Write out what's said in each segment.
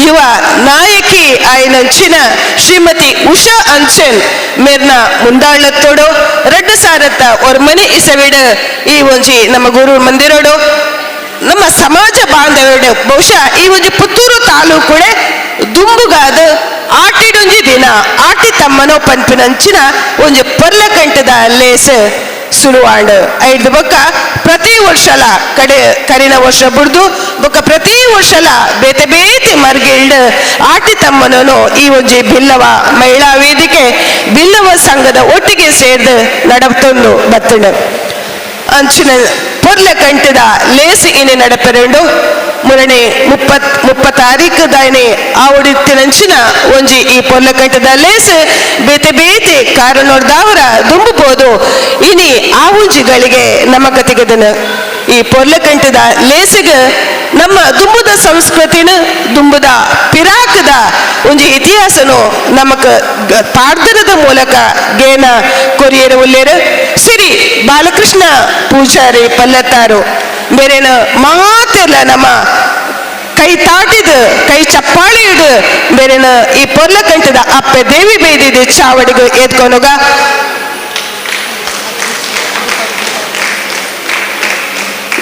ಯುವ ನಾಯಕಿ ಆಯ್ನಂಚಿನ ಶ್ರೀಮತಿ ಉಷಾ ಅಂಚನ್ ಮೇರ್ನ ಮುಂದಾಳತ್ತೋಡು ರಡ್ಡು ಸಾರತ್ತ ஒரு ಮನೆ ಇಸವಿಡು ಈ ಒಂಜಿ ನಮ್ಮ ಗುರು ಮಂದಿರೋಡು ನಮ್ಮ ಸಮಾಜ ಬಾಂಧವ್ಯಡು ಬಹುಶಃ ಈ ಒಂಜಿ ಪುತ್ತೂರು ತಾಲೂಕುಡೆ ದುಂಬುಗಾದ ಆಟಿಡೊಂಜಿ ದಿನ ಆಟಿ ತಮ್ಮನೋ ಪನ್ಪಿನಂಚಿನ ಒಂಜಿ ಪರ್ಲಕಂಟದ ಲೇಸ್ ಸುರುವಾಂಡ್. ಐದು ಬೊಕ್ಕ ಪ್ರತಿ ವರ್ಷಲ ಕಡೆ ಕರಿನ ವರ್ಷ ಬುಡ್ದು ಬೊಕ್ಕ ಪ್ರತಿ ವರ್ಷಲ ಬೇತೆ ಬೇತೆ ಮರ್ಗಿಲ್ಡ್ ಆಟಿ ತಮ್ಮನನು ಈ ಒಂಜಿ ಬಿಲ್ಲವ ಮಹಿಳಾ ವೇದಿಕೆ ಬಿಲ್ಲವ ಸಂಘದ ಒಟ್ಟಿಗೆ ಸೇರ್ದು ನಡಪ್ತೊಂದು ಬತ್ತಂಡು. ಅಂಚಿನ ಪೊರ್ಲ ಕಂಟದ ಲೇಸ್ ಇನಿ ನಡಪೆರುಂಡು. ಮುರಣಿ 30 ತಾರೀಕು ದಾಯನೆ ಆವಡಿತ್ತಿನಂಚಿನ ಒಂಜಿ ಈ ಪೊರ್ಲಕಂಟದ ಲೇಸ್ ಬೇತೆ ಬೇತೆ ಕಾರಣೋರ್ದಾವರ ದುಂಬುಬೋದು ಇನಿ ಆ ಒಂಜಿಗಳಿಗೆ ನಮ್ಮ ಕತಿಗದನ ಈ ಪೊರ್ಲಕಂಟದ ಲೇಸಿಗ ನಮ್ಮ ದುಂಬುದ ಸಂಸ್ಕೃತಿನ ದುಂಬುದ ಪಿರಾಕದ ಒಂಜಿ ಇತಿಹಾಸನು ನಮಕ್ ಪಾಡ್ದನದ ಮೂಲಕ ಗೇನ ಕೊರಿಯರ ಉಲ್ಲೇರು ಸಿರಿ ಬಾಲಕೃಷ್ಣ ಪೂಜಾರಿ ಪಲ್ಲತ್ತಾರು ಬೇರೆನ ಮಾತೆಲ್ಲ ನಮ್ಮ ಕೈ ತಾಟಿದ ಕೈ ಚಪ್ಪಾಳಿ ಇಡು ಬೇರೆನ ಈ ಪೊರ್ಲಕಂಟದ ಅಪ್ಪೆ ದೇವಿ ಬೇದಿದ ಚಾವಡಿಗೆ ಎತ್ಕೊನುಗ.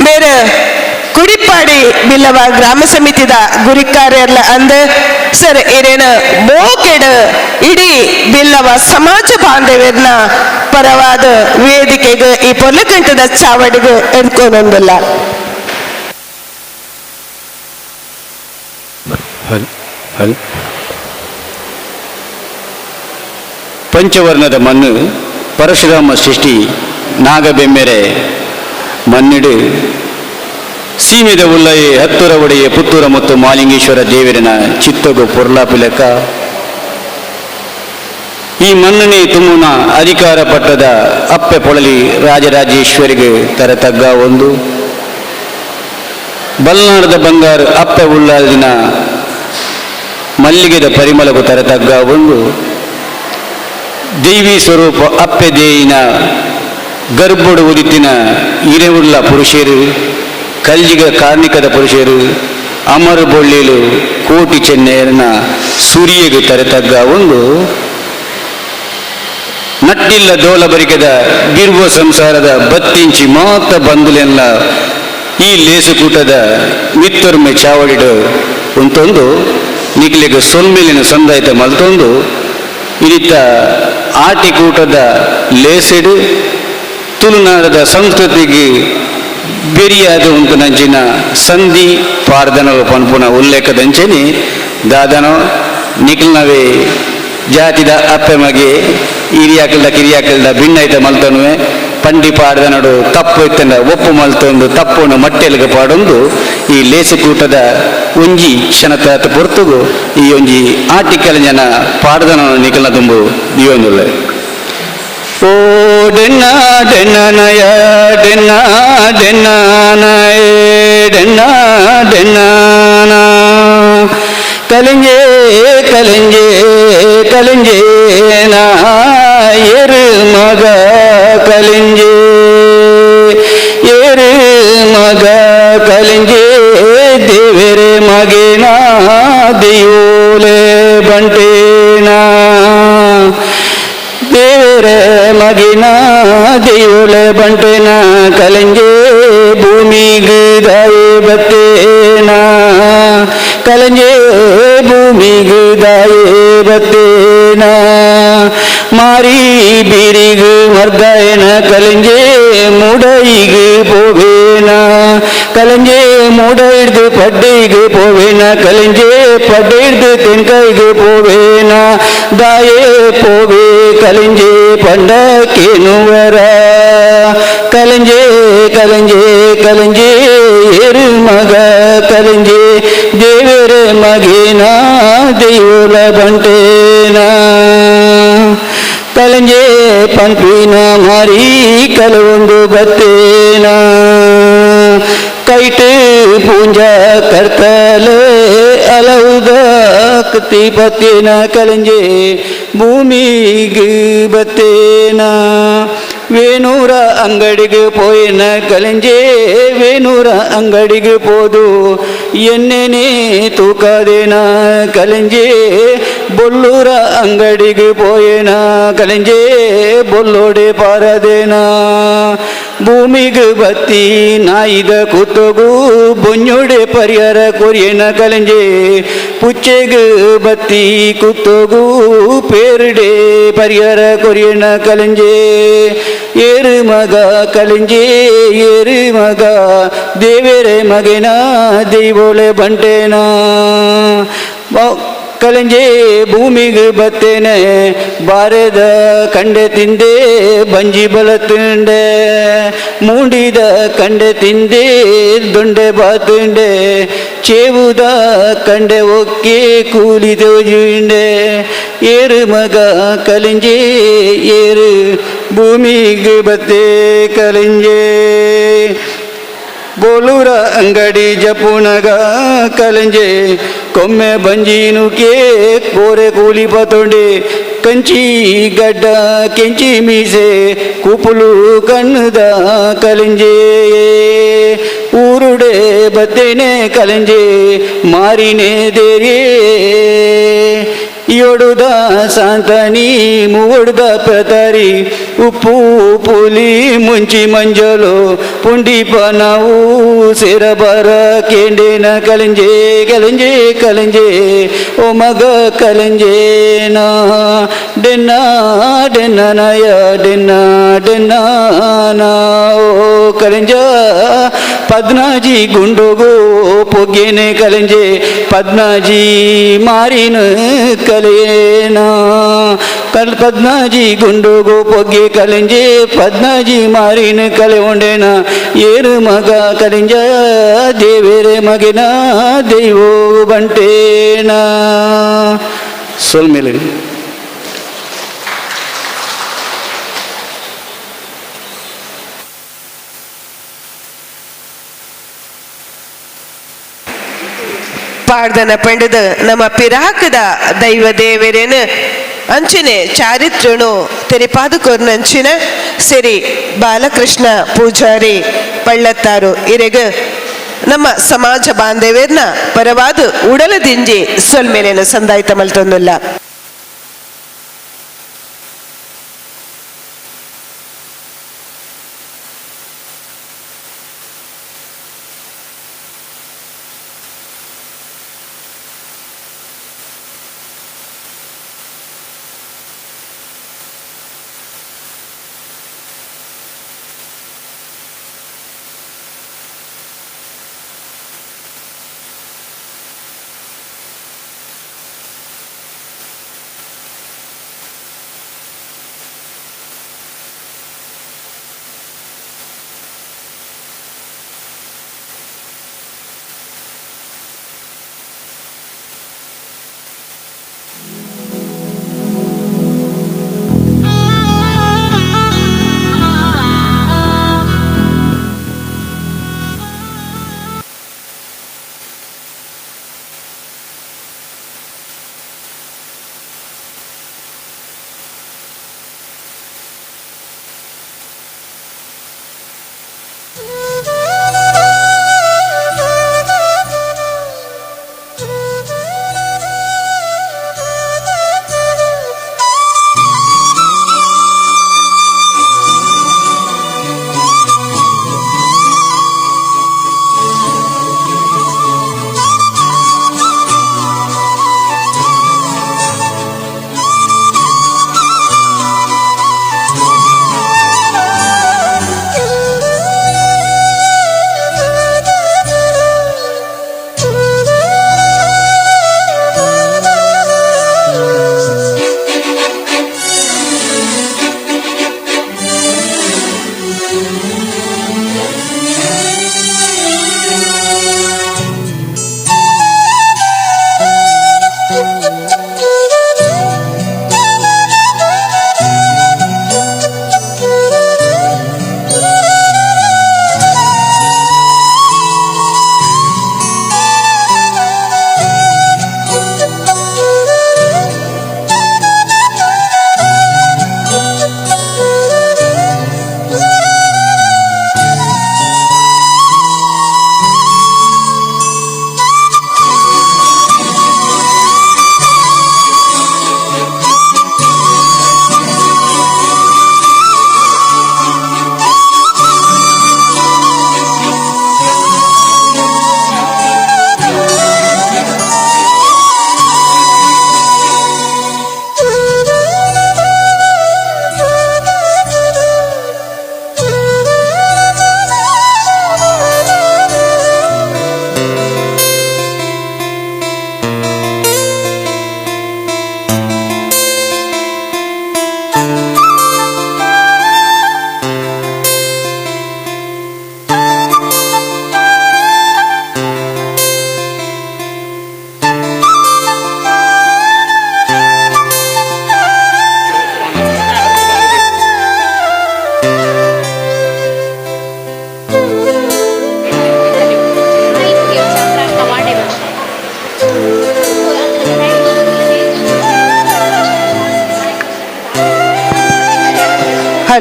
ಬೇರೆ ಕುಡಿಪಾಡಿ ಬಿಲ್ಲವ ಗ್ರಾಮ ಸಮಿತಿದ ಗುರಿಕಾರ್ಯರ್ಲ ಅಂದ ಸರ್ ಏನೇನ ಮೋಕೆಡ್ ಇಡೀ ಬಿಲ್ಲವ ಸಮಾಜ ಬಾಂಧವ್ಯರ್ನ ಪರವಾದ ವೇದಿಕೆಗೆ ಈ ಪೊರ್ಲಕಂಟದ ಚಾವಡಿಗೆ ಎತ್ಕೊಂಡೊಂದಿಲ್ಲ. ಪಂಚವರ್ಣದ ಮಣ್ಣು ಪರಶುರಾಮ ಸೃಷ್ಟಿ ನಾಗಬೆಮ್ಮೆರೆ ಮಣ್ಣಿಡು ಸೀಮೆದ ಉಲ್ಲಯೆ ಹತ್ತುರ ಒಡೆಯ ಪುತ್ತೂರ ಮತ್ತು ಮಾಲಿಂಗೇಶ್ವರ ದೇವರಿನ ಚಿತ್ತಗು ಪೊರ್ಲಾಪಿಲಕ ಈ ಮಣ್ಣನೆ ತುಮ್ಮುನ ಅಧಿಕಾರ ಪಟ್ಟದ ಅಪ್ಪೆ ಪೊಳಲಿ ರಾಜರಾಜೇಶ್ವರಿಗೆ ತರತಗ್ಗ ಒಂದು ಬಲ್ನಾಡದ ಬಂಗಾರು ಅಪ್ಪೆ ಉಳ್ಳಾಲಿನ ಮಲ್ಲಿಗೆದ ಪರಿಮಳಗು ತರತಗ್ಗ ಒಂದು ದೇವಿ ಸ್ವರೂಪ ಅಪ್ಪೆ ದೇಯಿನ ಗರ್ಭಡು ಉದಿತಿನ ಇರೆವುಳ್ಳ ಪುರುಷರು ಕಲ್ಜಿಗ ಕಾರ್ಣಿಕದ ಪುರುಷರು ಅಮರ ಬೊಳ್ಳಿಲು ಕೋಟಿ ಚೆನ್ನೆಯರನ ಸೂರ್ಯಗೆ ತರತಗ್ಗ ಒಂದು ನಟ್ಟಿಲ್ಲ ದೋಲ ಬರಿಕೆದ ಬಿರ್ಬೋ ಸಂಸಾರದ ಬತ್ತಿಂಚಿ ಮಾತ ಬಂದುಲೆಲ್ಲ ಈ ಲೇಸುಕೂಟದ ಮಿತ್ತೊರ್ಮೆ ಚಾವಡಿಡು ಉಂತೊಂದು ನಿಕ್ಲೆಗ್ ಸೊಲ್ಮೆಲಿನ ಸಂದಾಯ್ತ ಮಲ್ತೊಂದು ಇನಿತ ಆಟಿಕೂಟದ ಲೇಸೆಡು ತುಳುನಾಡದ ಸಂಸ್ಕೃತಿಗೆ ಬೆರಿಯಾದ ಉಂಟು ನಂಚಿನ ಸಂಧಿ ಪಾರ್ದನವ ಪನ್ಪುನ ಉಲ್ಲೇಖದಂಚೆನೆ ದಾದನೋ ನಿಖಿಲ್ನವೇ ಜಾತಿದ ಅಪ್ಪೆ ಮಗೆ ಹಿರಿಯಾಕಲ್ದ ಕಿರಿಯಾಕಲ್ದ ಭಿನ್ನೈತ ಮಲ್ತನುವೆ ಪಂಡಿ ಪಾಡ್ದನಡು ತಪ್ಪು ಇತ್ತಂಡ ಒಪ್ಪು ಮಲ್ತೊಂದು ತಪ್ಪುನು ಮಟ್ಟೆಲ್ಗೆ ಪಾಡೊಂದು ಈ ಲೇಸುಕೂಟದ ಒಂಜಿ ಕ್ಷಣತಾತ ಪೊರ್ತುಗು ಈ ಒಂಜಿ ಆಟಿಕಲ್ ಜನ ಪಾಡ್ದನ ನಿಖಲ್ನ ತುಂಬು ದಿಯೊಂದುಳ್ಳೆ. ಓ ಡೆನ್ನ ಡೆನ್ನನಯ ಡೆನ್ನ ಡೆನ್ನನಯ ಡೆನ್ನ ಡೆನ್ನನ ಕಲಿಂಜೆ ಕಲಿಂಜೆ ಕಲಿಂಜೆ ಏರು ಮಗ ಕಲಿಂಜೆ ಏರು ಮಗ ಕಲಿಂಜೆ ದೇವರೇ ಮಗೇನ ದಿಯೋಲೆ ಬಂಟೇನಾ ದೇವರೇ ಮಗಿನ ದೇವುಲೆ ಬಂಟೇನ ಕಲಂಜೆ ಭೂಮಿಗೆ ದಾಯೆ ಬತ್ತೇನ ಕಲಂಜೆ ಭೂಮಿಗೆ ದಾಯೆ ಬತ್ತೇನ ಮಾರಿ ಬೀರಿಗು ಮರ್ದಾಯನ ಕಲಂಜೆ ಮುಡೈಗೆ போவேனா கலஞ்சே மூடையிடுது பட்டைக்கு போவேனா கலஞ்சே பட்டையிடுது தென்கைக்கு போவேனா தாயே போவே கலஞ்சே பண்ட கேனுவர கலஞ்சே கலஞ்சே கலஞ்சே ஏறு மக கலஞ்சே தேவர மகேனா தெய்வல பண்டேனா ಕಲಂಜೆ ಪಂಪಿನ ಮಾರಿ ಕಲವೊಂದು ಬತ್ತೇನ ಕೈಟು ಪೂಂಜ ಕರ್ತಲೆ ಅಲೌದ ಕತಿ ಬತ್ತೇನ ಕಲಂಜೆ ಭೂಮಿಗೆ ಬತ್ತೇನ ವೇಣೂರ ಅಂಗಡಿಗೆ ಪೋಯಿನ ಕಲಂಜೆ ವೇಣೂರ ಅಂಗಡಿಗೆ ಪೋದು ಎನ್ನೆನೆ ತೂಕದೇನ ಕಲೆಂಜೆ ಬೊಲ್ಲೂರ ಅಂಗಡಿಗೆ ಪೋಯೇನ ಕಲೆಂಜೆ ಬೊಲ್ಲೋಡೆ ಪಾರದೇನ ಭೂಮಿಗೆ ಬತ್ತಿ ನಾಯಿದ ಕೂತೋಗು ಬೊಂಜೋಡೆ ಪರಿಹಾರ ಕೊರಿಯೇನ ಕಲೆಂಜೆ ಪುಚ್ಚೆಗೆ ಬತ್ತಿ ಕೂತೋಗು ಪೇರುಡೆ ಪರಿಹಾರ ಕೊರಿಯೇನ ಕಲೆಂಜೆ ಏರು ಮಗ ಕಲೆಂಜೆ ಏರು ಮಗ ದೇವೇರೆ ಮಗನ ದೈವೋಳೆ ಬಂಟೇನ ಕಲೆಂಜೆ ಭೂಮಿಗೆ ಬತ್ತೇನೆ ಬಾರೆದ ಕಂಡೆ ತಿಂದೆ ಬಂಜಿ ಬಲ ತಿಂಡೆ ಮೂಡಿದ ಕಂಡೆ ತಿಂದೆ ದೊಂಡೆ ಬಾತುಂಡೆ ಚೇವುದ ಕಂಡೆ ಒಕ್ಕೆ ಕೂಲಿ ತೋಜುಂಡೆ ಏರು ಮಗ ಕಲೆಂಜೆ ಏರು ಭೂಮಿಗೆ ಬತ್ತೆ ಕಲೆಂಜೆ ಬೋಲೂರ ಅಂಗಡಿ ಜಪುನಗ ಕಲಂಜೆ ಕೊಮ್ಮೆ ಬಂಜಿನುಕೆ ಕೋರೆ ಕೂಲಿ ಪತೊಂಡೆ ಕಂಚಿ ಗಡ್ಡ ಕೆಂಚಿ ಮೀಸೆ ಕೂಪುಲು ಕಣ್ಣುದ ಕಲಂಜೆ ಊರುಡೆ ಬತ್ತೇನೆ ಕಲಂಜೆ ಮಾರಿನೇ ದೇರಿಯೇ ಏಳುದ ಸಾಂತನಿ ಮೂವಡುದ ಪ್ರತರಿ ಉಪ್ಪು ಪುಲಿ ಮುಂಚಿ ಮಂಜಲು ಪುಂಡಿಪ ನಾವು ಸೇರಬರ ಕೇಂಡೇನ ಕಲಂಜೆ ಕಲಂಜೆ ಕಲಂಜೆ ಓ ಮಗ ಕಲಂಜೇನ ಡೆನ್ನ ಡೆನ್ನ ನಯ ಡೆನ್ನ ಡೆನ್ನ ಓ ಕಲಂಜ ಪದ್ನಾಜಿ ಗುಂಡೋಗು ಪೊಗ್ಗೇನೆ ಕಲಂಜೆ ಪದ್ನಾಜಿ ಮಾರಿನ ಕಲೆಯೇನ ಕಲ್ ಪದ್ನಾಜಿ ಗುಂಡೋಗು ಪೊಗ್ಗೆ ಕಲಂಜೆ ಪದ್ನಾಜಿ ಮಾರಿನ ಕಲೆ ಉಂಡೇನ ಏರು ಮಗ ಕಲಿಂಜ ದೇವೇರೆ ಮಗಿನ ದೈವೋ ಬಂಟೇನ ಸೊಲ್ಮೇಲೆ. ಪಾಡ್ದನ ಪಂಡದ ನಮ್ಮ ಪಿರಾಕದ ದೈವ ದೇವರೇನು ಅಂಚನೆ ಚಾರಿತ್ರ್ಯನು ತೆರಿಪಾದು ಕೊರ್ನಂಚಿನ ಸಿರಿ ಬಾಲಕೃಷ್ಣ ಪೂಜಾರಿ ಪಳ್ಳತ್ತಾರು ಇರೆಗ ನಮ್ಮ ಸಮಾಜ ಬಾಂಧವ್ಯರ್ನ ಪರವಾದ ಉಡಲದಿಂಜಿ ಸೊಲ್ಮೇಲೇನು ಸಂದಾಯ್ತ ಮಲ್ತೊಂದುಲ್ಲ.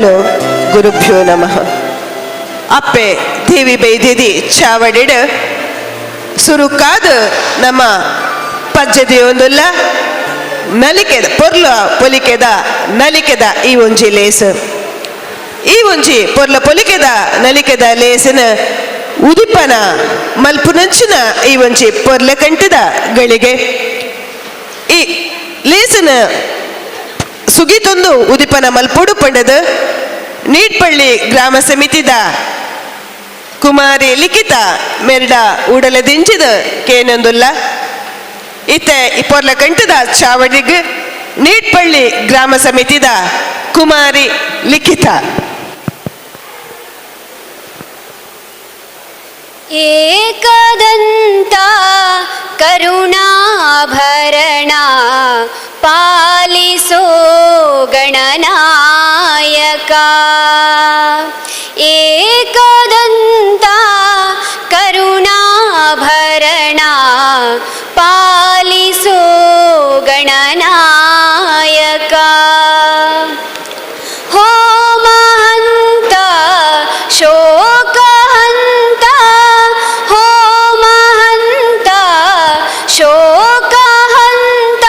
ಹಲೋ, ಗುರುಭ್ಯೋ ನಮಃ. ಅಪ್ಪೆ ದೇವಿ ಬೈದಿದಿ ಚಾವಡಿಡ್ ಸುರುಕಾದ ನಮ್ಮ ಪಜ್ಜದಿಯೊಂದುಲ್ಲ ನಲಿಕೆದ ಪೊರ್ಲ ಪೊಲಿಕೆದ ನಲಿಕೆದ ಈ ಒಂಜಿ ಲೇಸ್, ಈ ಒಂಜಿ ಪೊರ್ಲ ಪೊಲಿಕೆದ ನಲಿಕೆದ ಲೇಸಿನ ಉದಿಪನ ಮಲ್ಪುನಂಚಿನ ಈ ಒಂಜಿ ಪೊರ್ಲ ಕಂಠದ ಗಳಿಗೆ ಈ ಲೇಸಿನ ಸುಗಿತೊಂದು ಉದಿಪನ ಮಲ್ಪೊಡು ಪಂಡದು ನೀಡ್ಪಳ್ಳಿ ಗ್ರಾಮ ಸಮಿತಿದ ಕುಮಾರಿ ಲಿಖಿತ ಮೆರ್ಡ ಉಡಲ ದಿಂಜಿದ ಕೇನೊಂದುಲ್ಲ. ಇತ್ತೆ ಇಪ್ಪೊರ್ಲ ಕಂಠದ ಚಾವಡಿಗ್ ನೀಡ್ಪಳ್ಳಿ ಗ್ರಾಮ ಸಮಿತಿದ ಕುಮಾರಿ ಲಿಖಿತ. ಏಕದಂತ ಕರುಣಾಭರಣ ಪಾಲಿಸೋ ಗಣನಾಯಕ, ಏಕದಂತ ಕರುಣಾಭರಣ ಪಾಲಿಸೋ ಗಣನಾಯಕ, ಹೋಮಹಂತ ಶೋಕಹಂತ, ಹೋಮಹಂತ ಶೋಕಹಂತ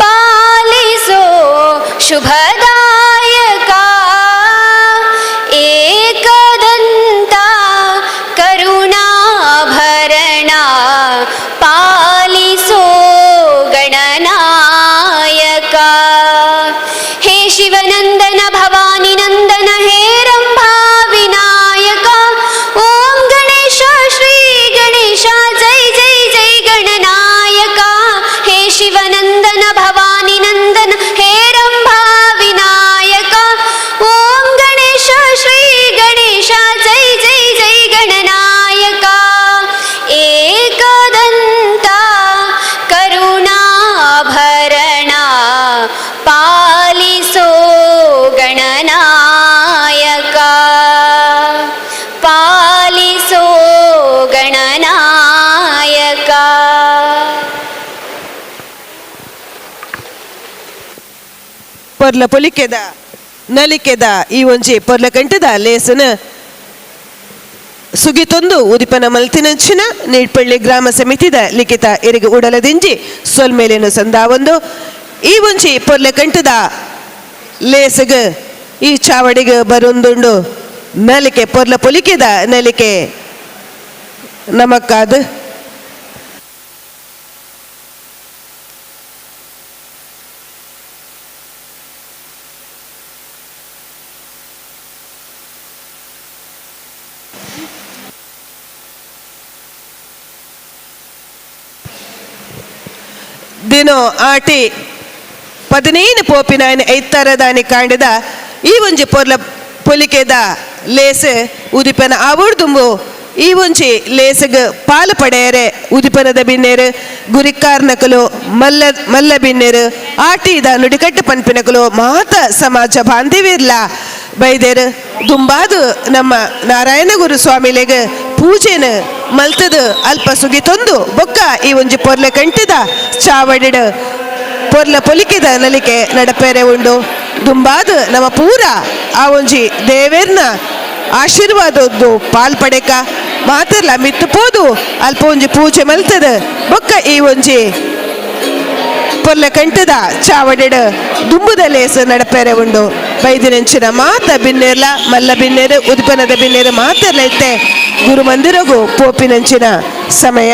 ಪಾಲಿಸೋ ಶುಭದಾಯಕ, ಏಕದಂತ ಕರುಣಾಭರಣ ಪಾಲಿಸೋ ಗಣನಾಯಕ. ಹೇ ಶಿವನಂದನ ಭವಾನಿ ನಂದನ ಹೇ ರಂಭಾ ವಿನಾಯಕ, ಓಂ ಗಣೇಶ ಶ್ರೀ ಗಣೇಶ ಜೈ ಜೈ ಜೈ ಗಣನಾಯಕ. ಹೇ ಶಿವನಂದನ ಭವಾನಿ ನಂದನ ಹೇ ರಂಭಾ ವಿನಾಯಕ, ಓಂ ಗಣೇಶ ಶ್ರೀ ಗಣೇಶ ಜೈ ಜೈ ಜೈ ಗಣನಾಯಕ. ಏಕದಂತ ಕರುಣಾಭರಣ ಪಾಲಿಸೋ ಗಣನಾಯಕ, ಪಾಲಿಸೋ ಗಣನಾಯಕ. ಪೊರ್ಲ ಪೊಲಿಕೆದ ನಲಿಕೆದ ಈ ಒಂಜಿ ಪೊರ್ಲ ಕಂಠದ ಲೇಸನ ಸುಗಿತೊಂದು ಉದಿಪನ ಮಲ್ತಿನಂಚಿನ ನೀಡ್ಪಳ್ಳಿ ಗ್ರಾಮ ಸಮಿತಿದ ಲಿಖಿತ ಇರಿಗೆ ಉಡಲದಿಂಜಿ ಸೊಲ್ಮೇಲೇನು ಸಂದಾವೊಂದು ಈ ಒಂಜಿ ಪೊರ್ಲ ಕಂಠದ ಲೇಸಗ್ ಈ ಚಾವಡಿಗೆ ಬರೊಂದುಂಡು ನಲಿಕೆ ಪೊರ್ಲ ಪೊಲಿಕೆದ ನಲಿಕೆ ನಮಕ್ಕಾದ. ದಿನೋ ಆಟಿ 15 ಪೋಪಿನಾಯನ ಐತ್ತರದಾನಿ ಕಾಂಡದ ಈ ಒಂಜಿ ಪೊರ್ಲ ಪೊಲಿಕೆದ ಲೇಸ್ ಉದಿಪನ ಆವಡ್ದುಂಬು ಈ ಒಂಜಿ ಲೇಸಗ್ ಪಾಲು ಪಡೆಯರೆ ಉದಿಪನದ ಬಿನ್ನೇರು ಗುರಿಕಾರ್ನಕಲು ಮಲ್ಲ ಮಲ್ಲ ಬಿನ್ನೇರು ಆಟಿದ ನುಡಿಕಟ್ಟು ಪನ್ಪಿನಕಲು ಮಾತ ಸಮಾಜ ಬಾಂಧವ್ಯರ್ಲ ಬೈದೇರು ದುಂಬಾದು ನಮ್ಮ ನಾರಾಯಣ ಗುರು ಸ್ವಾಮಿಲೆಗ್ ಪೂಜೆನ ಮಲ್ತದು ಅಲ್ಪ ಸುಗಿತೊಂದು ಬೊಕ್ಕ ಈ ಒಂಜಿ ಪೊರ್ಲ ಕಂಠದ ಚಾವಡಿಡ್ ಪೊರ್ಲ ಪೊಲಿಕೆದ ನಲಿಕೆ ನಡಪೇರೆ ಉಂಡು. ದುಂಬಾದು ನಮ್ಮ ಪೂರ ಆ ಒಂಜಿ ದೇವೇರ್ನ ಆಶೀರ್ವಾದದ್ದು ಪಾಲ್ ಪಡೆಕ ಮಾತ್ರಲ್ಲ ಮಿತ್ತು ಪೋದು ಅಲ್ಪ ಒಂಜಿ ಪೂಜೆ ಮಲ್ತದ ಬೊಕ್ಕ ಈ ಒಂಜಿ ಪೊರ್ಲ ಕಂಠದ ಚಾವಡಿಡ್ ದುಂಬುದ ಲೇಸ್ ನಡಪೇರೆ ಉಂಡು. ಬೈದಿನಂಚಿನ ಮಾತ ಬಿನ್ನೇರ್ಲ ಮಲ್ಲ ಬಿನ್ನೇರು ಉದ್ಪನ್ನದ ಬಿನ್ನೇರು ಮಾತೆರ್ಲ ಇತ್ತೆ ಗುರು ಮಂದಿರಗು ಪೋಪಿನಂಚಿನ ಸಮಯ.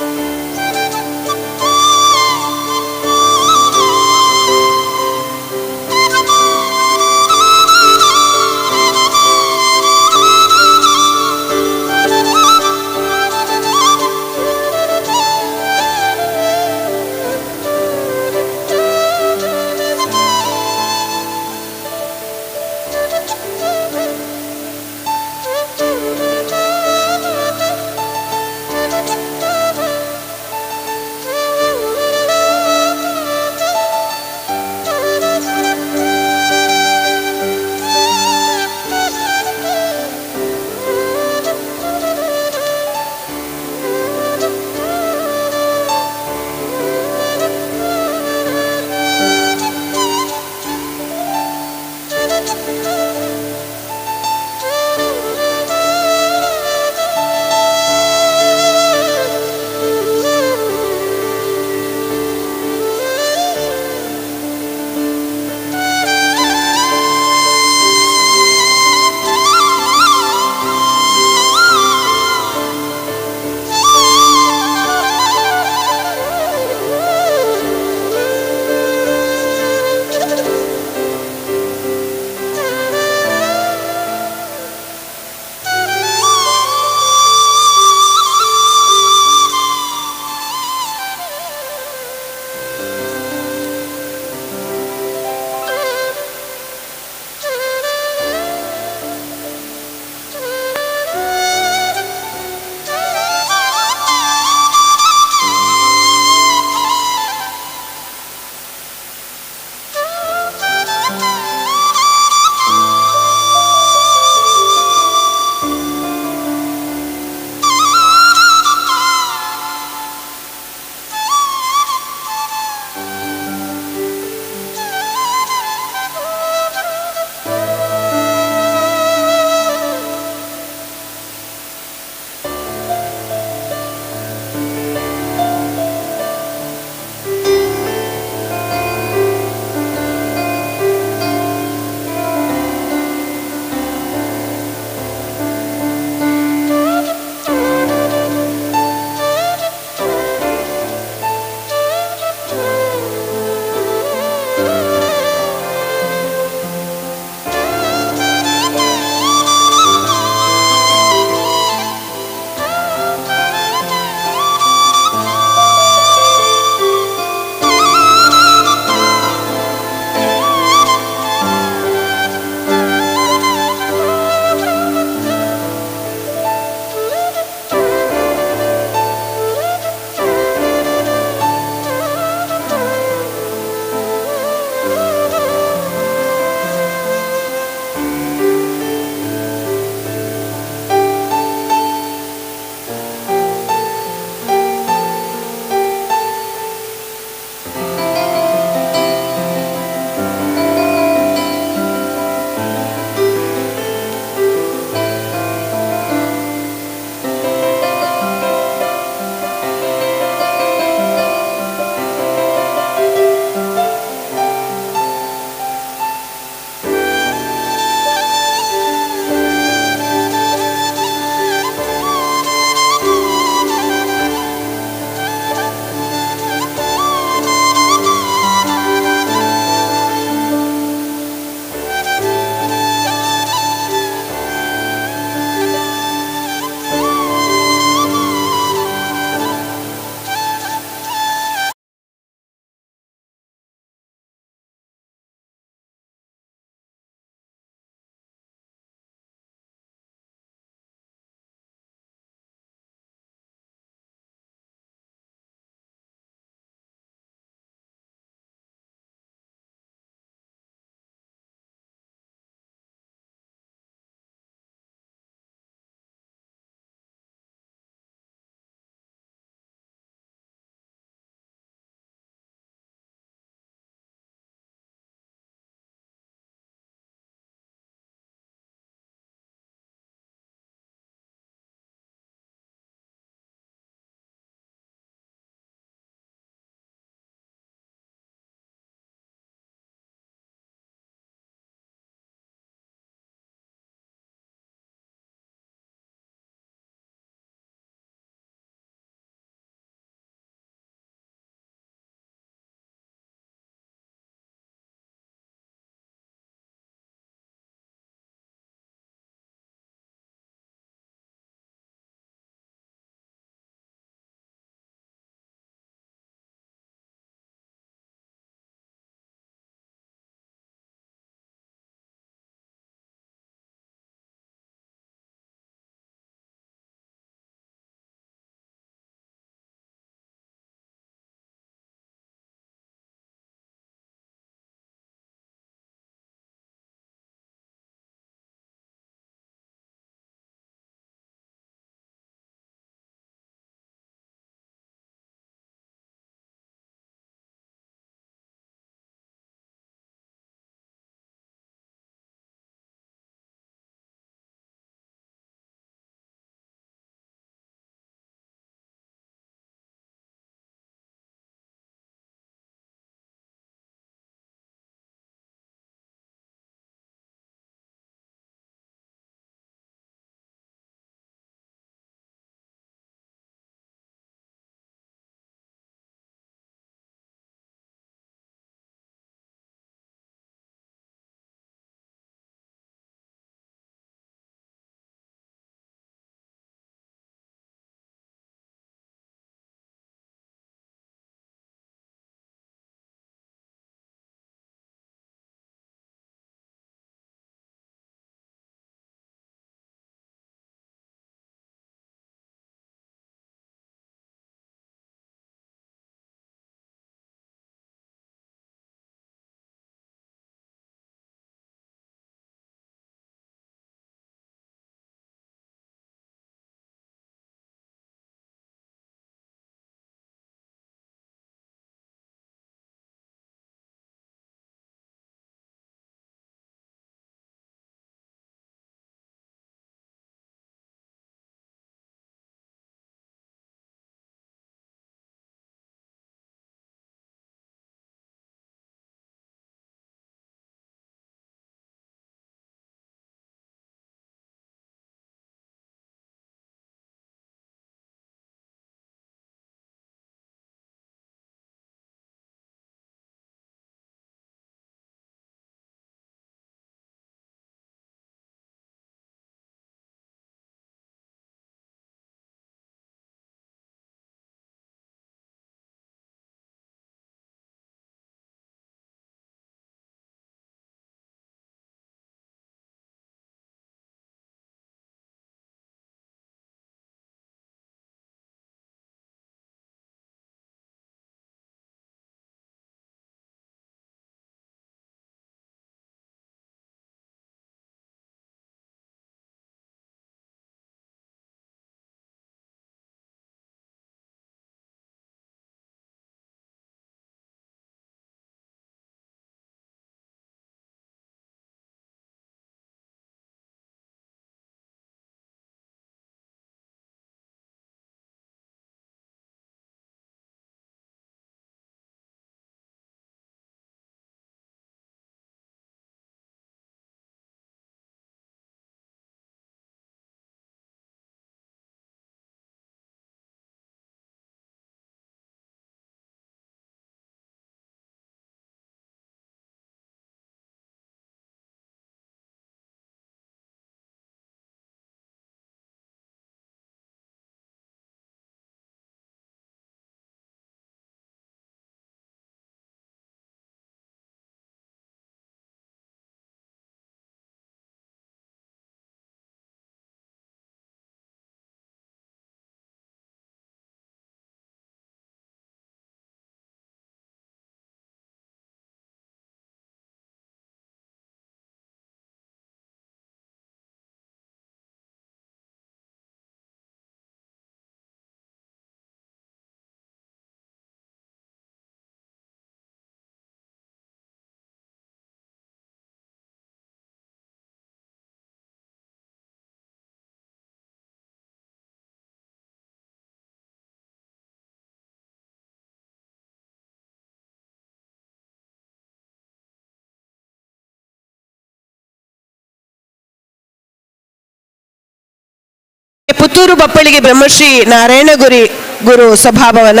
Puttur Bappalige Brahmashri Narayana ಗುರಿ ಗುರು ಸಭಾಭವನ.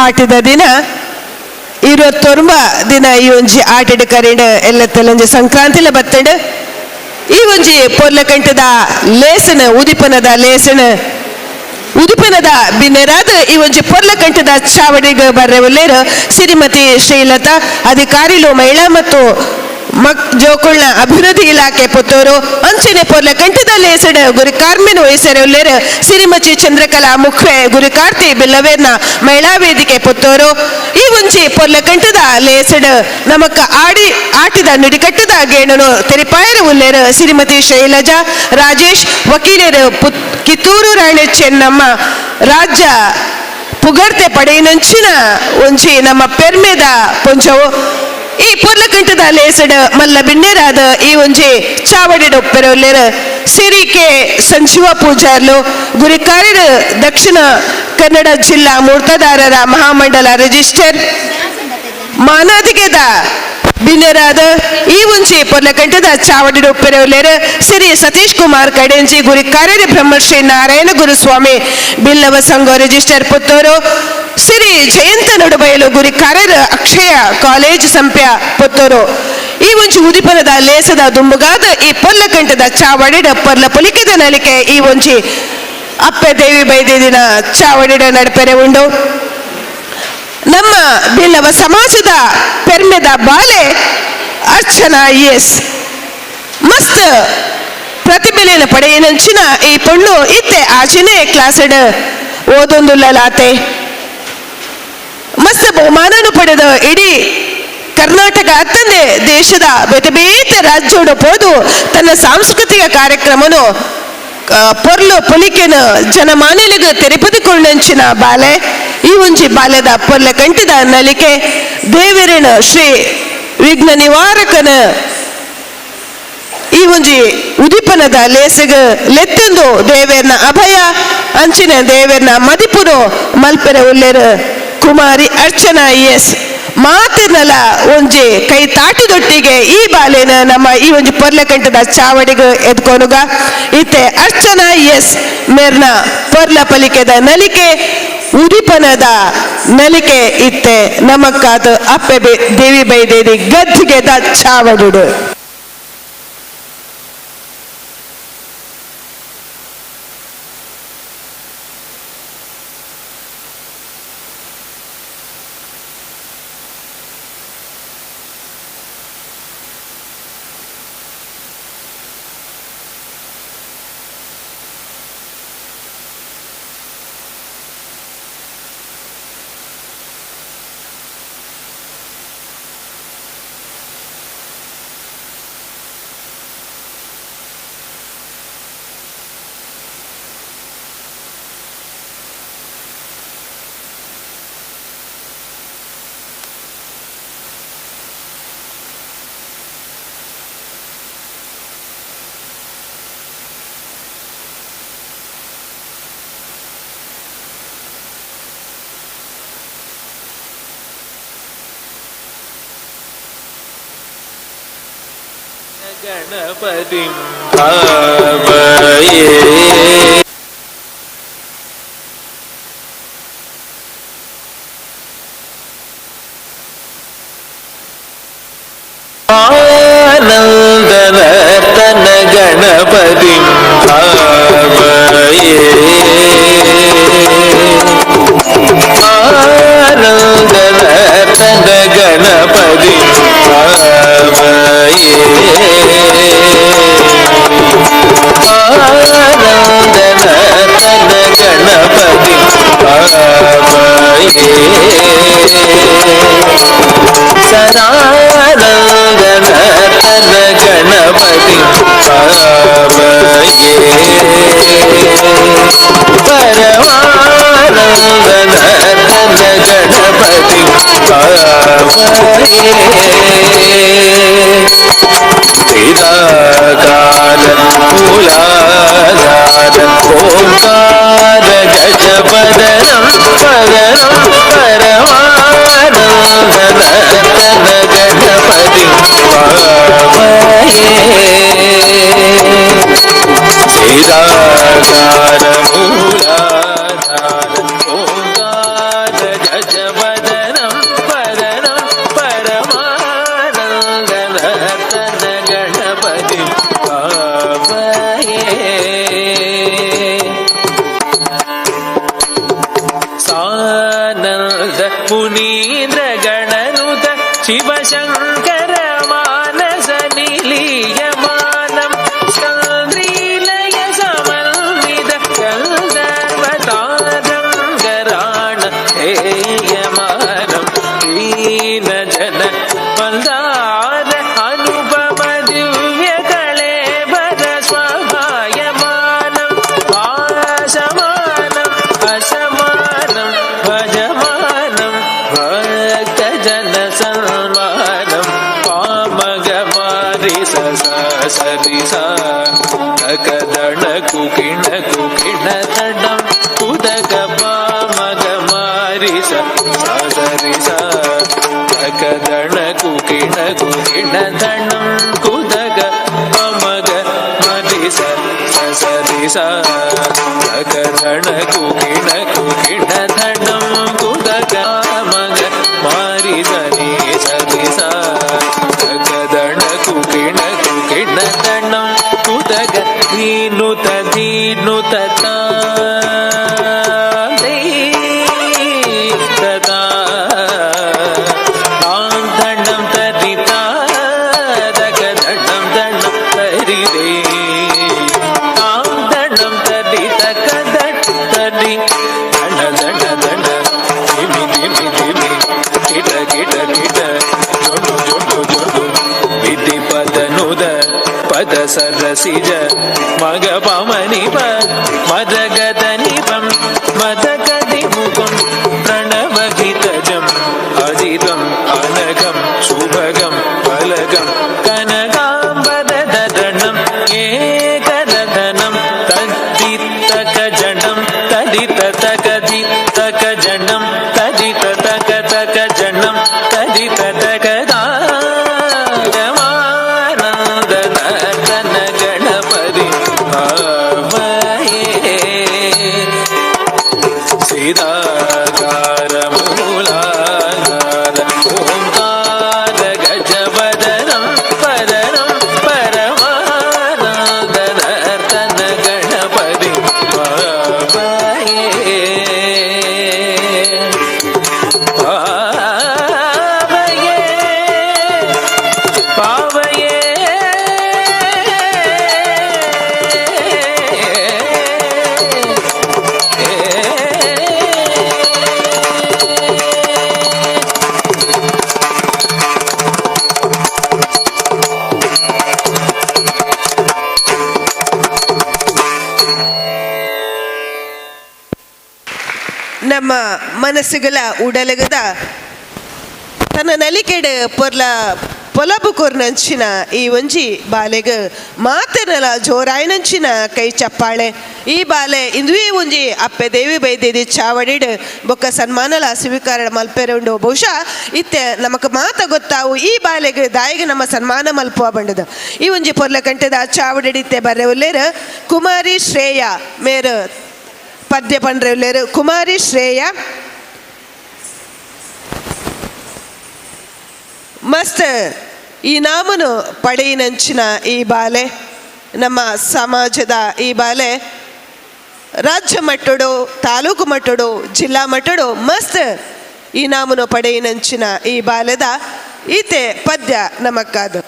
ಆಟದ ದಿನ 29 ದಿನ ಈ ಒಂಜಿ ಆಟದ ಕರೆಂಡ್ ಎಲ್ಲ ತೆಲಂಜಿ ಸಂಕ್ರಾಂತಿಲ ಬತ್ತಂಡ್. ಈ ಒಂಜಿ ಪೊರ್ಲಕಂಟದ ಲೇಸನ ಉದಿಪನದ ಲೇಸನ ಉದಿಪನದ ಬಿನ್ನೆರಾದ ಈ ಒಂಜಿ ಪೊರ್ಲಕಂಟದ ಚಾವಡಿಗೆ ಬರ್ರೆ ಉಲ್ಲೇರು ಶ್ರೀಮತಿ ಶ್ರೀಲತಾ ಅಧಿಕಾರಿಲು ಮಹಿಳಾ ಮತ್ತು ಜೋಕುಳ್ನ ಅಭಿವೃದ್ಧಿ ಇಲಾಖೆ ಪುತ್ತೂರು. ಅಂಚನೆ ಪೊರ್ಲಕಂಟದ ಲೇಸಡ ಗುರಿಕಾರ್ಮಿನ್ ವಯಸ್ಸರೆ ಉಲ್ಲೇರು ಶ್ರೀಮತಿ ಚಂದ್ರಕಲಾ ಮುಖ್ವೆ ಗುರಿಕಾರ್ತಿ ಬಿಲ್ಲವೇರ್ನ ಮಹಿಳಾ ವೇದಿಕೆ ಪುತ್ತೂರು. ಈ ಒಂಜಿ ಪೊರ್ಲಕಂಟದ ಲೇಸಡ ನಮಕ್ಕ ಆಡಿ ಆಟಿದ ನುಡಿಕಟ್ಟದ ಗೇಣನು ತೆರಿಪಾಯರ ಉಲ್ಲೇರು ಶ್ರೀಮತಿ ಶೈಲಜಾ ರಾಜೇಶ್ ವಕೀಲರು ಕಿತ್ತೂರು ರಾಣಿ ಚೆನ್ನಮ್ಮ ರಾಜ್ಯ ಪುಗರ್ತೆ ಪಡೆಯಿನಂಚಿನ ಒಂಜಿ ನಮ್ಮ ಪೆರ್ಮೆದ ಪೊಂಜವು. ಈ ಪೊರ್ಲಕಂಟದ ಲೇಸಡ ಮಲ್ಲ ಬಿನ್ನೆರಾದ ಈ ಒಂಜಿ ಚಾವಡಿಡೊಪ್ಪೆರೊಲ್ಲೆರ್ ಸಿರಿಕೆ ಸಂಜೀವ ಪೂಜಾರ್ಲು ಗುರಿಕಾರರು ದಕ್ಷಿಣ ಕನ್ನಡ ಜಿಲ್ಲಾ ಮೂರ್ತದಾರರ ಮಹಾಮಂಡಲ ರಿಜಿಸ್ಟರ್ ಮಾನಾದಿಗೆದ ಬಿನ್ನೆರಾದ ಈ ಒಂಜಿ ಪೊರ್ಲಕಂಟದ ಚಾವಡಿಡೊಪ್ಪೆರೊಲ್ಲೆರ್ ಸಿರಿ ಸತೀಶ್ ಕುಮಾರ್ ಕಡೆಂಜಿ ಗುರಿಕಾರ್ಯರ ಬ್ರಹ್ಮಶ್ರೀ ನಾರಾಯಣ ಗುರುಸ್ವಾಮಿ ಬಿಲ್ಲವ ಸಂಘ ರಿಜಿಸ್ಟರ್ ಪುತ್ತೂರು. ಸಿರಿ ಜಯಂತ ನಡುಬಯಲು ಗುರಿಕಾರರ ಅಕ್ಷಯ ಕಾಲೇಜ್ ಸಂಪ್ಯ ಪುತ್ತೂರು. ಈ ಒಂಜಿ ಉದಿಪನದ ಲೇಸದ ದುಂಬುಗಾದ ಈ ಪೊರ್ಲಕಂಟದ ಚಾವಡಿಡ ಪೊರ್ಲ ಪೊಲಿಕೆದ ನಲಿಕೆ ಈ ಒಂಜಿ ಅಪ್ಪೆ ದೇವಿ ಬೈದಿನ ಚಾವಡಿಡ ನಡಪೆರೆ ಉಂಡು. ನಮ್ಮ ಬಿಲ್ಲವ ಸಮಾಜದ ಪೆರ್ಮೆದ ಬಾಲೆ ಅರ್ಚನಾ ಎಸ್ ಮಸ್ತ್ ಪ್ರತಿಭೆಯನ್ನು ಪಡೆಯನಂಚಿನ ಈ ಪೊಣ್ಣು ಇತ್ತೆ ಆಚೆನೆ ಕ್ಲಾಸ್ಡ್ ಓದೊಂದುಲ್ಲಲಾತೆ ಮಸ್ತ್ ಬಹುಮಾನನು ಪಡೆದ ಇಡೀ ಕರ್ನಾಟಕ ಅತ್ತಂದೆ ದೇಶದ ಬೇತೆ ಬೇತೆ ರಾಜ್ಯೋಡು ಪೋದು ತನ್ನ ಸಾಂಸ್ಕೃತಿಕ ಕಾರ್ಯಕ್ರಮನು ಪೊರ್ಲು ಪೊಲಿಕೆನ ಜನಮಾನ್ಯಲಿಗೆ ತೆರೆಪದಿಕೊಂಡಂಚಿನ ಬಾಲೆ. ಈ ಒಂಜಿ ಬಾಲ್ಯದ ಪೊರ್ಲ ಕಂಟಿದ ನಲಿಕೆ ದೇವರಿನ ಶ್ರೀ ವಿಘ್ನ ನಿವಾರಕನ ಈ ಒಂಜಿ ಉದಿಪನದ ಲೇಸಗ ಲೆತ್ತಂದು ದೇವೇರ್ನ ಅಭಯ ಅಂಚಿನ ದೇವೇರ್ನ ಮದಿಪುರು ಮಲ್ಪೆರೆ ಉಲ್ಲೇರು ಕುಮಾರಿ ಅರ್ಚನಾ ಎಸ್ ಮಾತಿನಲ ಒಂಜಿ ಕೈ ತಾಟಿದೊಟ್ಟಿಗೆ ಈ ಬಾಲೆನ ನಮ್ಮ ಈ ಒಂಜಿ ಪೊರ್ಲಕಂಟದ ಚಾವಡಿಗೆ ಎದ್ಕೊನುಗ. ಇತ್ತೆ ಅರ್ಚನಾ ಎಸ್ ಮೇರ್ನ ಪೊರ್ಲ ಪಲಿಕೆದ ನಲಿಕೆ ಉದಿಪನದ ನಲಿಕೆ ಇತ್ತೆ ನಮಕ್ಕಾದ ಅಪ್ಪೆ ದೇವಿ ಬೈದೇವಿ ಗದ್ದಿಗೆದ ಚಾವಡಿಡು. गणपतिं भावये. आनन्दनर्तन गणपतिं भावये. आनन्दनर्तन गणपतिं भावये. आनन्दनर्तन गणपतिं भावये. सदानन्दनर्तन गणपतिं भावये. परमानन्दनर्तन गणपतिं भावये. निराकार मूलाधार ओंकार गजवदनं वदनं परमानन्दनर्तन गणपतिं भावये. ಶಿವಶಂಕರ ಮಾನಸ ನಿಲೀಯಮಾನಂ ಸ್ಕಂದ್ರೀಲಯ ಸಮನ್ವಿತ ಗಂಧರ್ವತಾರಂಗರಾಣ ಹೇಯಮಾನಂ ದೀನ ಜನ ಮಂದಾರ ಅನುಪಮ ದಿವ್ಯ ಕಳೇಬರ ಸ್ವಭಾಯಮಾನಂ ಭಾಸಮಾನಂ ಅಸಮಾನಂ ಭಜಮಾನಂ ಭಕ್ತ ಜನ ಸನ್ಮಾನಂ ಪಾಮಗ ಮಾರಿ ಸರಿ ಸ ಕದಣ ಕುಕಿಣ ಕುಕಿಣ ತಡಂ ಕುದಗ ಪಾಮಗ ಮಾರಿ ಸರಿ ಸ ಕದಣ ಕುಕಿಣ ಕುಕಿಣ ತಣಂ ಕುದಗ ಪಮಗ ಮರಿ ಸರಿ ಸ ಕದಣ ಕುಕಿಣ ಕುಕಿಣ ತಣಂ ಕುದಗ ಮಗ ಮಾರಿ ಸರಿ ಸರಿ ಸ ಕದಣ ಕುಕಿಣ ಕುಕಿಣ ತಣಂ ಕುದಗ ಧೀನುತ ಧೀನುತ ತಾಂ ತರಿತ ದಗ ದಣಂ ದಣಂ ತರಿದೆ ತಾಂ ದಣಂ ತರಿತ ಕದ ತರಿ ದಣ ದಣ ದಣ ಧಿಮಿ ಧಿಮಿ ಧಿಮಿ ಕಿಟ ಕಿಟ ಕಿಟ ಜೊಡು ಜೊಡು ಜೊಡು ವಿಧಿ ಪದನುದ ಪದ ಸರಸಿಜ ಮಗ ಪಮನಿ ಪ ಮದಗದ ನಿಪಂ ಮದಗದಿ ಮುಖಂ ಪ್ರಣವಹಿತಜಂ ಅಜಿತಂ ಅನಗಂ ಸುಭಗಂ ಫಲಗಂ ಕನಕಾಂಬರಧರಣಂ ಏಕರಧನಂ ತದ್ದಿತ್ತಕ ಜಣಂ ತದಿತ ತಕದಿ ತಕ ಜಣಂ ತದಿತ ತಕ ತಕ ಜಣಂ ತದಿತ ತಕ ಗಾನಂದನ ಗಣಪತಿ ಭಾವಯೇ ಸಿದಾಕಾರ ಮೂಲಾಧಾರ ಓಂಕಾರ ಗಜವದನಂ ಪದನಂ ಪರಮಾನಂದನರ್ತನ ಗಣಪತಿ ಭಾವಯೇ ಭಾವಯೇ ಪಾವಯೇ ನಮ್ಮ ಮನಸ್ಸುಗಳ ಉಡಲಗದ ತನ್ನ ನಲಿಕೆಡು ಪೊರ್ಲ ಪೊಲಬು ಕೊರ್ನಂಚಿನ ಈ ಒಂಜಿ ಬಾಲೆಗ್ ಮಾತೆನಲ ಜೋರಾಯನಂಚಿನ ಕೈ ಚಪ್ಪಾಳೆ. ಈ ಬಾಲೆ ಇಂದುವೇ ಒಂಜಿ ಅಪ್ಪೆ ದೇವಿ ಬೈದೇದಿ ಚಾವಡಿಡ್ ಬೊಕ್ಕ ಸನ್ಮಾನಲ ಸ್ವೀಕಾರ ಮಲ್ಪೆರೆ ಉಂಡು. ಬಹುಶಃ ಇತ್ತೆ ನಮಕ್ ಮಾತ ಗೊತ್ತಾವು ಈ ಬಾಲೆಗ್ ದಾಯಿಗೆ ನಮ್ಮ ಸನ್ಮಾನ ಮಲ್ಪುವ ಬಂಡದ. ಈ ಒಂಜಿ ಪೊರ್ಲ ಕಂಟೆದ ಚಾವಡಿಡ್ ಇತ್ತೆ ಬರ್ರೆ ಉಲ್ಲೇರು ಕುಮಾರಿ ಶ್ರೇಯ ಮೇರು ಪದ್ಯ ಪಂಡ್ರೆ ಉಲ್ಲೇರು ಕುಮಾರಿ ಶ್ರೇಯ ಮಸ್ತ್ ಈ ನಾಮನು ಪಡೆಯಿನಂಚಿನ ಈ ಬಾಲೆ ನಮ್ಮ ಸಮಾಜದ ಈ ಬಾಲೆ ರಾಜ್ಯ ಮಟ್ಟಡು ತಾಲೂಕು ಮಟ್ಟಡು ಜಿಲ್ಲಾ ಮಟ್ಟಡು ಮಸ್ತ್ ಈ ನಾಮನು ಪಡೆಯಿನಂಚಿನ ಈ ಬಾಲೆದ ಈತೆ ಪದ್ಯ ನಮಕ್ಕಾದು.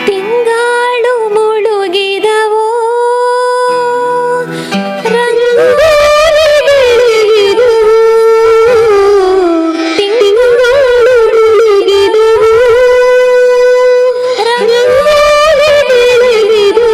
ತಿಂಗಾಳು ಮುಳುಗಿದವೋ ರಂಗೋಲಿ ಬೆಳಗಿದವು, ತಿಂಗಾಳು ಮುಳುಗಿದವು ರಂಗೋಲಿ ಬೆಳಗಿದವು.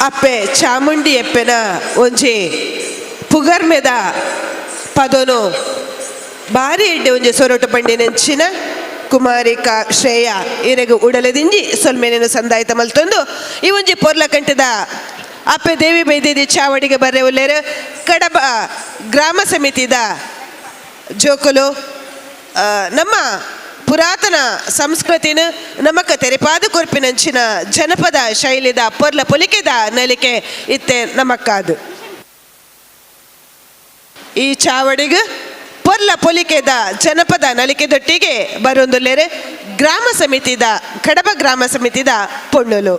ಅಪ್ಪೆ ಚಾಮುಂಡಿ ಎಪ್ಪೆನ ಒಂಜಿ ಪುಗರ್ಮೆದ ಪದೊನು ಬಾರಿ ಎಡ್ಡೆ ಒಂಜಿ ಸೊರಟು ಪಂಡಿನಂಚಿನ ಕುಮಾರಿಕ ಶ್ರೇಯ ಇರೆಗ್ ಉಡಲದಿಂಜಿ ಸೊಲ್ಮೆನೇನು ಸಂದಾಯಿತ ಮಲ್ತೊಂದು ಈ ಒಂಜಿ ಪೊರ್ಲಕಂಟದ ಅಪ್ಪೆ ದೇವಿ ಬೈದೇದಿ ಚಾವಡಿಗೆ ಬರ್ರೆ ಉಲ್ಲೇರು ಕಡಬ ಗ್ರಾಮ ಸಮಿತಿದ ಜೋಕುಲು. ನಮ್ಮ ಪುರಾತನ ಸಂಸ್ಕೃತಿನ ನಮಕ ತೆರೆಪಾದ ಕೊರ್ಪಿನಂಚಿನ ಜನಪದ ಶೈಲಿದ ಪೊರ್ಲ ಪೊಲಿಕೆದ ನಲಿಕೆ ಇತ್ತೆ ನಮಕ್ಕಾದು. ಈ ಚಾವಡಿಗೆ ಪೊರ್ಲ ಪೊಲಿಕೆದ ಜನಪದ ನಲಿಕೆದೊಟ್ಟಿಗೆ ಬರೊಂದುಲ್ಲೇರೆ ಗ್ರಾಮ ಸಮಿತಿದ ಕಡಬ ಗ್ರಾಮ ಸಮಿತಿದ ಪೊಣ್ಣುಲು.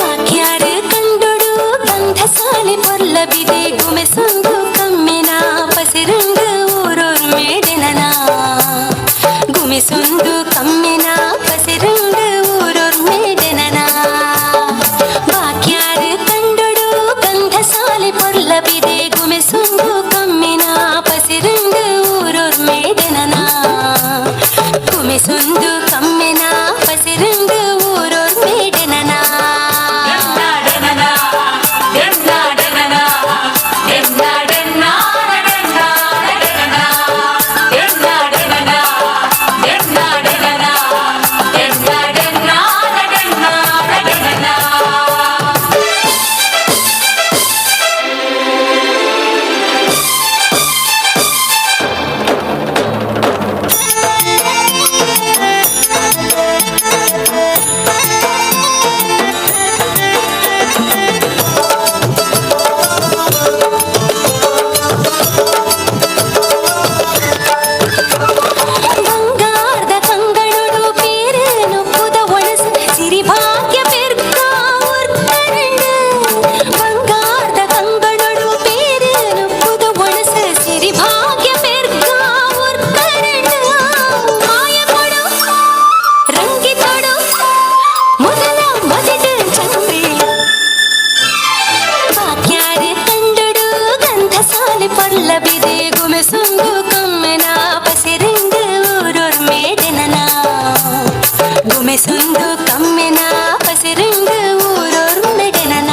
ವಾಕ್ಯಾರು ಕಂಡೊಡು ಗಂಧಸಾಲೆ ಪೊರ್ಲಬಿದೆ ಗುಮೆಸೊಂದು ಕಮ್ಮಿನ ಪಸಿರಂಗ ಊರೊರ್ ಮೇಡೆನನ ಗುಮೆಸೊಂದು ಕಮ್ಮಿನ ಪಸಿರಂಗ ಊರೊರ್ ಮೇಡೆನನ. ವಾಕ್ಯಾರು ಕಂಡೊಡು ಗಂಧಸಾಲೆ ಪೊರ್ಲಬಿದೆ ಗುಮೆಸೊಂದು ಕಮ್ಮಿನ ಪಸಿರಂಗ ಊರೊರ್ ಮೇಡೆನನ ಗುಮೆಸೊಂದು ಕಮ್ಮಿನ ಪಸಿರಂಗ ಊರೊರ್ ಮೇಡೆನನ. ಬಂಗಾರದ ಕಂಗಳೊಡು ಪೇರನು ಪುದ ಒಣಸು ಸಿರಿಭಾಗ್ಯ ಪೆರ್ಗ ಉರ್ಕರಂಡು. ಬಂಗಾರದ ಕಂಗಳೊಡು ಪೇರನು ಪುದ ಒಣಸು ಸಿರಿಭಾಗ್ಯ ಪೆರ್ಗ ಉರ್ಕರಂಡು. ಮಾಯ ಕೊಡು ರಂಗಿತೊಡು ಮೊದಲ ಮೊದಲು ಚಂದ್ರಿ. ವಾಕ್ಯಾರು ಕಂಡೊಡು ಗಂಧಸಾಲೆ ಪೊರ್ಲಬಿದೆ ಗುಮೆಸೊಂದು ಕಮ್ಮೆನ ಪಸಿರಂಗ ಊರೊರ್ ಮೇಡೆನನ ಗುಮೆಸೊಂದು ಕಮ್ಮೆನ ಪಸಿರಂಗ ಊರೊರ್ ಮೇಡೆನನ.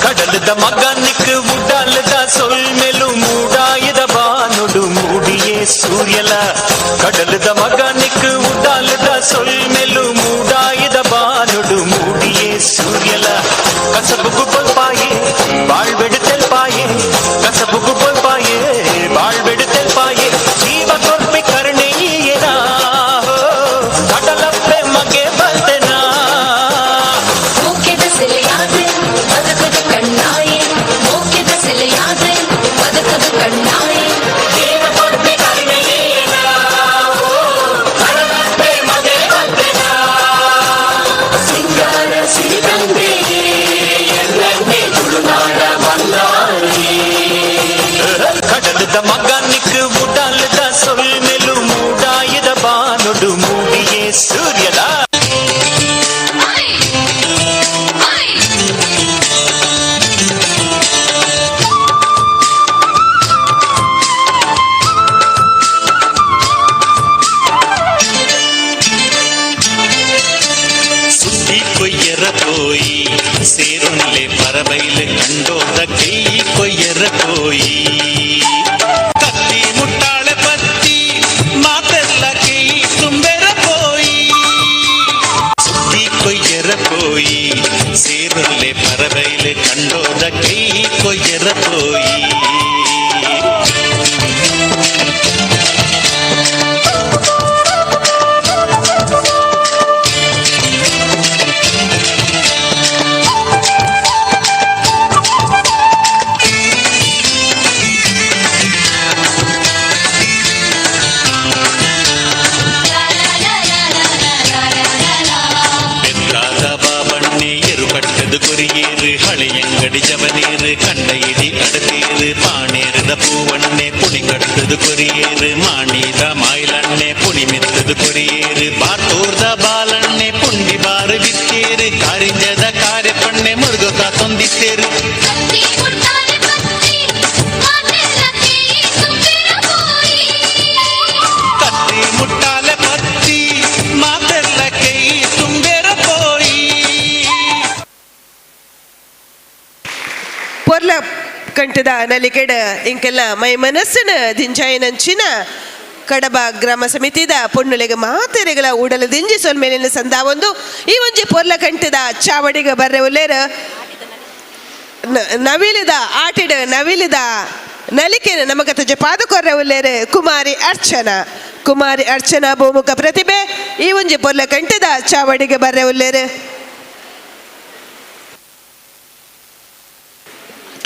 ಕಡಲದ ಮಗನಿಕ್ ಉಡಾಲದ ಸೊಲ್ಮೆಲು ಮೂಡಾಯದ ಬಾನುಡು ಮೂಡಿಯೇ ಸೂರ್ಯಲ. ಕಡಲದ ಮಗನಿಕ್ ಉಡಾಲದ ಸೊಲ್ಮೆಲು ಮೂಡಾಯದ ಬಾನುಡು ಮೂಡಿಯೇ ಸೂರ್ಯಲ. ಕಸಬುಗು ಬೊಲ್ಪಾಯೆ ಬಾಳ್ಬೆಡು ತೆಲ್ಪಾಯೆ, ಕಸಬುಗು ಬೊಲ್ಪಾಯೆ ಬಾಳ್ಬೆಡು ತೆಲ್ಪಾಯೆ, ಜೀವ ಕೊರ್ಪಿ ಕರ್ಣೀಯನಾ ಕಡಲಪ್ಪೆ ಮಗೆ ಬಲ್ತೆನಾ. ಮೋಕ್ಯದ ಸೆಲೆಯಾದ್ರೆ ಬದುಕದ ಕಣ್ಣಾಯೆ, ಮೋಕ್ಯದ ಸೆಲೆಯಾದ್ರೆ. ಕೊಯ್ಯರ ಪೋಯಿ. ಕತ್ತಿ ಮುಟ್ಟಾಳೆ ಪತ್ತಿ ಮಾತೆಲ್ಲ ಕೈ ತುಂಬೆರ ಪೋಯಿ. ಸುದ್ದಿ ಕೊಯ್ಯರ ಪೋಯಿ, ಸೇರೊಲ್ಲೆ ಪರಬೈಲೆ ಕಂಡೋದ ಕೈ ಕೊಯ್ಯರ ಪೋಯಿ. ಬೆದ್ರಾದ ಬಾಬಣ್ಣೆ ಎರು ಕಟ್ಟದು ಕೊರಿಯೇರು, ಹಳೆಯಂಗಡಿ ಜವನೀರು ಕಂಡ ಇಡಿ ಅಡತೀರು. ಪಾಣೇರದ ಪೂವಣ್ಣೆ ಪುಣಿ ಕಟ್ಟದು ಕೊರಿಯೇರು, ಮಾಣಿದ ಮಾಯಿಲಣ್ಣೆ ಪುಣಿ ಮೆತ್ತದು ಕೊರಿಯೇರು. ಬಾತೂರ್ದ ಬಾಲಣ್ಣೆ ಪುಂಡಿ ಬಾರು ಬಿತ್ತೇರು, ಕಾರಿಂಜದ ಕಾರ್ಯಪಣ್ಣೆ ಮುರುಗಕ ತೊಂದಿತ್ತೇರು. ಕತ್ತಿ ಮುಟ್ಟಾಲೆ ಪತ್ತಿ ಮಾತೆಲ್ಲ ಕೈ ತುಂಬಿರ ಪೋಯಿ. ಕತ್ತಿ ಮುಟ್ಟಾಲೆ ಪತ್ತಿ ಮಾತೆಲ್ಲ ಕೈ ತುಂಬೆರ ಪೋಯಿ. ಪೊರ್ಲ ಕಂಠದ ನಲಿಕೆಡ ಇಂಕೆಲ್ಲ ಮೈ ಮನಸ್ಸಿನ ದಿಂಜಾಯಿನಂಚಿನ ಕಡಬ ಗ್ರಾಮ ಸಮಿತಿದ ಪೊಣ್ಣುಲೆಗ ಮಾತೆರೆಗಳ ಉಡಲ ದಿಂಜಿ ಸೊಲ್ಮೇಲಿನ ಸಂದಾವೊಂದು ಈ ಒಂಜಿ ಪೊರ್ಲ ಕಂಠದ ಚಾವಡಿಗ ಬರ್ರೆ ಉಲ್ಲೇರ ನವಿಲಿದ ಆಟಿಡ ನವಿಲಿದ ನಲಿಕೆನ ನಮಗ ತುಜೆ ಪಾದಕೊರ್ರೆ ಉಲ್ಲೇರು ಕುಮಾರಿ ಅರ್ಚನಾ. ಕುಮಾರಿ ಅರ್ಚನಾ ಬಹುಮುಖ ಪ್ರತಿಭೆ ಈ ಒಂಜಿ ಪೊರ್ಲ ಕಂಠದ ಚಾವಡಿಗೆ ಬರ್ರೆ ಉಲ್ಲೇರು.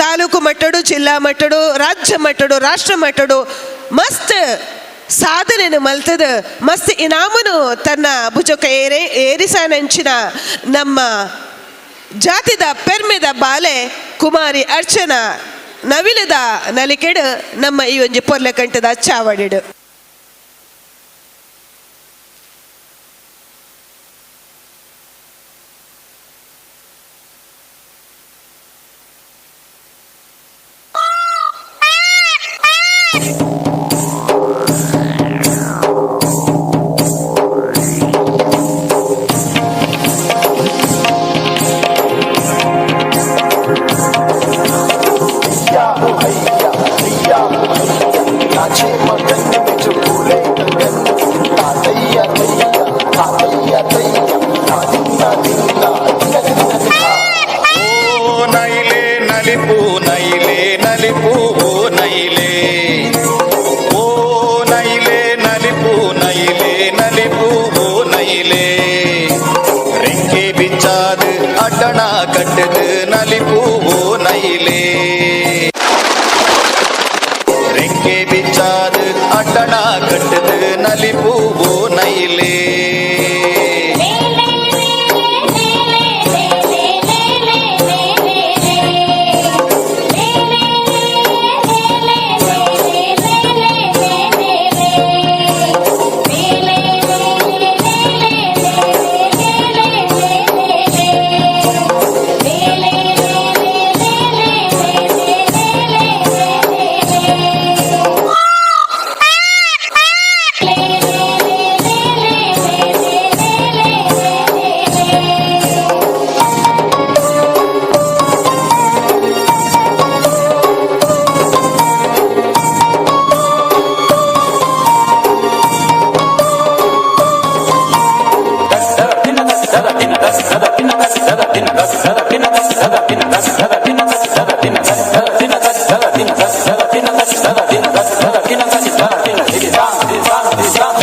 ತಾಲೂಕು ಮಟ್ಟಡು, ಜಿಲ್ಲಾ ಮಟ್ಟಡು, ರಾಜ್ಯ ಮಟ್ಟಡು, ರಾಷ್ಟ್ರ ಮಟ್ಟಡು ಮಸ್ತ್ ಸಾಧನೆನು ಮಲ್ತದ ಮಸ್ತ್ ಇನಾಮನು ತನ್ನ ಭುಜಕ ಏರೆ ಏರಿಸಾನಂಚಿನ ನಮ್ಮ ಜಾತಿದ ಪೆರ್ಮೆದ ಬಾಲೆ ಕುಮಾರಿ ಅರ್ಚನಾ ನವಿಲದ ನಲಿಕೆಡು ನಮ್ಮ ಈ ಒಂಜಿ ಪೊರ್ಲಕಂಠದ ಚಾವಡಿಡು. नाचे मगन में जो भूले गगन, तातैया तैया तातैया तैया, दिन्ना दिन्ना दिन्ना दिन्ना दिन्ना. ಓ ನೈಲೆ ನಲಿಪು ನೈಲೆ ನಲಿಪು, ಓ ನೈಲೆ, ಓ ನೈಲೆ ನಲಿಪು ನೈಲೆ ನಲಿಪು, ಓ ನೈಲೆ. ರೆಕ್ಕೆ ಬಿಚ್ಚಾದು ಅಡ್ಡಣ ಕಟ್ಟದು ನಲಿಪು, ಓ ನೈಲೆ. ರೆಕ್ಕೆ ಬಿಚ್ಚಾದು ಅಡ್ಡಣ ಕಟ್ಟದು ನಲಿಪು, ಓ ನೈಲೆ.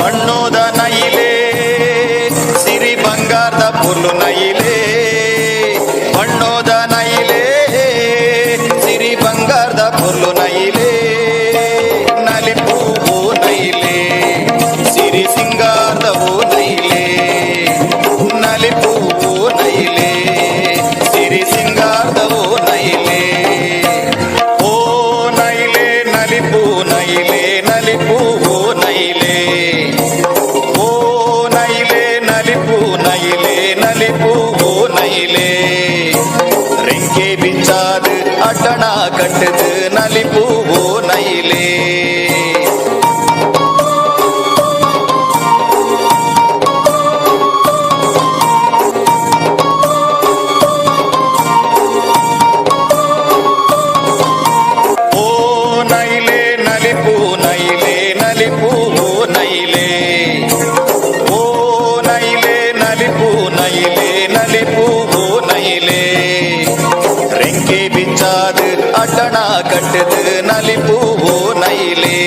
ಮಣ್ಣೋದ ನೈಲೆ ಸಿರಿ ಬಂಗಾರದ ಪುಲ್ಲು ನೈಲೆ, ಮಣ್ಣೋದ ನೈಲೆ ಸಿರಿ ಬಂಗಾರದ ಪುಲ್ಲು ನೈಲೆ. ನಲಿಪು ಓ ನೈಲೆ ಸಿರಿ ಸಿಂಗಾರದ ಓ ನೈಲೆ, ನಲಿಪು ಓ ನೈಲೆ ಸಿರಿ ಸಿಂಗಾರದ ಓ ನೈಲೆ. ಓ ನೈಲೆ ನಲಿಪು ನೈಲೆ ನಲಿಪು, ಓ ನೈಲೆ, ಓ ನೈಲೆ ನಲಿಪು ನೈಲೆ ನಲಿಪು, ಓ ನೈಲೆ. ರೆಕ್ಕೆ ಬಿಚ್ಚಾದು ಅಡ್ಡಣ ಕಟ್ಟದು ನಲಿಪು, ಓ ನೈಲೆ. ಅಡ್ಡಣ ಕಟ್ಟದು ನಲಿಪುವೋ ನೈಲೇ.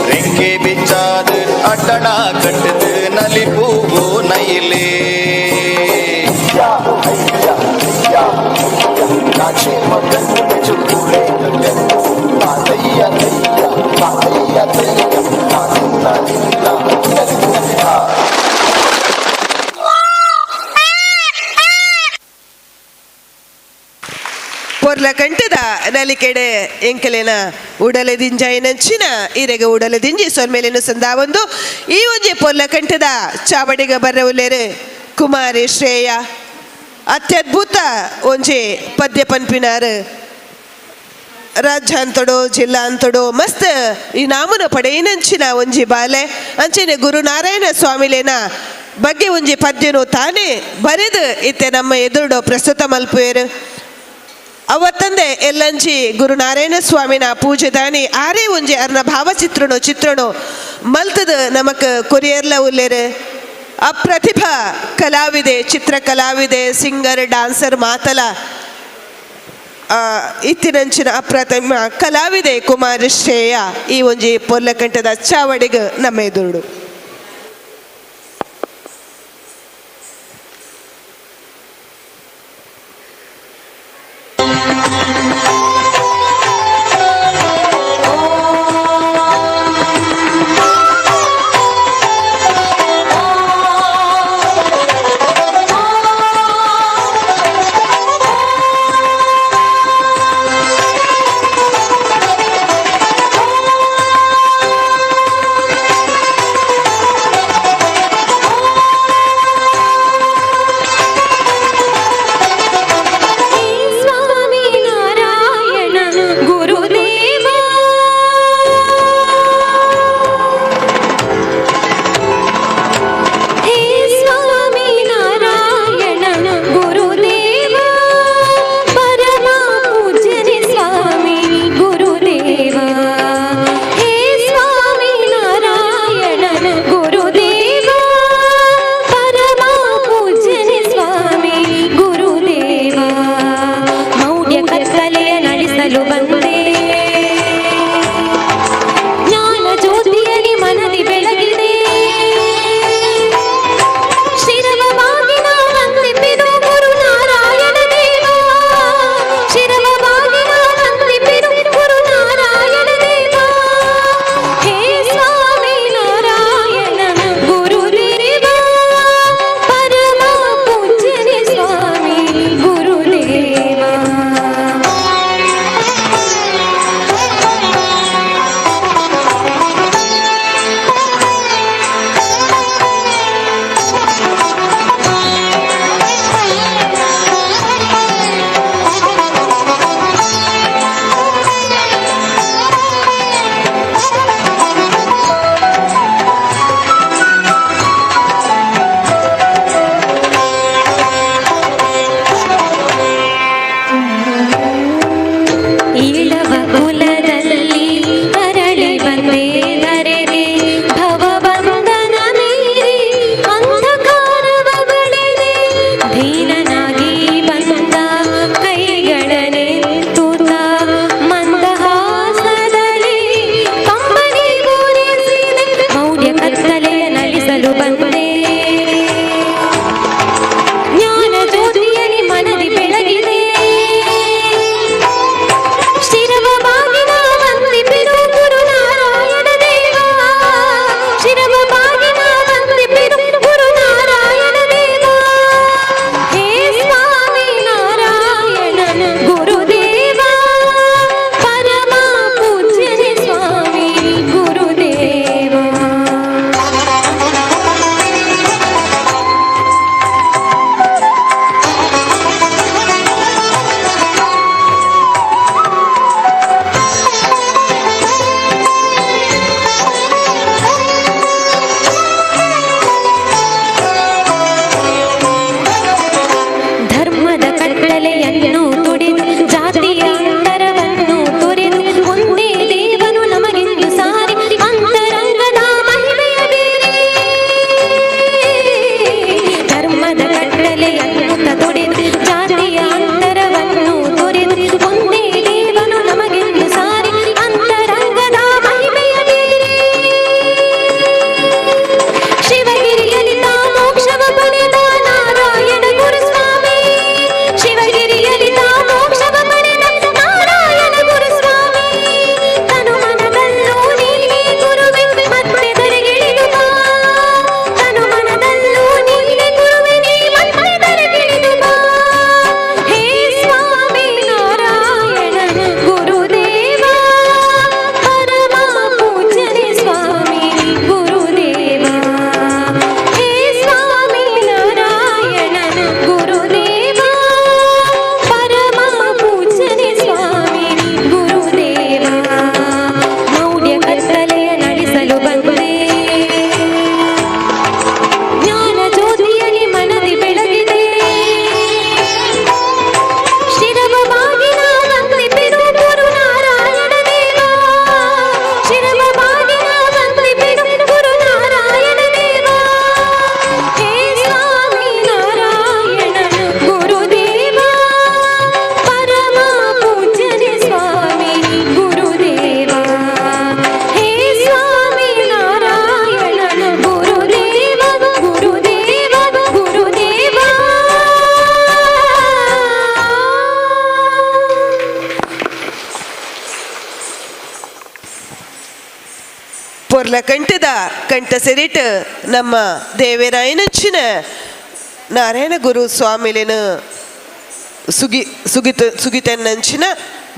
ರೆಂಕೆ ಬಿಚ್ಚಾದು ಅಡ್ಡಣ ಕಟ್ಟದು ನಲಿಪುವೋ ನೈಲೇ. या हैया या नाचे मगन में जो पूरे गगन, तातैया तैया तातैया तैया तातिन्ना तिन्ना तिन्ना. ಪೊರ್ಲ ಕಂಠದ ನಲಿಕೆಡೆ ಎಂಕಲೆನ ಉಡಲೆ ದಿಂಜಾಯಿನಂಚಿನ ಇರೆಗ ಉಡಲೆ ದಿಂಜಿ ಸೊಲ್ಮೇಲಿನ ಸಂದಾವೊಂದು ಈ ಒಂಜಿ ಪೊರ್ಲ ಕಂಠದ ಚಾವಡಿಗ ಬರ್ರ ಉಲ್ಲೇರು ಕುಮಾರಿ ಶ್ರೇಯ. ಅತ್ಯದ್ಭುತ ಒಂಜಿ ಪದ್ಯ ಪನ್ಪಿನಾರು. ರಾಜ್ಯಾಂತಡು ಜಿಲ್ಲಾಂತಡು ಮಸ್ತ್ ಈ ನಾಮನ ಪಡೆಯಿನಂಚಿನ ಒಂಜಿ ಬಾಲೆ. ಅಂಚನೆ ಗುರುನಾರಾಯಣ ಸ್ವಾಮಿಲೇನ ಬಗ್ಗೆ ಒಂಜಿ ಪದ್ಯನು ತಾನೇ ಬರೆದು ಇತ್ತೆ ನಮ್ಮ ಎದುರುಡು ಪ್ರಸ್ತುತ ಮಲ್ಪುವೇರು. ಅವತ್ತಂದೆ ಎಲ್ಲಂಜಿ ಗುರುನಾರಾಯಣ ಸ್ವಾಮಿನ ಪೂಜೆ ದಾನಿ ಆರೇ ಒಂಜಿ ಅರ್ನ ಭಾವಚಿತ್ರನು ಚಿತ್ರನು ಮಲ್ತದ ನಮಕ್ ಕೊರಿಯರ್ಲ ಉಲ್ಲೇರು. ಅಪ್ರತಿಭ ಕಲಾವಿದೆ, ಚಿತ್ರ ಕಲಾವಿದೆ, ಸಿಂಗರ್, ಡಾನ್ಸರ್ ಮಾತಲ ಇತ್ತಿನಂಚಿನ ಅಪ್ರತಿಮ ಕಲಾವಿದೆ ಕುಮಾರ ಶ್ರೇಯ ಈ ಒಂಜಿ ಪೊರ್ಲಕಂಠದ ಚಾವಡಿಗ ನಮ್ಮ ಎದುರುಡು. ಸ್ವಾಮಿ ನಾರಾಯಣ ಗುರುದೇವ, ಹೇ ಸ್ವಾಮಿ ನಾರಾಯಣ ಗುರುದೇವ, ಪರಮ ಪೂಜ್ಯನೆ ಸ್ವಾಮಿ ಗುರುದೇವ. ಹೇ ಸ್ವಾಮಿ ನಾರಾಯಣ ಗುರುದೇವ, ಪರಮ ಪೂಜ್ಯನೆ ಸ್ವಾಮಿ ಗುರುದೇವ. ಮೌಢ್ಯ ಕತ್ತಲೆಯ ನಡೆಸಲು ಬಂದೆ, ಜ್ಞಾನ ಜ್ಯೋತಿಯಲಿ ಮನದಿ ಬೆಳಗಿದೆ. ಶಿರವ ಬಾಗಿನ ವಂದಿಪಿರು ಗುರು ನಾರಾಯಣ ದೇವ, ಶಿರವ ಬಾಗಿನ ವಂದಿಪಿರು ಗುರು ನಾರಾಯಣ ದೇವ. ಹೇ ಸ್ವಾಮಿ ನಾರಾಯಣ ಗುರುದೇವ, ಪರಮ ಪೂಜ್ಯನೆ ಸ್ವಾಮಿ ಗುರುದೇವ. ಪೊರ್ಲ ಕಂಠದ ಕಂಠ ಸಿರಿಟ್ ನಮ್ಮ ದೇವರಾಯನಂಚಿನ ನಾರಾಯಣ ಗುರು ಸ್ವಾಮಿಲಿನ ಸುಗಿ ಸುಗಿತ ಸುಗಿತನ್ನಂಚಿನ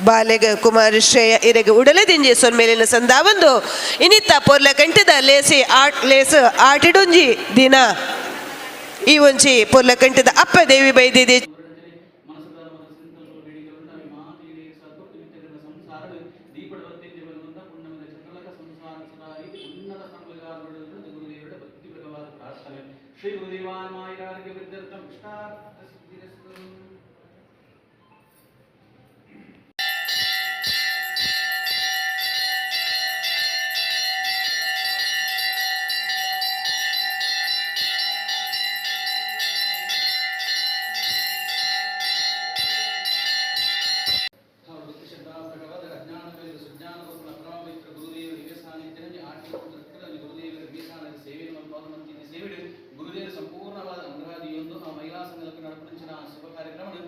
ಬಾಲೆಗ ಕುಮಾರ ಶ್ರೇಯ ಇರೆಗ ಉಡಲದಿಂಜಿ ಸೊನ್ಮೇಲಿನ ಸಂದಾವಂದು ಇನಿತ್ತ ಪೊರ್ಲ ಕಂಠದ ಲೇಸಿ ಆಟ್ ಲೇಸ್ ಆಟಿಡುಂಜಿ ದಿನ ಈ ಒಂಜಿ ಪೊರ್ಲ ಕಂಠದ ಅಪ್ಪ ದೇವಿ ಬೈದಿದೆ. ಶ್ರೀ ಗುರುದೇವಾನ್ಮಾಯಿರಾರ್ಗ್ಯ ವಿದ್ಯರ್ಥಂ ಇಷ್ಟಾರ್ಥ ಸಿದ್ಧಿರಸ್ತು.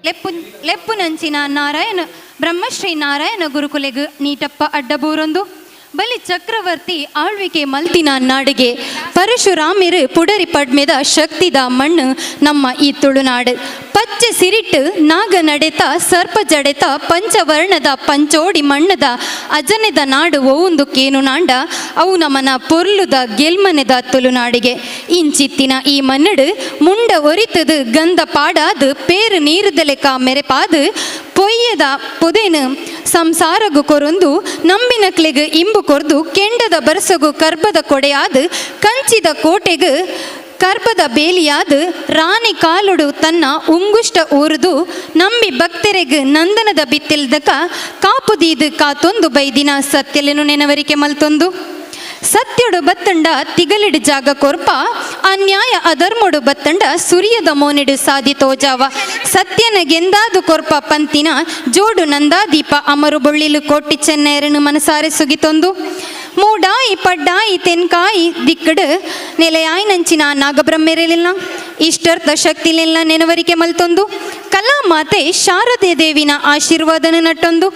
ಲೆಪ್ಪು ಲೆಪ್ಪುನಂಚಿನ ನಾರಾಯಣ ಬ್ರಹ್ಮಶ್ರೀ ನಾರಾಯಣ ಗುರುಕುಲೆಗ್ ನೀಟಪ್ಪ ಅಡ್ಡಬೂರೊಂದು ಬಲಿ ಚಕ್ರವರ್ತಿ ಆಳ್ವಿಕೆ ಮಲ್ತಿನ ನಾಡಿಗೆ ಪರಶುರಾಮಿರು ಪುಡರಿ ಪಡ್ಮೆದ ಶಕ್ತಿದ ಮಣ್ಣು ನಮ್ಮ ಈ ತುಳುನಾಡು. ಪಚ್ಚೆ ಸಿರಿಟ್ಟು ನಾಗ ನಡೆತ ಸರ್ಪ ಜಡೆತ ಪಂಚವರ್ಣದ ಪಂಚೋಡಿ ಮಣ್ಣದ ಅಜನೆದ ನಾಡು ಒವುಂದು ಕೇನು ನಾಂಡ ಅವು ನಮನ ಪೊರ್ಲುದ ಗೆಲ್ಮನೆದ ತುಳುನಾಡಿಗೆ. ಇಂಚಿತ್ತಿನ ಈ ಮನ್ನಡು ಮುಂಡ ಒರಿತದು ಗಂಧ ಪಾಡಾದು ಪೇರು ನೀರುದಲೆಕ ಮೆರೆಪಾದು ಪೊಯ್ಯದ ಪೊದೆನು ಸಂಸಾರಗು ಕೊರೊಂದು ನಂಬಿನಕ್ಲೆಗ್ ಇಂಬು ಕೊರ್ದು ಕೆಂಡದ ಬರಸಗು ಕರ್ಬದ ಕೊಡೆಯಾದು ಕಂಚಿದ ಕೋಟೆಗು ಕರ್ಬದ ಬೇಲಿಯಾದು ರಾಣಿ ಕಾಲುಡು ತನ್ನ ಉಂಗುಷ್ಟ ಊರುದು ನಂಬಿ ಭಕ್ತರೆಗ್ ನಂದನದ ಬಿತ್ತಿಲ್ದಕ ಕಾಪುದೀದು ಕಾತೊಂದು ಬೈದಿನ ಸತ್ಯಲೆನು ನೆನವರಿಕೆ ಮಲ್ತೊಂದು ಸತ್ಯಡು ಬತ್ತಂಡ ತಿಗಲಿಡು ಜಾಗ ಕೊರ್ಪ, ಅನ್ಯಾಯ ಅಧರ್ಮಡು ಬತ್ತಂಡ ಸುರಿಯದ ಮೋನೆಡು ಸಾದಿ ತೋಜಾವ, ಸತ್ಯನ ಗೆಂದಾದು ಕೊರ್ಪ ಪಂತಿನ ಜೋಡು ನಂದಾದೀಪ ಅಮರು ಬೊಳ್ಳಿಲು ಕೋಟಿ ಚೆನ್ನೆರನು ಮನಸಾರೆ ಸುಗಿತೊಂದು ಮೂಡಾಯಿ ಪಡ್ಡಾಯಿ ತೆನ್ಕಾಯಿ ದಿಕ್ಕಡು ನೆಲೆಯಾಯಿ ನಂಚಿನ ನಾಗಬ್ರಹ್ಮೆರಲಿಲ್ಲ ಇಷ್ಟರ್ಥ ಶಕ್ತಿಲೆಲ್ಲ ನೆನವರಿಕೆ ಮಲ್ತೊಂದು ಕಲಾಮಾತೆ ಶಾರದೆ ದೇವಿನ ಆಶೀರ್ವಾದನ ನಟ್ಟೊಂದು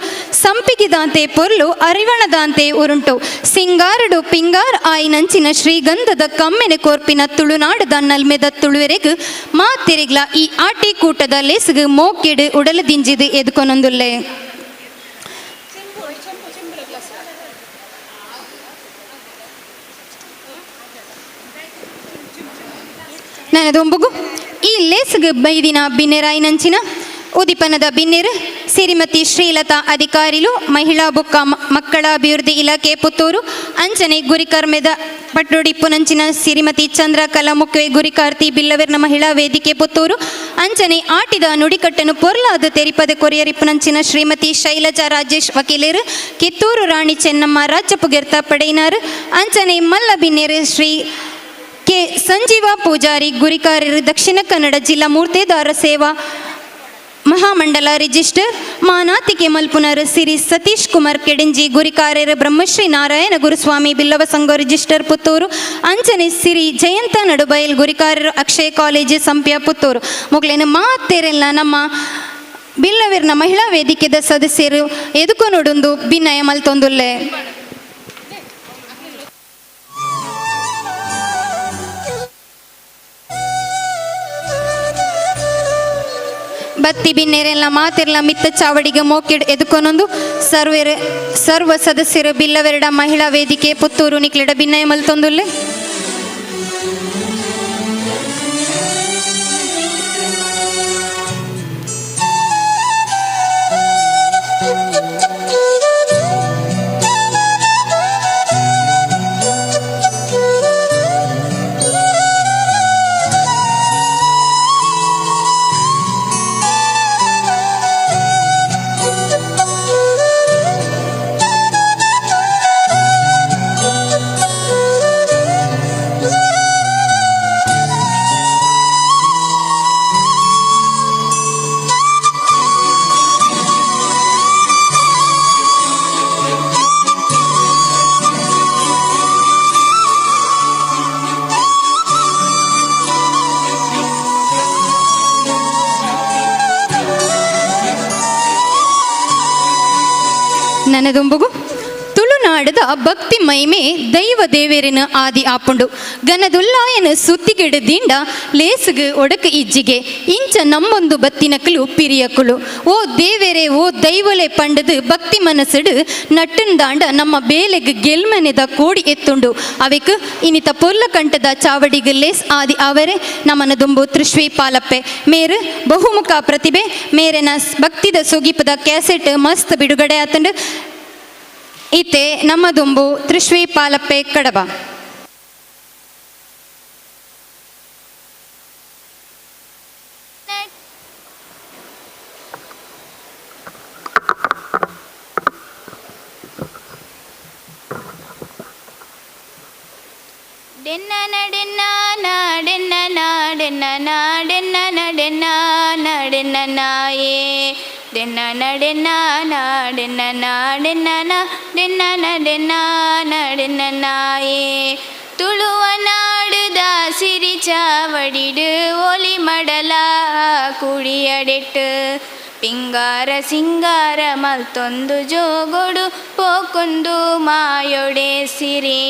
ಸಂಪಿಗೆದಾಂತೆ ಪೊರ್ಲು ಅರಿವಣದಾಂತೆ ಉರುಂಟು ಸಿಂಗಾರಡು ಪಿಂಗಾರ್ ಆಯಿನಂಚಿನ ಶ್ರೀಗಂಧದ ಕಮ್ಮೆನೆ ಕೋರ್ಪಿನ ತುಳುನಾಡದ ನಲ್ಮೆದ ತುಳುವೆರೆಗ್ ಮಾತೆರೆಗ್ಲ ಈ ಆಟಿ ಕೂಟದ ಲೇಸುಗು ಮೋಕೆಡು ಉಡಲ ದಿಂಜಿದು ಎದುಕೊನೊಂದುಲ್ಲೆ. ನನದೊಂಬುಗು ಈ ಲೇಸುಗು ಬೈದಿನ ಬಿನ್ನೆರಾಯಿನಂಚಿನ ಉದಿಪನದ ಬಿನ್ನೆರು ಶ್ರೀಮತಿ ಶ್ರೀಲತಾ ಅಧಿಕಾರಿಲು, ಮಹಿಳಾ ಬುಕ್ಕ ಮಕ್ಕಳ ಅಭಿವೃದ್ಧಿ ಇಲಾಖೆ ಪುತ್ತೂರು, ಅಂಚನೆ ಗುರಿಕರ್ಮೆದ ಪಟ್ಟೊಡಿಪ್ಪುನಂಚಿನ ಶ್ರೀಮತಿ ಚಂದ್ರಕಲಾ ಮುಖ್ಯ ಗುರಿಕಾರ್ತಿ ಬಿಲ್ಲವೆರ್ನ ಮಹಿಳಾ ವೇದಿಕೆ ಪುತ್ತೂರು, ಅಂಚನೆ ಆಟಿದ ನುಡಿಕಟ್ಟನು ಪೊರ್ಲಾದ ತೆರಿಪದ ಕೊರಿಯರಿಪ್ಪುನಂಚಿನ ಶ್ರೀಮತಿ ಶೈಲಜಾ ರಾಜೇಶ್ ವಕೀಲರು, ಕಿತ್ತೂರು ರಾಣಿ ಚೆನ್ನಮ್ಮ ರಾಜ್ಯ ಪುಗೆರ್ತ ಪಡೆಯಿನಾರು, ಅಂಚನೆ ಮಲ್ಲ ಬಿನ್ನೆರು ಶ್ರೀ ಕೆ ಸಂಜೀವ ಪೂಜಾರಿ ಗುರಿಕಾರರು, ದಕ್ಷಿಣ ಕನ್ನಡ ಜಿಲ್ಲಾ ಮೂರ್ತೆದಾರ ಸೇವಾ ಮಹಾಮಂಡಲ ರಿಜಿಸ್ಟರ್, ಮಾನಾತಿಕೆ ಮಲ್ಪುನರ್ ಸಿರಿ ಸತೀಶ್ ಕುಮಾರ್ ಕೆಡಿಂಜಿ ಗುರಿಕಾರ್ಯರು, ಬ್ರಹ್ಮಶ್ರೀ ನಾರಾಯಣ ಗುರುಸ್ವಾಮಿ ಬಿಲ್ಲವ ಸಂಘ ರಿಜಿಸ್ಟರ್ ಪುತ್ತೂರು, ಅಂಚನೆ ಸಿರಿ ಜಯಂತ ನಡುಬಯಲ್ ಗುರಿಕಾರ್ಯರು, ಅಕ್ಷಯ ಕಾಲೇಜು ಸಂಪ್ಯ ಪುತ್ತೂರು. ಮೊಗಲೇನು ಮಾತೇರೆಲ್ಲ ನಮ್ಮ ಬಿಲ್ಲವೆರ್ನ ಮಹಿಳಾ ವೇದಿಕೆದ ಸದಸ್ಯರು ಎದುಕು ನೋಡೊಂದು ಭಿನ್ನಯ ಮಲ್ತೊಂದುಲ್ಲೆ. ಬತ್ತಿ ಬಿನ್ನೆರೆಲ್ಲ ಮಾತಿರ್ಲ ಮಿತ್ತ ಚಾವಡಿಗೆ ಮೋಕೆಡ್ ಎದುಕೊನೊಂದು ಸರ್ವೆರ್ ಸರ್ವ ಸದಸ್ಯರು ಬಿಲ್ಲವೆರಡ ಮಹಿಳಾ ವೇದಿಕೆ ಪುತ್ತೂರು ನಿಕ್ಲೆಡ ಭಿನ್ನಯ ಮಲ್ತೊಂದುಲ್ಲೆ. ನನದೊಂಬುಗು. ತುಳುನಾಡದ ಭಕ್ತಿ ಮೈಮೆ ದೈವ ದೇವೆರಿನ ಆದಿ ಆಪುಂಡು. ಗನದುಲ್ಲಾಯನ ಸುತ್ತಿಗೆಡು ದಿಂಡ ಲೇಸುಗು ಒಡಕು ಇಜ್ಜಿಗೆ ಇಂಚ ನಮ್ಮೊಂದು ಬತ್ತಿನಕಲು ಪಿರಿಯಕುಲು. ಓ ದೇವೆರೆ ಓ ದೈವಲೆ ಪಂಡದು ಭಕ್ತಿ ಮನಸ್ಸುಡು ನಟ್ಟನ್ ದಾಂಡ ನಮ್ಮ ಬೇಲೆಗ್ ಗೆಲ್ಮನೆದ ಕೋಡಿ ಎತ್ತುಂಡು. ಅವೆಕ್ ಇನಿತ ಪೊಲ್ಲ ಕಂಠದ ಚಾವಡಿಗ್ ಲೇಸ್ ಆದಿ ಅವರೆ ನಮನ ದುಂಬು ತ್ರಿಶ್ವಿ ಪಾಲಪ್ಪೆ ಮೇರು ಬಹುಮುಖ ಪ್ರತಿಭೆ. ಮೇರೆನ ಭಕ್ತಿದ ಸುಗೀಪದ ಕ್ಯಾಸೆಟ್ ಮಸ್ತ್ ಬಿಡುಗಡೆ ಆತಂಡು. ಇತ್ತೆ ನಮ್ಮ ದುಂಬು ತ್ರಿಶ್ವಿ ಪಾಲಪ್ಪೆ ಕಡಬ. ತುಳುವ ನಾಡುದ ಸಿರಿ ಚಾವಡಿಡು ಒಲಿ ಮಡಲ ಕುಡಿಯಡೆಟ್ಟು ಪಿಂಗಾರ ಸಿಂಗಾರ ಮಲ್ತೊಂದು ಜೋಗೊಡು ಪೋಕೊಂದು ಮಾಯೊಡೆ ಸಿರಿ.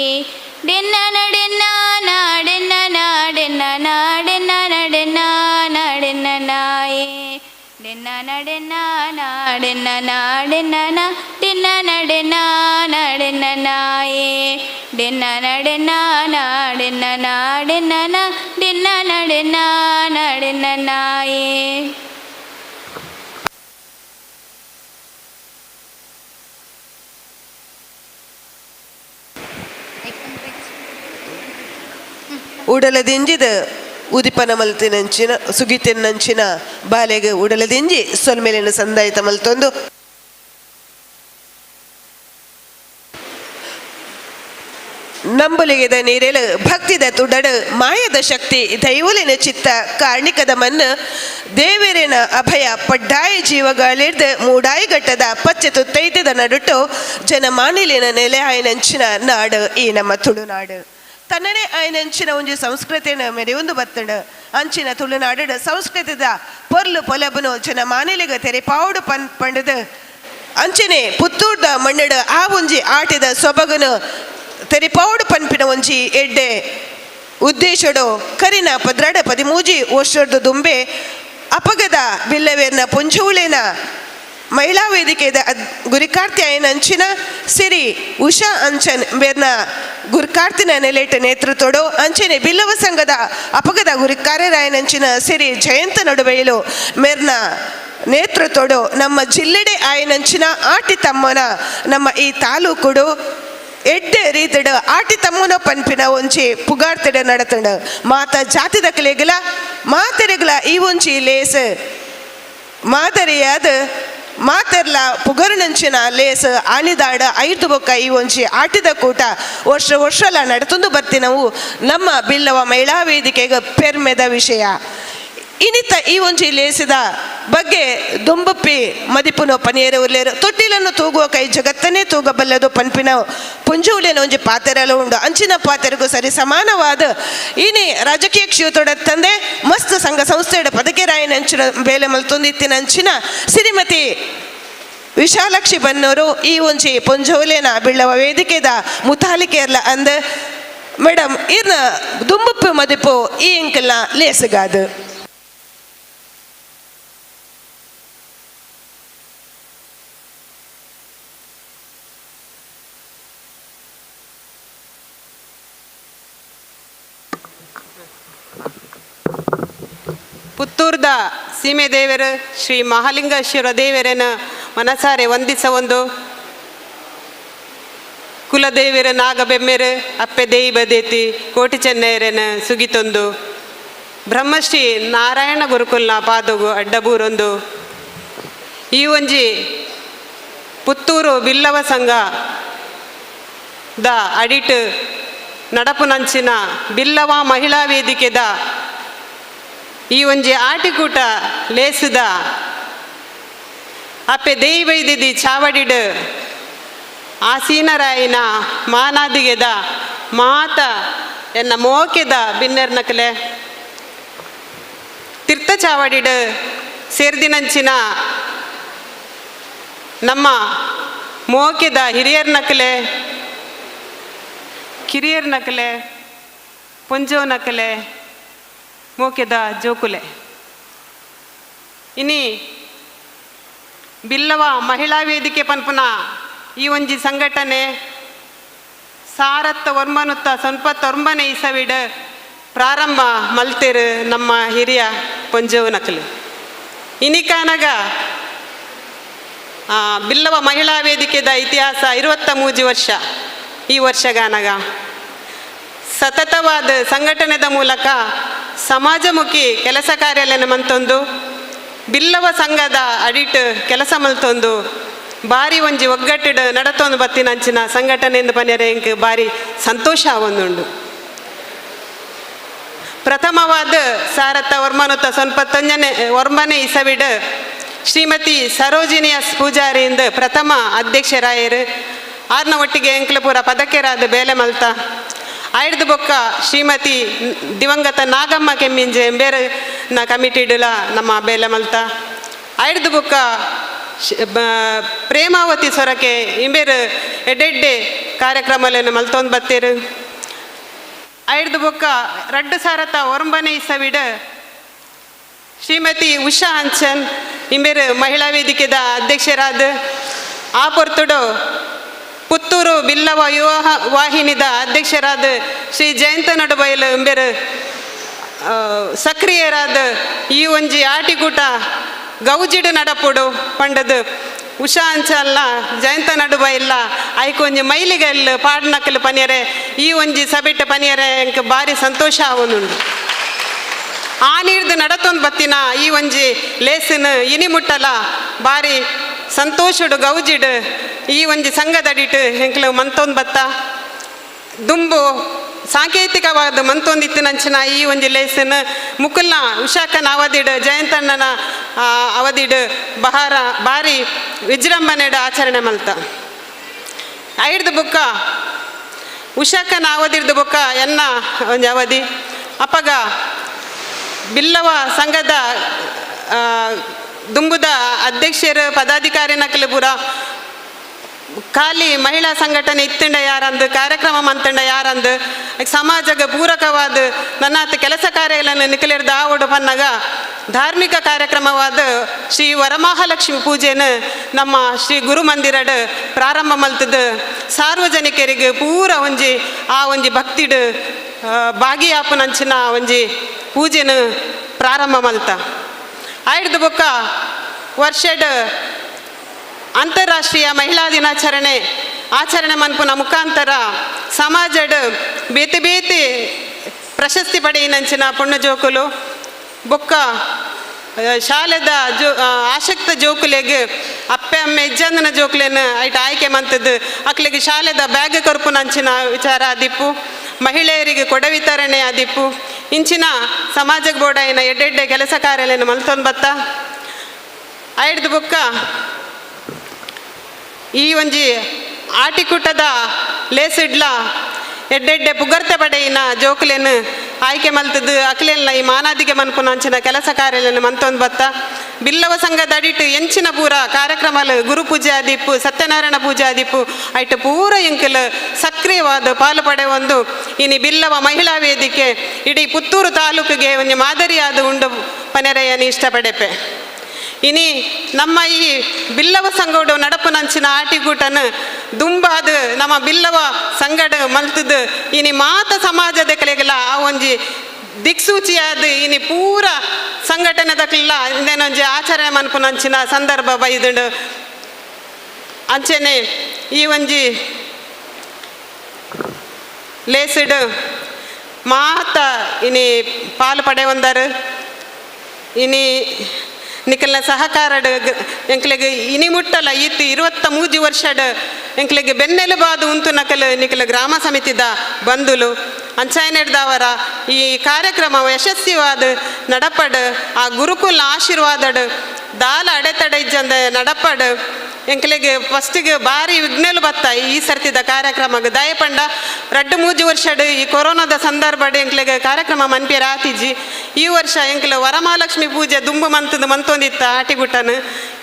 ಡೆನ್ನ ನಡೆನ್ನ ನಾಡೆನ್ನ ನಾಡೆನ್ನ ನಾಡೆನ್ನ ನಡೆನ್ನ ನಾಡೆನ್ನ ನಾಯೇ. ಡೆನ್ನ ನಡೆನ್ನ ನಾಡೆನ್ನ ನಾಡೆನ್ನ ಡೆನ್ನ ನಡೆನ್ನ ನಾಡೆನ್ನ ನಾಯೇ. ಡೆನ್ನ ನಡೆನ್ನ ನಾಡೆನ್ನ ನಾಡೆನ್ನ ಡೆನ್ನ ನಡೆನ್ನ ನಾಡೆನ್ನ ನಾಯೇ. ಉಡಲದಿಂಜಿದ ಉದಿಪನ ಮಲ್ತಿನಂಚಿನ ಸುಗಿತಿನಂಚಿನ ಬಾಲೆಗ್ ಉಡಲದಿಂಜಿ ಸೊಲ್ಮೆಲಿನ ಸಂದಾಯಿತ ಮಲ್ತೊಂದು ನಂಬುಲಿಗೆದ ನೀರೇಲು ಭಕ್ತಿದ ತುಡಡು ಮಾಯದ ಶಕ್ತಿ ದೈವಲಿನ ಚಿತ್ತ ಕಾರ್ಣಿಕದ ಮಣ್ಣು ದೇವರಿನ ಅಭಯ ಪಡ್ಡಾಯ ಜೀವಗಳಿರ್ದ ಮೂಡಾಯಿ ಘಟ್ಟದ ಪಚ್ಚೆ ತುತ್ತೈತದ ನಡುಟು ಜನಮಾನಿಲಿನ ನೆಲೆ ಆಯನಂಚಿನ ನಾಡು ಈ ನಮ್ಮ ತುಳುನಾಡು. ತನ್ನನೇ ಆಯನಂಚಿನ ಒಂಜಿ ಸಂಸ್ಕೃತಿನ ಮೆರೆಯೊಂದು ಬತ್ತಂಡು. ಅಂಚಿನ ತುಳುನಾಡು ಸಂಸ್ಕೃತಿದ ಪೊರ್ಲು ಪೊಲಬುನು ಜನ ಮಾನಿಲಿಗ ತೆರೆ ಪಾವುಡು ಪನ್ ಪಂಡದು ಅಂಚನೆ ಪುತ್ತೂರ್ದ ಮಣ್ಣಡು ಆ ಒಂಜಿ ಆಟಿದ ಸೊಬಗನು ತೆರಿಪಾವುಡು ಪನ್ಪಿನ ಒಂಜಿ ಎಡ್ಡೆ ಉದ್ದೇಶಡು ಕರಿನ ಪದ್ರಾಡ ಪದಿಮೂಜಿ ವರ್ಷದ ದುಂಬೆ ಅಪಗದ ಬಿಲ್ಲವೇರ್ನ ಪುಂಜುಳಿನ ಮಹಿಳಾ ವೇದಿಕೆದ ಗುರಿಕಾರ್ತಿ ಆಯನ ಅಂಚಿನ ಸಿರಿ ಉಷಾ ಅಂಚನ್ ಬೇರ್ನ ಗುರುಕಾರ್ತಿನ ನೆಲೆಟ ನೇತೃತ್ವಡು ಅಂಚನೆ ಬಿಲ್ಲವ ಸಂಘದ ಅಪಗದ ಗುರಿಕಾರ್ಯರಾಯನಂಚಿನ ಸಿರಿ ಜಯಂತ ನಡುವೆಯಲು ಮೇರ್ನ ನೇತೃತ್ವಡು ನಮ್ಮ ಜಿಲ್ಲೆಡೆ ಆಯನಂಚಿನ ಆಟಿ ತಮ್ಮನ ನಮ್ಮ ಈ ತಾಲೂಕುಡು ಎಡ್ಡೆ ರೀತಿಡು ಆಟಿ ತಮ್ಮನ ಪನ್ಪಿನ ಒಂಜಿ ಪುಗಾರ್ತಿಡ ನಡತಂಡು. ಮಾತ ಜಾತಿದ ಕಲೆಗಲ ಮಾತೆರೆಗಲ ಈ ಒಂಜಿ ಲೇಸ್ ಮಾದರಿಯಾದ ಮಾತೆರ್ಲ ಪುಗರ್ನಂಚಿನ ಲೇಸ್ ಆಣಿದಾಡ ಐದು ಬೊಕ್ಕ ಈ ಒಂಜಿ ಆಟಿದ ಕೂಟ ವರ್ಷ ವರ್ಷಲ ನಡತೊಂದು ಬರ್ತಿನವು ನಮ್ಮ ಬಿಲ್ಲವ ಮಹಿಳಾ ವೇದಿಕೆಗೆ ಪೆರ್ಮೆದ ವಿಷಯ. ಇನಿತ ಈ ಒಂಜಿ ಲೇಸಿದ ಬಗ್ಗೆ ದುಂಬುಪ್ಪಿ ಮದಿಪುನ ಪನಿಯರ ಉಲ್ಲೇರು ತೊಟ್ಟಿಲನ್ನು ತೂಗುವ ಕೈ ಜಗತ್ತನ್ನೇ ತೂಗಬಲ್ಲದು ಪನ್ಪಿನ ಪುಂಜುಳಿನ ಒಂಜಿ ಪಾತೆರಲು ಉಂಡು. ಅಂಚಿನ ಪಾತೆರಗೂ ಸರಿ ಸಮಾನವಾದ ಇನಿ ರಾಜಕೀಯ ಕ್ಷೇತ್ರದ ತಂದೆ ಮಸ್ತ್ ಸಂಘ ಸಂಸ್ಥೆಯ ಪದಕೆರಾಯನ ಅಂಚಿನ ಬೇಲೆ ಮಲ್ತೊಂದಿತ್ತಿನ ಅಂಚಿನ ಶ್ರೀಮತಿ ವಿಶಾಲಾಕ್ಷಿ ಬನ್ನೂರು ಈ ಒಂಜಿ ಪೊಂಜೋಲೇನ ಬಿಳ್ಳವ ವೇದಿಕೆದ ಮುತಾಲಿಕೆಯರ್ಲ ಅಂದ ಮೇಡಮ್ ಇರ್ನ ದುಂಬುಪ್ಪು ಮದಿಪು ಈ ಇಂಕಲ್ನ ಲೇಸುಗಾದು. ಪುತ್ತೂರ್ದ ಸೀಮೆ ದೇವರು ಶ್ರೀ ಮಹಾಲಿಂಗೇಶ್ವರ ದೇವರನ ಮನಸಾರೆ ವಂದಿಸ ಒಂದು ಕುಲದೇವರ ನಾಗಬೆಮ್ಮೆರು ಅಪ್ಪೆ ದೇಯಿ ಕೋಟಿ ಚೆನ್ನೈರನ ಸುಗಿತೊಂದು ಬ್ರಹ್ಮಶ್ರೀ ನಾರಾಯಣ ಗುರುಕುಲ್ನ ಪಾದಗು ಅಡ್ಡಬೂರೊಂದು ಈ ಒಂಜಿ ಪುತ್ತೂರು ಬಿಲ್ಲವ ಸಂಘ the ಅಡಿಟ್ ನಡಪುನಂಚಿನ ಬಿಲ್ಲವ ಮಹಿಳಾ ವೇದಿಕೆದ ಈ ಒಂಜಿ ಆಟಿಕೂಟ ಲೇಸುದ ಅಪ್ಪೆ ದೇಯಿ ಬೈದಿದಿ ಚಾವಡಿಡ್ ಆಸೀನರಾಯಿನ ಮಾನಾದಿಗೆದ ಮಾತ ಎನ್ನ ಮೋಕೆದ ಬಿನ್ನೆರ್ನಕಲೆ ತೀರ್ಥ ಚಾವಡಿಡ್ ಸೇರ್ದಿನಂಚಿನ ನಮ್ಮ ಮೋಕೆದ ಹಿರಿಯರ್ನಕಲೆ ಕಿರಿಯರ್ ನಕಲೆ, ಪೊಂಜೋ ನಕಲೆ, ಮೋಕೆದ ಜೋಕುಲೆ. ಇನಿ ಬಿಲ್ಲವ ಮಹಿಳಾ ವೇದಿಕೆ ಪನ್ಪುನ ಈ ಒಂಜಿ ಸಂಘಟನೆ ಸಾರತ್ತ ಒರ್ಮನುತ್ತ 99ನೇ ಇಸವಿಡ್ ಪ್ರಾರಂಭ ಮಲ್ತೇರು ನಮ್ಮ ಹಿರಿಯ ಪೊಂಜೋವು ನಕಲು. ಇನಿಕಾನಗ ಬಿಲ್ಲವ ಮಹಿಳಾ ವೇದಿಕೆದ ಇತಿಹಾಸ 23 ವರ್ಷ. ಈ ವರ್ಷಗಾನಗ ಸತತವಾದ ಸಂಘಟನೆದ ಮೂಲಕ ಸಮಾಜಮುಖಿ ಕೆಲಸ ಕಾರ್ಯಾಲಯನ ಮಂತೊಂದು ಬಿಲ್ಲವ ಸಂಘದ ಅಡಿಟ್ ಕೆಲಸ ಮಲ್ತೊಂದು ಬಾರಿ ಒಂಜಿ ಒಗ್ಗಟ್ಟಿಡು ನಡತೊಂದು ಬತ್ತಿನಂಚಿನ ಸಂಘಟನೆಯಿಂದ ಪನ್ಯರೆ ಎಂಕ್ ಬಾರಿ ಸಂತೋಷ ಆವೊಂದುಂಡು. ಪ್ರಥಮವಾದ ಸಾರತ್ತ ವರ್ಮನುತ್ತ 99ನೇ ಇಸವಿಡ್ ಶ್ರೀಮತಿ ಸರೋಜಿನಿ ಎಸ್ ಪೂಜಾರಿಯಿಂದ ಪ್ರಥಮ ಅಧ್ಯಕ್ಷರಾಯರು. ಆರ್ನ ಒಟ್ಟಿಗೆ ಎಂಕ್ಲಪುರ ಪದಕೆರಾದ ಬೇಲೆ ಮಲ್ತ ಆಯ್ದು ಬೊಕ್ಕ ಶ್ರೀಮತಿ ದಿವಂಗತ ನಾಗಮ್ಮ ಕೆಮ್ಮಿಂಜೆ ಎಂಬೇರು ನ ಕಮಿಟಿಡುಲ ನಮ್ಮ ಬೇಲೆ ಮಲ್ತ ಆಯ್ದು ಬೊಕ್ಕ ಪ್ರೇಮಾವತಿ ಸೊರಕೆ ಇಂಬೇರು ಎಡ್ಡೆಡ್ಡೆ ಕಾರ್ಯಕ್ರಮಗಳನ್ನು ಮಲ್ತೊಂದು ಬತ್ತೇರು. ಐಡ್ದು ಬೊಕ್ಕ 2009ನೇ ಇಸವಿಡ್ ಶ್ರೀಮತಿ ಉಷಾ ಅಂಚನ್ ಇಂಬೇರು ಮಹಿಳಾ ವೇದಿಕೆದ ಅಧ್ಯಕ್ಷರಾದ ಆ ಪೊರ್ತುಡು ಪುತ್ತೂರು ಬಿಲ್ಲವ ಯುವ ವಾಹಿನಿದ ಅಧ್ಯಕ್ಷರಾದ ಶ್ರೀ ಜಯಂತ ನಡುಬೈಲು ಇಂಬೇರು ಸಕ್ರಿಯರಾದ ಈ ಒಂಜಿ ಆಟಿಕೂಟ ಗೌಜಿಡು ನಡಪುಡು ಪಂಡದು ಉಷಾ ಅಂಚಲ್ಲ ಜಯಂತ ನಡುಬೈಲ್ಲ ಐಕ್ ಒಂಜಿ ಮೈಲಿಗಲ್ಲು ಪಾಡ್ನಕಲು ಪನಿಯರೆ ಈ ಒಂಜಿ ಸಬೆಟ್ಟ ಪನಿಯರೆ ಎಂಕ್ ಬಾರಿ ಸಂತೋಷ ಆವೊಂದುಂಡು. ಆ ನೀರ್ದು ನಡತೊಂದು ಬತ್ತಿನ ಈ ಒಂಜಿ ಲೇಸಿನ ಇನಿ ಮುಟ್ಟಲ ಬಾರಿ ಸಂತೋಷಡು ಗೌಜಿಡು ಈ ಒಂಜಿ ಸಂಘದಡಿಟ್ಟು ಎಂಕ್ಲು ಮಂತೊಂದು ಬತ್ತ ದುಂಬು ಸಾಂಕೇತಿಕವಾದ ಮಂತೊಂದಿತ್ತಿನಂಚಿನ ಈ ಒಂಜಿ ಲೇಸಿನ ಮುಕುಲ್ನ ಉಷಾಕನ ಅವಧಿಡು ಜಯಂತಣ್ಣನ ಅವಧಿಡು ಬಹಾರ ಬಾರಿ ವಿಜೃಂಭಣೆಡು ಆಚರಣೆ ಮಲ್ತ. ಐಡ್ದು ಬುಕ್ಕ ಉಷಾಕನ ಅವಧಿಡ್ದು ಬುಕ್ಕ ಎನ್ನ ಒಂಜಿ ಅವಧಿ ಅಪಗ ಬಿಲ್ಲವ ಸಂಘದ ದುಂಬುದ ಅಧ್ಯಕ್ಷರು ಪದಾಧಿಕಾರಿ ನಕಲು ಪೂರ ಖಾಲಿ ಮಹಿಳಾ ಸಂಘಟನೆ ಇತ್ತಂಡ ಯಾರಂದು ಕಾರ್ಯಕ್ರಮ ಮಂತಂಡ ಯಾರಂದು ಸಮಾಜಗ ಪೂರಕವಾದ ನನ್ನಾತ ಕೆಲಸ ಕಾರ್ಯಗಳನ್ನು ನಿಕಲಿರ್ದ ಆವಡು ಪನ್ನಗ ಧಾರ್ಮಿಕ ಕಾರ್ಯಕ್ರಮವಾದ ಶ್ರೀ ವರಮಹಾಲಕ್ಷ್ಮಿ ಪೂಜೆನ ನಮ್ಮ ಶ್ರೀ ಗುರು ಮಂದಿರಡ್ ಪ್ರಾರಂಭ ಮಲ್ತದ ಸಾರ್ವಜನಿಕರಿಗೆ ಪೂರ ಒಂಜಿ ಆ ಒಂಜಿ ಭಕ್ತಿಡು ಭಾಗಿಯಾಪನಂಚಿನ ಒಂಜಿ ಪೂಜೆನ ಪ್ರಾರಂಭ ಮಲ್ತ. ಆಯ್ದು ಬೊಕ್ಕ ವರ್ಷಡ್ ಅಂತಾರಾಷ್ಟ್ರೀಯ ಮಹಿಳಾ ದಿನಾಚರಣೆ ಆಚರಣೆ ಮನ್ಪುನ ಮುಖಾಂತರ ಸಮಾಜಡ್ ಬೇತೆ ಬೇತೆ ಪ್ರಶಸ್ತಿ ಪಡೆಯಿನಂಚಿನ ಪೊಣ್ಣು ಜೋಕುಲು ಬೊಕ್ಕ ಶಾಲೆದ ಜೋ ಆಸಕ್ತ ಜೋಕುಲೆಗ್ ಅಪ್ಪೆ ಅಮ್ಮೆ ಇಜ್ಜಂದನ ಜೋಕುಲೆನ್ ಐಟ್ ಆಯ್ಕೆ ಮಂತದ್ದು ಅಕ್ಲೆಗ್ ಶಾಲೆದ ಬ್ಯಾಗ್ ಕೊರ್ಪುನಂಚಿನ ವಿಚಾರ ಆದಿಪ್ಪು, ಮಹಿಳೆಯರಿಗೆ ಕೊಡ ವಿತರಣೆ ಆದಿಪ್ಪು, ಇಂಚಿನ ಸಮಾಜಕ್ಕೆ ಬೋಡಾಯಿನ ಎಡ್ಡೆಡ್ಡೆ ಕೆಲಸ ಕಾರ್ಯಗಳನ್ನು ಮಲ್ತೊಂದು ಬತ್ತ. ಐಡ್ದು ಬೊಕ್ಕ ಈ ಒಂಜಿ ಆಟಿಕೂಟದ ಲೇಸಿಡ್ಲ ಎಡ್ಡೆಡ್ಡೆ ಪುಗರ್ತೆ ಪಡೆಯಿನ ಜೋಕುಲೆನ್ ಆಯ್ಕೆ ಮಲ್ತದ್ದು ಅಕ್ಲೆಲ್ಲ ಈ ಮಾನಾದಿಗೆ ಮನ್ಪುನಂಚಿನ ಕೆಲಸ ಕಾರ್ಯಗಳನ್ನು ಮಂತೊಂದು ಬತ್ತ. ಬಿಲ್ಲವ ಸಂಘದ ಅಡಿಟ್ ಎಂಚಿನ ಪೂರ ಕಾರ್ಯಕ್ರಮಲು ಗುರು ಪೂಜೆ ಆದಿಪ್ಪು, ಸತ್ಯನಾರಾಯಣ ಪೂಜೆ ಆದಿಪ್ಪು ಐಟ್ ಪೂರ ಎಂಕಲ್ ಸಕ್ರಿಯವಾದ ಪಾಲು ಪಡೆಯೊಂದು ಇನಿ ಬಿಲ್ಲವ ಮಹಿಳಾ ವೇದಿಕೆ ಇಡೀ ಪುತ್ತೂರು ತಾಲೂಕಿಗೆ ಒಂಜಿ ಮಾದರಿಯಾದ ಉಂಡು ಪನೆರೆಯನ್ನು ಇಷ್ಟಪಡೆಪೆ. ಇನಿ ನಮ್ಮ ಈ ಬಿಲ್ಲವ ಸಂಘಡು ನಡಪುನಂಚಿನ ಆಟಿಗೂಟನು ದುಂಬಾದ ನಮ್ಮ ಬಿಲ್ಲವ ಸಂಗಡ ಮಲ್ತದು ಇನಿ ಮಾತ ಸಮಾಜದ ಕಲೆಗೆಲ್ಲ ಆ ಒಂಜಿ ದಿಕ್ಸೂಚಿಯಾದ ಇನಿ ಪೂರ ಸಂಘಟನೆದಕ್ಲೆಲ್ಲ ಇಂದೇನೊಂಜಿ ಆಚರಣೆ ಮನ್ಪುನಂಚಿನ ಸಂದರ್ಭ ಬೈದುಂಡು. ಅಂಚೆನೆ ಈ ಒಂಜಿ ಲೇಸಿಡ್ ಮಾತ ಇನಿ ಪಾಲು ಪಡೆವಂದರು ಇನಿ ನಿಕಲ್ನ ಸಹಕಾರಡ್ ಎಂಕ್ಲೆಗ್ ಇನಿ ಮುಟ್ಟಲ ಈತ್ 23 ವರ್ಷಡ್ ಎಂಕ್ಲೆಗ್ ಬೆನ್ನೆಲುಬಾದು ಉಂತು ನಕಲ್ ನಿಕಲ ಗ್ರಾಮ ಸಮಿತಿದ ಬಂಧುಲು ಅಂಚಾಯನೆಡ್ದವರ ಈ ಕಾರ್ಯಕ್ರಮ ಯಶಸ್ವಿವಾದ ನಡಪಡ್ ಆ ಗುರುಕುಲ ಆಶೀರ್ವಾದಡ್ ದಾಲ ಅಡೆತಡೆ ಇಜ್ಜಂದ ನಡಪಡ್. ಎಂಕ್ಲೆಗ್ ಫಸ್ಟಿಗೆ ಭಾರಿ ವಿಘ್ನಲು ಬತ್ತ ಈ ಸರ್ತಿದ ಕಾರ್ಯಕ್ರಮಗ್ ದಯಪಂಡ ರಡ್ಡು ಮೂಜಿ ವರ್ಷಡ್ ಈ ಕೊರೋನಾದ ಸಂದರ್ಭಡ್ ಎಂಕ್ಲೆಗ್ ಕಾರ್ಯಕ್ರಮ ಮನ್ಪಿಯರ ಆತಿಜಿ. ಈ ವರ್ಷ ಎಂಕ್ಲ ವರಮಹಾಲಕ್ಷ್ಮಿ ಪೂಜೆ ದುಂಬು ಮಂತದ ಮಂತೊಂದಿತ್ತ ಆಟಿಗುಟ್ಟನು.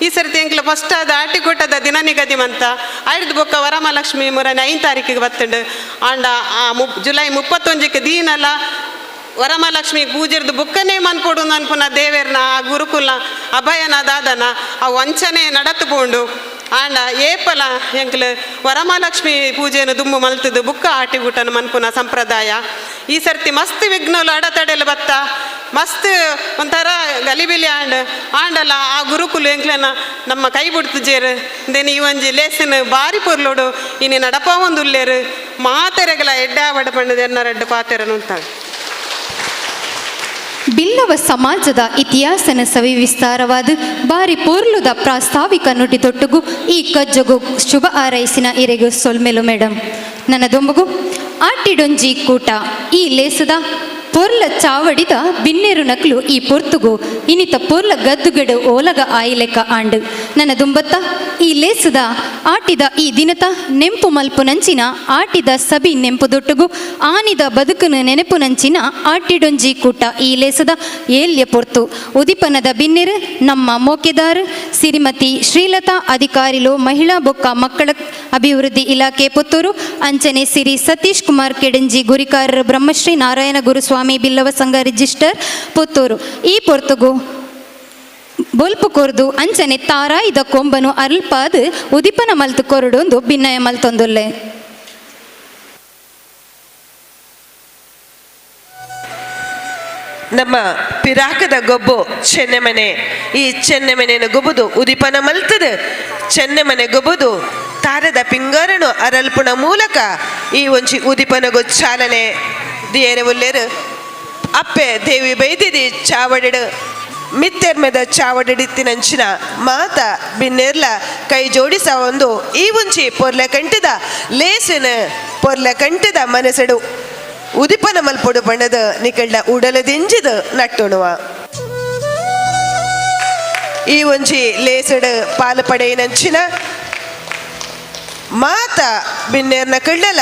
ಈ ಸರ್ತಿ ಎಂಕ್ಲ ಫಸ್ಟ್ ಆದ ಆಟಿಗುಟ್ಟದ ದಿನ ನಿಗದಿ ಮಂತ ಆಯ್ದು ಬೊಕ್ಕ ವರಮಹಾಲಕ್ಷ್ಮಿ ಮುರನೆ 5 ತಾರೀಕಿಗೆ ಬತ್ತಂಡು. ಆಂಡ ಆ ಜುಲೈ 31ಕ್ಕೆ ದೀನಲ ವರಮಹಾಲಕ್ಷ್ಮಿ ಪೂಜೆರ್ದು ಬುಕ್ಕನೇ ಮನ್ಪೊಡು ಅನ್ಪುನ ದೇವೇರ್ನ ಆ ಗುರುಕುಲ ಅಭಯನ ದಾದನ ಆ ವಂಚನೆ ನಡತು ಪೋಂಡು. ಆಂಡ ಏಪಲ ಎಂಕ್ಲು ವರಮಹಾಲಕ್ಷ್ಮಿ ಪೂಜೆಯನ್ನು ದುಂಬು ಮಲ್ತದು ಬುಕ್ಕ ಆಟಿಗೂಟನ ಮನ್ಪುನ ಸಂಪ್ರದಾಯ. ಈ ಸರ್ತಿ ಮಸ್ತ್ ವಿಘ್ನಲು ಅಡತಡೆಲು ಬತ್ತ ಮಸ್ತ್ ಒಂಥರ ಗಲಿಬಿಲಿ ಆಂಡ್ ಆಂಡಲ ಆ ಗುರುಕುಲು ಎಂಕ್ಲೆನ ನಮ್ಮ ಕೈ ಬಿಡ್ತು ಜೇರು ದೇನು ಈ ಒಂಜಿ ಲೇಸನ್ ಬಾರಿ ಪೊರ್ಲೋಡು ಇನಿ ನಡಪ ಒಂದು ಉಲ್ಲೇರು ಮಾತೆರೆಗಲ ಎಡ್ಡಾವಡ ಪಂಡದ ಎನ್ನ ರಡ್ಡು ಪಾತೆರನು ಅಂತಾಳೆ. ಬಿಲ್ಲವ ಸಮಾಜದ ಇತಿಹಾಸನ ಸವಿವಿಸ್ತಾರವಾದ ಬಾರಿ ಪೊರ್ಲುದ ಪ್ರಾಸ್ತಾವಿಕ ನುಡಿದೊಟ್ಟುಗು ಈ ಕಜ್ಜಗು ಶುಭ ಆರೈಸಿನ ಇರೆಗು ಸೊಲ್ಮೆಲು ಮೇಡಮ್. ನನ್ನ ದೊಂಬಗು ಆಟಿಡೊಂಜಿ ಕೂಟ ಈ ಲೇಸದ ಪೊರ್ಲ ಚಾವಡಿದ ಬಿನ್ನೆರು ನಕ್ಲು ಈ ಪೊರ್ತುಗು ಇನಿತ ಪೊರ್ಲ ಗದ್ದುಗೆಡು ಓಲಗ ಆಯಿಲೆಕ್ಕ ಆಂಡು. ನನ್ನ ದುಂಬತ್ತ ಈ ಲೇಸದ ಆಟಿದ ಈ ದಿನತ ನೆಂಪು ಮಲ್ಪುನಂಚಿನ ಆಟಿದ ಸಬಿ ನೆಂಪುದೊಟ್ಟುಗು ಆನಿದ ಬದುಕುನು ನೆನಪುನಂಚಿನ ಆಟಿಡೊಂಜಿ ಕೂಟ ಈ ಲೇಸದ ಏಲ್ಯ ಪೊರ್ತು ಉದಿಪನದ ಬಿನ್ನೆರು ನಮ್ಮ ಮೋಕೆದಾರ್ ಶ್ರೀಮತಿ ಶ್ರೀಲತಾ ಅಧಿಕಾರಿಲು ಮಹಿಳಾ ಬೊಕ್ಕ ಮಕ್ಕಳ ಅಭಿವೃದ್ಧಿ ಇಲಾಖೆ ಪುತ್ತೂರು, ಅಂಚನೆ ಸಿರಿ ಸತೀಶ್ ಕುಮಾರ್ ಕೆಡಂಜಿ ಗುರಿಕಾರರು ಬ್ರಹ್ಮಶ್ರೀ ನಾರಾಯಣ ಗುರುಸ್ವಾಮಿ ಬಿಲ್ಲವ ಸಂಘ ರಿಜಿಸ್ಟರ್ ಪುತ್ತೂರು. ಈ ಪೊರ್ತುಗು ಬೊಲ್ಪು ಕೊರ್ದು ಅಂಚನೆ ತಾರಾಯಿದ ಕೊಂಬನು ಅಲ್ಪಾದ್ ಉದಿಪನ ಮಲ್ತು ಕೊರಡೊಂದು ಭಿನ್ನಯ ಮಲ್ತೊಂದುಲ್ಲೆ. ನಮ್ಮ ಪಿರಾಕದ ಗೊಬ್ಬು ಚೆನ್ನೆಮನೆ. ಈ ಚೆನ್ನೆಮನೆಯನ್ನು ಗೊಬ್ಬುದು ಉದಿಪನ ಮಲ್ತದ ಚೆನ್ನೆಮನೆ ಗೊಬ್ಬುದು ತಾರದ ಪಿಂಗಾರನು ಅರಲ್ಪುಣ ಮೂಲಕ ಈ ಒಂಜಿ ಉದಿಪನಗು ಚಾಲನೆ ದಿಯರೆ ಉಲ್ಲೇರು. ಅಪ್ಪೆ ದೇವಿ ಬೈದಿದಿ ಚಾವಡಿಡು ಮಿತ್ತೆರ್ಮೆದ ಚಾವಡಿಡಿತ್ತಿನಂಚಿನ ಮಾತ ಬಿನ್ನೇರ್ಲ ಕೈ ಜೋಡಿಸ ಒಂದು ಈ ಒಂಜಿ ಪೊರ್ಲೆ ಕಂಠದ ಲೇಸಿನ ಪೊರ್ಲೆ ಕಂಠದ ಮನಸ್ಸಡು ಉದಿಪನ ಮಲ್ಪೊಡು ಬಣ್ಣದ ನಿಕಳ್ಳ ಉಡಲದಿಂಜಿದ ನಟ್ಟೊಣುವ. ಈ ಒಂಜಿ ಲೇಸಡು ಪಾಲು ಪಡೆಯಿನಂಚಿನ ಮಾತ ಬಿನ್ನೇರ್ನ ಕಳ್ಳಲ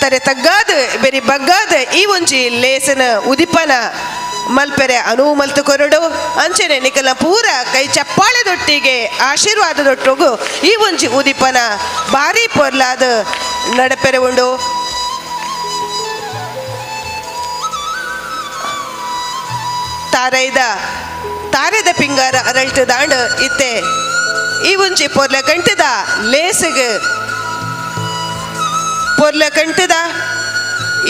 ತರೆ ತಗ್ಗಾದ ಬೆರಿ ಬಗ್ಗಾದ ಈ ಒಂಜಿ ಲೇಸನ ಉದಿಪನ ಮಲ್ಪೆರೆ ಅನುವು ಮಲ್ತು ಕೊರಡು. ಅಂಚನೆ ನಿಕಲ ಪೂರ ಕೈ ಚಪ್ಪಾಳೆದೊಟ್ಟಿಗೆ ಆಶೀರ್ವಾದದೊಟ್ಟಿಗೂ ಈ ಒಂಜಿ ಉದಿಪನ ಭಾರಿ ಪೊರ್ಲಾದ ನಡಪೆರೆ ಉಂಡು. ತಾರೈದ ತಾರೆದ ಪಿಂಗಾರ ಅರಳ್ತು ದಾಂಡ್ ಇತ್ತೆ ಈ ಒಂಜಿ ಪೊರ್ಲ ಕಂಠದ ಲೇಸಗ್ ಪೊರ್ಲ ಕಂಠದ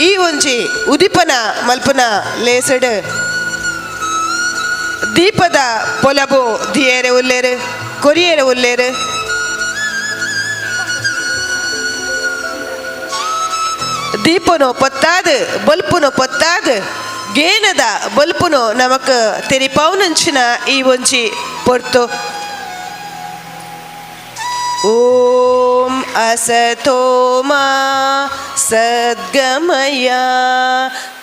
ಈ ಒಂಜಿ ಉದಿಪನ ಮಲ್ಪನ ಲೇಸಡ್ ದೀಪದ ಪೊಲಬು ದಿಯೇರೆ ಉಲ್ಲೇರು ಕೊರಿಯೇರೆ ಉಲ್ಲೇರು. ದೀಪನು ಪೊತ್ತಾದ ಬಲ್ಪುನು ಪೊತ್ತಾದ ಗೇನದ ಬಲ್ಪುನು ನಮಕ್ ತೆರಿಪಾವುನಂಚಿನ ಈ ಒಂಜಿ ಪೊರ್ತು. ಓಂ ಅಸತೋ ಮಾ ಸದ್ಗಮಯ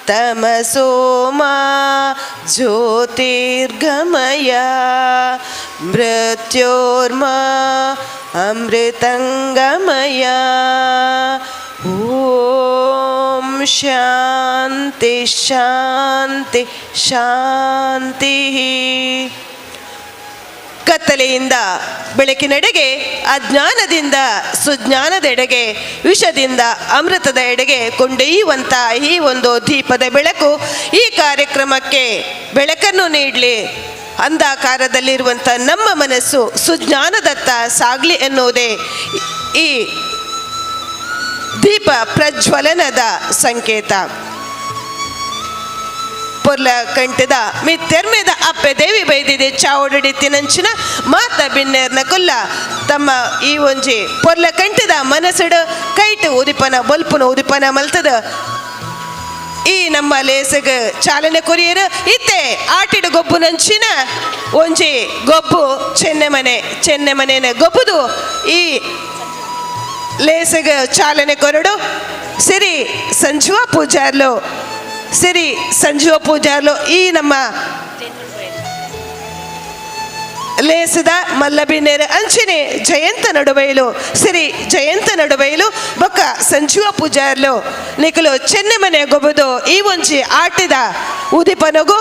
ತಮಸೋ ಮಾ ಜ್ಯೋತಿರ್ಗಮಯ ಮೃತ್ಯೋರ್ಮಾ ಅಮೃತಂಗಮಯ. ಓಂ ಶಾಂತಿ ಶಾಂತಿ ಶಾಂತಿ. ಕತ್ತಲೆಯಿಂದ ಬೆಳಕಿನೆಡೆಗೆ, ಅಜ್ಞಾನದಿಂದ ಸುಜ್ಞಾನದೆಡೆಗೆ, ವಿಷದಿಂದ ಅಮೃತದ ಎಡೆಗೆ ಕೊಂಡೊಯ್ಯುವಂಥ ಈ ಒಂದು ದೀಪದ ಬೆಳಕು ಈ ಕಾರ್ಯಕ್ರಮಕ್ಕೆ ಬೆಳಕನ್ನು ನೀಡಲಿ. ಅಂಧಾಕಾರದಲ್ಲಿರುವಂಥ ನಮ್ಮ ಮನಸ್ಸು ಸುಜ್ಞಾನದತ್ತ ಸಾಗಲಿ ಎನ್ನುವುದೇ ಈ ದೀಪ ಪ್ರಜ್ವಲನದ ಸಂಕೇತ. ಪೊರ್ಲ ಕಂಠದ ಮಿತ್ತೆರ್ಮೆದ ಅಪ್ಪೆ ದೇವಿ ಬೈದಿದೆ ಚಾವಡಿ ತಿನಂಚಿನ ಮಾತ ಬಿನ್ನೇರ್ನ ಕೊಲ್ಲ ತಮ್ಮ ಈ ಒಂಜಿ ಪೊರ್ಲ ಕಂಠದ ಮನಸ್ಸುಡು ಕೈಟು ಉದಿಪನ ಬೊಲ್ಪುನ ಉದಿಪನ ಮಲ್ತದ ಈ ನಮ್ಮ ಲೇಸಗ್ ಚಾಲನೆ ಕೊರಿಯರು. ಇತ್ತೆ ಆಟಿಡು ಗೊಬ್ಬುನಂಚಿನ ಒಂಜಿ ಗೊಬ್ಬು ಚೆನ್ನೆಮನೆ ಚೆನ್ನೆಮನೆನ ಗೊಬ್ಬುದು ಈ ಲೇಸಗ್ ಚಾಲನೆ ಕೊರಡು. ಸಿರಿ ಸಂಜುವ ಪೂಜಾರ್ಲು ಸಿರಿ ಸಂಜೀವ ಪೂಜಾರ್ಲು ಈ ನಮ್ಮ ಲೇಸದ ಮಲ್ಲಬಿನ್ನೇರು ಅಂಚನೆ ಜಯಂತ ನಡುಬೈಲು ಸಿರಿ ಜಯಂತ ನಡುಬೈಲು ಬೊಕ್ಕ ಸಂಜೀವ ಪೂಜಾರ್ಲು ನಿಕಲು ಚೆನ್ನೆಮನೆ ಗೊಬ್ಬದು ಈ ಒಂಜಿ ಆಟಿದ ಉದಿಪನಗು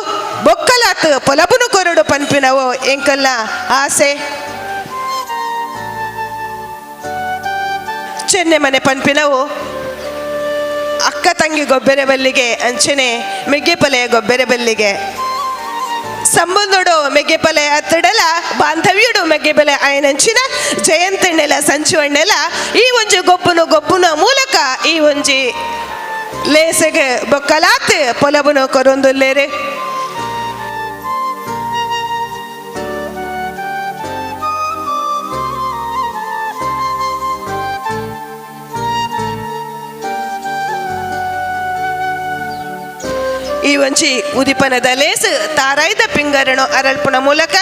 ಬೊಕ್ಕಲಾತ್ ಪೊಲಬುನು ಕೊರಡು ಪನ್ಪಿನವು ಎಂಕಲ್ನ ಆಸೆ. ಚೆನ್ನೆಮನೆ ಪನ್ಪಿನವು ಅಕ್ಕ ತಂಗಿ ಗೊಬ್ಬೆರೆ ಬಲ್ಲಿಗೆ ಅಂಚನೆ ಮೆಗ್ಗೆಪಲೆ ಗೊಬ್ಬೆರೆ ಬಲ್ಲಿಗೆ ಸಂಬಂಧಡು ಮೆಗ್ಗೆಪಲೆ ಅತ್ತಡಲ ಬಾಂಧವ್ಯುಡು ಮೆಗ್ಗೆಪಲೆ ಆಯನಂಚಿನ ಜಯಂತಣ್ಣೆಲ ಸಂಚುವಣ್ಣೆಲ ಈ ಒಂಜಿ ಗೊಬ್ಬುನು ಗೊಬ್ಬುನ ಮೂಲಕ ಈ ಒಂಜಿ ಲೇಸೆಗೆ ಬೊಕ್ಕಲಾತ್ ಪೊಲಬುನು ಕೊರೊಂದುಲ್ಲೇರೆ. ಈ ಒಂಜಿ ಉದಿಪನದ ಲೇಸ್ ತಾರಾಯ್ದ ಪಿಂಗರಣು ಅರಳ್ಪುನ ಮೂಲಕ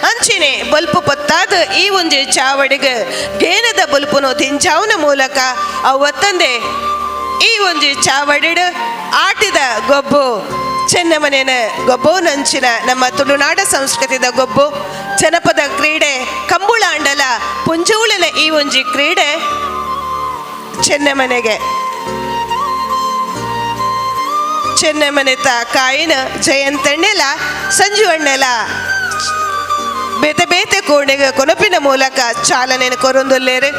ಅಂಚಿನೆ ಬಲ್ಪು ಪೊತ್ತಾದ ಈ ಒಂಜಿ ಚಾವಡಿಗೆ ಗೇನದ ಬಲ್ಪುನು ದಿಂಜಾವುನ ಮೂಲಕ ಅವತ್ತಂದೆ ಈ ಒಂಜಿ ಚಾವಡಿಡು ಆಟಿದ ಗೊಬ್ಬು ಚೆನ್ನಮನೆಯ ಗೊಬ್ಬು ನಂಚಿನ ನಮ್ಮ ತುಳುನಾಡ ಸಂಸ್ಕೃತಿದ ಗೊಬ್ಬು ಜನಪದ ಕ್ರೀಡೆ ಕಂಬುಳಾಂಡಲ ಪುಂಜುಳಿನ ಈ ಒಂಜಿ ಕ್ರೀಡೆ ಚೆನ್ನಮನೆಗೆ ಚೆನ್ನಮನೆತ ಕಾಯಿನ ಜಯಂತಣ್ಣೆಲ ಸಂಜುವಣ್ಣೆಲ ಬೇತೆ ಬೇತೆ ಕೋಣೆಗೆ ಕೊನಪಿನ ಮೂಲಕ ಚಾಲನೆಯನ್ನು ಕೊರೊಂದುಲ್ಲೇರು.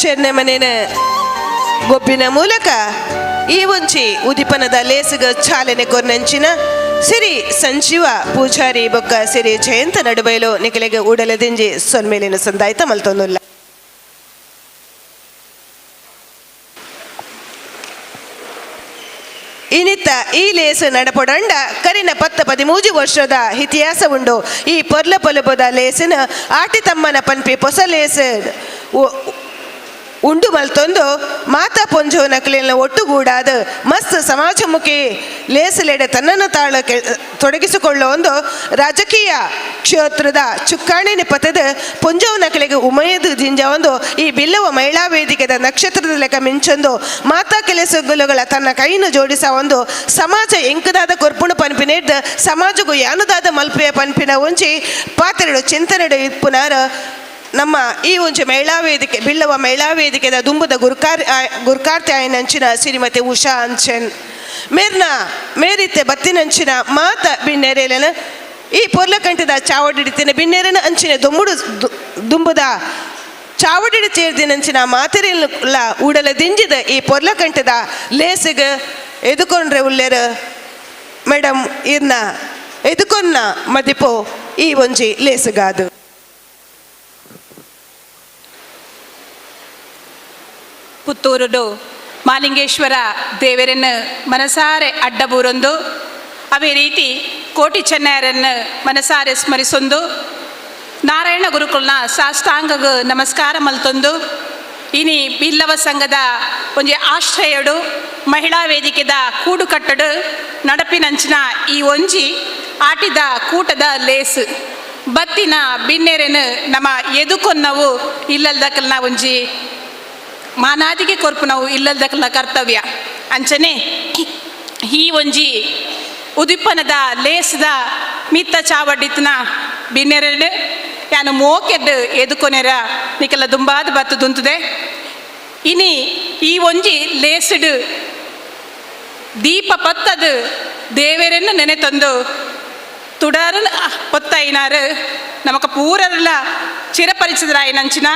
ಚೆನ್ನಮನೆನ ಗೊಬ್ಬಿನ ಮೂಲಕ ಈ ಒಂಜಿ ಉದಿಪನದ ಲೇಸುಗ ಚಾಲನೆ ಕೊರ್ನಂಚಿನ ಸಿರಿ ಸಂಜೀವ ಪೂಜಾರಿ ಬೊಕ್ಕ ಸಿರಿ ಜಯಂತ ನಡುಬೈಲು ನಿಕಲೆಗೆ ಉಡಲದಿಂಜಿ ಸೊನ್ಮೇಲಿನ ಸಂದಾಯ್ತ ಮಲ್ತೊಂದುಲ್ಲ. ಇನಿತ ಈ ಲೇಸು ನಡಪೊಡಂಡ ಕರಿನ 10-13 ವರ್ಷದ ಇತಿಹಾಸ ಉಂಡು. ಈ ಪೊರ್ಲ ಪೊಲಬುದ ಲೇಸಿನ ಆಟಿ ತಮ್ಮನ ಪನ್ಪಿ ಪೊಸ ಲೇಸು ಉಂಡು ಮಲ್ತೊಂದು ಮಾತಾ ಪೊಂಜೋ ನಕಲಿನ ಒಟ್ಟುಗೂಡಾದ ಮಸ್ತ್ ಸಮಾಜಮುಖಿ ಲೇಸಲೆಡೆ ತನ್ನನ್ನು ತಾಳ ತೊಡಗಿಸಿಕೊಳ್ಳೋ ಒಂದು ರಾಜಕೀಯ ಕ್ಷೇತ್ರದ ಚುಕ್ಕಾಣಿ ಪತದ ಪೊಂಜೋವ್ ನಕಲಿಗೆ ಉಮಯದು ಜಿಂಜ ಒಂದು ಈ ಬಿಲ್ಲವ ಮಹಿಳಾ ವೇದಿಕೆದ ನಕ್ಷತ್ರದ ಲೆಕ್ಕ ಮಿಂಚೊಂದು ಮಾತಾ ಕೆಲಸಗುಲುಗಳ ತನ್ನ ಕೈಯನ್ನು ಜೋಡಿಸ ಒಂದು ಸಮಾಜ ಎಂಕದಾದ ಕೊರ್ಪುಣು ಪನ್ಪಿನೇಡ್ ಸಮಾಜಗೂ ಯಾನುದಾದ ಮಲ್ಪೆಯ ಪನ್ಪಿನ ಒಂಜಿ ಪಾತ್ರೆಡು ಚಿಂತನೆಡು ಇಪ್ಪುನಾರ ನಮ್ಮ ಈ ಒಂಜಿ ಮಹಿಳಾ ವೇದಿಕೆ ಬಿಲ್ಲವ ಮಹಿಳಾ ವೇದಿಕೆದ ದುಂಬುದ ಗುರ್ಕಾರ್ತಿ ಆಯನಂಚಿನ ಶ್ರೀಮತಿ ಉಷಾ ಅಂಚನ್ ಮೇರ್ನ ಮೇರಿತ್ತೆ ಬತ್ತಿನಂಚಿನ ಮಾತ ಬಿನ್ನೆರೆಲನ ಈ ಪೊರ್ಲಕಂಠದ ಚಾವಡಿಡಿತಿನ ಬಿನ್ನೆರನ ಅಂಚಿನ ದೊಮ್ಮುಡು ದುಂಬುದ ಚಾವಡಿಡಿ ಚೇರ್ದಿನಂಚಿನ ಮಾತೆರೆಲ್ಲ ಉಡಲ ದಿಂಜಿದ ಈ ಪೊರ್ಲಕಂಠದ ಲೇಸಿಗ ಎದುಕೊಂಡ್ರೆ ಉಲ್ಲೇರು ಮೇಡಮ್ ಇರ್ನ ಎದುಕೊನ್ನ ಮದಿಪೋ ಈ ಒಂಜಿ ಲೇಸುಗಾದು. ಪುತ್ತೂರುಡು ಮಾಲಿಂಗೇಶ್ವರ ದೇವರನ್ನು ಮನಸಾರೆ ಅಡ್ಡಬೂರೊಂದು ಅವೇ ರೀತಿ ಕೋಟಿ ಚೆನ್ನಯರನ್ನು ಮನಸಾರೆ ಸ್ಮರಿಸೊಂದು ನಾರಾಯಣ ಗುರುಕುಲ್ನ ಸಾಷ್ಟಾಂಗಗ ನಮಸ್ಕಾರ ಮಲ್ತೊಂದು ಇನಿ ಬಿಲ್ಲವ ಸಂಘದ ಒಂಜಿ ಆಶ್ರಯಡು ಮಹಿಳಾ ವೇದಿಕೆದ ಕೂಡುಕಟ್ಟಡು ನಡಪಿನಂಚಿನ ಈ ಒಂಜಿ ಆಟಿದ ಕೂಟದ ಲೇಸು ಬತ್ತಿನ ಬಿನ್ನೆರೆನು ನಮ್ಮ ಎದುಕೊನ್ನವು ಇಲ್ಲಲ್ದಕಲ್ನ ಒಂಜಿ ಮಾನಾದಿಗೆ ಕೊರ್ಪು ನಾವು ಇಲ್ಲಲ್ದಕಲ್ನ ಕರ್ತವ್ಯ. ಅಂಚನೆ ಈ ಒಂಜಿ ಉದಿಪ್ಪನದ ಲೇಸ್ದ ಮಿತ್ತ ಚಾವಡಿತ್ನ ಬಿನ್ನೆರಡು ಯಾನು ಮೋಕೆಡ್ ಎದುಕೊನೆರ ನಿಕಲ ದುಂಬಾದ ಬತ್ತು ದುಂತುದೆ. ಇನಿ ಈ ಒಂಜಿ ಲೇಸಿಡು ದೀಪ ಪತ್ತದು ದೇವರನ್ನು ನೆನೆ ತಂದು ತುಡಾರನ್ ಪೊತ್ತೈನಾರು ನಮಕ ಪೂರಲ್ಲ ಚಿರಪರಿಚಿತರಾಯಿನಂಚಿನ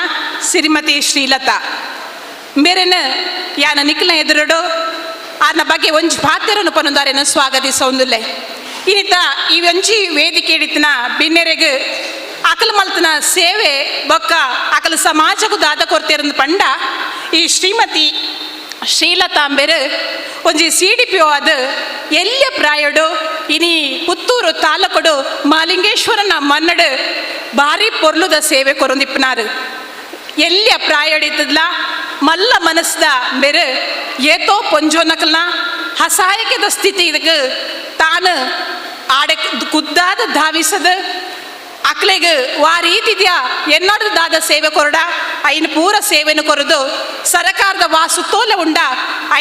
ಶ್ರೀಮತಿ ಶ್ರೀಲತಾ ಮೇರೆನ ಯಾನ ನಿಖಿಲ್ನ ಎದುರುಡು ಆನ ಬಗ್ಗೆ ಒಂಜಿ ಪಾತ್ರನು ಪನೊಂದಾರೇನು ಸ್ವಾಗತಿಸೊಂದುಲ್ಲೆ. ಇನ್ನಿತ ಈ ಒಂಜಿ ವೇದಿಕೆ ಹಿಡಿತನ ಬಿನ್ನೆರೆಗ್ ಅಕಲ್ ಮಲ್ತನ ಸೇವೆ ಬೊಕ್ಕ ಅಕಲ್ ಸಮಾಜಕ್ಕೂ ದಾದ ಕೊರ್ತಿರಂದು ಪಂಡ ಈ ಶ್ರೀಮತಿ ಶ್ರೀಲತಾಂಬೆರು ಒಂಜಿ ಸಿ ಡಿ ಪಿ ಒ ಅದು ಎಲ್ಯ ಪ್ರಾಯಡು ಇನಿ ಪುತ್ತೂರು ತಾಲೂಕುಡು ಮಾಲಿಂಗೇಶ್ವರನ ಮನ್ನಡು ಭಾರಿ ಪೊರ್ಲುದ ಸೇವೆ ಕೊರೊಂದಿಪ್ಪನಾರು. ಎಲ್ಯ ಪ್ರಾಯಡಿತ್ತದ್ಲ ಮಲ್ಲ ಮನಸ್ದ ಬೇರೆ ಏತೋ ಪೊಂಜೋನಕಲ್ನ ಅಸಹಾಯಕದ ಸ್ಥಿತಿ ಇದಕ್ಕೆ ತಾನು ಆಡೆ ಕುದ್ದಾದ ಧಾವಿಸದ ಅಕ್ಲೆಗ್ ವಾ ರೀತಿದ್ಯಾ ಎನ್ನಡದಾದ ಸೇವೆ ಕೊರಡ ಐನ ಪೂರ ಸೇವೆನು ಕೊರದು ಸರಕಾರದ ವಾ ಸುತ್ತೋಲೆ ಉಂಡ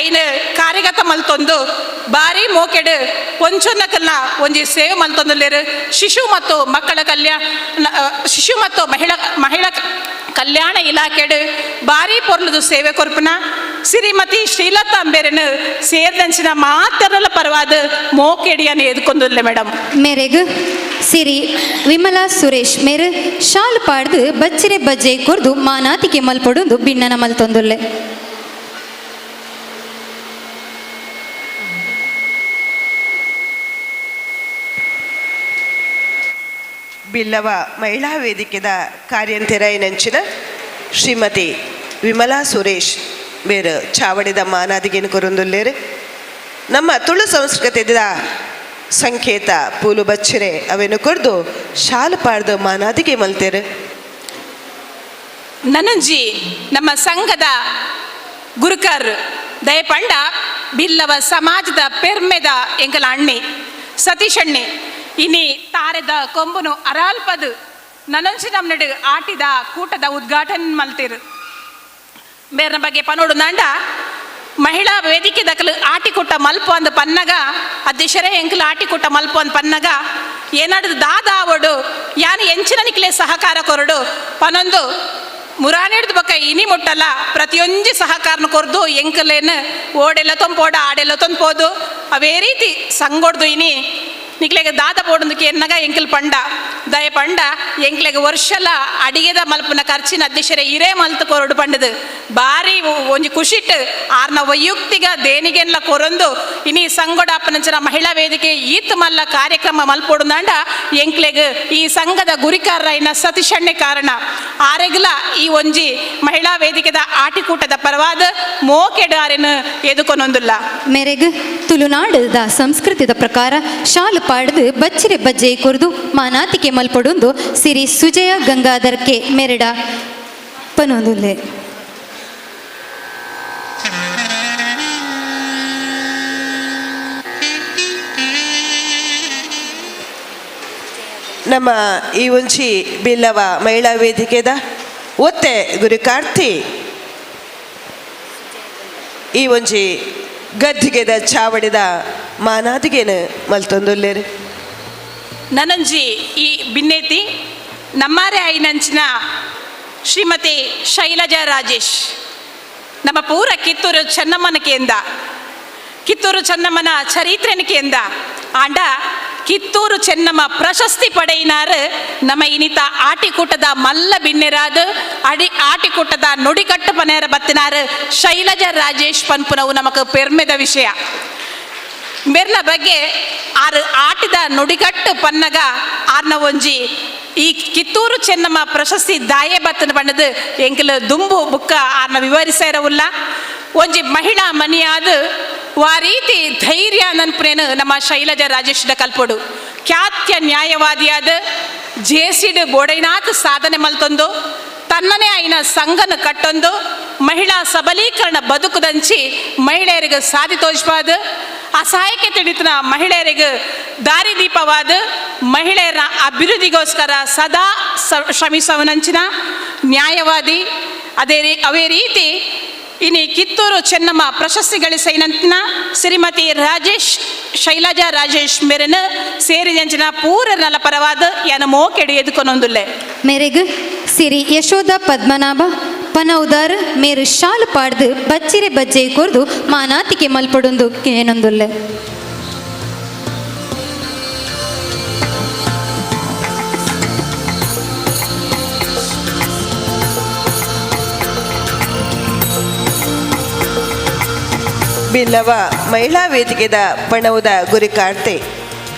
ಐನ ಕಾರ್ಯಗತ ಮಲ್ತೊಂದು ಭಾರಿ ಮೋಕೆಡು ಪೊಂಚೊನ್ನಕಲ್ನ ಒಂಜಿ ಸೇವೆ ಮಲ್ತೊಂದುಲ್ಲೇರು. ಶಿಶು ಮತ್ತು ಮಕ್ಕಳ ಕಲ್ಯಾಣ ಶಿಶು ಮತ್ತು ಮಹಿಳಾ ಮಹಿಳಾ ಕಲ್ಯಾಣ ಇಲಾಖೆಡು ಭಾರಿ ಪೊರ್ಲುದು ಸೇವೆ ಕೊರ್ಪುನ ಶ್ರೀಮತಿ ಶ್ರೀಲತಾ ಅಂಬೇರನು ಸೇರ್ದಂಚಿನ ಮಾತರಲ ಪರವಾದ ಮೋಕೆಡಿಯನ್ನು ಎದ್ಕೊಂದುಲ್ಲೆ ಮೇಡಮ್. ಮೇರೆಗ್ ಸಿರಿ ವಿಮಲಾ ಸುರೇಶ್ ಮೇರು ಶಾಲ್ ಪಾಡ್ದು ಬಚ್ಚಿರೆ ಬಜ್ಜೆ ಕೊರ್ದು ಮಾನಾತಿಗೆ ಮಲ್ಪೊಡುಂದು ಬಿನ್ನನ ಮಲ್ತೊಂದುಲ್ಲೆ. ಬಿಲ್ಲವ ಮಹಿಳಾ ವೇದಿಕೆದ ಕಾರ್ಯಂತೆರೈನಂಚಿನ ಶ್ರೀಮತಿ ವಿಮಲಾ ಸುರೇಶ್ ಬೇರು ಚಾವಡಿದ ಮಾನಾದಿಗೆನು ಕೊರೊಂದುಲ್ಲೇರು. ನಮ್ಮ ತುಳು ಸಂಸ್ಕೃತಿದ ಸಂಕೇತ ಪೂಲು ಬಚ್ಚಿರೆ ಅವೇನು ಕೊರ್ದು ಶಾಲು ಪಾಡ್ದು ಮಾನಾದಿಗೆ ಮಲ್ತೇರು. ನನಂಜಿ ನಮ್ಮ ಸಂಘದ ಗುರುಕರ್ ದಯಪಂಡ ಬಿಲ್ಲವ ಸಮಾಜದ ಪೆರ್ಮೆದ ಎಂಕಲ ಅಣ್ಣೆ ಸತೀಶಣ್ಣೆ ಇನಿ ತಾರೆದ ಕೊಂಬುನು ಅರಾಲ್ಪದು ನನಂಚಿ ನಮ್ಮ ನಡು ಆಟಿದ ಕೂಟದ ಉದ್ಘಾಟನೆ ಮಲ್ತಿರು. ಬೇರೆ ಬಗ್ಗೆ ಪನೋಡು ನಾಂಡ ಮಹಿಳಾ ವೇದಿಕೆ ದಕಲು ಆಟಿಕೂಟ ಮಲ್ಪು ಅಂದ ಪನ್ನಗ ಅಧ್ಯಕ್ಷರೇ ಎಂಕಲು ಆಟಿಕೂಟ ಮಲ್ಪು ಅಂದ ಪನ್ನಗ ಏನಾಡು ದಾದಾವಡು ಯಾನು ಎಂಚಿನ ನಿಕ್ಲೆ ಸಹಕಾರ ಕೊರಡು ಪನೊಂದು ಮುರಾನಿಡ್ದು ಬೊಕ್ಕ ಇನಿ ಮುಟ್ಟಲ್ಲ ಪ್ರತಿಯೊಂಜಿ ಸಹಕಾರನ ಕೊರ್ದು ಎಂಕಲೇನು ಓಡೆಲ್ಲ ತೊಂಪೋಡ ಆಡೆಲ್ಲ ತೊಂಪೋದು ಅವೇ ರೀತಿ ಸಂಗೊಡ್ದು ಇನಿ ನಿಕ್ಲೆಗ ದಾದ ಬೋಡೊಂದಕ್ಕೆ ಎನ್ನಗ ಎಂಕಲ್ ಪಂಡ ದಯ ಪಂಡ ಎಂಕ್ಲೆಗ ವರ್ಷಲ ಅಡಿಗೆದ ಮಲ್ಪುನ ಖರ್ಚಿನ ಅಧ್ಯಕ್ಷರೇ ಇರೇ ಮಲ್ತು ಕೊರಡು ಪಂಡದು ಬಾರಿ ಒಂಜಿ ಖುಷಿಟ್ ಆರ್ನ ವೈಯಕ್ತಿಕ ದೇಣಿಗೆನ್ಲ ಕೊರೊಂದು ಇನಿ ಸಂಗೊಡಾಪನಂಚನ ಮಹಿಳಾ ವೇದಿಕೆ ಈತ್ ಮಲ್ಲ ಕಾರ್ಯಕ್ರಮ ಮಲ್ಪೊಡುಂದಾಂಡ ಎಂಕ್ಲೆಗ್ ಈ ಸಂಘದ ಗುರಿಕಾರರಾಯಿನ ಸತೀಶಣ್ಣೆ ಕಾರಣ ಆರೆಗ್ಲ ಈ ಒಂಜಿ ಮಹಿಳಾ ವೇದಿಕೆದ ಆಟಿಕೂಟದ ಪರವಾದ ಮೋಕೆಡಾರೆನ್ ಎದುಕೊನೊಂದುಲ್ಲ. ಮೇರೆಗ್ ತುಳುನಾಡದ ಸಂಸ್ಕೃತಿದ ಪ್ರಕಾರ ಶಾಲು ಪಾಡ್ದು ಬಚ್ಚಿರೆ ಬಜ್ಜೆ ಕೊರ್ದು ಮಾನಾತಿಕೆ ಮಲ್ಪೊಡುಂದು ಸಿರಿ ಸುಜಯ ಗಂಗಾಧರ್ ಕೆ ಮೆರಡ ಪನೊಂದುಲ್ಲೆ. ನಮ್ಮ ಈ ಒಂಜಿ ಬಿಲ್ಲವ ಮಹಿಳಾ ವೇದಿಕೆದ ಒತ್ತೆ ಗುರುಕಾರ್ತಿ ಈ ಒಂಜಿ ಗದ್ದಿಗೆದ ಚಾವಡಿದ ಮಾನಾದಿಗೆನು ಮಲ್ತೊಂದುಲ್ಲೇರು. ನನಂಜಿ ಈ ಬಿನ್ನೇತಿ ನಮ್ಮಾರೆ ಐನಂಚಿನ ಶ್ರೀಮತಿ ಶೈಲಜಾ ರಾಜೇಶ್ ನಮ್ಮ ಪೂರ ಕಿತ್ತೂರು ಚೆನ್ನಮ್ಮನ ಕೇಂದ ಕಿತ್ತೂರು ಚೆನ್ನಮ್ಮನ ಚರಿತ್ರೆನ ಕೇಂದ ಆಂಡ ಕಿತ್ತೂರು ಚೆನ್ನಮ್ಮ ಪ್ರಶಸ್ತಿ ಪಡೆಯಿನಾರು ನಮ್ಮ ಇನಿತ ಆಟಿಕೂಟದ ಮಲ್ಲ ಬಿನ್ನೆರಾದ ಅಡಿ ಆಟಿಕೂಟದ ನುಡಿಕಟ್ಟು ಪನೇರ ಬತ್ತಿನಾರು ಶೈಲಜಾ ರಾಜೇಶ್ ಪನ್ಪುನವು ನಮಕ್ ಪೆರ್ಮೆದ ವಿಷಯ. ಮೆರ್ನ ಬಗ್ಗೆ ಆರು ಆಟಿದ ನುಡಿಗಟ್ಟು ಪನ್ನಗ ಆರ್ನ ಒಂಜಿ ಈ ಕಿತ್ತೂರು ಚೆನ್ನಮ್ಮ ಪ್ರಶಸ್ತಿ ದಾಯೆ ಬತ್ತನ ಬಣ್ಣದ ಎಂಕಲ ದುಂಬು ಬುಕ್ಕ ಆರ್ನ ವಿವರಿಸಿರವುಲ್ಲ. ಒಂಜಿ ಮಹಿಳಾ ಮನಿಯಾದ ವಾ ರೀತಿ ಧೈರ್ಯ ನನ್ಪುನೇನು ನಮ್ಮ ಶೈಲಜಾ ರಾಜೇಶ್ದ ಕಲ್ಪೊಡು. ಖ್ಯಾತ್ಯ ನ್ಯಾಯವಾದಿಯಾದ ಜೇಸಿಡ್ ಬೋಡೈನಾಥ್ ಸಾಧನೆ ಮಲ್ತೊಂದು ತನ್ನನೇ ಆಯ್ನ ಸಂಘನ ಕಟ್ಟೊಂದು ಮಹಿಳಾ ಸಬಲೀಕರಣ ಬದುಕುದಂಚಿ ಮಹಿಳೆಯರಿಗೆ ಸಾಧಿ ತೋಜ್ಪಾದ ಅಸಹಾಯಕ್ಕೆ ತಿಳಿತನ ಮಹಿಳೆಯರಿಗೆ ದಾರಿದೀಪವಾದ ಮಹಿಳೆಯರ ಅಭಿವೃದ್ಧಿಗೋಸ್ಕರ ಸದಾ ಶ್ರಮಿಸುವನಂಚಿನ ನ್ಯಾಯವಾದಿ. ಅದೇ ರೀತಿ ಇನಿ ಕಿತ್ತೂರು ಚೆನ್ನಮ್ಮ ಪ್ರಶಸ್ತಿ ಗಳಿಸೈನಂತಿನ ಶ್ರೀಮತಿ ರಾಜೇಶ್ ಶೈಲಜಾ ರಾಜೇಶ್ ಮೇರೆನ ಸೇರಿದಂಚಿನ ಪೂರನಲ ಪರವಾದ ಯಾನ ಮೋಕೆಡು ಎದುಕೊನೊಂದುಲ್ಲೆ. ಮೇರೆಗ್ ಸಿರಿ ಯಶೋಧ ಪದ್ಮನಾಭ ಪನೌದಾರ್ ಮೇರು ಶಾಲು ಪಾಡ್ದು ಬಚ್ಚಿರೆ ಬಜ್ಜೆ ಕೊರ್ದು ಮಾನಾತಿಕೆ ಮಲ್ಪಡೊಂದು ಕೇನೊಂದುಲ್ಲೆ. ಬಿಲ್ಲವ ಮಹಿಳಾ ವೇದಿಕೆದ ಪಣವುದ ಗುರಿಕಾರ್ತೆ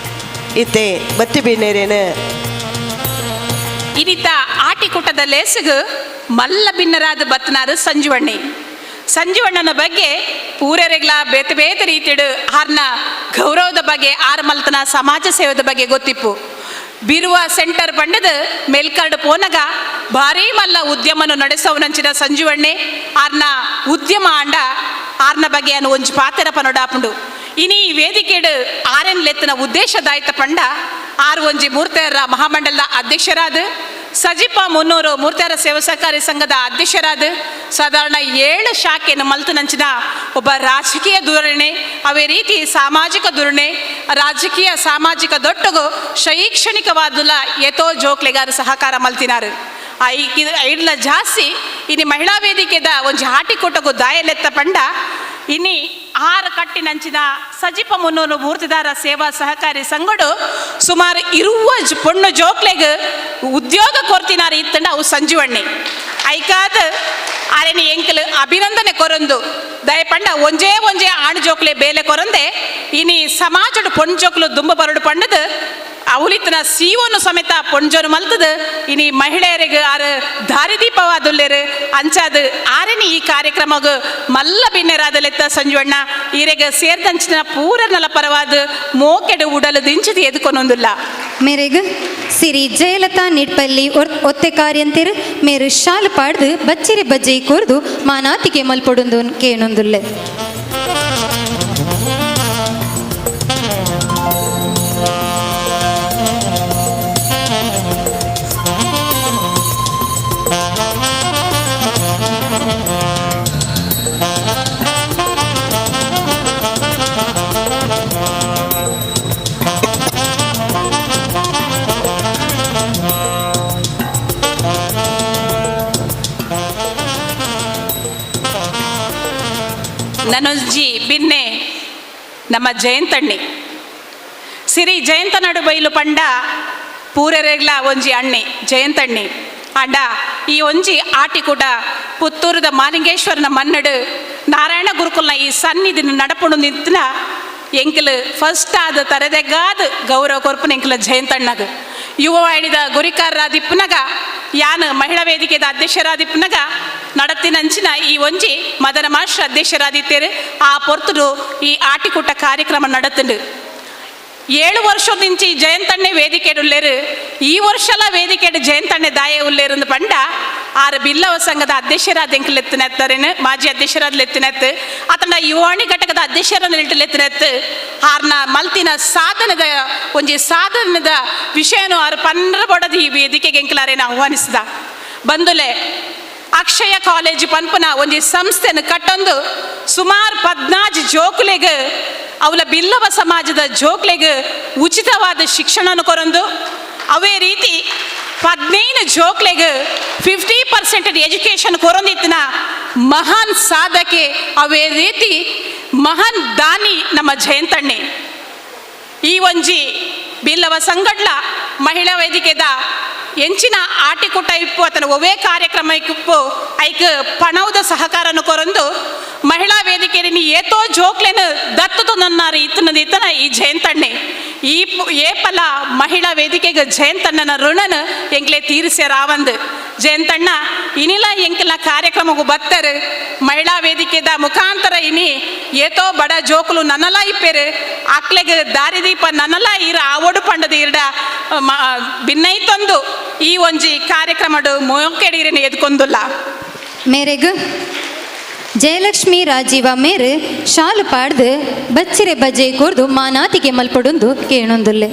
ಇತ್ತೆ ಬತ್ತಿ ಬಿನ್ನೇರೇನು. ಇನಿತ ಆಟಿಕೂಟದ ಲೇಸುಗು ಮಲ್ಲ ಬಿನ್ನರಾದ ಬತ್ತನಾರು ಸಂಜೀವಣ್ಣಿ. ಸಂಜೀವಣ್ಣನ ಬಗ್ಗೆ ಪೂರೆರೆಗ್ಲ ಬೇತೆ ಬೇತೆ ರೀತಿಡು ಆರ್ನ ಗೌರವದ ಬಗ್ಗೆ, ಆರ್ ಮಲ್ತನ ಸಮಾಜ ಸೇವೆದ ಬಗ್ಗೆ ಗೊತ್ತಿಪ್ಪು. ಬಿರುವ ಸೆಂಟರ್ ಬಂಡದ ಮೇಲ್ಕರ್ಡ್ ಪೋನಗ ಭಾರೀ ಮಲ್ಲ ಉದ್ಯಮನು ನಡೆಸವನಂಚಿನ ಸಂಜೀವಣ್ಣೆ ಆರ್ನ ಉದ್ಯಮ ಆಂಡ ಆರ್ನ ಬಗ್ಗೆ ಅನ್ನು ಒಂಜಿ ಪಾತೆರ ಪನೊಡಾಪುಂಡು. ಇನಿ ಈ ವೇದಿಕೆಡು ಆರೆನ್ ಲೆತ್ತನ ಉದ್ದೇಶದಾಯ್ತ ಪಂಡ ಆರು ಒಂಜಿ ಮೂರ್ತೆಯರ ಮಹಾಮಂಡಲದ ಅಧ್ಯಕ್ಷರಾದ, ಸಜಿಪ 300 ಮೂರ್ತೆಯರ ಸೇವಾ ಸಹಕಾರಿ ಸಂಘದ ಅಧ್ಯಕ್ಷರಾದ, ಸಾಧಾರಣ 7 ಶಾಖೆಯನ್ನು ಮಲ್ತನಂಚಿನ ಒಬ್ಬ ರಾಜಕೀಯ ಧೋರಣೆ, ಅವೇ ರೀತಿ ಸಾಮಾಜಿಕ ಧೋರಣೆ, ರಾಜಕೀಯ ಸಾಮಾಜಿಕ ದೊಟ್ಟಗು ಶೈಕ್ಷಣಿಕವಾದುಲ ಎತೋ ಜೋಕ್ಲೆಗಾರ ಸಹಕಾರ ಮಲ್ತಿನಾರು. ಐಡ್ಲ ಜಾಸ್ತಿ ಇನಿ ಮಹಿಳಾ ವೇದಿಕೆದ ಒಂಜಿ ಆಟಿಕೂಟಗು ದಾಯಲೆತ್ತ ಪಂಡ ಇನಿ ಆರು ಕಟ್ಟಿನಂಚಿನ ಸಜಿಪ 300 ಮೂರ್ತಿದಾರ ಸೇವಾ ಸಹಕಾರಿ ಸಂಘಡು ಸುಮಾರು ಇರುವ ಪೊಣ್ಣು ಜೋಕ್ಲೆಗ್ ಉದ್ಯೋಗ ಕೊರ್ತಿನಾರ ಇತ್ತಂಡ ಅವು ಸಂಜೀವಣ್ಣಿ. ಐಕಾದ ಆರೆನಿ ಎಂಕಲ್ ಅಭಿನಂದನೆ ಕೊರೊಂದು ದಯಪಂಡ ಒಂಜೇ ಒಂಜೇ ಆಣು ಜೋಕ್ಲೆ ಬೇಲೆ ಕೊರಂದೆ ಇನಿ ಸಮಾಜಡು ಪೊಣ್ಣು ಜೋಕ್ಲು ದುಂಬ ಬರಡು ಪಂಡದು ಅವಲಿತನ ಸೀವನು ಸಮೇತ ಪೊಂಜೋನು ಮಲ್ತದ ಇನಿ ಮಹಿಳೆಯರಿಗೆ ಆರು ದಾರಿದೀಪವಾದುಲ್ಲೇರು. ಅಂಚಾದ ಆರೆನಿ ಈ ಕಾರ್ಯಕ್ರಮಗ ಮಲ್ಲ ಬಿನ್ನೆರಾದಲೆತ್ತ ಸಂಜುವಣ್ಣ ಈರೆಗ ಸೇರ್ದಂಚಿನ ಪೂರನಲ ಪರವಾದ ಮೋಕೆಡು ಉಡಲು ದಿಂಚಿದ ಎದುಕೊನೊಂದುಲ್ಲ. ಮೇರೆಗ್ ಸಿರಿ ಜಯಲತಾ ನಿಡ್ಪಲ್ಲಿ ಒತ್ತೆ ಕಾರ್ಯಂತಿರು ಮೇರು ಶಾಲು ಪಾಡ್ದು ಬಚ್ಚಿರೆ ಬಜ್ಜೆ ಕೊರ್ದು ಮಾನಾತಿಗೆ ಮಲ್ಪೊಡೊಂದು ಕೇನೊಂದುಲ್ಲೆ. ನನೊಂಜಿ ಬಿನ್ನೆ ನಮ್ಮ ಜಯಂತಣ್ಣಿ ಸಿರಿ ಜಯಂತ ನಡು ಬೈಲು ಪಂಡ ಪೂರೆರೆಗ್ಲ ಒಂಜಿ ಅಣ್ಣಿ ಜಯಂತಣ್ಣಿ ಅಂಡ ಈ ಒಂಜಿ ಆಟಿಕೂಟ ಪುತ್ತೂರದ ಮಾಲಿಂಗೇಶ್ವರನ ಮನ್ನಡು ನಾರಾಯಣ ಗುರುಕುಲ್ನ ಈ ಸನ್ನಿಧಿನ ನಡಪುಣು ನಿಂತಿನ ಎಂಕಲ್ ಫಸ್ಟ್ ಆದ ತರೆದೆಗಾದ ಗೌರವ ಕೊರ್ಪುನ ಎಂಕಲ ಜಯಂತಣ್ಣಗ ಯುವವಾಹಿನಿದ ಗುರಿಕಾರರಾದಿಪ್ಪನಗ ಯಾನ್ ಮಹಿಳಾ ವೇದಿಕೆದ ಅಧ್ಯಕ್ಷರಾದಿಪ್ಪನಗ ನಡತಿನಂಚಿನ ಈ ಒಂಜಿ ಮದನ ಮಾಸ್ಟರ್ ಅಧ್ಯಕ್ಷರಾದಿತ್ತೇರು ಆ ಪೊರ್ತುಡು ಈ ಆಟಿಕೂಟ ಕಾರ್ಯಕ್ರಮ ನಡತುಂಡು. 7 ವರ್ಷ ಜಯಂತಣ್ಣೆ ವೇದಿಕೆಡು ಉಲ್ಲೇರು, ಈ ವರ್ಷಲ ವೇದಿಕೆಡು ಜಯಂತಣ್ಣೆ ದಾಯ ಉಲ್ಲೇರು ಪಂಡ ಆರು ಬಿಲ್ಲವ ಸಂಘದ ಅಧ್ಯಕ್ಷರಾದ ಎಂಕಲೆತ್ತಿನೆತ್ತರೇನು ಮಾಜಿ ಅಧ್ಯಕ್ಷರಾದ ಲೆತ್ತಿನೆತ್ತು ಆತನ ಯುವಾಣಿ ಘಟಕದ ಅಧ್ಯಕ್ಷರನ್ನು ಲೆತ್ತಿನೆತ್ತು ಆರ್ನ ಮಲ್ತಿನ ಸಾಧನದ ಒಂಜಿ ಸಾಧನದ ವಿಷಯನು ಆರು ಪನ್ರ ಬಡದ ಈ ವೇದಿಕೆಗೆ ಎಂಕಲಾರೇನು ಆಹ್ವಾನಿಸಿದ ಬಂದುಲೆ ಅಕ್ಷಯ ಕಾಲೇಜ್ ಪನ್ಪುನ ಒಂಜಿ ಸಂಸ್ಥೆನ ಕಟ್ಟೊಂದು ಸುಮಾರು 14 ಜೋಕುಲೆಗ್ ಅವಲ ಬಿಲ್ಲವ ಸಮಾಜದ ಜೋಕ್ಲೆಗ್ ಉಚಿತವಾದ ಶಿಕ್ಷಣನ ಕೊರೊಂದು ಅವೇ ರೀತಿ 15 ಜೋಕ್ಲೆಗ್ 50% ಎಜುಕೇಶನ್ ಕೊರೊಂದಿತ್ತಿನ ಮಹಾನ್ ಸಾಧಕೆ ಅವೇ ರೀತಿ ಮಹಾನ್ ದಾನಿ ನಮ್ಮ ಜಯಂತಣ್ಣೆ. ಈ ಒಂಜಿ ಬಿಲ್ಲವ ಸಂಗಡ್ಲ ಮಹಿಳಾ ವೇದಿಕೆದ ಎಂಚಿನ ಆಟಿಕೂಟ ಇಪ್ಪು ಅತನ ಒವೇ ಕಾರ್ಯಕ್ರಮ ಇಪ್ಪು ಐಕ್ ಪಣವುದ ಸಹಕಾರನು ಕೊರೊಂದು ಮಹಿಳಾ ವೇದಿಕೆಯಲ್ಲಿ ಏತೋ ಜೋಕ್ಲೆನ ದತ್ತತು ನನ್ನಾರು ಇತ್ತನದ ಇತ್ತನ ಈ ಜಯಂತಣ್ಣೆ. ಈ ಏಪಲ ಮಹಿಳಾ ವೇದಿಕೆಗೆ ಜಯಂತಣ್ಣನ ಋಣನ ಎಂಕ್ಲೆ ತೀರಿಸ್ಯಾರಾವಂದು ಜಯಂತಣ್ಣ ಇನಿಲ ಎಂಕೆಲ ಕಾರ್ಯಕ್ರಮಕ್ಕೂ ಬತ್ತರು ಮಹಿಳಾ ವೇದಿಕೆದ ಮುಖಾಂತರ ಇನಿ ಏತೋ ಬಡ ಜೋಕುಲು ನನ್ನಲ ಇಪ್ಪೇರು ಅಕ್ಲೆಗ್ ದಾರಿದೀಪ ನನ್ನಲ ಇರ ಆವೊಡು ಪಂಡದ ಇರಡ ಬಿನ್ನೈತೊಂದು ಈ ಒಂಜಿ ಕಾರ್ಯಕ್ರಮಡು ಮೋಕೆಡೀರಿನ ಎದ್ಕೊಂದುಲ್ಲ. ಮೇರೆಗ್ ಜಯಲಕ್ಷ್ಮಿ ರಾಜೀವ ಮೇರು ಶಾಲು ಪಾಡ್ದು ಬಚ್ಚಿರೆ ಬಜ್ಜೆ ಕೊರ್ದು ಮಾನಾತಿಗೆ ಮಲ್ಪಡೊಂದು ಕೇಣೊಂದುಲ್ಲೆ.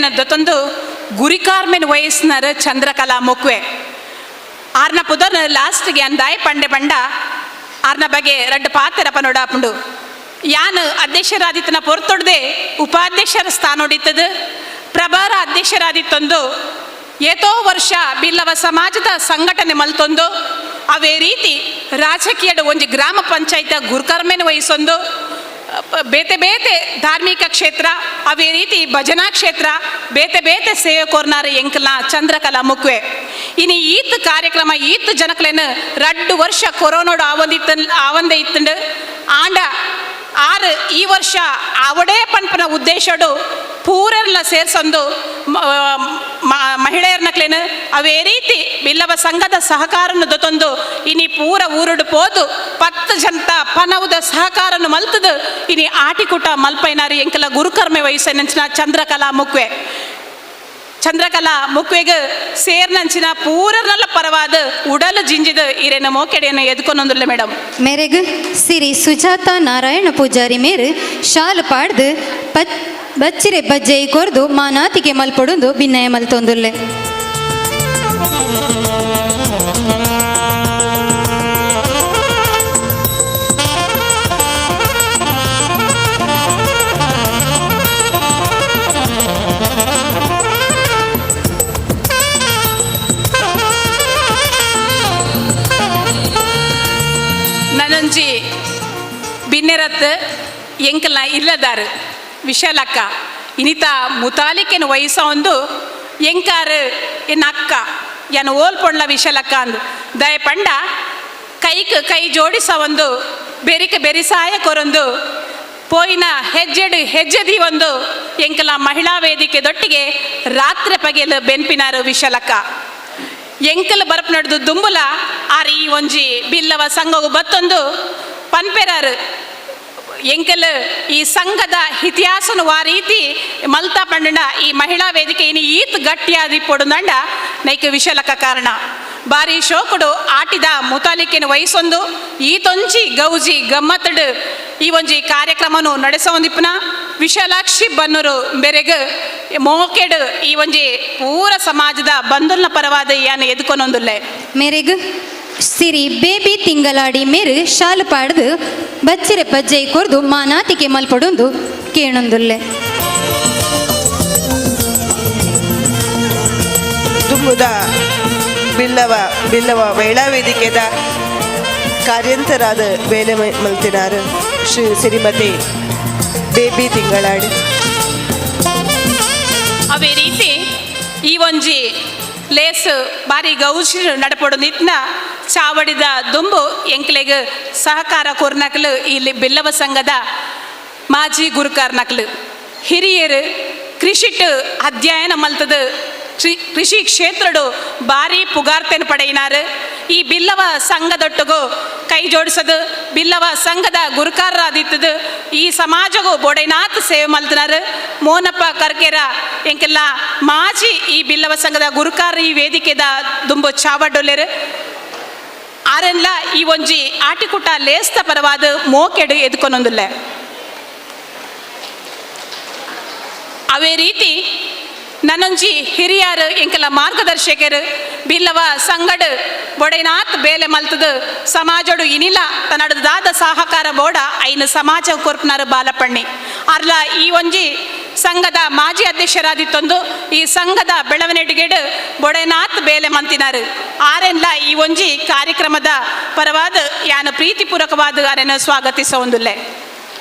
ಮಹಿಳೆಯರನ್ನ ದೊತ್ತೊಂದು ಗುರಿಕಾರ್ಮೆನ್ ವಯಸ್ಸಿನರ ಚಂದ್ರಕಲಾ ಮೊಕ್ವೆ ಆರ್ನ ಪುದರ್ನ ಲಾಸ್ಟ್ಗೆ ಅಂದಾಯ್ ಪಂಡೆ ಪಂಡ ಆರ್ನ ಬಗ್ಗೆ ರಡ್ಡು ಪಾತೆರಪ್ಪ ನೋಡಾಪುಂಡು. ಯಾನ್ ಅಧ್ಯಕ್ಷರಾದಿತ್ತನ ಪೊರ್ತೊಡ್ದೆ ಉಪಾಧ್ಯಕ್ಷರ ಸ್ಥಾನ ಹೊಡಿತದ ಪ್ರಭಾರ ಅಧ್ಯಕ್ಷರಾದಿತ್ತೊಂದು ಏತೋ ವರ್ಷ ಬಿಲ್ಲವ ಸಮಾಜದ ಸಂಘಟನೆ ಮಲ್ತೊಂದು ಅವೇ ರೀತಿ ರಾಜಕೀಯದ ಒಂಜಿ ಗ್ರಾಮ ಪಂಚಾಯತ್ ಗುರುಕರ್ಮೆನ ವಹಿಸೊಂದು ಬೇತೆ ಬೇತೆ ಧಾರ್ಮಿಕ ಕ್ಷೇತ್ರ ಅವೇ ರೀತಿ ಭಜನಾ ಕ್ಷೇತ್ರ ಬೇತೆ ಬೇತೆ ಸೇವೆ ಕೋರ್ನಾರ ಎಂಕಲ್ನ ಚಂದ್ರಕಲಾ ಮುಕ್ವೆ. ಇನಿ ಈತ್ ಕಾರ್ಯಕ್ರಮ ಈತ್ ಜನಕ್ಲೇನು 2 ವರ್ಷ ಕೊರೋನೋಡು ಆವಂದೆ ಇತ್ತಂಡು ಆಂಡ ಆರು ಈ ವರ್ಷ ಅವಡೇ ಪನ್ಪನ ಉದ್ದೇಶಡು ಪೂರೆಲ್ಲ ಸೇರ್ಸೊಂದು ಮಹಿಳೆಯರ್ನಕ್ಲೇನು ಅವೇ ರೀತಿ ಬಿಲ್ಲವ ಸಂಘದ ಸಹಕಾರನ್ನು ದೊತ್ತೊಂದು ಇನಿ ಪೂರ ಊರುಡು ಪೋದು 10 ಜನತ ಪನವುದ ಸಹಕಾರನ್ನು ಮಲ್ತದು ಇನಿ ಆಟಿಕೂಟ ಮಲ್ಪೈನಾರಿ ಎಂಕಲ ಗುರುಕರ್ಮೆ ವಯಸ್ಸಿನಂಚಿನ ಚಂದ್ರಕಲಾ ಮುಕ್ವೆ. ಚಂದ್ರಕಲಾ ಮುಕ್ವೆಗ್ ಸೇರ್ನಂಚಿನ ಪೂರರ್ನಲ್ಲ ಪರವಾದ ಉಡಲು ಜಿಂಜಿದ ಈರೇನ ಮೋಕೆಡೆಯನ್ನು ಎದ್ಕೊನೊಂದುಲ್ಲ ಮೇಡಮ್. ಮೇರೆಗ್ ಸಿರಿ ಸುಜಾತ ನಾರಾಯಣ ಪೂಜಾರಿ ಮೇರು ಶಾಲು ಪಾಡ್ದು ಬಚ್ಚಿರೆ ಬಜ್ಜೈ ಕೊರ್ದು ಮಾನಾತಿಗೆ ಮಲ್ಪೊಡೊಂದು ಭಿನ್ನಯ ಮಲ್ತೊಂದುಲ್ಲೆ. ನನಂಜಿ ಬಿನ್ನೆರತ್ ಎಂಕಲ್ನ ಇಲ್ಲದಾರು ವಿಶಾಲಕ್ಕ ಇನಿತ ಮುತಾಲಿಕೆನ ವಯಸ್ಸ ಒಂದು ಎಂಕಾರು ಎನ್ನ ಅಕ್ಕ ಎನ್ನ ಓಲ್ಪೊಂಡ್ಲ ವಿಶಾಲಕ್ಕ ಅಂದು ದಯ ಪಂಡ ಕೈಕ್ ಕೈ ಜೋಡಿಸ ಒಂದು ಬೆರಿಕ ಬೆರಿಸಾಯ ಕೊರೊಂದು ಪೋಯಿನ ಹೆಜ್ಜೆಡು ಹೆಜ್ಜೆದಿ ಒಂದು ಎಂಕಲ ಮಹಿಳಾ ವೇದಿಕೆ ದೊಟ್ಟಿಗೆ ರಾತ್ರಿ ಪಗೆಲು ಬೆನ್ಪಿನಾರು ವಿಶಾಲಕ್ಕ. ಎಂಕಲ್ ಬರಪ್ ನಡೆದು ದುಂಬುಲ ಆರ್ ಈ ಒಂಜಿ ಬಿಲ್ಲವ ಸಂಘವು ಬತ್ತೊಂದು ಪನ್ಪೆರಾರು ಎಂಕಲ್ ಈ ಸಂಘದ ಇತಿಹಾಸನು ಆ ರೀತಿ ಮಲ್ತಾ ಪಂಡಂಡ ಈ ಮಹಿಳಾ ವೇದಿಕೆ ಇನಿ ಈತ್ ಗಟ್ಟಿಯಾದಿ ಪೊಡುಂದಂಡ ನೈಕ್ ವಿಶಾಲಕ ಕಾರಣ. ಬಾರಿ ಶೋಕುಡು ಆಟಿದ ಮುತಾಲಿಕೆನ ವಯಸ್ಸೊಂದು ಈತೊಂಜಿ ಗೌಜಿ ಗಮ್ಮತ್ತಡು ಈ ಒಂಜಿ ಕಾರ್ಯಕ್ರಮನು ನಡೆಸೊಂದಿಪ್ಪನ ವಿಶಾಲಾಕ್ಷಿ ಬನ್ನೂರು ಬೆರೆಗ್ ಮೋಕೆಡು ಈ ಒಂಜಿ ಪೂರ ಸಮಾಜದ ಬಂಧುಲ್ನ ಪರವಾದ ಯಾನ ಎದುಕೊನೊಂದುಲ್ಲೆ. ಮೇರೆಗ್ ಸಿರಿ ಬೇಬಿ ತಿಂಗಲಾಡಿ ಮೇರು ಶಾಲು ಪಾಡ್ದು ಬಚ್ಚಿರೆ ಬಜ್ಜೈ ಕೊರ್ದು ಮಾನಾತಿಕೆ ಮಲ್ಪೊಡೊಂದು ಕೇಣೊಂದುಲ್ಲೆ. ದುಂಬುದ ಬಿಲ್ಲವ ಬಿಲ್ಲವ ಮಹಿಳಾ ವೇದಿಕೆದ ಕಾರ್ಯಂತರಾದ ಬೇಲೆ ಮಲ್ತಿನಾರು ಶ್ರೀ ಶ್ರೀಮತಿ ಬೇಬಿ ತಿಂಗಳಾಡಿ. ಅವೇ ರೀತಿ ಈ ಒಂಜಿ ಲೇಸ್ ಬಾರಿ ಗೌಜಿ ನಡಪೊಡು ನಿತ್ನ ಚಾವಡಿದ ದುಂಬು ಎಂಕ್ಲೆಗ್ ಸಹಕಾರ ಕೊರ್ನಕ್ಲು ಇಲ್ಲಿ ಬಿಲ್ಲವ ಸಂಘದ ಮಾಜಿ ಗುರುಕಾರ್ನಕ್ಲು ಹಿರಿಯರು ಕೃಷಿಟ್ ಅಧ್ಯಯನ ಮಲ್ತದ ಕೃಷಿ ಕ್ಷೇತ್ರಡು ಭಾರಿ ಪುಗಾರ್ತೆನ ಪಡೆಯಿನಾರು. ಈ ಬಿಲ್ಲವ ಸಂಘದೊಟ್ಟಿಗೂ ಕೈ ಜೋಡಿಸೋದು ಬಿಲ್ಲವ ಸಂಘದ ಗುರುಕಾರರಾದಿತ್ತದು ಈ ಸಮಾಜಗೂ ಬೊಡೆನಾಥ್ ಸೇವೆ ಮಲ್ತನಾರು ಮೋನಪ್ಪ ಕರ್ಕೆರ ಎಂಕೆಲ್ಲ ಮಾಜಿ ಈ ಬಿಲ್ಲವ ಸಂಘದ ಗುರುಕಾರ ಈ ವೇದಿಕೆದ ದುಂಬು ಚಾವಡೊಲ್ಲೆರು ಆರೆಲ್ಲ ಈ ಒಂಜಿ ಆಟಿಕುಟ ಲೇಸ್ತ ಪರವಾದ ಮೋಕೆಡು ಎದ್ಕೊನೊಂದುಲ್ಲೆ. ಅವೇ ರೀತಿ ನನ್ನೊಂಜಿ ಹಿರಿಯರು ಎಂಕೆಲ್ಲ ಮಾರ್ಗದರ್ಶಕರು ಬಿಲ್ಲವ ಸಂಗಡು ಬೊಡೆನಾಥ್ ಬೇಲೆ ಮಲ್ತದು ಸಮಾಜಡು ಇನಿಲ ತನ್ನಡದಾದ ಸಹಕಾರ ಬೋಡ ಐನು ಸಮಾಜ ಕೊರ್ಪುನಾರು ಬಾಲಪಣ್ಣಿ ಅರ್ಲ ಈ ಒಂಜಿ ಸಂಘದ ಮಾಜಿ ಅಧ್ಯಕ್ಷರಾದಿತ್ತೊಂದು ಈ ಸಂಘದ ಬೆಳವಣಿಗೆಡು ಬೊಡೆನಾಥ್ ಬೇಲೆ ಮಂತಿನಾರು ಆರೆಲ್ಲ ಈ ಒಂಜಿ ಕಾರ್ಯಕ್ರಮದ ಪರವಾದ ಯಾನು ಪ್ರೀತಿಪೂರ್ವಕವಾದ ಆರೆನ ಸ್ವಾಗತಿಸ ಒಂದುಲ್ಲೆ.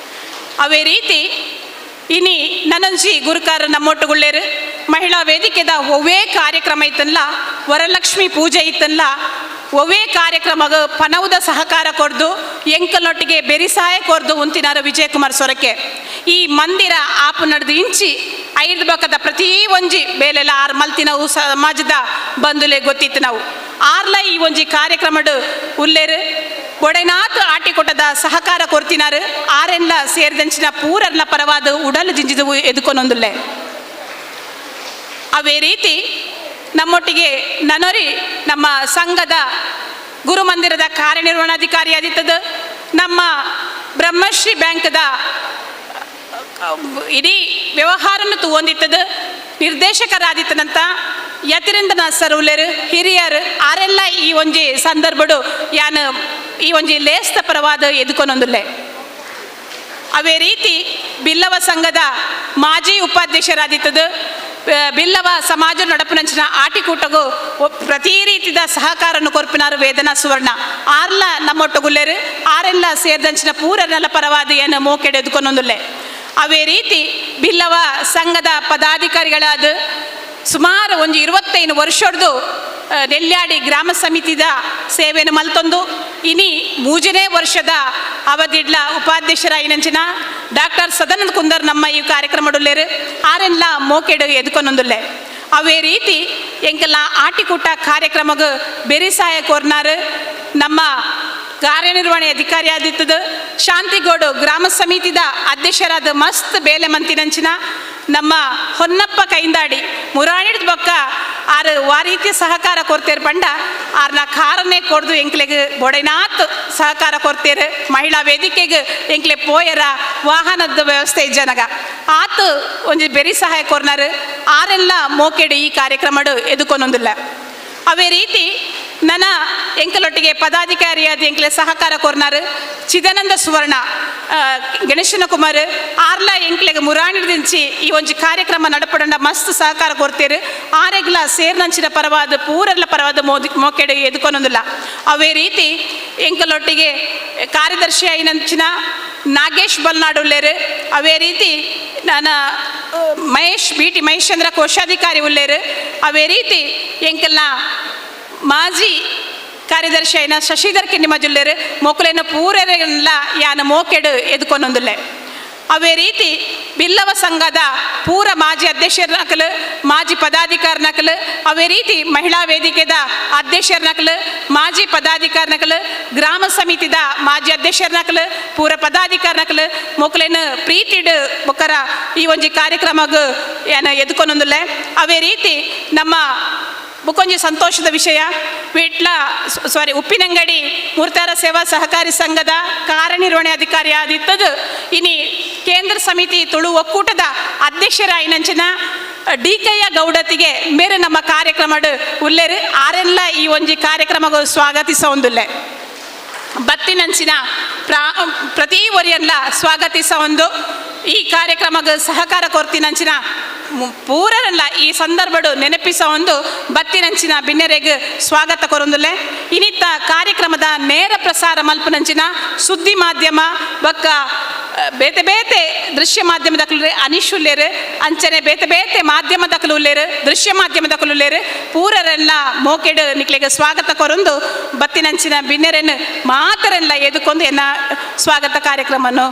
ಅವೇ ರೀತಿ ಇನಿ ನನಂಜಿ ಗುರುಕಾರ ನಮ್ಮೊಟ್ಟುಗುಳ್ಳೇರು ಮಹಿಳಾ ವೇದಿಕೆದ ಒವ್ವೇ ಕಾರ್ಯಕ್ರಮ ಇತ್ತಲ್ಲ ವರಲಕ್ಷ್ಮಿ ಪೂಜೆ ಇತ್ತಲ್ಲ ಒವ್ವೇ ಕಾರ್ಯಕ್ರಮಗ ಪನವುದ ಸಹಕಾರ ಕೊರ್ದು ಎಂಕಲ್ನೊಟ್ಟಿಗೆ ಬೆರಿಸಾಯ ಕೊರ್ದು ಉಂತಿನಾರ ವಿಜಯಕುಮಾರ್ ಸೊರಕೆ. ಈ ಮಂದಿರ ಆಪು ನಡೆದು ಇಂಚಿ ಐದು ಬಕ್ಕದ ಪ್ರತಿ ಒಂಜಿ ಬೇಲೆಲ್ಲ ಆರು ಮಲ್ತಿನವು ಸಮಾಜದ ಬಂಧುಲೆ ಗೊತ್ತಿತ್ತು ನಾವು ಆರ್ಲ ಈ ಒಂಜಿ ಕಾರ್ಯಕ್ರಮಡು ಉಲ್ಲೇರು ಬೊಡೆನಾಥ್ ಆಟಿಕೊಟ್ಟದ ಸಹಕಾರ ಕೊರ್ತಿನಾರು ಆರೆಲ್ಲ ಸೇರಿದಂಚಿನ ಪೂರರ್ಲ ಪರವಾದ ಉಡಲು ಜಿಂಜಿದವು ಎದುಕೊನೊಂದುಲ್ಲೆ. ಅವೇ ರೀತಿ ನಮ್ಮೊಟ್ಟಿಗೆ ನನೊರಿ ನಮ್ಮ ಸಂಘದ ಗುರುಮಂದಿರದ ಕಾರ್ಯನಿರ್ವಹಣಾಧಿಕಾರಿಯಾದಿತ್ತದ ನಮ್ಮ ಬ್ರಹ್ಮಶ್ರೀ ಬ್ಯಾಂಕ್ದ ಇಡೀ ವ್ಯವಹಾರನ್ನು ತೂವೊಂದಿತ್ತದ ನಿರ್ದೇಶಕರಾದಿತ್ತನಂತ ಯತಿರೇಂದ್ರನಾಥ್ ಸರ್ ಉಲ್ಲೇರು ಹಿರಿಯರು ಆರೆಲ್ಲ ಈ ಒಂಜಿ ಸಂದರ್ಭಡು ಯಾನ್ ಈ ಒಂಜಿ ಲೇಸ್ತ ಪರವಾದ ಎದುಕೊನೊಂದುಲ್ಲೆ. ಅವೇ ರೀತಿ ಬಿಲ್ಲವ ಸಂಘದ ಮಾಜಿ ಉಪಾಧ್ಯಕ್ಷರಾದಿತ್ತದು ಬಿಲ್ಲವ ಸಮಾಜ ನಡಪುನಂಚಿನ ಆಟಿಕೂಟಗು ಪ್ರತಿ ರೀತಿಯ ಸಹಕಾರನ್ನು ಕೊರ್ಪಿನಾರು ವೇದನಾ ಸುವರ್ಣ ಆರ್ಲ ನಮ್ಮೊಟ್ಟುಗುಲ್ಲೇರು ಆರೆಲ್ಲ ಸೇರಿದಂಚಿನ ಪೂರನೆಲ್ಲ ಪರವಾದ ಏನು ಮೋಕೆಡೆ ಎದುಕೊನೊಂದುಲ್ಲೆ. ಅವೇ ರೀತಿ ಬಿಲ್ಲವ ಸಂಘದ ಪದಾಧಿಕಾರಿಗಳಾದ ಸುಮಾರು ಒಂಜಿ 25 ವರ್ಷದ್ದು ನೆಲ್ಯಾಡಿ ಗ್ರಾಮ ಸಮಿತಿದ ಸೇವೆಯನ್ನು ಮಲ್ತೊಂದು ಇನಿ 3ನೇ ವರ್ಷದ ಅವಧಿಡ್ಲ ಉಪಾಧ್ಯಕ್ಷರಾಯಿನಂಚಿನ ಡಾಕ್ಟರ್ ಸದಾನಂದ ಕುಂದರ್ ನಮ್ಮ ಈ ಕಾರ್ಯಕ್ರಮಡುಲ್ಲೇರು ಆರೆಲ್ಲ ಮೋಕೆಡು ಎದುಕೊನೊಂದುಲ್ಲೆ. ಅವೇ ರೀತಿ ಎಂಕೆಲ್ಲ ಆಟಿಕೂಟ ಕಾರ್ಯಕ್ರಮಗ ಬೆರಿಸಾಯ ಕೋರ್ನಾರು ನಮ್ಮ ಕಾರ್ಯನಿರ್ವಹಣೆ ಅಧಿಕಾರಿ ಆದಿತ್ತದು ಶಾಂತಿಗೋಡು ಗ್ರಾಮ ಸಮಿತಿದ ಅಧ್ಯಕ್ಷರಾದ ಮಸ್ತ್ ಬೇಲೆ ಮಂತಿನಂಚಿನ ನಮ್ಮ ಹೊನ್ನಪ್ಪ ಕೈಂದಾಡಿ ಮುರಾಣಿದ ಬೊಕ್ಕ ಆರು ವಾರೀತಿ ಸಹಕಾರ ಕೊಡ್ತೇರು ಪಂಡ ಆರ್ನ ಕಾರನ್ನೇ ಕೊಡ್ದು ಎಂಕ್ಲೆಗ್ ಬೊಡೆನಾತ್ ಸಹಕಾರ ಕೊಡ್ತೇರು. ಮಹಿಳಾ ವೇದಿಕೆಗೆ ಎಂಕ್ಲೆ ಪೋಯರ ವಾಹನದ ವ್ಯವಸ್ಥೆ ಜನಗ ಆತು ಒಂಜಿ ಬೆರಿ ಸಹಾಯ ಕೊರ್ನಾರು ಆರೆಲ್ಲ ಮೋಕೆಡು ಈ ಕಾರ್ಯಕ್ರಮಡು ಎದುಕೊನೊಂದಿಲ್ಲ. ಅವೇ ರೀತಿ ನನ್ನ ಎಂಕಲೊಟ್ಟಿಗೆ ಪದಾಧಿಕಾರಿಯಾದ ಎಂಕ್ಲೆ ಸಹಕಾರ ಕೊರ್ನಾರು ಚಿದಾನಂದ ಸುವರ್ಣ ಗಣೇಶನ ಕುಮಾರ್ ಆರ್ಲ ಎಂಕ್ಲೆಗ್ ಮುರಾಣಿದಿಂಚಿ ಈ ಒಂಜಿ ಕಾರ್ಯಕ್ರಮ ನಡಪಡಂಡ ಮಸ್ತ್ ಸಹಕಾರ ಕೊಡ್ತೇರು. ಆರೆಗ್ಲ ಸೇರ್ನಂಚಿನ ಪರವಾದ ಪೂರೆಲ್ಲ ಪರವಾದ ಮೋಕೆಡೆ ಎದುಕೊನೊಂದಿಲ್ಲ. ಅವೇ ರೀತಿ ಎಂಕಲೊಟ್ಟಿಗೆ ಕಾರ್ಯದರ್ಶಿ ಐನಂಚಿನ ನಾಗೇಶ್ ಬಲ್ನಾಡು ಉಲ್ಲೇರು. ಅವೇ ರೀತಿ ನನ್ನ ಮಹೇಶ್ ಬಿ ಟಿ ಮಹೇಶ್ ಚಂದ್ರ ಕೋಶಾಧಿಕಾರಿ ಉಲ್ಲೇರು. ಅವೇ ರೀತಿ ಎಂಕಲ್ನ ಮಾಜಿ ಕಾರ್ಯದರ್ಶಿ ಐನ ಶಶಿಧರ್ ಕಿನ್ನಿಮಜುಲ್ಲೇರು ಮೋಕುಲೇನ ಪೂರೆಲ್ಲ ಯಾನ ಮೋಕೆಡು ಎದುಕೊನೊಂದುಲ್ಲೆ. ಅವೇ ರೀತಿ ಬಿಲ್ಲವ ಸಂಘದ ಪೂರ ಮಾಜಿ ಅಧ್ಯಕ್ಷರ ನಕಲು ಮಾಜಿ ಪದಾಧಿಕಾರಿ ನಕಲು ಅವೇ ರೀತಿ ಮಹಿಳಾ ವೇದಿಕೆದ ಅಧ್ಯಕ್ಷರ ನಕಲು ಮಾಜಿ ಪದಾಧಿಕಾರಿ ನಕಲು ಗ್ರಾಮ ಸಮಿತಿದ ಮಾಜಿ ಅಧ್ಯಕ್ಷರ ನಕಲು ಪೂರ ಪದಾಧಿಕಾರಿ ನಕಲು ಮೊಕಲೇನು ಪ್ರೀತಿಡು ಬೊಕ್ಕರ ಈ ಒಂಜಿ ಕಾರ್ಯಕ್ರಮಗ್ ಏನ ಎದುಕೊನೊಂದುಲ್ಲೆ. ಅವೇ ರೀತಿ ನಮ್ಮ ಬುಕ್ಕೊಂಜಿ ಸಂತೋಷದ ವಿಷಯ ವಿಟ್ಲ ಸಾರಿ ಉಪ್ಪಿನಂಗಡಿ ಮೂರ್ತಾರ ಸೇವಾ ಸಹಕಾರಿ ಸಂಘದ ಕಾರ್ಯನಿರ್ವಹಣೆ ಅಧಿಕಾರಿ ಆದಿತ್ತದು ಇನಿ ಕೇಂದ್ರ ಸಮಿತಿ ತುಳು ಒಕ್ಕೂಟದ ಅಧ್ಯಕ್ಷರಾಯಿನಂಚಿನ ಡಿ ಕೆಯ ಗೌಡತಿಗೆ ಮೇರೆ ನಮ್ಮ ಕಾರ್ಯಕ್ರಮಡು ಉಲ್ಲೇರು ಆರೆಲ್ಲ ಈ ಒಂಜಿ ಕಾರ್ಯಕ್ರಮಗೂ ಸ್ವಾಗತಿಸ ಒಂದುಲ್ಲೆ. ಬತ್ತಿನಂಚಿನ ಪ್ರತಿ ಒರಿಯಲ್ಲ ಸ್ವಾಗತಿಸ ಒಂದು ಈ ಕಾರ್ಯಕ್ರಮಕ್ಕೆ ಸಹಕಾರ ಕೊರ್ತಿನಂಚಿನ ಪೂರರಲ್ಲ ಈ ಸಂದರ್ಭಡು ನೆನಪಿಸ ಒಂದು ಬತ್ತಿನಂಚಿನ ಬಿನ್ನೆರೆಗ್ ಸ್ವಾಗತ ಕೊರೊಂದುಲ್ಲೆ. ಇನ್ನಿತ್ತ ಕಾರ್ಯಕ್ರಮದ ನೇರ ಪ್ರಸಾರ ಮಲ್ಪನಂಚಿನ ಸುದ್ದಿ ಮಾಧ್ಯಮ ಬೊಕ್ಕ ಬೇತೆ ಬೇತೆ ದೃಶ್ಯ ಮಾಧ್ಯಮದಕಲು ಅನೀಶ್ ಉಲ್ಲೇರು ಅಂಚನೆ ಬೇತೆ ಬೇತೆ ಮಾಧ್ಯಮದಕಲು ಉಲ್ಲೇರು ದೃಶ್ಯ ಮಾಧ್ಯಮದಕಲು ಉಲ್ಲೇರು ಪೂರರೆಲ್ಲ ಮೋಕೆಡು ನಿಕ್ಲೆಗ್ ಸ್ವಾಗತ ಕೊರೊಂದು ಬತ್ತಿನಂಚಿನ ಬಿನ್ನೆರೆನ್ ಮಾತರೆಲ್ಲ ಎದುಕೊಂದು ಎನ್ನ ಸ್ವಾಗತ ಕಾರ್ಯಕ್ರಮವನ್ನು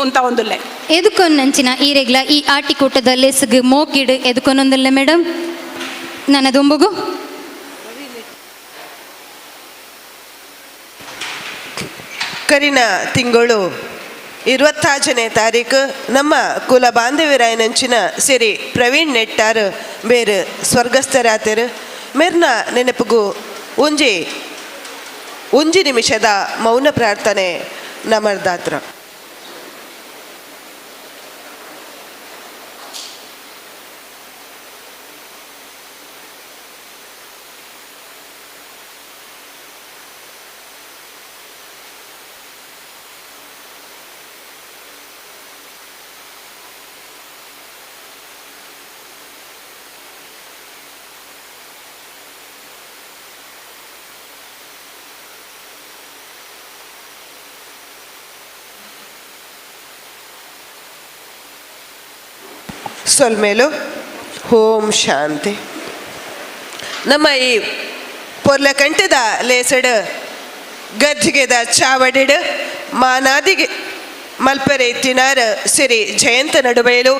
ಉಂತ ಒಂದುಲ್ಲೆ. ಎದುಕೊನ್ನಂಚಿನ ಈರೆಗ್ಲ ಈ ಆಟಿಕೂಟದ ಲೆಸ್ಗ್ ಮೋಕಿಡು ಎದುಕೊನೊಂದುಲ್ಲೆ ಮೇಡಮ್ ನನ್ನ ದುಂಬುಗು. ಕರಿನ ತಿಂಗಳು 26ನೇ ತಾರೀಕು ನಮ್ಮ ಕುಲ ಬಾಂಧವ್ಯರಾಯನಂಚಿನ ಸಿರಿ ಪ್ರವೀಣ್ ನೆಟ್ಟಾರ್ ಬೇರು ಸ್ವರ್ಗಸ್ಥರಾತರು. ಮೇರ್ನ ನೆನಪಿಗೂ ಒಂಜಿ ಒಂಜಿ ನಿಮಿಷದ ಮೌನ ಪ್ರಾರ್ಥನೆ ನಮರ್ದಾತ್ರ. ಸೊಲ್ಮೇಲು ಓಂ ಶಾಂತಿ. ನಮ್ಮ ಈ ಪೊರ್ಲಕಂಠದ ಲೇಸಡ್ ಗದ್ದಿಗೆದ ಚಾವಡಿಡ್ ಮಾನಾದಿಗೆ ಮಲ್ಪರೆ ತಿನಾರ ಸಿರಿ ಜಯಂತ ನಡುಬಯಲು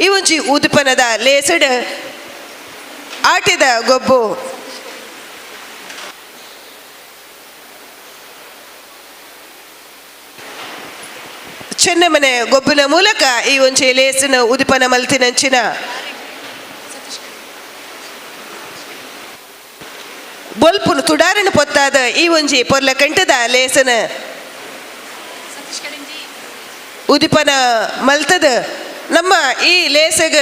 ಈ ಒಂಜಿ ಉದುಪನದ ಲೇಸಡ್ ಆಟಿದ ಗೊಬ್ಬು ಚೆನ್ನಮನೆ ಗೊಬ್ಬಿನ ಮೂಲಕ ಈ ಒಂಜಿ ಲೇಸಿನ ಉದಿಪನ ಮಲ್ತಿನಂಚಿನ ಬೊಲ್ಪುನು ತುಡಾರಣ ಪೊತ್ತಾದ ಈ ಒಂಜಿ ಪೊರ್ಲ ಕಂಠದ ಲೇಸನ ಉದಿಪನ ಮಲ್ತದ ನಮ್ಮ ಈ ಲೇಸಗ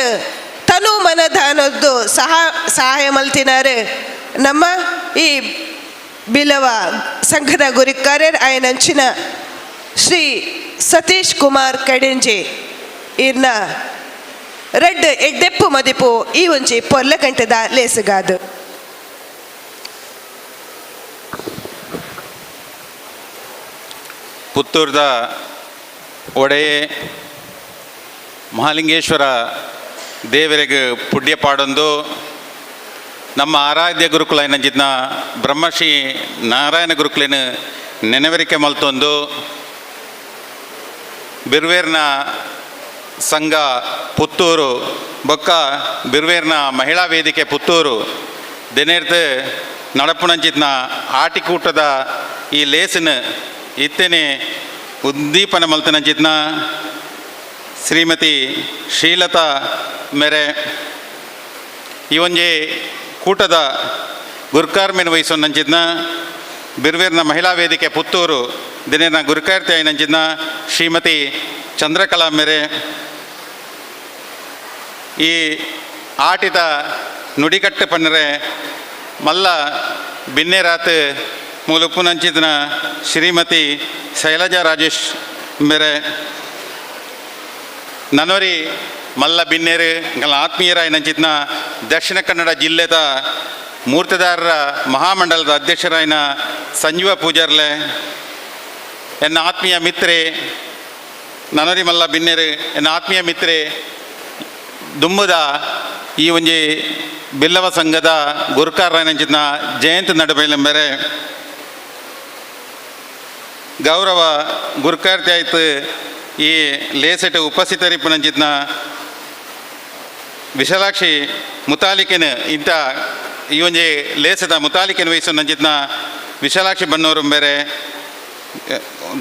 ತನು ಮನದಾನದ್ದು ಸಹಾಯ ಮಲ್ತಿನಾರು ನಮ್ಮ ಈ ಬಿಲವ ಸಂಘದ ಗುರಿಕಾರ್ಯರ್ ಆಯನಂಚಿನ ಶ್ರೀ ಸತೀಶ್ ಕುಮಾರ್ ಕಡಿಂಜೆ ಇರ್ನ ರಡ್ಡ್ ಎಡ್ಡೆಪ್ಪು ಮದಿಪು ಈ ಒಂಜಿ ಪೊರ್ಲಗಂಟದ ಲೇಸುಗಾದು. ಪುತ್ತೂರ್ದ ಒಡೆಯೇ ಮಹಾಲಿಂಗೇಶ್ವರ ದೇವರಿಗೆ ಪುಣ್ಯ ಪಾಡೊಂದು ನಮ್ಮ ಆರಾಧ್ಯ ಗುರುಕುಲೈನ ಜಿದ್ನ ಬ್ರಹ್ಮಶ್ರೀ ನಾರಾಯಣ ಗುರುಕುಲಿನ ನೆನವರಿಕೆ ಮಲ್ತೊಂದು ಬಿರ್ವೇರ್ನ ಸಂಘ ಪುತ್ತೂರು ಬೊಕ್ಕ ಬಿರ್ವೇರ್ನ ಮಹಿಳಾ ವೇದಿಕೆ ಪುತ್ತೂರು ದಿನೇರ್ದು ನಡಪುಣಂಚಿತ್ನ ಆಟಿಕೂಟದ ಈ ಲೇಸಿನ ಇತ್ತೇನೆ ಉದ್ದೀಪನ ಮಲ್ತನಂಚಿತ್ನ ಶ್ರೀಮತಿ ಶ್ರೀಲತಾ ಮೇರೆ ಈ ಒಂಜಿ ಕೂಟದ ಗುರ್ಕಾರ್ಮೆನ್ ವಹಿಸೊಂದಂಚಿತ್ನ ಬಿರ್ವೇರ್ನ ಮಹಿಳಾ ವೇದಿಕೆ ಪುತ್ತೂರು ದಿನೇನ ಗುರುಕಾರ್ತಿ ಆಯಿನಂಚಿತ್ನ ಶ್ರೀಮತಿ ಚಂದ್ರಕಲಾ ಮೇರೆ ಈ ಆಟಿದ ನುಡಿಕಟ್ಟು ಪನ್ನರೆ ಮಲ್ಲ ಬಿನ್ನೆರಾತ್ ಮೂಲುಪ್ಪುನಂಚಿತ್ನ ಶ್ರೀಮತಿ ಶೈಲಜಾ ರಾಜೇಶ್ ಮೇರೆ ನನೋರಿ ಮಲ್ಲ ಬಿನ್ನೇರು ಎಂಕಲ್ನ ಆತ್ಮೀಯರಾಯಿನಂಚಿತ್ನ ದಕ್ಷಿಣ ಕನ್ನಡ ಜಿಲ್ಲೆದ ಮೂರ್ತಿದಾರರ ಮಹಾಮಂಡಲದ ಅಧ್ಯಕ್ಷರಾಯಿನ ಸಂಜೀವ ಪೂಜಾರ್ಲೆ ಎನ್ನ ಆತ್ಮೀಯ ಮಿತ್ರೆ ನನೋರಿ ಮಲ್ಲ ಬಿನ್ನೇರು ಎನ್ನ ಆತ್ಮೀಯ ಮಿತ್ರೆ ದುಮ್ಮದ ಈ ಒಂಜಿ ಬಿಲ್ಲವ ಸಂಘದ ಗುರುಕಾರರಾಯಿನಂಚಿತ್ನ ಜಯಂತ್ ನಡುಬೈಲಂಬೆರೆ ಗೌರವ ಗುರುಕಾರ್ತಿ ಆಯ್ತು ಈ ಲೇಸೆಟ್ ಉಪಸ್ಥಿತರಿಪ್ಪುನಂಚಿತ್ನ ವಿಶಾಲಾಕ್ಷಿ ಮುತಾಲಿಕೆನ ಇಂಥ ಈ ಒಂಜಿ ಲೇಸದ ಮುತಾಲಿಕೆನ ವಹಿಸು ವಿಶಾಲಾಕ್ಷಿ ಬನ್ನೋರು ಬೇರೆ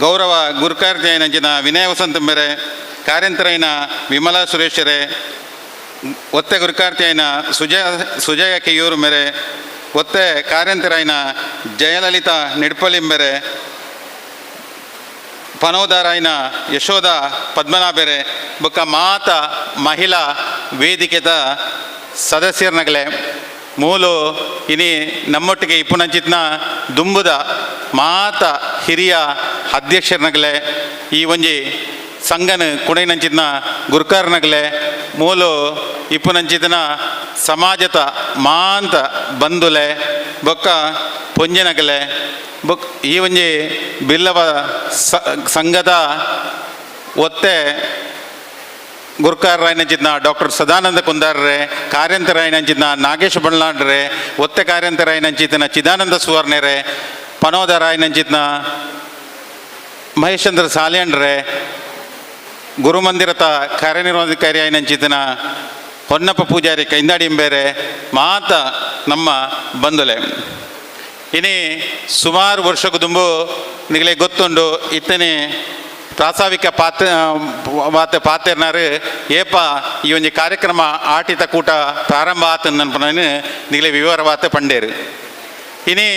ಗೌರವ ಗುರುಕಾರ್ತಿ ನಂಚಿನ ವಿನಯ ವಸಂತ ಬೇರೆ ಕಾರ್ಯಂತರೈನ ವಿಮಲಾ ಸುರೇಶರೇ ಒತ್ತೆ ಗುರುಕಾರ್ತಿ అయిన ಸುಜಯ ಕೆಯೂರು ಮೇರೆ ಒತ್ತೆ ಕಾರ್ಯಂತರೈನ ಜಯಲಲಿತಾ ನಿಡ್ಪಲಿಂಬೆರೆ ಪನೋದಾರಾಯನ ಯಶೋಧ ಪದ್ಮನಾಭೆರೆ ಬೊಕ್ಕ ಮಾತ ಮಹಿಳಾ ವೇದಿಕೆದ ಸದಸ್ಯರ್ನಗಲೆ ಮೂಲು ಇನಿ ನಮ್ಮೊಟ್ಟಿಗೆ ಇಪ್ಪುನಂಚಿತ್ನ ದುಂಬುದ ಮಾತ ಹಿರಿಯ ಅಧ್ಯಕ್ಷರ್ನಗಲೆ ಈ ಒಂಜಿ ಸಂಘನ ಕುಣೈನಂಚಿತ್ನ ಗುರುಕಾರ್ನಗಲೆ ಮೂಲು ಇಪ್ಪುನಂಚಿತ್ನ ಸಮಾಜದ ಮಾಂತ ಬಂಧುಲೆ ಬೊಕ್ಕ ಪೊಂಜನಗಲೆ ಬೊಕ್ ಈ ಒಂಜಿ ಬಿಲ್ಲವ ಸಂಘದ ಒತ್ತೆ ಗುರುಕಾರರಾಯನಂಚಿತ್ನ ಡಾಕ್ಟರ್ ಸದಾನಂದ ಕುಂದಾರ್ರೆ ಕಾರ್ಯಂತರಾಯನಂಚಿತ್ನ ನಾಗೇಶ್ ಬಳ್ಳಾಡ್ರೆ ಒತ್ತೆ ಕಾರ್ಯಂತರಾಯನಂಚಿತ್ನ ಚಿದಾನಂದ ಸುವರ್ಣರೆ ಪನೋದರಾಯನಂಚಿತ್ನ ಮಹೇಶ್ಚಂದ್ರ ಸಾಲ್ಯಂಡ್ರೆ ಗುರುಮಂದಿರತ ಕಾರ್ಯನಿರ್ವಹಣಾಧಿಕಾರಿ ಆಯನಂಚಿತ್ನ ಹೊನ್ನಪ್ಪ ಪೂಜಾರಿ ಕೈಂದಾಡಿ ಬೇರೆ ಮಾತ ನಮ್ಮ ಬಂಧುಲೆ. ಇನಿ ಸುಮಾರು ವರ್ಷಕ್ಕೆ ದುಂಬು ನಿಗಲೆ ಗೊತ್ತುಂಡು ಇತ್ತನೆ ಪ್ರಾಸ್ತಾವಿಕ ಪಾತ್ರ ಮಾತೆ ಪಾತೆರ್ನಾರು ಏಪ ಈ ಒಂಜಿ ಕಾರ್ಯಕ್ರಮ ಆಟಿತ ಕೂಟ ಪ್ರಾರಂಭ ಆತ ನನ್ಪನ ನಿಗಲೆ ವಿವರವಾತ ಪಂಡೇರು. ಇನಿ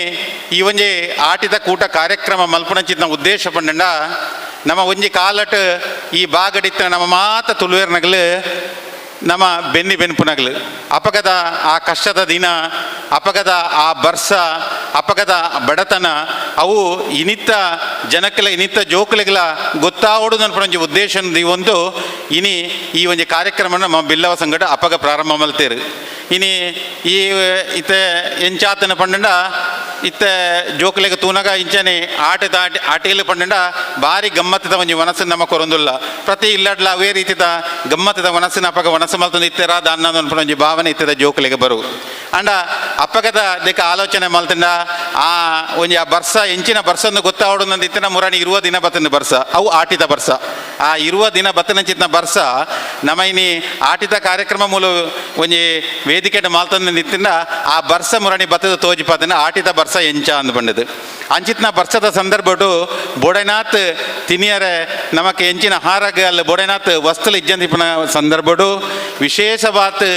ಈ ಒಂಜಿ ಆಟಿತ ಕೂಟ ಕಾರ್ಯಕ್ರಮ ಮಲ್ಪನಂಚಿನ ಉದ್ದೇಶ ಪಂಡಂಡ ನಮ್ಮ ಒಂಜಿ ಕಾಲಟ್ ಈ ಬಾಗಡಿತ್ತ ನಮ್ಮ ಮಾತ ತುಳುವೇರ್ನಗಲು ನಮ್ಮ ಬೆನ್ನಿ ಬೆನ್ಪುನಗಲು ಅಪಗದ ಆ ಕಷ್ಟದ ದಿನ, ಅಪಗದ ಆ ಬರ್ಸ, ಅಪಗದ ಬಡತನ ಅವು ಇನಿತ್ತ ಜನಕ್ಕೆಲ್ಲ ಇನಿತ್ತ ಜೋಕುಲೆಗಳ ಗೊತ್ತಾವಡು ನನ್ಪುನ ಒಂಜಿ ಉದ್ದೇಶ ಒಂದು ಇನಿ ಈ ಒಂಜಿ ಕಾರ್ಯಕ್ರಮನ ನಮ್ಮ ಬಿಲ್ಲವ ಸಂಗಡ ಅಪಗ ಪ್ರಾರಂಭ ಮಲ್ತೇರು. ಇನಿ ಈ ಇತ್ತೆ ಎಂಚಾತನ ಪಂಡಂಡ ಇತ್ತೆ ಜೋಕುಲೆಗ್ ತೂನಗ ಇಂಚನೆ ಆಟದ ಆಟೇಲು ಪಂಡಂಡ ಭಾರಿ ಗಮ್ಮತ್ತದ ಒಂಜಿ ವನಸ್ಸು ನಮ್ಮ ಕೊರೊಂದುಲ್ಲ. ಪ್ರತಿ ಇಲ್ಲಡ್ಲ ಅವೇ ರೀತಿದ ಗಮ್ಮತ್ತದ ವನಸ್ಸಿನ ಅಪಗ ವನಸ್ಸು ಮಲ್ತೊಂದು ಇತ್ತೆರ ದಾನ್ನ ಅನ್ಪುನ ಒಂಜಿ ಭಾವನೆ ಇತ್ತದ ಜೋಕುಲೆಗ್ ಬರು. ಅಂಡ ಅಪ್ಪಗದ ದಿಕ್ಕ ಆಲೋಚನೆ ಮಲ್ತಂಡ ಆ ಒಂಜಿ ಆ ಬರ್ಸ ಎಂಚಿನ ಬರ್ಸನ್ನು ಗೊತ್ತಾವಡು ನಂದು ಇತ್ತಿನ ಮುರಾಣಿ ಇರುವ ದಿನ ಬತ್ತನ ಬರ್ಸ ಅವು ಆಟಿದ ಬರ್ಸ. ಆ ಇರುವ ದಿನ ಬತ್ತನಂಚಿತ್ನ ಬರ್ಸ ನಮ್ಮ ಇನಿ ಆಟಿದ ಕಾರ್ಯಕ್ರಮ ಮೂಲ ಒಂಜಿ ವೇದಿಕೆ ಮಾಲ್ತಂದು ನಿತ್ತಿನ ಆ ಬರ್ಸ ಮುರಾಣಿ ಬತ್ತದ ತೋಜಿಪಾತನ ಆಟಿದ ಬರ್ಸ ಎಂಚ ಅಂದ್ ಬಂಡದು. ಅಂಚಿತ್ನ ಬರ್ಸದ ಸಂದರ್ಭಡು ಬೋಡೈನಾಥ್ ತಿನಿಯರೆ ನಮಕ್ ಎಂಚಿನ ಹಾರಗ ಅಲ್ಲ ಬೋಡೈನಾಥ್ ವಸ್ತುಲು ಇಜ್ಜಂದಿಪ್ಪನ ಸಂದರ್ಭಡು ವಿಶೇಷವಾತ್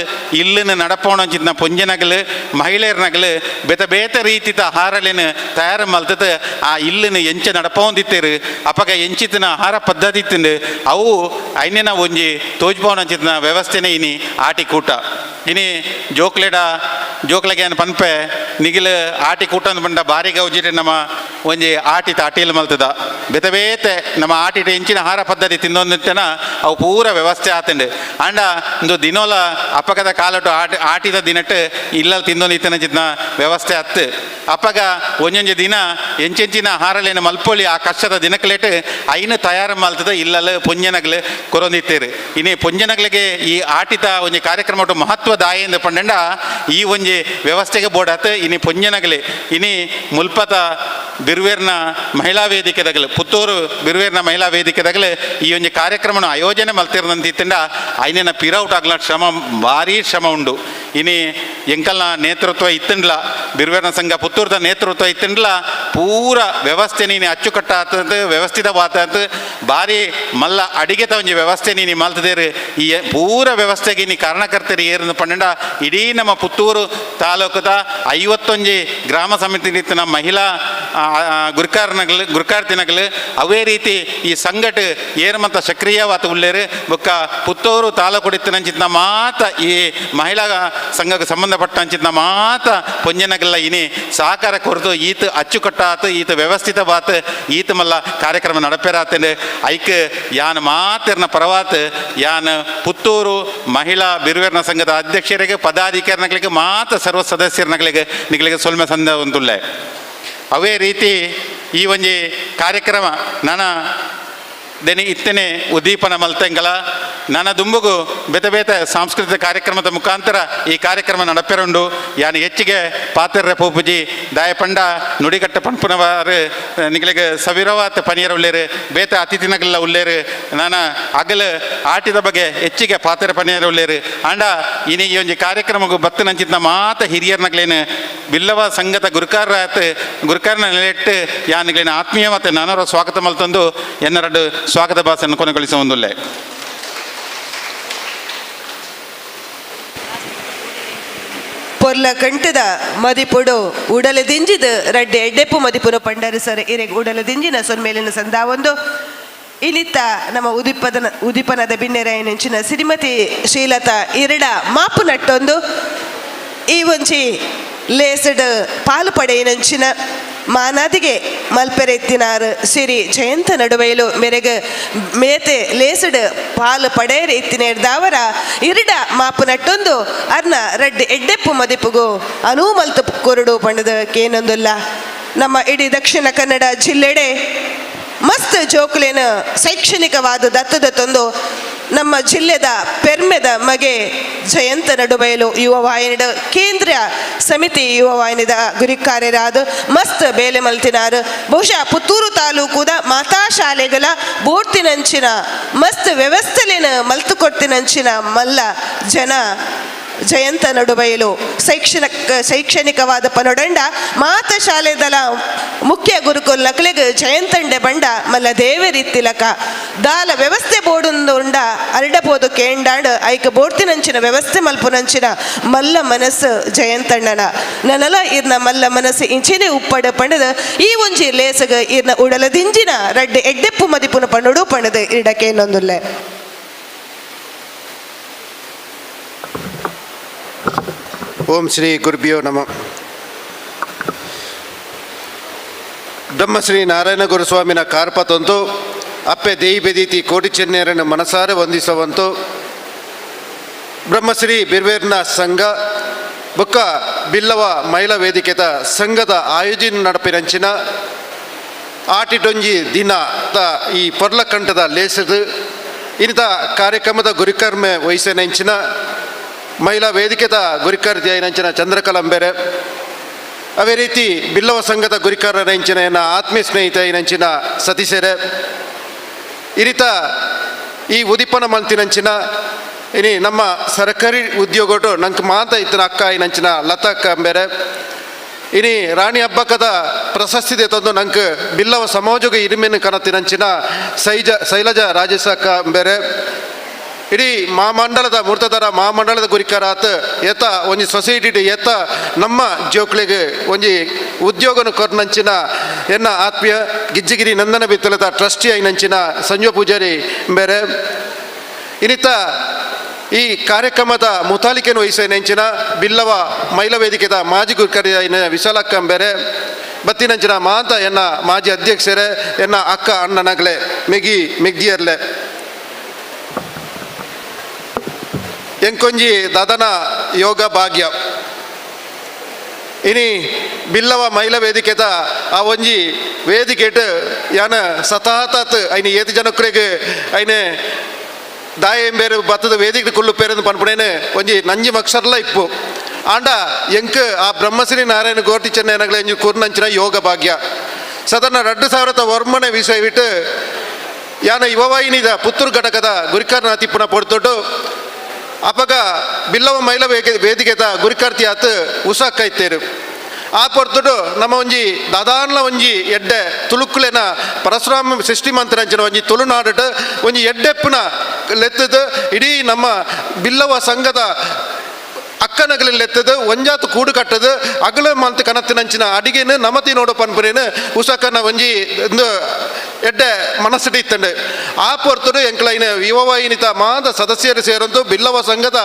ಇಲ್ಲಿನ ನಡಪೋಣ ಅಂಚಿತ್ನ ಪೊಂಜನಗಲು ಮಹಿಳೆಯರ್ನಗಲು ಬೇತ ಬೇತ ರೀತಿತ ಆಹಾರಲೇನು ತಯಾರು ಮಲ್ತದ ಆ ಇಲ್ಲಿನ ಎಂಚ ನಡಪೋಂದಿತ್ತೇರು ಅಪಗ ಎಂಚಿತನ ಆಹಾರ ಪದ್ಧತಿ ತಿಂದು ಇತ್ತಂಡು ಅವು ಐನೇನ ಒಂಜಿ ತೋಜ್ಪವನಂಚಿತ್ತಿನ ವ್ಯವಸ್ಥೆನೇ ಇನಿ ಆಟಿ ಕೂಟ. ಇನಿ ಜೋಕ್ಲೆಡ ಜೋಕ್ಲೆಗೆ ಏನು ಪನ್ಪೆ ನಿಗಿಲ್ ಆಟಿ ಕೂಟ ಅಂದ್ ಪಂಡ ಬಾರಿ ಗೌಜಿಡ್ ನಮ್ಮ ಒಂಜಿ ಆಟಿ ತಾಟೀಲ್ ಮಲ್ತದ ಬೇತೆ ಬೇತೆ ನಮ್ಮ ಆಟಿಟ ಇಂಚಿನ ಆಹಾರ ಪದ್ಧತಿ ತಿಂದೊಂದಿತ್ತನ ಅವು ಪೂರ ವ್ಯವಸ್ಥೆ ಆತಂಡು. ಆಂಡ ಇಂದು ದಿನೋಲ ಅಪ್ಪಗದ ಕಾಲಟು ಆಟಿ ಆಟಿದ ದಿನಟ್ಟು ಇಲ್ಲಲ್ಲಿ ತಿಂದೊಂದಿತ್ತನ ಚಿತ್ನ ವ್ಯವಸ್ಥೆ ಅತ್ತು. ಅಪ್ಪಗ ಒಂಜೊಂಜಿ ದಿನ ಎಂಚೆಂಚಿನ ಆಹಾರಲೇನು ಮಲ್ಪೊಲಿ ಆ ಕಷ್ಟದ ದಿನಕ್ಲೇಟ್ ಐನು ತಯಾರು ಮಲ್ತದ ಇಲ್ಲಲ್ಲ ಪೊಂಜನಗ್ಲು ಕೊರೊಂದಿತ್ತೇರು. ಇನಿ ಪೊಂಜನಗ್ಲಿಗೆ ಈ ಆಟಿತ ಒಂಜಿ ಕಾರ್ಯಕ್ರಮ ಮಹತ್ವದಾಯ ಎಂದು ಪಂಡಂಡ ಈ ಒಂಜಿ ವ್ಯವಸ್ಥೆಗೆ ಬೋಡಾತ್. ಇನಿ ಪೊಂಜನಗಲಿ ಇನಿ ಮುಲ್ಪತ ಬಿರುವೇರ್ನ ಮಹಿಳಾ ವೇದಿಕೆದಗಲು ಪುತ್ತೂರು ಬಿರುವೇರ್ನ ಮಹಿಳಾ ವೇದಿಕೆದಗಲು ಈ ಒಂಜಿ ಕಾರ್ಯಕ್ರಮನ ಆಯೋಜನೆ ಮಲ್ತಿರ್ನಂತಿತ್ತಂಡ ಐನೇನ ಪಿರೌಟ್ ಆಗ್ಲ ಶ್ರಮ ಭಾರೀ ಶ್ರಮ ಉಂಡು. ಇನಿ ಎಂಕಲ್ನ ನೇತೃತ್ವ ಇತ್ತಂಡ್ಲ ಬಿರುವೇರ್ನ ಸಂಘ ಪುತ್ತೂರ್ದ ನೇತೃತ್ವ ಇತ್ತಂಡ್ಲ ಪೂರ ವ್ಯವಸ್ಥೆ ನೀನು ಅಚ್ಚುಕಟ್ಟಾತಂದು ವ್ಯವಸ್ಥಿತವಾತಂದು ಭಾರಿ ಮಲ್ಲ ಅಡಿಗೆತ ಒಂಜಿ ವ್ಯವಸ್ಥೆ ನೀನು ಮಲ್ತದೇರು. ಈ ಪೂರ ವ್ಯವಸ್ಥೆಗೆ ನೀ ಕಾರಣಕರ್ತರು ಏರ್ನ ಪಂಡ ಇಡೀ ನಮ್ಮ ಪುತ್ತೂರು ತಾಲೂಕದ 51 ಗ್ರಾಮ ಸಮಿತಿ ನಮ್ಮ ಮಹಿಳಾ ಗುರುಕಾರ್ನಗಲು ಗುರುಕಾರ್ತಿನಗಲು ಅವೇ ರೀತಿ ಈ ಸಂಘಟ ಏರ್ಮಂತ ಸಕ್ರಿಯವಾತ ಉಳ್ಳೇರು ಬೊಕ್ಕ ಪುತ್ತೂರು ತಾಲೂಕುಡಿತ್ತನಂಚಿತ್ನ ಮಾತ ಈ ಮಹಿಳಾ ಸಂಘಕ್ಕೆ ಸಂಬಂಧಪಟ್ಟಂಚಿತ್ನ ಮಾತ ಪೊಂಜನಗಲ್ಲ ಇನಿ ಸಹಕಾರ ಕೊರತು ಈತ ಅಚ್ಚುಕಟ್ಟಾತು ಈತ ವ್ಯವಸ್ಥಿತವಾತ ಈತ ಮಲ್ಲ ಕಾರ್ಯಕ್ರಮ ನಡಪೇರಾತೇನೆ. ಐಕ್ ಯಾನ್ ಮಾತಿರ್ನ ಪರವಾತ್ ಯಾನ್ ಪುತ್ತೂರು ಮಹಿಳಾ ಬಿರುವೇರ್ನ ಸಂಘದ ಅಧ್ಯಕ್ಷರಿಗೆ ಪದಾಧಿಕಾರಿಗಳಿಗೆ ಮಾತ ಸರ್ವ ಸದಸ್ಯರನಗಳಿಗೆ ನಿಗಳಿಗೆ ಸೊಲ್ಮೆ ಸಂದ ಒಂದುಲ್ಲೆ. ಅವೇ ರೀತಿ ಈ ಒಂಜಿ ಕಾರ್ಯಕ್ರಮ ನನ್ನ ದೆನಿ ಇತ್ತನೆ ಉದ್ದೀಪನ ಮಲ್ತೆಂಗಲ ನನ್ನ ದುಂಬುಗು ಬೇತೆ ಬೇತೆ ಸಾಂಸ್ಕೃತಿಕ ಕಾರ್ಯಕ್ರಮದ ಮುಖಾಂತರ ಈ ಕಾರ್ಯಕ್ರಮ ನಡಪೆರುಂಡು. ಯಾನು ಹೆಚ್ಚಿಗೆ ಪಾತ್ರರ ಪೂಪುಜಿ ದಾಯಪಂಡ ನುಡಿಗಟ್ಟ ಪಂಪುನವಾರು ನಿಗಳಿಗೆ ಸವಿರವಾತ ಪನಿಯರ ಉಳ್ಳೇರು ಬೇತೆ ಅತಿಥಿನಗಲ್ಲ ಉಳ್ಳೇರು ನಾನು ಅಗಲ ಆಟಿದ ಬಗ್ಗೆ ಹೆಚ್ಚಿಗೆ ಪಾತ್ರ ಪನಿಯರ ಉಳ್ಳೇರು. ಆಂಡ ಇನಿ ಈ ಒಂಜಿ ಕಾರ್ಯಕ್ರಮಕ್ಕೂ ಬತ್ತನಂಚಿತ್ನ ಮಾತ ಹಿರಿಯರ್ನಗಳೇನು ಬಿಲ್ಲವ ಸಂಘದ ಗುರುಕಾರ ಗುರುಕಾರನ ನೆಲೆಟ್ಟು ಯಾನುಗಳೇನು ಆತ್ಮೀಯ ಮತ್ತು ನಾನವರ ಸ್ವಾಗತ ಮಲ್ತಂದು ಎನ್ನರಡು ಸ್ವಾಗತ ಭಾಷೆಯನ್ನು ಕೊನೆಗೊಳಿಸುವ ಒಂದುಲ್ಲೆ. ಪೊರ್ಲ ಕಂಟದ ಮದಿಪುಡು ಉಡಲ ದಿಂಜಿದ ರಡ್ಡೆ ಎಡ್ಡೆಪ್ಪು ಮದಿಪುನು ಪಂಡರು ಸರ್ ಇರೆಗ್ ಉಡಲ ದಿಂಜಿನ ಸೊನ್ಮೇಲಿನ ಸಂದಾವೊಂದು ಇನಿತ್ತ ನಮ್ಮ ಉದಿಪನದ ಬಿನ್ನೆರಾಯನೆಂಚಿನ ಶ್ರೀಮತಿ ಶ್ರೀಲತಾ ಇರಡ ಮಾಪು ನಟ್ಟೊಂದು ಈ ಒಂಜಿ ಲೇಸಡ್ ಪಾಲು ಪಡೆಯಿನಂಚಿನ ಮಾನಾದಿಗೆ ಮಲ್ಪೆರೆತ್ತಿನಾರು ಸಿರಿ ಜಯಂತ ನಡುವೆಯಲು ಮೆರೆಗ ಮೇತೆ ಲೇಸಡ್ ಪಾಲು ಪಡೆಯರೆ ಇತ್ತಿನೇರ್ದಾವರ ಇರಡ ಮಾಪು ನಟ್ಟೊಂದು ಅರ್ನ ರಡ್ಡೆ ಎಡ್ಡೆಪ್ಪು ಮದಿಪುಗು ಅನೂ ಮಲ್ತು ಕೊರಡು ಪಂಡದ ಕೇನೊಂದುಲ್ಲ. ನಮ್ಮ ಇಡೀ ದಕ್ಷಿಣ ಕನ್ನಡ ಜಿಲ್ಲೆಡೆ ಮಸ್ತ್ ಜೋಕುಲೇನ ಶೈಕ್ಷಣಿಕವಾದ ದತ್ತದ ತಂದು ನಮ್ಮ ಜಿಲ್ಲೆದ ಪೆರ್ಮೆದ ಮಗೆ ಜಯಂತ ನಡುಬಯಲು ಯುವ ವಾಹಿನಿದ ಕೇಂದ್ರ ಸಮಿತಿ ಯುವ ವಾಹಿನಿದ ಗುರಿಕಾರ್ಯರಾದ ಮಸ್ತ್ ಬೇಲೆ ಮಲ್ತಿನಾರು. ಬಹುಶಃ ಪುತ್ತೂರು ತಾಲೂಕುದ ಮಾತಾ ಶಾಲೆಗಳ ಬೋರ್ತಿನಂಚಿನ ಮಸ್ತ್ ವ್ಯವಸ್ಥೆಲಿನ ಮಲ್ತು ಕೊಡ್ತಿನಂಚಿನ ಮಲ್ಲ ಜನ ಜಯಂತ ನಡುಬಯಲು ಶೈಕ್ಷಣಿಕವಾದ ಪನೊಡಂಡ ಮಾತ ಶಾಲೆದಲ ಮುಖ್ಯ ಗುರುಕುಲ್ ನಕಲಿಗೆ ಜಯಂತಂಡೆ ಬಂಡ ಮಲ್ಲ ದೇವರಿತ್ತಿಲಕ ದಾಲ ವ್ಯವಸ್ಥೆ ಬೋಡುಂಡ ಅರಡಬೋದು ಕೇಂಡಾಂಡ್ ಐಕ ಬೋಡ್ತಿನಂಚಿನ ವ್ಯವಸ್ಥೆ ಮಲ್ಪುನಂಚಿನ ಮಲ್ಲ ಮನಸ್ಸು ಜಯಂತಣ್ಣನ ನನಲ ಇರ್ನ ಮಲ್ಲ ಮನಸ್ಸು ಇಂಚಿನೆ ಉಪ್ಪಡ ಪಂಡದ ಈ ಒಂಜಿ ಲೇಸಗ ಇರ್ನ ಉಡಲದಿಂಜಿನ ರಡ್ಡೆ ಎಡ್ಡೆಪ್ಪು ಮದಿಪುನ ಪಂಡುಡು ಪಂಡದ ಇಡಕೇನೊಂದುಲ್ಲೆ. ಓಂ ಶ್ರೀ ಗುರುಭ್ಯೋ ನಮಃ. ಬ್ರಹ್ಮಶ್ರೀ ನಾರಾಯಣ ಗುರುಸ್ವಾಮಿನ ಕಾರ್ಪತಂತು ಅಪ್ಪೆ ದೇಯಿ ಬೆದೀತಿ ಕೋಟಿ ಚೆನ್ನೆಯರನ್ನು ಮನಸಾರೆ ವಂದಿಸುವಂತು ಬ್ರಹ್ಮಶ್ರೀ ಬಿರ್ವೇರ್ನ ಸಂಘ ಬುಕ್ಕ ಬಿಲ್ಲವ ಮಹಿಳಾ ವೇದಿಕೆದ ಸಂಘದ ಆಯೋಜನೆ ನಡಪಿನಂಚಿನ ಆಟಿಟೊಂಜಿ ದಿನ ತ ಈ ಪೊರ್ಲಕಂಠದ ಲೇಸದು ಇನ್ನಿತ ಕಾರ್ಯಕ್ರಮದ ಗುರಿಕರ್ಮೆ ವಹಿಸೆನಂಚಿನ ಮಹಿಳಾ ವೇದಿಕೆದ ಗುರಿಕಾರ್ತಿಯಾಯಿನಂಚಿನ ಚಂದ್ರಕಲಂಬೆರೆ, ಅದೇ ರೀತಿ ಬಿಲ್ಲವ ಸಂಘದ ಗುರಿಕಾರರಂಚಿನ ಎನ್ನ ಆತ್ಮೀಯ ಸ್ನೇಹಿತ ಏನಂಚಿನ ಸತೀಶೆರೆ, ಈ ರೀತ ಈ ಉದಿಪನ ಮಲ್ತಿನಂಚಿನ ಇನಿ ನಮ್ಮ ಸರ್ಕಾರಿ ಉದ್ಯೋಗಟು ನಂಗೆ ಮಾತ ಇತ್ತಿನ ಅಕ್ಕ ಏನಂಚಿನ ಲತಾ ಅಕ್ಕ ಅಂಬೇರೆ, ಇನಿ ರಾಣಿ ಹಬ್ಬಕದ ಪ್ರಶಸ್ತಿ ತಂದು ನಂಗೆ ಬಿಲ್ಲವ ಸಮಾಜಕ್ಕೆ ಇರಿಮೆನು ಕನತಿನಂಚಿನ ಶೈಲಜಾ ರಾಜೇಶ ಅಕ್ಕ ಅಂಬೇರೆ, ಇಡೀ ಮಹಾಮಂಡಲದ ಮೂರ್ತದರ ಮಹಾಮಂಡಲದ ಗುರಿಕಾರಾತ್ ಏತ ಒಂಜಿ ಸೊಸೈಟಿ ಏತ ನಮ್ಮ ಜೋಕ್ಲೆಗ್ ಒಂಜಿ ಉದ್ಯೋಗನ ಕೊರ್ನಂಚಿನ ಎನ್ನ ಆತ್ಮೀಯ ಗಿಜ್ಜಿಗಿರಿ ನಂದನ ಬಿತ್ತಲದ ಟ್ರಸ್ಟಿ ಐನಂಚಿನ ಸಂಜು ಪೂಜಾರಿ ಬೇರೆ ಇನ್ನಿತ ಈ ಕಾರ್ಯಕ್ರಮದ ಮುತಾಲಿಕೆಯನ್ನು ವಹಿಸಿನಂಚಿನ ಬಿಲ್ಲವ ಮಹಿಳಾ ವೇದಿಕೆದ ಮಾಜಿ ಗುರುಕರಿ ವಿಶಾಲಕ್ಕಂಬೇರೆ ಬತ್ತಿನಂಚಿನ ಮಾತ ಎನ್ನ ಮಾಜಿ ಅಧ್ಯಕ್ಷರೇ ಎನ್ನ ಅಕ್ಕ ಅಣ್ಣನಗಲೆ ಮೆಗಿ ಮೆಗ್ದಿಯರ್ಲೆ ಎಂಕೊಂಜಿ ದಾದನ ಯೋಗ ಭಾಗ್ಯ ಇನಿ ಬಿಲ್ಲವ ಮಹಿಳಾ ವೇದಿಕೆದ ಆ ಒಂಜಿ ವೇದಿಕೆಟ್ ಯಾನ ಸತಾತಾತ್ ಐನ ಏತಿ ಜನಕ್ರಿಗೆ ಐನೆ ದಾಯಂಬೇರು ಬತ್ತದ ವೇದಿಕೆ ಕುಲ್ಲು ಪೇರೆಂದು ಪನ್ಪುಣೇನು ಒಂಜಿ ನಂಜಿ ಮಕ್ಷರ್ಲ ಇಪ್ಪು ಆಂಡ ಎಂಕ್ ಆ ಬ್ರಹ್ಮಶ್ರೀ ನಾರಾಯಣ ಗೋಟಿ ಚೆನ್ನೈನಗಲೆ ಎಂಜಿ ಕುರ್ನಂಚಿನ ಯೋಗ ಭಾಗ್ಯ ಸದನ 2009 ವಿಷಯ ಬಿಟ್ಟು ಯಾನ ಯುವವಾಹಿನಿದ ಪುತ್ತೂರು ಘಟಕದ ಗುರಿಕಾರನ ತಿಪ್ಪುನ ಪೊಡ್ತೊಟ್ಟು ಅಪಗ ಬಿಲ್ಲವ ಮಹಿಳಾ ವೇದಿಕೆದ ಗುರಿಕಾರ್ತಿ ಆತ್ ಉಸಾಕೈತೇರು ಆ ಪೊರ್ತುಡು ನಮ್ಮ ಒಂಜಿ ದಾದಾನ್ಲ ಒಂಜಿ ಎಡ್ಡೆ ತುಳುಕುಲೆನ ಪರಶುರಾಮ ಸೃಷ್ಟಿ ಮಂತ್ರಂಚಿನ ಒಂಜಿ ತುಳುನಾಡು ಒಂಜಿ ಎಡ್ಡೆಪ್ಪುನ ಲೆತ್ತದು ಇಡೀ ನಮ್ಮ ಬಿಲ್ಲವ ಸಂಘದ ಅಕ್ಕನಗಲಿನ ಲೆತ್ತದು ಒಂಜಾತು ಕೂಡು ಕಟ್ಟದು ಅಗಲ ಮಂತ್ ಕನತ್ತಿನಂಚಿನ ಅಡಿಗೆನು ನಮತಿ ನೋಡು ಪನ್ಪುರೇನು ಉಸಕನ ಒಂಜಿ ಒಂದು ಎಡ್ಡೆ ಮನಸ್ಸಿಟ್ಟು ಇತ್ತಂಡು ಆ ಪೊರ್ತುಡು ಎಂಕ್ಲೈನ ಯುವವಾಹಿನಿತ ಮಾಂತ ಸದಸ್ಯರು ಸೇರೊಂದು ಬಿಲ್ಲವ ಸಂಘದ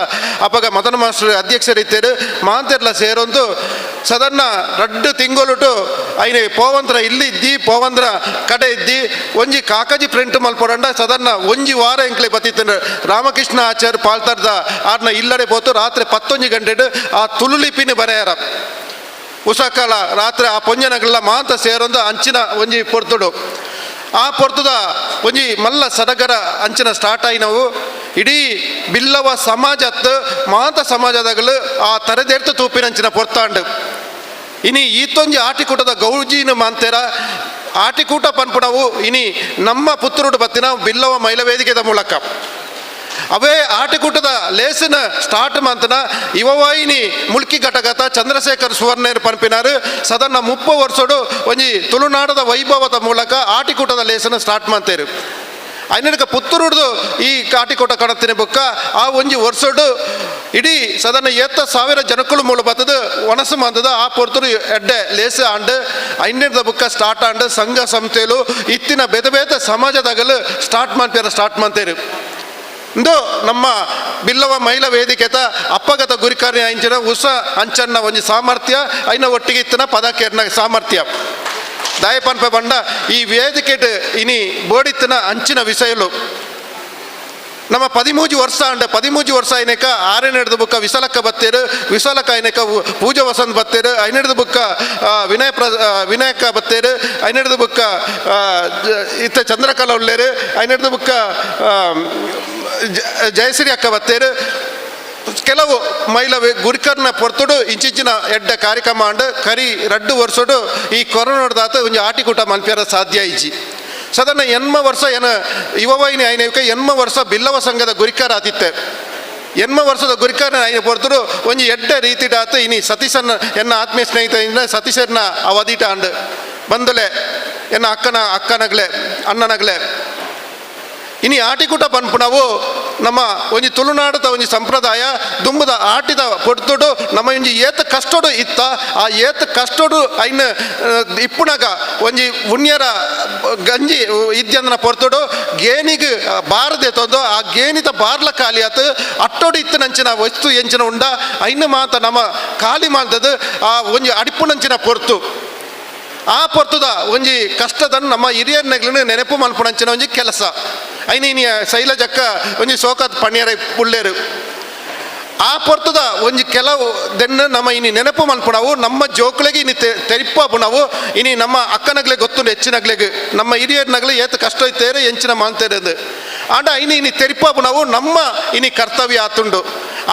ಅಪಗ ಮದನ ಮಾಸ್ಟರ್ ಅಧ್ಯಕ್ಷರು ಇತ್ತೇರು ಮಾಂತೆರ್ಲ ಸೇರೊಂದು ಸದನ್ನ ರಡ್ಡು ತಿಂಗೊಲುಟು ಐನೆ ಪೋವಂದ್ರ ಇಲ್ಲಿ ಇದ್ದಿ ಪೋವಂದ್ರ ಕಡೆ ಇದ್ದಿ ಒಂಜಿ ಕಾಕಜಿ ಪ್ರಿಂಟ್ ಮಲ್ಪೊಡಂಡ ಸದನ್ನ ಒಂಜಿ ವಾರ ಎಂಕ್ಲೆ ಬತ್ತಿತ್ತಂಡು ರಾಮಕೃಷ್ಣ ಆಚಾರ್ಯ ಪಾಲ್ತಾರ್ದ ಆರ್ನ ಇಲ್ಲಡೆ ಪೋತು ರಾತ್ರಿ 11 ಗಂಟೆಡು ಆ ತುಳುಲಿಪಿನ ಬರೆಯಾರ ಉಸಕಾಲ ರಾತ್ರಿ ಆ ಪೊಂಜನಗಲ್ಲ ಮಾಂತ ಸೇರೊಂದು ಅಂಚಿನ ಒಂಜಿ ಪೊರ್ತುಡು ಆ ಪೊರ್ತುದ ಒಂಜಿ ಮಲ್ಲ ಸಡಗರ ಅಂಚಿನ ಸ್ಟಾರ್ಟ್ ಆಯಿನವು ಇಡೀ ಬಿಲ್ಲವ ಸಮಾಜತ್ ಮಾಂತ ಸಮಾಜದಾಗಲು ಆ ತರದೇರ್ತ ತೂಪಿನಂಚಿನ ಪೊರ್ತಾಂಡು ಇನಿ ಈತೊಂಜಿ ಆಟಿಕೂಟದ ಗೌಜಿನ ಮಾಂತೇರ ಆಟಿಕೂಟ ಪನ್ಪುಣವು ಇನಿ ನಮ್ಮ ಪುತ್ತೂರುಡು ಬತ್ತಿನ ಬಿಲ್ಲವ ಮಹಿಳಾ ವೇದಿಕೆದ ಮೂಲಕ ಅವೇ ಆಟಿಕೂಟದ ಲೇಸಿನ ಸ್ಟಾರ್ಟ್ ಮಂತನ ಯುವವಾಹಿನಿ ಮುಲ್ಕಿ ಘಟಕದ ಚಂದ್ರಶೇಖರ್ ಸುವರ್ಣೇರ್ ಪನ್ಪಿನಾರು ಸದನ 30 ವರ್ಷಡು ಒಂಜಿ ತುಳುನಾಡದ ವೈಭವದ ಮೂಲಕ ಆಟಿಕೂಟದ ಲೇಸನ ಸ್ಟಾರ್ಟ್ ಮಾಡ್ತೇರು ಐನಕ ಪುತ್ತೂರುಡ್ದು ಈ ಆಟಿಕೂಟ ಕಣತಿನ ಬುಕ್ಕ ಆ ಒಂಜಿ ವರ್ಷಡು ಇಡೀ ಸದನ 8,000 ಜನಕ್ಕಳು ಮೂಲ ಬತ್ತದ ಒಣಸು ಮಂದದ ಆ ಪೊರ್ತುರು ಎಡ್ಡೆ ಲೇಸ ಆಂಡ್ ಐನೇದ ಬುಕ್ಕ ಸ್ಟಾರ್ಟ್ ಆಂಡ್ ಸಂಘ ಸಂಸ್ಥೆಲು ಇತ್ತಿನ ಬೇತೆ ಬೇತೆ ಸಮಾಜದಾಗಲು ಸ್ಟಾರ್ಟ್ ಮಾಡ್ತಾರೆ ಸ್ಟಾರ್ಟ್ ಮಾಡ್ತೇರು ಇಂದು ನಮ್ಮ ಬಿಲ್ಲವ ಮಹಿಳಾ ವೇದಿಕೆತ ಅಪ್ಪಗತ ಗುರಿಕಾರ್ಯ ಅಂಚಿನ ಉಸ ಅಂಚನ್ನ ಒಂಜಿ ಸಾಮರ್ಥ್ಯ ಐನ ಒಟ್ಟಿಗೆ ಇತ್ತಿನ ಪದಕೇರ್ನ ಸಾಮರ್ಥ್ಯ ದಾಯಪನ್ಪ ಬಂಡ ಈ ವೇದಿಕೆಟ್ ಇನಿ ಬೋಡಿತ್ತಿನ ಅಂಚಿನ ವಿಷಯಲು ನಮ್ಮ 13 ವರ್ಷ ಅಂಡ 13 ವರ್ಷ ಐನಕ ಆರನೇ ಬುಕ್ಕ ವಿಶಾಲಕ್ಕ ಬತ್ತೇರು ವಿಶಾಲಕ್ಕ ಐನಕ ಪೂಜಾ ವಸಂತ್ ಬತ್ತೇರು ಐನೇಡ್ದ ಬುಕ್ಕ ವಿನಯ ವಿನಾಯಕ ಬತ್ತೇರು ಐನೇಡ್ದ ಬುಕ್ಕ ಇತ್ತ ಚಂದ್ರಕಲಾ ಉಳ್ಳೇರು ಐನೇಡ್ದ ಬುಕ್ಕ ಜಯಶ್ರೀ ಅಕ್ಕ ಬತ್ತೇರು ಕೆಲವು ಮಹಿಳಾ ಗುರಿಕರ್ನ ಪೊರ್ತುಡು ಇಂಚಿಂಚಿನ ಎಡ್ಡ ಕಾರ್ಯಕ್ರಮ ಅಂಡ್ ಕರಿ 2 ವರ್ಷಡು ಈ ಕೊರೋನಾದಾತ ಒಂಜಿ ಆಟಿಕೂಟ ಮನ್ಪಿಯರ ಸಾಧ್ಯ ಇಜ್ಜಿ ಸದನ 80 ವರ್ಷ ಏನ ಯುವವಾಹಿನಿ ಐನಕ 80 ವರ್ಷ ಬಿಲ್ಲವ ಸಂಘದ ಗುರಿಕಾರ ಆತಿತ್ತೆ 80 ವರ್ಷದ ಗುರಿಕಾರ ಐನ ಪೊರ್ತುಡು ಒಂಜಿ ಎಡ್ಡ ರೀತಿಡಾತ ಇನಿ ಸತೀಶನ್ನ ಎನ್ನ ಆತ್ಮೀಯ ಸ್ನೇಹಿತ ಸತೀಶನ್ನ ಅವಧಿಟ ಅಂಡ್ ಬಂದಲೆ ಎನ್ನ ಅಕ್ಕನ ಅಕ್ಕನಗಲೆ ಅಣ್ಣನಗಲೆ ಇನಿ ಆಟಿಕೂಟ ಪನ್ಪುಣವು ನಮ್ಮ ಒಂಜಿ ತುಳುನಾಡದ ಒಂಜಿ ಸಂಪ್ರದಾಯ ದುಂಬದ ಆಟಿದ ಪೊರ್ತುಡು ನಮ್ಮ ಒಂಜಿ ಏತ ಕಷ್ಟೋಡು ಇತ್ತ ಆ ಏತ ಕಷ್ಟೋಡು ಐನ ಇಪ್ಪುನಗ ಒಂಜಿ ಉಣ್ಯರ ಗಂಜಿ ಇದ್ಯಂದನ ಪೊರ್ತುಡು ಗೇನಿಗೆ ಬಾರದೆ ತಂದು ಆ ಗೇನಿತ ಬಾರ್ಲ ಖಾಲಿ ಆತು ಅಟ್ಟೋಡು ಇತ್ತನಂಚಿನ ವಸ್ತು ಎಂಚಿನ ಉಂಡ ಐನ ಮಾತ ನಮ್ಮ ಖಾಲಿ ಮಾಡ್ತದ ಆ ಒಂಜಿ ಅಡಿಪುನಂಚಿನ ಪೊರ್ತು ಆ ಪೊರ್ತುದ ಒಂಜಿ ಕಷ್ಟದನ್ನು ನಮ್ಮ ಹಿರಿಯರ್ನಗ್ಲನ್ನು ನೆನಪು ಮಲ್ಪುನಂಚಿನ ಒಂಜಿ ಕೆಲಸ ಐನ ಇನಿ ಶೈಲಜಕ್ಕ ಒಂಜಿ ಸೋಕತ್ ಪಣಿಯರ ಪುಳ್ಳೇರು ಆ ಪೊರ್ತುದ ಒಂಜಿ ಕೆಲವು ದೆನ್ನು ನಮ್ಮ ಇನಿ ನೆನಪು ಮಲ್ಪುಣವು ನಮ್ಮ ಜೋಕ್ಲೆಗೆ ಇನಿ ತೆರಿಪಾಪುಣವು ಇನಿ ನಮ್ಮ ಅಕ್ಕನಗ್ಲೆ ಗೊತ್ತುಂಡು ಹೆಚ್ಚಿನಗ್ಲೆಗ್ ನಮ್ಮ ಹಿರಿಯರ್ನಗ್ಲೆ ಏತ ಕಷ್ಟ ಇತ್ತೇರೆ ಎಂಚಿನ ಮಾಂತೇರೆ ಆಂಡ ಇನಿ ಇನಿ ತೆರಿಪಾಪುಣವು ನಮ್ಮ ಇನಿ ಕರ್ತವ್ಯ ಆತುಂಡು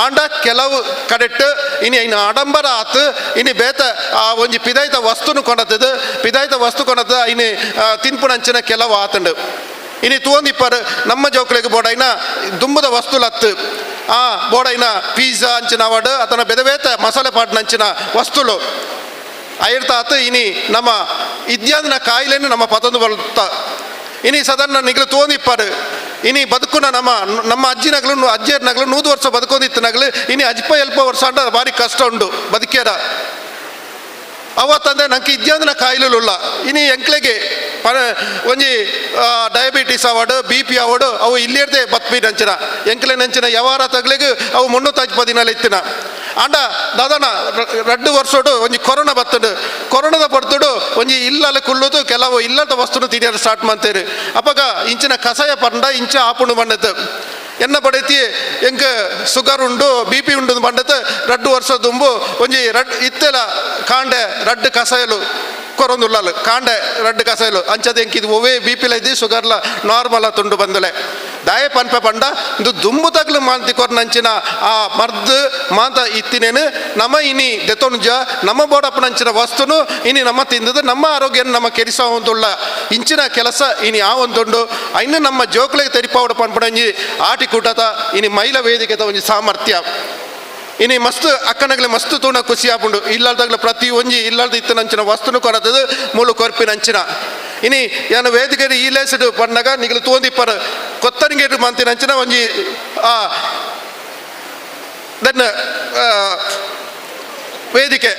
ಆಂಡ ಕೆಲವು ಕಡೆಟ್ ಇನಿ ಐನ ಆಡಂಬರ ಆತು ಇನಿ ಬೇತ ಆ ಒಂಜಿ ಪಿದಾಯ್ತ ವಸ್ತುನು ಕೊನತದ ಪಿದಾಯ್ತ ವಸ್ತು ಕೊನತದ ಇನಿ ತಿನ್ಪುನಂಚಿನ ಕೆಲವು ಆತುಂಡು ಇನಿ ತೂವೊಂದಿಪ್ಪರು ನಮ್ಮ ಜೋಕ್ಲೆಗ್ ಬೋಡೈನ ದುಂಬುದ ವಸ್ತುಲತ್ತು ಆ ಬೋಡೈನ ಪಿಜ್ಜಾ ಅಂಚಿನ ಅವಡ್ ಅತನ ಬೇತೆ ಬೇತೆ ಮಸಾಲೆ ಪಾಟ್ನಂಚಿನ ವಸ್ತುಲು ಆಯ್ತಾತು ಇನಿ ನಮ್ಮ ಇದ್ಯಾಂದಿನ ಕಾಯಿಲೆನು ನಮ್ಮ ಪತೊಂದು ಬರುತ್ತ ಇನಿ ಸದನ್ನ ನಿಗ್ಲು ತೂವೊಂದಿಪ್ಪರು ಇನಿ ಬದುಕುನ ನಮ್ಮ ನಮ್ಮ ಅಜ್ಜಿನಗಲು ಅಜ್ಜಿಯರ್ನಗಲು 100 ವರ್ಷ ಬದುಕೊಂಡಿತ್ತನಗಲು ಇನಿ ಅಜ್ಪ ಎಲ್ಪ ವರ್ಷ ಅಂಡ ಭಾರಿ ಕಷ್ಟ ಉಂಡು ಬದುಕ್ಯಾರ. ಅವತ್ತಂದ್ರೆ ನಂಗೆ ಇದ್ಯಾಂದಿನ ಕಾಯಿಲೆಲುಲ್ಲ. ಇನಿ ಎಂಕ್ಲೆಗೆ ಒಂಜಿ ಡಯಾಬಿಟಿಸ್ ಆವಡು BP ಆವಡು ಅವು ಇಲ್ಲಿರ್ದೆ ಬತ್ಪಿ ನಂಚಿನ ಎಂಕ್ಲೆ ನಂಚಿನ ವ್ಯವಹಾರ ತಗ್ಲಿಗೆ ಅವು 350 ದಿನ ಇತ್ತಿನ. ಆಂಡ ದಾದಾನ 2 ವರ್ಷೋಡು ಒಂಜಿ ಕೊರೋನಾ ಬತ್ತುಂಡು. ಕೊರೋನಾದ ಪಡ್ತುಡು ಒಂಜಿ ಇಲ್ಲಲ್ಲಿ ಕುಲ್ಲುದು ಕೆಲವು ಇಲ್ಲದ ವಸ್ತುನು ತಿನಿಯರ ಸ್ಟಾರ್ಟ್ ಮಾಡ್ತೇರು. ಅಪ್ಪಗ ಇಂಚಿನ ಕಸಾಯ ಪಂಡ ಇಂಚ ಆಪುಂಡು ಬಂಡತ್ತು ಎನ್ನ ಪಡೈತಿ ಎಂಕ್ ಸುಗರ್ ಉಂಡು BP ಉಂಡು ಬಂಡತ್ತು 2 ವರ್ಷ ದುಂಬು ಒಂಜಿ ರಡ್ ಇತ್ತೆಲ ಕಾಂಡೆ ರಡ್ಡು ಕಸಾಯಲು ಕೊರೊಂದುಳ್ಳಲು ಕಾಂಡೆ ರಡ್ಡು ಕಸಾಯಲು ಅಂಚದ ಎಂಕ್ ಇದು ಒವೇ BP ಲ ಇದ್ದಿ ಸುಗರ್ಲ ನಾರ್ಮಲ್ ತುಂಡು ಬಂದಲೆ ದಾಯ ಪನ್ಪೆ ಪಂಡ ಇಂದು ದುಂಬು ತಗ್ಲು ಮಾಂತಿ ಕೊರ್ನಂಚಿನ ಆ ಮರ್ದು ಮಾಂತ ಇತ್ತಿನೇನು ನಮ್ಮ ಇನಿ ದೆತೊನುಜ ನಮ್ಮ ಬೋಡಪ್ಪನಂಚಿನ ವಸ್ತುನು ಇನಿ ನಮ್ಮ ತಿಂದದು ನಮ್ಮ ಆರೋಗ್ಯ ನಮ್ಮ ಕೆರಿಸವಂದುಳ್ಳ ಇಂಚಿನ ಕೆಲಸ ಇನಿ ಆ ಒಂದುಂಡು. ಐನು ನಮ್ಮ ಜೋಕ್ಲೆಗ್ ತೆರಿಪಾವಡ ಪನ್ಪಡಂಜಿ ಆಟಿ ಕೂಟತ ಇನಿ ಮೈಲ ವೇದಿಕೆತ ಒಂಜಿ ಸಾಮರ್ಥ್ಯ ಇನಿ ಮಸ್ತ್ ಅಕ್ಕನಗಲೆ ಮಸ್ತ್ ತೂಣ ಖುಷಿ ಆಪುಂಡು. ಇಲ್ಲಲ್ದಾಗಲ ಪ್ರತಿ ಒಂಜಿ ಇಲ್ಲಲ್ದ ಇತ್ತನಂಚಿನ ವಸ್ತುನು ಕೊರತದು ಮೂಲು ಕೊರ್ಪಿನಂಚಿನ ಇನಿ ಯಾನ ವೇದಿಕೆ ಈ ಲೇಸಡು ಪಣ್ಣಗ ನಿಗಲು ತೋಂದಿಪ್ಪರ ಕೊತ್ತನಿಗೆ ಮಂತಿನಂಚಿನ ಒಂಜಿ ದನ್ನ ವೇದಿಕೆ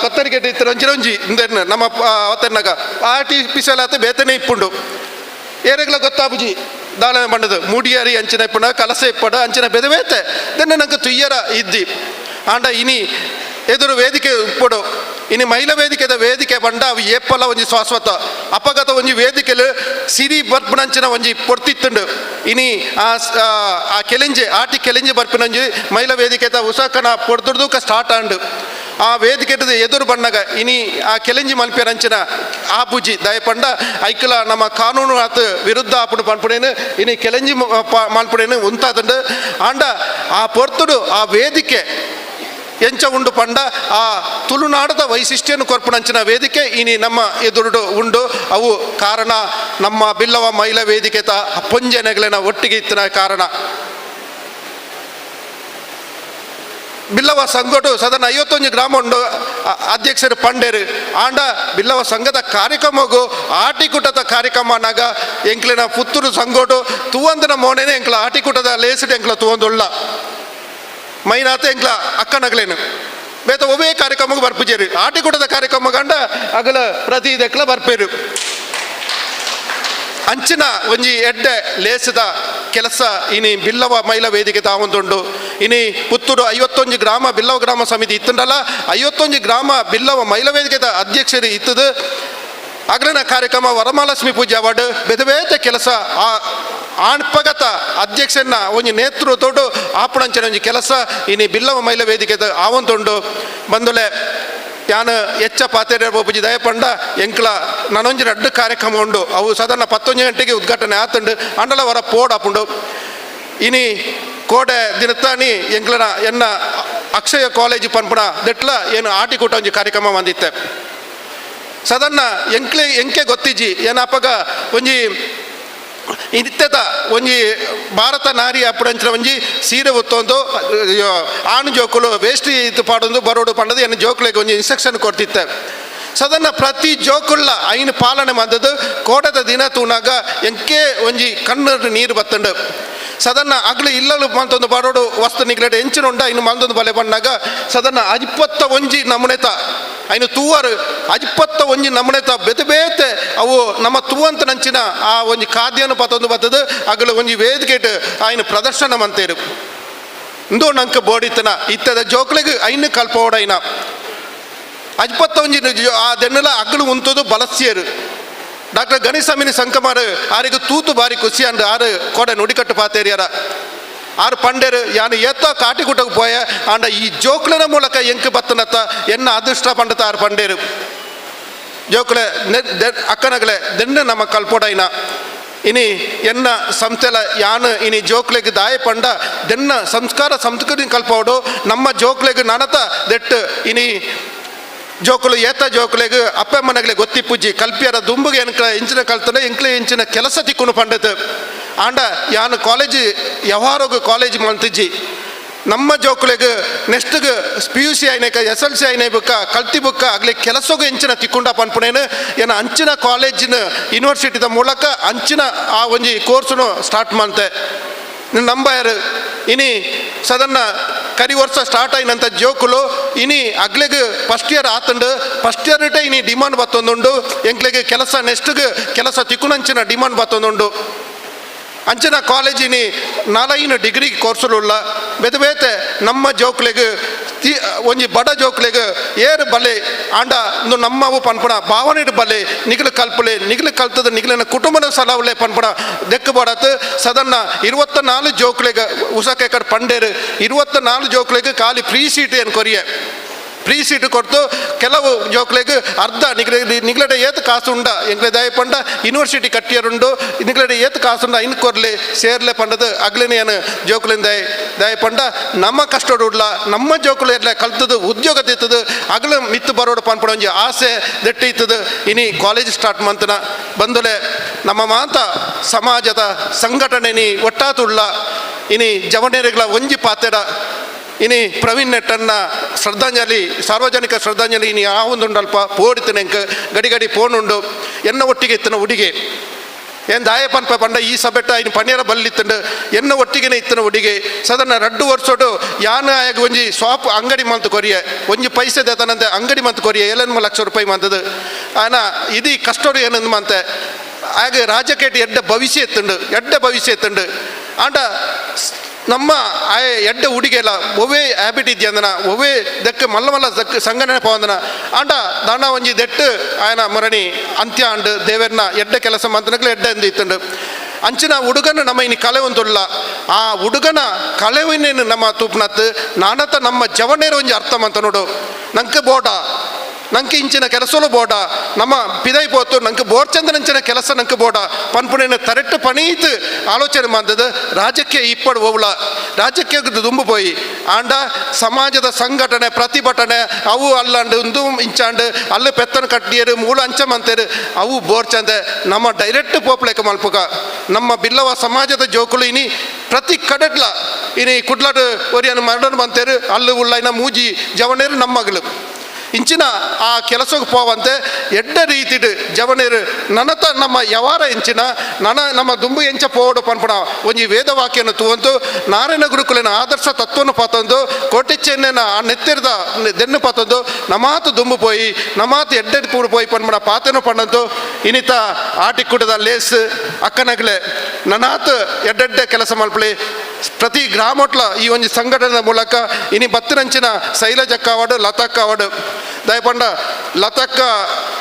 ಕೊತ್ತನಿಗೆ ಇತ್ತನಂಚಿನ ಒಂಜಿ ಇಂದೆನ್ನ ನಮ್ಮ ಅವತ್ತನ್ನಾಗ ಆಟಿ ಪಿಸಲಾತ ಬೇತನೆ ಇಪ್ಪುಂಡು. ಏರೆಗ್ಲ ಗೊತ್ತಾಪುಜಿ ದಾಳ ಬಂಡದು ಮುಡಿಯರಿ ಅಂಚಿನ ಇಪ್ಪುಂಡ ಕಲಸೆ ಇಪ್ಪಡ ಅಂಚಿನ ಬೆದವೇತೆ ದನ್ನ ನಂಗೆ ತುಯ್ಯರ ಇದ್ದಿ. ಆಂಡ ಇನಿ ಎದುರು ವೇದಿಕೆ ಇಪ್ಪಡು ಇನಿ ಮಹಿಳಾ ವೇದಿಕೆದ ವೇದಿಕೆ ಬಂಡ ಅವು ಏಪಲ ಒಂಜಿ ಶಾಶ್ವತ ಅಪಗತ ಒಂಜಿ ವೇದಿಕೆಲು ಸಿರಿ ಬರ್ಪುನಂಚಿನ ಒಂಜಿ ಪೊರ್ತಿತ್ತುಂಡು. ಇನಿ ಆ ಕೆಲಿಂಜೆ ಆಟಿ ಕೆಲಿಂಜೆ ಬರ್ಪಿನಂಜಿ ಮಹಿಳಾ ವೇದಿಕೆದ ಉಸಾಕನ ಪೊರ್ತುಡ್ದೂಕ ಸ್ಟಾರ್ಟ್ ಆಂಡು. ಆ ವೇದಿಕೆದ ಎದುರು ಬಣ್ಣಗ ಇನಿ ಆ ಕೆಲಿಂಜಿ ಮಲ್ಪೆರಂಚಿನ ಆ ಪೂಜಿ ದಯಪಂಡ ಐಕಲ ನಮ್ಮ ಕಾನೂನು ಆತ ವಿರುದ್ಧ ಆಪುಡು ಪನ್ಪುಡೇನು ಇನಿ ಕೆಲಿಂಜಿ ಮಲ್ಪುಡೇನು ಉಂತಾದುಂಡು. ಆಂಡ ಆ ಪೊರ್ತುಡು ಆ ವೇದಿಕೆ ಎಂಚ ಉಂಡು ಪಂಡ ಆ ತುಳುನಾಡದ ವೈಶಿಷ್ಟ್ಯನು ಕೊರ್ಪುನಂಚಿನ ವೇದಿಕೆ ಇನಿ ನಮ್ಮ ಎದುರುಡು ಉಂಡು. ಅವು ಕಾರಣ ನಮ್ಮ ಬಿಲ್ಲವ ಮಹಿಳಾ ವೇದಿಕೆತ ಪೊಂಜೆನೆಗಳನ್ನ ಒಟ್ಟಿಗೆ ಇತ್ತಿನ ಕಾರಣ. ಬಿಲ್ಲವ ಸಂಘಟು ಸದನ 51 ಗ್ರಾಮ ಉಂಡು ಅಧ್ಯಕ್ಷರು ಪಂಡೇರು. ಆಂಡ ಬಿಲ್ಲವ ಸಂಘದ ಕಾರ್ಯಕ್ರಮಗೂ ಆಟಿಕೂಟದ ಕಾರ್ಯಕ್ರಮನಾಗ ಎಂಕ್ಲಿನ ಪುತ್ತೂರು ಸಂಘಟು ತೂವಂದನ ಮೋನೇನೆ ಎಂಕ್ಲ ಆಟಿಕೂಟದ ಲೇಸಿಡು ಎಂಕ್ಲ ತೂವಂದುಳ್ಳ ಮೈನಾತ ಎಂಕ್ಲ ಅಕ್ಕನಗಲೇನು ಬೇತ ಒಬ್ಬೇ ಕಾರ್ಯಕ್ರಮಕ್ಕೆ ಬರ್ಪುಜೇರು. ಆಟಿಕೂಟದ ಕಾರ್ಯಕ್ರಮ ಕಂಡ ಅಗಲ ಪ್ರತಿ ಇದಕ್ಲ ಬರ್ಪೇರು. ಅಂಚಿನ ಒಂಜಿ ಎಡ್ಡೆ ಲೇಸದ ಕೆಲಸ ಇನಿ ಬಿಲ್ಲವ ಮಹಿಳಾ ವೇದಿಕೆ ತಾವೊಂದುಂಡು. ಇನಿ ಪುತ್ತೂರು 51 ಗ್ರಾಮ ಬಿಲ್ಲವ ಗ್ರಾಮ ಸಮಿತಿ ಇತ್ತುಂಡಲ್ಲ 51 ಗ್ರಾಮ ಬಿಲ್ಲವ ಮಹಿಳಾ ವೇದಿಕೆದ ಅಧ್ಯಕ್ಷರು ಇತ್ತದು. ಅಗ್ರನ ಕಾರ್ಯಕ್ರಮ ವರಮಹಾಲಕ್ಷ್ಮಿ ಪೂಜೆ ಅವಾರ್ಡ್ ಬೆದಬೇತೆ ಕೆಲಸ ಆ ಆಣ್ಪಗತ ಅಧ್ಯಕ್ಷನ ಒಂಜಿ ನೇತೃತ್ವದೊಡು ಆಪುಣಂಚಿನ ಒಂಜಿ ಕೆಲಸ ಇನಿ ಬಿಲ್ಲವ ಮಹಿಳಾ ವೇದಿಕೆದ ಆವೊಂದುಂಡು. ಬಂದುಲೆ ಯಾನ್ ಎಚ್ಚ ಪಾತೆರೆ ಬೋಪುಜಿ ದಯಪಂಡ ಎಂಕ್ಲ ನನೊಂಜಿ ರಡ್ಡು ಕಾರ್ಯಕ್ರಮ ಉಂಡು. ಅವು ಸಾಧಾರಣ 11 ಗಂಟೆಗೆ ಉದ್ಘಾಟನೆ ಆತುಂಡು. ಅಂಡಲ ವರ ಪೋಡಾಪುಂಡು. ಇನಿ ಕೋಡೆ ದಿನತಾನಿ ಎಂಕ್ಲನ ಎನ್ನ ಅಕ್ಷಯ ಕಾಲೇಜ್ ಪನ್ಪುಣ ದೆಟ್ಲ ಏನು ಆಟಿಕೂಟ ಒಂಜಿ ಕಾರ್ಯಕ್ರಮ ಬಂದಿತ್ತೆ. ಸಾಧಾರಣ ಎಂಕ್ಲೆ ಎಂಕೆ ಗೊತ್ತಿಜ್ಜಿ ಏನಪ್ಪಗ ಒಂಜಿ ಇತ್ತೆದ ಒಂಜಿ ಭಾರತ ನಾರಿ ಅಪ್ಪಡಂಚಿನ ಒಂಜಿ ಸೀರೆ ಉತ್ತೊಂದು ಆಣು ಜೋಕುಲು ವೇಸ್ಟ್ ಇತ್ತು ಪಾಡೊಂದು ಬರೋಡು ಪಂಡದು ಎನ್ನ ಜೋಕುಲೆಗ್ ಒಂಜಿ ಇನ್ಸ್ಟ್ರಕ್ಷನ್ ಕೊಡ್ತಿತ್ತೆ. ಸದನ ಪ್ರತಿ ಜೋಕುಳ್ಳ ಐನು ಪಾಲನೆ ಮಂದದು ಕೋಟದ ದಿನ ತೂನಾಗ ಎಂಕೆ ಒಂಜಿ ಕಣ್ಣು ನೀರು ಬತ್ತಂಡು. ಸದನ ಅಗ್ಲು ಇಲ್ಲಲು ಮಂತೊಂದು ಬರೋಡು ವಸ್ತು ನಿಗ್ಲೆಟ್ ಎಂಚಿನ ಉಂಡ ಇನ್ನು ಮಂದೊಂದು ಬಲೆ ಬಂದಾಗ ಸದನ 21 ನಮೂನೆತ ಐನು ತೂವರು 21 ನಮೂನೆತ ಬೇತೆ ಬೇತೆ ಅವು ನಮ್ಮ ತೂವಂತ ನಂಚಿನ ಆ ಒಂಜಿ ಖಾದ್ಯನು ಪತ್ತೊಂದು ಬತ್ತದು ಅಗಲು ಒಂಜಿ ವೇದಿಕೆಟ್ ಆಯ್ನ ಪ್ರದರ್ಶನ ಮಂತೇರು. ಇಂದು ನಂಕ ಬೋಡಿತನ ಇತ್ತದ ಜೋಕ್ಲೆಗ್ ಐನು ಕಲ್ಪೋಡೈನ 21 ಆ ದೆನ್ನೆಲ ಅಗಲು ಉಂತದು ಬಲಸಿಯರು. ಡಾಕ್ಟರ್ ಗಣೇಶಮಿನಿ ಸಂಕಮಾರು ಆರಿಗೆ ತೂತು ಬಾರಿ ಖುಷಿ ಅಂದ್ ಆರು ಕೋಡೆ ನುಡಿಕಟ್ಟು ಪಾತೇರಿಯರ ಆರು ಪಂಡೇರು ಯಾನು ಏತೋ ಕಾಟಿಕೂಟಕ್ಕೆ ಪೋಯ ಆಂಡ ಈ ಜೋಕ್ಲನ ಮೂಲಕ ಎಂಕ್ ಬತ್ತನತ್ತ ಎನ್ನ ಅದೃಷ್ಟ ಪಂಡತ ಆರು ಪಂಡೇರು. ಜೋಕ್ಲೆ ಅಕ್ಕನಗಲೆ ದೆನ್ನೆ ನಮ್ಮ ಕಲ್ಪೋಡೈನ ಇನಿ ಎನ್ನ ಸಂಸ್ಥೆಲ ಯಾನು ಇನಿ ಜೋಕ್ಲೆಗ್ ದಾಯ ಪಂಡ ದೆನ್ನ ಸಂಸ್ಕಾರ ಸಂಸ್ಕೃತಿ ಕಲ್ಪೋಡು ನಮ್ಮ ಜೋಕ್ಲೆಗ್ ನನತ ದೆಟ್ಟು ಇನಿ ಜೋಕುಲು ಏತ ಜೋಕುಲೆಗ್ ಅಪ್ಪ ಮನೆಗಳಿಗೆ ಗೊತ್ತಿಪ್ಪುಜಿ ಕಲ್ಪಿಯರ ದುಂಬುಗೆ ಎನ್ಕ ಇಂಚಿನ ಕಲ್ತನೆ ಎಂಕ್ಲೆ ಇಂಚಿನ ಕೆಲಸ ತಿಕ್ಕುನು ಪಂಡತು. ಆಂಡ ಯಾನು ಕಾಲೇಜ್ ವ್ಯವಹಾರೋಗ ಕಾಲೇಜ್ ಮಂತಿಜ್ಜಿ ನಮ್ಮ ಜೋಕುಲೆಗ್ ನೆಕ್ಸ್ಟ್ಗ್ ಪಿ ಯು ಸಿ ಆಯ್ನೇಕ ಎಸ್ ಎಲ್ ಸಿ ಆಯ್ನೆ ಬುಕ್ಕ ಕಲ್ತಿ ಬುಕ್ಕ ಅಗ್ಲೆ ಕೆಲಸಗೂ ಎಂಚಿನ ತಿಕ್ಕೊಂಡ ಪನ್ಪುನೇನು ಏನ ಅಂಚಿನ ಕಾಲೇಜಿನ ಯೂನಿವರ್ಸಿಟಿದ ಮೂಲಕ ಅಂಚಿನ ಆ ಒಂಜಿ ಕೋರ್ಸ್ನು ಸ್ಟಾರ್ಟ್ ಮಾಡ್ತೆ ನಂಬಾಯರು. ಇನಿ ಸದನ್ನ ಕರಿ ವರ್ಷ ಸ್ಟಾರ್ಟ್ ಆಯಿನಂತ ಜೋಕುಲು ಇನಿ ಅಗ್ಲೆಗ್ ಫಸ್ಟ್ ಇಯರ್ ಆತಂಡು, ಫಸ್ಟ್ ಇಯರ್ ಇಟೆ ಇನಿ ಡಿಮಾಂಡ್ ಬತ್ತೊಂದುಂಡು. ಎಂಕ್ಲೆಗ್ ಕೆಲಸ ನೆಕ್ಸ್ಟ್ಗ್ ಕೆಲಸ ತಿಕ್ಕುನಂಚಿನ ಡಿಮಾಂಡ್ ಬತ್ತೊಂದುಂಡು. ಅಂಚಿನ ಕಾಲೇಜಿನಿ ನಾಲೈನು ಡಿಗ್ರಿ ಕೋರ್ಸುಲುಲ್ಲ. ಬೇತೆ ಬೇತೆ ನಮ್ಮ ಜೋಕ್ಲೆಗ್ ಒಂಜಿ ಬಡ ಜೋಕ್ಲೆಗ್ ಏರು ಬಲೆ ಆಂಡ ಇಂದು ನಮ್ಮವು ಪನ್ಪುಣ ಭಾವನೆಡ್ ಬಲೆ ನಿಗಲು ಕಲ್ಪುಲೆ, ನಿಗಲು ಕಲ್ತದ ನಿಗಲಿನ ಕುಟುಂಬದ ಸಲವುಲೆ ಪನ್ಪುಣ ದೆಕ್ಕು ಬಡತ್. ಸದನ್ನ 24 ಜೋಕ್ಲೆಗ್ ಉಸಕೇಕಡ್ ಪಂಡೇರು 24 ಜೋಕ್ಲೆಗ್ ಖಾಲಿ ಫ್ರೀ ಸೀಟ್ ಏನು ಕೊರಿಯೆ. ಫ್ರೀ ಸೀಟ್ ಕೊಡ್ತು ಕೆಲವು ಜೋಕ್ಲೆಗ್ ಅರ್ಧ ನಿಗ್ಲೆ ನಿಗ್ಲಡೆ ಏತ್ ಕಾಸು ಉಂಡ ಎಂಕ್ಲೆ ದಯ ಪಂಡ ಯೂನಿವರ್ಸಿಟಿ ಕಟ್ಟಿಯರುಂಡು, ನಿಗ್ಲಡೆ ಏತ್ ಕಾಸುಂಡ ಇನ್ ಕೊರ್ಲೆ ಸೇರ್ಲೆ ಪಂಡದು ಅಗ್ಲಿನ ಏನು ಜೋಕ್ಲಿಂದ ದಯ ಪಂಡ ನಮ್ಮ ಕಷ್ಟಡು ಉಡ್ಲ ನಮ್ಮ ಜೋಕುಲು ಎಲ್ಲ ಕಲ್ತದು ಉದ್ಯೋಗ ದಿತ್ತದು ಅಗಲು ಮಿತ್ತು ಬರೋಡು ಪನ್ಪುಣ ಒಂಜಿ ಆಸೆ ದೆಟ್ಟಿ ಇತ್ತದು. ಇನಿ ಕಾಲೇಜ್ ಸ್ಟಾರ್ಟ್ ಮಂತನ ಬಂದುಲೆ ನಮ್ಮ ಮಾತ ಸಮಾಜದ ಸಂಘಟನೆ ನೀ ಒಟ್ಟಾತುಳ್ಳ. ಇನಿ ಜವನೇರುಗಳ ಒಂಜಿ ಪಾತೆಡ ಇನಿ ಪ್ರವೀಣ್ ನೆಟ್ಟನ್ನ ಶ್ರದ್ಧಾಂಜಲಿ, ಸಾರ್ವಜನಿಕ ಶ್ರದ್ಧಾಂಜಲಿ ಇನಿ ಆ ಒಂದುಂಡಲ್ಪ ಪೋಡಿತನೆಂಕ್ ಗಡಿ ಗಡಿ ಪೋನುಂಡು. ಎನ್ನ ಒಟ್ಟಿಗೆ ಇತ್ತನ ಉಡಿಗೆ ಏನ್ ದಾಯ ಪನ್ಪ ಪಂಡ ಈ ಸಬೆಟ್ಟ ಇನ್ನು ಪನ್ಯರ ಬಲ್ಲಿತ್ತಂಡು ಎನ್ನ ಒಟ್ಟಿಗೆನೆ ಇತ್ತನ ಉಡಿಗೆ. ಸದನ ರಡ್ಡು ವರ್ಷೋಡು ಯಾನ ಆಯಾಗ ಒಂಜಿ ಸ್ವಾಪ್ ಅಂಗಡಿ ಮಂತ್ ಕೊರಿಯೆ, ಒಂಜಿ ಪೈಸೆ ದೇತನಂತೆ ಅಂಗಡಿ ಮಂತ್ ಕೊರಿಯೆ 7 ಲಕ್ಷ ರೂಪಾಯಿ ಮಂತದು. ಆನ ಇದು ಕಷ್ಟೋಡು ಏನಂದು ಮಂತೆ ಆಗ ರಾಜಕೀಯ ಎಡ್ಡ ಭವಿಷ್ಯ ಎತ್ತುಂಡು, ಎಡ್ಡ ಭವಿಷ್ಯ ಎತ್ತುಂಡು. ಆಂಡ ನಮ್ಮ ಆ ಎಡ್ಡೆ ಉಡಿಗೆಲ್ಲ ಒವೇ ಹ್ಯಾಬಿಟ್ ಇದೆಯಂದನ ಒವೇ ದೆಕ್ ಮಲ್ಲ ಮಲ್ಲ ದಕ್ ಸಂಘಟನೆ ಪವಂದನ ಆಂಡ ದಾನ ಒಂಜಿ ದೆಟ್ಟು ಆಯನ ಮರಣಿ ಅಂತ್ಯ ಆಂಡ್ ದೇವರ್ನ ಎಡ್ಡೆ ಕೆಲಸ ಮಂತನಕ್ಲೆ ಎಡ್ಡೆ ಅಂದು ಇತ್ತುಂಡು. ಅಂಚಿನ ಹುಡುಗನ ನಮ್ಮ ಇನಿ ಕಲೆ ಒಂದುಲ್ಲ, ಆ ಹುಡುಗನ ಕಲೆವಿನೇನು ನಮ್ಮ ತೂಪ್ನತ್ ನಾನತ ನಮ್ಮ ಜವನೇರ ಒಂಜಿ ಅರ್ಥ ಮಂತ ನೋಡು. ನಂಗೆ ಬೋಡ ನಂಗೆ ಇಂಚಿನ ಕೆಲಸಲು ಬೋಡ ನಮ್ಮ ಪಿದೈ ಪೋತು ನಂಗೆ ಬೋರ್ಚಂದ್ರಂಚಿನ ಕೆಲಸ ನಂಗೆ ಬೋಡ ಪನ್ಪುನೇನು ತರೆಟ್ಟು ಪಣೀತ್ ಆಲೋಚನೆ ಮಂದದ ರಾಜಕೀಯ ಇಪ್ಪಡು ಓವುಲ ರಾಜಕೀಯ ದುಂಬು ಪೋಯಿ ಆಂಡ ಸಮಾಜದ ಸಂಘಟನೆ ಪ್ರತಿಭಟನೆ ಅವು ಅಲ್ಲಾಂಡು ಉಂದು ಇಂಚಾಂಡು ಅಲ್ಲು ಪೆತ್ತನ ಕಟ್ಟಿಯರು ಮೂಲ ಅಂಚ ಮಂತೇರು ಅವು ಬೋರ್ಚಂದೆ ನಮ್ಮ ಡೈರೆಕ್ಟ್ ಪೋಪ್ಲೇಕ ಮಲ್ಪುಗ ನಮ್ಮ ಬಿಲ್ಲವ ಸಮಾಜದ ಜೋಕುಲು ಇನಿ ಪ್ರತಿ ಕಡೆಟ್ಲ ಇನಿ ಕುಡ್ಲಾಡು ಒರಿಯನು ಮರಡನ್ ಬಂತೇರು ಅಲ್ಲು ಉಳ್ಳೈನ ಮೂಜಿ ಜವನೇರು ನಮ್ಮಗಳು ಇಂಚಿನ ಆ ಕೆಲಸಕ್ಕೆ ಪೋವಂತೆ ಎಡ್ಡ ರೀತಿಡು ಜವನೇರು ನನತ ನಮ್ಮ ಯವಾರ ಎಂಚಿನ ನನ ನಮ್ಮ ದುಂಬು ಎಂಚ ಪೋಡು ಪನ್ಪುಣ ಒಂಜಿ ವೇದವಾಕ್ಯನ ತೂವಂತು ನಾರಾಯಣ ಗುರುಕುಲಿನ ಆದರ್ಶ ತತ್ವನು ಪಾತೊಂದು ಕೋಟಿಚೆನ್ನ ಆ ನೆತ್ತಿರದ ದೆನ್ನು ಪಾತೊಂದು ನಮಾತು ದುಂಬು ಪೋಯಿ ನಮಾತು ಎಡ್ಡೆಡ್ ಪೂಡು ಪೋಯಿ ಪನ್ಪುಣ ಪಾತೆನು ಪಣ್ಣಂತು ಇನಿತ ಆಟಿಕ್ಕುಟದ ಲೇಸ್ ಅಕ್ಕನಗಲೆ ನನಾತು ಎಡ್ಡೆಡ್ಡೆ ಕೆಲಸ ಮಲ್ಪಲಿ ಪ್ರತಿ ಗ್ರಾಮೋಟ್ಲ ಈ ಒಂಜಿ ಸಂಘಟನೆದ ಮೂಲಕ ಇನಿ ಬತ್ತಿನಂಚಿನ ಶೈಲಜಕ್ಕ ಅವಾರ್ಡು ಲತಕ್ಕ ಅವಾರ್ಡು ದಯಪಂಡ ಲತಕ್ಕ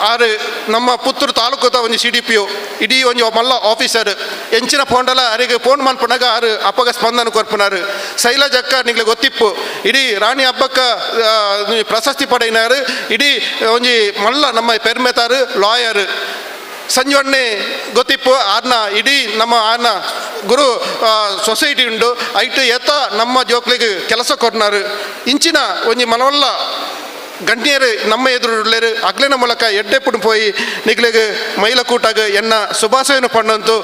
ಆರು ನಮ್ಮ ಪುತ್ತೂರು ತಾಲೂಕುದ ಒಂಜಿ ಸಿ ಡಿ ಪಿ ಯು ಇಡೀ ಒಂಜಿ ಮಲ್ಲ ಆಫೀಸರ್ ಎಂಚಿನ ಫೋಂಡಲ ಅರಿಗೆ ಫೋನ್ ಮನ್ಪುನಾಗ ಆರು ಅಪ್ಪಗ ಸ್ಪಂದನ ಕೊರ್ಪುನಾರು. ಶೈಲಜಕ್ಕ ನಿಗ್ಲೆ ಗೊತ್ತಿಪ್ಪು ಇಡೀ ರಾಣಿ ಹಬ್ಬಕ್ಕ ಪ್ರಶಸ್ತಿ ಪಡೆಯಿನಾರು ಇಡೀ ಒಂಜಿ ಮಲ್ಲ ನಮ್ಮ ಪೆರ್ಮೆತಾರು ಲಾಯರ್ ಸಂಜೀವಣ್ಣೆ ಗೊತ್ತಿಪ್ಪು ಆರ್ನ ಇಡೀ ನಮ್ಮ ಆರ್ನ ಗುರು ಸೊಸೈಟಿ ಉಂಡು ಐಟ್ ಏತ ನಮ್ಮ ಜೋಕ್ಲಿಗೆ ಕೆಲಸ ಕೊಡ್ನಾರು. ಇಂಚಿನ ಒಂಜಿ ಮನವಲ್ಲ ಗಣ್ಯರು ನಮ್ಮ ಎದುರು ಉಳ್ಳೇರು ಅಗ್ಲಿನ ಮೂಲಕ ಎಡ್ಡೆ ಪುಡು ಪೋಯಿ ನಿಗ್ಲೆಗ್ ಮೈಲ ಕೂಟಾಗ ಎನ್ನ ಶುಭಾಶಯನ ಪಣ್ಣಂತು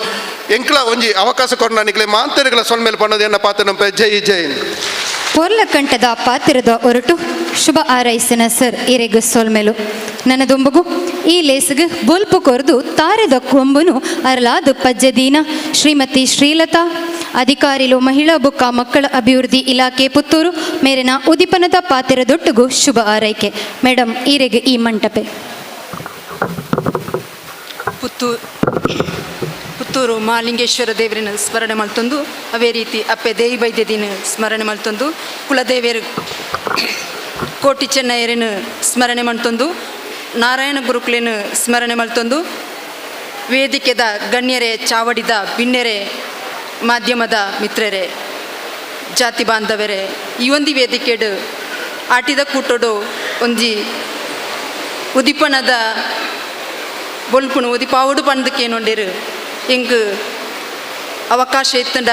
ಎಂಕ್ಲ ಒಂಜಿ ಅವಕಾಶ ಕೊಡ್ನ ನಿಗ್ಲೆ ಮಾಂತರಿಗಳ ಸೊಲ್ಮೇಲೆ ಪಣ್ಣದು ಎನ್ನ ಪಾತ್ರ ನಂಪೆ. ಜೈ ಜೈ. ಪೊರ್ಲಕಂಠದ ಪಾತ್ರದ ಒರಟು ಶುಭ ಆರೈಸಿನ ಸರ್ ಇರೆಗು ಸೊಲ್ಮೆಲು. ನನ್ನ ದುಂಬುಗು ಈ ಲೇಸುಗು ಬೊಲ್ಪು ಕೊರ್ದು ತಾರೆದ ಕೊಂಬುನು ಅರಲಾದು ಪಜ್ಜದೀನ ಶ್ರೀಮತಿ ಶ್ರೀಲತಾ ಅಧಿಕಾರಿಲು ಮಹಿಳಾ ಬುಕ್ಕ ಮಕ್ಕಳ ಅಭಿವೃದ್ಧಿ ಇಲಾಖೆ ಪುತ್ತೂರು ಮೇರಿನ ಉದಿಪನದ ಪಾತಿರದೊಟ್ಟುಗು ಶುಭ ಆರೈಕೆ. ಮೇಡಮ್ ಈರೆಗೆ ಈ ಮಂಟಪೆ. ಪುತ್ತೂರು ಮಹಾಲಿಂಗೇಶ್ವರ ದೇವರಿನ ಸ್ಮರಣೆ ಮಲ್ತೊಂದು ಅವೇ ರೀತಿ ಅಪ್ಪೆ ದೇವಿ ಬೈದ್ಯದಿನ ಸ್ಮರಣೆ ಮಲ್ತೊಂದು ಕುಲದೇವಿಯರು ಕೋಟಿ ಚೆನ್ನಯ್ಯರನ್ನು ಸ್ಮರಣೆ ಮಲ್ತೊಂದು ನಾರಾಯಣ ಗುರುಕುಲಿನ ಸ್ಮರಣೆ ಮಲ್ತೊಂದು ವೇದಿಕೆದ ಗಣ್ಯರೇ ಚಾವಡಿದ ಬಿನ್ನೆರೆ ಮಾಧ್ಯಮದ ಮಿತ್ರರೇ ಜಾತಿ ಬಾಂಧವರೇ ಈ ಒಂದು ವೇದಿಕೆಡು ಆಟಿದ ಕೂಟೋಡು ಒಂಜಿ ಉದಿಪನದ ಬೊಲ್ಪುನು ಉದಿಪಾವುಡು ಪಂದಕ್ಕೇನುಂಡಿರು ಎಂಕ್ ಅವಕಾಶ ಇತ್ತಂಡ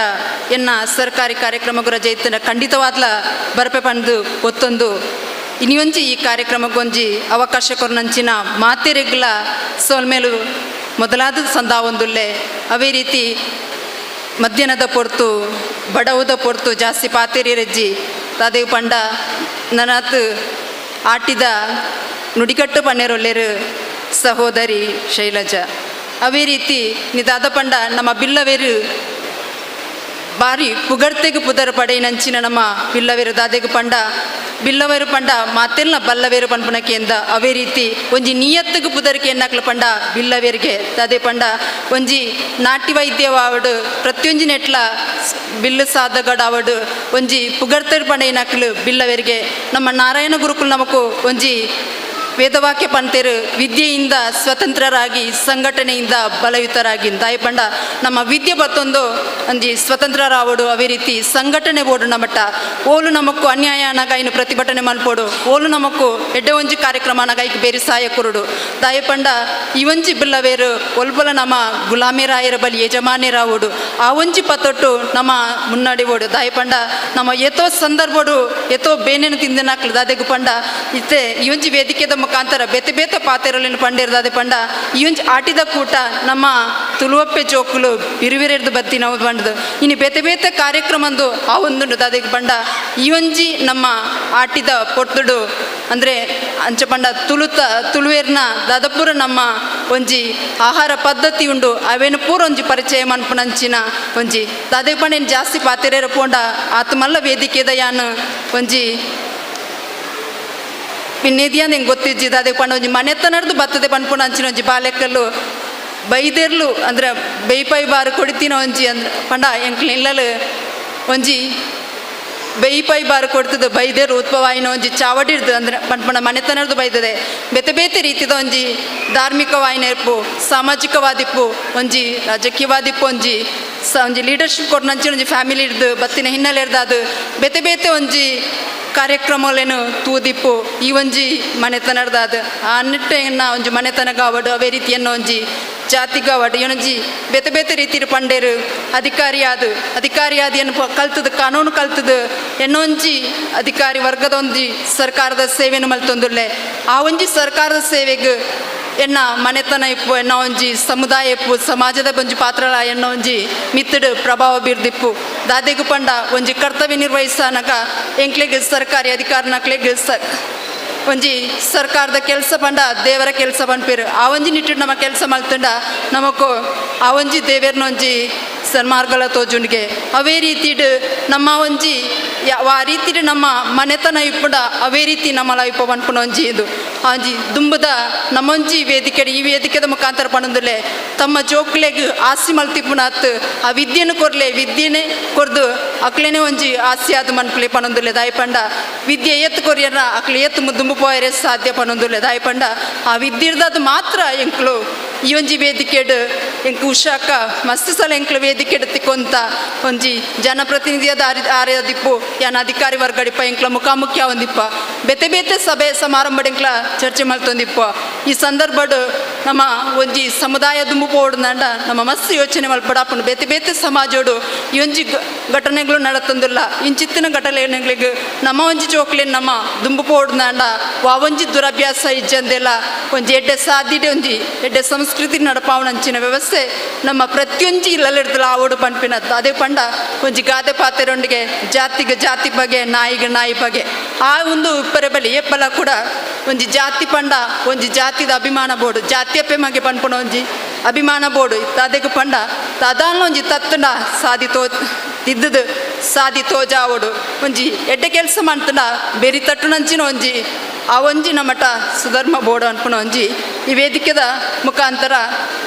ಎನ್ನ ಸರ್ಕಾರಿ ಕಾರ್ಯಕ್ರಮಗೂ ರಜೆ ಇತ್ತಂಡ ಖಂಡಿತವಾದ್ಲ ಬರಪೆ ಪಂದು ಒತ್ತೊಂದು ಇನಿಯೊಂಜಿ ಈ ಕಾರ್ಯಕ್ರಮಕ್ಕೊಂಜಿ ಅವಕಾಶ ಕೊರ್ನಂಚಿನ ಮಾತೆರೆಗ್ಲ ಸೋಲ್ಮೇಲು ಮೊದಲಾದ ಸಂದಾವೊಂದುಲ್ಲೆ. ಅವೇ ರೀತಿ ಮಧ್ಯಾಹ್ನದ ಪೊರ್ತು ಬಡವುದ ಪೊರ್ತು ಜಾಸ್ತಿ ಪಾತೆರಿರಜ್ಜಿ ತಾದೇವು ಪಂಡ ನನಾತ್ ಆಟಿದ ನುಡಿಕಟ್ಟು ಪನ್ನೆರೊಲ್ಲೆರು ಸಹೋದರಿ ಶೈಲಜಾ. ಅವೇ ರೀತಿ ನಿದಾದ ಪಂಡ ನಮ್ಮ ಬಿಲ್ಲವೇರು ಬಾರಿ ಪುಗರ್ತೆಗ್ ಪುದರ್ ಪಡೆಯಿನಂಚಿನ ನಮ್ಮ ಬಿಲ್ಲವೇರು ದಾದೆಗ್ ಪಂಡ ಬಿಲ್ಲವೇರು ಪಂಡ ಮಾತೆಲ್ಲ ಬಲ್ಲವೇರು ಪನ್ಪುನಕೆಂದ. ಅವೇ ರೀತಿ ಒಂಜಿ ನಿಯತ್ತುಗ್ ಪುದರ್ಕೆ ಎನ್ನಕ್ಲು ಪಂಡ ಬಿಲ್ಲವೇರಿಗೆ ದಾದೆ ಪಂಡ ಒಂಜಿ ನಾಟಿ ವೈದ್ಯವಾವಡು ಪ್ರತಿಯೊಂಜಿ ನೆಟ್ಲ ಬಿಲ್ಲು ಸಾಧಗಡಾವಡು ಒಂಜಿ ಪುಗರ್ತೆರ್ ಪಡೆಯಿನಕ್ಲು ಬಿಲ್ಲವೇರಿಗೆ. ನಮ್ಮ ನಾರಾಯಣ ಗುರುಕುಲ್ ನಮಕು ಒಂಜಿ ವೇದವಾಕ್ಯ ಪಂತೇರು, ವಿದ್ಯೆಯಿಂದ ಸ್ವತಂತ್ರರಾಗಿ ಸಂಘಟನೆಯಿಂದ ಬಲಯುತರಾಗಿ. ದಾಯ ಪಂಡ ನಮ್ಮ ವಿದ್ಯೆ ಬತ್ತೊಂದು ಒಂಜಿ ಸ್ವತಂತ್ರರಾವಡು, ಅವೇ ರೀತಿ ಸಂಘಟನೆ ಬೋಡು ನಮಟ ಓಲು ನಮಕ್ಕು ಅನ್ಯಾಯ ಅನಗ ಪ್ರತಿಭಟನೆ ಮಲ್ಪೋಡು, ಓಲು ನಮಕ್ಕು ಎಡ್ಡೆ ಒಂಜಿ ಕಾರ್ಯಕ್ರಮ ಅನಗ ಐಕ್ ಬೇರೆ ಸಹಾಯ ಕೊರಡು. ದಾಯ ಪಂಡ ಈ ಒಂಜಿ ಬಿಲ್ಲವೇರು ಒಲ್ಬಲ ನಮ್ಮ ಗುಲಾಮಿರಾಯರ ಬಲಿ ಯಜಮಾನಿರಾವಡು, ಆ ಒಂಜಿ ಪತ್ತೊಟ್ಟು ನಮ್ಮ ಮುನ್ನಡಿ ಓಡು. ದಾಯ ಪಂಡ ನಮ್ಮ ಏತೋ ಸಂದರ್ಭಡು ಏತೋ ಬೇನೇನು ತಿಂದಿನಾಕ್ಲು ದಾದೆಗು ಪಂಡ ಇತ್ತೆ ಈ ಒಂಜಿ ವೇದಿಕೆದ ಮುಖಾಂತರ ಬೇತೆ ಬೇತೆ ಪಾತೆರಲಿನ ಪಂಡಿರ್ದಾದೆ ಪಂಡ ಈ ಒಂಜಿ ಆಟಿದ ಕೂಟ ನಮ್ಮ ತುಳುವಪ್ಪೆ ಜೋಕುಲು ಬಿರುವಿರೆರ್ದು ಬತ್ತಿ ನಾವು ಬಂಡ್ದು ಇನ್ನು ಬೇತೆ ಬೇತೆ ಕಾರ್ಯಕ್ರಮಂದು ಆ ಒಂದುಂಡು. ದಾದೆಗ್ ಪಂಡ ಈ ಒಂಜಿ ನಮ್ಮ ಆಟಿದ ಪೊರ್ತುಡು ಅಂದರೆ ಅಂಚ ಪಂಡ ತುಳುತ ತುಳುವೇರ್ನ ದಾದಪುರ ನಮ್ಮ ಒಂಜಿ ಆಹಾರ ಪದ್ಧತಿ ಉಂಡು, ಅವೇನು ಪೂರ ಒಂಜಿ ಪರಿಚಯ ಮನ್ಪುನಂಚಿನ ಒಂಜಿ ದಾದೆ ಪಂಡ ಜಾಸ್ತಿ ಪಾತೆರೇರ ಪೋಂಡ ಆತ್ಮಲ್ಲ ವೇದಿಕೆದ ಯಾನ್ ಒಂಜಿ ಪಿನ್ನೇದಿಯಾನ್ ಹೆಂಗೆ ಗೊತ್ತಿಜ್ಜಿ. ದಾದೆ ಪಂಡ ಒಂಜಿ ಮನೆತನರ್ದು ಬತ್ತದೆ ಪನ್ಪುನ ಅಂಚಿನ ಒಂಜಿ ಬಾಲೆಕಲ್ಲು ಬೈದೆರ್ಲು ಅಂದ್ರೆ ಬೇಯ್ಪೈ ಬಾರು ಕೊಡಿತಿನ ಒಂಜಿ ಅಂದ್ರೆ ಪಂಡ ಎಂಕ್ಲು ಇಲ್ಲಲು ಒಂಜಿ ಬೇಯ್ಪೈ ಬಾರು ಕೊಡ್ತದೆ ಬೈದೇರು ಉತ್ಪವಾಯಿನ ಒಂಜಿ ಚಾವಡಿರ್ದು ಅಂದ್ರೆ ಪಂಡ ಮನೆತನರ್ದು ಬೈದದೆ ಬೇತೆ ಬೇತೆ ರೀತಿದ ಒಂಜಿ ಧಾರ್ಮಿಕವಾಯಿನ ಇರ್ಪು, ಸಾಮಾಜಿಕವಾದಿಪ್ಪು, ಒಂಜಿ ರಾಜಕೀಯವಾದಿಪ್ಪು, ಒಂಜಿ ಒಂಜಿ ಲೀಡರ್ಶಿಪ್ ಕೊಡ್ನಂಚಿನ ಒಂಜಿ ಫ್ಯಾಮಿಲಿ ಇರ್ದು ಬತ್ತಿನ ಹಿನ್ನೆಲೆ ಇರ್ದು ಅದು ಬೇತೆ ಬೇತೆ ಒಂಜಿ ಕಾರ್ಯಕ್ರಮಲೇನು ತೂದಿಪ್ಪು ಈ ಒಂಜಿ ಮನೆತನರ್ದಾದ ಆ ನಿಟ್ಟೆಯನ್ನ ಒಂಜಿ ಮನೆತನಗಾವಡು ಅವೇ ರೀತಿಯನ್ನು ಒಂಜಿ ಜಾತಿಗಾವಡು ಏನೊಂಜಿ ಬೇತೆ ಬೇತೆ ರೀತಿಯ ಪಂಡೇರು ಅಧಿಕಾರಿಯಾದ ಅಧಿಕಾರಿಯಾದ ಏನು ಕಲ್ತದ ಕಾನೂನು ಕಲ್ತದ ಎನ್ನೊಂಜಿ ಅಧಿಕಾರಿ ವರ್ಗದ ಒಂಜಿ ಸರ್ಕಾರದ ಸೇವೆಯನ್ನು ಮಲ್ತೊಂದುಲ್ಲೆ. ಆ ಒಂಜಿ ಸರ್ಕಾರದ ಸೇವೆಗೆ ಎನ್ನ ಮನೆತನ ಇಪ್ಪು, ಎನ್ನ ಒಂಜಿ ಸಮುದಾಯ ಇಪ್ಪು, ಸಮಾಜದ ಒಂಜಿ ಪಾತ್ರ ಎನ್ನ ಒಂಜಿ ಮಿತ್ತಡು ಪ್ರಭಾವ ಬೀರ್ದಿಪ್ಪು. ದಾದೆಗು ಪಂಡ ಒಂಜಿ ಕರ್ತವ್ಯ ನಿರ್ವಹಿಸನಕ ಎಂಕ್ಲೆಗ್ ಸರ್ಕಾರಿ ಅಧಿಕಾರನಕ್ಲೆಗ್ ಒಂಜಿ ಸರ್ಕಾರದ ಕೆಲಸ ಪಂಡ ದೇವರ ಕೆಲಸ ಪನ್ಪೇರು. ಆ ಒಂಜಿ ನಿಟ್ಟು ನಮ್ಮ ಕೆಲಸ ಮಲ್ತಂಡ ನಮಕು ಆ ಒಂಜಿ ದೇವೇರ್ನ ಒಂಜಿ ಸನ್ಮಾರ್ಗಲ ತೋಜುಂಡಿಗೆ. ಅವೇ ರೀತಿಡ್ ನಮ್ಮ ಒಂಜಿ ಆ ರೀತಿಡ್ ನಮ್ಮ ಮನೆತನ ಇಪ್ಪುಂಡ ಅವೇ ರೀತಿ ನಮ್ಮಲ ಇಪ್ಪ ಪನ್ಪುನ ಒಂಜಿ ಇದು ಒಂಜಿ ದುಂಬುದ ನಮ್ಮೊಂಜಿ ವೇದಿಕೆ ಈ ವೇದಿಕೆದ ಮುಖಾಂತರ ಪಣಂದುಲೆ ತಮ್ಮ ಜೋಕ್ಲೆಗ್ ಆಸೆ ಮಲ್ತಿಪ್ಪುನಾತ್ ಆ ವಿದ್ಯೆನು ಕೊರ್ಲೆ ವಿದ್ಯೆನೆ ಕೊರ್ದು ಅಕ್ಲೆನೆ ಒಂಜಿ ಆಸೆ ಆದ್ ಮನ್ಪುಲೆ ಪಣಂದುಲೆ. ದಾಯ ಪಂಡ ವಿದ್ಯೆ ಏತ್ ಕೊರಿಯರ ಅಕ್ಲೆ ಏತ್ ದುಂಬು ಪೋಯರೆ ಸಾಧ್ಯ ಪಣಂದುಲೆ. ದಾಯ ಪಂಡ ಆ ವಿದ್ಯೆರ್ದಾದ್ ಮಾತ್ರ ಎಂಕ್ಲು ಈ ಒಂಜಿ ವೇದಿಕೆಡ್ ಎಂಕ್ ಉಷಾಕ ಮಸ್ತ್ ಸಲ ಎಂಕ್ಲು ವೇದಿಕೆಡ್ ತಿಕ್ಕೊಂತ ಒಂಜಿ ಜನಪ್ರತಿನಿಧಿಯಾದ ಆರ್ಯದಿಪ್ಪು ಯಾನ್ ಅಧಿಕಾರಿ ವರ್ಗಡಿಪ್ಪ ಎಂಕ್ಲ ಮುಖಾಮುಖಿ ಒಂದಿಪ್ಪ ಬೇತೆ ಬೇತೆ ಸಭೆ ಸಮಾರಂಭ ಎಂಕ್ಲ ಚರ್ಚೆ ಮಲ್ತೊಂದಿಪ್ಪ. ಈ ಸಂದರ್ಭಡ್ ನಮ್ಮ ಒಂಜಿ ಸಮುದಾಯ ದುಂಬು ಪೋಡುಂಡ ನಮ್ಮ ಮಸ್ತ್ ಯೋಚನೆ ಮಲ್ಪಡಾಪುಂಡು. ಬೇತೆ ಬೇತೆ ಸಮಾಜೋಡು ಈ ಒಂಜಿ ಘಟನೆಗಳು ನಡತಂದಿಲ್ಲ ಇಂಚಿತ್ತಿನ ಘಟನೆಗಳಿಗೆ ನಮ್ಮ ಒಂಜಿ ಜೋಕ್ಲೆನ್ ನಮ್ಮ ದುಂಬು ಪೋಡುಂಡ ವಾ ಒಂಜಿ ದುರಭ್ಯಾಸ ಇಜ್ಜಂದೆಲ್ಲ ಒಂಜಿ ಎಡ್ಡೆ ಸಾದಿಡೆ ಒಂಜಿ ಎಡ್ಡೆ ಸಂಸ್ಕೃತಿ ನಡಪಾವಣಂಚಿನ ವ್ಯವಸ್ಥೆ ನಮ್ಮ ಪ್ರತಿಯೊಂಜಿ ಇಲ್ಲಲಿಡ್ದಲ ಆವೋಡು ಪನ್ಪಿನ. ಅದೇ ಪಂಡ ಒಂಜಿ ಗಾದೆ ಪಾತೆರೊಂಡಿಗೆ ಜಾತಿಗೆ ಜಾತಿ ಬಗೆ ನಾಯಿಗೆ ನಾಯಿ ಬಗೆ ಆ ಒಂದು ಉಪ್ಪರೆ ಬಲಿ ಏಪಲ ಕೂಡ ಒಂಜಿ ಜಾತಿ ಪಂಡ ಒಂಜಿ ಜಾತಿದ ಅಭಿಮಾನ ಬೋಡು ಜಾತಿಯಪ್ಪೆ ಮಗೆ ಪನ್ಪುನ ಒಂಜಿ ಅಭಿಮಾನ ಬೋಡು. ತಾದೆಗೆ ಪಂಡ ತದಾನ ಒಂಜಿ ತತ್ತುಂಡ ಸಾದಿ ತೋ ತಿದ್ದುದು ಸಾದಿ ತೋಜಾವೋಡು ಒಂಜಿ ಎಡ್ಡೆ ಕೆಲಸ ಮಾಡ್ತುಂಡ ಬೆರಿ ತಟ್ಟುನಂಚಿನ ಒಂಜಿ ಆ ಒಂಜಿ ನಮಟ ಸುಧರ್ಮ ಬೋಡು ಅನ್ಪುನ ಒಂಜಿ ಈ ವೇದಿಕೆದ ಮುಖಾಂತರ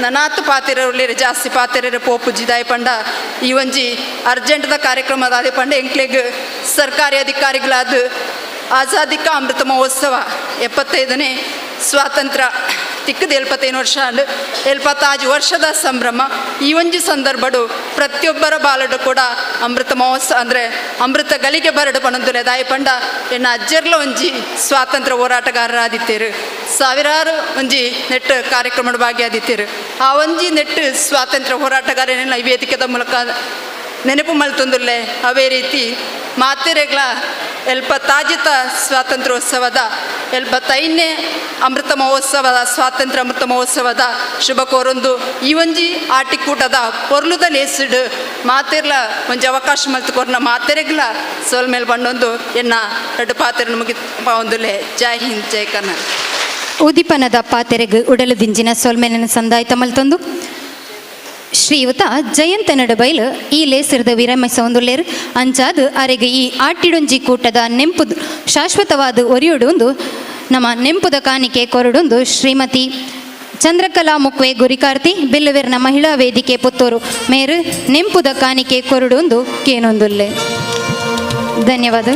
ನನಾತ್ ಪಾತೆರೊಲ್ಲೇರು ಜಾಸ್ತಿ ಪಾತೆರರು ಪೋಪುಜಿ. ದಾಯ ಪಂಡ ಈ ಒಂಜಿ ಅರ್ಜೆಂಟ್ದ ಕಾರ್ಯಕ್ರಮ ದಾದೆ ಪಂಡ ಎಂಕ್ಲೆಗ್ ಸರ್ಕಾರಿ ಅಧಿಕಾರಿಗಳಾದ ಆಜಾದಿ ಕಾ ಅಮೃತ ಮಹೋತ್ಸವ 75ನೇ ಸ್ವಾತಂತ್ರ್ಯ ತಿಕ್ಕದ 75 ವರ್ಷ ಅಂಡ್ 75 ವರ್ಷದ ಸಂಭ್ರಮ. ಈ ಒಂಜಿ ಸಂದರ್ಭಡು ಪ್ರತಿಯೊಬ್ಬರ ಬಾಲಡು ಕೂಡ ಅಮೃತ ಮಹೋತ್ಸವ ಅಂದರೆ ಅಮೃತ ಗಳಿಗೆ ಬರಡು ಪಣಂದುಲೆ. ದಾಯ ಪಂಡ ಎನ್ನ ಅಜ್ಜರ್ಲ ಒಂಜಿ ಸ್ವಾತಂತ್ರ್ಯ ಹೋರಾಟಗಾರರಾದಿತ್ತೇರು ಸಾವಿರಾರು ಒಂಜಿ ನೆಟ್ ಕಾರ್ಯಕ್ರಮದ ಭಾಗಿಯಾದಿತ್ತೇರು. ಆ ಒಂಜಿ ನೆಟ್ ಸ್ವಾತಂತ್ರ್ಯ ಹೋರಾಟಗಾರನೆಲ್ಲ ಈ ವೇದಿಕೆದ ಮೂಲಕ ನೆನಪು ಮಲ್ತೊಂದುಲ್ಲೆ. ಅವೇ ರೀತಿ ಮಾತೆರೆಗ್ಲ ಎಲ್ಪ ತಾಜಿತ ಸ್ವಾತಂತ್ರ್ಯೋತ್ಸವದ 75ನೇ ಅಮೃತ ಮಹೋತ್ಸವದ ಸ್ವಾತಂತ್ರ್ಯ ಅಮೃತ ಮಹೋತ್ಸವದ ಶುಭ ಕೋರೊಂದು ಈ ಒಂಜಿ ಆಟಿಕೂಟದ ಪೊರ್ಲುದ ಲೇಸಿಡು ಮಾತೆರ್ಲ ಒಂಜಿ ಅವಕಾಶ ಮಲ್ತು ಕೊರ್ನ ಮಾತೆರೆಗ್ಲ ಸೋಲ್ಮೇಲ್ ಬಂಡೊಂದು ಎನ್ನ ರಡ್ಡು ಪಾತೆರ ಮುಗಿ ಪಾವೊಂದುಲ್ಲೆ. ಜೈ ಹಿಂದ್, ಜೈ ಕರ್ನಾಟಕ. ಉದಿಪನದ ಪಾತೆರೆಗ್ ಉಡಲು ದಿಂಜಿನ ಸೊಲ್ಮೆಲಿನ ಸಂದಾಯ್ತ ಮಲ್ತೊಂದು ಶ್ರೀಯುತ ಜಯಂತ ನಡುಬೈಲು ಈ ಲೇಸಿರದ ವಿರಮಿಸೊಂದುಲ್ಲೇರು. ಅಂಚಾದ್ ಅರೆಗ್ ಈ ಆಟಿಡೊಂಜಿ ಕೂಟದ ನೆಂಪು ಶಾಶ್ವತವಾದ ಒರಿಯೊಡುಂದು ನಮ್ಮ ನೆಂಪುದ ಕಾಣಿಕೆ ಕೊರಡುಂದು ಶ್ರೀಮತಿ ಚಂದ್ರಕಲಾ ಮುಕ್ವೆ ಗುರಿಕಾರ್ತಿ ಬಿಲ್ಲುವೆರ್ನ ಮಹಿಳಾ ವೇದಿಕೆ ಪುತ್ತೂರು ಮೇರು ನೆಂಪುದ ಕಾಣಿಕೆ ಕೊರಡುಂದು ಕೇನೊಂದುಲ್ಲೆ. ಧನ್ಯವಾದ.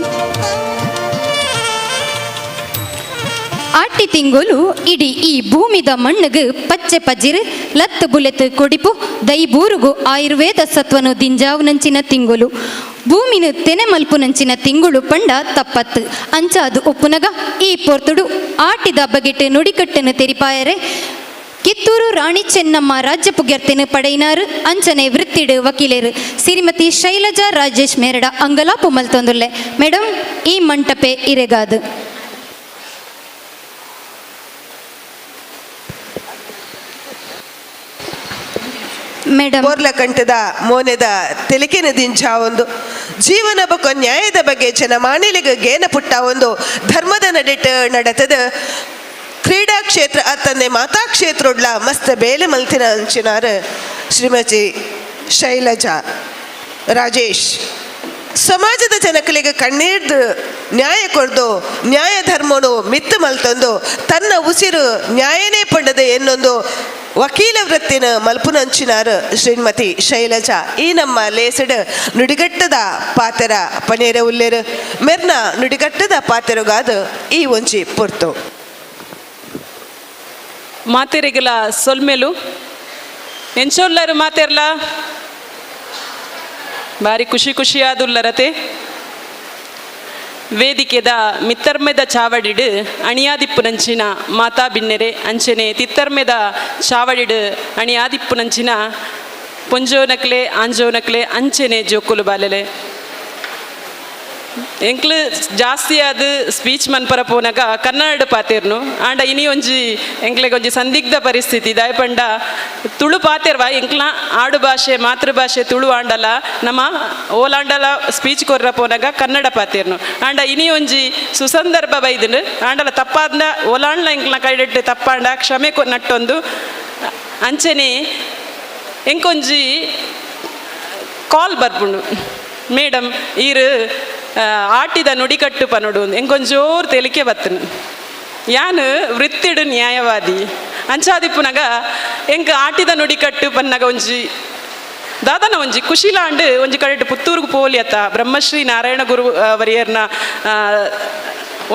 ಆಟಿ ತಿಂಗೊಲು ಇಡೀ ಈ ಭೂಮಿದ ಮಣ್ಣುಗು ಪಚ್ಚೆ ಪಜ್ಜಿರು ಲತ್ತು ಬುಲೆತು ಕೊಡಿಪು ದೈಬೂರುಗು ಆಯುರ್ವೇದ ಸತ್ವನು ದಿಂಜಾವುನಂಚಿನ ತಿಂಗೊಲು ಭೂಮಿನ ತೆನೆ ಮಲ್ಪುನಂಚಿನ ತಿಂಗುಳು ಪಂಡ ತಪ್ಪತ್ತು ಅಂಚಾದು ಒಪ್ಪುನಗ ಈ ಪೊರ್ತುಡು ಆಟಿದ ಬಗೆಟ್ ನುಡಿಕಟ್ಟನ್ನು ತೆರಿಪಾಯರೆ ಕಿತ್ತೂರು ರಾಣಿ ಚೆನ್ನಮ್ಮ ರಾಜ್ಯ ಪುಗ್ಯರ್ತಿನ ಪಡೆಯಿನಾರು ಅಂಚನೆ ವೃತ್ತಿಡು ವಕೀಲೇರು ಶ್ರೀಮತಿ ಶೈಲಜಾ ರಾಜೇಶ್ ಮೇರಡ ಅಂಗಲಾಪು ಮಲ್ತೊಂದುಲ್ಲೆ. ಮೇಡಮ್, ಈ ಮಂಟಪೆ ಇರೆಗಾದು. ಮೇಡಮ್, ಕಂಠದ ಮೋನೆದ ತೆಲಿಕೆನ ದಿಂಚ ಒಂದು ಜೀವನ ಬೊಕ ನ್ಯಾಯದ ಬಗ್ಗೆ ಜನಮಾನಿಲಿಗೆ ಗೇನ ಪುಟ್ಟ ಒಂದು ಧರ್ಮದ ನಡೆಟ ನಡತದ ಕ್ರೀಡಾ ಕ್ಷೇತ್ರ ಅತ್ತಂದೆ ಮಾತಾ ಕ್ಷೇತ್ರೊಡ್ಲ ಮಸ್ತ್ ಬೇಲೆ ಮಲ್ತಿನ ಅಂಚಿನಾರ್ ಶ್ರೀಮತಿ ಶೈಲಜಾ ರಾಜೇಶ್. ಸಮಾಜದ ಜನಕಲಿಗೆ ಕಣ್ಣೀರ್ದು ನ್ಯಾಯ ಕೊಡ್ದು ನ್ಯಾಯ ಧರ್ಮನು ಮಿತ್ತು ಮಲ್ತಂದು ತನ್ನ ಉಸಿರು ನ್ಯಾಯನೇ ಪಡೆದ ಎನ್ನೊಂದು ವಕೀಲ ವೃತ್ತಿನ ಮಲ್ಪುನಂಚಿನಾರ್ ಶ್ರೀಮತಿ ಶೈಲಜಾ. ಈ ನಮ್ಮ ಲೇಸಡ್ ನುಡಿಗಟ್ಟದ ಪಾತೆರ ಪನೇರ ಉಲ್ಲೇರು ಮೆರ್ನ ನುಡಿಗಟ್ಟದ ಪಾತೆರುಗಾದ ಈ ಒಂಜಿ ಪೊರ್ತು. ಮಾತೆರಿಗಲ ಸೊಲ್ಮೆಲು ಎಂಚೊಲ್ಲರು ಮಾತೆರ್ಲ ಬಾರಿ ಖುಷಿ ಖುಷಿಯಾದುಲ್ಲರತೆ. ವೇದಿಕೆದ ಮಿತ್ತರ್ಮೆದ ಚಾವಡಿಡು ಅಣಿಯಾದಿಪ್ಪುನಂಚಿನ ಮಾತಾ ಬಿನ್ನೆರೆ ಅಂಚನೆ ತಿತ್ತರ್ಮೆದ ಚಾವಡಿಡು ಅಣಿಯಾದಿಪ್ಪುನಂಚಿನ ಪೊಂಜೋನಕ್ಲೆ ಆಂಜೋನಕ್ಲೆ ಅಂಚನೆ ಜೋಕುಲು ಬಾಲೆಲೆ. ಎಂಕ್ಲು ಜಾಸ್ತಿ ಆದ್ ಸ್ಪೀಚ್ ಮನ್ಪರ ಪೋನಾಗ ಕನ್ನಡ ಪಾತೇರ್ನು ಆಂಡ ಇನಿ ಒಂಜಿ ಎಂಕ್ಲೆಗ್ ಒಂಜಿ ಸಂದಿಗ್ಧ ಪರಿಸ್ಥಿತಿ ದಾಯಪಂಡ ತುಳು ಪಾತೆರ್ವ ಎಂಕ್ಲ ಆಡು ಭಾಷೆ ಮಾತೃಭಾಷೆ ತುಳು ಆಂಡಲ ನಮ್ಮ ಓಲಾಂಡಲ ಸ್ಪೀಚ್ ಕೊರ್ರ ಪೋನಾಗ ಕನ್ನಡ ಪಾತೇರ್ನು ಆಂಡ ಇನಿ ಒಂಜಿ ಸುಸಂದರ್ಭ ಬೈದುಂಡು ಆಂಡಲ ತಪ್ಪಾದ್ನ ಓಲಾಂಡ್ಲ ಎಂಕ್ಲ ಕೈಡೆಟ್ಟು ತಪ್ಪಾಂಡ ಕ್ಷಮೆ ನಟ್ಟೊಂದು ಅಂಚನೆ ಎಂಕೊಂಜಿ ಕಾಲ್ ಬರ್ಪುಂಡು ಮೇಡಮ್ ಈರು ಆಟಿದ ನುಡಿಕಟ್ಟು ಪನೋಡು ಎಂಕೊಂಜೋರು ತೆಲಿಕೆ ಬತ್ತನು ಯಾನು ವೃತ್ತಿಡು ನ್ಯಾಯವಾದಿ ಅಂಚಾದಿಪ್ಪುನಗ ಎಂಕ್ ಆಟಿದ ನುಡಿಕಟ್ಟು ಪನ್ನಗ ಒಂಜಿ ದಾದನ ಒಂಜಿ ಕುಶಿಲಾಂಡು ಒಂಜಿ ಕಡೆಟ್ ಪುತ್ತೂರುಗು ಪೋಲಿ ಅತ್ತ ಬ್ರಹ್ಮಶ್ರೀ ನಾರಾಯಣ ಗುರು ವರಿಯರ್ನ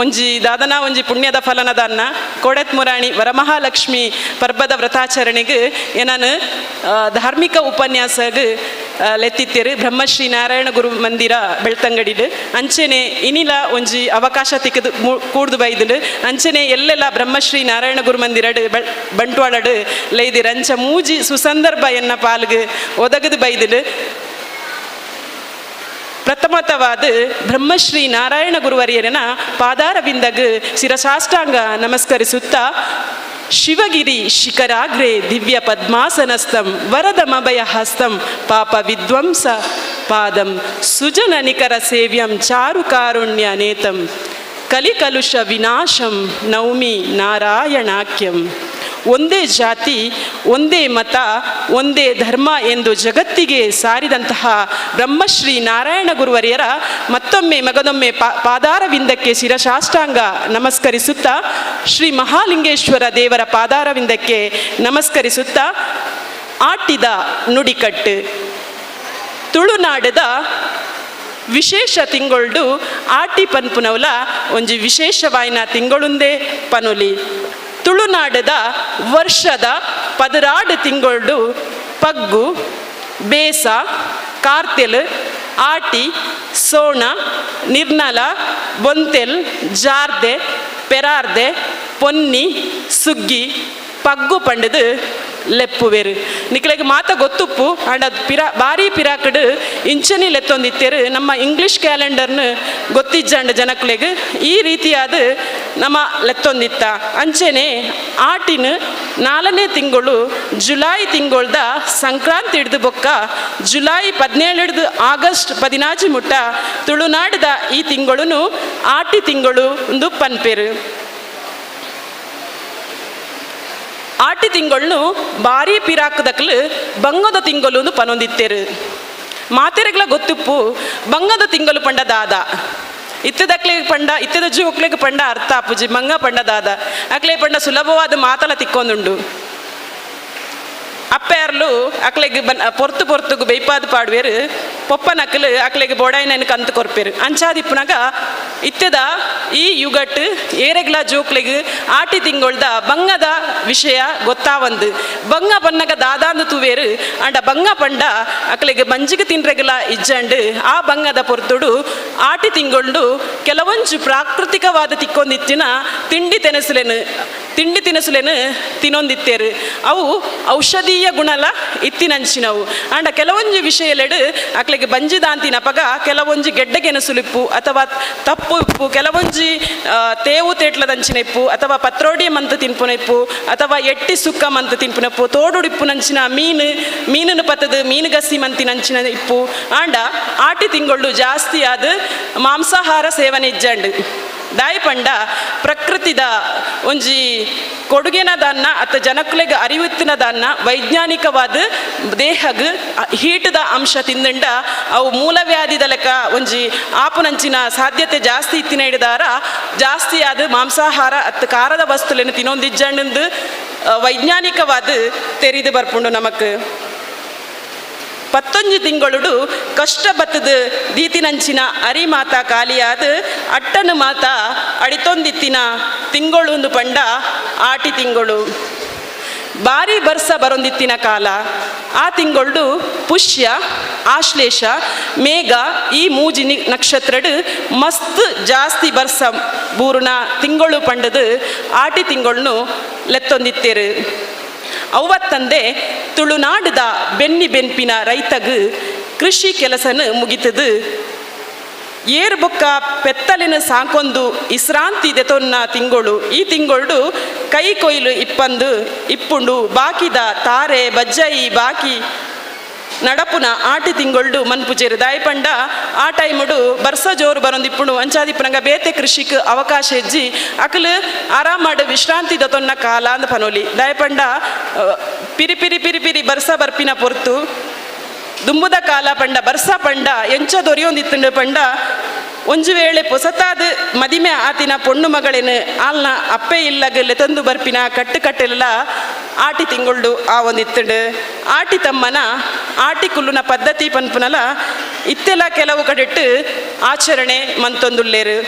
ಒಂಜಿ ದಾದನ ಒಂಜಿ ಪುಣ್ಯದ ಫಲನದನ್ನ ಕೋಡೆತ್ ಮುರಾಣಿ ವರಮಹಾಲಕ್ಷ್ಮಿ ಪರ್ಬದ ವ್ರತಾಚರಣೆಗೆ ಏನಾನು ಧಾರ್ಮಿಕ ಉಪನ್ಯಾಸಗ್ ಲೆತ್ತಿತ್ತೇರು ಬ್ರಹ್ಮಶ್ರೀ ನಾರಾಯಣ ಗುರು ಮಂದಿರ ಬೆಳ್ತಂಗಡಿಡು ಅಂಚೆನೆ ಇನಿಲ ಒಂಜಿ ಅವಕಾಶ ತಿಕ್ಕದು ಕೂಡ್ದು ಬೈದುಂಡು ಅಂಚೆನೆ ಎಲ್ಲೆಲ್ಲ ಬ್ರಹ್ಮಶ್ರೀ ನಾರಾಯಣ ಗುರು ಮಂದಿರಡು ಬಂಟ್ವಾಳಡು ಲೈದಿರ ಅಂಚ ಮೂಜಿ ಸುಸಂದರ್ಭ ಎನ್ನ ಪಾಲ್ಗ್ ಒದಗದು ಬೈದುಂಡು. ಪ್ರಥಮತವಾದ ಬ್ರಹ್ಮಶ್ರೀ ನಾರಾಯಣ ಗುರುವರಿಯರನ ಪಾದಾರವಿಂದಗ್ ಶಿರಸಾಷ್ಟಾಂಗ ನಮಸ್ಕರಿಸುತ್ತಾ ಶಿವಗಿರಿ ಶಿಖರಾಗ್ರೆ ದಿವ್ಯ ಪದ್ಮಾಸನಸ್ಥಂ ವರದಮಭಯ ಹಸ್ತಂ ಪಾಪ ವಿದ್ವಂಸ ಪಾದಂ ಸುಜನ ನಿಕರ ಸೇವ್ಯಂ ಚಾರುಕಾರುಣ್ಯ ನೇತಂ ಕಲಿಕಲುಷ ವಿನಾಶಂ ನೌಮಿ ನಾರಾಯಣಾಖ್ಯಂ. ಒಂದೇ ಜಾತಿ ಒಂದೇ ಮತ ಒಂದೇ ಧರ್ಮ ಎಂದು ಜಗತ್ತಿಗೆ ಸಾರಿದಂತಹ ಬ್ರಹ್ಮಶ್ರೀ ನಾರಾಯಣ ಗುರುವರಿಯರ ಮತ್ತೊಮ್ಮೆ ಮಗದೊಮ್ಮೆ ಪಾದಾರವಿಂದಕ್ಕೆ ಶಿರಸಾಷ್ಟಾಂಗ ನಮಸ್ಕರಿಸುತ್ತಾ ಶ್ರೀ ಮಹಾಲಿಂಗೇಶ್ವರ ದೇವರ ಪಾದಾರವಿಂದಕ್ಕೆ ನಮಸ್ಕರಿಸುತ್ತಾ ಆಟಿದ ನುಡಿಕಟ್ಟು ತುಳುನಾಡದ ವಿಶೇಷ ತಿಂಗೊಳ್ಡು ಆಟಿ ಪನ್ಪುನವಲ ಒಂಜಿ ವಿಶೇಷವಾಯಿನ ತಿಂಗಳುಂದೇ ಪನುಲಿ. ತುಳುನಾಡದ ವರ್ಷದ 16 ತಿಂಗಳು ಪಗ್ಗು ಬೇಸ ಕಾರ್ತೆಲ್ ಆಟಿ ಸೋಣ ನಿರ್ನಲ ಬೊಂತೆಲ್ ಜಾರ್ದೆ ಪೆರಾರ್ದೆ ಪೊನ್ನಿ ಸುಗ್ಗಿ ಪಗ್ಗು ಪಂಡದು ಲೆಪ್ಪುವೆರು. ನಿಕ್ಲೆಗ್ ಮಾತ ಗೊತ್ತುಪ್ಪು ಆಂಡ ಪಿರಾ ಬಾರಿ ಪಿರಾಕಡ್ ಇಂಚನಿ ಲೆತ್ತೊಂದಿತ್ತೇರು. ನಮ್ಮ ಇಂಗ್ಲಿಷ್ ಕ್ಯಾಲೆಂಡರ್ನು ಗೊತ್ತಿಜ್ಜಾಂಡ ಜನಕ್ಲೆಗ್ ಈ ರೀತಿಯಾದ ನಮ್ಮ ಲೆತ್ತೊಂದಿತ್ತ. ಅಂಚೆನೆ ಆಟಿನ 4ನೇ ತಿಂಗಳು ಜುಲೈ ತಿಂಗಳ್ದ ಸಂಕ್ರಾಂತಿ ಹಿಡ್ದು ಬೊಕ್ಕ ಜುಲೈ 17 ಹಿಡ್ದು ಆಗಸ್ಟ್ 14 ಮುಟ್ಟ ತುಳುನಾಡದ ಈ ತಿಂಗಳನ್ನು ಆಟಿ ತಿಂಗಳು ಒಂದು ಪನ್ಪೇರು. ಆಟಿ ತಿಂಗಳನ್ನು ಭಾರಿ ಪಿರಾಕದಕ್ಲು ಬಂಗದ ತಿಂಗಳು ಒಂದು ಪನೊಂದಿತ್ತೇರು. ಮಾತೆರೆಗ್ಲ ಗೊತ್ತಿಪ್ಪು ಬಂಗದ ತಿಂಗಳು ಪಂಡ ದಾದ ಇತ್ತದಕ್ಲೆಗ್ ಪಂಡ ಇತ್ತದ ಜೋಕ್ಲೆಗ್ ಪಂಡ ಅರ್ಥ ಆಪುಜಿ ಮಂಗ ಪಂಡ ದಾದ ಅಕ್ಲೆ ಪಂಡ ಸುಲಭವಾದ ಮಾತಲ ತಿಕ್ಕೊಂದುಂಡು. ಅಪ್ಪೆರ್ಲು ಅಕ್ಲೆಗ್ ಬನ್ ಪೊರ್ತು ಪೊರ್ತುಗು ಬೇಯ್ಪಾದ ಪಾಡುವೆರು, ಪೊಪ್ಪನಕ್ಲು ಅಕ್ಲೆಗ್ ಬೋಡಾಯಿನ ಕಂತು ಕೊರ್ಪೇರು. ಅಂಚಾದಿಪ್ಪುನಾಗ ಇತ್ತದ ಈ ಯುಗಟ್ ಏರೆಗ್ಲ ಜೋಕ್ಲೆಗ್ ಆಟಿ ತಿಂಗಳ್ದ ಬಂಗದ ವಿಷಯ ಗೊತ್ತಾವಂದು. ಬಂಗ ಬನ್ನಗ ದಾದಾಂದು ತೂವೇರು ಅಂಡ ಬಂಗ ಪಂಡ ಅಕ್ಲೆಗ್ ಬಂಜಿಗೆ ತಿನ್ರೆಗ್ಲ ಇಜ್ಜಂಡು ಆ ಬಂಗದ ಪೊರ್ತುಡು ಆಟಿ ತಿಂಗೊಂಡು ಕೆಲವೊಂಜು ಪ್ರಾಕೃತಿಕವಾದ ತಿಕ್ಕೊಂದಿತ್ತಿನ ತಿಂಡಿ ತಿನಿಸುಲೇನು ತಿನ್ನೊಂದಿತ್ತೇರು. ಅವು ಔಷಧೀಯ ಗುಣಲ ಇತ್ತಿನಂಚಿನವು. ಅಂಡ ಕೆಲವೊಂಜಿ ವಿಷಯಲೆಡು ಅಕ್ಲೆಗ್ ಬಂಜಿದಾಂತಿನ ಪಗ ಕೆಲವೊಂಜಿ ಗೆಡ್ಡೆಗೆನಸುಲಿಪ್ಪು ಅಥವಾ ತಪ್ಪು ಇಪ್ಪು, ಕೆಲವೊಂಜಿ ತೇವು ತೇಟ್ಲದಂಚಿನ ಇಪ್ಪು ಅಥವಾ ಪತ್ರೋಡಿ ಮಂತ್ ತಿನ್ಪುನ ಇಪ್ಪು ಅಥವಾ ಎಟ್ಟಿ ಸುಕ್ಕ ಮಂತ್ ತಿನ್ಪುನಪ್ಪು, ತೋಡುಡಿಪ್ಪುನಂಚಿನ ಮೀನು ಮೀನನ್ನು ಪತ್ತದು ಮೀನು ಗಸಿ ಮಂತಿನಂಚಿನ ಇಪ್ಪು. ಆಂಡ ಆಟಿ ತಿಂಗಳು ಜಾಸ್ತಿ ಆದ ಮಾಂಸಾಹಾರ ಸೇವನೆ ಇಜ್ಜಂಡು. ದಾಯಿ ಪಂಡ ಪ್ರಕೃತಿದ ಒಂಜಿ ಕೊಡುಗೆನ ದಾನ್ನ ಅತ್ತ ಜನಕುಲೆಗ್ ಅರಿವಿತ್ತಿನ ದಾನ್ನ ವೈಜ್ಞಾನಿಕವಾದ ದೇಹಗ್ ಹೀಟದ ಅಂಶ ತಿಂದಂಡ ಅವು ಮೂಲವ್ಯಾಧಿದ ಲೆಕ್ಕ ಒಂಜಿ ಆಪುನಂಚಿನ ಸಾಧ್ಯತೆ ಜಾಸ್ತಿ ಇತ್ತಿನ ಹಿಡಿದಾರ ಜಾಸ್ತಿ ಆದ ಮಾಂಸಾಹಾರ ಅತ್ತ ಖಾರದ ವಸ್ತುలను ತಿನ್ನೊಂದಿಜ್ಜಂಡು ವೈಜ್ಞಾನಿಕವಾದ ತೆರಿದು ಬರ್ಪುಂಡು ನಮಕ್. 19 ತಿಂಗಳುಡು ಕಷ್ಟ ಬತ್ತದ ದೀತಿನಂಚಿನ ಅರಿ ಮಾತ ಖಾಲಿಯಾದ ಅಟ್ಟನು ಮಾತ ಅಡಿತೊಂದಿತ್ತಿನ ತಿಂಗಳು ಪಂಡ ಆಟಿ ತಿಂಗಳು. ಭಾರಿ ಬರ್ಸ ಬರೊಂದಿತ್ತಿನ ಕಾಲ ಆ ತಿಂಗಳು ಪುಷ್ಯ ಆಶ್ಲೇಷ ಮೇಘ ಈ ಮೂಜಿ ನಕ್ಷತ್ರಡು ಮಸ್ತ್ ಜಾಸ್ತಿ ಬರ್ಸ ಬೂರುನ ತಿಂಗಳು ಪಂಡದು ಆಟಿ ತಿಂಗಳನ್ನು ಲೆತ್ತೊಂದಿತ್ತೇರು. ಅವ್ವತ್ತಂದೆ ತುಳುನಾಡದ ಬೆನ್ನಿ ಬೆನ್ಪಿನ ರೈತಗ್ ಕೃಷಿ ಕೆಲಸನ ಮುಗಿತದು. ಏರ್ ಬೊಕ್ಕ ಪೆತ್ತಲಿನ ಸಾಕೊಂದು ಇಸ್ರಾಂತಿ ದೆತೊನ್ನ ತಿಂಗಳು ಈ ತಿಂಗಳು ಕೈ ಕೊಯ್ಲು ಇಪ್ಪಂದು ಇಪ್ಪುಂಡು ಬಾಕಿದ ತಾರೆ ಬಜ್ಜೈ ಬಾಕಿ ನಡಪುನ ಆಟಿ ತಿಂಗೊಳ್ಡು ಮನ್ಪುಜೇರು. ದಾಯಿಪಂಡ ಆ ಟೈಮುಡು ಬರ್ಸ ಜೋರು ಬರೊಂದಿಪ್ಪುಂಡು ಅಂಚಾದಿಪ್ಪುನಂಗ ಬೇತೆ ಕೃಷಿಕ್ ಅವಕಾಶ ಹೆಜ್ಜಿ ಅಕಲು ಆರಾಮಾಡು ವಿಶ್ರಾಂತಿ ದೊತೊನ್ನ ಕಾಲ ಅಂದ್ ಪನೋಲಿ. ದಾಯಪಂಡ ಪಿರಿ ಪಿರಿ ಪಿರಿ ಪಿರಿ ಬರ್ಸ ಬರ್ಪಿನ ಪೊರ್ತು ದುಂಬುದ ಕಾಲ ಪಂಡ ಬರ್ಸ ಪಂಡ ಎಂಚ ದೊರೆಯೊಂದಿತ್ತುಂಡು ಪಂಡ ಒಂಜು ವೇಳೆ ಪೊಸತಾದ ಮದಿಮೆ ಆತಿನ ಪೊಣ್ಣು ಮಗಳೇನು ಆಲ್ನ ಅಪ್ಪೆ ಇಲ್ಲಗಲ್ಲೆ ತಂದು ಬರ್ಪಿನ ಕಟ್ಟು ಕಟ್ಟೆಲ್ಲ ಆಟಿ ತಿಂಗೊಳ್ಡು ಆ ಒಂದಿತ್ತುಂಡು. ಆಟಿ ತಮ್ಮನ ಆಟಿ ಕುಲ್ಲುನ ಪದ್ಧತಿ ಪನ್ಪುನಲ ಇತ್ತೆಲ್ಲ ಕೆಲವು ಕಡೆಟ್ಟು ಆಚರಣೆ ಮಂತೊಂದುಲ್ಲೇರು.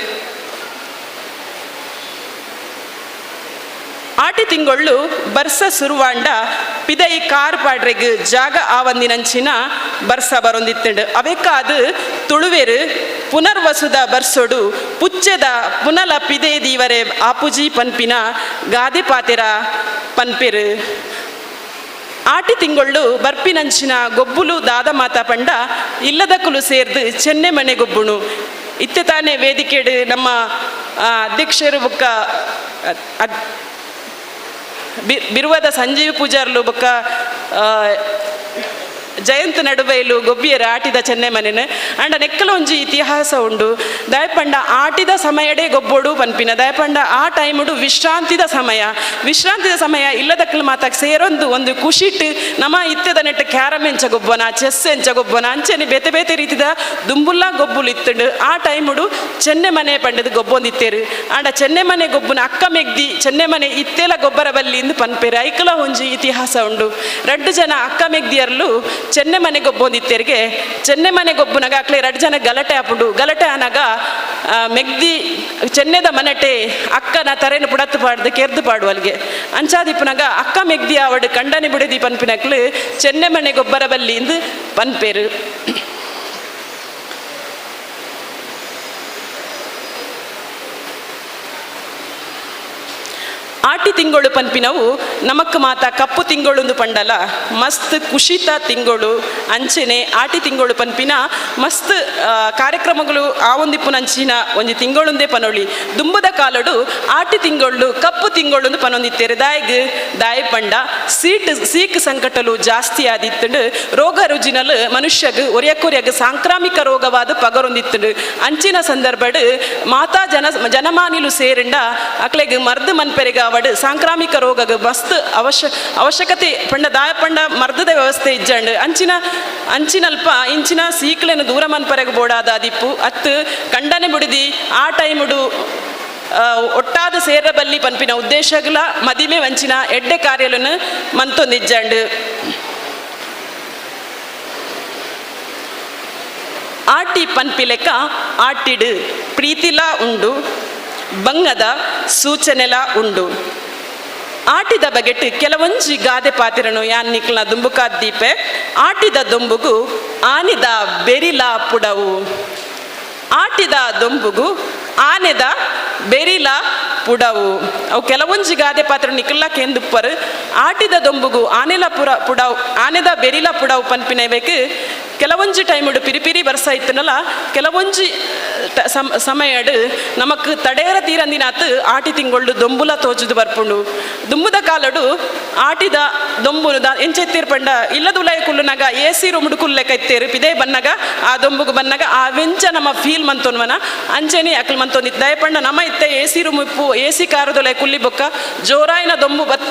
ಆಟಿ ತಿಂಗೊಳ್ಳು ಬರ್ಸ ಸುರುವಾಂಡ ಪಿದೈ ಕಾರ್ ಪಾಡ್ರೆಗ್ ಜಾಗ ಆವಂದಿನಂಚಿನ ಬರ್ಸ ಬರೊಂದಿತ್ತುಂಡು. ಅವೆಕ್ಕಾದು ತುಳುವೆರು ಪುನರ್ವಸುದ ಬರ್ಸೊಡು ಪುಚ್ಚೆದ ಪುನಲ ಪಿದೆ ದೀವರೆ ಆಪುಜಿ ಪನ್ಪಿನ ಗಾದೆ ಪಾತೆರ ಪನ್ಪೆರು. ಆಟಿ ತಿಂಗೊಳ್ಳು ಬರ್ಪಿನಂಚಿನ ಗೊಬ್ಬುಲು ದಾದ ಮಾತ ಪಂಡ ಇಲ್ಲದಕ್ಕಲು ಸೇರ್ದು ಚೆನ್ನೆ ಮನೆ ಗೊಬ್ಬುಣು. ಇತ್ತೆ ತಾನೇ ವೇದಿಕೆಡು ನಮ್ಮ ಅಧ್ಯಕ್ಷರು ಬೊಕ್ಕ ಬಿರುವದ ಸಂಜೀವ ಪೂಜಾರ್ಲು ಬೊಕ್ಕ ಜಯಂತ್ ನಡುಬೈಲು ಗೊಬ್ಬಿಯರ ಆಟಿದ ಚೆನ್ನೆ ಮನೆನು ಅಂಡ ನೆಕ್ಕಲ ಒಂಜಿ ಇತಿಹಾಸ ಉಂಡು. ದಾಯಪಂಡ ಆಟಿದ ಸಮಯಡೇ ಗೊಬ್ಬೊಡು ಪನ್ಪಿನ ದಾಯಪಂಡ ಆ ಟೈಮುಡು ವಿಶ್ರಾಂತಿದ ಸಮಯ, ವಿಶ್ರಾಂತಿದ ಸಮಯ ಇಲ್ಲದಕ್ಕಲು ಮಾತಾಕ್ ಸೇರೊಂದು ಒಂದು ಖುಷಿಟ್ ನಮ್ಮ ಇತ್ತೆದ ನೆಟ್ಟ ಕ್ಯಾರಮ್ ಎಂಚ ಗೊಬ್ಬನ ಚೆಸ್ ಎಂಚ ಗೊಬ್ಬನ ಅಂಚನೆ ಬೇತೆ ಬೇತೆ ರೀತಿದ ದುಂಬುಲ್ಲ ಗೊಬ್ಬುಲು ಇತ್ತುಂಡು. ಆ ಟೈಮುಡು ಚೆನ್ನೆ ಮನೆ ಪಂಡದ ಗೊಬ್ಬೊಂದಿತ್ತೇರು. ಆಂಡ ಚೆನ್ನೆ ಮನೆ ಗೊಬ್ಬುನ ಅಕ್ಕ ಮೆಗ್ದಿ ಚೆನ್ನೆ ಮನೆ ಇತ್ತೆಲ ಗೊಬ್ಬರ ಬಲ್ಲಿ ಇಂದು ಪನ್ಪೇರು. ಐಕಲ ಒಂಜಿ ಇತಿಹಾಸ ಉಂಡು. ರಡ್ಡು ಜನ ಅಕ್ಕ ಮೆಗ್ದಿಯರ್ಲು ಚೆನ್ನೆ ಮನೆ ಗೊಬ್ಬೊಂದಿತ್ತೇರಿಗೆ ಚೆನ್ನೆ ಮನೆ ಗೊಬ್ಬುನಾಗ ಅಕ್ಲೆ ಎರಡು ಜನ ಗಲಾಟೆ ಆಪುಂಡು. ಗಲಾಟೆ ಆನಾಗ ಮೆಗ್ದಿ ಚೆನ್ನೆದ ಮನೆಟೆ ಅಕ್ಕನ ತರೆನು ಪುಡತ್ತು ಪಾಡ್ದು ಕೆರ್ದು ಪಾಡುವಲ್ಗೆ ಅಂಚಾದಿಪ್ಪನಾಗ ಅಕ್ಕ ಮೆಗ್ದಿ ಆವಡು ಕಂಡನೆ ಬಿಡದಿ ಪನ್ಪಿನಕ್ಲು ಚೆನ್ನೆ ಮನೆ ಗೊಬ್ಬರ ಬಲ್ಲಿ ಇಂದು ಪನ್ಪೇರು. ಆಟಿ ತಿಂಗಳು ಪನ್ಪಿನವು ನಮಕ್ ಮಾತ ಕಪ್ಪು ತಿಂಗಳುಂದು ಪಂಡಲ ಮಸ್ತ್ ಕುಶಿತ ತಿಂಗಳು. ಅಂಚೆನೆ ಆಟಿ ತಿಂಗಳು ಪನ್ಪಿನ ಮಸ್ತ್ ಕಾರ್ಯಕ್ರಮಗಳು ಆವೊಂದಿಪ್ಪುನಂಚಿನ ಒಂಜಿ ತಿಂಗಳುಂದೇ ಪನೊಳಿ. ದುಂಬುದ ಕಾಲಡು ಆಟಿ ತಿಂಗಳು ಕಪ್ಪು ತಿಂಗಳುಂದು ಪನೊಂದಿತ್ತೇರು. ದಾಯಿಗ್ ದಾಯಿ ಪಂಡ ಸೀಟ್ ಸೀಕ್ ಸಂಕಟಲು ಜಾಸ್ತಿ ಆದಿತ್ತುಂಡು. ರೋಗ ರುಜಿನಲು ಮನುಷ್ಯಗ್ ಒರಿಯಕ್ಕೊರಿಯಗ್ ಸಾಂಕ್ರಾಮಿಕ ರೋಗವಾದ ಪಗರೊಂದಿತ್ತುಂಡು. ಅಂಚಿನ ಸಂದರ್ಭಡ್ ಮಾತಾ ಜನಮಾನಿಲು ಸೇರಿಂಡ ಅಕ್ಲೆಗ್ ಮರ್ದು ಮನ್ಪೆರೆಗ ಅವಡು ಸಾಂಕ್ರಾಮಿಕ ರೋಗಗ್ ಮಸ್ತ್ ಅವಶ್ಯಕತೆ ಪಂಡ ದಾಯ ಪಂಡ ಮರ್ದದ ವ್ಯವಸ್ಥೆ ಇಜ್ಜಂಡು. ಅಂಚಿನ ಅಂಚಿನಲ್ಪ ಇಂಚಿನ ಸೀಕ್ಲೆನ್ ದೂರ ಮನ್ಪರೆಗ್ ಬೋಡಾದ ಅದಿಪ್ಪು ಅತ್ತು ಕಂಡನೆ ಬುಡಿದಿ ಆ ಟೈಮುಡು ಒಟ್ಟಾದ ಸೇರಬಲ್ಲಿ ಪನ್ಪಿನ ಉದ್ದೇಶಗಳ ಮದಿಮೆ ವಂಚಿನ ಎಡ್ಡೆ ಕಾರ್ಯలను ಮಂತೊಂದಿಜ್ಜಂಡು. ಆಟಿ ಪನ್ಪಿಲೆಕ್ಕ ಆಟಿಡು ಪ್ರೀತಿಲ ಉಂಡು, ಬಂಗದ ಸೂಚನೆಲ ಉಂಡು. ಆಟಿದ ಬಗೆಟ್ ಕೆಲವೊಂಜಿ ಗಾದೆ ಪಾತಿರನು ಯಾನ್ ನಿಕ್ಲ ದುಂಬುಕಾದ್ ದೀಪೆ. ಆಟಿದ ದೊಂಬುಗು ಆನಿದ ಬೆರಿಲ ಪುಡವು. ಆಟಿದ ದೊಂಬುಗು ಆನೆದ ಬೆರಿಲ ಪುಡವು. ಅವು ಕೆಲವೊಂಜಿ ಗಾದೆ ಪಾತ್ರ ನಿಕ್ಲ ಕೇಂದುಪ್ಪರು. ಆಟಿದ ದೊಂಬುಗು ಆನೆಲ ಪುರ ಪುಡವು ಆನೆದ ಬೆರಿಲ ಪುಡವು ಪನ್ಪಿನ ಬೇಕು. ಕೆಲವೊಂಜಿ ಟೈಮುಡು ಪಿರಿ ಪಿರಿ ಬರ್ಸ ಇತ್ತನಲ್ಲ ಕೆಲವೊಂಜಿ ಸಮಯಡು ನಮಕ್ ತಡೇರ ತೀರಂದಿನಾತ್ ಆಟಿ ತಿಂಗಳು ದೊಂಬುಲ ತೋಜುದು ಬರ್ಪುಂಡು. ದುಂಬುದ ಕಾಲಡು ಆಟಿದ ದೊಂಬುನು ಎಂಚೆತ್ತೀರ್ ಪಂಡ ಇಲ್ಲದುಲಯ ಕುಲ್ಲುನಾಗ ಎ ಸಿ ರೂಮ್ಡು ಕುಲ್ಲೆಕ ಇತ್ತೇರು. ಪಿದೇ ಬನ್ನಗ ಆ ದೊಂಬುಗು ಬನ್ನಗ ಆ ವೆಂಚ ನಮ್ಮ ಫೀಲ್ ಮಂತೊನ್ವನ ಅಂಚೆನೆ ಅಕ್ಲು ಮಂತೊಂದಿತ್ತು. ದಯಪಂಡ ನಮ್ಮ ಇತ್ತೆ ಎ ಸಿ ರೂಮ್ ಇಪ್ಪು ಎ ಸಿ ಕಾರದೊಲೆ ಕುಲ್ಲಿ ಬೊಕ್ಕ ಜೋರಾಯಿನ ದೊಂಬು ಬತ್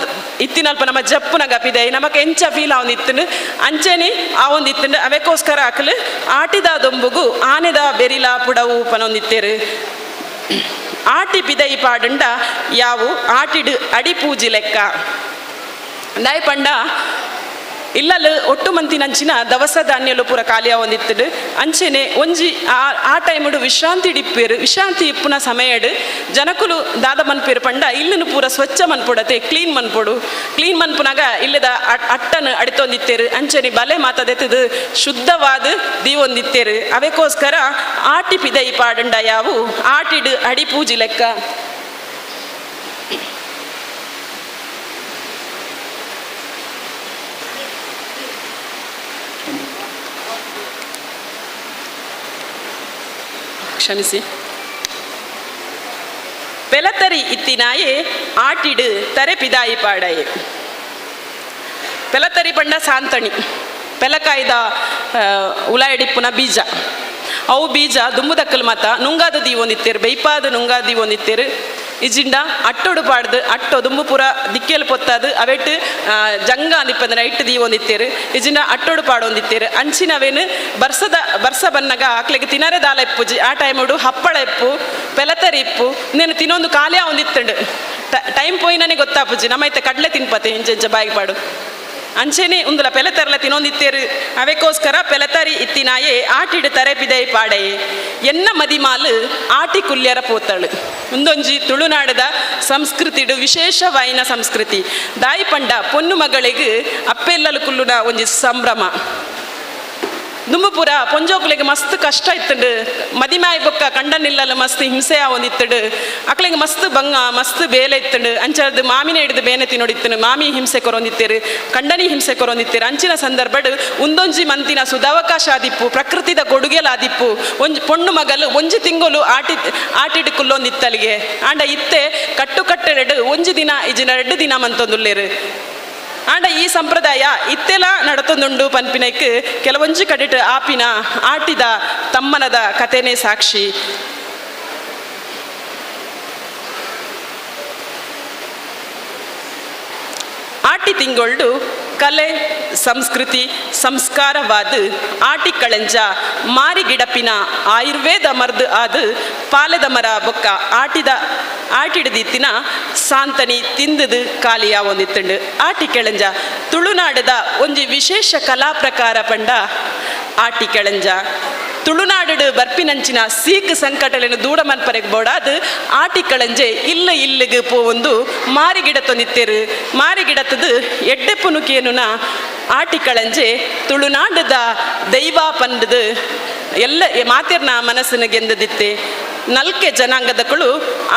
ಇತ್ತಿನಲ್ಪ ನಮ್ಮ ಜಪ್ಪುನಗ ಪಿದೆ ನಮಕ್ ಎಂಚ ಫೀಲ್ ಆವೊಂದಿತ್ತುಂಡು ಅಂಚೆನೆ ಆವೊಂದಿತ್ತುಂಡು. ಅವೆಕೋಸ್ಕರ ಅಕ್ಲು ಆಟಿದ ದೊಂಬುಗು ಆನೆದ ಬೆರಿಲ ಪುಡವು ಪನೊಂದಿತ್ತೇರು. ಆಟಿ ಪಿದೈ ಪಾಡುಂಡ ಯಾವು ಆಟಿಡು ಅಡಿ ಪೂಜಿ ಲೆಕ್ಕ. ದಾಯ ಪಂಡ ಇಲ್ಲಲ್ ಒಟ್ಟು ಮಂತಿನಂಚಿನ ದವಸ ಧಾನ್ಯಲು ಪೂರ ಖಾಲಿಯ ಒಂದಿತ್ತುಡು. ಅಂಚೆನೆ ಒಂಜಿ ಆ ಟೈಮುಡು ವಿಶ್ರಾಂತಿ ಇಪ್ಪೇರು. ವಿಶ್ರಾಂತಿ ಇಪ್ಪುನ ಸಮಯಡು ಜನಕುಲು ದಾದ ಮನ್ಪೇರು ಪಂಡ ಇಲ್ಲನು ಪೂರ ಸ್ವಚ್ಛ ಮನ್ಪೊಡತೆ ಕ್ಲೀನ್ ಮನ್ಪೊಡು. ಕ್ಲೀನ್ ಮನ್ಪುನಾಗ ಇಲ್ಲದ ಅಟ್ಟನು ಅಡಿತೊಂದಿತ್ತೇರು. ಅಂಚೆನೆ ಬಲೆ ಮಾತದೆತ್ತದು ಶುದ್ಧವಾದ ದೀವೊಂದಿತ್ತೇರು. ಅವೆಕೋಸ್ಕರ ಆಟಿ ಪಿದೈ ಪಾಡುಂಡ ಯಾವು ಆಟಿಡು ಅಡಿ ಪೂಜಿ ಲೆಕ್ಕ. ಕ್ಷಮಿಸಿ. ಪೆಲತರಿ ಇತ್ತಿನಾಯೆ ಆಟಿಡು ತರೆ ಪಿದಾಯಿ ಪಾಡಾಯೆ. ಪೆಲತರಿ ಪಂಡ ಸಾಂತಣಿ ಪೆಲಕಾಯ್ದ ಉಲಾಯಡಿಪ್ಪುನ ಬೀಜ. ಅವು ಬೀಜ ದುಂಬುದಕ್ಕಲ್ ಮಾತ ನುಂಗಾದ ದೀವೊಂದಿತ್ತೇರು, ಬೈಪಾದ ನುಂಗಾದ ದೀವೊಂದಿತ್ತೇರು. ಇಜಿಂಡ ಅಟ್ಟೊಡು ಪಾಡ್ದು ಅಟ್ಟೊ ದುಂಬು ಪೂರ ದಿಕ್ಕೆಲ್ ಪೊತ್ತಾದು ಅವೆಟ್ ಜಂಗ ಅಂದಿಪ್ಪಂದ್ರೆ ಇಟ್ಟು ದೀವೊಂದಿತ್ತೇರು. ಇಜಿಂಡ ಅಟ್ಟೊಡು ಪಾಡೊಂದಿತ್ತೇರು. ಅಂಚಿನವೇನು ಬರ್ಸ ಬನ್ನಗ ಆಕ್ಲೆಗ್ ತಿನರೆ ದಾಲ ಇಪ್ಪುಜಿ. ಆ ಟೈಮುಡು ಹಪ್ಪಳ ಇಪ್ಪು ಪೆಲತರಿ ಇಪ್ಪು ಇನ್ನೇನು ತಿನ್ನೊಂದು ಖಾಲಿ ಒಂದಿತ್ತಂಡು. ಟೈಮ್ ಪೋಯಿನೇ ಗೊತ್ತಾಪುಜಿ. ನಮ್ಮ ಐತೆ ಕಡಲೆ ತಿನ್ಪತೆ ಇಂಚ ಬಾಯಿ ಪಾಡು. ಅಂಚೆನೆ ಉಂದುಲ ಪೆಲತರ್ಲ ತಿನ್ನೊಂದಿತ್ತೇರು. ಅವೆಕೋಸ್ಕರ ಪೆಲತರಿ ಇತ್ತಿನಾಯೆ ಆಟಿಡು ತರೆ ಪಿದೈ ಪಾಡೆಯೆ. ಎನ್ನ ಮದಿಮಾಲು ಆಟಿ ಕುಲ್ಯರ ಪೋತಳು. ಉಂದೊಂಜಿ ತುಳುನಾಡದ ಸಂಸ್ಕೃತಿಡು ವಿಶೇಷವಾಯಿನ ಸಂಸ್ಕೃತಿ. ದಾಯಿ ಪಂಡ ಪೊನ್ನು ಮಗಳಿಗೆ ಅಪ್ಪೆಲ್ಲಲು ಕುಲ್ಲುನ ಒಂಜಿ ಸಂಭ್ರಮ. ದುಂಬುಪುರ ಪೊಂಜೋಕುಲೆಗ್ ಮಸ್ತ್ ಕಷ್ಟ ಇತ್ತುಂಡು. ಮದಿಮಾಯಿ ಬೊಕ್ಕ ಕಂಡನಿಲ್ಲಲು ಮಸ್ತ್ ಹಿಂಸೆ ಆವೊಂದಿತ್ತುಂಡು. ಅಕ್ಲೆಗ್ ಮಸ್ತ್ ಬಂಗ ಮಸ್ತ್ ಬೇಲೆ ಇತ್ತುಂಡು. ಅಂಚದು ಮಾಮಿನ ಹಿಡಿದು ಬೇನೆ ತಿನ್ನೋಡಿತ್ತುಂಡು. ಮಾಮಿ ಹಿಂಸೆ ಕೊರೊಂದಿತ್ತೇರು, ಕಂಡನಿ ಹಿಂಸೆ ಕೊರೊಂದಿತ್ತೇರು. ಅಂಚಿನ ಸಂದರ್ಭಡ್ ಉಂದೊಂಜಿ ಮಂತಿನ ಸುಧಾವಕಾಶ ಆದಿಪ್ಪು, ಪ್ರಕೃತಿದ ಕೊಡುಗೆಲ ಆದಿಪ್ಪು. ಒಂಜಿ ಪೊಣ್ಣು ಮಗಲು ಒಂಜಿ ತಿಂಗಳು ಆಟಿಡು ಕುಲ್ಲೊಂದಿತ್ತಲಿಗೆ. ಆಂಡ ಇತ್ತೆ ಕಟ್ಟುಕಟ್ಟೆರಡು ಒಂಜಿ ದಿನ ಇಜಿನ 2 ದಿನ ಮಂತೊಂದುಲ್ಲೇರು. ಆಂಡ ಈ ಸಂಪ್ರದಾಯ ಇತ್ತೆಲ ನಡತೊಂದುಂಡು ಪನ್ಪಿನೈಕ್ ಕೆಲವೊಂಜಿ ಕಡಿಟ್ ಆಪಿನ ಆಟಿದ ತಮ್ಮನದ ಕಥೆನೇ ಸಾಕ್ಷಿ. ಆಟಿ ತಿಂಗೊಳ್ಡು ಕಲೆ ಸಂಸ್ಕೃತಿ ಸಂಸ್ಕಾರವಾದ ಆಟಿ ಕಳೆಂಜ ಮಾರಿಗಿಡಪಿನ ಆಯುರ್ವೇದ ಮರ್ದು ಆದ ಪಾಲೆದ ಮರ ಬೊಕ್ಕ ಆಟಿಡದಿತ್ತಿನ ಸಾಂತನಿ ತಿಂದದು ಕಾಲಿಯ ಒಂದಿತ್ತುಂಡು. ಆಟಿ ಕೆಳಂಜ ತುಳುನಾಡದ ಒಂಜಿ ವಿಶೇಷ ಕಲಾ ಪ್ರಕಾರ ಪಂಡ ಆಟಿ ಕೆಳಂಜ. ತುಳುನಾಡು ಬರ್ಪಿನಂಚಿನ ಸೀಕ್ ಸಂಕಟಲೆನು ದೂಡ ಮನ್ಪರೆಗ್ ಬೋಡಾದ್ ಆಟಿ ಕಳಂಜೆ ಇಲ್ಲ ಇಲ್ಲಿಗೆ ಪೋವೊಂದು ಮಾರಿಗಿಡ ತೊಂದಿತ್ತೇರು. ಮಾರಿಗಿಡತದು ಎಡ್ಡೆ ಪುನುಕೇನುನ ಆಟಿ ಕಳಂಜೆ ತುಳುನಾಡದ ದೈವ ಪಂಡದು ಎಲ್ಲ ಮಾತಿರ್ನ ಮನಸ್ಸಿನ ಗೆಂದದಿತ್ತೆ. ನಲ್ಕೆ ಜನಾಂಗದಕುಳು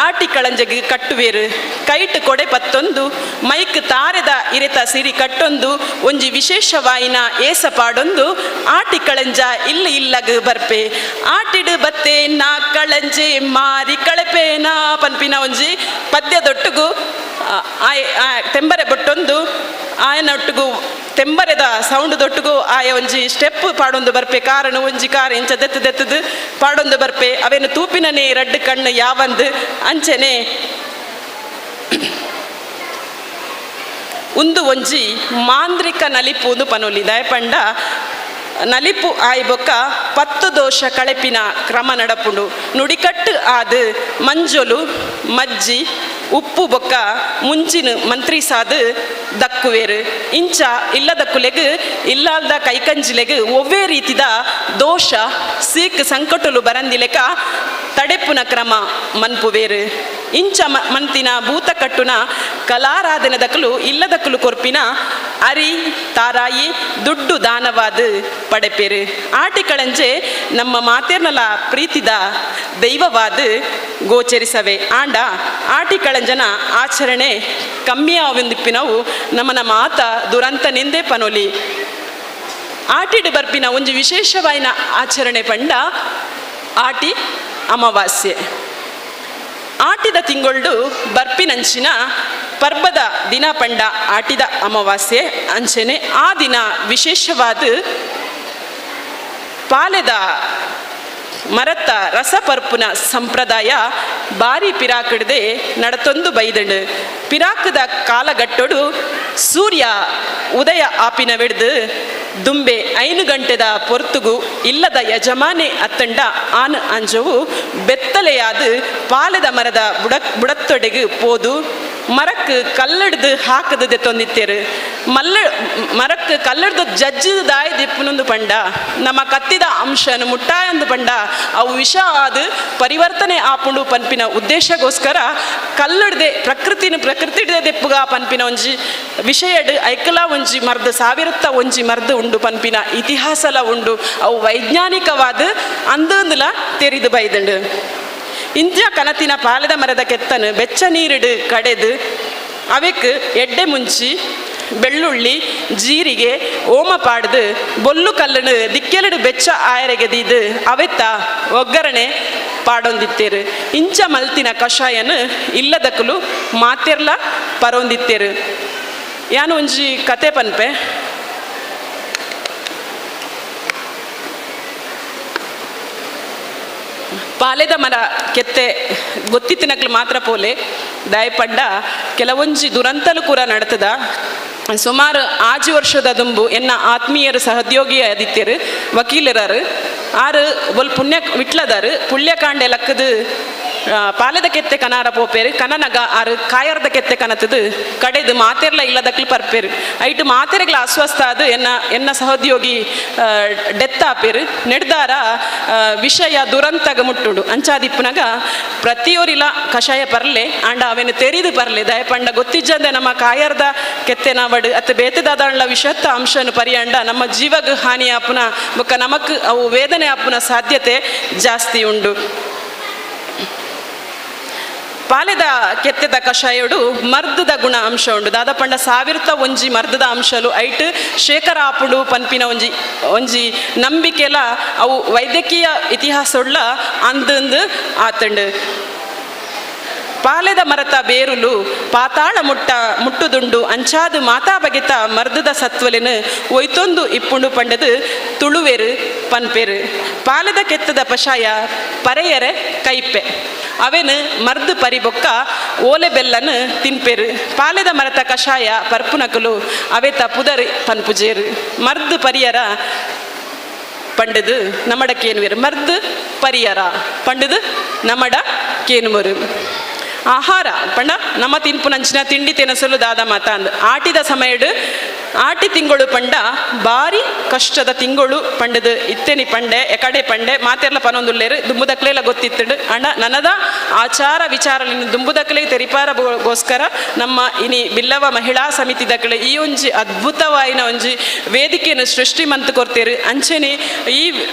ಆಟಿ ಕಳಂಜೆಗೆ ಕಟ್ಟುವೇರು. ಕೈಟ್ ಕೊಡೆ ಪತ್ತೊಂದು ಮೈಕ್ ತಾರೆದ ಇರೆತ ಸಿರಿ ಕಟ್ಟೊಂದು ಒಂಜಿ ವಿಶೇಷವಾಯಿನ ಏಸ ಪಾಡೊಂದು ಆಟಿ ಕಳಂಜ ಇಲ್ಲ ಇಲ್ಲಗ ಬರ್ಪೆ. ಆಟಿಡು ಬತ್ತೆ ನಾ ಕಳಂಜೆ ಮಾರಿ ಕಳೆಪೇನಾ ಪನ್ಪಿನ ಒಂಜಿ ಪದ್ಯದೊಟ್ಟುಗು ತೆಂಬರೆ ಬೊಟ್ಟೊಂದು ಆಯನೊಟ್ಟುಗು ತೆಂಬರೆದ ಸೌಂಡ್ ದೊಟ್ಟುಗು ಆಯ ಒಂಜಿ ಸ್ಟೆಪ್ ಪಾಡೊಂದು ಬರ್ಪೆ. ಕಾರಣ ಒಂಜಿ ಕಾರ್ ಇಂಚ ದೆತ್ತು ದೆತ್ತದು ಪಾಡೊಂದು ಬರ್ಪೆ. ಅವೇನು ತೂಪಿನನೇ ರಡ್ಡು ಕಣ್ಣು ಯಾವಂದು ಅಂಚನೆ ಉಂದು ಒಂಜಿ ಮಾಂದ್ರಿಕ ನಲಿಪು ಪನೊಲಿ. ದಯಪಂಡ ನಲಿಪು ಆಯ್ಬೊಕ್ಕ 10 ದೋಷ ಕಳೆಪಿನ ಕ್ರಮ ನಡಪುಂಡು. ನುಡಿಕಟ್ಟು ಆದು ಮಂಜೊಲು ಮಜ್ಜಿ ಉಪ್ಪು ಬೊಕ್ಕ ಮುಂಚಿನ ಮಂತ್ರಿ ಸಾದು ದಕ್ಕುವೇರು. ಇಂಚ ಇಲ್ಲದಕ್ಕುಲೆಗು ಇಲ್ಲಾಲ್ದ ಕೈಕಂಜಿಲೆಗು ಒವ್ವೇ ರೀತಿದ ದೋಷ ಸೀಕ್ ಸಂಕಟಲು ಬರಂದಿಲೆಕ ತಡೆಪುನ ಕ್ರಮ ಮನ್ಪುವೇರು. ಇಂಚ ಮಂತಿನ ಭೂತ ಕಟ್ಟುನ ಕಲಾರಾಧನೆದಕಲು ಇಲ್ಲದಕ್ಕಲು ಕೊರ್ಪಿನ ಅರಿ ತಾರಾಯಿ ದುಡ್ಡು ದಾನವಾದ ಪಡೆಪೇರು. ಆಟಿ ಕಳಂಜೆ ನಮ್ಮ ಮಾತೇರ್ನಲ ಪ್ರೀತಿದ ದೈವವಾದ ಗೋಚರಿಸವೆ. ಆಂಡ ಆಟಿ ಕಳಂಜನ ಆಚರಣೆ ಕಮ್ಮಿಯಾವೆಂದಿಪ್ಪಿನವು ನಮ್ಮನ ಮಾತ ದುರಂತ ನಿಂದೆ ಪನೊಲಿ. ಆಟಿಡು ಬರ್ಪಿನ ಒಂಜಿ ವಿಶೇಷವಾಯಿನ ಆಚರಣೆ ಪಂಡ ಆಟಿ ಅಮಾವಾಸ್ಯೆ. ಆಟಿದ ತಿಂಗೊಳ್ಡು ಬರ್ಪಿನಂಚಿನ ಪರ್ಬದ ದಿನ ಪಂಡ ಆಟಿದ ಅಮಾವಾಸ್ಯೆ. ಅಂಚನೆ ಆ ದಿನ ವಿಶೇಷವಾದ ಪಾಲೆದ ಮರತ್ತ ರಸಪರ್ಪುನ ಸಂಪ್ರದಾಯ ಬಾರಿ ಪಿರಾಕಿಡದೆ ನಡತೊಂದು ಬೈದಂಡು. ಪಿರಾಕದ ಕಾಲಗಟ್ಟೊಡು ಸೂರ್ಯ ಉದಯ ಆಪಿನ ವಿಡ್ದು ದುಂಬೆ 5 ಗಂಟೆದ ಪೊರ್ತುಗು ಇಲ್ಲದ ಯಜಮಾನೆ ಅತ್ತಂಡ ಆನ್ ಅಂಜವು ಬೆತ್ತಲೆಯಾದ ಪಾಲೆದ ಮರದ ಬುಡತ್ತೊಡೆಗು ಪೋದು ಮರಕ್ಕೆ ಕಲ್ಲಡ್ದು ಹಾಕದದೆ ತೊಂದಿತ್ತೇರು. ಮರಕ್ಕೆ ಕಲ್ಲಡ್ದು ಜಜ್ಜದ ದಾಯ ದಿಪ್ಪನೊಂದು ಪಂಡ ನಮ್ಮ ಕತ್ತಿದ ಅಂಶನ ಮುಟ್ಟಾಯೊಂದು ಪಂಡ ಅವು ವಿಷ ಆದ ಪರಿವರ್ತನೆ ಆಪುಂಡು ಪನ್ಪಿನ ಉದ್ದೇಶಗೋಸ್ಕರ ಕಲ್ಲಡ್ದೆ ಪ್ರಕೃತಿನ ಪ್ರಕೃತಿ ದೆಪ್ಪುಗ ಪನ್ಪಿನ ಒಂಜಿ ವಿಷಯಡ್ ಐಕಲ ಒಂಜಿ ಮರ್ದು ಸಾವಿರತ್ತ ಒಂಜಿ ಮರ್ದು ಉಂಡು ಪನ್ಪಿನ ಇತಿಹಾಸಲ ಉಂಡು. ಅವು ವೈಜ್ಞಾನಿಕವಾದ ಅಂದಂದುಲ ತೆರಿದು ಬೈದಂಡು. ಇಂಜ ಕನತಿನ ಪಾಲದ ಮರದ ಕೆತ್ತನು ಬೆಚ್ಚ ನೀರಿಡು ಕಡೆದು ಅವೆಕ್ ಎಡ್ಡೆ ಮುಂಚಿ ಬೆಳ್ಳುಳ್ಳಿ ಜೀರಿಗೆ ಓಮ ಪಾಡ್ದು ಬೊಲ್ಲು ಕಲ್ಲನು ದಿಕ್ಕೆಲಡು ಬೆಚ್ಚ ಆಯರೆಗೆದೀದು ಅವೆತ್ತ ಒಗ್ಗರಣೆ ಪಾಡೊಂದಿತ್ತೇರು. ಇಂಚ ಮಲ್ತಿನ ಕಷಾಯನು ಇಲ್ಲದಕ್ಕಲು ಮಾತೆರ್ಲ ಪರೊಂದಿತ್ತೇರು. ಯಾನು ಒಂಜಿ ಕತೆ ಪನ್ಪೆ. ಪಾಲೆದ ಮರ ಕೆತ್ತೆ ಗೊತ್ತಿತ್ತಿನಕ್ಲು ಮಾತ್ರ ಪೋಲೆ ದಯಪಂಡ ಕೆಲವೊಂಜಿ ದುರಂತಲು ಕೂಡ ನಡತದ. ಸುಮಾರು 6 ವರ್ಷದ ದುಂಬು ಎನ್ನ ಆತ್ಮೀಯರು ಸಹೋದ್ಯೋಗಿ ಆದಿತ್ಯರು ವಕೀಲರಾರು ಆರು ಬೊಲ್ ಪುಣ್ಯ ವಿಟ್ಲದಾರು ಪುಣ್ಯಕಾಂಡೆ ಲಕ್ಕದು ಪಾಲೆದ ಕೆತ್ತೆ ಕನಾರ ಪೋಪೇರು ಕನನಗ ಆರು ಕಾಯರ್ದ ಕೆತ್ತೆ ಕನತದು ಕಡೆದು ಮಾತೆರ್ಲ ಇಲ್ಲದಕ್ಲು ಪರ್ಪೇರು. ಐಟು ಮಾತೆರೆಗ್ಲ ಅಸ್ವಸ್ಥ ಅದು ಎನ್ನ ಎನ್ನ ಸಹೋದ್ಯೋಗಿ ಡೆತ್ ಆಪೇರು. ನೆಡ್ದಾರ ವಿಷಯ ದುರಂತಗ ಮುಟ್ಟುಂಡು. ಅಂಚಾದಿಪ್ಪನಾಗ ಪ್ರತಿಯೊರಿಲ ಕಷಾಯ ಪರ್ಲೆ ಆಂಡ ಅವೇನು ತೆರಿದು ಪರ್ಲೆ ದಯಪಂಡ ಗೊತ್ತಿಜ್ಜಂದೆ ನಮ್ಮ ಕಾಯರ್ದ ಕೆತ್ತೆ ನಾವಡು ಅತ್ತ ಬೇತೆದಾದಾಂಡ್ಲ ವಿಷತ್ತ ಅಂಶನು ಪರಿಯಾಂಡ ನಮ್ಮ ಜೀವಗ ಹಾನಿ ಆಪುನ ಬೊಕ್ಕ ನಮಕ್ ಅವು ವೇದನೆ ಆಪುನ ಸಾಧ್ಯತೆ ಜಾಸ್ತಿ ಉಂಡು. ಪಾಲೆದ ಕೆತ್ತೆದ ಕಷಾಯಡು ಮರ್ದದ ಗುಣ ಅಂಶ ಉಂಡು. ದಾದಪಂಡ ಸಾವಿರದ ಒಂಜಿ ಮರ್ದದ ಅಂಶಲು ಐಟ್ ಶೇಖರ ಆಪುಂಡು ಪನ್ಪಿನ ಒಂಜಿ ಒಂಜಿ ನಂಬಿಕೆಲ ಅವು ವೈದ್ಯಕೀಯ ಇತಿಹಾಸೊಳ್ಳ ಅಂದಂದು ಆತಂಡು. ಪಾಲೆದ ಮರತ ಬೇರುಲು ಪಾತಾಳ ಮುಟ್ಟುದುಂಡು ಅಂಚಾದು ಮಾತಾ ಬಗೆತ ಮರ್ದದ ಸತ್ವಲೆನು ಒಯ್ತೊಂದು ಇಪ್ಪುಂಡು ಪಂಡದು ತುಳುವೆರು ಪನ್ಪೇರು. ಪಾಲೆದ ಕೆತ್ತದ ಪಶಾಯ ಪರೆಯರೆ ಕೈಪೆ ಅವೇನು ಮರ್ದು ಪರಿಬೊಕ್ಕ ಓಲೆ ಬೆಲ್ಲನು ತಿನ್ಪೇರು. ಪಾಲೆದ ಮರತ ಕಷಾಯ ಪರ್ಪುನಕಲು ಅವೇತ ಪುದರ್ ಪನ್ಪುಜೇರು. ಮರ್ದು ಪರಿಯರ ಪಂಡದು ನಮಡ ಕೇನುವೇರು. ಮರ್ದು ಪರಿಯರ ಪಂಡದು ನಮಡ ಕೇನುವರು. ಆಹಾರ ಪಂಡ ನಮ್ಮ ತಿನ್ಪುನಂಚಿನ ತಿಂಡಿ ತಿನಸಲು ದಾದ ಮಾತ ಅಂದ್ ಆಟಿದ ಸಮಯಡು ಆಟಿ ತಿಂಗಳು ಪಂಡ ಬಾರಿ ಕಷ್ಟದ ತಿಂಗಳು ಪಂಡದು ಇತ್ತೇನಿ ಪಂಡೆ ಎಕಡೆ ಪಂಡೆ ಮಾತೆರ್ಲ ಪನೊಂದುಲ್ಲೇರು ದುಂಬುದಕ್ಲೆಲ ಗೊತ್ತಿತ್ತುಂಡು. ಅಂಡ ನನದ ಆಚಾರ ವಿಚಾರಲಿನ ದುಂಬುದಕ್ಲೆ ತೆರಿಪಾರಗೋಸ್ಕರ ನಮ್ಮ ಇನಿ ಬಿಲ್ಲವ ಮಹಿಳಾ ಸಮಿತಿ ದಕ್ಲೆ ಈ ಒಂಜಿ ಅದ್ಭುತವಾಯಿನ ಒಂಜಿ ವೇದಿಕೆಯನ್ನು ಸೃಷ್ಟಿ ಮಂತ್ ಕೊರ್ತೇರು. ಅಂಚನೆ ಈ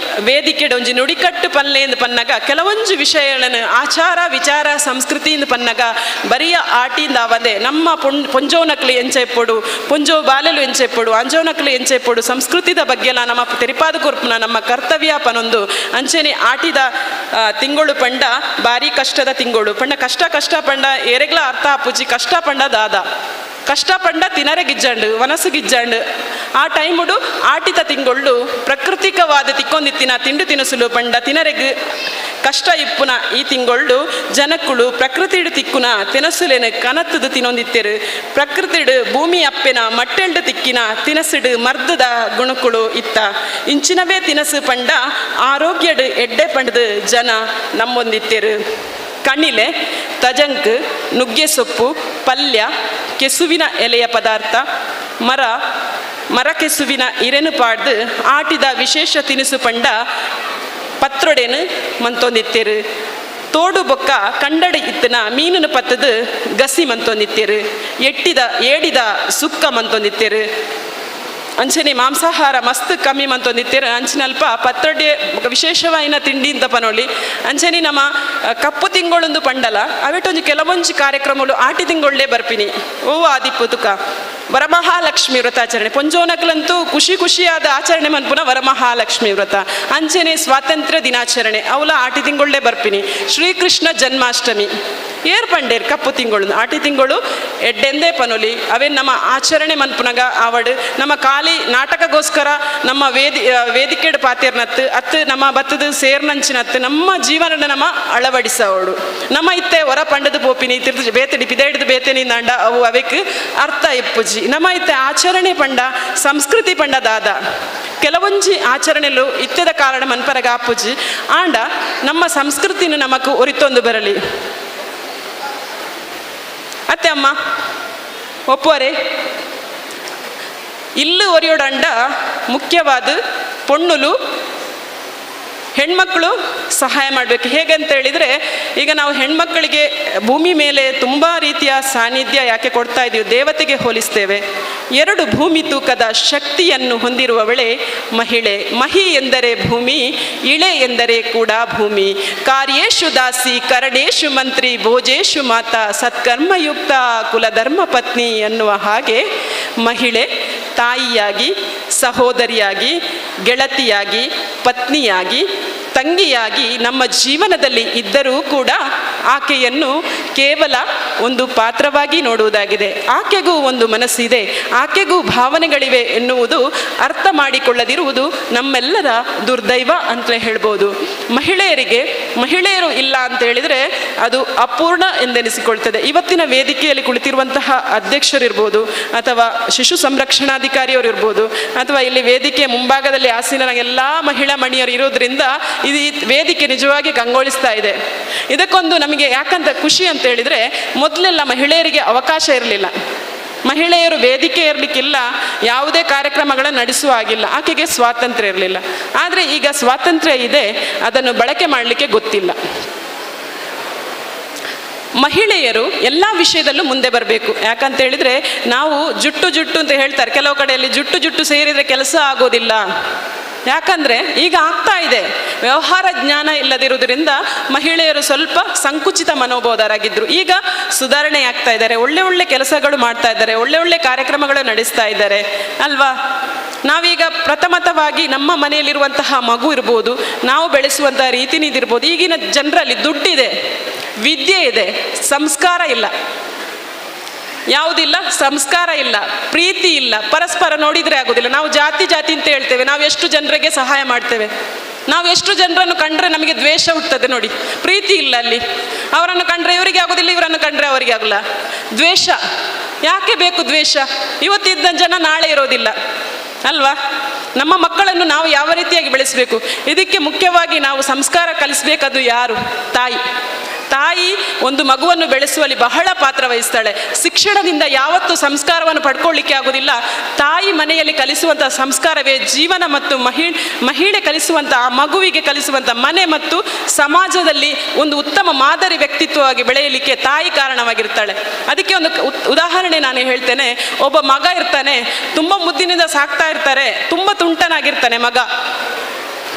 ವೇದಿಕೆಡ್ ಒಂಜಿ ನುಡಿಕಟ್ಟು ಪಲ್ಲೆ ಪನ್ನಾಗ ಕೆಲವೊಂಜಿ ವಿಷಯಗಳನ್ನು ಆಚಾರ ವಿಚಾರ ಸಂಸ್ಕೃತಿಯಿಂದ ಪನ್ನಾಗ ಬರಿಯ ಆಟಿಯಿಂದ ಅವದೆ ನಮ್ಮ ಪೊಂಜೋನಕ್ಲಿ ಎಂಚೆಪ್ಪೊಡು, ಪೊಂಜೋ ಬಾಲೆಲು ಎಂಚೆಪ್ಪೊಡು, ಅಂಜೋನಕ್ಲಿ ಎಂಚೆಪ್ಪೊಡು, ಸಂಸ್ಕೃತಿದ ಬಗ್ಗೆಲ ನಮ್ಮ ತೆರಿಪಾದ ಕೊರ್ಪುನ ನಮ್ಮ ಕರ್ತವ್ಯ ಪನೊಂದು. ಅಂಚನೆ ಆಟಿದ ತಿಂಗಳು ಪಂಡ ಬಾರಿ ಕಷ್ಟದ ತಿಂಗಳು ಪಂಡ ಕಷ್ಟ ಕಷ್ಟ ಪಂಡ ಏರೆಗ್ಲ ಅರ್ಥ ಆಪುಜಿ. ಕಷ್ಟ ಪಂಡ ದಾದ ಕಷ್ಟ ಪಂಡ ತಿನರೆ ಗಿಜ್ಜಂಡು ವನಸು ಗಿಜ್ಜಂಡು ಆ ಟೈಮುಡು ಆಟಿತ ತಿಂಗೊಳ್ಳು ಪ್ರಕೃತಿಕವಾದ ತಿಕ್ಕೊಂದಿತ್ತಿನ ತಿಂಡು ತಿನಿಸುಲು ಪಂಡ ತಿನರೆಗ್ ಕಷ್ಟ ಇಪ್ಪುನ ಈ ತಿಂಗೊಳ್ಳು ಜನಕ್ಕುಳು ಪ್ರಕೃತಿಡು ತಿಕ್ಕುನ ತಿನಸುಲೆನ ಕನತ್ತದು ತಿನ್ನೊಂದಿತ್ತೆರು. ಪ್ರಕೃತಿಡು ಭೂಮಿ ಅಪ್ಪೆನ ಮಟ್ಟೆಲ್ಡು ತಿಕ್ಕಿನ ತಿನಸುಡು ಮರ್ದದ ಗುಣಕುಳು ಇತ್ತ ಇಂಚಿನವೇ ತಿನಸು ಪಂಡ ಆರೋಗ್ಯಡು ಎಡ್ಡೆ ಪಂಡದು ಜನ ನಮ್ಮೊಂದಿತ್ತೆರು. ಕಣಿಲೆ, ತಜಂಕ್, ನುಗ್ಗೆ ಸೊಪ್ಪು, ಪಲ್ಯ, ಕೆಸುವಿನ ಎಲೆಯ ಪದಾರ್ಥ, ಮರ ಮರಕೆಸುವಿನ ಇರೆನು ಪಾಡ್ದು ಆಟಿದ ವಿಶೇಷ ತಿನಿಸು ಪಂಡ ಪತ್ರೊಡೆನು ಮಂತೊಂದಿತ್ತೇರು. ತೋಡು ಬೊಕ್ಕ ಕಂಡಡಿ ಇತ್ತನ ಮೀನನು ಪತ್ತದು ಗಸಿ ಮಂತೊಂದಿತ್ತೇರು. ಎಟ್ಟಿದ ಏಡಿದ ಸುಕ್ಕ ಮಂತೊಂದಿತ್ತೇರು. ಅಂಚನೆ ಮಾಂಸಾಹಾರ ಮಸ್ತ್ ಕಮ್ಮಿ ಮಂತೊಂದಿತ್ತೇರು. ಅಂಚಿನಲ್ಪ ಪತ್ರೊಡೆ ವಿಶೇಷವಾಯಿನ ತಿಂಡಿ ಅಂತ ಪನೋಳಿ. ಅಂಚನೆ ನಮ್ಮ ಕಪ್ಪು ತಿಂಗಳೊಂದು ಪಂಡಲ ಅವೆಟೊಂಜಿ ಕೆಲವೊಂಜಿ ಕಾರ್ಯಕ್ರಮಗಳು ಆಟಿ ತಿಂಗೊಳ್ಳೇ ಬರ್ಪಿನಿ. ಓ ಆದಿಪ್ಪು ತುಕ ವರಮಹಾಲಕ್ಷ್ಮಿ ವ್ರತಾಚರಣೆ ಪೊಂಜೋನಕ್ಲಂತೂ ಖುಷಿ ಖುಷಿಯಾದ ಆಚರಣೆ ಮನ್ಪುನ ವರಮಹಾಲಕ್ಷ್ಮಿ ವ್ರತ. ಅಂಚನೆ ಸ್ವಾತಂತ್ರ್ಯ ದಿನಾಚರಣೆ ಅವಲ ಆಟಿ ತಿಂಗಳೇ ಬರ್ಪಿನಿ. ಶ್ರೀಕೃಷ್ಣ ಜನ್ಮಾಷ್ಟಮಿ ಏರ್ ಪಂಡೇರ್ ಕಪ್ಪು ತಿಂಗಳು ಆಟಿ ತಿಂಗಳು ಎಡ್ಡೆಂದೇ ಪನೊಲಿ. ಅವೇ ನಮ್ಮ ಆಚರಣೆ ಮನ್ಪುನಗ ಆವಡು ನಮ್ಮ ಖಾಲಿ ನಾಟಕಗೋಸ್ಕರ ನಮ್ಮ ವೇದಿಕೆಡ್ ಪಾತೇರ್ನತ್ತು ಅತ್ತು ನಮ್ಮ ಬತ್ತದ ಸೇರ್ನಂಚಿನತ್ತು ನಮ್ಮ ಜೀವನದ ನಮ್ಮ ಅಳವಡಿಸವಡು. ನಮ್ಮ ಇತ್ತೆ ಹೊರ ಪಂಡದ ಪೋಪಿನಿ ತಿರ್ದು ಬೇತಡಿ ಪಿದೆ ಹಿಡ್ದು ಬೇತೇನಿ ನಾಂಡ ಅವು ಅವೆಕ್ ಅರ್ಥ ಇಪ್ಪುಜಿ. ನಮ್ಮ ಇತ್ತೆ ಆಚರಣೆ ಪಂಡ ಸಂಸ್ಕೃತಿ ಪಂಡ ದಾದ ಕೆಲವೊಂಜಿ ಆಚರಣೆಲು ಇತ್ತೆದ ಕಾರಣ ಮನ್ಪರಗ ಆಪುಜಿ. ಆಂಡ ನಮ್ಮ ಸಂಸ್ಕೃತಿನ ನಮಕ್ ಒರಿತೊಂದು ಬರಲಿ. ಅತ್ತೆ ಅಮ್ಮ ಒಪ್ಪುವರೆ ಇಲ್ಲು ಒರಿಯೋಡಂಡ ಮುಖ್ಯವಾದ ಪೊಣ್ಣುಲು ಹೆಣ್ಮಕ್ಕಳು ಸಹಾಯ ಮಾಡಬೇಕು. ಹೇಗಂತ ಹೇಳಿದರೆ, ಈಗ ನಾವು ಹೆಣ್ಮಕ್ಕಳಿಗೆ ಭೂಮಿ ಮೇಲೆ ತುಂಬ ರೀತಿಯ ಸಾನ್ನಿಧ್ಯ ಯಾಕೆ ಕೊಡ್ತಾ ಇದ್ದೀವಿ, ದೇವತೆಗೆ ಹೋಲಿಸ್ತೇವೆ. 2 ಭೂಮಿ ತೂಕದ ಶಕ್ತಿಯನ್ನು ಹೊಂದಿರುವವಳೆ ಮಹಿಳೆ. ಮಹಿ ಎಂದರೆ ಭೂಮಿ, ಇಳೆ ಎಂದರೆ ಕೂಡ ಭೂಮಿ. ಕಾರ್ಯೇಶು ದಾಸಿ, ಕರಣೇಶು ಮಂತ್ರಿ, ಭೋಜೇಶು ಮಾತಾ, ಸತ್ಕರ್ಮಯುಕ್ತ ಕುಲಧರ್ಮ ಪತ್ನಿ ಎನ್ನುವ ಹಾಗೆ ಮಹಿಳೆ ತಾಯಿಯಾಗಿ, ಸಹೋದರಿಯಾಗಿ, ಗೆಳತಿಯಾಗಿ, ಪತ್ನಿಯಾಗಿ, ತಂಗಿಯಾಗಿ ನಮ್ಮ ಜೀವನದಲ್ಲಿ ಇದ್ದರೂ ಕೂಡ ಆಕೆಯನ್ನು ಕೇವಲ ಒಂದು ಪಾತ್ರವಾಗಿ ನೋಡುವುದಾಗಿದೆ. ಆಕೆಗೂ ಒಂದು ಮನಸ್ಸಿದೆ, ಆಕೆಗೂ ಭಾವನೆಗಳಿವೆ ಎನ್ನುವುದು ಅರ್ಥ ಮಾಡಿಕೊಳ್ಳದಿರುವುದು ನಮ್ಮೆಲ್ಲರ ದುರ್ದೈವ ಅಂತಲೇ ಹೇಳ್ಬೋದು. ಮಹಿಳೆಯರು ಇಲ್ಲ ಅಂತ ಹೇಳಿದರೆ ಅದು ಅಪೂರ್ಣ ಎಂದೆನಿಸಿಕೊಳ್ತದೆ. ಇವತ್ತಿನ ವೇದಿಕೆಯಲ್ಲಿ ಕುಳಿತಿರುವಂತಹ ಅಧ್ಯಕ್ಷರಿರ್ಬೋದು, ಅಥವಾ ಶಿಶು ಸಂರಕ್ಷಣಾಧಿಕಾರಿಯವರು ಇರ್ಬೋದು, ಅಥವಾ ಇಲ್ಲಿ ವೇದಿಕೆಯ ಮುಂಭಾಗದಲ್ಲಿ ಆಸೀನರಾದ ಎಲ್ಲ ಮಹಿಳಾ ಮಣಿಯರು ಇರೋದ್ರಿಂದ ಇದು ಈ ವೇದಿಕೆ ನಿಜವಾಗಿ ಕಂಗೊಳಿಸ್ತಾ ಇದೆ. ಇದಕ್ಕೊಂದು ನಮಗೆ ಯಾಕಂತ ಖುಷಿ ಅಂತ ಹೇಳಿದರೆ, ಮೊದಲೆಲ್ಲ ಮಹಿಳೆಯರಿಗೆ ಅವಕಾಶ ಇರಲಿಲ್ಲ, ಮಹಿಳೆಯರು ವೇದಿಕೆ ಇರಲಿಕ್ಕಿಲ್ಲ, ಯಾವುದೇ ಕಾರ್ಯಕ್ರಮಗಳನ್ನು ನಡೆಸುವ ಆಗಿಲ್ಲ, ಆಕೆಗೆ ಸ್ವಾತಂತ್ರ್ಯ ಇರಲಿಲ್ಲ. ಆದರೆ ಈಗ ಸ್ವಾತಂತ್ರ್ಯ ಇದೆ, ಅದನ್ನು ಬಳಕೆ ಮಾಡಲಿಕ್ಕೆ ಗೊತ್ತಿಲ್ಲ. ಮಹಿಳೆಯರು ಎಲ್ಲ ವಿಷಯದಲ್ಲೂ ಮುಂದೆ ಬರಬೇಕು. ಯಾಕಂತ ಹೇಳಿದರೆ, ನಾವು ಜುಟ್ಟು ಜುಟ್ಟು ಅಂತ ಹೇಳ್ತಾರೆ ಕೆಲವು ಕಡೆಯಲ್ಲಿ, ಜುಟ್ಟು ಜುಟ್ಟು ಸೇರಿದರೆ ಕೆಲಸ ಆಗೋದಿಲ್ಲ. ಯಾಕಂದರೆ ಈಗ ಆಗ್ತಾ ಇದೆ, ವ್ಯವಹಾರ ಜ್ಞಾನ ಇಲ್ಲದಿರುವುದರಿಂದ ಮಹಿಳೆಯರು ಸ್ವಲ್ಪ ಸಂಕುಚಿತ ಮನೋಬೋಧರಾಗಿದ್ದರು. ಈಗ ಸುಧಾರಣೆ ಆಗ್ತಾ ಇದ್ದಾರೆ, ಒಳ್ಳೆ ಒಳ್ಳೆ ಕೆಲಸಗಳು ಮಾಡ್ತಾ ಇದ್ದಾರೆ, ಒಳ್ಳೆ ಒಳ್ಳೆ ಕಾರ್ಯಕ್ರಮಗಳು ನಡೆಸ್ತಾ ಇದ್ದಾರೆ ಅಲ್ವಾ. ನಾವೀಗ ಪ್ರಥಮತವಾಗಿ ನಮ್ಮ ಮನೆಯಲ್ಲಿರುವಂತಹ ಮಗು ಇರ್ಬೋದು, ನಾವು ಬೆಳೆಸುವಂತಹ ರೀತಿ ನೀತಿರ್ಬೋದು. ಈಗಿನ ಜನರಲ್ಲಿ ದುಡ್ಡಿದೆ, ವಿದ್ಯೆ ಇದೆ, ಸಂಸ್ಕಾರ ಇಲ್ಲ. ಯಾವುದಿಲ್ಲ? ಸಂಸ್ಕಾರ ಇಲ್ಲ, ಪ್ರೀತಿ ಇಲ್ಲ, ಪರಸ್ಪರ ನೋಡಿದರೆ ಆಗೋದಿಲ್ಲ. ನಾವು ಜಾತಿ ಜಾತಿ ಅಂತ ಹೇಳ್ತೇವೆ, ನಾವು ಎಷ್ಟು ಜನರಿಗೆ ಸಹಾಯ ಮಾಡ್ತೇವೆ, ನಾವು ಎಷ್ಟು ಜನರನ್ನು ಕಂಡ್ರೆ ನಮಗೆ ದ್ವೇಷ ಹುಟ್ಟುತ್ತದೆ ನೋಡಿ, ಪ್ರೀತಿ ಇಲ್ಲ ಅಲ್ಲಿ. ಅವರನ್ನು ಕಂಡ್ರೆ ಇವರಿಗೆ ಆಗೋದಿಲ್ಲ, ಇವರನ್ನು ಕಂಡ್ರೆ ಅವರಿಗೆ ಆಗೋಲ್ಲ. ದ್ವೇಷ ಯಾಕೆ ಬೇಕು? ದ್ವೇಷ ಇವತ್ತಿದ್ದ ಜನ ನಾಳೆ ಇರೋದಿಲ್ಲ ಅಲ್ವಾ? ನಮ್ಮ ಮಕ್ಕಳನ್ನು ನಾವು ಯಾವ ರೀತಿಯಾಗಿ ಬೆಳೆಸಬೇಕು? ಇದಕ್ಕೆ ಮುಖ್ಯವಾಗಿ ನಾವು ಸಂಸ್ಕಾರ ಕಲಿಸ್ಬೇಕದು ಯಾರು? ತಾಯಿ. ತಾಯಿ ಒಂದು ಮಗುವನ್ನು ಬೆಳೆಸುವಲ್ಲಿ ಬಹಳ ಪಾತ್ರ ವಹಿಸ್ತಾಳೆ. ಶಿಕ್ಷಣದಿಂದ ಯಾವತ್ತೂ ಸಂಸ್ಕಾರವನ್ನು ಪಡ್ಕೊಳ್ಳಿಕ್ಕೆ ಆಗೋದಿಲ್ಲ. ತಾಯಿ ಮನೆಯಲ್ಲಿ ಕಲಿಸುವಂಥ ಸಂಸ್ಕಾರವೇ ಜೀವನ ಮತ್ತು ಮಹಿಳೆ ಕಲಿಸುವಂಥ, ಆ ಮಗುವಿಗೆ ಕಲಿಸುವಂಥ ಮನೆ ಮತ್ತು ಸಮಾಜದಲ್ಲಿ ಒಂದು ಉತ್ತಮ ಮಾದರಿ ವ್ಯಕ್ತಿತ್ವವಾಗಿ ಬೆಳೆಯಲಿಕ್ಕೆ ತಾಯಿ ಕಾರಣವಾಗಿರ್ತಾಳೆ. ಅದಕ್ಕೆ ಒಂದು ಉದಾಹರಣೆ ನಾನು ಹೇಳ್ತೇನೆ. ಒಬ್ಬ ಮಗ ಇರ್ತಾನೆ, ತುಂಬ ಮುದ್ದಿನಿಂದ ಸಾಕ್ತಾ ಇರ್ತಾರೆ, ತುಂಬ ತುಂಟನಾಗಿರ್ತಾನೆ ಮಗ.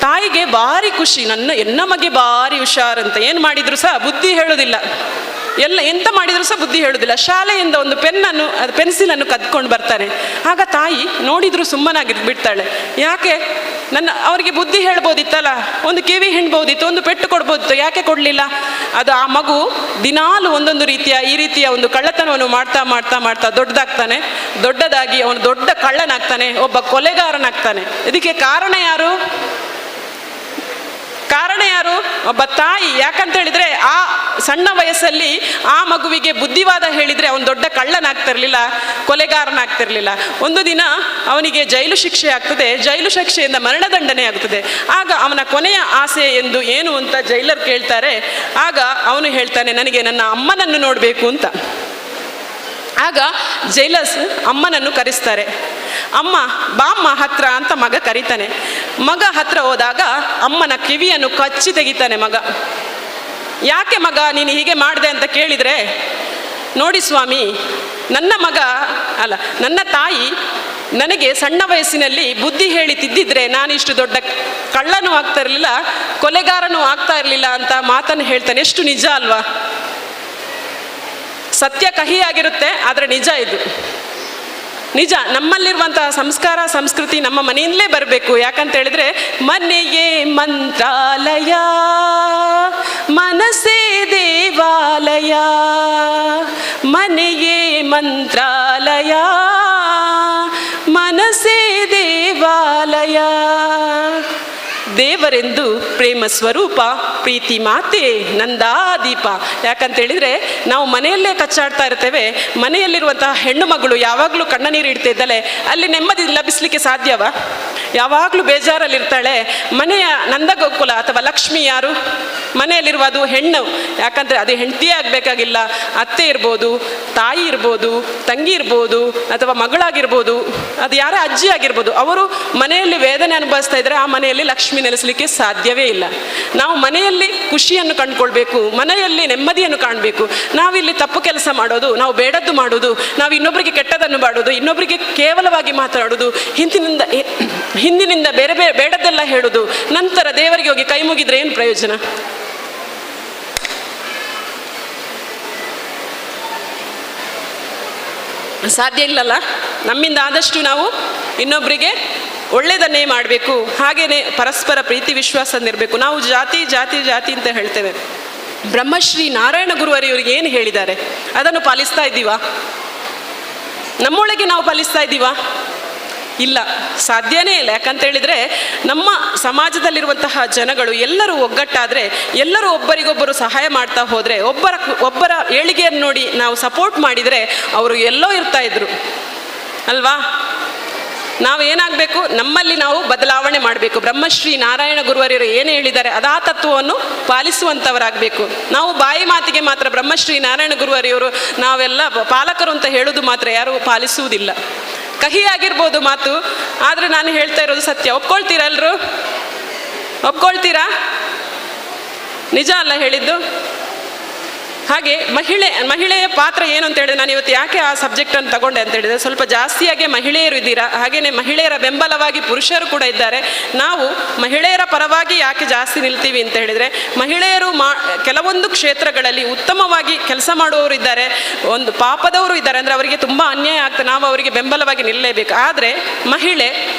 ತಾಯಿಗೆ ಭಾರಿ ಖುಷಿ, ಎನ್ನ ಮಗೆ ಭಾರಿ ಹುಷಾರಂತ, ಏನು ಮಾಡಿದ್ರು ಸಹ ಬುದ್ಧಿ ಹೇಳೋದಿಲ್ಲ, ಎಲ್ಲ ಎಂತ ಮಾಡಿದ್ರು ಸಹ ಬುದ್ಧಿ ಹೇಳೋದಿಲ್ಲ. ಶಾಲೆಯಿಂದ ಒಂದು ಪೆನ್ನನ್ನು, ಅದು ಪೆನ್ಸಿಲನ್ನು ಕದ್ಕೊಂಡು ಬರ್ತಾನೆ. ಆಗ ತಾಯಿ ನೋಡಿದ್ರು ಸುಮ್ಮನಾಗಿ ಬಿಡ್ತಾಳೆ. ಯಾಕೆ ನನ್ನ ಅವರಿಗೆ ಬುದ್ಧಿ ಹೇಳ್ಬೋದಿತ್ತಲ್ಲ, ಒಂದು ಕಿವಿ ಹಿಂಡ್ಬೋದಿತ್ತು, ಒಂದು ಪೆಟ್ಟು ಕೊಡ್ಬೋದಿತ್ತು, ಯಾಕೆ ಕೊಡಲಿಲ್ಲ? ಅದು ಆ ಮಗು ದಿನಾಲು ಒಂದೊಂದು ರೀತಿಯ ಈ ರೀತಿಯ ಒಂದು ಕಳ್ಳತನವನ್ನು ಮಾಡ್ತಾ ಮಾಡ್ತಾ ಮಾಡ್ತಾ ದೊಡ್ಡದಾಗ್ತಾನೆ. ದೊಡ್ಡದಾಗಿ ಅವನು ದೊಡ್ಡ ಕಳ್ಳನಾಗ್ತಾನೆ, ಒಬ್ಬ ಕೊಲೆಗಾರನಾಗ್ತಾನೆ. ಇದಕ್ಕೆ ಕಾರಣ ಯಾರು? ಕಾರಣ ಯಾರು? ಒಬ್ಬ ತಾಯಿ. ಯಾಕಂತ ಹೇಳಿದ್ರೆ ಆ ಸಣ್ಣ ವಯಸ್ಸಲ್ಲಿ ಆ ಮಗುವಿಗೆ ಬುದ್ಧಿವಾದ ಹೇಳಿದರೆ ಅವನು ದೊಡ್ಡ ಕಳ್ಳನಾಗ್ತಿರ್ಲಿಲ್ಲ, ಕೊಲೆಗಾರನಾಗ್ತಿರ್ಲಿಲ್ಲ. ಒಂದು ದಿನ ಅವನಿಗೆ ಜೈಲು ಶಿಕ್ಷೆ ಆಗ್ತದೆ. ಜೈಲು ಶಿಕ್ಷೆಯಿಂದ ಮರಣದಂಡನೆ ಆಗ್ತದೆ. ಆಗ ಅವನ ಕೊನೆಯ ಆಸೆ ಎಂದು ಏನು ಅಂತ ಜೈಲರ್ ಕೇಳ್ತಾರೆ. ಆಗ ಅವನು ಹೇಳ್ತಾನೆ, ನನಗೆ ನನ್ನ ಅಮ್ಮನನ್ನು ನೋಡಬೇಕು ಅಂತ. ಆಗ ಜೈಲರ್ಸ್ ಅಮ್ಮನನ್ನು ಕರೆಸ್ತಾರೆ. ಅಮ್ಮ ಬಾಮ್ಮ ಹತ್ರ ಅಂತ ಮಗ ಕರೀತಾನೆ. ಮಗ ಹತ್ರ ಹೋದಾಗ ಅಮ್ಮನ ಕಿವಿಯನ್ನು ಕಚ್ಚಿ ತೆಗಿತಾನೆ ಮಗ. ಯಾಕೆ ಮಗ ನೀನು ಹೀಗೆ ಮಾಡಿದೆ ಅಂತ ಕೇಳಿದರೆ, ನೋಡಿ ಸ್ವಾಮಿ, ನನ್ನ ಮಗ ಅಲ್ಲ, ನನ್ನ ತಾಯಿ ನನಗೆ ಸಣ್ಣ ವಯಸ್ಸಿನಲ್ಲಿ ಬುದ್ಧಿ ಹೇಳಿ ತಿದ್ದಿದ್ರೆ ನಾನು ಇಷ್ಟು ದೊಡ್ಡ ಕಳ್ಳನೂ ಆಗ್ತಾ ಇರಲಿಲ್ಲ, ಕೊಲೆಗಾರನೂ ಆಗ್ತಾ ಇರಲಿಲ್ಲ ಅಂತ ಮಾತನ್ನು ಹೇಳ್ತಾನೆ. ಎಷ್ಟು ನಿಜ ಅಲ್ವಾ? ಸತ್ಯ ಕಹಿಯಾಗಿರುತ್ತೆ, ಆದರೆ ನಿಜ ಇದು. ನಿಜ. ನಮ್ಮಲ್ಲಿರುವಂತಹ ಸಂಸ್ಕಾರ ಸಂಸ್ಕೃತಿ ನಮ್ಮ ಮನೆಯಿಂದಲೇ ಬರಬೇಕು. ಯಾಕಂತ ಹೇಳಿದ್ರೆ ಮನೆಯೇ ಮಂತ್ರಾಲಯ, ಮನಸ್ಸೇ ದೇವಾಲಯ, ಮನೆಯೇ ಮಂತ್ರಾಲಯ, ಮನಸ್ಸೇ ದೇವಾಲಯ. ದೇವರೆಂದು ಪ್ರೇಮ ಸ್ವರೂಪ, ಪ್ರೀತಿ ಮಾತೆ ನಂದಾದೀಪ. ಯಾಕಂತೇಳಿದರೆ ನಾವು ಮನೆಯಲ್ಲೇ ಕಚ್ಚಾಡ್ತಾ ಇರ್ತೇವೆ. ಮನೆಯಲ್ಲಿರುವಂತಹ ಹೆಣ್ಣು ಮಗಳು ಯಾವಾಗಲೂ ಕಣ್ಣ ನೀರು ಇಡ್ತಾ ಇದ್ದಾಳೆ, ಅಲ್ಲಿ ನೆಮ್ಮದಿ ಲಭಿಸಲಿಕ್ಕೆ ಸಾಧ್ಯವಾ? ಯಾವಾಗಲೂ ಬೇಜಾರಲ್ಲಿರ್ತಾಳೆ. ಮನೆಯ ನಂದಗೋಕುಲ ಅಥವಾ ಲಕ್ಷ್ಮಿ ಯಾರು? ಮನೆಯಲ್ಲಿರುವ ಅದು ಹೆಣ್ಣು. ಯಾಕಂದರೆ ಅದು ಹೆಂಡತಿಯೇ ಆಗಬೇಕಾಗಿಲ್ಲ, ಅತ್ತೆ ಇರ್ಬೋದು, ತಾಯಿ ಇರ್ಬೋದು, ತಂಗಿ ಇರ್ಬೋದು, ಅಥವಾ ಮಗಳಾಗಿರ್ಬೋದು, ಅದು ಯಾರೇ ಅಜ್ಜಿ ಆಗಿರ್ಬೋದು. ಅವರು ಮನೆಯಲ್ಲಿ ವೇದನೆ ಅನುಭವಿಸ್ತಾ ಇದ್ದರೆ ಆ ಮನೆಯಲ್ಲಿ ಲಕ್ಷ್ಮಿ ನೆಲೆಸಲಿಕ್ಕೆ ಸಾಧ್ಯವೇ ಇಲ್ಲ. ನಾವು ಮನೆಯಲ್ಲಿ ಖುಷಿಯನ್ನು ಕಂಡುಕೊಳ್ಬೇಕು, ಮನೆಯಲ್ಲಿ ನೆಮ್ಮದಿಯನ್ನು ಕಾಣಬೇಕು. ನಾವಿಲ್ಲಿ ತಪ್ಪು ಕೆಲಸ ಮಾಡೋದು, ನಾವು ಬೇಡದ್ದು ಮಾಡೋದು, ನಾವು ಇನ್ನೊಬ್ಬರಿಗೆ ಕೆಟ್ಟದನ್ನು ಮಾಡೋದು, ಇನ್ನೊಬ್ಬರಿಗೆ ಕೇವಲವಾಗಿ ಮಾತಾಡೋದು, ಹಿಂದಿನಿಂದ ಬೇರೆ ಬೇರೆ ಬೇಡದ್ದೆಲ್ಲ ಹೇಳೋದು, ನಂತರ ದೇವರಿಗೆ ಹೋಗಿ ಕೈ ಮುಗಿದ್ರೆ ಏನು ಪ್ರಯೋಜನ? ಸಾಧ್ಯ ಇಲ್ಲಲ್ಲ. ನಮ್ಮಿಂದ ಆದಷ್ಟು ನಾವು ಇನ್ನೊಬ್ಬರಿಗೆ ಒಳ್ಳೆಯದನ್ನೇ ಮಾಡಬೇಕು. ಹಾಗೆಯೇ ಪರಸ್ಪರ ಪ್ರೀತಿ ವಿಶ್ವಾಸದಿಂದಿರಬೇಕು. ನಾವು ಜಾತಿ ಜಾತಿ ಜಾತಿ ಅಂತ ಹೇಳ್ತೇವೆ. ಬ್ರಹ್ಮಶ್ರೀ ನಾರಾಯಣ ಗುರುವರಿಯವರು ಏನು ಹೇಳಿದ್ದಾರೆ ಅದನ್ನು ಪಾಲಿಸ್ತಾ ಇದ್ದೀವಾ? ನಮ್ಮೊಳಗೆ ನಾವು ಪಾಲಿಸ್ತಾ ಇದ್ದೀವಾ? ಇಲ್ಲ, ಸಾಧ್ಯನೇ ಇಲ್ಲ. ಯಾಕಂತೇಳಿದರೆ ನಮ್ಮ ಸಮಾಜದಲ್ಲಿರುವಂತಹ ಜನಗಳು ಎಲ್ಲರೂ ಒಗ್ಗಟ್ಟಾದರೆ, ಎಲ್ಲರೂ ಒಬ್ಬರಿಗೊಬ್ಬರು ಸಹಾಯ ಮಾಡ್ತಾ ಹೋದರೆ, ಒಬ್ಬರ ಏಳಿಗೆಯನ್ನು ನೋಡಿ ನಾವು ಸಪೋರ್ಟ್ ಮಾಡಿದರೆ ಅವರು ಎಲ್ಲೋ ಇರ್ತಾ ಇದ್ರು ಅಲ್ವಾ? ನಾವೇನಾಗಬೇಕು? ನಮ್ಮಲ್ಲಿ ನಾವು ಬದಲಾವಣೆ ಮಾಡಬೇಕು. ಬ್ರಹ್ಮಶ್ರೀ ನಾರಾಯಣ ಗುರುವರಿಯರು ಏನು ಹೇಳಿದ್ದಾರೆ ಅದಾ ತತ್ವವನ್ನು ಪಾಲಿಸುವಂಥವರಾಗಬೇಕು. ನಾವು ಬಾಯಿ ಮಾತಿಗೆ ಮಾತ್ರ ಬ್ರಹ್ಮಶ್ರೀ ನಾರಾಯಣ ಗುರುವರಿಯವರು ನಾವೆಲ್ಲ ಪಾಲಕರು ಅಂತ ಹೇಳೋದು ಮಾತ್ರ ಯಾರೂ ಪಾಲಿಸುವುದಿಲ್ಲ. ಕಹಿಯಾಗಿರ್ಬೋದು ಮಾತು, ಆದರೆ ನಾನು ಹೇಳ್ತಾ ಇರೋದು ಸತ್ಯ. ಒಪ್ಕೊಳ್ತೀರಾ ಎಲ್ಲರೂ? ಒಪ್ಕೊಳ್ತೀರಾ? ನಿಜ ಅಲ್ಲ ಹೇಳಿದ್ದು? ಹಾಗೆ ಮಹಿಳೆಯ ಪಾತ್ರ ಏನು ಅಂತ ಹೇಳಿದ್ರೆ, ನಾನು ಇವತ್ತು ಯಾಕೆ ಆ ಸಬ್ಜೆಕ್ಟನ್ನು ತಗೊಂಡೆ ಅಂತ ಹೇಳಿದರೆ, ಸ್ವಲ್ಪ ಜಾಸ್ತಿಯಾಗಿ ಮಹಿಳೆಯರು ಇದ್ದೀರಾ, ಹಾಗೆಯೇ ಮಹಿಳೆಯರ ಬೆಂಬಲವಾಗಿ ಪುರುಷರು ಕೂಡ ಇದ್ದಾರೆ. ನಾವು ಮಹಿಳೆಯರ ಪರವಾಗಿ ಯಾಕೆ ಜಾಸ್ತಿ ನಿಲ್ತೀವಿ ಅಂತ ಹೇಳಿದರೆ, ಮಹಿಳೆಯರು ಕೆಲವೊಂದು ಕ್ಷೇತ್ರಗಳಲ್ಲಿ ಉತ್ತಮವಾಗಿ ಕೆಲಸ ಮಾಡುವವರು ಇದ್ದಾರೆ, ಒಂದು ಪಾಪದವರು ಇದ್ದಾರೆ. ಅಂದರೆ ಅವರಿಗೆ ತುಂಬ ಅನ್ಯಾಯ ಆಗ್ತದೆ, ನಾವು ಅವರಿಗೆ ಬೆಂಬಲವಾಗಿ ನಿಲ್ಲಲೇಬೇಕು. ಆದರೆ ಮಹಿಳೆ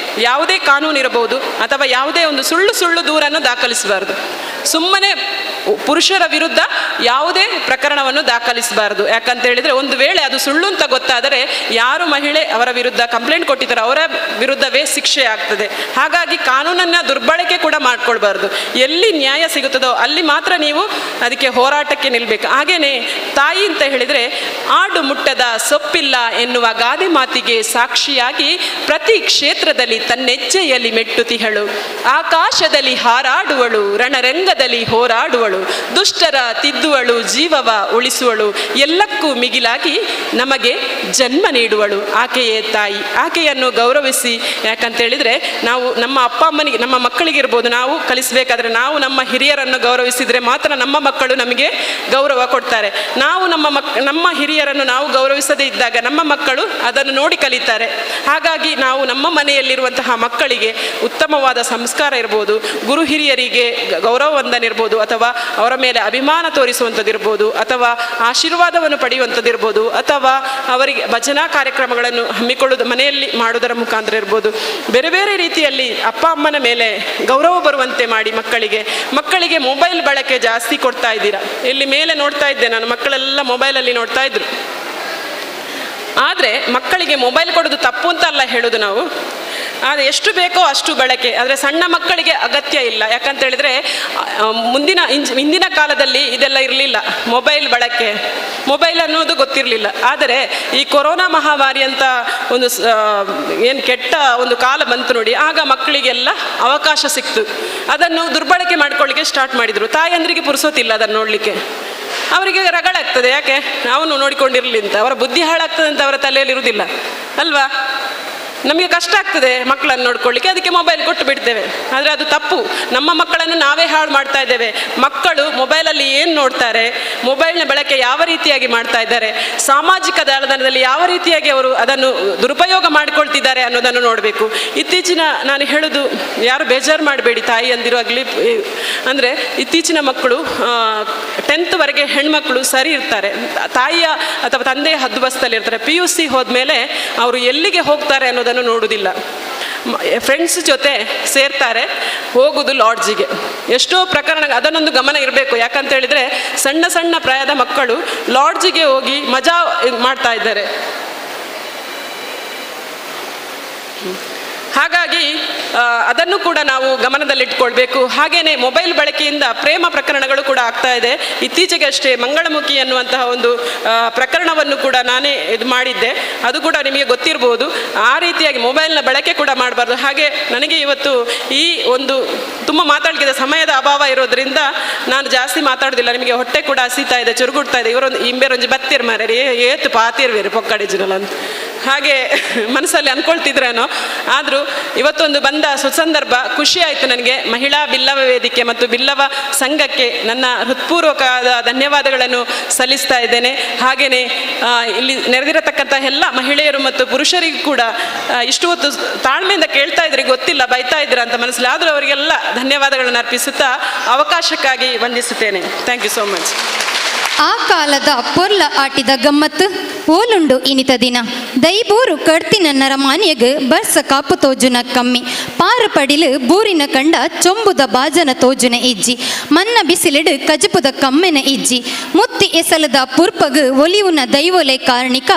ಯಾವುದೇ ಕಾನೂನು ಇರಬಹುದು ಅಥವಾ ಯಾವುದೇ ಒಂದು ಸುಳ್ಳು ದೂರನ್ನು ದಾಖಲಿಸಬಾರ್ದು. ಸುಮ್ಮನೆ ಪುರುಷರ ವಿರುದ್ಧ ಯಾವುದೇ ಪ್ರಕರಣವನ್ನು ದಾಖಲಿಸಬಾರದು. ಯಾಕಂತ ಹೇಳಿದರೆ ಒಂದು ವೇಳೆ ಅದು ಸುಳ್ಳು ಅಂತ ಗೊತ್ತಾದರೆ ಯಾರು ಮಹಿಳೆ ಅವರ ವಿರುದ್ಧ ಕಂಪ್ಲೇಂಟ್ ಕೊಟ್ಟಿದ್ದಾರೋ ಅವರ ವಿರುದ್ಧವೇ ಶಿಕ್ಷೆ ಆಗ್ತದೆ. ಹಾಗಾಗಿ ಕಾನೂನನ್ನು ದುರ್ಬಳಕೆ ಕೂಡ ಮಾಡ್ಕೊಳ್ಬಾರ್ದು. ಎಲ್ಲಿ ನ್ಯಾಯ ಸಿಗುತ್ತದೋ ಅಲ್ಲಿ ಮಾತ್ರ ನೀವು ಅದಕ್ಕೆ ಹೋರಾಟಕ್ಕೆ ನಿಲ್ಲಬೇಕು. ಹಾಗೆಯೇ ತಾಯಿ ಅಂತ ಹೇಳಿದರೆ ಆಡು ಮುಟ್ಟದ ಸೊಪ್ಪಿಲ್ಲ ಎನ್ನುವ ಗಾದೆ ಮಾತಿಗೆ ಸಾಕ್ಷಿಯಾಗಿ ಪ್ರತಿ ಕ್ಷೇತ್ರದಲ್ಲಿ ತನ್ನೆಜ್ಜೆಯಲ್ಲಿ ಮೆಟ್ಟುತಿಹಳು. ಆಕಾಶದಲ್ಲಿ ಹಾರಾಡುವಳು, ರಣರಂಗದಲ್ಲಿ ಹೋರಾಡುವಳು, ದುಷ್ಟರ ತಿದ್ದುವಳು, ಜೀವವ ಉಳಿಸುವಳು, ಎಲ್ಲಕ್ಕೂ ಮಿಗಿಲಾಗಿ ನಮಗೆ ಜನ್ಮ ನೀಡುವಳು. ಆಕೆಯೇ ತಾಯಿ. ಆಕೆಯನ್ನು ಗೌರವಿಸಿ. ಯಾಕಂತೇಳಿದರೆ ನಾವು ನಮ್ಮ ಅಪ್ಪ ಅಮ್ಮನಿಗೆ, ನಮ್ಮ ಮಕ್ಕಳಿಗಿರ್ಬೋದು, ನಾವು ಕಲಿಸಬೇಕಾದ್ರೆ ನಾವು ನಮ್ಮ ಹಿರಿಯರನ್ನು ಗೌರವಿಸಿದರೆ ಮಾತ್ರ ನಮ್ಮ ಮಕ್ಕಳು ನಮಗೆ ಗೌರವ ಕೊಡ್ತಾರೆ. ನಾವು ನಮ್ಮ ಹಿರಿಯರನ್ನು ನಾವು ಗೌರವಿಸದೇ ಇದ್ದಾಗ ನಮ್ಮ ಮಕ್ಕಳು ಅದನ್ನು ನೋಡಿ ಕಲಿತಾರೆ. ಹಾಗಾಗಿ ನಾವು ನಮ್ಮ ಮನೆಯಲ್ಲಿರುವಂತಹ ಮಕ್ಕಳಿಗೆ ಉತ್ತಮವಾದ ಸಂಸ್ಕಾರ ಇರ್ಬೋದು, ಗುರು ಹಿರಿಯರಿಗೆ ಗೌರವ ವಂದನೆ ಇರ್ಬೋದು, ಅಥವಾ ಅವರ ಮೇಲೆ ಅಭಿಮಾನ ತೋರಿಸುವಂಥದ್ದಿರ್ಬೋದು, ಅಥವಾ ಆಶೀರ್ವಾದವನ್ನು ಪಡೆಯುವಂಥದ್ದಿರ್ಬೋದು, ಅಥವಾ ಅವರಿಗೆ ಭಜನಾ ಕಾರ್ಯಕ್ರಮಗಳನ್ನು ಹಮ್ಮಿಕೊಳ್ಳುವುದು ಮನೆಯಲ್ಲಿ ಮಾಡುವುದರ ಮುಖಾಂತರ ಇರ್ಬೋದು, ಬೇರೆ ಬೇರೆ ರೀತಿಯಲ್ಲಿ ಅಪ್ಪ ಅಮ್ಮನ ಮೇಲೆ ಗೌರವ ಬರುವಂತೆ ಮಾಡಿ ಮಕ್ಕಳಿಗೆ ಮೊಬೈಲ್ ಬಳಕೆ ಜಾಸ್ತಿ ಕೊಡ್ತಾ ಇದ್ದೀರಾ. ಇಲ್ಲಿ ಮೇಲೆ ನೋಡ್ತಾ ಇದ್ದೆ ನಾನು, ಮಕ್ಕಳೆಲ್ಲ ಮೊಬೈಲಲ್ಲಿ ನೋಡ್ತಾ ಇದ್ರು. ಆದರೆ ಮಕ್ಕಳಿಗೆ ಮೊಬೈಲ್ ಕೊಡೋದು ತಪ್ಪು ಅಂತ ಅಲ್ಲ ಹೇಳೋದು ನಾವು, ಆದರೆ ಎಷ್ಟು ಬೇಕೋ ಅಷ್ಟು ಬಳಕೆ. ಆದರೆ ಸಣ್ಣ ಮಕ್ಕಳಿಗೆ ಅಗತ್ಯ ಇಲ್ಲ. ಯಾಕಂತೇಳಿದರೆ ಹಿಂದಿನ ಕಾಲದಲ್ಲಿ ಇದೆಲ್ಲ ಇರಲಿಲ್ಲ, ಮೊಬೈಲ್ ಬಳಕೆ, ಮೊಬೈಲ್ ಅನ್ನೋದು ಗೊತ್ತಿರಲಿಲ್ಲ. ಆದರೆ ಈ ಕೊರೋನಾ ಮಹಾಮಾರಿ ಅಂತ ಒಂದು ಏನು ಕೆಟ್ಟ ಒಂದು ಕಾಲ ಬಂತು ನೋಡಿ, ಆಗ ಮಕ್ಕಳಿಗೆಲ್ಲ ಅವಕಾಶ ಸಿಕ್ತು, ಅದನ್ನು ದುರ್ಬಳಕೆ ಮಾಡ್ಕೊಳ್ಳಿಕ್ಕೆ ಸ್ಟಾರ್ಟ್ ಮಾಡಿದರು. ತಾಯಂದ್ರಿಗೆ ಪುರುಸೊತ್ತಿಲ್ಲ ಅದನ್ನು ನೋಡಲಿಕ್ಕೆ, ಅವರಿಗೆ ರಗಳಾಗ್ತದೆ, ಯಾಕೆ ಅವನು ನೋಡಿಕೊಂಡಿರಲಿ ಅಂತ, ಅವರ ಬುದ್ಧಿ ಹಾಳಾಗ್ತದೆ ಅಂತ ಅವರ ತಲೆಯಲ್ಲಿ ಇರುವುದಿಲ್ಲ ಅಲ್ವಾ. ನಮಗೆ ಕಷ್ಟ ಆಗ್ತದೆ ಮಕ್ಕಳನ್ನು ನೋಡ್ಕೊಳ್ಳಿಕ್ಕೆ, ಅದಕ್ಕೆ ಮೊಬೈಲ್ ಕೊಟ್ಟು ಬಿಡ್ತೇವೆ. ಆದರೆ ಅದು ತಪ್ಪು. ನಮ್ಮ ಮಕ್ಕಳನ್ನು ನಾವೇ ಹಾಳು ಮಾಡ್ತಾ ಇದ್ದೇವೆ. ಮಕ್ಕಳು ಮೊಬೈಲಲ್ಲಿ ಏನು ನೋಡ್ತಾರೆ, ಮೊಬೈಲ್ನ ಬಳಕೆ ಯಾವ ರೀತಿಯಾಗಿ ಮಾಡ್ತಾ ಇದ್ದಾರೆ, ಸಾಮಾಜಿಕ ಜಾಲತಾಣದಲ್ಲಿ ಯಾವ ರೀತಿಯಾಗಿ ಅವರು ಅದನ್ನು ದುರುಪಯೋಗ ಮಾಡಿಕೊಳ್ತಿದ್ದಾರೆ ಅನ್ನೋದನ್ನು ನೋಡಬೇಕು. ಇತ್ತೀಚಿನ ನಾನು ಹೇಳೋದು, ಯಾರು ಬೇಜಾರು ಮಾಡಬೇಡಿ ತಾಯಿಯಂದಿರು ಆಗಲಿ, ಅಂದರೆ ಇತ್ತೀಚಿನ ಮಕ್ಕಳು 10th ಹೆಣ್ಮಕ್ಕಳು ಸರಿ ಇರ್ತಾರೆ, ತಾಯಿಯ ಅಥವಾ ತಂದೆಯ ಹದ್ದುಬಸ್ತಲ್ಲಿ ಇರ್ತಾರೆ. PUC ಹೋದ್ಮೇಲೆ ಅವರು ಎಲ್ಲಿಗೆ ಹೋಗ್ತಾರೆ ಅನ್ನೋದನ್ನು ನೋಡುವುದಿಲ್ಲ. ಫ್ರೆಂಡ್ಸ್ ಜೊತೆ ಸೇರ್ತಾರೆ, ಹೋಗುದು ಲಾಡ್ಜಿಗೆ. ಎಷ್ಟೋ ಪ್ರಕರಣ, ಅದನ್ನೊಂದು ಗಮನ ಇರಬೇಕು. ಯಾಕಂತ ಹೇಳಿದರೆ ಸಣ್ಣ ಸಣ್ಣ ಪ್ರಾಯದ ಮಕ್ಕಳು ಲಾಡ್ಜಿಗೆ ಹೋಗಿ ಮಜಾ ಮಾಡ್ತಾ ಇದ್ದಾರೆ. ಹಾಗಾಗಿ ಅದನ್ನು ಕೂಡ ನಾವು ಗಮನದಲ್ಲಿಟ್ಕೊಳ್ಬೇಕು. ಹಾಗೆಯೇ ಮೊಬೈಲ್ ಬಳಕೆಯಿಂದ ಪ್ರೇಮ ಪ್ರಕರಣಗಳು ಕೂಡ ಆಗ್ತಾ ಇದೆ. ಇತ್ತೀಚೆಗೆ ಅಷ್ಟೇ ಮಂಗಳಮುಖಿ ಅನ್ನುವಂತಹ ಒಂದು ಪ್ರಕರಣವನ್ನು ಕೂಡ ನಾನೇ ಇದು ಮಾಡಿದ್ದೆ, ಅದು ಕೂಡ ನಿಮಗೆ ಗೊತ್ತಿರ್ಬೋದು. ಆ ರೀತಿಯಾಗಿ ಮೊಬೈಲ್ನ ಬಳಕೆ ಕೂಡ ಮಾಡಬಾರ್ದು. ಹಾಗೆ ನನಗೆ ಇವತ್ತು ಈ ಒಂದು ತುಂಬ ಮಾತಾಡಲಿಕ್ಕೆ ಸಮಯದ ಅಭಾವ ಇರೋದ್ರಿಂದ ನಾನು ಜಾಸ್ತಿ ಮಾತಾಡೋದಿಲ್ಲ. ನಿಮಗೆ ಹೊಟ್ಟೆ ಕೂಡ ಹಸಿತಾ ಇದೆ, ಚುರುಗುಡ್ತಾ ಇದೆ. ಇವರೊಂದು ಇಂಬೇರೊಂಜಿ ಬತ್ತೀರ್ ಮಾರ್ರೆ, ಏತು ಪಾತಿರ್ವೇರು ಪೊಕ್ಕಡಿಜಿರಲ್ಲ ಅಂತ ಹಾಗೆ ಮನಸ್ಸಲ್ಲಿ ಅಂದ್ಕೊಳ್ತಿದ್ರೇನೋ. ಆದರೂ ಇವತ್ತೊಂದು ಬಂದ ಸುಸಂದರ್ಭ, ಖುಷಿ ಆಯಿತು ನನಗೆ. ಮಹಿಳಾ ಬಿಲ್ಲವ ವೇದಿಕೆ ಮತ್ತು ಬಿಲ್ಲವ ಸಂಘಕ್ಕೆ ನನ್ನ ಹೃತ್ಪೂರ್ವಕವಾದ ಧನ್ಯವಾದಗಳನ್ನು ಸಲ್ಲಿಸ್ತಾ ಇದ್ದೇನೆ. ಹಾಗೆಯೇ ಇಲ್ಲಿ ನೆರೆದಿರತಕ್ಕಂಥ ಎಲ್ಲ ಮಹಿಳೆಯರು ಮತ್ತು ಪುರುಷರಿಗೂ ಕೂಡ ಇಷ್ಟು ಹೊತ್ತು ತಾಳ್ಮೆಯಿಂದ ಕೇಳ್ತಾ ಇದ್ರಿ, ಗೊತ್ತಿಲ್ಲ ಬೈತಾ ಇದ್ದೀರಾ ಅಂತ ಮನಸ್ಸಲ್ಲಿ, ಆದರೂ ಅವರಿಗೆಲ್ಲ ಧನ್ಯವಾದಗಳನ್ನು ಅರ್ಪಿಸುತ್ತಾ ಅವಕಾಶಕ್ಕಾಗಿ ವಂದಿಸುತ್ತೇನೆ. Thank you so much. ಆ ಕಾಲದ ಪೊರ್ಲ ಆಟಿದ ಗಮ್ಮತ್ತು ಓಲುಂಡು ಇನಿತ ದಿನ ದೈಬೂರು ಕಡ್ತಿನ ನರಮಾನ್ಯಗ್ ಬರ್ಸ ಕಾಪು ತೋಜುನ ಕಮ್ಮಿ ಪಾರು ಪಡಿಲು ಬೂರಿನ ಕಂಡ ಚೊಂಬುದ ಬಾಜನ ತೋಜುನ ಇಜ್ಜಿ ಮನ್ನ ಬಿಸಿಲಿಡು ಕಜಪುದ ಕಮ್ಮೆನ ಇಜ್ಜಿ ಮುತ್ತಿ ಎಸಲದ ಪುರ್ಪಗು ಒಲಿಯುನ ದೈವೊಲೆ ಕಾರ್ಣಿಕ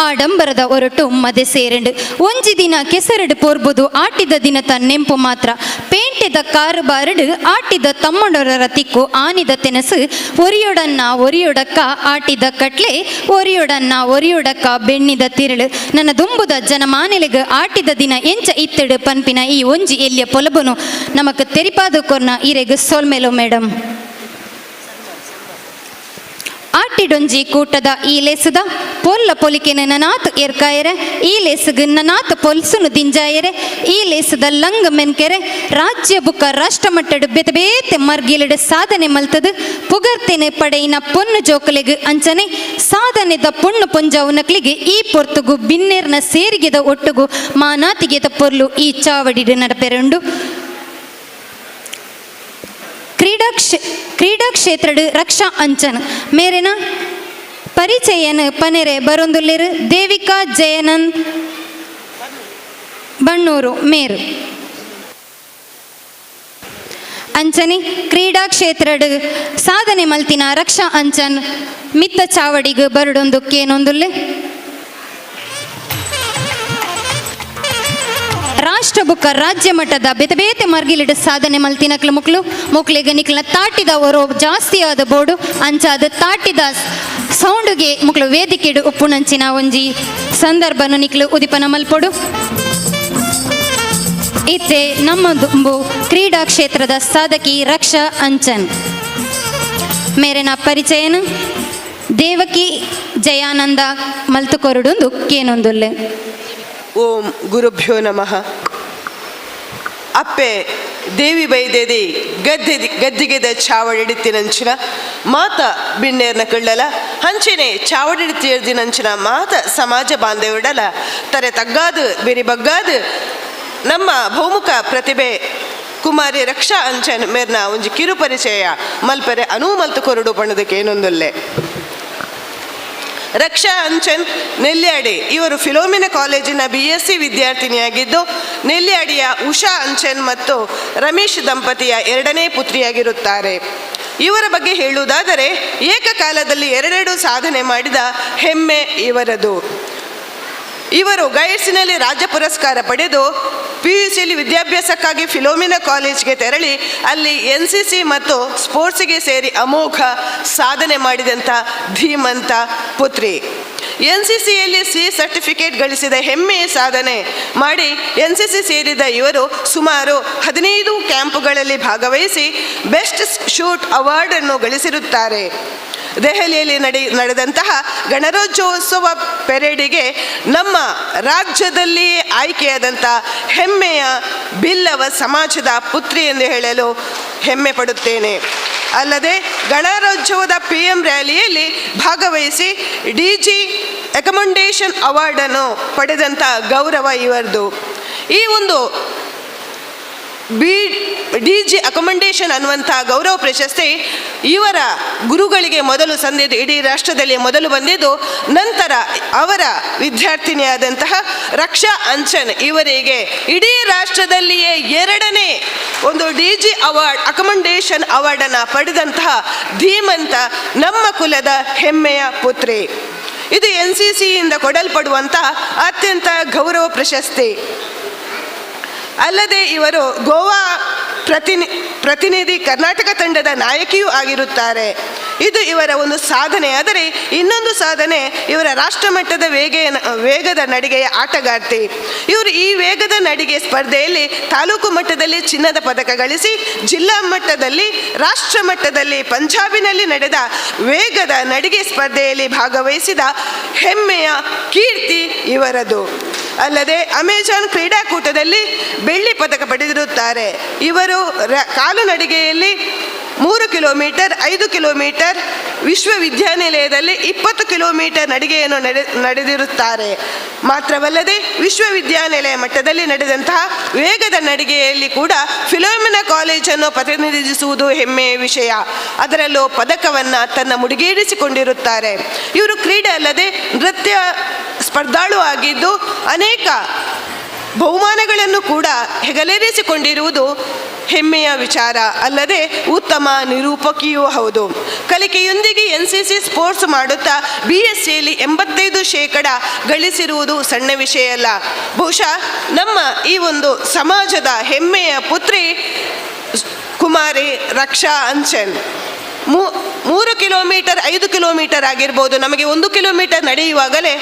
ಆಡಂಬರದ ಒರಟು ಮದೆ ಸೇರಂಡು ಒಂಜಿ ದಿನ ಕೆಸರಡು ಪೋರ್ಬುದು ಆಟಿದ ದಿನ ತನ್ನೆಂಪು ಮಾತ್ರ ಪೇಂಟೆದ ಕಾರು ಬಾರಡು ಆಟಿದ ತಮ್ಮಡೊರರ ತಿಕ್ಕು ಆನಿದ ತೆನಸು ಒರಿಯೊಡನ್ನ ಒರಿಯೊಡಕ್ಕ ಆಟಿದ ಕಟ್ಲೆ ಒರಿಯೊಡನ್ನ ಒರಿಯೊಡಕ್ಕ ಬೆಣ್ಣಿದ ತಿರುಳು ನನ್ನ ದುಂಬುದ ಜನಮಾನೆಲೆಗು ಆಟಿದ ದಿನ ಎಂಚ ಇತ್ತೆಡು ಪನ್ಪಿನ ಈ ಒಂಜಿ ಎಲ್ಲಿಯ ಪೊಲಬುನು ನಮಕ್ ತೆರಿಪಾದ ಕೊರ್ನ ಇರೆಗು ಸೊಲ್ಮೆಲೋ ಮೇಡಮ್. ಆಟಿಡೊಂಜಿ ಕೂಟದ ಈ ಲೇಸುದ ಪೊಲ್ಲ ಪೊಲಿಕೆನ ನನಾತ್ ಏರ್ಕಾಯರೆ ಈ ಲೇಸುಗು ನನಾತ್ ಪೊಲ್ಸುನು ದಿಂಜಾಯರೆ ಈ ಲೇಸುದ ಲಂಗ್ ಮೆನ್ಕೆರೆ ರಾಜ್ಯ ಬುಕ್ಕ ರಾಷ್ಟ್ರ ಮಟ್ಟಡು ಬೇತೆ ಬೇತೆ ಮರ್ಗಿಲಡು ಸಾಧನೆ ಮಲ್ತದು ಪುಗರ್ತೆನೆ ಪಡೆಯಿನ ಪೊನ್ನು ಜೋಕಲೆಗು ಅಂಚನೆ ಸಾಧನೆದ ಪೊಣ್ಣು ಪೊಂಜಾವು ನಕ್ಲಿಗೆ ಈ ಪೊರ್ತುಗು ಬಿನ್ನೇರ್ನ ಸೇರಿಗೆದ ಒಟ್ಟುಗು ಮಾನಾತಿಗೆದ ಪೊರ್ಲು ಈ ಚಾವಡಿಡು ನಡಪೆರುಂಡು. ಕ್ರೀಡಾ ಕ್ಷೇತ್ರಡು ರಕ್ಷಾ ಅಂಚನ್ ಮೇರೆನ ಪರಿಚಯನ ಪನೆರೆ ಬರೊಂದುಲ್ಲೆರು ದೇವಿಕಾ ಜಯನಂದ್ ಬಣ್ಣೂರು ಮೇರು. ಅಂಚನೆ ಕ್ರೀಡಾ ಕ್ಷೇತ್ರಡು ಸಾಧನೆ ಮಲ್ತಿನ ರಕ್ಷಾ ಅಂಚನ್ ಮಿತ್ತ ಚಾವಡಿಗು ಬರಡೊಂದು ಕೇನೊಂದುಲ್ಲೆ. ರಾಷ್ಟ್ರ ಬುಕ್ಕ ರಾಜ್ಯ ಮಟ್ಟದ ಬೇತೆ ಬೇತೆ ಮರ್ಗಿಲಿಡ ಸಾಧನೆ ಮಲ್ತಿನಕ್ಲು ಮುಕ್ಲು ಮುಕ್ಲಿಗೆ ನಿಕ್ಲ ತಾಟಿದ ಒರೋ ಜಾಸ್ತಿ ಆದ ಬೋರ್ಡು ಅಂಚಾದ ತಾಟಿದ ಸೌಂಡುಗೆ ಮುಕ್ಲು ವೇದಿಕೆಡು ಉಪ್ಪುಣಂಚಿನ ಒಂಜಿ ಸಂದರ್ಭನು ನಿಕ್ಲು ಉದಿಪನ ಮಲ್ಪೊಡು. ಇತ್ತೆ ನಮ್ಮ ದುಂಬು ಕ್ರೀಡಾ ಕ್ಷೇತ್ರದ ಸಾಧಕಿ ರಕ್ಷಾ ಅಂಚನ್. ಮೇರೆನ ಪರಿಚಯನ ದೇವಕಿ ಜಯಾನಂದ ಮಲ್ತುಕೊರಡುಂದು ಕೇನೊಂದುಲ್ಲೆ. ಓಂ ಗುರುಭ್ಯೋ ನಮಃ. ಅಪ್ಪೆ ದೇವಿ ಬೈದೇದಿ ಗದ್ದೆ ಗದ್ದಿಗೆದ ಚಾವಡಿತ್ತಿನಂಚಿನ ಮಾತ ಬಿನ್ನೇರ್ನ ಕಳ್ಳಲ ಹಂಚೆನೆ ಚಾವಡಿತ್ತಿನಂಚಿನ ಮಾತ ಸಮಾಜ ಬಾಂಧವ್ಯಡಲ ತರೆ ತಗ್ಗಾದು ಬೆರಿ ಬಗ್ಗಾದು ನಮ್ಮ ಬಹುಮುಖ ಪ್ರತಿಭೆ ಕುಮಾರಿ ರಕ್ಷಾ ಅಂಚನ್ ಮೇರ್ನ ಒಂಜಿ ಕಿರು ಪರಿಚಯ ಮಲ್ಪೆರೆ ಅನು ಮಲ್ತು ಕೊರಡು ಪಣ್ಣದಕ್ಕೆ ಏನೊಂದೊಲ್ಲೆ. ರಕ್ಷಾ ಅಂಚನ್ ನೆಲ್ಯಾಡಿ ಇವರು ಫಿಲೋಮಿನ ಕಾಲೇಜಿನ BSc ವಿದ್ಯಾರ್ಥಿನಿಯಾಗಿದ್ದು ನೆಲ್ಯಾಡಿಯ ಉಷಾ ಅಂಚನ್ ಮತ್ತು ರಮೇಶ್ ದಂಪತಿಯ ಎರಡನೇ ಪುತ್ರಿಯಾಗಿರುತ್ತಾರೆ. ಇವರ ಬಗ್ಗೆ ಹೇಳುವುದಾದರೆ ಏಕಕಾಲದಲ್ಲಿ ಎರಡೆರಡು ಸಾಧನೆ ಮಾಡಿದ ಹೆಮ್ಮೆ ಇವರದು. ಇವರು ಗೈಡ್ಸಿನಲ್ಲಿ ರಾಜ್ಯ ಪುರಸ್ಕಾರ ಪಡೆದು PUCಯಲ್ಲಿ ವಿದ್ಯಾಭ್ಯಾಸಕ್ಕಾಗಿ ಫಿಲೋಮಿನಾ ಕಾಲೇಜ್ಗೆ ತೆರಳಿ ಅಲ್ಲಿ NCC ಮತ್ತು ಸ್ಪೋರ್ಟ್ಸಿಗೆ ಸೇರಿ ಅಮೋಘ ಸಾಧನೆ ಮಾಡಿದಂಥ ಧೀಮಂತ ಪುತ್ರಿ. NCCಯಲ್ಲಿ C certificate ಗಳಿಸಿದ ಹೆಮ್ಮೆಯ ಸಾಧನೆ ಮಾಡಿ NCC ಸೇರಿದ ಇವರು ಸುಮಾರು 15 ಕ್ಯಾಂಪುಗಳಲ್ಲಿ ಭಾಗವಹಿಸಿ ಬೆಸ್ಟ್ ಶೂಟ್ ಅವಾರ್ಡನ್ನು ಗಳಿಸಿರುತ್ತಾರೆ. ದೆಹಲಿಯಲ್ಲಿ ನಡೆದಂತಹ ಗಣರಾಜ್ಯೋತ್ಸವ ಪೆರೇಡಿಗೆ ನಮ್ಮ ರಾಜ್ಯದಲ್ಲಿಯೇ ಆಯ್ಕೆಯಾದಂಥ ಹೆಮ್ಮೆಯ ಬಿಲ್ಲವ ಸಮಾಜದ ಪುತ್ರಿ ಎಂದು ಹೇಳಲು ಹೆಮ್ಮೆ ಪಡುತ್ತೇನೆ. ಅಲ್ಲದೆ ಗಣರಾಜ್ಯೋತ್ಸವದ PM ರ್ಯಾಲಿಯಲ್ಲಿ ಭಾಗವಹಿಸಿ DG ಅಕಮಂಡೇಷನ್ ಅವಾರ್ಡನ್ನು ಪಡೆದಂಥ ಗೌರವ ಇವರದು. ಈ ಒಂದು DG ಅಕಮಂಡೇಷನ್ ಅನ್ನುವಂಥ ಗೌರವ ಪ್ರಶಸ್ತಿ ಇವರ ಗುರುಗಳಿಗೆ ಮೊದಲು ಸಂದಿದ್ದು, ಇಡೀ ರಾಷ್ಟ್ರದಲ್ಲಿ ಮೊದಲು ಬಂದಿದ್ದು, ನಂತರ ಅವರ ವಿದ್ಯಾರ್ಥಿನಿಯಾದಂತಹ ರಕ್ಷಾ ಅಂಚನ್ ಇವರಿಗೆ ಇಡೀ ರಾಷ್ಟ್ರದಲ್ಲಿಯೇ ಎರಡನೇ ಒಂದು DG award ಅಕಮಂಡೇಷನ್ ಅವಾರ್ಡನ್ನು ಪಡೆದಂತಹ ಧೀಮಂತ ನಮ್ಮ ಕುಲದ ಹೆಮ್ಮೆಯ ಪುತ್ರಿ. ಇದು NCCಯಿಂದ ಕೊಡಲ್ಪಡುವಂಥ ಅತ್ಯಂತ ಗೌರವ ಪ್ರಶಸ್ತಿ. ಅಲ್ಲದೆ ಇವರು ಗೋವಾ ಪ್ರತಿನಿಧಿ ಕರ್ನಾಟಕ ತಂಡದ ನಾಯಕಿಯೂ ಆಗಿರುತ್ತಾರೆ. ಇದು ಇವರ ಒಂದು ಸಾಧನೆ. ಆದರೆ ಇನ್ನೊಂದು ಸಾಧನೆ ಇವರ ರಾಷ್ಟ್ರಮಟ್ಟದ ವೇಗದ ನಡಿಗೆಯ ಆಟಗಾರ್ತಿ. ಇವರು ಈ ವೇಗದ ನಡಿಗೆ ಸ್ಪರ್ಧೆಯಲ್ಲಿ ತಾಲೂಕು ಮಟ್ಟದಲ್ಲಿ ಚಿನ್ನದ ಪದಕ ಗಳಿಸಿ ಜಿಲ್ಲಾ ಮಟ್ಟದಲ್ಲಿ ರಾಷ್ಟ್ರ ಮಟ್ಟದಲ್ಲಿ ಪಂಜಾಬಿನಲ್ಲಿ ನಡೆದ ವೇಗದ ನಡಿಗೆ ಸ್ಪರ್ಧೆಯಲ್ಲಿ ಭಾಗವಹಿಸಿದ ಹೆಮ್ಮೆಯ ಕೀರ್ತಿ ಇವರದು. ಅಲ್ಲದೆ ಅಮೆಜಾನ್ ಕ್ರೀಡಾಕೂಟದಲ್ಲಿ ಬೆಳ್ಳಿ ಪದಕ ಪಡೆದಿರುತ್ತಾರೆ. ಇವರು ಕಾಲುನಡಿಗೆಯಲ್ಲಿ 3 ಕಿಲೋಮೀಟರ್, 5 ಕಿಲೋಮೀಟರ್, ವಿಶ್ವವಿದ್ಯಾನಿಲಯದಲ್ಲಿ 20 ಕಿಲೋಮೀಟರ್ ನಡಿಗೆಯನ್ನು ನಡೆದಿರುತ್ತಾರೆ. ಮಾತ್ರವಲ್ಲದೆ ವಿಶ್ವವಿದ್ಯಾನಿಲಯ ಮಟ್ಟದಲ್ಲಿ ನಡೆದಂತಹ ವೇಗದ ನಡಿಗೆಯಲ್ಲಿ ಕೂಡ ಫಿಲೋಮಿನಾ ಕಾಲೇಜನ್ನು ಪ್ರತಿನಿಧಿಸುವುದು ಹೆಮ್ಮೆಯ ವಿಷಯ. ಅದರಲ್ಲೂ ಪದಕವನ್ನು ತನ್ನ ಮುಡಿಗೇರಿಸಿಕೊಂಡಿರುತ್ತಾರೆ. ಇವರು ಕ್ರೀಡೆ ಅಲ್ಲದೆ ನೃತ್ಯ ಸ್ಪರ್ಧಾಳು ಆಗಿದ್ದು ಅನೇಕ ಬಹುಮಾನಗಳನ್ನು ಕೂಡ ಹೆಗಲೇರಿಸಿಕೊಂಡಿರುವುದು ಹೆಮ್ಮೆಯ ವಿಚಾರ. ಅಲ್ಲದೆ ಉತ್ತಮ ನಿರೂಪಕಿಯೂ ಹೌದು. ಕಲಿಕೆಯೊಂದಿಗೆ NCC sports ಮಾಡುತ್ತಾ BScಯಲ್ಲಿ 85% ಗಳಿಸಿರುವುದು ಸಣ್ಣ ವಿಷಯ ಅಲ್ಲ. ಬಹುಶಃ ನಮ್ಮ ಈ ಒಂದು ಸಮಾಜದ ಹೆಮ್ಮೆಯ ಪುತ್ರಿ ಕುಮಾರಿ ರಕ್ಷಾ ಅಂಚನ್. 3 ಕಿಲೋಮೀಟರ್, 5 ಕಿಲೋಮೀಟರ್ ಆಗಿರ್ಬೋದು, ನಮಗೆ 1 ಕಿಲೋಮೀಟರ್ ನಡೆಯುವಾಗಲೇ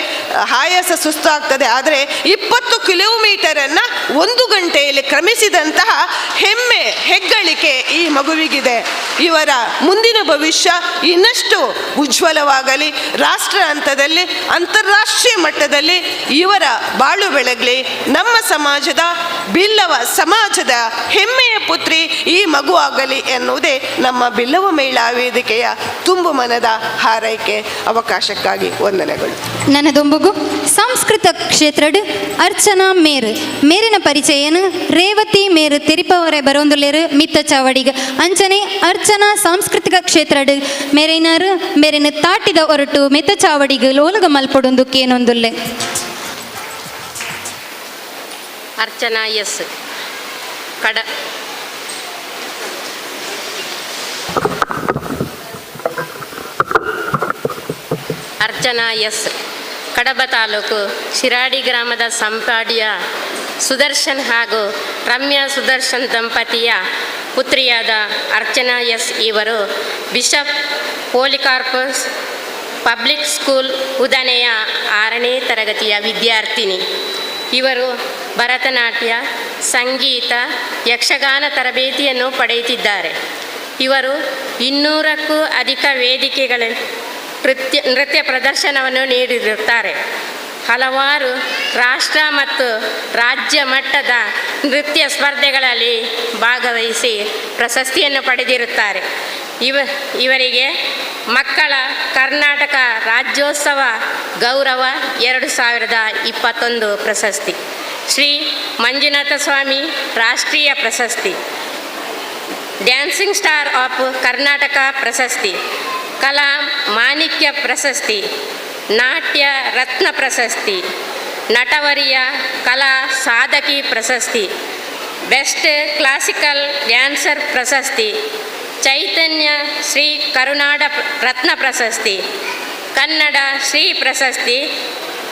ಆಯಾಸ ಸುಸ್ತಾಗ್ತದೆ. ಆದರೆ 20 ಕಿಲೋಮೀಟರನ್ನು 1 ಗಂಟೆಯಲ್ಲಿ ಕ್ರಮಿಸಿದಂತಹ ಹೆಮ್ಮೆ ಹೆಗ್ಗಳಿಕೆ ಈ ಮಗುವಿಗಿದೆ. ಇವರ ಮುಂದಿನ ಭವಿಷ್ಯ ಇನ್ನಷ್ಟು ಉಜ್ವಲವಾಗಲಿ, ರಾಷ್ಟ್ರ ಹಂತದಲ್ಲಿ ಅಂತಾರಾಷ್ಟ್ರೀಯ ಮಟ್ಟದಲ್ಲಿ ಇವರ ಬಾಳು ಬೆಳಗಲಿ. ನಮ್ಮ ಸಮಾಜದ ಬಿಲ್ಲವ ಸಮಾಜದ ಹೆಮ್ಮೆಯ ಪುತ್ರಿ ಈ ಮಗು ಆಗಲಿ ಎನ್ನುವುದೇ ನಮ್ಮ ಬಿಲ್ಲವ ಮಹಿಳಾ ವೇದಿಕೆಯ ತುಂಬು ಮನದ ಹಾರೈಕೆ. ಅವಕಾಶಕ್ಕಾಗಿ ವಂದನೆಗಳು. ನನದೊಂಬುಗು ಸಂಸ್ಕೃತ ಕ್ಷೇತ್ರಡ್ ಅರ್ಚನಾ ಮೇರು ಮೇರಿನ ಪರಿಚಯನು ರೇವತಿ ಮೇರು ತೆರಿಪವರೆ ಬರೋಂದುಲೇರು ಮಿತ್ತ ಚಾವಡಿಗ ಅಂಚನೆ ಅರ್ಚನಾ ಸಾಂಸ್ಕೃತಿಕ ಕ್ಷೇತ್ರಡ್ ಮೇರಿನಾರು ಮೇರಿನ ತಾಟಿದ ಒರಟು ಮೆತ್ತ ಚಾವಡಿಗ ಲೋಲಗ ಮಲ್ಪೊಡೊಂದು ಕೇನೊಂದುಲ್ಲೆ. ಅರ್ಚನಾ ಎಸ್ ಕಡ ಅರ್ಚನಾ ಎಸ್ ಕಡಬ ತಾಲೂಕು ಶಿರಾಡಿ ಗ್ರಾಮದ ಸಂಪಾಡಿಯ ಸುದರ್ಶನ್ ಹಾಗೂ ರಮ್ಯಾ ಸುದರ್ಶನ್ ದಂಪತಿಯ ಪುತ್ರಿಯಾದ ಅರ್ಚನಾ ಎಸ್ ಇವರು ಬಿಷಪ್ ಪೋಲಿಕಾರ್ಪಸ್ ಪಬ್ಲಿಕ್ ಸ್ಕೂಲ್ ಉದನೆಯ 6ನೇ ತರಗತಿಯ ವಿದ್ಯಾರ್ಥಿನಿ. ಇವರು ಭರತನಾಟ್ಯ, ಸಂಗೀತ, ಯಕ್ಷಗಾನ ತರಬೇತಿಯನ್ನು ಪಡೆಯುತ್ತಿದ್ದಾರೆ. ಇವರು 200ಕ್ಕೂ ಅಧಿಕ ವೇದಿಕೆಗಳ ನೃತ್ಯ ಪ್ರದರ್ಶನವನ್ನು ನೀಡಿರುತ್ತಾರೆ. ಹಲವಾರು ರಾಷ್ಟ್ರ ಮತ್ತು ರಾಜ್ಯ ಮಟ್ಟದ ನೃತ್ಯ ಸ್ಪರ್ಧೆಗಳಲ್ಲಿ ಭಾಗವಹಿಸಿ ಪ್ರಶಸ್ತಿಯನ್ನು ಪಡೆದಿರುತ್ತಾರೆ. ಇವರಿಗೆ ಮಕ್ಕಳ ಕರ್ನಾಟಕ ರಾಜ್ಯೋತ್ಸವ ಗೌರವ 2021 ಪ್ರಶಸ್ತಿ, ಶ್ರೀ ಮಂಜುನಾಥ ಸ್ವಾಮಿ ರಾಷ್ಟ್ರೀಯ ಪ್ರಶಸ್ತಿ, ಡ್ಯಾನ್ಸಿಂಗ್ ಸ್ಟಾರ್ ಆಫ್ ಕರ್ನಾಟಕ ಪ್ರಶಸ್ತಿ, ಕಲಾ ಮಾಣಿಕ್ಯ ಪ್ರಶಸ್ತಿ, ನಾಟ್ಯ ರತ್ನ ಪ್ರಶಸ್ತಿ, ನಟವರಿಯ ಕಲಾ ಸಾಧಕಿ ಪ್ರಶಸ್ತಿ, ಬೆಸ್ಟ್ ಕ್ಲಾಸಿಕಲ್ ಡ್ಯಾನ್ಸರ್ ಪ್ರಶಸ್ತಿ, ಚೈತನ್ಯ ಶ್ರೀ ಕರುನಾಡ ರತ್ನ ಪ್ರಶಸ್ತಿ, ಕನ್ನಡ ಶ್ರೀ ಪ್ರಶಸ್ತಿ,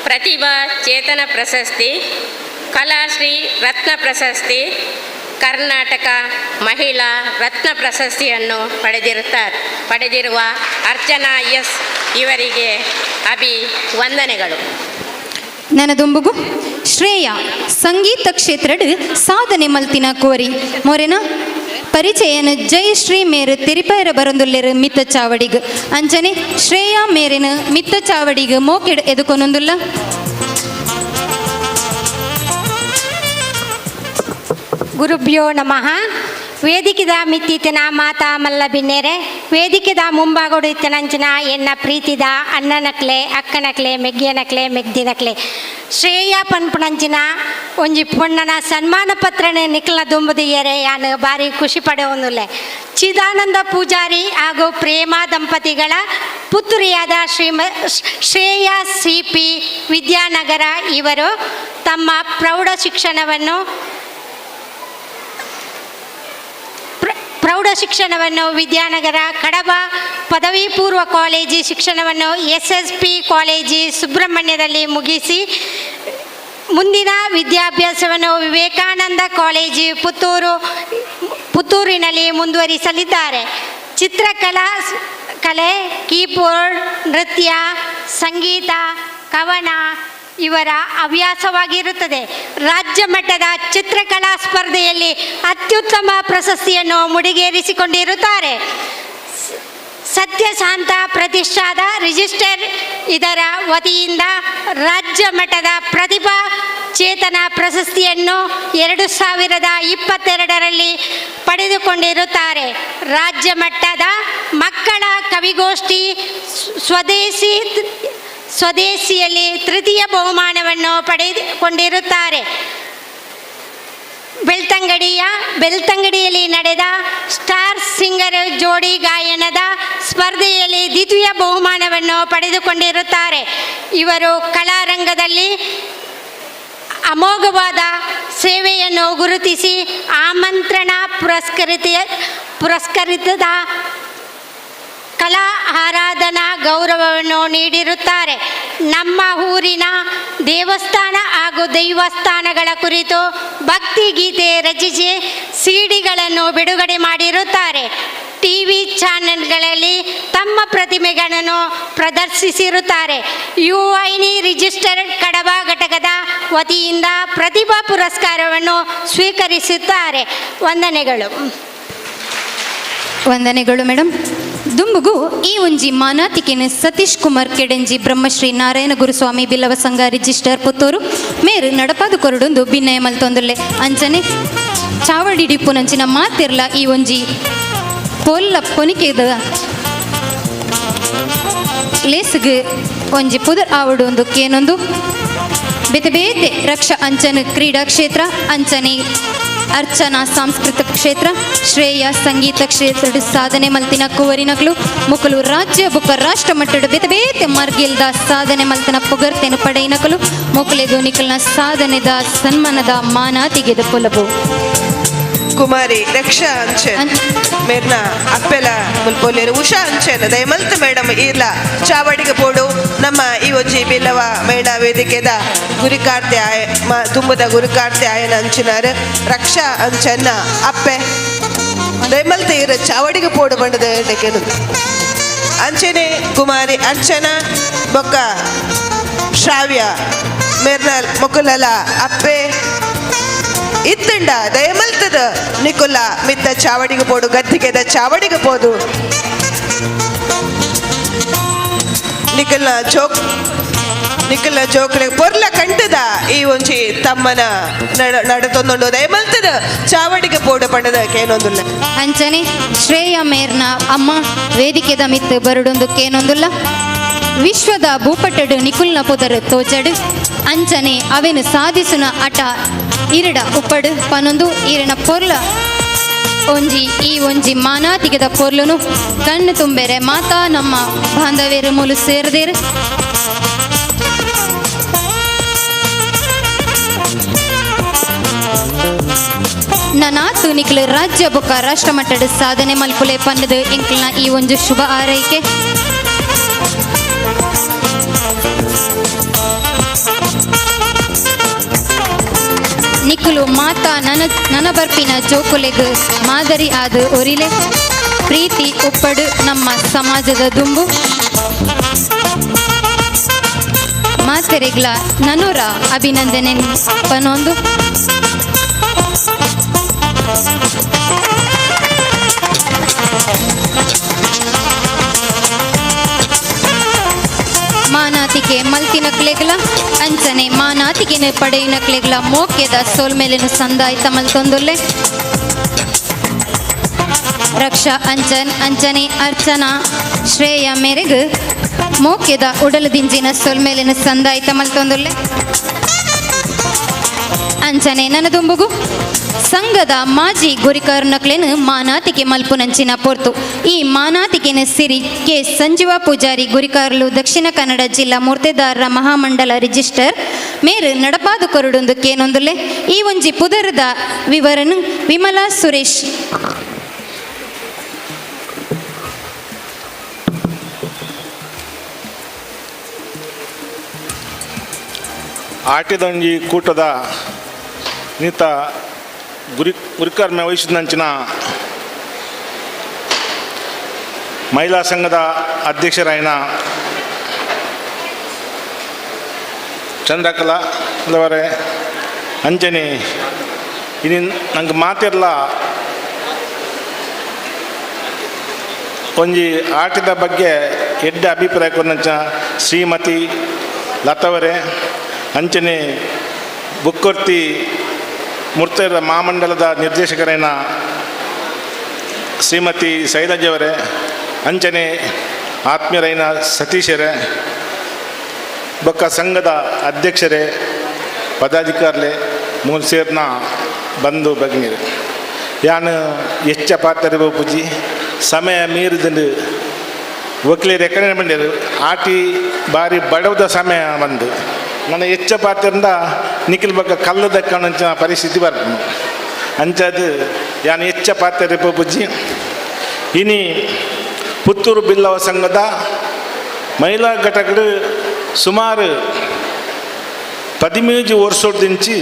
ಪ್ರತಿಭಾ ಚೇತನ ಪ್ರಶಸ್ತಿ, ಕಲಾಶ್ರೀ ರತ್ನ ಪ್ರಶಸ್ತಿ, ಕರ್ನಾಟಕ ಮಹಿಳಾ ರತ್ನ ಪ್ರಶಸ್ತಿಯನ್ನು ಪಡೆದಿರುವ ಅರ್ಚನಾ ಎಸ್ ಇವರಿಗೆ ಅಭಿವಂದನೆಗಳು. ನನದೊಂಬುಗು ಶ್ರೇಯ ಸಂಗೀತ ಕ್ಷೇತ್ರಡ್ ಸಾಧನೆ ಮಲ್ತಿನ ಕೋರಿ ಮೊರೆನ ಪರಿಚಯನ ಜಯಶ್ರೀ ಮೇರು ತಿರಿಪೈರ ಬರಂದುಲ್ಲೆರು ಮಿತ್ತ ಚಾವಡಿಗ್ ಅಂಚನೆ ಶ್ರೇಯಾ ಮೇರಿನ ಮಿತ್ತ ಚಾವಡಿಗ್ ಮೋಕೆಡ್ ಎದುಕೊನೊಂದುಲ್ಲ. ಗುರುಭ್ಯೋ ನಮಃ. ವೇದಿಕೆದ ಮಿತ್ತಿತನ ಮಾತಾ ಮಲ್ಲ ಬಿನ್ನೇರೆ, ವೇದಿಕೆದ ಮುಂಭಾಗೋಡು ಇತ್ತನಂಚಿನ ಎನ್ನ ಪ್ರೀತಿದ ಅಣ್ಣನಕ್ಲೆ, ಅಕ್ಕನಕ್ಲೆ, ಮೆಗ್ಗಿಯನಕ್ಲೆ, ಮೆಗ್ದಿನಕ್ಲೆ, ಶ್ರೇಯ ಪನ್ಪುಣಂಚಿನ ಒಂಜಿ ಪೊಣ್ಣನ ಸನ್ಮಾನ ಪತ್ರನೆ ನಿಕ್ಲ ದುಂಬುದಿಯರೆ ಯಾನು ಭಾರಿ ಖುಷಿ ಪಡೆಯೊಂದುಲ್ಲೆ. ಚಿದಾನಂದ ಪೂಜಾರಿ ಹಾಗೂ ಪ್ರೇಮ ದಂಪತಿಗಳ ಪುತ್ರಿಯಾದ ಶ್ರೇಯಾ ಸಿ ಪಿ ವಿದ್ಯಾನಗರ ಇವರು ತಮ್ಮ ಪ್ರೌಢ ಶಿಕ್ಷಣವನ್ನು ವಿದ್ಯಾನಗರ ಕಡಬ ಪದವಿ ಪೂರ್ವ ಕಾಲೇಜು ಶಿಕ್ಷಣವನ್ನು ಎಸ್ ಎಸ್ ಪಿ ಕಾಲೇಜು ಸುಬ್ರಹ್ಮಣ್ಯದಲ್ಲಿ ಮುಗಿಸಿ ಮುಂದಿನ ವಿದ್ಯಾಭ್ಯಾಸವನ್ನು ವಿವೇಕಾನಂದ ಕಾಲೇಜು ಪುತ್ತೂರಿನಲ್ಲಿ ಮುಂದುವರಿಸಲಿದ್ದಾರೆ. ಚಿತ್ರಕಲಾ ಕಲೆ, ಕೀಬೋರ್ಡ್, ನೃತ್ಯ, ಸಂಗೀತ, ಕವನ ಇವರ ಹವ್ಯಾಸವಾಗಿರುತ್ತದೆ. ರಾಜ್ಯ ಮಟ್ಟದ ಚಿತ್ರಕಲಾ ಸ್ಪರ್ಧೆಯಲ್ಲಿ ಅತ್ಯುತ್ತಮ ಪ್ರಶಸ್ತಿಯನ್ನು ಮುಡಿಗೇರಿಸಿಕೊಂಡಿರುತ್ತಾರೆ. ಸತ್ಯಶಾಂತ ಪ್ರತಿಷ್ಠಾದ ರಿಜಿಸ್ಟರ್ ಇದರ ವತಿಯಿಂದ ರಾಜ್ಯ ಮಟ್ಟದ ಪ್ರತಿಭಾ ಚೇತನ ಪ್ರಶಸ್ತಿಯನ್ನು 2022ರಲ್ಲಿ ಪಡೆದುಕೊಂಡಿರುತ್ತಾರೆ. ರಾಜ್ಯ ಮಟ್ಟದ ಮಕ್ಕಳ ಕವಿಗೋಷ್ಠಿ ಸ್ವದೇಶಿಯಲ್ಲಿ ತೃತೀಯ ಬಹುಮಾನವನ್ನು ಪಡೆದುಕೊಂಡಿರುತ್ತಾರೆ. ಬೆಳ್ತಂಗಡಿಯಲ್ಲಿ ನಡೆದ ಸ್ಟಾರ್ ಸಿಂಗರ್ ಜೋಡಿ ಗಾಯನದ ಸ್ಪರ್ಧೆಯಲ್ಲಿ ದ್ವಿತೀಯ ಬಹುಮಾನವನ್ನು ಪಡೆದುಕೊಂಡಿರುತ್ತಾರೆ. ಇವರು ಕಲಾರಂಗದಲ್ಲಿ ಅಮೋಘವಾದ ಸೇವೆಯನ್ನು ಗುರುತಿಸಿ ಆಮಂತ್ರಣ ಪುರಸ್ಕೃತದ ಕಲಾ ಆರಾಧನಾ ಗೌರವವನ್ನು ನೀಡಿರುತ್ತಾರೆ. ನಮ್ಮ ಊರಿನ ದೇವಸ್ಥಾನ ಹಾಗೂ ದೈವಸ್ಥಾನಗಳ ಕುರಿತು ಭಕ್ತಿಗೀತೆ ರಚಿಸಿ ಸಿಡಿಗಳನ್ನು ಬಿಡುಗಡೆ ಮಾಡಿರುತ್ತಾರೆ. ಟಿ ವಿ ಚಾನೆಲ್ಗಳಲ್ಲಿ ತಮ್ಮ ಪ್ರತಿಮೆಗಳನ್ನು ಪ್ರದರ್ಶಿಸಿರುತ್ತಾರೆ. ಯುಐನಿ ರಿಜಿಸ್ಟರ್ಡ್ ಕಡಬ ಘಟಕದ ವತಿಯಿಂದ ಪ್ರತಿಭಾ ಪುರಸ್ಕಾರವನ್ನು ಸ್ವೀಕರಿಸುತ್ತಾರೆ. ವಂದನೆಗಳು. ವಂದನೆಗಳು ಮೇಡಮ್. ದುಂಬುಗು ಈ ಒಂಜಿ ಮಾನಾತಿಕೆನ ಸತೀಶ್ ಕುಮಾರ್ ಕೆಡೆಂಜಿ ಬ್ರಹ್ಮಶ್ರೀ ನಾರಾಯಣ ಗುರುಸ್ವಾಮಿ ಬಿಲ್ಲವ ಸಂಘ ರಿಜಿಸ್ಟರ್ ಪುತ್ತೂರು ಮೇರು ನಡಪಾದು ಕೊರಡೊಂದು ಭಿನ್ನಯ ಮಲ್ತೊಂದುಲ್ಲೆ. ಅಂಚನೆ ಚಾವಡಿ ಡಿಪ್ಪುನಂಚಿನ ಮಾತಿರ್ಲ ಈ ಒಂಜಿ ಪೊಲ್ಲ ಪೊನಿಕೆದ ಲೇಸ್ಗ್ ಒಂಜಿ ಪುದರ್ ಆವಡು ಒಂದು ಕೇನೊಂದು ಬೇತೆ ಬೇತೆ ರಕ್ಷಾ ಅಂಚನ ಕ್ರೀಡಾ ಕ್ಷೇತ್ರ, ಅಂಚನೆ ಅರ್ಚನಾ ಸಾಂಸ್ಕೃತಿಕ ಕ್ಷೇತ್ರ, ಶ್ರೇಯ ಸಂಗೀತ ಕ್ಷೇತ್ರದ ಸಾಧನೆ ಮಲ್ತಿನ ಕುವರಿನಕ್ಲು ಮುಕುಲು ರಾಜ್ಯ ಬುಕ್ಕ ರಾಷ್ಟ್ರ ಮಟ್ಟದ ಬೇತೆ ಬೇತೆ ಮರ್ಗಿಲ್ದ ಸಾಧನೆ ಮಲ್ತನ ಪುಗರ್ತೆನು ಪಡೆಯಿನಕಲು ಮುಕುಲೆಗು ನಿಕಲ್ನ ಸಾಧನೆದ ಸನ್ಮಾನದ ಮಾನಾತಿಗೆದ ಪೊಲಬು. ಕುಮಾರಿ ರಕ್ಷಾ ಅಂಚನ್ ಮೇರ್ನ ಅಪ್ಪೆಲ ಮುಲ್ಪೊಲ್ಲೇರು ಉಷಾ ಅಂಚನ್ ದಯಮಲ್ತ್ ಮೇಡಮ್ ಈರ್ಲ ಚಾವಡಿಗೆ ಪೋಡು. ನಮ್ಮ ಈ ಒಂಜಿ ಬಿಲ್ಲವ ಮಹಿಳಾ ವೇದಿಕೆದ ಗುರಿಕಾರ್ತೆ ಆಯ ತುಂಬದ ಗುರುಕಾರ್ತೆ ಆಯನ ಅಂಚಿನಾರ್ ರಕ್ಷಾ ಅಂಚನ್ನ ಅಪ್ಪೆ ದಯಮಲ್ತ್ ಈರ ಚಾವಡಿಗೆ ಪೋಡು ಬಂಡದ ಕೇಳು. ಅಂಚನೆ ಕುಮಾರಿ ಅರ್ಚನಾ ಬೊಕ್ಕ ಶ್ರಾವ್ಯ. ಮೇರ್ನ ಮೊಕುಲಲ ಅಪ್ಪೆ ಇತ್ತಂಡ ದಯಮಲ್ತದ ನಿಕುಲ ಮಿತ್ತ ಚಾವಡಿಗೆ ಪೋಡು, ಗದ್ದಿಗೆದ ಚಾವಡಿಗೆ ಪೋದು. ನಿಕಲ್ನ ಜೋಕ್ ನಿಕಲ್ನ ಜೋಕ್ಲೆ ಪೊರ್ಲ ಕಂಟದ ಈ ಒಂಜಿ ತಮ್ಮನ ನಡತೊಂದುಂಡು. ದಯಮಲ್ತದ ಚಾವಡಿಗೆ ಪೋಡು ಪಂಡದ ಕೇನೊಂದುಲ್ಲ. ಅಂಚನೆ ಶ್ರೇಯ ಮೇರ್ನ ಅಮ್ಮ ವೇದಿಕೆದ ಮಿತ್ತು ಬರುಡೊಂದು ಕೇನೊಂದುಲ್ಲ. ವಿಶ್ವದ ಭೂಪಟಡು ನಿಕುಲ್ನ ಪುದರ್ ತೋಜಡು. ಅಂಚನೆ ಅವೆನು ಸಾಧಿಸುನ ಅಟ ಇರಡ ಉಪ್ಪಡು ಪನೊಂದು ಈರನ ಪೊರ್ಲ ಒಂಜಿ ಈ ಒಂಜಿ ಮಾನಾತಿಗೆದ ಪೊರ್ಲುನು ಕಣ್ಣು ತುಂಬೆರೆ ಮಾತಾ ನಮ್ಮ ಬಾಂಧವ್ಯರು ಮೂಲು ಸೇರದೇರು. ನನಾತು ನಿಕ್ಲು ರಾಜ್ಯ ಬೊಕ್ಕ ರಾಷ್ಟ್ರ ಮಟ್ಟದ ಸಾಧನೆ ಮಲ್ಪುಲೆ ಪನ್ನದು ಎಂಕ್ಲ್ನ ಈ ಒಂಜಿ ಶುಭ ಆರೈಕೆ. ನಿಕುಲು ಮಾತಾ ನನ ನನ ಬರ್ಪಿನ ಜೋಕುಲೆಗ್ ಮಾದರಿ ಆದ ಒರಿಲೆ ಪ್ರೀತಿ ಉಪ್ಪಡು ನಮ್ಮ ಸಮಾಜದ ದುಂಬು. ಮಾತೆರೆಗ್ಲ ನನೂರ ಅಭಿನಂದನೆ ಪನೊಂದು. ಮಾನಾತಿಗೆ ಮಲ್ತಿನಕ್ಲೆಗ್ಲ ಅಂಚನೆ ಮಾನಾತಿಗೆನ ಪಡೆಯುನಕ್ಲೆಗ್ಲ ಮೋಕೆದ ಸೋಲ್ಮೇಲಿನ ಸಂದಾಯ್ತ ಮಲ್ತೊಂದುಲ್ಲೆ. ರಕ್ಷಾ ಅಂಚನ್ ಅಂಚನೆ ಅರ್ಚನಾ ಶ್ರೇಯ ಮೇರೆಗ್ ಮೋಕೆದ ಉಡಲದಿಂಜಿನ ಸೊಲ್ಮೇಲಿನ ಸಂದಾಯ್ತ ಮಲ್ತೊಂದುಲ್ಲೆ. ಅಂಚನೆ ನನದುಂಬುಗು ಸಂಘದ ಮಾಜಿ ಗುರಿಕಾರನಕ್ಲೆನ್ ಮಾನಾತಿಗೆ ಮಲ್ಪುನಂಚಿನ ಪೊರ್ತು. ಈ ಮಾನಾತಿಗೆನ ಸಿರಿ ಕೆ ಸಂಜೀವ ಪೂಜಾರಿ ಗುರಿಕಾರಲು ದಕ್ಷಿಣ ಕನ್ನಡ ಜಿಲ್ಲಾ ಮೂರ್ತೆದಾರರ ಮಹಾಮಂಡಲ ರಿಜಿಸ್ಟರ್ ಮೇರು ನಡಪಾದು ಕೊರಡುಂದು ಕೇನೊಂದುಲ್ಲೆ. ಈ ಒಂಜಿ ಪುದರದ ವಿವರನು ವಿಮಲಾ ಸುರೇಶ್. ಆಟಿದಂಜಿ ಕೂಟದ ನೀತ ಗುರಿಕರ್ಮ ವಹಿಸಿದಂಚಿನ ಮಹಿಳಾ ಸಂಘದ ಅಧ್ಯಕ್ಷರಾಯಿನ ಚಂದ್ರಕಲಾ ಅವರೇ, ಅಂಜನಿ ಇನ್ನು ನಂಗೆ ಮಾತಿರಲ್ಲ. ಒಂಜಿ ಆಟದ ಬಗ್ಗೆ ಎಡ್ಡೆ ಅಭಿಪ್ರಾಯ ಕೊರಂಚ ಶ್ರೀಮತಿ ಲತವರೇ, ಅಂಚನೆ ಬುಕ್ಕರ್ತಿ ಮುರ್ತೈರ ಮಹಾಮಂಡಲದ ನಿರ್ದೇಶಕರೇನ ಶ್ರೀಮತಿ ಶೈಲಜವರೇ, ಅಂಚನೆ ಆತ್ಮೀಯರೈನ ಸತೀಶರೇ, ಬೊಕ್ಕ ಸಂಘದ ಅಧ್ಯಕ್ಷರೇ, ಪದಾಧಿಕಾರಿಲೆ ಮೂಲ ಸೇರ್ನ ಬಂಧು ಭಗಿನಿಯರೇ, ಯಾನು ಹೆಚ್ಚ ಪಾತ್ರ ಪೂಜಿ ಸಮಯ ಮೀರಿದಂಡು ವಕೀಲರು ಎಕ್ಕಡೆ ಬಂದಿರು ಆಟಿ ಬಾರಿ ಬಡವದ ಸಮಯ ಬಂದು ನನ್ನ ಹೆಚ್ಚ ಪಾತ್ರದಿಂದ ನಿಖಿಲ್ ಬಗ್ಗ ಕಲ್ಲದ ಕಾಣಂಚಿನ ಪರಿಸ್ಥಿತಿ ಬರ್ತೀನಿ ಅಂಚದು ಯಾನು ಹೆಚ್ಚ ಪಾತ್ರ ಪೂಜಿ. ಇನಿ ಪುತ್ತೂರು ಬಿಲ್ಲವ ಸಂಘದ ಮಹಿಳಾ ಘಟಕಡು ಸುಮಾರು 15 ವರ್ಷದಿಂಚಿ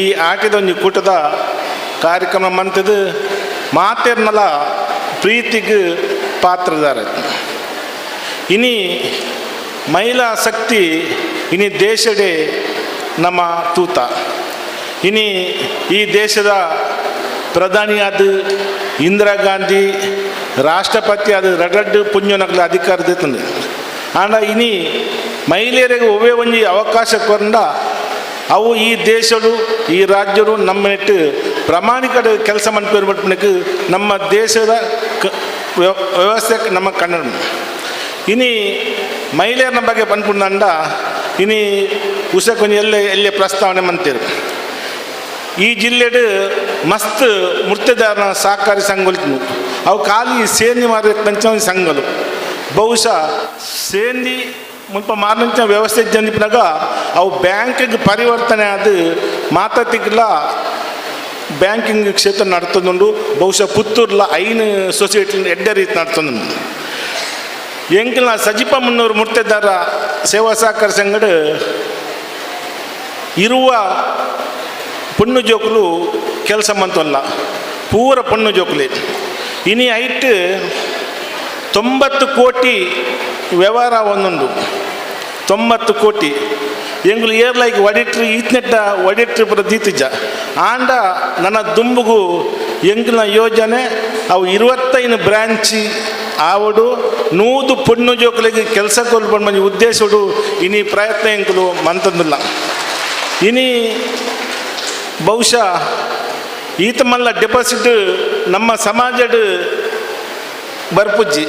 ಈ ಆಟದ ಒಂಜಿ ಕೂಟದ ಕಾರ್ಯಕ್ರಮ ಮಂತದ್ದು ಮಾತೇರ್ನಲ ಪ್ರೀತಿಗೆ ಪಾತ್ರದಾರ. ಇನಿ ಮಹಿಳಾ ಶಕ್ತಿ ಇನಿ ದೇಶಡೆ ನಮ್ಮ ತೂತ. ಇನಿ ಈ ದೇಶದ ಪ್ರಧಾನಿಯಾದ ಇಂದಿರಾ ಗಾಂಧಿ, ರಾಷ್ಟ್ರಪತಿ ಆದ ರಡ್ರಡ್ಡು ಪುಣ್ಯನಗಲ ಅಧಿಕಾರ ತಂದೆ. ಆಂಡ ಇನಿ ಮಹಿಳೆಯರಿಗೆ ಒವ್ವೇ ಒಂಜಿ ಅವಕಾಶ ಕೊಂಡ ಅವು ಈ ದೇಶಡು ಈ ರಾಜ್ಯಡು ನಮ್ಮ ನೆಟ್ಟು ಪ್ರಾಮಾಣಿಕ ಕೆಲಸ ಮನ್ಪಿರ್ಬಿಟ್ನಕ್ಕೆ ನಮ್ಮ ದೇಶದ ವ್ಯವಸ್ಥೆ ನಮ್ಮ ಕನ್ನಡ. ಇನಿ ಮಹಿಳೆಯರ ಬಗ್ಗೆ ಪನ್ಪುಂಡ ಇನಿ ಉಸಕೊಂಜಿ ಎಲ್ಲೆ ಎಲ್ಲೆ ಪ್ರಸ್ತಾವನೆ ಮಂತಿರು. ಈ ಜಿಲ್ಲೆಡು ಮಸ್ತ್ ಮುರ್ತೆದಾರನ ಸಹಕಾರಿ ಸಂಘಗಳು ಅವು ಖಾಲಿ ಸೇಂದಿ ಮಾರಕ್ಕಂಚ ಒಂದು ಸಂಘಗಳು. ಬಹುಶಃ ಸೇಂದಿ ಮುಲ್ಪ ಮಾರನಂಚ ವ್ಯವಸ್ಥೆ ಜನಿಪಿನಾಗ ಅವು ಬ್ಯಾಂಕಿಗೆ ಪರಿವರ್ತನೆ ಆದ ಮಾತಾತಿಗ್ಲ ಬ್ಯಾಂಕಿಂಗ್ ಕ್ಷೇತ್ರ ನಡ್ತದುಂಡು. ಬಹುಶಃ ಪುತ್ತೂರ್ಲ ಐನು ಸೊಸೈಟಿ ಎಡ್ಡೆ ರೀತಿ ನಡ್ತದುಂಡು. ಎಂಕಿನ ಸಜಿಪ ಮುನ್ನೂರು ಮುರ್ತೆದಾರ ಸೇವಾ ಸಹಕಾರ ಸಂಘಡು ಇರುವ ಪೊಣ್ಣು ಜೋಕುಲು ಕೆಲಸ ಮಂತಲ್ಲ ಪೂರ ಪೊಣ್ಣು ಜೋಕುಲೆ. ಇನಿ ಐಟ್ 90 ಕೋಟಿ ವ್ಯವಹಾರ ಒಂದುಂಡು. 90 ಕೋಟಿ ಎಂಗುಲು ಏರ್ಲೈಕ್ ಒಡಿಟ್ರಿ ಈತ್ನೆಟ್ಟ ಒಡಿಟ್ರಿ ಪುರ ದೀತಿಜ ಆಂಡ ನನ್ನ ದುಂಬುಗು ಎಂಗಿನ ಯೋಜನೆ ಅವು 25 ಬ್ರಾಂಚಿ ಆವಡು 100 ಪೊಣ್ಣು ಜೋಕುಲೆಗ್ ಕೆಲಸ ಕೊಲ್ಪಂಡು ಮಂಜಿ ಉದ್ದೇಶಡು ಇನಿ ಪ್ರಯತ್ನ ಎಂಕುಲು ಮಂತಂದಿಲ್ಲ. ಇನಿ ಬಹುಶಃ ಈತ ಮಲ್ಲ ಡೆಪಾಸಿಟ್ ನಮ್ಮ ಸಮಾಜಡ್ ಬರ್ಪುಜ್ಜಿ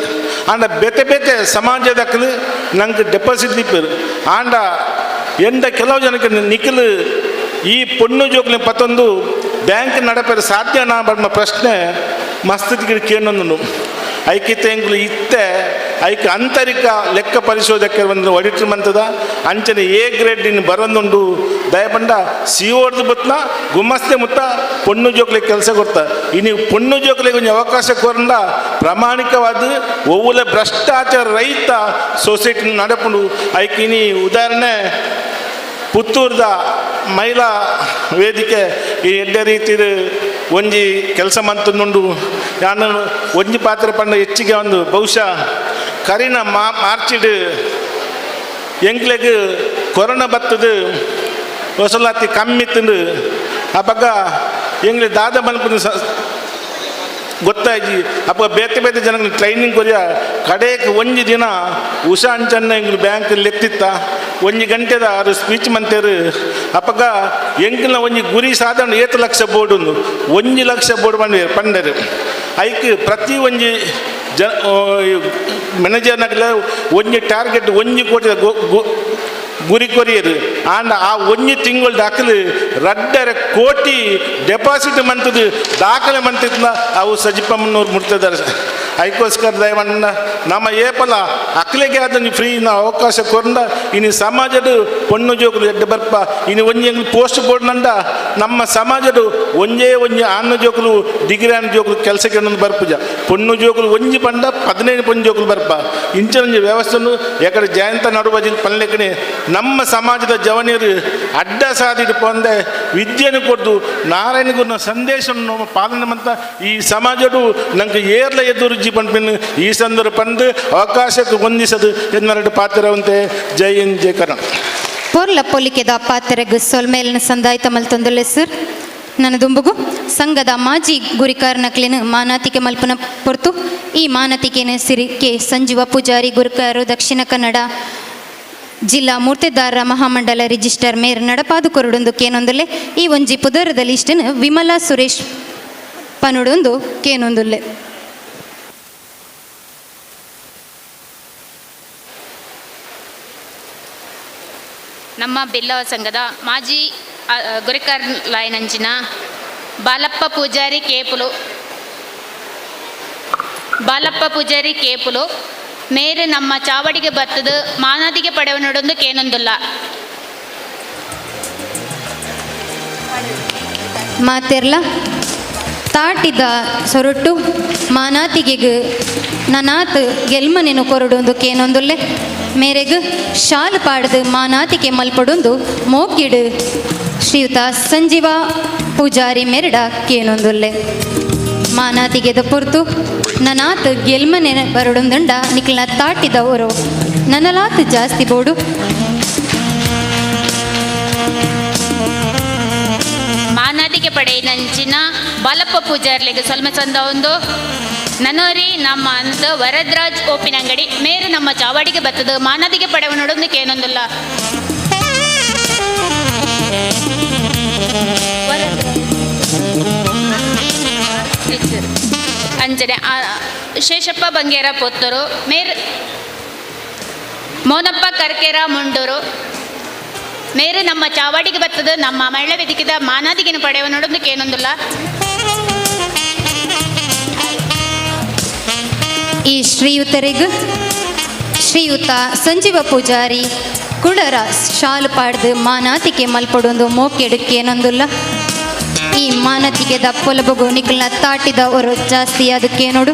ಆಂಡ ಬೇತೆ ಬೇತೆ ಸಮಾಜದಕ್ಕಲು ನಂಗೆ ಡೆಪಾಸಿಟ್ ದಿಪ್ಪರು ಆಂಡ ಎಂದ ಕೆಲವು ಜನಕ್ಕೆ ನಿಖಲು ಈ ಪೊಣ್ಣು ಜೋಕ್ಲೆ ಪತ್ತೊಂದು ಬ್ಯಾಂಕ್ ನಡಪೆರೆ ಸಾಧ್ಯನಾ ಬಣ್ಣ ಪ್ರಶ್ನೆ ಮಸ್ತಿಗೆ ಕೇಳೊಂದು ಐಕ್ಯತೆ ಎಂಕುಲು ಇತ್ತೆ ಐಕ್ ಆಂತರಿಕ ಲೆಕ್ಕ ಪರಿಶೋಧಕ ಒಂದು ಆಡಿಟರ್ ಮಂತದ ಅಂಚನೆ ಎ ಗ್ರೇಡ್ ಇನ್ನು ಬರೊಂದುಂಡು ದಯಪಂಡ ಸಿ ಓಡ್ದು ಬತ್ನ ಗುಮ್ಮಸ್ತೆ ಮುತ್ತ ಪೊಣ್ಣು ಜೋಕ್ಲೆಗ್ ಕೆಲಸ ಕೊಡ್ತ ಇನ್ನು ಪೊಣ್ಣು ಜೋಕ್ಲೆಗ್ ಒಂಜಿ ಅವಕಾಶ ಕೊರಂಡ ಪ್ರಾಮಾಣಿಕವಾದ ಒವ್ವುಲ ಭ್ರಷ್ಟಾಚಾರ ರಹಿತ ಸೊಸೈಟಿ ನಡಪುಂಡು. ಐಕ್ ಇನಿ ಉದಾಹರಣೆ ಪುತ್ತೂರ್ದ ಮಹಿಳಾ ವೇದಿಕೆ ಈ ಎಡ್ಡೆ ರೀತಿ ಒಂಜಿ ಕೆಲಸ ಮಂತುಂಡು. ನಾನು ಒಂಜಿ ಪಾತ್ರ ಪಂಡ ಹೆಚ್ಚಿಗೆ ಒಂದು ಬಹುಶಃ ಕರಿನ ಮಾರ್ಚಿಡ್ ಎಂಕ್ಲೆಗ್ ಕೊರೋನಾ ಬತ್ತದು ವಸೂಲಾತಿ ಕಮ್ಮಿ ತಿಂದು ಅಪಗ ಎಂಗ್ಲೆ ದಾದ ಮನ್ಪುನ ಗೊತ್ತಾಯ್ತು. ಅಪ್ಪ ಬೇತೆ ಬೇತೆ ಜನಕ್ಕೆ ಟ್ರೈನಿಂಗ್ ಕೊರಿಯ ಕಡೆಗೆ ಒಂಜಿ ದಿನ ಉಷಾ ಅಂಚನ್ನ ಎಂಗ್ಲು ಬ್ಯಾಂಕ್ ಲೆತ್ತಿತ್ತ ಒಂಜಿ ಗಂಟೆದ ಆರು ಸ್ಪೀಚ್ ಮಂತೇರು. ಅಪಗ ಎಂಕ್ಲ ಒಂಜಿ ಗುರಿ ಸಾಧಾರಣ 8 ಲಕ್ಷ ಬೋರ್ಡ್ ಉಂದು 1 ಲಕ್ಷ ಬೋರ್ಡ್ ಬಂದ ಪಂಡರು. ಐಕ್ ಪ್ರತಿ ಒಂಜಿ ಜ ಮ್ಯಾನೇಜರ್ನಗಲ ಒಂಜಿ ಟಾರ್ಗೆಟ್ 1 ಕೋಟಿ ಗುರಿ ಕೊರಿಯರು. ಆಂಡ ಆ ಒಂಜಿ ತಿಂಗಳು ದಾಖಲೆ 2.5 ಕೋಟಿ ಡೆಪಾಸಿಟ್ ಮಂತದ್ದು ದಾಖಲೆ ಮಂತಿದ್ನ ಅವು ಸಜಿಪಮ್ಮನವ್ರು ಮುಟ್ತಿದ್ದಾರೆ. ಅದಕ್ಕೋಸ್ಕರ ದಯವನ್ನ ನಮ್ಮ ಏಪಲ ಅಕ್ಲೆಗೆ ಅದನ್ನು ಫ್ರೀ ಅವಕಾಶ ಕೊರಂಡ ಇನ್ನು ಸಮಾಜದ ಪೊಣ್ಣು ಜೋಕುಲು ಎಡ್ಡೆ ಬರ್ಪ ಇನ್ನು ಒಂಜಿ ಪೋಸ್ಟ್ ಬೋರ್ಡ್ ನಂಡ ನಮ್ಮ ಸಮಾಜದ ಒಂಜೇ ಒಂಜಿ ಆಣ್ಣು ಜೋಕುಲು ಡಿಗ್ರಿ ಆಣ್ಣು ಜೋಕುಲು ಕೆಲಸಕ್ಕೆ ಒಂದೊಂದು ಬರ್ಪುಜ ಪೊಣ್ಣು ಜೋಕುಲು ಒಂಜಿ ಪಂಡ 15 ಪೊಣ್ಣು ಜೋಕುಲು ಬರ್ಪ ಇಂಚಿನ ವ್ಯವಸ್ಥೆನು ಎಕಡೆ ಜಯಂತ ನಡುಬಜಿ ಪನ್ಲೆಕನೆ ನಮ್ಮ ಸಮಾಜದ ಜವನಿಯರು ಅಡ್ಡ ಸಾದಿಡು ಪಂದೆ ವಿದ್ಯೆಯನ್ನು ಕೊಟ್ಟು ನಾರಾಯಣ ಗುರುನ ಸಂದೇಶವನ್ನು ಪಾಲನೆ ಮಂತ ಈ ಸಮಾಜಡು ನಂಗೆ ಏರ್ಲ ಎದುರು ಜಿ ಪಂಪಿನ ಈ ಸಂದರ್ಭ ಪಂದು ಅವಕಾಶಕ್ಕೆ ಹೊಂದಿಸದು ಎನ್ನೆರಡು ಪಾತ್ರವಂತೆ. ಜೈ ಹಿಂದ್, ಜೈ ಕರ್ನಾಟಕ. ಪೊರ್ಲ ಪೊಲಿಕೆದ ಪಾತ್ರೆಗ್ ಸೊಲ್ಮೇಲಿನ ಸಂದಾಯ್ತ ಮಲ್ತೊಂದುಲ್ಲೆ ಸರ್. ನನ್ನ ದುಂಬುಗು ಸಂಘದ ಮಾಜಿ ಗುರಿಕಾರನಕ್ಲೆನ್ ಮಾನಾತಿಕೆ ಮಲ್ಪನ ಪೊರ್ತು ಈ ಮಾನತಿಕೆನ ಸಿರಿ ಕೆ ಸಂಜೀವ ಪೂಜಾರಿ ಗುರುಕಾರು ದಕ್ಷಿಣ ಕನ್ನಡ ಜಿಲ್ಲಾ ಮೂರ್ತೆದಾರರ ಮಹಾಮಂಡಲ ರಿಜಿಸ್ಟರ್ ಮೇರ್ ನಡಪಾದು ಕೊರಡೊಂದು ಕೇನೊಂದುಲ್ಲೆ. ಈ ಒಂಜಿ ಪುದರದ ಲಿಸ್ಟನ್ ವಿಮಲಾ ಸುರೇಶ್ ಪನುಡೊಂದು ಕೇನೊಂದುಲ್ಲೆ. ನಮ್ಮ ಬಿಲ್ಲವ ಸಂಘದ ಮಾಜಿ ಗುರಿಕಾರ್ ಲಾಯನಂಚಿನ ಬಾಲಪ್ಪ ಪೂಜಾರಿ ಕೇಪುಲು ಬಾಲಪ್ಪ ಪೂಜಾರಿ ಕೇಪುಲು ಮೇರೆ ನಮ್ಮ ಚಾವಡಿಗೆ ಬತ್ತದು ಮಾನಾದಿಗೆ ಪಡೆವನೊಡೊಂದು ಕೇನೊಂದುಲ್ಲ. ಮಾತೆರ್ಲ ತಾಟಿದ ಸೊರೊಟ್ಟು ಮಾನಾತಿಗೆಗ್ ನನಾತ್ ಗೆಲ್ಮನೆನು ಕೊರಡೊಂದು ಕೇನೊಂದುಲ್ಲೆ. ಮೇರೆಗ್ ಶಾಲ್ ಪಾಡ್ದು ಮಾನಾತಿಗೆ ಮಲ್ಪಡೊಂದು ಮೋಕಿಡು ಶ್ರೀಯುತ ಸಂಜೀವ ಪೂಜಾರಿ ಮೆರಡ ಕೇನೊಂದುಲ್ಲೆ. ಮಾನಾತಿಗೆದ ಪೊರ್ತು ನನಾತ್ ಗೆಲ್ಮನೆ ಬರಡೊಂದುಂಡ ನಿಕ್ಲ ತಾಟಿದವರು ನನಲಾತ್ ಜಾಸ್ತಿ ಬೋಡು. ಮಾನಾದಿಗೆ ಪಡೆಯಿನಂಚಿನ ಬಾಲಪ್ಪ ಪೂಜಾರ್ಲಿಗೆ ಸೊಲ್ಮೆ ಚಂದ ಒಂದು ನನೋರಿ ನಮ್ಮ ಅಂತ ವರದರಾಜ್ ಓಪಿನಂಗಡಿ ಮೇರು ನಮ್ಮ ಚಾವಡಿಗೆ ಬತ್ತದು ಮಾನದಿಗೆ ಪಡೆವ ನೋಡೊಂದಕ್ಕೆ ಏನೊಂದಿಲ್ಲ. ಅಂಜನೆ ಶೇಷಪ್ಪ ಬಂಗೇರ ಪೊತ್ತೂರು ಮೇರ್ ಮೋನಪ್ಪ ಕರ್ಕೇರ ಮುಂಡೂರು ಮೇರು ನಮ್ಮ ಚಾವಡಿಗೆ ಬತ್ತದು ನಮ್ಮ ಮಹಿಳಾ ವೇದಿಕೆದ ಮಾನಾದಿಗೆನ ಪಡೆಯುವ ನೋಡೋದಕ್ಕೆ ಏನೊಂದಿಲ್ಲ. ಈ ಶ್ರೀಯುತರಿಗ ಶ್ರೀಯುತ ಸಂಜೀವ ಪೂಜಾರಿ ಕುಡರ ಶಾಲು ಪಾಡ್ದು ಮಾನಾತಿಕೆ ಮಲ್ಪಡೊಂದು ಮೋಕೆಡುಕ್ಕೇನೊಂದುಲ್ಲ. ಈ ಮಾನತಿಗೆ ದಪ್ಪೊಲಬಗು ನಿಖಲ್ನ ತಾಟಿದವರು ಜಾಸ್ತಿ ಅದಕ್ಕೆ ನೋಡು.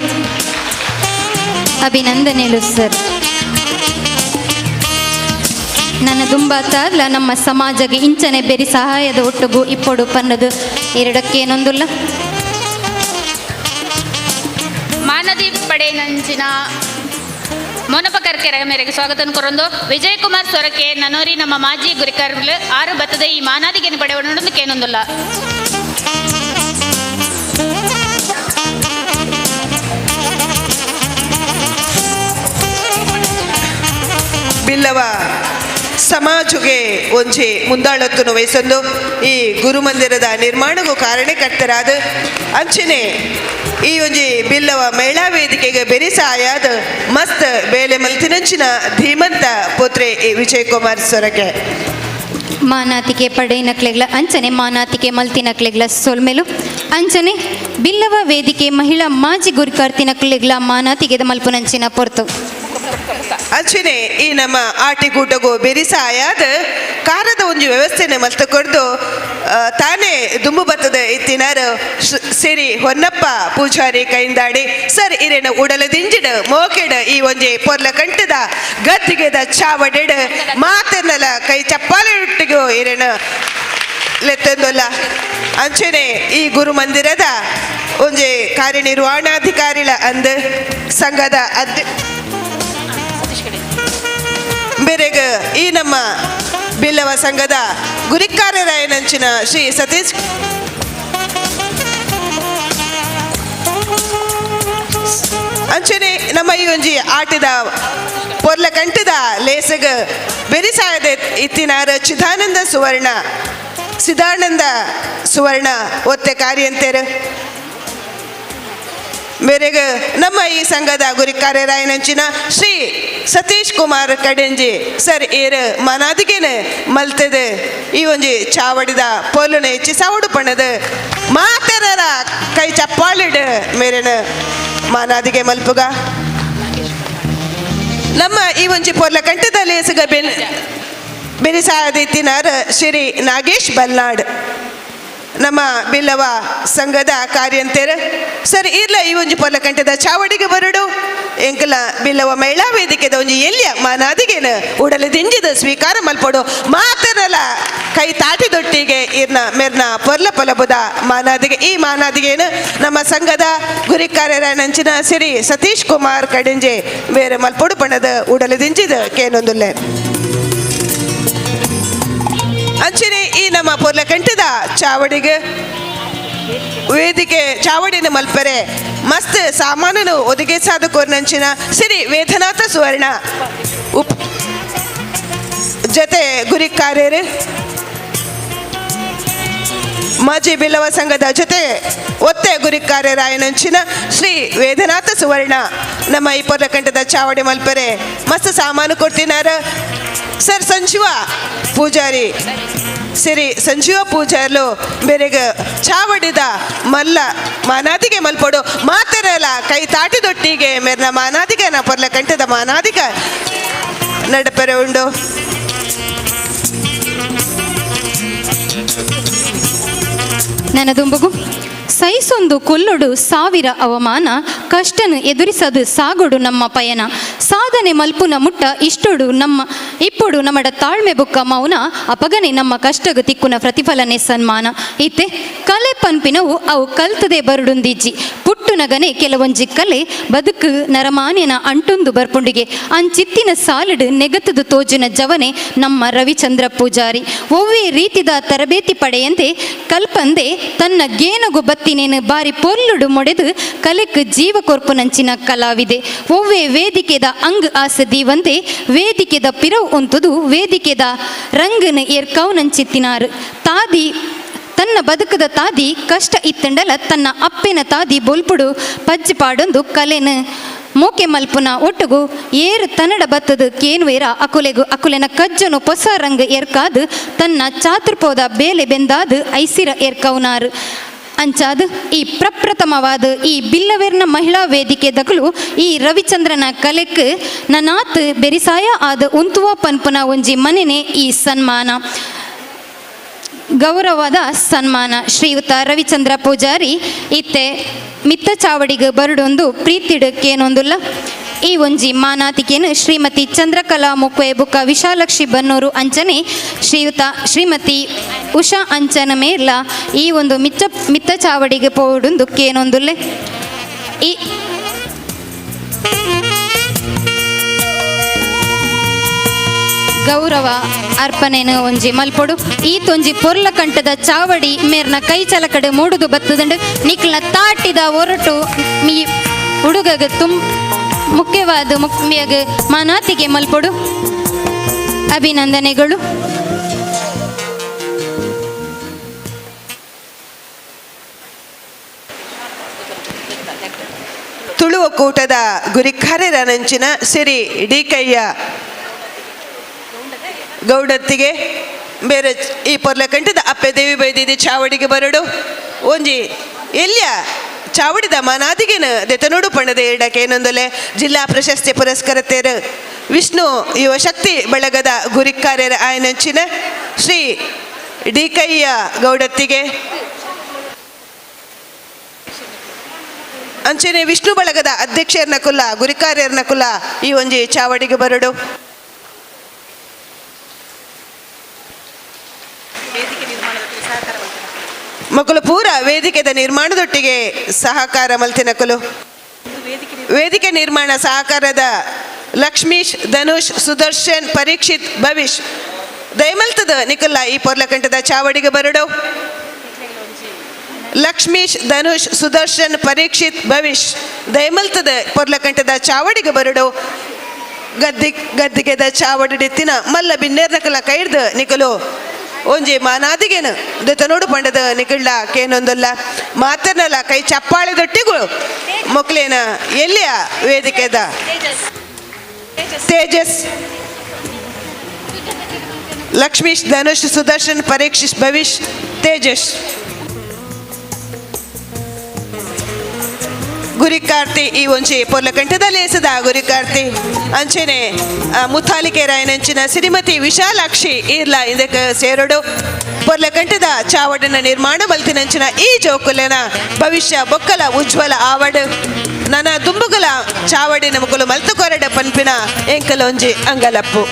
ಅಭಿನಂದನೆಲು ಸರ್. ನನ್ನ ದುಂಬಾತಾಗ್ಲ ನಮ್ಮ ಸಮಾಜಕ್ಕೆ ಇಂಚನೆ ಬೇರೆ ಸಹಾಯದ ಒಟ್ಟುಗು ಇಪ್ಪೊಡು ಪನ್ನದು ಎರಡಕ್ಕೇನೊಂದುಲ್ಲ. ಮಾನದಿ ಪಡೆನಂಚಿನ ಮೋನಪ್ಪ ಕರ್ಕೆರೆ ಮೇರೆಗೆ ಸ್ವಾಗತ ಕೊರೊಂದು ವಿಜಯ್ ಕುಮಾರ್ ಸೊರಕೆ ನನೋರಿ ನಮ್ಮ ಮಾಜಿ ಗುರಿಕಾರ್ಲು ಆರು ಬತ್ತದ ಈ ಮಾನಾದಿಗೆನ ಪಡೆವಣೊಂದು ಕೇನೊಂದುಲ್ಲ. ಬಿಲ್ಲವ ಸಮಾಜಗೆ ಒಂಜಿ ಮುಂದಾಳತ್ತುನು ವಹಿಸೊಂದು ಈ ಗುರುಮಂದಿರದ ನಿರ್ಮಾಣಗೂ ಕಾರಣಕರ್ತರಾದ ಅಂಚನೆ ಈ ಒಂಜಿ ಬಿಲ್ಲವ ಮಹಿಳಾ ವೇದಿಕೆಗೆ ಬೆರಿಸಾಯಾದ ಮಸ್ತ್ ಬೇಲೆ ಮಲ್ತಿನಂಚಿನ ಧೀಮಂತ ಪುತ್ರೆ ಈ ವಿಜಯ್ ಕುಮಾರ್ ಸೊರಕೆ. ಮಾನಾತಿಕೆ ಪಡೆಯಿನಕ್ಲೆಗ್ಲ ಅಂಚನೆ ಮಾನಾತಿಕೆ ಮಲ್ತಿನಕ್ಲೆಗ್ಲ ಸೊಲ್ಮೆಲು ಅಂಚನೆ ಬಿಲ್ಲವ ವೇದಿಕೆ ಮಹಿಳಾ ಮಾಜಿ ಗುರಿಕಾರ್ತಿನಕ್ಲೆಗ್ಲ ಮಾನಾತಿಗೆದ ಮಲ್ಪುನಂಚಿನ ಪೊರ್ತು. ಅಂಚನೆ ಈ ನಮ್ಮ ಆಟಿಗೂಟಗು ಬೆರಿಸಾಯಾದ ಕಾರದ ಒಂಜಿ ವ್ಯವಸ್ಥೆನೆ ಮಲ್ತ ಕೊರ್ದು ತಾನೇ ದುಂಬು ಬತ್ತದ ಇತ್ತಿನಾರು ಸಿರಿ ಹೊನ್ನಪ್ಪ ಪೂಜಾರಿ ಕೈಂದಾಡಿ ಸರ್ ಇರೇನ ಉಡಲ ದಿಂಜಿಡ್ ಮೋಕೆಡ್ ಈ ಒಂಜಿ ಪೊರ್ಲ ಕಂಟದ ಗದ್ದಿಗೆದ ಚಾವಡೆಡ್ ಮಾತೆರ್ನಲ ಕೈ ಚಪ್ಪಾಳೆ ಇಟ್ಟಿಗೂ ಇರೇನ ಲೆತ್ತೊಂದಲ್ಲ. ಅಂಚನೆ ಈ ಗುರು ಮಂದಿರದ ಒಂಜಿ ಕಾರ್ಯನಿರ್ವಹಣಾಧಿಕಾರಿಲ ಅಂದ್ ಸಂಘದ ಅದ್ ಬೇರೆಗ ಈ ನಮ್ಮ ಬಿಲ್ಲವ ಸಂಘದ ಗುರಿಕಾರರಾಯನಂಚಿನ ಶ್ರೀ ಸತೀಶ್ ಅಂಚನೆ ನಮ್ಮ ಈ ಒಂಜಿ ಆಟದ ಪೊರ್ಲ ಕಂಠದ ಲೇಸಗ ಬೆರಿಸಾಯದ ಇತ್ತಿನಾರ ಚಿದಾನಂದ ಸುವರ್ಣ ಸಿದಾನಂದ ಸುವರ್ಣ ಒತ್ತೆ ಕಾರ್ಯಂತೇರು. ಬೇರೆಗ ನಮ್ಮ ಈ ಸಂಘದ ಗುರಿಕಾರ್ಯರಾಯನಂಚಿನ ಶ್ರೀ ಸತೀಶ್ ಕುಮಾರ್ ಕಡೆಂಜಿ ಸರ್ ಏರ್ ಮನಾದಿಗೆನೆ ಮಲ್ತದೆ ಈ ಒಂಜಿ ಚಾವಡಿದ ಪೊಲುನೆ ಚಿಸಾವಡು ಪಣದ ಮಾತರರ ಕೈ ಚಪ್ಪಾಳಿಡ್ ಮೇರೆನ ಮಾನಾದಿಗೆ ಮಲ್ಪುಗ. ನಮ್ಮ ಈ ಒಂಜಿ ಪೊರ್ಲ ಕಂಠದಲ್ಲಿ ಸುಗ ಬೆನಿಸಾದಿತ್ತಿನಾರ ಶ್ರೀ ನಾಗೇಶ್ ಬಲ್ನಾಡ್ ನಮ್ಮ ಬಿಲ್ಲವ ಸಂಘದ ಕಾರ್ಯಂತೇರು ಸರ್ ಇರ್ಲ ಈ ಒಂಜಿ ಪೊರ್ಲ ಕಂಠದ ಚಾವಡಿಗೆ ಬರಡು ಎಂಕಲ ಬಿಲ್ಲವ ಮಹಿಳಾ ವೇದಿಕೆದ ಒಂಜಿ ಎಲ್ಲಿಯ ಮಾನಾದಿಗೇನ ಉಡಲ ದಿಂಜಿದ ಸ್ವೀಕಾರ ಮಲ್ಪಡು ಮಾತರಲ ಕೈ ತಾಟಿದೊಟ್ಟಿಗೆ ಇರ್ನ ಮೆರ್ನ ಪೊರ್ಲ ಪೊಲಬುದ ಮಾನಾದಿಗೆ ಈ ಮಾನಾದಿಗೇನು ನಮ್ಮ ಸಂಘದ ಗುರಿಕಾರ್ಯರ ನಂಚಿನ ಸಿರಿ ಸತೀಶ್ ಕುಮಾರ್ ಕಡಿಂಜೆ ಬೇರೆ ಮಲ್ಪೊಡು ಬಣ್ಣದ ಉಡಲ ದಿಂಜಿದ ಕೇನೊಂದುಲ್ಲೆ. ಅಂಚನೆ ಈ ನಮ್ಮ ಪೊರ್ಲ ಕಂಠದ ಚಾವಡಿಗೆ ವೇದಿಕೆ ಚಾವಡಿನ ಮಲ್ಪರೆ ಮಸ್ತ್ ಸಾಮಾನನು ಒದಗಿಸಾದ ಕೋರ್ನಂಚಿನ ಸಿರಿ ವೇದನಾಥ ಸುವರ್ಣ ಉಪ್ ಜೊತೆ ಗುರಿಕಾರ್ಯರು ಮಾಜಿ ಬಿಲ್ಲವ ಸಂಘದ ಜೊತೆ ಒತ್ತೆ ಗುರಿಕಾರ್ಯರಾಯನಂಚಿನ ಶ್ರೀ ವೇದನಾಥ ಸುವರ್ಣ ನಮ್ಮ ಈ ಪೊರ್ಲಕಂಠದ ಚಾವಡಿ ಮಲ್ಪರೆ ಮಸ್ತ್ ಸಾಮಾನು ಕೊಡ್ತಿನಾರ ಸರ್ ಸಂಜೀವ ಪೂಜಾರಿ ಸಿರಿ ಸಂಜೀವ ಪೂಜಾರ್ಲು ಬೇರೆಗ ಚಾವಡಿದ ಮಲ್ಲ ಮಾನಾದಿಗೆ ಮಲ್ಪೊಡು ಮಾತರಲ ಕೈ ತಾಟಿದೊಟ್ಟಿಗೆ ಮೇರ್ನ ಮಾನಾದಿಗೆ ನ ಪೊರ್ಲ ಕಂಠದ ಮಾನಾದಿಗ ನಡಪೆರೆ ಉಂಡು. ನನದುಂಬುಗು ಸೈಸೊಂದು ಕೊಲ್ಲೊಡು ಸಾವಿರ ಅವಮಾನ ಕಷ್ಟನು ಎದುರಿಸದು ಸಾಗೊಡು ನಮ್ಮ ಪಯಣ ಸಾಧನೆ ಮಲ್ಪುನ ಮುಟ್ಟ ಇಷ್ಟೊಡು ನಮ್ಮ ಇಪ್ಪೊಡು ನಮ್ಮಡ ತಾಳ್ಮೆ ಬುಕ್ಕ ಮೌನ ಅಪಗನೆ ನಮ್ಮ ಕಷ್ಟಗ ತಿಕ್ಕುನ ಪ್ರತಿಫಲನೆ ಸನ್ಮಾನ ಇತ್ತೆ ಕಲೆ ಪನ್ಪಿನವು ಅವು ಕಲ್ತದೆ ಬರುಡುಂದಿಜ್ಜಿ ಪುಟ್ಟುನಗನೆ ಕೆಲವೊಂಜಿ ಕಲೆ ಬದುಕು ನರಮಾನ್ಯನ ಅಂಟೊಂದು ಬರ್ಪುಂಡಿಗೆ ಅಂಚಿತ್ತಿನ ಸಾಲಿಡು ನೆಗತದು ತೋಜಿನ ಜವನೆ ನಮ್ಮ ರವಿಚಂದ್ರ ಪೂಜಾರಿ ಒವ್ವೇ ರೀತಿದ ತರಬೇತಿ ಪಡೆಯಂತೆ ಕಲ್ಪಂದೆ ತನ್ನ ಗೇನಗು ಬತ್ತಿನೇನು ಬಾರಿ ಪೊಲ್ಲುಡು ಮೊಡೆದು ಕಲೆಕ್ ಜೀವ ಕೊರ್ಪುನಂಚಿನ ಕಲಾವಿದೆ ಒವ್ವೇ ವೇದಿಕೆದ ಅಂಗ್ ಆಸೆ ದೀವಂದೆ ವೇದಿಕೆದ ಪಿರವು ಉಂತುದು ವೇದಿಕೆದ ರಂಗನ ಏರ್ಕೌನಂಚಿತ್ತಿನಾರು ತಾದಿ ತನ್ನ ಬದುಕದ ತಾದಿ ಕಷ್ಟ ಇತ್ತಂಡಲ ತನ್ನ ಅಪ್ಪೆನ ತಾದಿ ಬೊಲ್ಪುಡು ಪಜ್ಜಿ ಪಾಡೊಂದು ಕಲೆನು ಮೋಕೆ ಮಲ್ಪುನ ಒಟ್ಟುಗು ಏರು ತನ್ನಡ ಬತ್ತದು ಕೇನ್ವೇರ ಅಕುಲೆಗು ಅಕುಲೆನ ಕಜ್ಜನು ಪೊಸ ರಂಗ ಏರ್ಕಾದು ತನ್ನ ಚಾತುರ್ಪೋದ ಬೇಲೆ ಬೆಂದಾದು ಐಸಿರ ಏರ್ಕೌನಾರು ಅಂಚಾದು ಈ ಪ್ರಪ್ರಥಮವಾದ ಈ ಬಿಲ್ಲವೇರ್ನ ಮಹಿಳಾ ವೇದಿಕೆ ದಕಲು ಈ ರವಿಚಂದ್ರನ ಕಲೆಕ್ ನನಾತ್ ಬೆರಿಸಾಯ ಆದ ಉಂತುವ ಪನ್ಪುನ ಒಂಜಿ ಮನೆನೆ ಈ ಸನ್ಮಾನ ಗೌರವದ ಸನ್ಮಾನ ಶ್ರೀಯುತ ರವಿಚಂದ್ರ ಪೂಜಾರಿ ಇತ್ತೆ ಮಿತ್ತ ಚಾವಡಿಗೆ ಬರುಡೊಂದು ಪ್ರೀತಿಡಕ್ಕೇನೊಂದುಲ್ಲ ಈ ಒಂಜಿ ಮಾನಾತಿಕೇನು ಶ್ರೀಮತಿ ಚಂದ್ರಕಲಾ ಮುಕ್ವೆ ಬುಕ್ಕ ವಿಶಾಲಕ್ಷಿ ಬನ್ನೂರು ಅಂಚನೆ ಶ್ರೀಯುತ ಶ್ರೀಮತಿ ಉಷಾ ಅಂಚನ ಮೇರ್ಲ ಈ ಒಂದು ಮಿತ್ತ ಚಾವಡಿಗೆ ಪೋಡುಂದು ಕೇನೊಂದುಲ್ಲೆ. ಈ ಗೌರವ ಅರ್ಪಣೆನು ಒಂಜಿ ಮಲ್ಪೊಡು. ಈತೊಂಜಿ ಪೊರ್ಲ ಕಂಠದ ಚಾವಡಿ ಮೇರ್ನ ಕೈ ಚಲಕಡೆ ಮೂಡುದು ಬತ್ತದಂಡು ನಿಕ್ಲ್ನ ತಾಟಿದ ಒರಟು ಮೀ ಹುಡುಗಗ ತುಂ ಮುಖ್ಯವಾದ ಮುಖ್ಯಗ ಮಾನಾತಿಗೆ ಮಲ್ಪೊಡು. ಅಭಿನಂದನೆಗಳು. ತುಳು ಒಕ್ಕೂಟದ ಗುರಿಕಾರ್ಯರ ಸಿರಿ ಡಿಕಯ್ಯ ಗೌಡತ್ತಿಗೆ ಬೇರೆ ಈ ಪೊರ್ಲಕಂಠದ ಅಪ್ಪೆ ದೇವಿ ಬೈದಿದ್ದಿ ಚಾವಡಿಗೆ ಬರಡು. ಒಂಜಿ ಎಲ್ಲಿಯ ಚಾವಡಿದ ಮನಾದಿಗೆನ ದೆತನೋಡು ಪಂಡದ ಎರಡಕ್ಕೆ ಏನೊಂದಲೆ ಜಿಲ್ಲಾ ಪ್ರಶಸ್ತಿ ಪುರಸ್ಕೃತರು ವಿಷ್ಣು ಯುವಶಕ್ತಿ ಬಳಗದ ಗುರಿಕಾರ್ಯರ ಆಯನಂಚಿನ ಶ್ರೀ ಡಿಕಯ್ಯ ಗೌಡತ್ತಿಗೆ ಅಂಚನೆ ವಿಷ್ಣು ಬಳಗದ ಅಧ್ಯಕ್ಷರನ್ನ ಕುಲ್ಲ ಗುರಿಕಾರ್ಯರನ್ನ ಕುಲ್ಲ ಈ ಒಂಜಿ ಚಾವಡಿಗೆ ಬರಡು. ಮಕ್ಕಳು ಪೂರ ವೇದಿಕೆದ ನಿರ್ಮಾಣದೊಟ್ಟಿಗೆ ಸಹಕಾರ ಮಲ್ತಿನಕುಲು. ವೇದಿಕೆ ನಿರ್ಮಾಣ ಸಹಕಾರದ ಲಕ್ಷ್ಮೀಶ್, ಧನುಷ್, ಸುದರ್ಶನ್, ಪರೀಕ್ಷಿತ್, ಭವಿಷ್ ದಯಮಲ್ತದ ನಿಕುಲ್ಲ ಈ ಪೊರ್ಲಕಂಠದ ಚಾವಡಿಗೆ ಬರಡು. ಲಕ್ಷ್ಮೀಶ್, ಧನುಷ್, ಸುದರ್ಶನ್, ಪರೀಕ್ಷಿತ್, ಭವಿಷ್ ದಯಮಲ್ತದ ಪೊರ್ಲಕಂಠದ ಚಾವಡಿಗೆ ಬರಡು. ಗದ್ದಿಗೆದ ಚಾವಡಿಡಿತ್ತಿನ ಮಲ್ಲ ಬಿನ್ನೇರ್ನಕಲ ಕೈಡ್ದು ನಿಕಲು ಒಂಜಿ ಮಾನಾದಿಗೇನು ದೆತನೋಡು ಪಂಡದ ನಿಕಳ್ಳ ಕೇನೊಂದಲ್ಲ ಮಾತನಲ್ಲ ಕೈ ಚಪ್ಪಾಳೆ ದೊಟ್ಟಿಗೂ ಮೊಕ್ಲೇನ ಎಲ್ಲಿಯ ವೇದಿಕೆದ ತೇಜಸ್, ಲಕ್ಷ್ಮೀಶ್, ಧನುಷ್, ಸುದರ್ಶನ್, ಪರೀಕ್ಷಿತ್, ಭವಿಷ್, ತೇಜಸ್, ಗುರಿಕಾರ್ತಿ ಈ ಒಂಜಿ ಪೊರ್ಲಕಂಠದ ಲೇಸದ ಗುರಿಕಾರ್ತಿ ಅಂಚೆನೆ ಮುಥಾಲಿಕೆ ರಾಯನಂಚಿನ ಶ್ರೀಮತಿ ವಿಶಾಲಾಕ್ಷಿ ಈರ್ಲ ಇದಕ್ಕೆ ಸೇರಡು. ಪೊರ್ಲಕಂಠದ ಚಾವಡಿನ ನಿರ್ಮಾಣ ಮಲ್ತಿನಂಚಿನ ಈ ಜೋಕುಲೆನ ಭವಿಷ್ಯ ಬೊಕ್ಕಲ ಉಜ್ವಲ ಆವಡ್ ನನ ದುಂಬುಗಲ ಚಾವಡಿನ ಮುಕುಲು ಮಲ್ತುಕೊರಡ ಪನ್ಪಿನ ಎಂಕಲೊಂಜಿ ಅಂಗಲಪ್ಪು.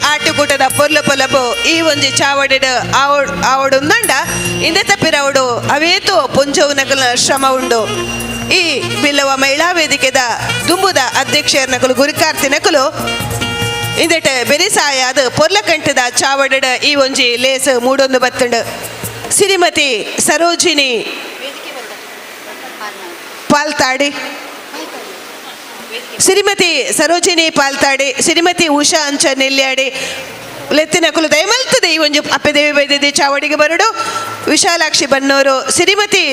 ಆಟಕೂಟದ ಪೊರ್ಲು ಪೊಲಬು ಈ ಒಂಜಿ ಚಾವಡಿಡ್ ಆವಡು ಉಂದಂಡ ಇಂದೆ ತಪ್ಪಿರವಡು ಅವೇತು ಪುಂಜೋವು ಶ್ರಮ ಉಂಡು. ಈ ಬಿಲ್ಲವ ಮಹಿಳಾ ವೇದಿಕೆದ ದುಂಬುದ ಅಧ್ಯಕ್ಷರ ನಕಲು ಗುರಿಕಾರ್ತಿ ನಕಲು ಇಂದೆಟ ಬೆರಿಸಾಯಾದ ಪೊರ್ಲಕಂಠದ ಚಾವಡಿಡ್ ಈ ಒಂಜಿ ಲೇಸ್ ಮೂಡೊಂದು ಬತ್ತಂಡು. ಶ್ರೀಮತಿ ಸರೋಜಿನಿ ಪಾಲ್ತಾಡಿ, ಶ್ರೀಮತಿ ಸರೋಜಿನಿ ಪಾಲ್ತಾಡಿ, ಶ್ರೀಮತಿ ಉಷಾ ಅಂಚನ್ ನೆಲ್ಯಾಡಿ ಲೆತ್ತಿನಕುಲು ದಯಮಲ್ತದೆ ಈ ಒಂಜಿ ಅಪ್ಪೆದೇವಿ ಬೈದಿದ್ದಿ ಚಾವಡಿಗೆ ಬರಡು. ವಿಶಾಲಾಕ್ಷಿ ಬನ್ನೂರು, ಶ್ರೀಮತಿ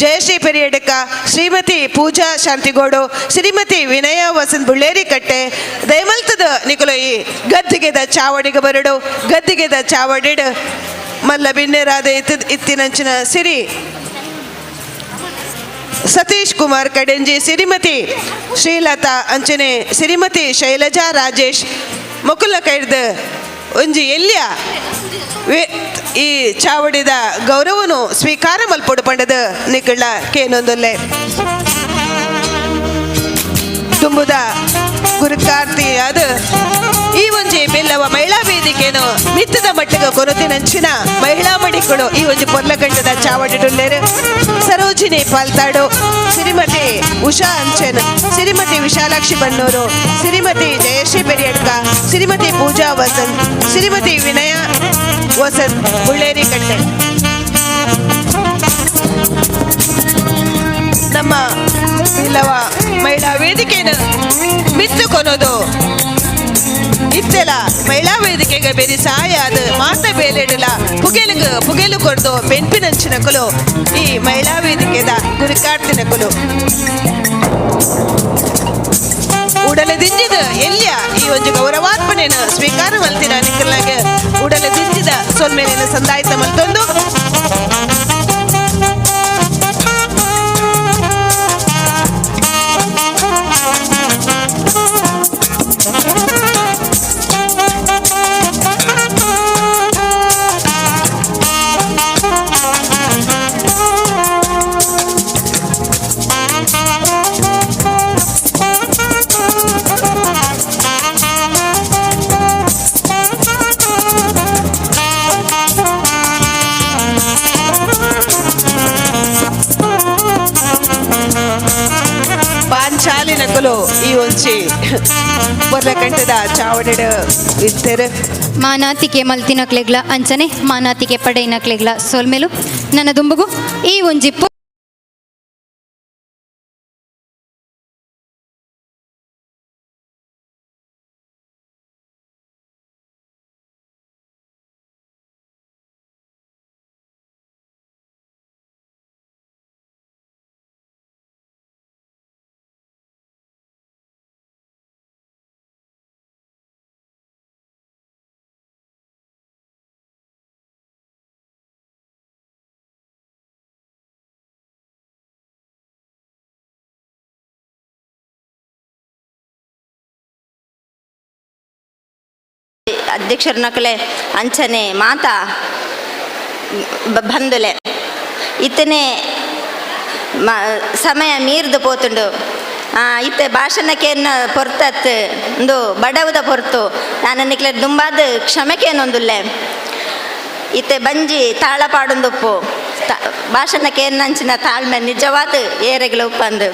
ಜಯಶ್ರೀ ಪೆರಿಯಡ್ಕ, ಶ್ರೀಮತಿ ಪೂಜಾ ಶಾಂತಿಗೋಡು, ಶ್ರೀಮತಿ ವಿನಯ ವಸಂತ್ ಬುಳ್ಳೇರಿ ಕಟ್ಟೆ ದಯಮಲ್ತದ ನಿಕುಲು ಈ ಗದ್ದಿಗೆದ ಚಾವಡಿಗೆ ಬರಡು. ಗದ್ದಿಗೆದ ಚಾವಡಿಡ್ ಮಲ್ಲ ಬಿನ್ನೆರಾದ ಇತ್ತಿನಂಚಿನ ಸಿರಿ ಸತೀಶ್ ಕುಮಾರ್ ಕಡೆಂಜಿ, ಶ್ರೀಮತಿ ಶ್ರೀಲತಾ ಅಂಚನೆ ಶ್ರೀಮತಿ ಶೈಲಜಾ ರಾಜೇಶ್ ಮೊಕುಲ ಕೈಡ್ದು ಒಂಜಿ ಎಲ್ಲಿಯ ಈ ಚಾವಡಿದ ಗೌರವನು ಸ್ವೀಕಾರ ಮಲ್ಪೊಡು ಪಂಡದ ನಿಕಳ್ಳ ಕೇನೊಂದೊಲ್ಲೆ. ತುಂಬುದ ಗುರುಕಾರ್ತಿಯಾದ ಈ ಒಂಜಿ ಬೆಲ್ಲವ ಮಹಿಳಾ ವೇದಿಕೆಯನ್ನು ಮಿತ್ತದ ಮಟ್ಟದ ಕೊರತಿನಂಚಿನ ಮಹಿಳಾ ಮಡಿಗಳು ಈ ಒಂಜಿ ಪೊರ್ಲಗಂಟದ ಚಾವಡಿಡುಲ್ಲೇರು. ಸರೋಜಿನಿ ಪಾಲ್ತಾಡು, ಶ್ರೀಮತಿ ಉಷಾ ಅಂಚನ್, ಶ್ರೀಮತಿ ವಿಶಾಲಾಕ್ಷಿ ಬನ್ನೂರು, ಶ್ರೀಮತಿ ಜಯಶ್ರೀ ಪೆರಿಯಡ್ಕ, ಶ್ರೀಮತಿ ಪೂಜಾ ವಸಂತ್, ಶ್ರೀಮತಿ ವಿನಯ ವಸಂತ್ ಬುಳ್ಳೇರಿ ಕಟ್ಟೆ. ನಮ್ಮ ಬಿಲ್ಲವ ಮಹಿಳಾ ವೇದಿಕೆಯನ್ನು ಮಿತ್ತು ಕೊನೋದು ಇತ್ತೆಲ ಮಹಿಳಾ ವೇದಿಕೆಗೆ ಬೇರೆ ಸಹಾಯ ಆದ ಮಾತ ಬೇಲೆಡಲ ಪುಗೆಲುಗು ಪುಗೆಲು ಕೊಡ್ದು ಬೆನ್ಪಿನಂಚಿನಕುಲು ಈ ಮಹಿಳಾ ವೇದಿಕೆದ ಗುರಿಕಾರ್ತಿನಕುಲು. ಉಡಲ ದಿಂಜಿದ ಎಲ್ಲಿಯ ಈ ಒಂದು ಗೌರವಾರ್ಪಣೆಯನ್ನು ಸ್ವೀಕಾರ ಮಲ್ತಿನ ನಿಕ್ಕಲಾಗ ಉಡಲ ದಿಂಜಿದ ಸೊಲ್ಮೇಲಿನ ಸಂದಾಯಿತ ಮಲ್ತೊಂದು ಬಂಧುನಕಲು ಈ ಒಂಜಿ ಪೊರ್ಲಕಂಠದ ಚಾವಡಿಡ್ ಇತ್ತೆರ್. ಮಾನಾತಿಕೆ ಮಲ್ತಿನಕ್ಲೆಗ್ಲ ಅಂಚನೆ ಮಾನಾತಿಕೆ ಪಡೆಯಿನಕ್ಲೆಗ್ಲ ಸೊಲ್ಮೆಲು. ನನ್ನ ದುಂಬುಗು ಈ ಒಂಜಿ ಅಧ್ಯಕ್ಷರನಕಲೆ ಅಂಚನೆ ಮಾತಾ ಬಂದುಲೆ ಇತ್ತನೆ ಸಮಯ ಮೀರ್ದು ಪೋತುಂಡು. ಇತ್ತೆ ಭಾಷಣಕ್ಕೇನು ಪೊರ್ತತ್ ಒಂದು ಬಡವುದ ಪೊರ್ತು ನಾನು ನಿಕ್ಲೆ ದುಂಬಾದ ಕ್ಷಮೆಕೇನೊಂದುಲ್ಲೆ. ಇತ್ತೆ ಬಂಜಿ ತಾಳ ಪಾಡೊಂದುಪ್ಪು ಭಾಷಣಕ್ಕೇನಂಚಿನ ತಾಳ್ಮೆ ನಿಜವಾದ ಏರೆಗ್ಲ ಉಪ್ಪಂದು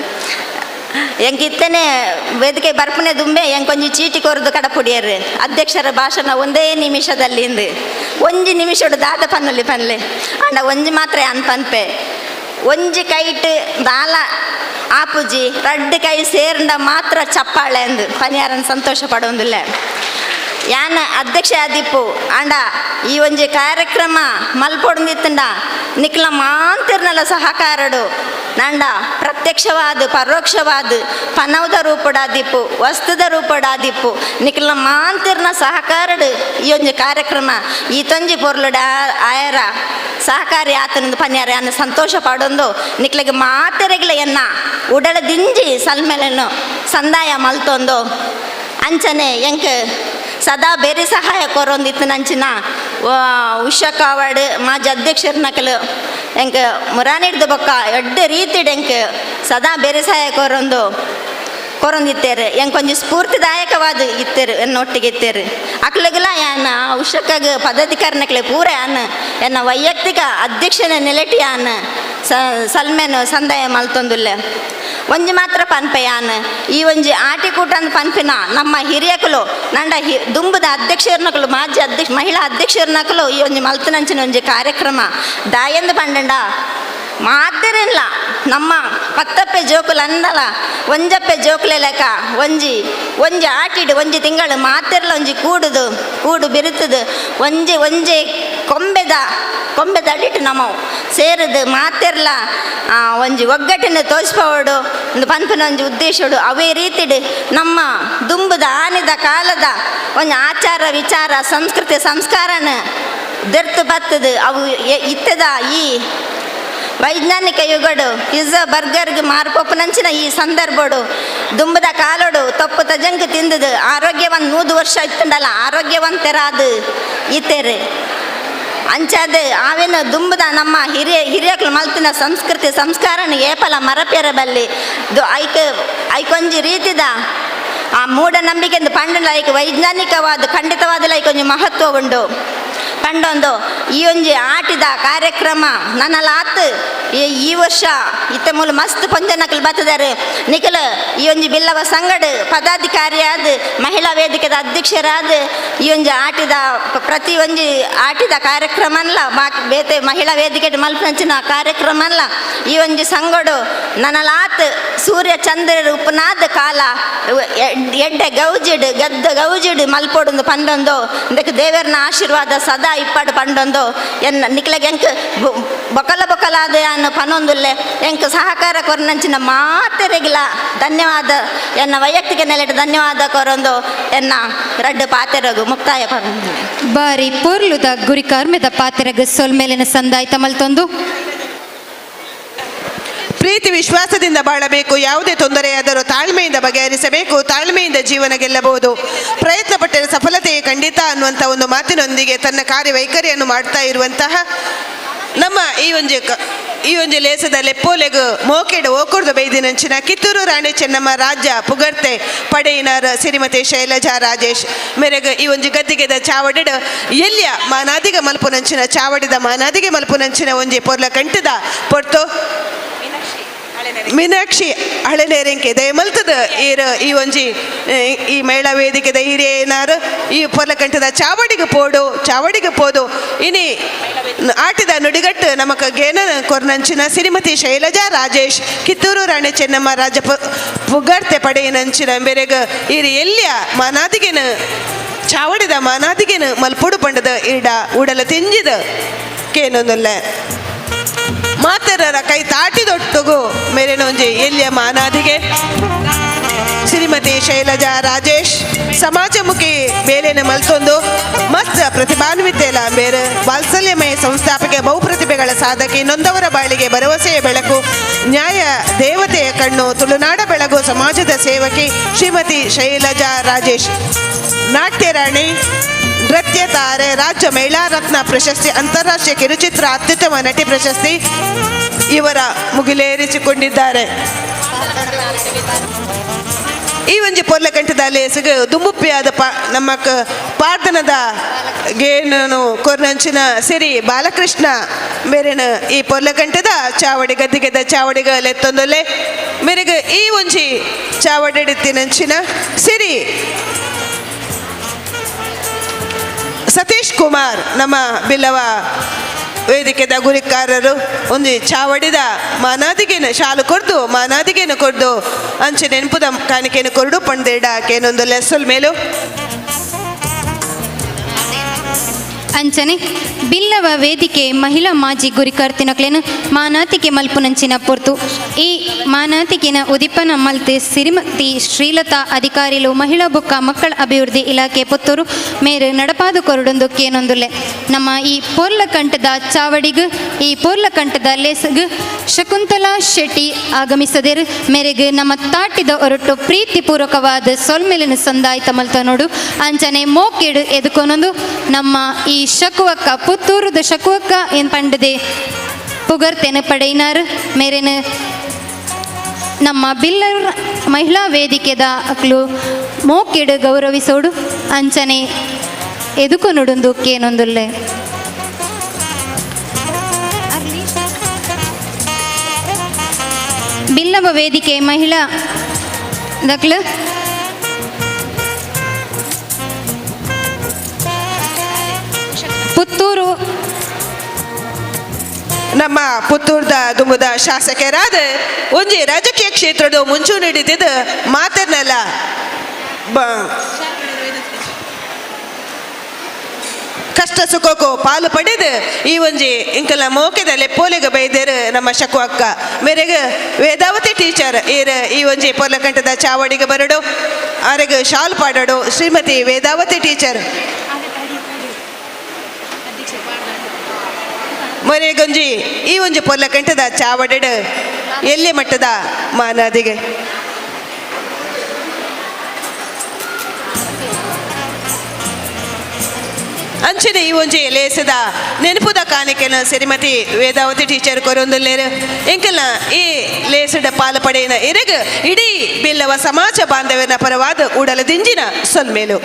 ಎಂಕ್ ಇತ್ತನೆ ವೇದಿಕೆ ಬರ್ಪನೆ ದುಂಬೆ ಎಂಕೊಂಜಿ ಚೀಟಿ ಕೊರದು ಕಡಪುಡಿಯರು ಅಧ್ಯಕ್ಷರ ಭಾಷಣ ಒಂದೇ ನಿಮಿಷದಲ್ಲಿ ಇಂದು ಒಂಜಿ ನಿಮಿಷಡು ದಾದ ಪನ್ನುಲಿ ಪನ್ಲೆ ಅಂಡ ಒಂಜಿ ಮಾತ್ರ ಅನ್ ಪನ್ಪೆ ಒಂಜಿ ಕೈಟ್ ದಾಲ ಆಪುಜಿ ರಡ್ಡು ಕೈ ಸೇರಂಡ ಮಾತ್ರ ಚಪ್ಪಾಳೆ ಅಂದು ಪನಿಯಾರನ್ ಸಂತೋಷ ಪಡೋಂದಿಲ್ಲ. ಯಾನ ಅಧ್ಯಕ್ಷ ಆದಿಪ್ಪು ಅಂಡ ಈ ಒಂಜಿ ಕಾರ್ಯಕ್ರಮ ಮಲ್ಪೊಡೊಂದಿತ್ತಂಡ ನಿಕ್ಲ ಮಾಂತಿರ್ನಲ ಸಹಕಾರಡು ನಂಡ ಪ್ರತ್ಯಕ್ಷವಾದ ಪರೋಕ್ಷವಾದ ಪನವದ ರೂಪಡಾದಿಪ್ಪು ವಸ್ತುದ ರೂಪಡಾದಿಪ್ಪು ನಿಕ್ಲ ಮಾಂತಿರ್ನ ಸಹಕಾರಡು ಈ ಒಂಜಿ ಕಾರ್ಯಕ್ರಮ ಈ ತೊಂಜಿ ಪೊರ್ಲುಡ ಆಯರ ಸಹಕಾರಿ ಆತನದು ಪನ್ಯಾರ ಅನ್ನ ಸಂತೋಷ ಪಡೊಂದು ನಿಕ್ಲೆಗೆ ಮಾತೆರೆಗ್ಲ ಎನ್ನ ಉಡಲ ದಿಂಜಿ ಸಲ್ಮೆಲೆನು ಸಂದಾಯ ಮಲ್ತೊಂದು ಅಂಚನೆ ಎಂಕ್ ಸದಾ ಬೇರೆ ಸಹಾಯ ಕೊರೊಂದಿತ್ತು ನಂಚಿನ ಉಷಾ ಕಾವಾಡ್ ಮಾಜಿ ಅಧ್ಯಕ್ಷರನಕಲು ಎಂಕ್ ಮುರಾನಿಡ್ದು ಬೊಕ್ಕ ಎಡ್ಡೆ ರೀತಿಡ್ ಎಂಕ್ ಸದಾ ಬೇರೆ ಸಹಾಯ ಕೊರೊಂದಿತ್ತೇರು. ಎಂಕೊಂಜಿ ಸ್ಫೂರ್ತಿದಾಯಕವಾದ ಇತ್ತೇರು ಎನ್ನೊಟ್ಟಿಗೆ ಇತ್ತೇರು. ಅಕ್ಲಗಲ ಯಾನ ಉಷಕ್ಕಾಗ ಪದಾಧಿಕಾರಿನಕ್ಲೆ ಪೂರ ಯಾನ್ ಎನ್ನ ವೈಯಕ್ತಿಕ ಅಧ್ಯಕ್ಷನ ನೆಲೆಟಿ ಯಾನ್ ಸಲ್ಮೆನು ಸಂದಾಯ ಮಲ್ತೊಂದುಲ್ಲೆ. ಒಂಜಿ ಮಾತ್ರ ಪನ್ಪೆ ಯಾನ್ ಈ ಒಂಜಿ ಆಟಿಕೂಟಂದು ಪನ್ಪಿನ ನಮ್ಮ ಹಿರಿಯಕಲು ನಂಡ ದುಂಬುದ ಅಧ್ಯಕ್ಷರ್ನಕಲು ಮಾಜಿ ಅಧ್ಯಕ್ಷ ಮಹಿಳಾ ಅಧ್ಯಕ್ಷರ್ನಕಲು ಈ ಒಂಜಿ ಮಲ್ತನಂಚಿನ ಒಂಜಿ ಕಾರ್ಯಕ್ರಮ ದಾಯಂದು ಪಂಡಂಡ ಮಾತಿರಲ್ಲ ನಮ್ಮ ಪತ್ತಪ್ಪೆ ಜೋಕುಲು ಅಂದಲ ಒಂಜಪ್ಪೆ ಜೋಕುಲೆ ಲೆಕ್ಕ ಒಂಜಿ ಒಂಜಿ ಆಟಿಡು ಒಂಜಿ ತಿಂಗಳು ಮಾತಿರಲ ಒಂಜಿ ಕೂಡುದು ಕೂಡು ಬಿರುತ್ತದು ಒಂಜಿ ಒಂಜಿ ಕೊಂಬೆದ ಕೊಂಬೆದ ಅಡಿಟ್ಟು ನಮ್ಮ ಸೇರದು ಮಾತಿರ್ಲ ಒಂಜಿ ಒಗ್ಗಟ್ಟಿನ ತೋರಿಸ್ಪವಡು ಒಂದು ಪನ್ಪಿನ ಒಂಜಿ ಉದ್ದೇಶಡು. ಅವೇ ರೀತಿಡು ನಮ್ಮ ದುಂಬುದ ಆನಿದ ಕಾಲದ ಒಂಜಿ ಆಚಾರ ವಿಚಾರ ಸಂಸ್ಕೃತಿ ಸಂಸ್ಕಾರನ ದೆರ್ತು ಬತ್ತದು ಅವು ಇತ್ತದ ಈ ವೈಜ್ಞಾನಿಕ ಯುಗಡು ಪಿಜ್ಜಾ ಬರ್ಗರ್ಗೆ ಮಾರ್ಪೊಪ್ಪನಂಚಿನ ಈ ಸಂದರ್ಭಡು ದುಂಬದ ಕಾಲೋಡು ತಪ್ಪು ತಜಂಕ್ ತಿಂದದು ಆರೋಗ್ಯವಂತ 100 ವರ್ಷ ಇತ್ತಂಡಲ್ಲ ಆರೋಗ್ಯವಂತರಾದ ಇತ್ತೇರು. ಅಂಚಾದ ಆವೇನು ದುಂಬದ ನಮ್ಮ ಹಿರಿಯಕ್ಲು ಮಲ್ತಿನ ಸಂಸ್ಕೃತಿ ಸಂಸ್ಕಾರನ ಏಪಲ ಮರಪೇರ ಬಲ್ಲಿ ಐಕ್ ಐಕೊಂಜಿ ರೀತಿದ ಆ ಮೂಢನಂಬಿಕೆ ಪಂಡಲ ಐಕ್ ವೈಜ್ಞಾನಿಕವಾದ ಖಂಡಿತವಾದ ಐಕೊಂಜಿ ಮಹತ್ವ ಉಂಡು. ಪಂಡೊಂದು ಈ ಒಂಜಿ ಆಟಿದ ಕಾರ್ಯಕ್ರಮ ನನ್ನಲಾತ್ ಈ ವರ್ಷ ಇತ್ತ ಮೂಲ ಮಸ್ತ್ ಪಂಜನಕಲ್ ಬತ್ತದಾರೆ ನಿಖಲ ಈ ಒಂಜಿ ಬಿಲ್ಲವ ಸಂಗಡ ಪದಾಧಿಕಾರಿಯಾದ ಮಹಿಳಾ ವೇದಿಕೆದ ಅಧ್ಯಕ್ಷರಾದ ಈ ಒಂಜಿ ಆಟಿದ ಪ್ರತಿ ಒಂಜಿ ಆಟಿದ ಕಾರ್ಯಕ್ರಮನ್ಲ ಬೇತೆ ಮಹಿಳಾ ವೇದಿಕೆ ಮಲ್ಪಂಚಿನ ಕಾರ್ಯಕ್ರಮನ್ಲ ಈ ಒಂಜಿ ಸಂಗಡು ನನ್ನಲಾತ್ ಸೂರ್ಯ ಚಂದ್ರರು ಉಪನಾದ ಕಾಲ ಎಡ್ಡೆ ಗೌಜಿಡು ಗದ್ದ ಗೌಜಿಡು ಮಲ್ಪೊಡೊಂದು ಪಂಡೊಂದು ಇದಕ್ಕೆ ದೇವರನ ಆಶೀರ್ವಾದ ಸದಾ ಇಪ್ಪಾಡು ಪಂಡೊಂದು ಎನ್ನ ನಿಕ್ಲೆಗೆ ಎಂಕ್ ಬೊಕಲ ಬೊಕಲಾದ ಅನ್ನ ಪನೊಂದುಲ್ಲೆ ಎಂಕ್ ಸಹಕಾರ ಕೊರನಂಚಿನ ಮಾತೆರೆಗಿಲ ಧನ್ಯವಾದ ಎನ್ನ ವೈಯಕ್ತಿಕ ನೆಲೆಟ್ ಧನ್ಯವಾದ ಕೊರೊಂದು ಎನ್ನ ರಡ್ಡು ಪಾತೆರಗು ಮುಕ್ತಾಯ ಕೊರೊಂದು. ಬಾರಿ ಪೊರ್ಲುದ ಗುರಿ ಕಾರ್ಮೆದ ಪಾತೆರಗು ಸೊಲ್ಮೇಲಿನ ಸಂದಾಯ್ತ ಮಲ್ತೊಂದು. ಪ್ರೀತಿ ವಿಶ್ವಾಸದಿಂದ ಬಾಳಬೇಕು, ಯಾವುದೇ ತೊಂದರೆಯಾದರೂ ತಾಳ್ಮೆಯಿಂದ ಬಗೆಹರಿಸಬೇಕು, ತಾಳ್ಮೆಯಿಂದ ಜೀವನ ಗೆಲ್ಲಬಹುದು, ಪ್ರಯತ್ನ ಪಟ್ಟರೆ ಸಫಲತೆ ಖಂಡಿತ ಅನ್ನುವಂಥ ಒಂದು ಮಾತಿನೊಂದಿಗೆ ತನ್ನ ಕಾರ್ಯವೈಖರಿಯನ್ನು ಮಾಡ್ತಾ ಇರುವಂತಹ ನಮ್ಮ ಈ ಒಂಜಿ ಲೇಸದ ಲೆಪ್ಪೋಲೆಗು ಮೋಕೆಡು ಓಕುರ್ದು ಬೈದಿನಂಚಿನ ಕಿತ್ತೂರು ರಾಣಿ ಚೆನ್ನಮ್ಮ ರಾಜ್ಯ ಪುಗರ್ತೆ ಪಡೆಯಿನರ ಶ್ರೀಮತಿ ಶೈಲಜಾ ರಾಜೇಶ್ ಮೇರೆಗೆ ಈ ಒಂಜಿ ಗದ್ದಿಗೆದ ಚಾವಡಿಡು ಎಲ್ಲಿಯ ಮಾನಾದಿಗ ಮಲ್ಪುನಂಚಿನ ಚಾವಡಿದ ಮಾನಾದಿಗೆ ಮಲ್ಪುನಂಚಿನ ಒಂಜಿ ಪೊರ್ಲ ಕಂಠದ ಪೊರ್ತು ಮೀನಾಕ್ಷಿ ಹಳೆನೇರಿಂಕೆ ದಯಮಲ್ತದ ಈರ್ ಈ ಒಂಜಿ ಈ ಮಹಿಳಾ ವೇದಿಕೆದ ಹಿರಿಯನಾರು ಈ ಪೊರ್ಲಕಂಠದ ಚಾವಡಿಗೆ ಪೋಡು ಚಾವಡಿಗೆ ಪೋದು. ಇನಿ ಆಟದ ನುಡಿಗಟ್ಟು ನಮಕ ಗೇನ ಕೊರ್ನಂಚಿನ ಶ್ರೀಮತಿ ಶೈಲಜಾ ರಾಜೇಶ್ ಕಿತ್ತೂರು ರಾಣಿ ಚೆನ್ನಮ್ಮ ರಾಜ ಪುಗರ್ತೆ ಪಡೆಯಿನಂಚಿನ ಬೆರೆಗ ಈರು ಎಲ್ಲಿಯ ಮಾನಾದಿಗೆನ ಚಾವಡಿದ ಮಾನಾದಿಗೆನ ಮಲ್ಪುಡು ಪಂಡದ ಈಡ ಉಡಲ ತಿಂಜಿದ ಕೇನೊಂದುಲ್ಲ ಮಾತರರ ಕೈ ತಾಟಿದೊಟ್ಟುಗು ಮೇರೆನೊಂಜಿ ಎಲ್ಲಿಯ ಮಾನಾದಿಗೆ. ಶ್ರೀಮತಿ ಶೈಲಜಾ ರಾಜೇಶ್ ಸಮಾಜಮುಖಿ ಬೇಲೆನ ಮಲ್ತೊಂದು ಮಸ್ತ್ ಪ್ರತಿಭಾನ್ವಿತೆಲ ಬೇರೆ ವಾತ್ಸಲ್ಯಮಯ ಸಂಸ್ಥಾಪಕ ಬಹುಪ್ರತಿಭೆಗಳ ಸಾಧಕಿ, ನೊಂದವರ ಬಾಳಿಗೆ ಭರವಸೆಯ ಬೆಳಕು, ನ್ಯಾಯ ದೇವತೆಯ ಕಣ್ಣು, ತುಳುನಾಡ ಬೆಳಗು ಸಮಾಜದ ಸೇವಕಿ ಶ್ರೀಮತಿ ಶೈಲಜಾ ರಾಜೇಶ್. ನಾಟ್ಯರಾಣಿ, ನೃತ್ಯ ತಾರೆ, ರಾಜ್ಯ ಮಹಿಳಾ ರತ್ನ ಪ್ರಶಸ್ತಿ, ಅಂತಾರಾಷ್ಟ್ರೀಯ ಕಿರುಚಿತ್ರ ಅತ್ಯುತ್ತಮ ನಟಿ ಪ್ರಶಸ್ತಿ ಇವರ ಮುಗಿಲೇರಿಸಿಕೊಂಡಿದ್ದಾರೆ. ಈ ಒಂಜಿ ಪೊರ್ಲಕಂಠದ ಲೇಸುಗು ದುಂಬುಪ್ಪಿಯಾದ ನಮ್ಮ ಪಾರ್ದನದ ಗೇನನು ಕೊರ್ನಂಚಿನ ಸಿರಿ ಬಾಲಕೃಷ್ಣ ಮೇರೆನ ಈ ಪೊರ್ಲಕಂಠದ ಚಾವಡಿ ಗದ್ದಿಗೆದ ಚಾವಡಿಗ ಲೆತ್ತೊಂದೊಲ್ಲೆ ಮೇರೆಗೆ ಈ ಒಂಜಿ ಚಾವಡಿತ್ತಿನಂಚಿನ ಸಿರಿ ಸತೀಶ್ ಕುಮಾರ್ ನಮ್ಮ ಬಿಲ್ಲವ ವೇದಿಕೆದ ಗುರಿಕಾರರು ಒಂದು ಚಾವಡಿದ ಮಾನಾದಿಗೆನ ಶಾಲು ಕೊಡ್ದು ಮಾನಾದಿಗೆನ ಕೊಡ್ದು ಅಂಚೆ ನೆನಪುದ ಕಾಣಿಕೆಯನ್ನು ಕೊರಡು ಪಂದೇಡ ಕೇನೊಂದು ಲೆಸ್ಸಲ್ ಮೇಲು. ಅಂಚನೆ ಬಿಲ್ಲವ ವೇದಿಕೆ ಮಹಿಳಾ ಮಾಜಿ ಗುರಿಕಾರ್ತಿನಕ್ಲೇನು ಮಾನಾತಿಕೆ ಮಲ್ಪುನಂಚಿನ ಪೊರ್ತು ಈ ಮಾನಾತಿಕೆನ ಉದಿಪನ ಮಲ್ತೆ ಸಿರಿಮತಿ ಶ್ರೀಲತಾ ಅಧಿಕಾರಿಲು ಮಹಿಳಾ ಬೊಕ್ಕ ಮಕ್ಕಳ ಅಭಿವೃದ್ಧಿ ಇಲಾಖೆ ಪುತ್ತೂರು ಮೇರು ನಡಪಾದು ಕೊರಡೊಂದು ಕೇನೊಂದುಲ್ಲೆ. ನಮ್ಮ ಈ ಪೊರ್ಲಕಂಠದ ಚಾವಡಿಗು ಈ ಪೊರ್ಲಕಂಠದ ಲೇಸಗು ಶಕುಂತಲಾ ಶೆಟ್ಟಿ ಆಗಮಿಸದೇರು ಮೇರೆಗೆ ನಮ್ಮ ತಾಟಿದ ಹೊರಟು ಪ್ರೀತಿಪೂರ್ವಕವಾದ ಸೊಲ್ಮೆಲಿನ ಸಂದಾಯ್ತ ಮಲ್ತ ನೋಡು. ಅಂಚನೆ ಮೋಕೆಡು ಎದುಕೊನೊಂದು ನಮ್ಮ ಈ ಶಕುವಕ್ಕ ಪುತ್ತೂರುದ ಶಕುವಕ್ಕ ಏನ್ ಪಂಡದೆ ಪುಗರ್ತೆನ ಪಡೆಯಿನಾರು ಮೇರೆನ ನಮ್ಮ ಬಿಲ್ಲರ್ ಮಹಿಳಾ ವೇದಿಕೆದ ಅಕ್ಲು ಮೋಕೆಡು ಗೌರವಿಸೋಡು ಅಂಚನೆ ಎದುಕೊನುಡುಂದು ಕೇನೊಂದುಲ್ಲೆ. ಬಿಲ್ಲವ ವೇದಿಕೆ ಮಹಿಳಾ ದಕ್ಲು ಪುತ್ತೂರು ನಮ್ಮ ಪುತ್ತೂರ್ದ ದುಂಬುದ ಶಾಸಕರಾದ ಒಂಜಿ ರಾಜಕೀಯ ಕ್ಷೇತ್ರದ ಮುಂಚೂಣಿ ಹಿಡಿದಿದ್ದು ಮಾತನ್ನಲ್ಲ ಕಷ್ಟ ಸುಖಕ್ಕೂ ಪಾಲು ಪಡೆದು ಈ ಒಂಜಿ ಇಂಕಲ ಮೋಕೆದ ಲೆಪ್ಪೋಲೆಗ ಬೈದೇರು ನಮ್ಮ ಶಕು ಅಕ್ಕ ಮೇರೆಗೆ ವೇದಾವತಿ ಟೀಚರ್ ಈರ್ ಈ ಒಂಜಿ ಪೊರ್ಲಕಂಠದ ಚಾವಡಿಗೆ ಬರಡು ಆರೆಗ್ ಶಾಲ್ ಪಾಡಡು ಶ್ರೀಮತಿ ವೇದಾವತಿ ಟೀಚರ್ ಮೊರೆಗೊಂಜಿ ಈ ಒಂಜಿ ಪೊರ್ಲಕಂಠದ ಚಾವಡಿಡು ಎಲ್ಲಿ ಮಟ್ಟದ ಮಾನಾದಿಗೆ. ಅಂಚನೆ ಈ ಒಂಜಿ ಲೇಸದ ನೆನಪುದ ಕಾಣಿಕೆನ ಶ್ರೀಮತಿ ವೇದಾವತಿ ಟೀಚರ್ ಕೊರೊಂದುಲ್ಲೇರು ಎಂಕಲ್ನ ಈ ಲೇಸದ ಪಾಲು ಪಡೆಯಿನ ಇರಗ ಇಡೀ ಬಿಲ್ಲವ ಸಮಾಜ ಬಾಂಧವ್ಯನ ಪರವಾದ ಉಡಲ ದಿಂಜಿನ ಸೊಲ್ಮೇಲು.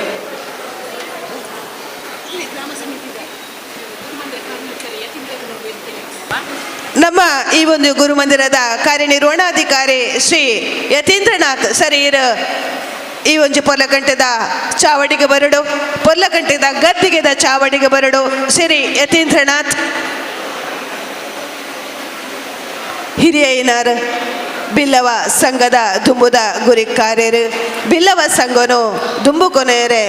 ನಮ್ಮ ಈ ಒಂದು ಗುರುಮಂದಿರದ ಕಾರ್ಯನಿರ್ವಹಣಾಧಿಕಾರಿ ಶ್ರೀ ಯತೀಂದ್ರನಾಥ್ ಸರ್ ಈ ಒಂಜಿ ಪೊರ್ಲಕಂಠದ ಚಾವಡಿಗೆ ಬರಡು ಪೊರ್ಲಕಂಠದ ಗದ್ದಿಗೆದ ಚಾವಡಿಗೆ ಬರಡು ಶ್ರೀ ಯತೀಂದ್ರನಾಥ್ ಹಿರಿಯೈನಾರ್ ಬಿಲ್ಲವ ಸಂಘದ ದುಂಬುದ ಗುರಿಕಾರ್ಯರು ಬಿಲ್ಲವ ಸಂಘನು ದುಂಬು ಕೊನೆಯರೆ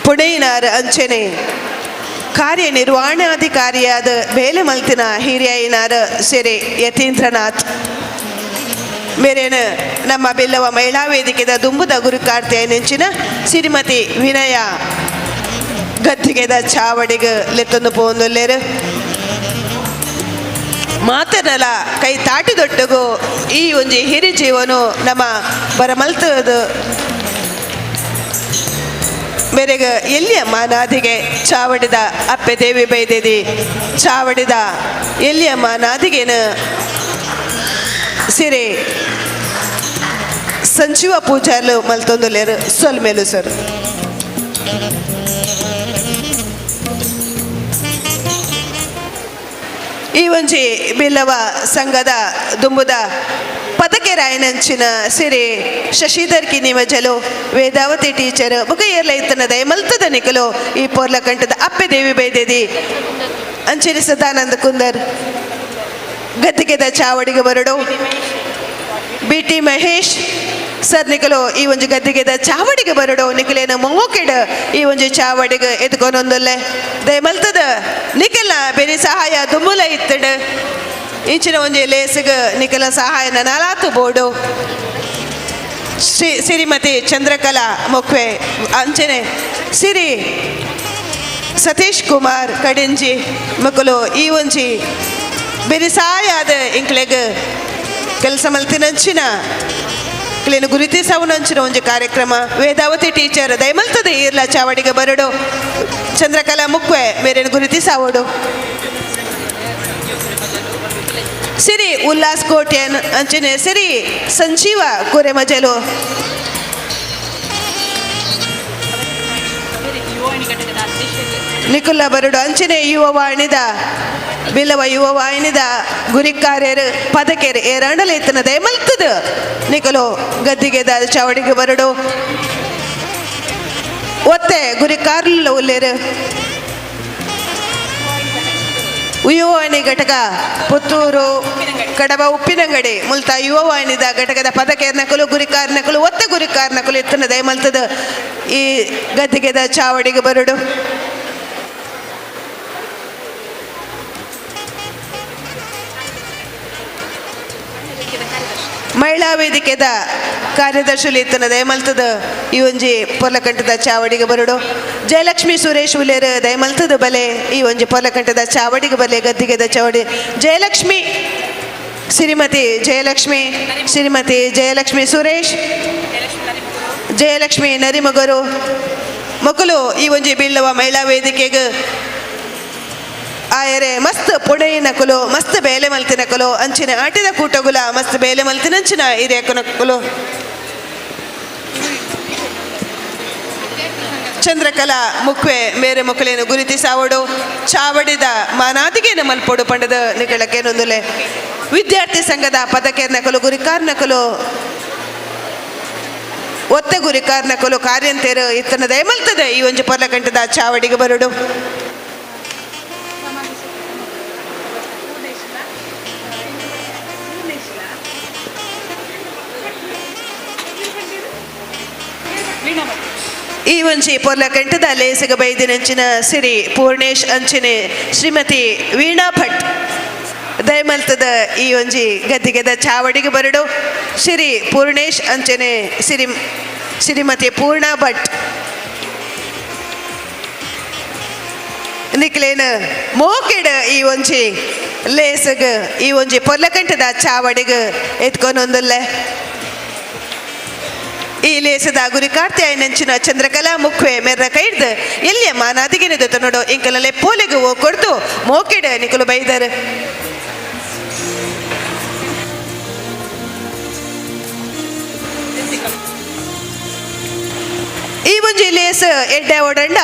ಪುಣೆಯಿನಾರ್ ಅಂಚನೆ ಕಾರ್ಯನಿರ್ವಹಣಾಧಿಕಾರಿಯಾದ ಬೇಲೆ ಮಲ್ತಿನ ಹಿರಿಯೈನಾರ್ ಶ್ರೀ ಯತೀಂದ್ರನಾಥ್ ಮೇರೇನ ನಮ್ಮ ಬಿಲ್ಲವ ಮಹಿಳಾ ವೇದಿಕೆದ ದುಂಬುದ ಗುರುಕಾರ್ತೆಯ ನೆಂಚಿನ ಶ್ರೀಮತಿ ವಿನಯ ಗದ್ದಿಗೆದ ಚಾವಡಿಗೆ ಲೆತ್ತೊಂದು ಪೋಂದುಲ್ಲೇರು ಮಾತನಲ ಕೈ ತಾಟಿದೊಟ್ಟಗು ಈ ಒಂಜಿ ಹಿರಿ ಜೀವನು ನಮ್ಮ ಬರಮಲ್ತದು ಮೇರೆಗ ಎಲ್ಲಿಯ ಮಾನಾದಿಗೆ ಚಾವಡಿದ ಅಪ್ಪೆ ದೇವಿ ಬೈದೇದಿ ಚಾವಡಿದ ಎಲ್ಲಿಯ ಮಾನಾದಿಗೇನ ಸಿರೆ ಸಂಜೀವ ಪೂಜಾರ್ಲು ಮಲ್ತೊಂದುಲ್ಲೇರು ಸೊಲ್ಮೇಲು ಸರ್. ಈ ಒಂಜಿ ಬಿಲ್ಲವ ಸಂಘದ ದುಂಬುದ ಪದಕೆರಾಯನಂಚಿನ ಸಿರಿ ಶಶಿಧರ್ ಕಿನಿಮಜಲು ವೇದಾವತಿ ಟೀಚರ್ ಬೊಕ ಏರ್ಲ ಇತ್ತನ ದಯಮಲ್ತದ ನಿಕಲು ಈ ಪೋರ್ಲಕಂಠದ ಅಪ್ಪೆ ದೇವಿ ಬೈದೇದಿ ಅಂಚಿನ ಸದಾನಂದ ಕುಂದರ್ ಗದ್ದಿಗೆದ ಚಾವಡಿಗೆ ಬರಡು ಬಿ ಟಿ ಮಹೇಶ್ ಸರ್ ನಿಕಲು ಈ ಒಂಜಿ ಗದ್ದಿಗೆದ ಚಾವಡಿಗೆ ಬರಡು ನಿಕಲೇನ ಮೊಂಗೋಕೆಡ್ ಈ ಒಂಜಿ ಚಾವಡಿಗೆ ಎದ್ಕೊನೊಂದೊಲ್ಲೆ ದಯಮಲ್ತದ ನಿಕಲ್ನ ಬೇರೆ ಸಹಾಯ ದುಂಬುಲ ಇತ್ತಡು ಇಂಚಿನ ಒಂಜಿ ಲೇಸಿಗೆ ನಿಕಲ ಸಹಾಯ ನನಾಲಾತು ಬೋಡು ಶ್ರೀ ಶ್ರೀಮತಿ ಚಂದ್ರಕಲಾ ಮೊಕ್ವೆ ಅಂಚನೆ ಸಿರಿ ಸತೀಶ್ ಕುಮಾರ್ ಕಡೆಂಜಿ ಮಕ್ಕಳು ಈ ಒಂಜಿ ಬೇರೆ ಸಹಾಯ ಆದ ಇಂಕ್ಲೆಗ್ ಕೆಲಸ ಮಲ್ತಿನಂಚಿನ ಕ್ಲೇನು ಗುರುತಿಸವನಂಚಿನ ಒಂಜಿ ಕಾರ್ಯಕ್ರಮ ವೇದಾವತಿ ಟೀಚರ್ ದಯಮಲ್ತದೆ ಈರ್ಲ ಚಾವಡಿಗೆ ಬರಡು ಚಂದ್ರಕಲಾ ಮುಕ್ವೆ ಮೇರೇನು ಗುರುತಿಸಾವಡು ಸಿರಿ ಉಲ್ಲಾಸ್ ಕೋಟ್ಯನ್ ಅಂಚನೆ ಸಿರಿ ಸಂಜೀವ ಕುರೆಮಜಲು ನಿಕುಲ್ಲ ಬರಡು ಅಂಚನೆ ಯುವ ವಾಣಿದ ಬಿಲ್ಲವ ಯುವ ವಾಹಿನಿದ ಗುರಿಕಾರ್ಯರು ಪದಕೇರು ಏರಾಂಡಲ ಇತ್ತನ ದಯಮಲ್ತದ ನಿಕಲು ಗದ್ದಿಗೆದ ಚಾವಡಿಗೆ ಬರಡು ಒತ್ತೆ ಗುರಿಕಾರ್ಲ ಉಲ್ಲೇರು ಯುವವಾಹಿನಿ ಘಟಕ ಪುತ್ತೂರು ಕಡಬ ಉಪ್ಪಿನಂಗಡಿ ಮುಲ್ತ ಯುವವಾಹಿನಿದ ಘಟಕದ ಪದಕೇರ್ ನಕಲು ಗುರಿಕಾರ್ ನಕಲು ಒತ್ತೆ ಗುರಿಕಾರ್ ನಕಲು ಎತ್ತನ ದಯಮಲ್ತದ ಈ ಗದ್ದಿಗೆದ ಚಾವಡಿಗೆ ಬರಡು. ಮಹಿಳಾ ವೇದಿಕೆದ ಕಾರ್ಯದರ್ಶಿ ಇತ್ತನ ದಯಮಲ್ತದ ಈ ಒಂಜಿ ಪೊರ್ಲಕಂಠದ ಚಾವಡಿಗೆ ಬರಡು. ಜಯಲಕ್ಷ್ಮಿ ಸುರೇಶ್ ಉಲೇರ್ ದಯಮಲ್ತದ ಬಲೆ ಈ ಒಂಜಿ ಪೊರ್ಲಕಂಠದ ಚಾವಡಿಗೆ ಬಲೆ ಗದ್ದಿಗೆದ ಚಾವಡಿ. ಜಯಲಕ್ಷ್ಮಿ ಶ್ರೀಮತಿ ಜಯಲಕ್ಷ್ಮಿ ಶ್ರೀಮತಿ ಜಯಲಕ್ಷ್ಮಿ ಸುರೇಶ್ ಜಯಲಕ್ಷ್ಮಿ ನರಿಮಗರು ಮಕ್ಕಳು ಈ ಒಂಜಿ ಬಿಲ್ಲವ ಮಹಿಳಾ ವೇದಿಕೆಗೆ ಆಯರೆ ಮಸ್ತ್ ಪುಣೆಯಿನಕುಲು ಮಸ್ತ್ ಬೇಲೆ ಮಲ್ತಿನಕುಲು ಅಂಚಿನ ಆಟಿದ ಕೂಟಗುಲ ಮಸ್ತ್ ಬೇಲೆ ಮಲ್ತಿನಂಚಿನ ಹಿರಿಯಕನಕುಲು. ಚಂದ್ರಕಲಾ ಮುಕ್ವೆ ಮೇರೆ ಮುಕ್ಕಲೇನು ಗುರುತಿಸಾವಡು ಚಾವಡಿದ ಮಾನಾದಿಗೇನ ಮಲ್ಪೊಡು ಪಂಡದ ನಿಗಳಕ್ಕೇನೊಂದುಲೆ. ವಿದ್ಯಾರ್ಥಿ ಸಂಘದ ಪದಕೇರ್ ನಕಲು ಗುರಿಕಾರ್ ನಕಲು ಒತ್ತೆ ಗುರಿಕಾರ್ ನಕಲು ಕಾರ್ಯಂತೇರು ಇತ್ತನ ದಯಮಲ್ತದೆ ಈ ಒಂಜಿ ಪೊರ್ಲಕಂಠದ ಚಾವಡಿಗೆ ಬರಡು. ಈ ಒಂಜಿ ಪೊರ್ಲಕಂಠದ ಲೇಸಗ ಬೈದಿನಂಚಿನ ಸಿರಿ ಪೂರ್ಣೇಶ್ ಅಂಚಿನೆ ಶ್ರೀಮತಿ ವೀಣಾ ಭಟ್ ದಯಮಲ್ತದ ಈ ಒಂಜಿ ಗದ್ದಿಗೆದ ಚಾವಡಿಗೆ ಬರಡು. ಶ್ರೀ ಪೂರ್ಣೇಶ್ ಅಂಚನೆ ಶ್ರೀಮತಿ ಪೂರ್ಣಾ ಭಟ್ ನಿಕ್ಲೇನ ಮೋಕೆಡ್ ಈ ಒಂಜಿ ಲೇಸಗ್ ಈ ಒಂಜಿ ಪೊರ್ಲಕಂಠದ ಚಾವಡಿಗೆ ಎತ್ಕೊನೊಂದುಲ್ಲೆ. ಈ ಲೇಸದ ಗುರಿ ಕಾರ್ತಿಯಾಯನಂಚಿನ ಚಂದ್ರಕಲಾ ಮುಖ್ವೆ ಮೆರ್ರ ಕೈಡ್ದು ಎಲ್ಲಿಯ ಮಾನಾದಿಗೆನದು ತನ್ನೋಡು ಇಂಕಲಲೆ ಪೋಲೆಗು ಓ ಕೊಡ್ದು ಮೋಕೆಡ್ ನಿಕಲು ಬೈದರು. ಈ ಒಂಜಿ ಲೇಸ್ ಎಡ್ಡೆ ಓಡಂಡ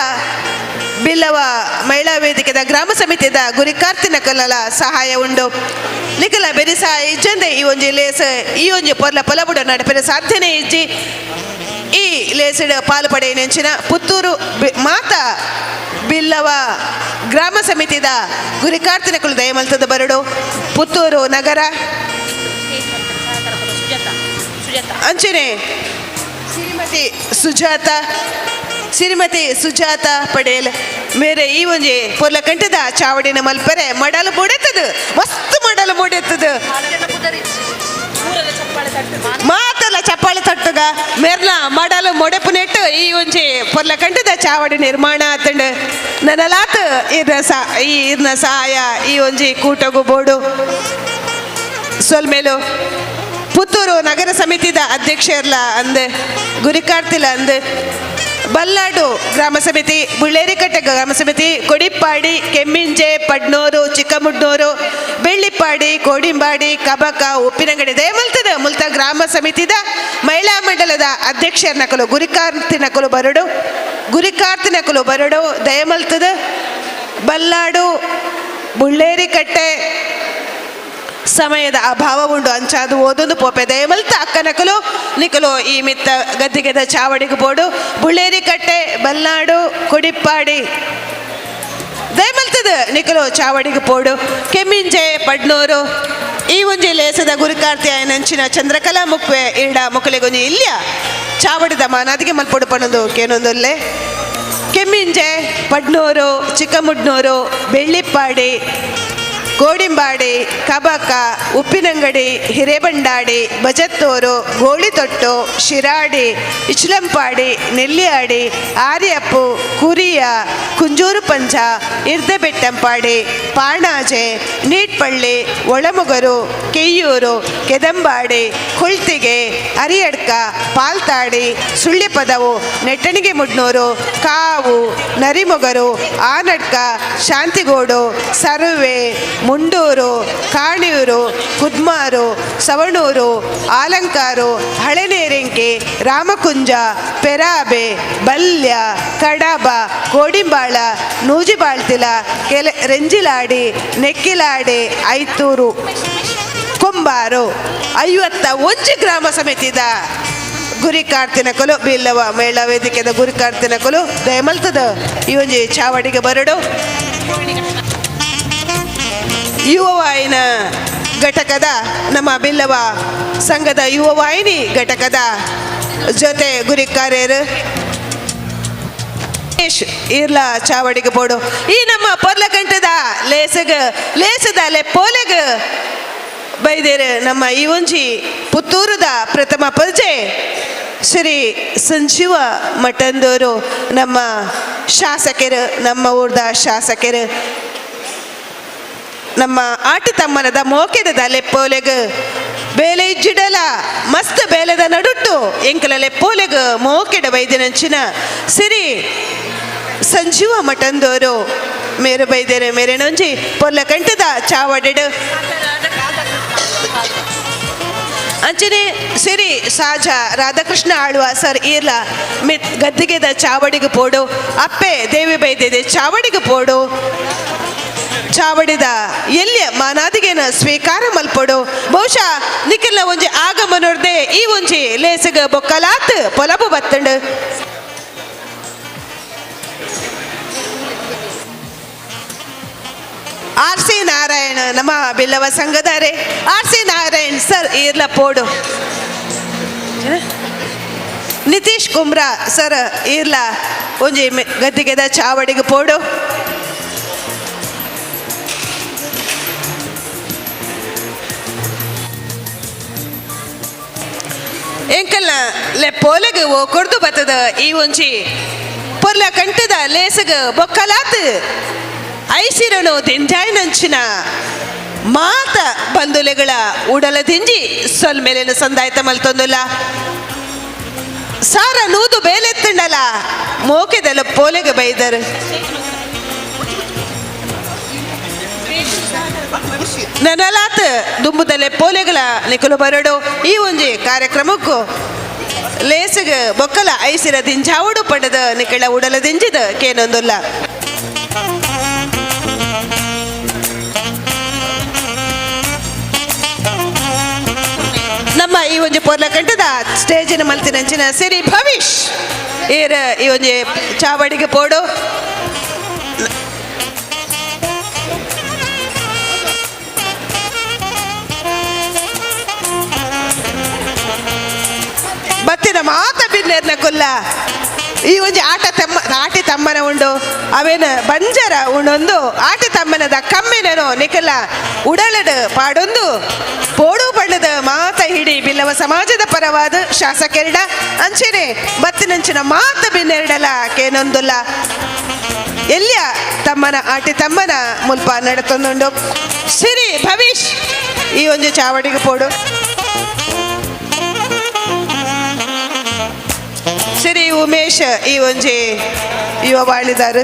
ಬಿಲ್ಲವ ಮಹಿಳಾ ವೇದಿಕೆದ ಗ್ರಾಮ ಸಮಿತಿದ ಗುರಿಕಾರ್ತಿನ ಕಲ್ಲಲ ಸಹಾಯ ಉಂಡು. ನಿಕಲ ಬೆರಿ ಸಹಾಯ ಇಜ್ಜಂದೆ ಈ ಒಂಜಿ ಲೇಸ್ ಈ ಒಂಜಿ ಪೊರ್ಲ ಪೊಲಬುಡ ನಡಪೆರೆ ಸಾಧ್ಯನೇ ಇಜ್ಜಿ. ಈ ಲೇಸಿಡ್ ಪಾಲು ಪಡೆಯಿನಂಚಿನ ಪುತ್ತೂರು ಮಾತಾ ಬಿಲ್ಲವ ಗ್ರಾಮ ಸಮಿತಿದ ಗುರಿಕಾರ್ತಿನ ಕುಲು ದಯಮಲ್ತದ ಬರಡು. ಪುತ್ತೂರು ನಗರ ಅಂಚನೆ ಶ್ರೀಮತಿ ಸುಜಾತ ಶ್ರೀಮತಿ ಸುಜಾತ ಪಟೇಲ್ ಮೇರೆ ಈ ಒಂಜಿ ಪೊರ್ಲಕಂಠದ ಚಾವಡಿನ ಮಲ್ಪರೆ ಮಡಲು ಮೂಡೆತ್ತದ ಮಸ್ತ್ ಮಡಲು ಮೂಡೆತ್ತದ ಮಾತಲ್ಲ ಚಪ್ಪಾಳೆ ತಟ್ಟುಗ ಮೇರ್ನ ಮಡಲು ಮೊಡೆಪು ನೆಟ್ಟು ಈ ಒಂಜಿ ಪೊರ್ಲಕಂಠದ ಚಾವಡಿ ನಿರ್ಮಾಣ ಆತಂಡ್. ನನಲಾತ್ ಈ ಇರ್ನ ಸಹಾಯ ಈ ಒಂಜಿ ಕೂಟಗು ಬೋಡು. ಸೊಲ್ಮೇಲು ಪುತ್ತೂರು ನಗರ ಸಮಿತಿದ ಅಧ್ಯಕ್ಷರ್ಲ ಅಂದ್ ಗುರಿಕಾರ್ತಿಲ ಅಂದ್ ಬಲ್ಲಾಡು ಗ್ರಾಮ ಸಮಿತಿ ಬುಳ್ಳೇರಿಕಟ್ಟೆ ಗ್ರಾಮ ಸಮಿತಿ ಕೊಡಿಪ್ಪಾಡಿ ಕೆಮ್ಮಿಂಜೆ ಪಡ್ನೂರು ಚಿಕ್ಕಮುಡ್ನೂರು ಬೆಳ್ಳಿಪ್ಪಾಡಿ ಕೋಡಿಂಬಾಡಿ ಕಬಕ ಉಪ್ಪಿನಂಗಡಿ ದಯಮಲ್ತದ ಮುಲ್ತ ಗ್ರಾಮ ಸಮಿತಿದ ಮಹಿಳಾ ಮಂಡಲದ ಅಧ್ಯಕ್ಷರ ನಕಲು ಗುರಿಕಾರ್ತಿನಕಲು ಬರಡು ಗುರಿಕಾರ್ತಿನಕಲು ಬರಡು ದಯಮಲ್ತದ ಬಲ್ಲಾಡು ಬುಳ್ಳೇರಿಕಟ್ಟೆ ಸಮಯದ ಅಭಾವ ಉಂಡು ಅಂಚಾದು ಓದೊಂದು ಪೋಪೆ ದಯಮಲ್ತ ಅಕ್ಕನಕಲು ನಿಕಲು ಈ ಮಿತ್ತ ಗದ್ದಿಗೆದ ಚಾವಡಿಗೆ ಬೋಡು ಬುಳ್ಳೇರಿಕಟ್ಟೆ ಬಲ್ನಾಡು ಕೊಡಿಪ್ಪಾಡಿ ದಯಮಲ್ತದ ನಿಕಲು ಚಾವಡಿಗೆ ಪೋಡು ಕೆಮ್ಮಿಂಜೆ ಪಡ್ನೂರು ಈ ಒಂಜಿ ಲೇಸದ ಗುರುಕಾರ್ತಿ ಆಯನಂಚಿನ ಚಂದ್ರಕಲಾ ಮುಕ್ವೆ ಈಡ ಮುಕಲೆಗೊಂಜಿ ಇಲ್ಯ ಚಾವಡಿದ ಮಾನಾದಿಗೆ ಮಲ್ಪೊಡು ಪಣದು ಕೇನೊಂದೊಲ್ಲೆ ಕೆಮ್ಮಿಂಜೆ ಪಡ್ನೂರು ಚಿಕ್ಕಮುಡ್ನೂರು ಬೆಳ್ಳಿಪ್ಪಾಡಿ ಗೋಡಿಂಬಾಡಿ ಕಬಕ ಉಪ್ಪಿನಂಗಡಿ ಹಿರೇಬಂಡಾಡಿ ಬಜತ್ತೂರು ಗೋಳಿತೊಟ್ಟು ಶಿರಾಡಿ ಇಚ್ಲಂಪಾಡಿ ನೆಲ್ಲಿಯಾಡಿ ಆರ್ಯಪ್ಪು ಕುರಿಯ ಕುಂಜೂರು ಪಂಜ ಇರ್ದೆಬೆಟ್ಟಂಪಾಡಿ ಪಾಣಾಜೆ ನೀಟ್ಪಳ್ಳಿ ಒಳಮೊಗರು ಕೆಯ್ಯೂರು ಕೆದಂಬಾಡಿ ಕೊಳ್ತಿಗೆ ಅರಿಯಡ್ಕ ಪಾಲ್ತಾಡಿ ಸುಳ್ಯಪದವು ನೆಟ್ಟಣಿಗೆ ಮುಡ್ನೂರು ಕಾವು ನರಿಮೊಗರು ಆನಡ್ಕ ಶಾಂತಿಗೋಡು ಸರ್ವೆ ಮುಂಡೂರು ಕಾಣಿಯೂರು ಕುದ್ಮಾರು ಸವಣೂರು ಆಲಂಕಾರು ಹಳೆನೇರಿಂಕೆ ರಾಮಕುಂಜ ಪೆರಾಬೆ ಬಲ್ಯ ಕಡಬ ಕೋಡಿಂಬಾಳ ನೂಜಿಬಾಳ್ತಿಲ ಕೆಲ ರೆಂಜಿಲಾಡಿ ನೆಕ್ಕಿಲಾಡಿ ಐತೂರು ಕೊಂಬಾರು 51 ಗ್ರಾಮ ಸಮಿತಿದ ಗುರಿಕಾರ್ತಿನ ಕೊಲು ಬಿಲ್ಲವ ಮೇಳ ವೇದಿಕೆದ ಗುರಿಕಾರ್ತಿನ ಕೊಲು ದಯಮಲ್ತದ ಈ ಒಂಜಿ ಚಾವಡಿಗೆ ಬರಡು. ಯುವವಾಹಿನ ಘಟಕದ ನಮ್ಮ ಬಿಲ್ಲವ ಸಂಘದ ಯುವವಾಹಿನಿ ಘಟಕದ ಜೊತೆ ಗುರಿಕಾರ್ಯರು ಇರ್ಲ ಚಾವಡಿಗೆ ಬೋಡು. ಈ ನಮ್ಮ ಪೊರ್ಲಗಂಟದ ಲೇಸಗ ಲೇಸದ ಲೆಪ್ಪೋಲೆಗ ಬೈದೇರು ನಮ್ಮ ಈ ಒಂಜಿ ಪುತ್ತೂರುದ ಪ್ರಥಮ ಪರ್ಜೆ ಶ್ರೀ ಸಂಜೀವ ಮಠಂದೂರು ನಮ್ಮ ಶಾಸಕರು, ನಮ್ಮ ಊರ್ದ ಶಾಸಕರು, ನಮ್ಮ ಆಟಿ ತಮ್ಮನದ ಮೋಕೆದ ಲೆಪ್ಪೋಲೆಗ್ ಬೇಲೆ ಇಜ್ಜಿಡಲ ಮಸ್ತ್ ಬೇಲೆದ ನಡುಟ್ಟು ಎಂಕಲ ಲೆಪ್ಪೋಲೆಗ್ ಮೋಕೆಡ ಬೈದಿನಂಚಿನ ಸಿರಿ ಸಂಜೀವ ಮಠಂದೋರು ಮೇರು ಬೈದೇರು ಮೇರೆನೊಂಜಿ ಪೊರ್ಲ ಕಂಠದ ಚಾವಡಿಡು. ಅಂಚನೆ ಸಿರಿ ಸಾಜಾ ರಾಧಾಕೃಷ್ಣ ಆಳ್ವ ಸರ್ ಈರ್ಲ ಮಿತ್ ಗದ್ದಿಗೆದ ಚಾವಡಿಗೆ ಪೋಡು, ಅಪ್ಪೆ ದೇವಿ ಬೈದಿದೆ ಚಾವಡಿಗೆ ಪೋಡು, ಚಾವಡಿದ ಎಲ್ಲಿಯ ಮಾನಾದಿಗೆನ ಸ್ವೀಕಾರ ಮಲ್ಪೊಡು. ಬಹುಶಃ ನಿಖಿಲ್ನ ಒಂಜಿ ಆಗಮನೊರ್ದೆ ಈ ಒಂಜಿ ಲೇಸಗ ಬೊಕ್ಕಲಾತ್ ಪೊಲಬು ಬತ್ತಂಡು. ಆರ್ ಸಿ ನಾರಾಯಣ ನಮ್ಮ ಬಿಲ್ಲವ ಸಂಘದಾರೆ ಆರ್ ಸಿ ನಾರಾಯಣ್ ಸರ್ ಈರ್ಲ ಪೋಡು, ನಿತೀಶ್ ಕುಮ್ರಾ ಸರ್ ಈರ್ಲ ಒಂಜಿ ಗದ್ದಿಗೆದ ಚಾವಡಿಗೆ ಪೋಡು. ಎಂಕಲ್ನ ಲೆಪ್ಪೋಲೆಗ್ ಓ ಕೊರ್ದು ಬತ್ತದ ಈ ಒಂಜಿ ಪೊರ್ಲ ಕಂಠದ ಲೇಸಗ ಬೊಕ್ಕಲಾತ್ ಐಸಿರನು ದಿಂಜಾಯ್ನಂಚಿನ ಮಾತ ಬಂಧುಲೆಗಳ ಉಡಲ ದಿಂಜಿ ಸೊಲ್ಮೆಲೆನ ಸಂದಾಯ್ತ ಮಲ್ತೊಂದುಲ್ಲ ಸಾರ ನೂದು ಬೇಲೆತ್ತಂಡಲ ಮೋಕೆದಲ್ಲ ಪೋಲೆಗೆ ಬೈದರು. ನನಲಾತ್ ದುಂಬುದಲೆ ಪೋಲೆಗಳ ನಿಕಲು ಬರಡು ಈ ಒಂಜಿ ಕಾರ್ಯಕ್ರಮಕ್ಕೂ ಲೇಸಗ ಬೊಕ್ಕಲ ಐಸಿರ ದಿಂಜಾವುಡು ಪಡೆದ ನಿಕಳ ಉಡಲ ದಿಂಜಿದ ಕೇನೊಂದುಲ್ಲ. ನಮ್ಮ ಈ ಒಂಜಿ ಪೊರ್ಲ ಕಂಠದ ಸ್ಟೇಜಿನ ಮಲ್ತಿನಂಚಿನ ಸಿರಿ ಭವಿಷ್ ಏರ ಈ ಒಂಜಿ ಚಾವಡಿಗೆ ಪೋಡು. ಬತ್ತಿನ ಮಾತ ಬಿನ್ನೇರ್ನ ಕೊಲ್ಲ ಈ ಒಂಜಿ ಆಟ ತಮ್ಮ ಆಟಿ ತಮ್ಮನ ಉಂಡು ಅವೇನ ಬಂಜರ ಉಂಡೊಂದು ಆಟಿ ತಮ್ಮನದ ಕಮ್ಮಿನನು ನಿಕಲ ಉಡಲಡು ಪಾಡೊಂದು ಪೋಡು ಬಣ್ಣದ ಮಾತ ಹಿಡಿ ಬಿಲ್ಲವ ಸಮಾಜದ ಪರವಾದ ಶಾಸಕೆರಡ ಅಂಚೆನೆ ಬತ್ತಿನಂಚಿನ ಮಾತ ಬಿನ್ನೆರಡಲ ಕೇನೊಂದುಲ್ಲ ಎಲ್ಲಿಯ ತಮ್ಮನ ಆಟಿ ತಮ್ಮನ ಮುಲ್ಪ ನಡತೊಂದುಂಡು. ಸಿರಿ ಭವಿಷ್ ಈ ಒಂದು ಚಾವಡಿಗೆ ಪೋಡು. ಶ್ರೀ ಉಮೇಶ್ ಈ ಒಂಜಿ ಯುವ ಬಾಳಿದಾರು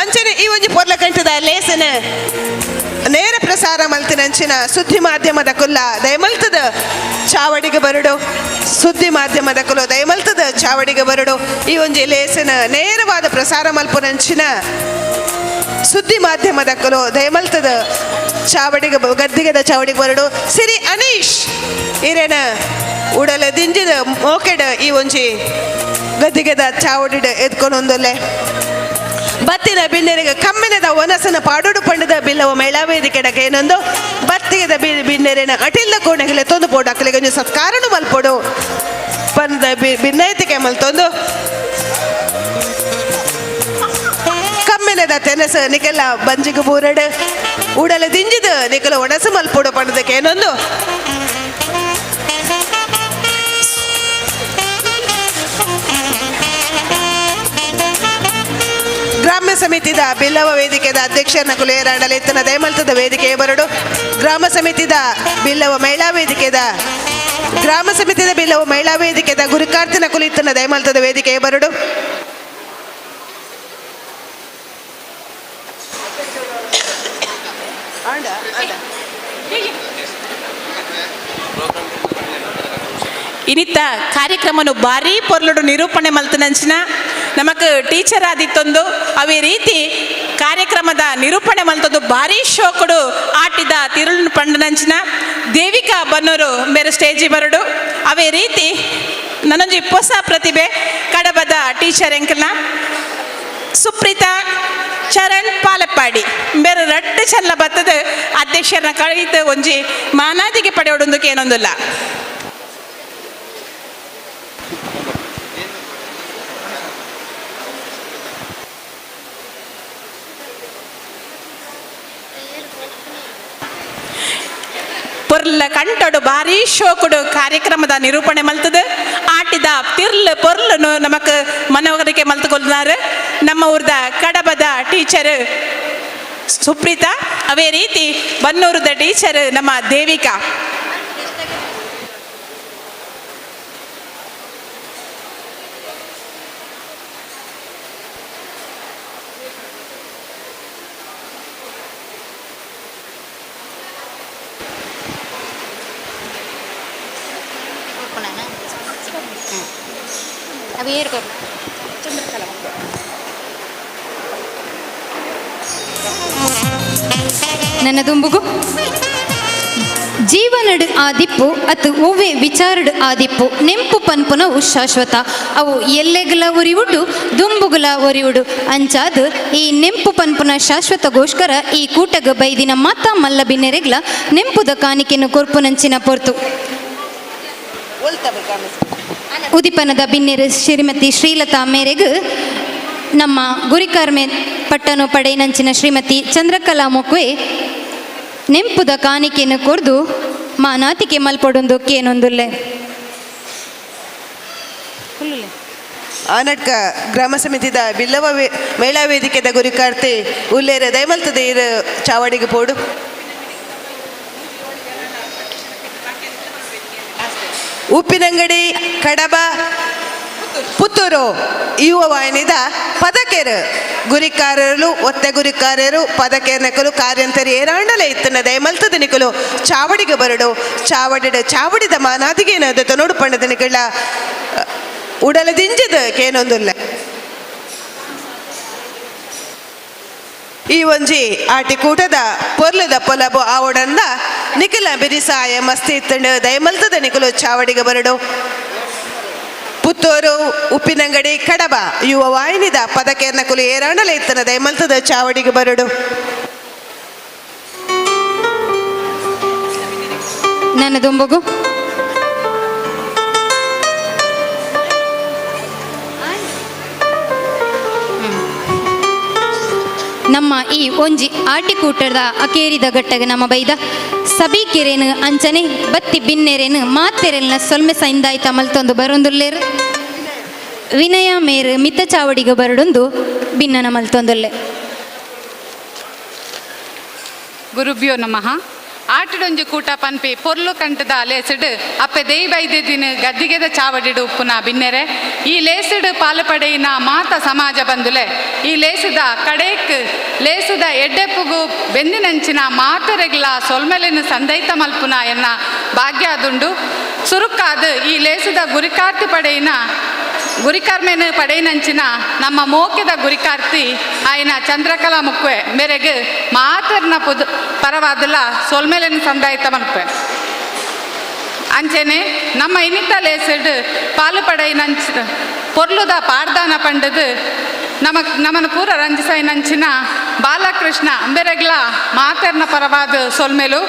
ಅಂಚನೆ ಈ ಒಂಜಿ ಪೊರ್ಲ ಕಂಠದ ಲೇಸನ ನೇರ ಪ್ರಸಾರ ಮಲ್ತಿನಂಚಿನ ಸುದ್ದಿ ಮಾಧ್ಯಮದ ಕುಲ್ಲ ದಯಮಲ್ತದ ಚಾವಡಿಗೆ ಬರಡು, ಸುದ್ದಿ ಮಾಧ್ಯಮದ ಕುಲ ದಯಮಲ್ತದ ಚಾವಡಿಗೆ ಬರಡು. ಈ ಒಂಜಿ ಲೇಸನ ನೇರವಾದ ಪ್ರಸಾರ ಮಲ್ಪುನಂಚಿನ ಸುದ್ದಿ ಮಾಧ್ಯಮದಕ್ಕಲು ದಯಮಲ್ತದ ಚಾವಡಿಗೆ ಗದ್ದಿಗೆದ ಚಾವಡಿಗೆ ಬರಡು. ಸಿರಿ ಅನೀಶ್ ಇರೇನ ಉಡಲ ದಿಂಜಿದ ಮೋಕೆಡ್ ಈ ಒಂಜಿ ಗದ್ದಿಗೆದ ಚಾವಡಿಡ್ ಎದ್ಕೊಂಡೊಂದೊಲ್ಲೆ. ಬತ್ತಿನ ಬಿನ್ನೆರಿಗೆ ಕಮ್ಮಿನದ ಒನಸನ ಪಾಡೋಡು ಪಂಡದ ಬಿಲ್ಲವ ಮಹಿಳಾ ವೇದಿಕೆ ಏನೊಂದು ಬತ್ತಿಗೆದ ಬಿನ್ನೆರೆನ ಅಟಿಲ್ಲ ಕೋಣೆಗೆ ತೊಂದು ಪೋಡು ಅಕ್ಕಲಿಗೆ ಒಂಜಿ ಸತ್ಕಾರನು ಮಲ್ಪೋಡು ಪಂದ ಬಿನ್ನೈತಿಕೆ ಮಲ್ತೊಂದು ಕಮ್ಮಿನದ ತೆನಸ ನಿಕೆಲ್ಲ ಬಂಜಿಗೆ ಬೂರಡು ಉಡಲ ದಿಂಜಿದ ನಿಕಲ ಒಣಸು ಮಲ್ಪೋಡು ಪಂಡದಕ್ಕೆ ಏನೊಂದು ಗ್ರಾಮ ಸಮಿತಿದ ಬಿಲ್ಲವ ವೇದಿಕೆದ ಅಧ್ಯಕ್ಷರನ್ನ ಕುಲೇರಾಡಲಿತ್ತನ ದಯಮಲ್ತದ ವೇದಿಕೆ ಬರಡು. ಗ್ರಾಮ ಸಮಿತಿದ ಬಿಲ್ಲವ ಮಹಿಳಾ ವೇದಿಕೆದ ಗ್ರಾಮ ಸಮಿತಿದ ಬಿಲ್ಲವ ಮಹಿಳಾ ವೇದಿಕೆದ ಗುರುಕಾರ್ತಿನ ಕುಲಿತ್ತನ ದಯಮಲ್ತದ ವೇದಿಕೆ ಬರಡು. ಇನಿತ ಕಾರ್ಯಕ್ರಮನು ಭಾರೀ ಪೊರ್ಲುಡು ನಿರೂಪಣೆ ಮಲ್ತನಂಚಿನ ನಮಕ್ ಟೀಚರ್ ಆದಿತ್ತೊಂದು ಅವೇ ರೀತಿ ಕಾರ್ಯಕ್ರಮದ ನಿರೂಪಣೆ ಮಲ್ತೊಂದು ಭಾರೀ ಶೋಕುಡು ಆಟಿದ ತಿರುಳು ಪಂಡನಂಚಿನ ದೇವಿಕಾ ಬನ್ನೂರು ಮೇರೆ ಸ್ಟೇಜಿ ಬರಡು. ಅವೇ ರೀತಿ ನನ್ನೊಂಜಿ ಹೊಸ ಪ್ರತಿಭೆ ಕಡಬದ ಟೀಚರ್ ಎಂಕಲ್ನ ಸುಪ್ರೀತಾ ಚರಣ್ ಪಾಲಪ್ಪಾಡಿ ಬೇರೆ ರಡ್ಡು ಚಲ್ಲ ಬತ್ತದ ಅಧ್ಯಕ್ಷರನ್ನ ಕಳೆದ ಒಂಜಿ ಮಾನಾದಿಗೆ ಪಡೆಯೋಡೊಂದಕ್ಕೆ ಏನೊಂದಿಲ್ಲ. ಪೊರ್ಲ ಕಂಟಡು ಭಾರೀ ಶೋಕುಡು ಕಾರ್ಯಕ್ರಮದ ನಿರೂಪಣೆ ಮಲ್ತದ ಆಟಿದ ತಿರ್ಲ್ ಪೊರ್ಲನು ನಮಕ್ ಮನವರಿಕೆ ಮಲ್ತುಕೊಲ್ನಾರು ನಮ್ಮ ಊರ್ದ ಕಡಬದ ಟೀಚರ್ ಸುಪ್ರೀತಾ, ಅವೇ ರೀತಿ ಬನ್ನೂರದ ಟೀಚರ್ ನಮ್ಮ ದೇವಿಕಾ. ನನ್ನ ದುಂಬುಗು ಜೀವನಡು ಆದಿಪ್ಪು ಅತ್ ಒವ್ವೆ ವಿಚಾರಡು ಆದಿಪ್ಪು ನೆಂಪು ಪನ್ಪುನವು ಶಾಶ್ವತ ಅವು ಎಲ್ಲೆಗಲ ಒರಿವುಡು ದುಂಬುಗುಲ ಒರಿವುಡು ಅಂಚಾದ್ ಈ ನೆಂಪು ಪನ್ಪುನ ಶಾಶ್ವತಗೋಸ್ಕರ ಈ ಕೂಟಗ ಬೈದಿನ ಮಾತಾ ಮಲ್ಲ ಬಿನ್ನೆರೆಗ್ಲ ನೆಂಪುದ ಕಾಣಿಕೆಯನ್ನು ಕೊರ್ಪುನಂಚಿನ ಪೊರ್ತು. ಉದಿಪನದ ಬಿನ್ನೆರು ಶ್ರೀಮತಿ ಶ್ರೀಲತಾ ಮೇರೆಗು ನಮ್ಮ ಗುರಿಕರ್ಮೆ ಪಟ್ಟನು ಪಡೆಯಿನಂಚಿನ ಶ್ರೀಮತಿ ಚಂದ್ರಕಲಾ ಮೊಕ್ವೆ ನೆಂಪುದ ಕಾಣಿಕೆಯನ್ನು ಕೊರ್ದು ಮಾನಾತಿಕೆ ಮಲ್ಪೊಡೊಂದು ಕೇನೊಂದುಲ್ಲೆ. ಆನಡ್ಕ ಗ್ರಾಮ ಸಮಿತಿದ ಬಿಲ್ಲವ ಮಹಿಳಾ ವೇದಿಕೆದ ಗುರಿಕಾರ್ತಿ ಉಲ್ಲೇರ ದಯಮಲ್ತದ ಇರು ಚಾವಡಿಗೆ ಪೋಡು. ಉಪ್ಪಿನಂಗಡಿ ಕಡಬ ಪುತ್ತೂರು ಯುವ ವಾಹಿನಿದ ಪದಕೇರು ಗುರಿಕಾರರು ಒತ್ತೆ ಗುರಿಕಾರರು ಪದಕೇರ್ನಕಲು ಕಾರ್ಯಂತರಿ ಏರಾಂಡಲೆ ಇತ್ತನ ದಯಮಲ್ತದ ನಿಕಲು ಚಾವಡಿಗೆ ಬರಡು ಚಾವಡಿಡ ಚಾವಡಿದ ಮಾನಾದಿಗೇನದ ನೋಡು ಪಂಡದ ನಿಕಳ ಉಡಲದಿಂಜದ ಕೇನೊಂದುಲ್ಲ. ಈ ಒಂಜಿ ಆಟಿಕೂಟದ ಪೊರ್ಲದ ಪೊಲಬು ಆವಡಂದ ನಿಖಲ ಬಿರಿಸಾಯ ಮಸ್ತಿ ಇತ್ತಂಡು ದಯಮಲ್ತದ ನಿಕಲು ಚಾವಡಿಗೆ ಬರಡು. ಪುತ್ತೂರು ಉಪ್ಪಿನಂಗಡಿ ಕಡಬ ಯುವ ವಾಹಿನಿದ ಪದಕೇರ್ನ ಕುಲು ಏರಾಂಡಲ ಇತ್ತನ ದಯಮಲ್ತದ ಚಾವಡಿಗೆ ಬರಡು. ನನ್ನ ದುಂಬುಗು ನಮ್ಮ ಈ ಒಂಜಿ ಆಟಿಕೂಟದ ಅಕೇರಿದ ಗಟ್ಟಗ ನಮ್ಮ ಬೈದ ಸಬೀಕೆರೇನು ಅಂಚನೆ ಬತ್ತಿ ಬಿನ್ನೆರೇನು ಮಾತೆರೆಲ್ನ ಸೊಲ್ಮೆ ಸೈಂದಾಯ್ತ ಮಲ್ತೊಂದು ಬರೊಂದುಲ್ಲೇರು ವಿನಯ ಮೇರು ಮಿತ್ತ ಚಾವಡಿಗೆ ಬರಡೊಂದು ಬಿನ್ನನ ಮಲ್ತೊಂದುಲ್ಲೆ. ಗುರುಭ್ಯೋ ನಮಃ. ಆಟಿಡೊಂಜಿ ಕೂಟ ಪನ್ಪಿ ಪೊರ್ಲು ಕಂಟದ ಲೇಸಿಡು ಅಪ್ಪೆ ದೇಯಿ ಬೈದಿನ ಗದ್ದಿಗೆದ ಚಾವಡಿಡು ಉಪ್ಪುನ ಬಿನ್ನೆರೆ ಈ ಲೇಸಿಡು ಪಾಲಪಡೆಯಿನ ಮಾತ ಸಮಾಜ ಬಂದುಲೆ ಈ ಲೇಸಿದ ಕಡೇಕ್ ಲೇಸಿದ ಎಡ್ಡೆಪ್ಪುಗು ಬೆಂದಿನಂಚಿನ ಮಾತರೆಗ್ಲ ಸೊಲ್ಮೆಲಿನ ಸಂದೈತ ಮಲ್ಪುನ ಎನ್ನ ಭಾಗ್ಯ ಅದುಂಡು. ಸುರುಕಾದ ಈ ಲೇಸಿದ ಗುರಿಕಾರ್ತಿ ಪಡೆಯಿನ ಗುರಿಕರ್ಮೆನು ಪಡೆಯಿನಂಚಿನ ನಮ್ಮ ಮೋಕೆದ ಗುರಿಕಾರ್ತಿ ಆಯ್ನ ಚಂದ್ರಕಲಾ ಮುಕ್ವೆ ಮೇರೆಗ್ ಮಾತರ್ನ ಪುದು ಪರವಾದಲ ಸೊಲ್ಮೆಲೆನ್ ಸಂದಾಯಿತ ಮನ್ಪೆ. ಅಂಚೆನೆ ನಮ್ಮ ಇನಿತ ಲೇಸಡ್ ಪಾಲು ಪಡೆಯಿನಂಚಿನ ಪೊರ್ಲುದ ಪಾಡ್ದಾನ ಪಂಡದು ನಮ ನಮನ ಪೂರ ರಂಜಿಸಾಯಿನಂಚಿನ ಬಾಲಕೃಷ್ಣ ಅಂಬೆರೆಗ್ಲ ಮಾತರ್ನ ಪರವಾದ ಸೊಲ್ಮೆಲು.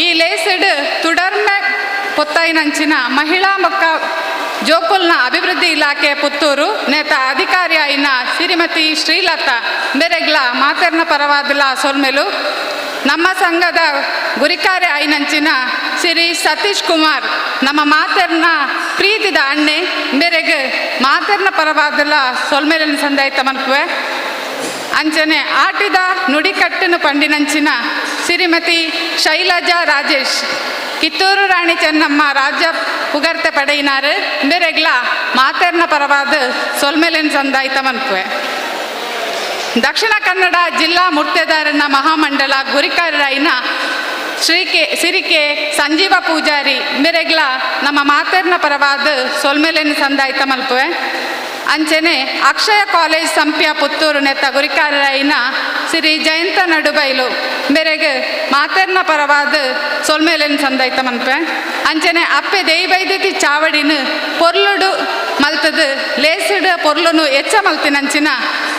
ಈ ಲೇಸಡ್ ತುಡರ್ಮೆ ಪೊತ್ತಾಯಿನಂಚಿನ ಮಹಿಳಾ ಮಕ್ಕ ಜೋಕುಲ್ನ ಅಭಿವೃದ್ಧಿ ಇಲಾಖೆ ಪುತ್ತೂರು ನೇತ ಅಧಿಕಾರಿ ಆಯಿನ ಶ್ರೀಮತಿ ಶ್ರೀಲತಾ ಮೇರೆಗ್ಲ ಮಾತರ್ನ ಪರವಾದಲ ಸೊಲ್ಮೆಲು. ನಮ್ಮ ಸಂಘದ ಗುರಿಕಾರೆ ಆಯಿನಂಚಿನ ಶ್ರೀ ಸತೀಶ್ ಕುಮಾರ್ ನಮ್ಮ ಮಾತರ್ನ ಪ್ರೀತಿದ ಅಣ್ಣೆ ಮೇರೆಗ್ ಮಾತರ್ನ ಪರವಾದಲ ಸೊಲ್ಮೆಲಿನ ಸಂದಾಯಿತ ಮನ್ಪುವೆ. ಅಂಚನೆ ಆಟಿದ ನುಡಿಕಟ್ಟನು ಪಂಡಿನಂಚಿನ ಶ್ರೀಮತಿ ಶೈಲಜಾ ರಾಜೇಶ್ ಕಿತ್ತೂರು ರಾಣಿ ಚೆನ್ನಮ್ಮ ರಾಜ್ಯ ಪುಗರ್ತೆ ಪಡೆಯಿನಾರು ಮೇರೆಗ್ಲ ಮಾತರ್ನ ಪರವಾದ ಸೊಲ್ಮೆಲಿನ ಸಂದಾಯಿತ ಮನ್ಪುವೆ. ದಕ್ಷಿಣ ಕನ್ನಡ ಜಿಲ್ಲಾ ಮುರ್ತೆದಾರನ ಮಹಾಮಂಡಲ ಗುರಿಕಾರರಾಯಿನ ಶ್ರೀ ಕೆ ಸಿರಿಕೆ ಸಂಜೀವ ಪೂಜಾರಿ ಮೇರೆಗ್ಲ ನಮ್ಮ ಮಾತರ್ನ ಪರವಾದ ಸೊಲ್ಮೆಲೆನ್ ಸಂದಾಯಿತ ಮಲ್ಪುವೆ. ಅಂಚನೆ ಅಕ್ಷಯ ಕಾಲೇಜ್ ಸಂಪ್ಯ ಪುತ್ತೂರು ನೆತ್ತ ಗುರಿಕಾರರಾಯಿನ ಶ್ರೀ ಜಯಂತ ನಡುಬೈಲು ಮೇರೆಗ್ ಮಾತರ್ನ ಪರವಾದ ಸೊಲ್ಮೆಲೆನ್ ಸಂದಾಯಿತ ಮನ್ಪೆ. ಅಂಚನೆ ಅಪ್ಪೆ ದೇಯಿ ಚಾವಡಿನ ಪೊರ್ಲುಡು ಮಲ್ತದು ಲೇಸುಡು ಪೊರ್ಲುನು ಎಚ್ಚ ಮಲ್ತಿನಂಚಿನ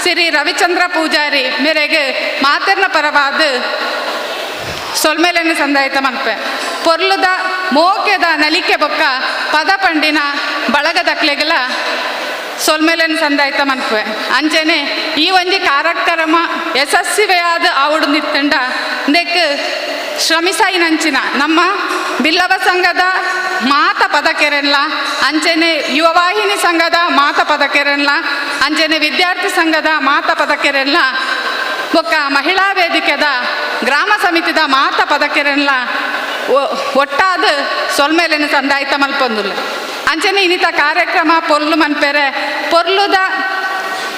ಶ್ರೀ ರವಿಚಂದ್ರ ಪೂಜಾರಿ ಮೇರೆಗ್ ಮಾತರ್ನ ಪರವಾದ ಸೊಲ್ಮೆಲೆನ್ ಸಂದಾಯಿತ ಮನ್ಪೆ. ಪೊರ್ಲುದ ಮೋಕೆದ ನಲಿಕೆ ಬೊಕ್ಕ ಪದ ಪಂಡಿನ ಬಳಗದಕ್ಲೆಗಲ ಸೊಲ್ಮೆಲೆನ್ ಸಂದಾಯಿತ ಮನ್ಪೆ. ಅಂಚನೆ ಈ ಒಂಜಿ ಕಾರ್ಯಕ್ರಮ ಯಶಸ್ವಿಯಾದ ಆವುಡು ನಿತ್ತಂಡ ನೆಕ್ ಶ್ರಮಿಸಾಯಿನಂಚಿನ ನಮ್ಮ ಬಿಲ್ಲವ ಸಂಘದ ಮಾತ ಪದಕೆರೆನ್ಲ, ಅಂಚನೆ ಯುವವಾಹಿನಿ ಸಂಘದ ಮಾತ ಪದಕೆರೆನ್ಲ, ಅಂಚನೆ ವಿದ್ಯಾರ್ಥಿ ಸಂಘದ ಮಾತ ಪದಕೆರೆನ್ಲ, ಬೊಕ್ಕ ಮಹಿಳಾ ವೇದಿಕೆದ ಗ್ರಾಮ ಸಮಿತಿದ ಮಾತ ಪದಕೆರೆನ್ಲ ಒಟ್ಟಾದ ಸೊಲ್ಮೆಲೆನ್ ಸಂದಾಯಿತ ಮಲ್ಪೊಂದುಲ್ಲ. ಅಂಚನೆ ಇನ್ನಿತ ಕಾರ್ಯಕ್ರಮ ಪೊರ್ಲು ಮನ್ಪೆರೆ ಪೊರ್ಲುದ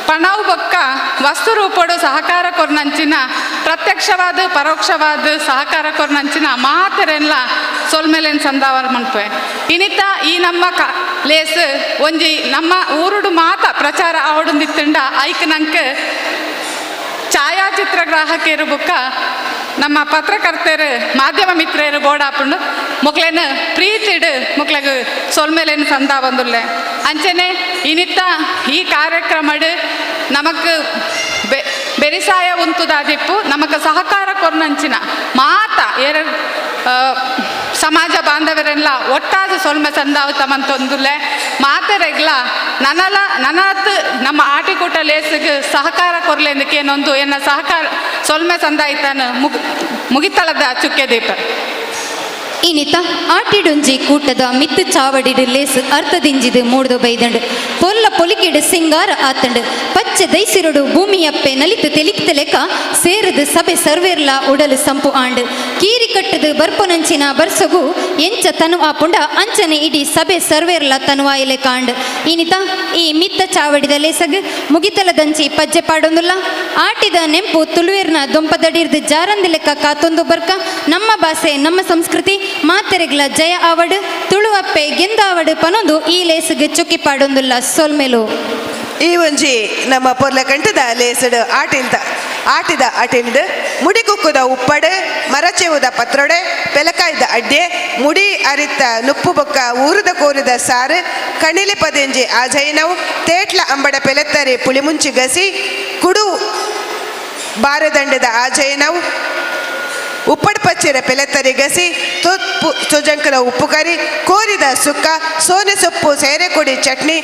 ಪಣವು ಬೊಕ್ಕ ವಸ್ತು ರೂಪಡು ಸಹಕಾರ ಕೊರ್ನಂಚಿನ ಪ್ರತ್ಯಕ್ಷವಾದ ಪರೋಕ್ಷವಾದ ಸಹಕಾರ ಕೊರ್ನಂಚಿನ ಮಾತರೆಲ್ಲ ಸೊಲ್ಮೆಲೆನ್ ಸಂದಾವ ಮನ್ಪೆ. ಇನ್ನಿತ ಈ ನಮ್ಮ ಲೇಸ್ ಒಂಜಿ ನಮ್ಮ ಊರುಡು ಮಾತ ಪ್ರಚಾರ ಆವಡುಂದಿತ್ತಂಡ ಐಕ್ ನಂಕ್ ಛಾಯಾಚಿತ್ರ ಗ್ರಾಹಕರು ಬುಕ್ಕ ನಮ್ಮ ಪತ್ರಕರ್ತರು ಮಾಧ್ಯಮ ಮಿತ್ರರು ಬೋಡಾಪುಂಡು ಮೊಕ್ಲೇನ ಪ್ರೀತಿಡು ಮೊಕ್ಲೆಗ್ ಸೊಲ್ಮೆಲೇನು ಸಂದಾ ಬಂದುಲ್ಲೆ. ಅಂಚನೆ ಇನಿತ್ತ ಈ ಕಾರ್ಯಕ್ರಮಡು ನಮಕ್ ಬೆರಿಸಾಯ ಉಂತುದಾದಿಪ್ಪು ನಮಕ್ ಸಹಕಾರ ಕೊರ್ನಂಚಿನ ಮಾತ ಏರ ಸಮಾಜ ಬಾಂಧವರೆಲ್ಲ ಒಟ್ಟಾದ ಸೊಲ್ಮೆ ಸಂದಾವು ತಮಂತೊಂದುಲ್ಲೆ ಮಾತರೆಗ್ಲ ನನಲ ನನಾತ್ ನಮ್ಮ ಆಟಿಕೂಟ ಲೇಸಿಗೆ ಸಹಕಾರ ಕೊರ್ಲೆಂದಕ್ಕೇನೊಂದು ಎನ್ನ ಸಹಕಾರ ಸೊಲ್ಮೆ ಸಂದಾಯಿತಾನ ಮುಗಿತಳದ ಚುಕ್ಕೆ ದೀಪ. ಇನಿತ ಆಟಿಡೊಂಜಿ ಕೂಟದ ಮಿತ್ತು ಚಾವಡಿಡು ಲೇಸ್ ಅರ್ಥದಿಂಜಿದು ಮೂಡ್ದು ಬೈದಂಡು ಪೊಲ್ಲ ಪೊಲಿಕೆಡು ಸಿಂಗಾರ ಆತಂಡು ಪಚ್ಚೆ ದೈಸಿರಡು ಭೂಮಿಯಪ್ಪೆ ನಲಿತು ತೆಲಿಕ್ತಲೆಕ ಸೇರದು ಸಭೆ ಸರ್ವೇರ್ಲ ಉಡಲು ಸಂಪು ಆಂಡು ಕೀರಿ ಕಟ್ಟದು ಬರ್ಪೊನಂಚಿನ ಬರ್ಸಗು ಎಂಚ ತನು ಆಪುಂಡ ಅಂಚನೆ ಇಡೀ ಸಭೆ ಸರ್ವೇರ್ಲ ತನುವಾಯಿಲೆ ಕಾಂಡು. ಇನಿತ ಈ ಮಿತ್ತ ಚಾವಡಿದ ಲೇಸಗು ಮುಗಿತಲದಂಚಿ ಪಜ್ಜೆ ಪಾಡೊಂದುಲ್ಲ ಆಟಿದ ನೆಂಪು ತುಳುವೇರ್ನ ದೊಂಪದಡಿರ್ದು ಜಾರಂದಿಲೆಕ್ಕ ಕಾತೊಂದು ಬರ್ಕ ನಮ್ಮ ಭಾಷೆ ನಮ್ಮ ಸಂಸ್ಕೃತಿ ಮಾತೆರೆಗ್ಲ ಜಯ ಆವಡು ತುಳುವಪ್ಪೆ ಗೆಂದಾವಡು ಪನೊಂದು ಈ ಲೇಸುಗೆ ಚುಕ್ಕಿ ಪಾಡೊಂದುಲ್ಲ ಸೊಲ್ಮೆಲು. ಈ ಒಂಜಿ ನಮ್ಮ ಪೊರ್ಲಕಂಠದ ಲೇಸಡು ಆಟಿಲ್ದ ಆಟಿದ ಅಟಿಲ್ದು ಮುಡಿಕುಕ್ಕುದ ಉಪ್ಪಡು ಮರಚೆವುದ ಪತ್ರೊಡೆ ಪೆಲಕಾಯ್ದ ಅಡ್ಡೆ ಮುಡಿ ಅರಿತ ನುಪ್ಪು ಬೊಕ್ಕ ಊರುದ ಕೋರಿದ ಸಾರು ಕಣಿಲಿ ಪದೆಂಜಿ ಆಜೈನವು ತೇಟ್ಲ ಅಂಬಡ ಪೆಲೆತ್ತರಿ ಪುಳಿಮುಂಚಿ ಗಸಿ ಕುಡು ಬಾರದಂಡದ ಆಜೈನವು ಉಪ್ಪಡ್ ಪಚ್ಚಿರ ಪೆಲೆತ್ತರಿ ಗಸಿ ತುಪ್ಪು ಸುಜಂಕರ ಉಪ್ಪು ಕರಿ ಕೋರಿದ ಸುಕ್ಕ ಸೋನೆ ಸೊಪ್ಪು ಸೇರೆಕೊಡಿ ಚಟ್ನಿ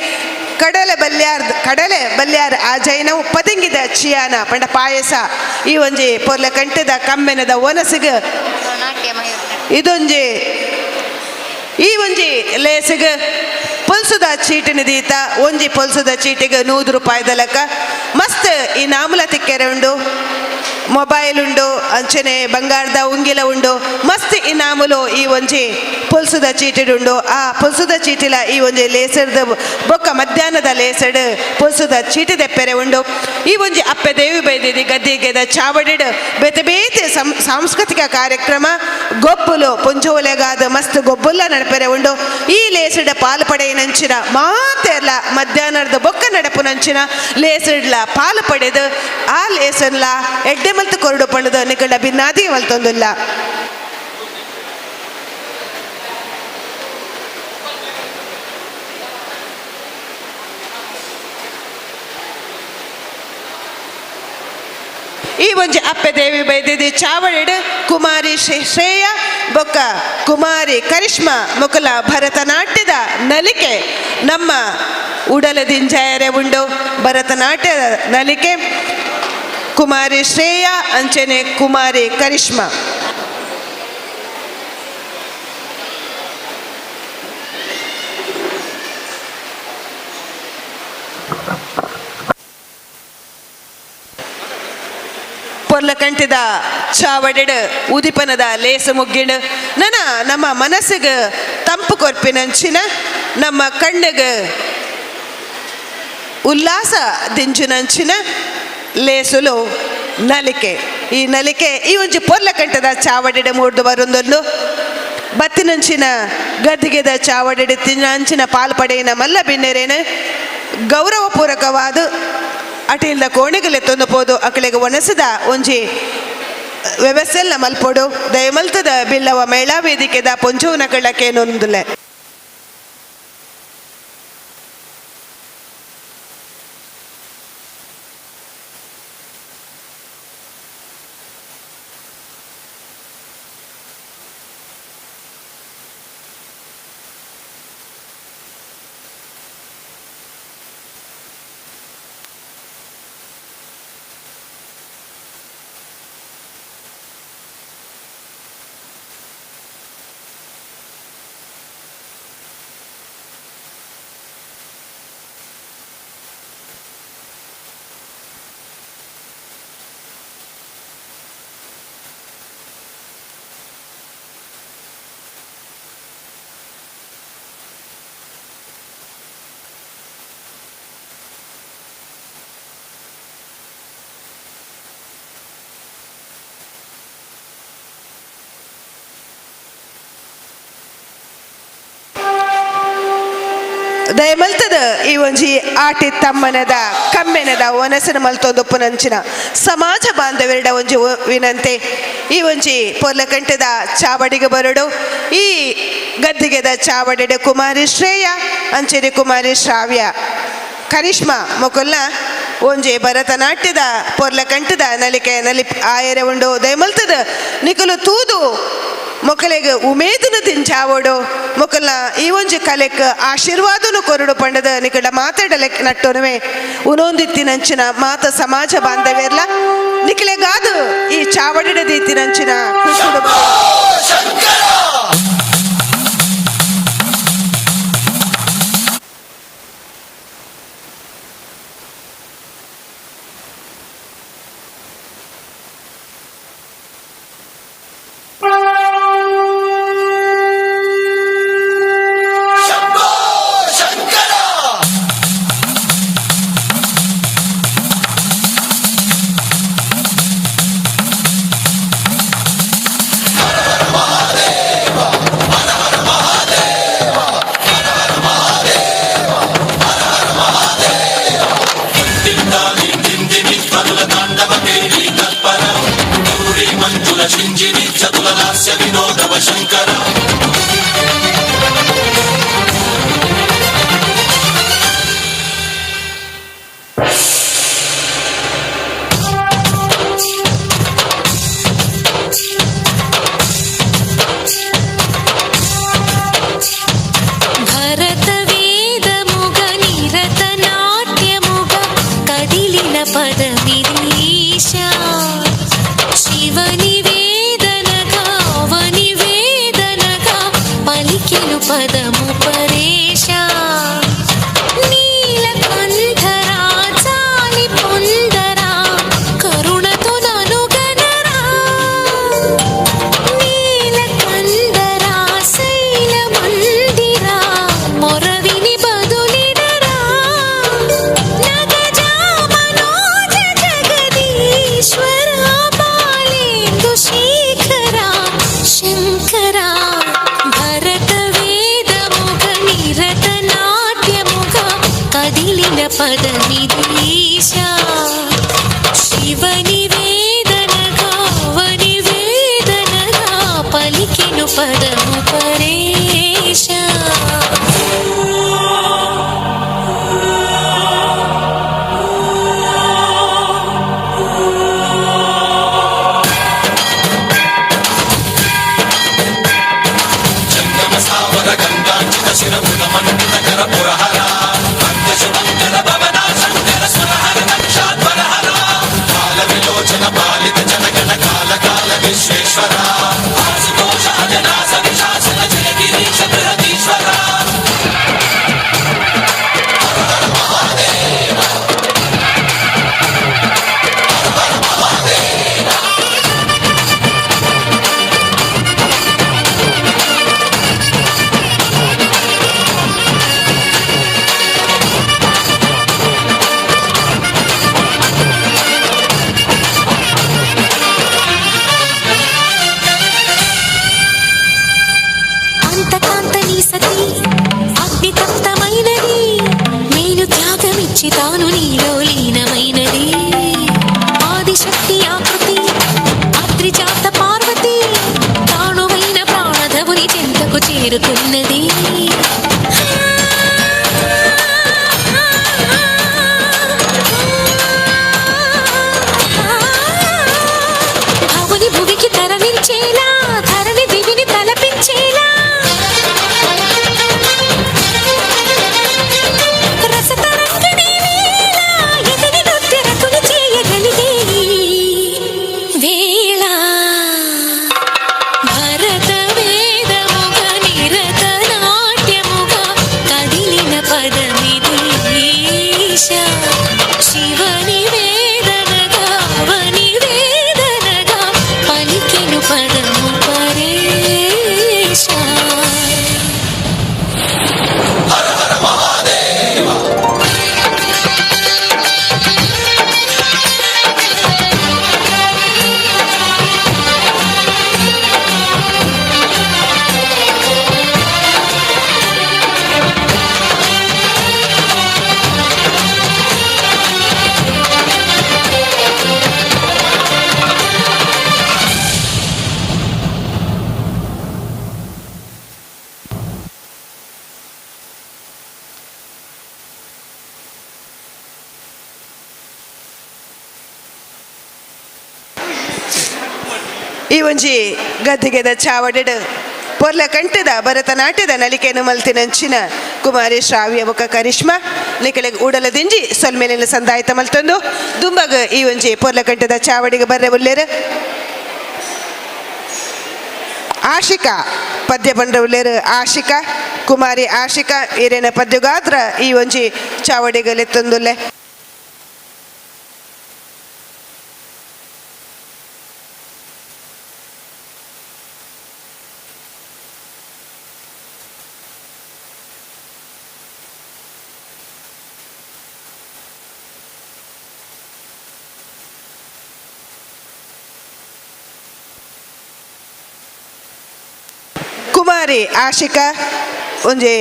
ಕಡಲೆ ಬಲ್ಯಾರ್ ಕಡಲೆ ಬಲ್ಯಾರ್ ಆಜೈನವು ಪದಿಂಗಿದ ಚಿಯಾನ ಪಂಡ ಪಾಯಸ. ಈ ಒಂಜಿ ಪೊರ್ಲ ಕಂಠದ ಕಮ್ಮೆನದ ಒನಸಿಗ ಇದೊಂಜಿ ಈ ಒಂಜಿ ಲೇಸಿಗ ಪೊಲ್ಸುದ ಚೀಟಿನ ದೀತ ಒಂಜಿ ಪೊಲ್ಸುದ ಚೀಟಿಗೆ 100 ರೂಪಾಯಿದ ಲೆಕ್ಕ ಮಸ್ತ್ ಈ ನಾಮುಲ ತಿಕ್ಕೆರೆ ಉಂಡು ಮೊಬೈಲ್ ಉಂಡು ಅಂಚನೆ ಬಂಗಾರದ ಉಂಗಿಲ ಉಂಡು ಮಸ್ತ್ ಇನಾಮುಲು ಈ ಒಂಜಿ ಪೊಲ್ಸುದ ಚೀಟಿಡುಂಡು. ಆ ಪೊಲ್ಸುದ ಚೀಟಿಲ ಈ ಒಂಜಿ ಲೇಸರ್ದ ಬೊಕ್ಕ ಮಧ್ಯಾಹ್ನದ ಲೇಸಡ್ ಪೊಲ್ಸುದ ಚೀಟಿ ದೆಪ್ಪೆರೆ ಉಂಡು. ಈ ಒಂಜಿ ಅಪ್ಪೆ ದೇವಿ ಬೈದಿದಿ ಗದ್ದಿಗೆದ ಚಾವಡಿಡ್ ಬೇತೆ ಬೇತೆ ಸಾಂಸ್ಕೃತಿಕ ಕಾರ್ಯಕ್ರಮ ಗೊಬ್ಬುಲು ಪೊಂಜೋಲೆಗಾದ ಮಸ್ತ್ ಗೊಬ್ಬುಲ್ಲ ನಡಪೆರೆ ಉಂಡು. ಈ ಲೇಸಡ್ ಪಾಲು ಪಡೆಯಿನಂಚಿನ ಮಾತೆರ್ಲ ಮಧ್ಯಾಹ್ನದ ಬೊಕ್ಕ ನಡಪುನಂಚಿನ ಲೇಸಡ್ಲ ಪಾಲು ಪಡೆದು ಆ ಲೇಸನ್ಲ ಎಡ್ಡೆ ಮಲ್ತು ಕೊರಡು ಪಂಡದು ನಿಕಡ ಬಿನ್ನಾದಿ ಮಲ್ತೊಂದುಲ್ಲ. ಈ ಒಂಜಿ ಅಪ್ಪೆ ದೇವಿ ಬೈದಿದಿ ಚಾವಳಿಡ್ ಕುಮಾರಿ ಶ್ರೇಯ ಬೊಕ್ಕ ಕುಮಾರಿ ಕರಿಷ್ಮಾ ಮುಕುಲ ಭರತನಾಟ್ಯದ ನಲಿಕೆ ನಮ್ಮ ಉಡಲದಿಂಜಾಯರೆ ಉಂಡು. ಭರತನಾಟ್ಯದ ನಲಿಕೆ ಕುಮಾರಿ ಶ್ರೇಯ ಅಂಚನೆ ಕುಮಾರಿ ಕರಿಷ್ಮಾ. ಪೊರ್ಲಕಂಠದ ಚಾವಡಿಡ್ ಉದಿಪನದ ಲೇಸ ಮುಗ್ಗಿಡು ನನ ನಮ್ಮ ಮನಸ್ಸಿಗೆ ತಂಪು ಕೊರ್ಪಿನಂಚಿನ ನಮ್ಮ ಕಣ್ಣಿಗೆ ಉಲ್ಲಾಸ ದಿಂಜಿನಂಚಿನ ಲೇಸುಲು ನಲಿಕೆ. ಈ ನಲಿಕೆ ಈ ಒಂಜಿ ಪೊರ್ಲಕಂಠದ ಚಾವಡಿಡ್ ಮೂಡ್ದು ಬರೊಂದೊಂದು ಬತ್ತಿನಂಚಿನ ಗದ್ದಿಗೆದ ಚಾವಡಿಡ್ ತಿನ್ನಂಚಿನ ಪಾಲ್ ಪಡೆಯಿನ ಮಲ್ಲ ಬಿನ್ನೆರೇನು ಗೌರವಪೂರ್ವಕವಾದ ಅಟಿಲ್ದ ಕೋಣೆಗಲೆತ್ತೊಂದು ಪೋದು ಅಕಲೆಗೆ ಒಣಸಿದ ಒಂಜಿ ವ್ಯವಸ್ಥೆಲ್ಲ ಮಲ್ಪೊಡು. ದಯಮಲ್ತದ ಬಿಲ್ಲವ ಮೇಳಾ ವೇದಿಕೆದ ಪೊಂಜೋನ ಕಳ್ಳಕ್ಕೆ ನೊಂದುಲೆ. ದಯಮಲ್ತದ ಈ ಒಂಜಿ ಆಟಿ ತಮ್ಮನದ ಕಮ್ಮೆನದ ಒನಸನ ಮಲ್ತೊಂದುಪ್ಪುನಂಚಿನ ಸಮಾಜ ಬಾಂಧವ್ಯರ ಒಂಜಿ ವಿನಂತೆ. ಈ ಒಂಜಿ ಪೊರ್ಲಕಂಠದ ಚಾವಡಿಗೆ ಬರಡು. ಈ ಗದ್ದಿಗೆದ ಚಾವಡಿಡ ಕುಮಾರಿ ಶ್ರೇಯ ಅಂಚೆರಿ ಕುಮಾರಿ ಶ್ರಾವ್ಯ ಕರಿಷ್ಮಾ ಮೊಕಲ್ನ ಒಂಜಿ ಭರತನಾಟ್ಯದ ಪೊರ್ಲಕಂಠದ ನಲಿಕೆ ನಲಿ ಆಯರೆ ಉಂಡು. ದಯಮಲ್ತದ ನಿಕಲು ತೂದು ಮೊಕಲೆಗ್ ಉಮೇದನು ದಿಂಚಾವೋಡು ಮೊಕಲ್ನ ಈ ಒಂಜಿ ಕಲೆಕ್ ಆಶೀರ್ವಾದನು ಕೊರಡು ಪಂಡದ ನಿಕಡ ಮಾತಾಡಲೆ ನಟ್ಟೋನುವೆ ಉನೊಂದಿತ್ತಿನಂಚಿನ ಮಾತ ಸಮಾಜ ಬಾಂಧವ್ಯರ್ಲ ನಿಕಲೆಗಾದು ಈ ಚಾವಡಿಡ ದೀತಿನಂಚಿನ ಖುಷಿಡು. పదమిదీశా శివ నివేదన గావ నివేదనగా. చేరుకున్నది. భావుని భువికి తరలించేలా, ధరణి దివిని తలపించేలా, రసతరంగిణి వేళ ఎదిరి నృత్య రతులు చేయగలిగే ఈ వేళ. భరత వేదముగా నిరత నాట్యముగా కదిలిన పదమిది ఈశా. శివని వేదనగా అవని వేదనగా పలికెను పదము పరేశా. ಈ ಒಂಜಿ ಗದ್ದಿಗೆದ ಚಾವಡಿಡ್ ಪೊರ್ಲ ಕಂಠದ ಭರತನಾಟ್ಯದ ನಲಿಕೆನು ಮಲ್ತಿನಂಚಿನ ಕುಮಾರಿ ಶ್ರಾವ್ಯ ಬೊಕ ಕರಿಷ್ಮಾ ನಿಕಲೆಗ್ ಉಡಲ ದಿಂಜಿ ಸೊಲ್ಮೆಲಿನ ಸಂದಾಯಿತ ಮಲ್ತೊಂದು ದುಂಬಗ್ ಈ ಒಂಜಿ ಪೊರ್ಲ ಕಂಠದ ಚಾವಡಿಗೆ ಬರ್ರೆ ಉಲ್ಲೇರು. ಆಶಿಕಾ ಪದ್ಯ ಬಂಡ ಉಲ್ಲೇರು. ಆಶಿಕಾ ಕುಮಾರಿ ಆಶಿಕಾ ಈರೇನ ಪದ್ಯಗಾದ್ರ ಈ ಒಂಜಿ ಚಾವಡಿಗೆ ಲೆತ್ತೊಂದುಲ್ಲೆ. ಕುಮಾರಿ ಆಶಿಕಾ ಒಂಜಿ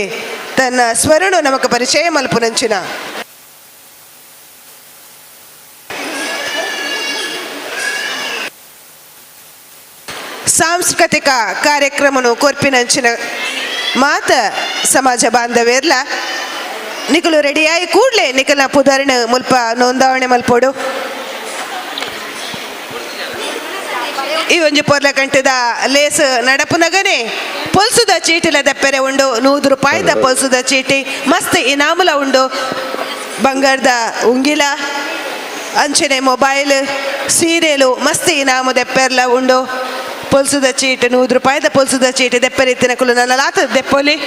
ತನ್ನ ಸ್ವರಣು ನಮಕ ಪರಿಚಯ ಮಲ್ಪುನಂಚಿನ. ಸಾಂಸ್ಕೃತಿಕ ಕಾರ್ಯಕ್ರಮನು ಕೊರ್ಪಿನಂಚಿನ ಮಾತ ಸಮಾಜ ಬಾಂಧವ್ಯರ್ಲ ನಿಕಲು ರೆಡಿಯಾಗಿ ಕೂಡಲೇ ನಿಕಲ್ನ ಪುದರ್ಣ ಮುಲ್ಪ ನೋಂದಾವಣೆ ಮಲ್ಪೋಡು. ಈ ಒಂಜಿ ಪೊರ್ಲ ಕಂಠದ ಲೇಸ್ ನಡಪುನಗನೆ ಪೊಲ್ಸುದ ಚೀಟಿಲ ದಪ್ಪೆರೆ ಉಂಡು. 100 ರೂಪಾಯಿದ ಪೊಲ್ಸುದ ಚೀಟಿ ಮಸ್ತ್ ಇನಾಮುಲ ಉಂಡು. ಬಂಗಾರದ ಉಂಗಿಲ ಅಂಚನೆ ಮೊಬೈಲ್ ಸೀರೆಲು ಮಸ್ತ್ ಇನಾಮು ದೆಪ್ಪೆರ್ಲ ಉಂಡು. ಪೊಲ್ಸುದ ಚೀಟಿ 100 ರೂಪಾಯಿದ ಪೊಲ್ಸುದ ಚೀಟಿ ದೆಪ್ಪೆರೆ ಇತ್ತಿನಕುಲು ನನ್ನಲಾತ ದೆಪ್ಪೊಲಿ.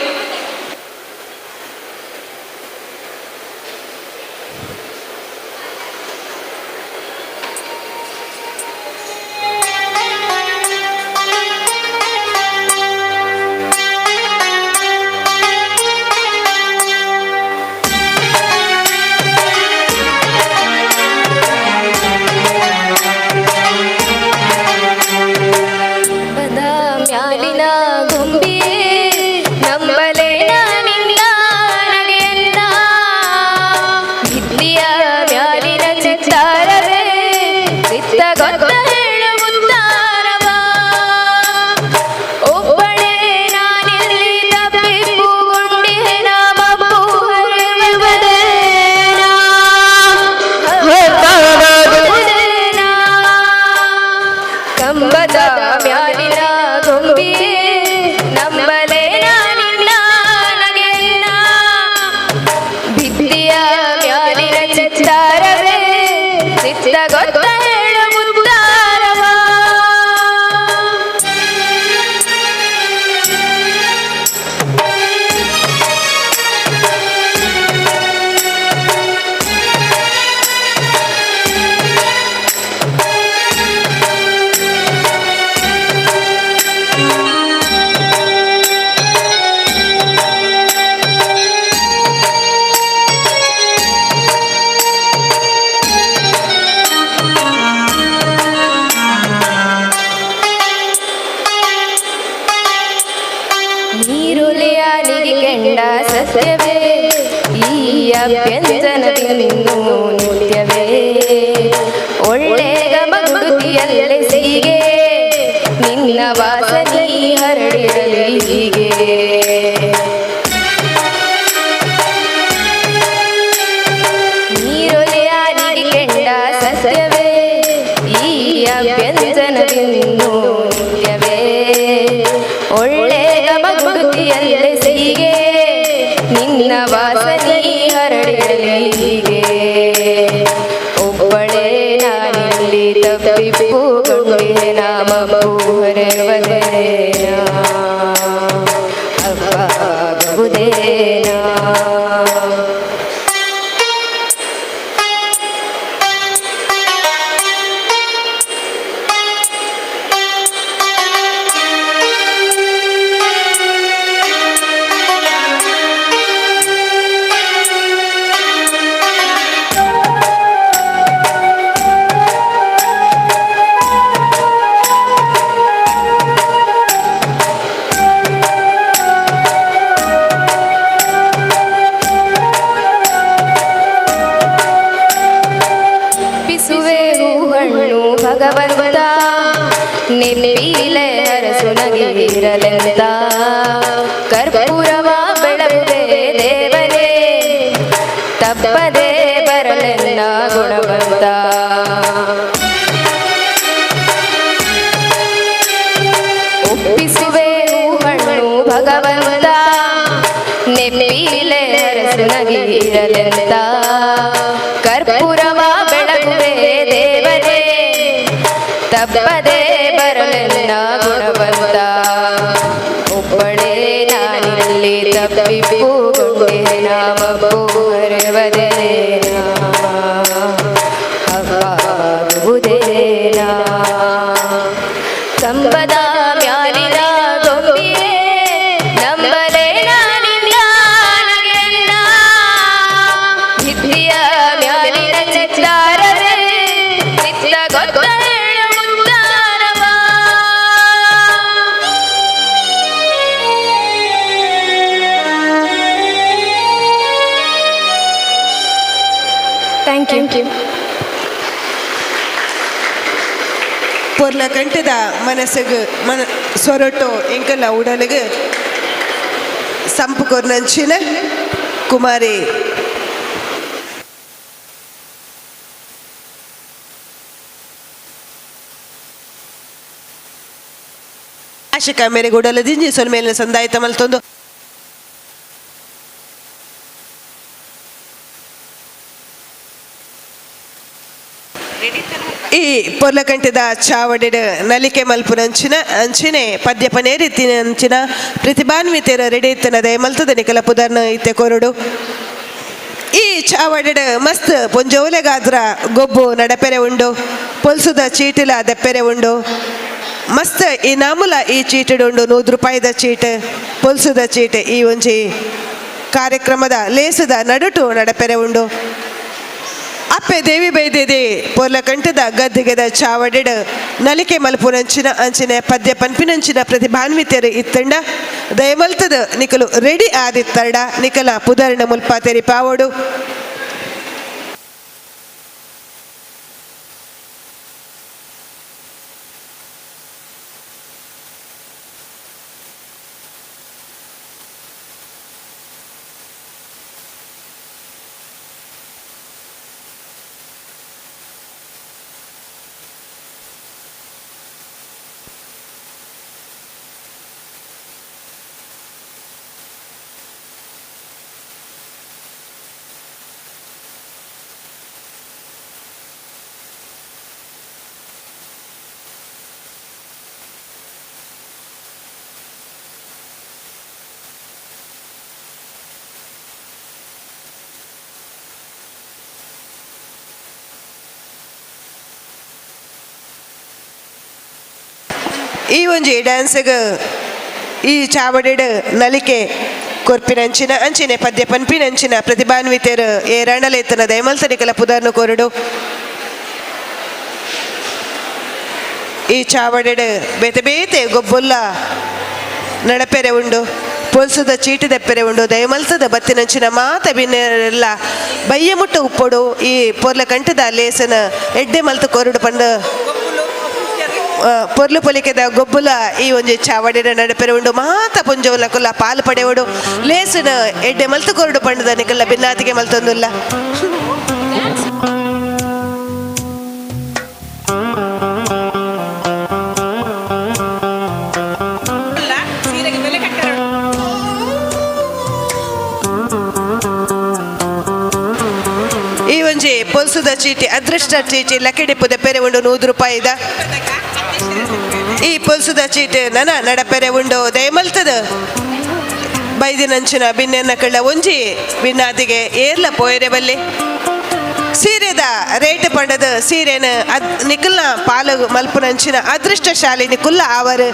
ಮ್ಯಾಲಿನ ಗೊಂಬೆ ನಂಬಲೆ ನಿನ್ನ ನಗೆಯನ್ನ, ಭಿತ್ತಿಯ ಮ್ಯಾಲಿನ ಚಿತ್ತಾರವೇ ಚಿತ್ತ ಗೊತ್ತ ಹೇಳುತ್ತಾರವ. ಒಬ್ಬಳೇ ನಾನಿಲ್ಲಿ ತಪ್ಪಿಪ್ಪುಗೊಂಡೆ ನಾಮಪ್ಪು ಹರಿಯುವುದೇನ ಕಂಬದ ಮ್ಯಾಲಿನ ಗೊಂಬೆ ನಂಬಲೆ ನಿನ್ನ ನಗೆಯನ್ನ, ಭಿತ್ತಿಯ ಮ್ಯಾಲಿನ ಚಿತ್ತಾರವೇ ಚಿತ್ತ ಗೊತ್ತ ಹೇಳುತ್ತಾರವ. ನೀರುಲಿಯಾನಿಗೆ ಕೆಂಡ ಸತ್ಯವೇ ಈ ಅಭ್ಯಂಜನ ತಿನ್ನು ನಿತ್ಯವೇ. ಒಳ್ಳೆ ಗಮಗುಡುತಿಯಲ್ಲೆ ಸೀಗೆ ನಿನ್ನ ವಾಸನೆ ಹರಡಿರಲಿ ಹೀಗೆ. ನೀರೊಲೆಯಾನಿಗೆ ಕೆಂಡ ಸಸ್ಯವೇ, ಈ ಅಭ್ಯಂಜನವಿನ್ನು ನಿತ್ಯವೇ. ಒಳ್ಳೆ ಗಮಗುತಿಯಲ್ಲೇ ಸಿಹಿಗೆ, ನಿನ್ನ ವಾಸನೆ ಹರಡಿರಲಿ ಹೀಗೆ. ಒಬ್ಬಳೇ ನಾನಿಲ್ಲಿ ತಪ್ಪಿಪ್ಪುಗೊಂಡೆ, ನಾಮ ಹರೆವದೇನ ಅಪ್ಪಾಗುವುದೇನ. ಪಿಸುವೆ ಹೂಹಣ್ಣು ಭಗವಂತ, ನೆಪ್ಪಿಲೆ ಅರಸು ನಗಿರಲೆಂತ. ಕರ್ಪೂರವ ಬೆಳಗುವೆ ದೇವರೇ, ತಪ್ಪದೆ ಬರಲೆನ್ನ ಗುಣವಂತ. ಒಪ್ಪಿಸುವೆ ಹೂಹಣ್ಣು ಭಗವಂತ, ನೆಪ್ಪಿಲೆ ಅರಸು ನಗಿರಲೆಂತ. ಕರ್ಪೂರವ ಬೆಳಗುವೆ ದೇವರೇ, ತಪ್ಪದೆ ಬರಲೆನ್ನ ಗುಣವಂತ. ಒಬ್ಬಳೇ ನಾನಿಲ್ಲಿ ತಪ್ಪಿಪ್ಪುಗೊಂಡೆ, ನಾಮ ಹರೆವದೇನ ಅಪ್ಪಾಗುವುದೇನ. ಕಂಬದ ಮ್ಯಾಲಿನ ಗೊಂಬಿಯೇ, ನಂಬಲೇ ನಾನಿಂದ ನಗೆನ್ನ. ಭಿತ್ತಿಯ ಮ್ಯಾಲಿನ ಚಿತ್ತಾರವೇ, ಚಿತ್ತ ಗೊತ್ತ ಹೇಳು ಮುತ್ತಾರವ. Thank you. ಪೊರ್ಲ ಕಂಠದ ಮನಸ್ಸಿಗೆ ಮನ ಸೊರಟು ಎಂಕಲ್ಲ ಉಡಲಿಗೆ ಸಂಪು ಕೊರ್ನಂಚಿನ ಕುಮಾರಿ ಆಶಿಕಾ ಮೇರೆಗೆ ಉಡಲ ದಿಂಜಿ ಸೊಲ್ಮೇಲಿನ ಸಂದಾಯಿತ ಮಲ್ತೊಂದು. ಈ ಪೊರ್ಲಕಂಠದ ಚಾವಡಿಡ್ ನಲಿಕೆ ಮಲ್ಪುನಂಚಿನ ಅಂಚಿನೆ ಪದ್ಯ ಪನೇರಿತ್ತಿನಂಚಿನ ಪ್ರತಿಭಾನ್ವಿತರ ರೆಡಿ ಇತ್ತನ ದಯಮಲ್ತದ ನಿಕಲ ಪುದರ್ನ ಇತ್ತೆ ಕೊರಡು. ಈ ಚಾವಡಿಡ್ ಮಸ್ತ್ ಪೊಂಜೋಲೆಗಾದ್ರ ಗೊಬ್ಬು ನಡಪೆರೆ ಉಂಡು, ಪೊಲ್ಸುದ ಚೀಟಿಲ ದೆಪ್ಪೆರೆ ಉಂಡು. ಮಸ್ತ್ ಈ ನಾಮುಲ ಈ ಚೀಟಿಡು ಉಂಡು, 100 ರೂಪಾಯಿದ ಚೀಟ್, ಪೊಲ್ಸುದ ಚೀಟ್. ಈ ಒಂಜಿ ಕಾರ್ಯಕ್ರಮದ ಲೇಸುದ ನಡುಟು ನಡಪೆರೆ ಉಂಡು. ಅಪ್ಪೆ ದೇವಿ ಬೈದೇದಿ ಪೊರ್ಲಕಂಠದ ಗದ್ದಿಗೆದ ಚಾವಡಿಡ್ ನಲಿಕೆ ಮಲ್ಪುನಂಚಿನ ಅಂಚಿನ ಪದ್ಯ ಪನ್ಪಿನಂಚಿನ ಪ್ರತಿಭಾನ್ವಿತರು ಇತ್ತಂಡ ದಯಮಲ್ತದ ನಿಕಲು ರೆಡಿ ಆದಿತ್ತರ್ಡ ನಿಕಲ ಪುದರ್ಣ ಮುಲ್ಪ ತೆರಿ ಪಾವಡು. ಈ ಒಂಜಿ ಡ್ಯಾನ್ಸ್ಗ್ ಈ ಚಾವಡಿಡ್ ನಲಿಕೆ ಕೊರ್ಪಿನಂಚಿನ ಅಂಚಿನೆ ಪದ್ಯ ಪನ್ಪಿನಂಚಿನ ಪ್ರತಿಭಾನ್ವಿತರು ಏ ರಣಲೇತನ ದಯಮಲ್ತನಿಕಲ ಪುದರ್ನು ಕೊರಡು. ಈ ಚಾವಡಿಡ್ ಬೇತೆ ಬೇತೆ ಗೊಬ್ಬುಲ್ಲ ನಡಪೆರೆ ಉಂಡು, ಪೊಲ್ಸುದ ಚೀಟಿ ದೆಪ್ಪೆರೆ ಉಂಡು. ದಯಮಲ್ತದ ಬತ್ತಿನಂಚಿನ ಮಾತ ಬಿನ್ನೆಲ್ಲ ಬಯ್ಯ ಮುಟ್ಟ ಉಪ್ಪೊಡು. ಈ ಪೊರ್ಲ ಕಂಠದ ಲೇಸನ ಎಡ್ಡೆ ಮಲ್ತು ಕೊರಡು ಪಂಡ ಪೊರ್ಲು ಪೊಲಿಕೆದ ಗೊಬ್ಬುಲ ಈ ಒಂಜಿ ಚಾವಡಿನ ನಡಪೆರೆ ಉಂಡು. ಮಾತ ಪುಂಜೋಲಕುಲ ಪಾಲು ಪಡೆವಡು ಲೇಸಿನ ಎಡ್ಡೆ ಮಲ್ತು ಕೊರಡು ಪಂಡದ ನಿಕಲ್ಲ ಬಿನ್ನಾತಿಗೆ ಮಲ್ತೊಂದುಲ್ಲ. ಈ ಒಂಜಿ ಪೊಲ್ಸುದ ಚೀಟಿ ಅದೃಷ್ಟ ಚೀಟಿ ಲಕ್ಕಿಡಿಪ್ಪುದ ಪೆರೆ ಉಂಡು 100 ರೂಪಾಯಿದ. ಈ ಪೊಲ್ಸುದ ಚೀಟಿ ನನ ನಡಪೆರೆ ಉಂಡು ದಯಮಲ್ತದ ಬೈದಿನಂಚಿನ ಬಿನ್ನೆನ್ನ ಕಳ್ಳ ಒಂಜಿ ಬಿನ್ನಾದಿಗೆ ಏರ್ಲ ಪೋಯರೆ ಬಲ್ಲಿ. ಸೀರೆದ ರೇಟ್ ಪಂಡದ ಸೀರೆನ ಅದ್ ನಿಕಲ್ನ ಪಾಲು ಮಲ್ಪುನಂಚಿನ ಅದೃಷ್ಟಶಾಲಿ ನಿಕುಲ್ಲ ಆವರು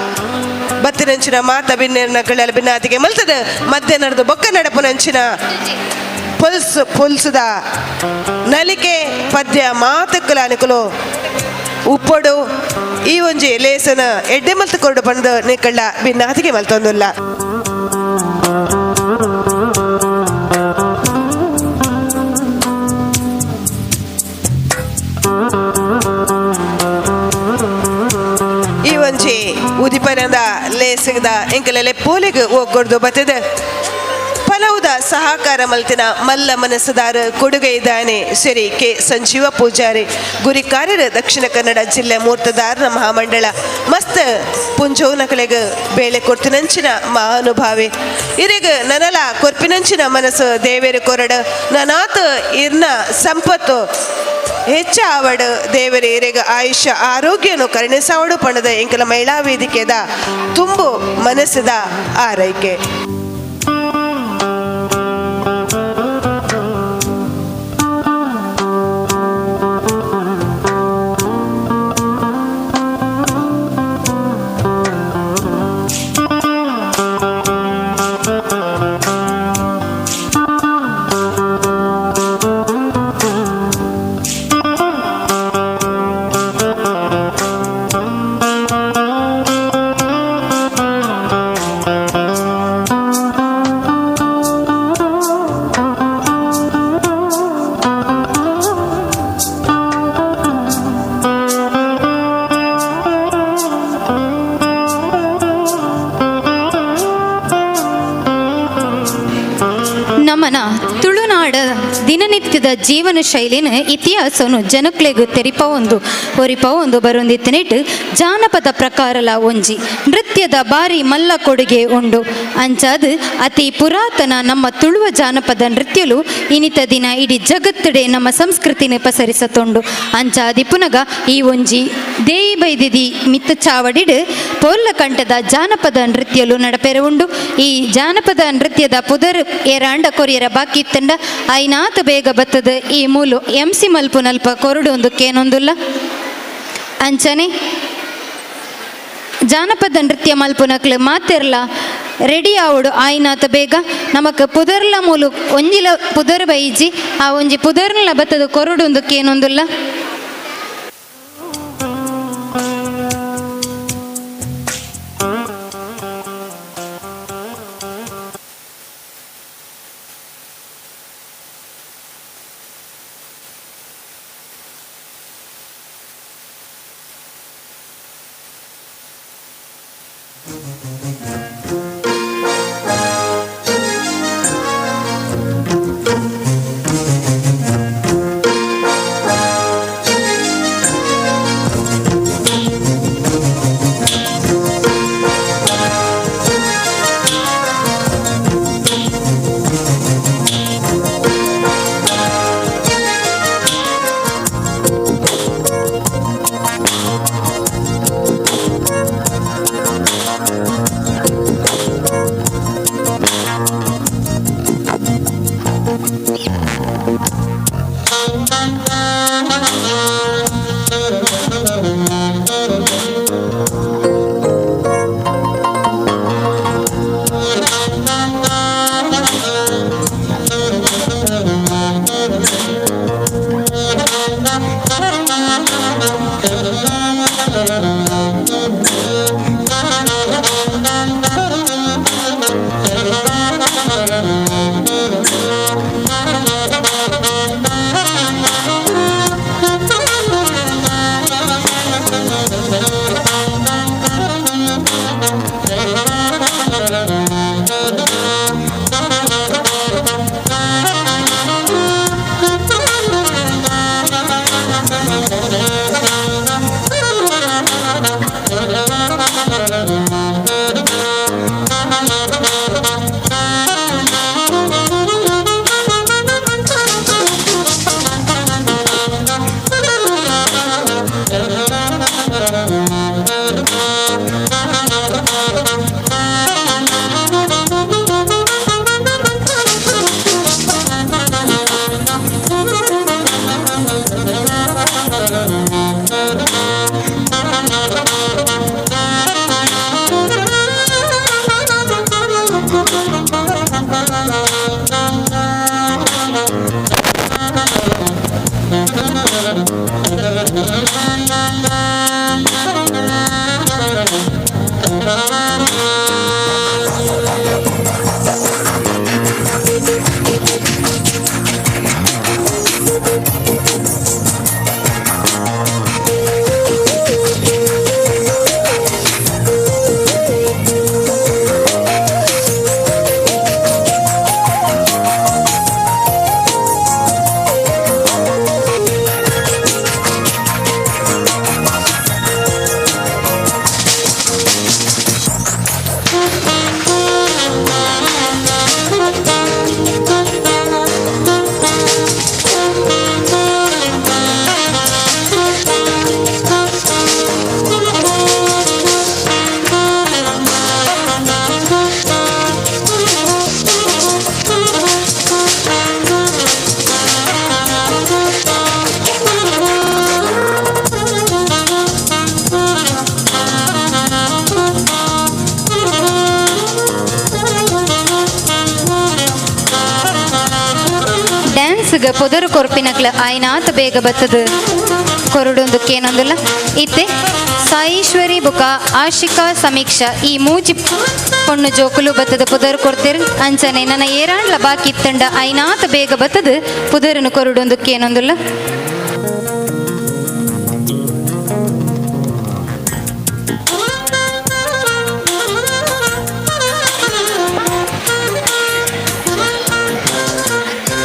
ಬತ್ತಿನಂಚಿನ ಮಾತ ಬಿನ್ನೆನ್ನ ಕಳ್ಳ ಬಿನ್ನಾದಿಗೆ ಮಲ್ತದ ಮಧ್ಯೆ ನಡೆದು ಬೊಕ್ಕ ನಡಪುನಂಚಿನ ಪೊಲ್ಸು ಪೊಲ್ಸುದ ನಲಿಕೆ ಪದ್ಯ ಮಾತಕ್ಕಲ ಅನುಕುಲು ಉಪ್ಪೊಡು ಈ ಒಂಜಿ ಲೇಸನ ಎಡ್ಡೆ ಮಲ್ತು ಕೊರಡು ಬಂದು ನಿಕಳ್ಳ ಬಿನ್ನಾತಿಗೆ ಮಲ್ತೊಂದುಲ್ಲ. ಈ ಒಂಜಿ ಉದಿಪನದ ಲೇಸದ ಎಂಕಲೆಲೆ ಪೋಲಿಗೆ ಹೋಗ್ಕೊಡ್ದು ಬತ್ತದೆ ಫಲವುದ ಸಹಕಾರ ಮಲ್ತಿನ ಮಲ್ಲ ಮನಸ್ಸುದಾರ ಕೊಡುಗೆ ಇದ್ದಾನೆ ಶ್ರೀ ಕೆ ಸಂಜೀವ ಪೂಜಾರಿ ಗುರಿಕಾರ್ಯರ ದಕ್ಷಿಣ ಕನ್ನಡ ಜಿಲ್ಲೆ ಮೂರ್ತದಾರನ ಮಹಾಮಂಡಳ ಮಸ್ತ್ ಪುಂಜೋನಕಲೆಗ್ ಬೇಳೆ ಕೊರ್ತಿನಂಚಿನ ಮಹಾನುಭಾವಿ ಇರಿಗ ನನಲ ಕೊರ್ಪಿನಂಚಿನ ಮನಸ್ಸು ದೇವೇರು ಕೊರಡು ನನಾತ ಇರ್ನ ಸಂಪತ್ತು ಹೆಚ್ಚ ಆವಡು ದೇವರ ಇರೆಗ ಆಯುಷ್ಯ ಆರೋಗ್ಯನು ಕರುಣಿಸಾವಡು ಪಣದ ಎಂಕಲ ಮಹಿಳಾ ವೇದಿಕೆದ ತುಂಬು ಮನಸ್ಸದ ಆರೈಕೆ. ನಮನ ತುಳುನಾಡ ದಿನನಿತ್ಯದ ಜೀವನ ಶೈಲಿನ ಇತಿಹಾಸನು ಜನಕ್ಲೆಗ್ ತೆರಿಪ ಒಂದು ಒರಿಪ ಒಂದು ಬರೊಂದಿತ್ತನೆಟ್ ಜಾನಪದ ಪ್ರಕಾರಲ ಒಂಜಿ ನೃತ್ಯದ ಬಾರಿ ಮಲ್ಲ ಕೊಡುಗೆ ಉಂಡು. ಅಂಚಾದ್ ಅತಿ ಪುರಾತನ ನಮ್ಮ ತುಳುವ ಜಾನಪದ ನೃತ್ಯಲು ಇನಿತ ದಿನ ಇಡೀ ಜಗತ್ತಡೆ ನಮ್ಮ ಸಂಸ್ಕೃತಿನ ಪಸರಿಸತೊಂಡು. ಅಂಚಾದಿ ಪುನಗ ಈ ಒಂಜಿ ದೇಯಿ ಬೈದಿದಿ ಮಿತ್ತ ಚಾವಡಿಡ್ ಪೋರ್ಲಕಂಠದ ಜಾನಪದ ನೃತ್ಯಲು ನಡಪೆರೆ ಉಂಡು. ಈ ಜಾನಪದ ನೃತ್ಯದ ಪುದರ್ ಏರಾಂಡ ಕೊರಿಯರ ಬಾಕಿ ತಂಡ ಐನಾತ ಬೇಗ ಬತ್ತದ ಈ ಮೂಲು ಎಂ ಸಿ ಮಲ್ಪು ನಲ್ಪ ಕೊರಡು ಒಂದು ಕೇನೊಂದುಲ್ಲ. ಅಂಚನೆ ಜಾನಪದ ನೃತ್ಯ ಮಲ್ಪುನಕ್ಲು ಮಾತೆರ್ಲ ರೆಡಿ ಆವಡು ಆಯ್ನಾತ ಬೇಗ ನಮಕ್ ಪುದರ್ಲ ಮೂಲು ಒಂಜಿಲ ಪುದರ್ ಬೈಜಿ ಆ ಒಂಜಿ ಪುದರ್ಲ ಬತ್ತದ ಕೊರಡು ಒಂದು ಕೇನೊಂದುಲ್ಲ. Thank you. ಪೊದರು ಕೊರ್ಪಿನಕ್ಲ ಆಯ್ನಾತ್ ಬೇಗ ಬತ್ತದು ಕೊರಡೊಂದು ಕೇನೊಂದುಲ್ಲ. ಇತ್ತೆ ಸಾಯೀಶ್ವರಿ ಬುಕ ಆಶಿಕಾ ಸಮೀಕ್ಷಾ ಈ ಮೂಜಿ ಪೊಣ್ಣು ಜೋಕುಲು ಬತ್ತದ ಪುದರ್ ಕೊರ್ತಿರು. ಅಂಚನೆ ನನ್ನ ಏರಾಂಡ್ಲ ಬಾಕಿ ಇತ್ತಂಡ ಐನಾತ್ ಬೇಗ ಬತ್ತದು ಪುದರನು ಕೊರಡೊಂದು ಕೇನೊಂದುಲ್ಲ.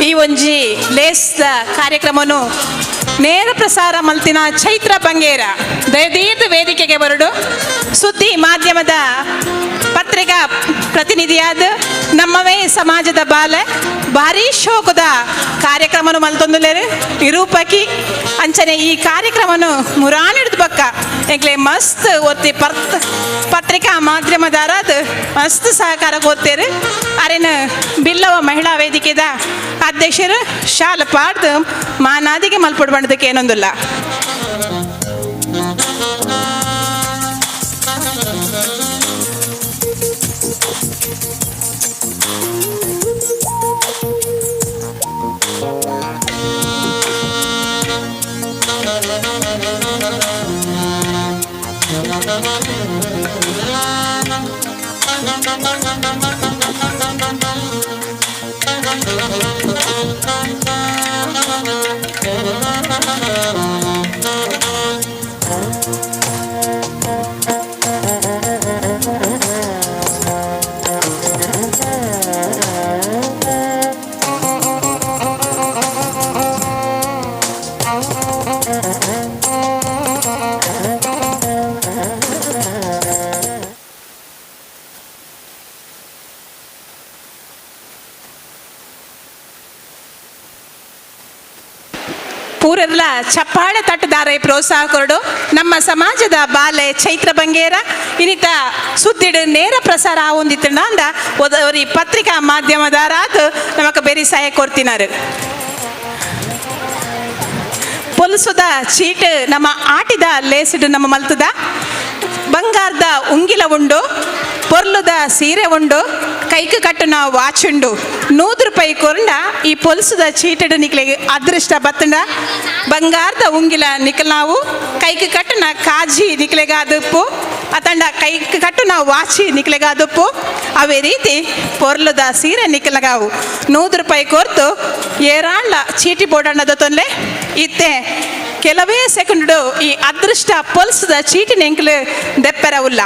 ಈ ಒಂಜಿ ಲೇಸ್ದ ಕಾರ್ಯಕ್ರಮನು ನೇರ ಪ್ರಸಾರ ಮಲ್ತಿನ ಚೈತ್ರ ಬಂಗೇರ ದಯದೀರ್ಘ ವೇದಿಕೆಗೆ ಬರಡು. ಸುದ್ದಿ ಮಾಧ್ಯಮದ ಪತ್ರಿಕಾ ಪ್ರತಿನಿಧಿಯಾದ ನಮ್ಮವೇ ಸಮಾಜದ ಬಾಲೆ ಭಾರೀ ಶೋಕದ ಕಾರ್ಯಕ್ರಮನು ಮಲ್ತೊಂದುಲೇರು ನಿರೂಪಕಿ ಅಂಚನೆ ಈ ಕಾರ್ಯಕ್ರಮನು ಮುರಾನಿಡ್ದು ಬಕ್ಕ ಎಂಕ್ಲೆ ಮಸ್ತ್ ಒತ್ತಿ ಪತ್ರಿಕಾ ಮಾಧ್ಯಮದಾರಾದ ಮಸ್ತ್ ಸಹಕಾರ ಕೊತ್ತೇರು. ಅರೆನ ಬಿಲ್ಲವ ಮಹಿಳಾ ವೇದಿಕೆದ ಅಧ್ಯಕ್ಷರು ಶಾಲ ಪಾಡ್ದು ಮಾನಾದಿಗೆ ಮಲ್ಪೊಡು ಬಂಡದಕ್ಕೆ ಏನೊಂದಿಲ್ಲ. ಪೂರೆಲ್ಲ ಚಪ್ಪಾಳೆ ತಟ್ಟುದಾರೆ ಪ್ರೋತ್ಸಾಹ ಕೊರಡು. ನಮ್ಮ ಸಮಾಜದ ಬಾಲೆ ಚೈತ್ರ ಬಂಗೇರ ಇನ್ನಿತ ಸುದ್ದಿಡು ನೇರ ಪ್ರಸಾರ ಆವೊಂದಿತ್ತಂದ ಒರಿ ಪತ್ರಿಕಾ ಮಾಧ್ಯಮದಾರಾದ ನಮಕ ಬೇರೆ ಸಹಾಯ ಕೊಡ್ತಿನಾರು. ಪೊಲಸುದ ಚೀಟ್ ನಮ್ಮ ಆಟಿದ ಲೇಸಿಡು ನಮ್ಮ ಮಲ್ತದ ಬಂಗಾರದ ಉಂಗಿಲ ಉಂಡು, ಪೊರ್ಲುದ ಸೀರೆ ಉಂಡು, ಕೈಕು ಕಟ್ಟುನ ವಾಚ್ ಉಂಡು. 100 ರೂಪಾಯಿ ಕೊರಂಡ ಈ ಪೊಲಸುದ ಚೀಟಡು ನಿಕ್ಲೆಗೆ ಅದೃಷ್ಟ ಬತ್ತಂಡ ಬಂಗಾರದ ಉಂಗಿಲ ನಿಕಲ್ನಾವು, ಕೈಕು ಕಟ್ಟುನ ಕಾಜಿ ನಿಕ್ಲೆಗಾದುಪ್ಪು, ಅತಂಡ ಕೈಕು ಕಟ್ಟುನ ವಾಚಿ ನಿಕ್ಲೆಗಾದುಪ್ಪು. ಅವೇ ರೀತಿ ಪೊರ್ಲುದ ಸೀರೆ ನಿಕ್ಲಗಾವು. 100 ರೂಪಾಯಿ ಕೊರ್ತು ಏರಾಂಡ್ಲ ಚೀಟಿ ಬೋಡಣ್ಣದ ತೊಂದರೆ ಇತ್ತೆ ಕೆಲವೇ ಸೆಕೆಂಡು ಈ ಅದೃಷ್ಟ ಪೊಲ್ಸದ ಚೀಟಿ ನೆಂಕ್ಲು ದೆಪ್ಪರವುಲ್ಲ.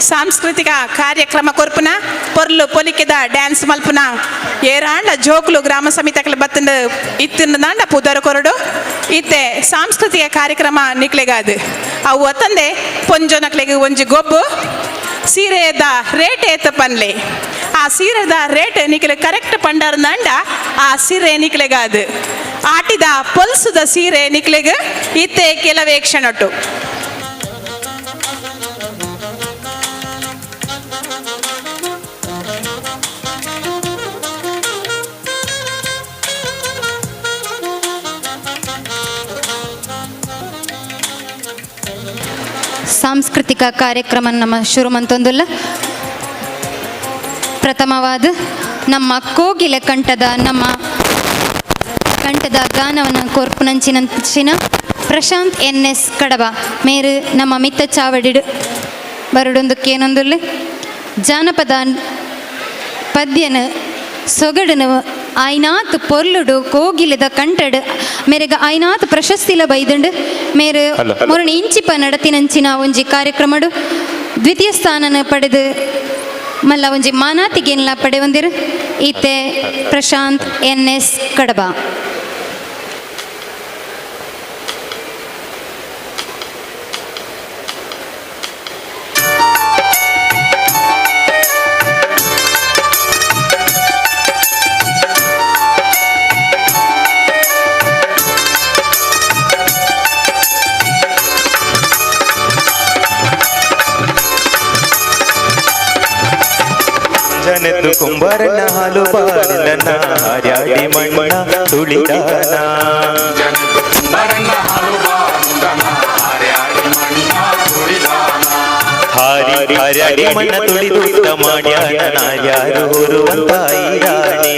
ಸಾಂಸ್ಕೃತಿಕ ಕಾರ್ಯಕ್ರಮ ಕೊರ್ಪುನ ಪೊರ್ಲು ಪೊಲಿಕೆದ ಡ್ಯಾನ್ಸ್ ಮಲ್ಪುನ ಏರಾಂಡ ಜೋಕ್ಲು ಗ್ರಾಮ ಸಮಿತಕ್ಲ ಬತ್ತಂಡ ಇತ್ತಿಂದಾಂಡ ಪುದರ್ ಕೊರಡು. ಇತ್ತೆ ಸಾಂಸ್ಕೃತಿಕ ಕಾರ್ಯಕ್ರಮ ನಿಕ್ಲೆಗಾದು ಅವು ಅತ್ತಂದೆ ಪೊಂಜೊನಕ್ಲೆಗ್ ಒಂಜಿ ಗೊಬ್ಬು ಸೀರೆದ ರೇಟ್ ಏತ ಪನ್ಲೆ, ಆ ಸೀರೆದ ರೇಟ್ ನಿಕ್ಲೆ ಕರೆಕ್ಟ್ ಪಂಡರ್ನಂಡ ಆ ಸೀರೆ ನಿಕ್ಲೆಗಾದು. ಆಟಿದ ಪೊಲ್ಸುದ ಸೀರೆ ನಿಕ್ಲೆಗ್ ಇತ್ತೆ ಕೆಲವೇ ಕ್ಷಣಟ್ಟು. ಸಾಂಸ್ಕೃತಿಕ ಕಾರ್ಯಕ್ರಮ ನಮ್ಮ ಶುರು ಮಂತೊಂದುಲ್ಲ. ಪ್ರಥಮವಾದ ನಮ್ಮ ಕೋಗಿಲೆ ಕಂಠದ ನಮ್ಮ ಕಂಠದ ಗಾನವನ್ನು ಕೊರ್ಪುನಂಚಿನಂಚಿನ ಪ್ರಶಾಂತ್ ಎನ್ ಎಸ್ ಕಡಬ ಮೇರು ನಮ್ಮ ಮಿತ್ತ ಚಾವಡಿಡು ಬರಡೊಂದಕ್ಕೇನೊಂದುಲ್ಲೆ ಜಾನಪದ ಪದ್ಯನ ಸೊಗಡನು ಆಯ್ನಾತ್ ಪೊರ್ಲುಡು ಕೋಗಿಲೆದ ಕಂಠಡು ಮೇರೆಗ ಆಯ್ನಾತ್ ಪ್ರಶಸ್ತಿಲ ಬೈದಂಡು ಮೇರು ಮೊರಣ ಇಂಚಿಪ ನಡತಿನಂಚಿನ ಒಂಜಿ ಕಾರ್ಯಕ್ರಮಡು ದ್ವಿತೀಯ ಸ್ಥಾನನ ಪಡೆದು ಮಲ್ಲ ಒಂಜಿ ಮಾನಾತಿಗೆನ್ಲ ಪಡೆವಂದಿರು. ಈತೆ ಪ್ರಶಾಂತ್ ಎನ್ ಎಸ್ ಕಡಬ. ಜನದು ಕುಂಬಾರನ ಹಾಲು ಬಾರುಂಡನ ಹಾರ್ಯಾಡಿ ಮಣ್ಣ ತುಳಿದಾನ. ಹಾರಿ ಹರ್ಯಾಡಿ ಮಣ್ಣ ತುಳಿದು ಮಾಡ್ಯಾಣ ನಾರ್ಯಾರು ಹೊರುವಂತಾಯಿ ರಾಣಿ.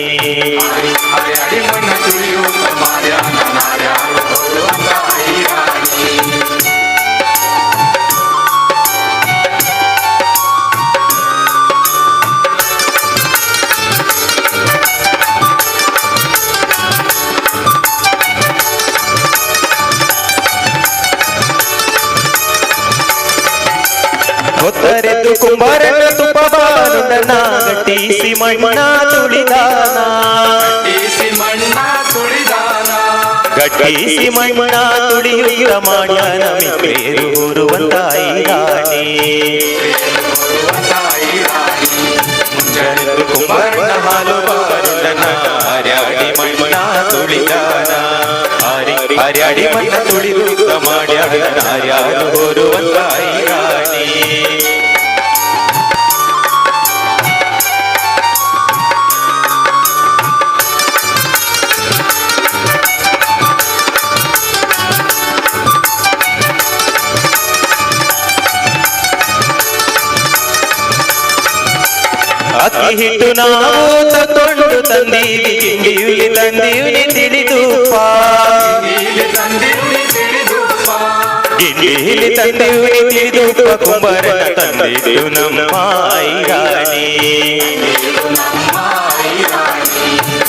ಹರ್ಯಾಡಿ ಮಣ್ಣ ತುಳಿಯೂತ ಮಾಡ್ಯಾನ ನಾರ್ಯಾರು ಹೊರುವಂತಾಯಿ ರಾಣಿ. ಹೊತ್ತರೆದ್ದು ಕುಂಬಾರನ ತುಪ್ಪ ಬಾರುಂಡನ ಗಟ್ಟಿಸಿ ಮಣ್ಣ ತುಳಿದಾನ. ಗಟ್ಟಿಸಿ ಮಣ್ಣ ತುಳಿದಾನ. ಗಟ್ಟಿಸಿ ಮಣ್ಣ ತುಳಿಯುತ್ತ ಮಾಡ್ಯಾನ ಮಿತ್ರೇರು ಹೊರುವಂತಾಯಿ ರಾಣಿ. ಹೊರುವಂತಾಯಿ ರಾಣಿ. ಮುಂಜಾನೆದ್ದು ಕುಂಬಾರನ ಹಾಲು ಬಾರುಂಡನ ಹರ್ಯಾಡಿ ಮಣ್ಣ ತುಳಿದಾನ. ಹರ್ಯಾಡಿ ಮಣ್ಣ ತುಳಿಯುತ್ತ ಮಾಡ್ಯಾನ ನಾರ್ಯಾರು ಹೊರುವಂತಾಯಿ ರಾಣಿ. ಅಕ್ಕಿ ಹಿಟ್ಟು ನಾವು ತಕೊಂಡು ತಂದೀವಿ, ಗಿಂಡಿಯುಲಿ ತಂದೀವಿ ತಿಳಿದುಪ್ಪ. ತಂದೀವಿ ತಿಳಿದುಪ್ಪ. ಗಿಂಡಿಲಿ ತಂದೀವಿ ತಿಳಿದುಪ್ಪ, ಕುಂಬಾರನ ತಂದಿದ್ದು ನಮ್ಮ ರಾಣಿ.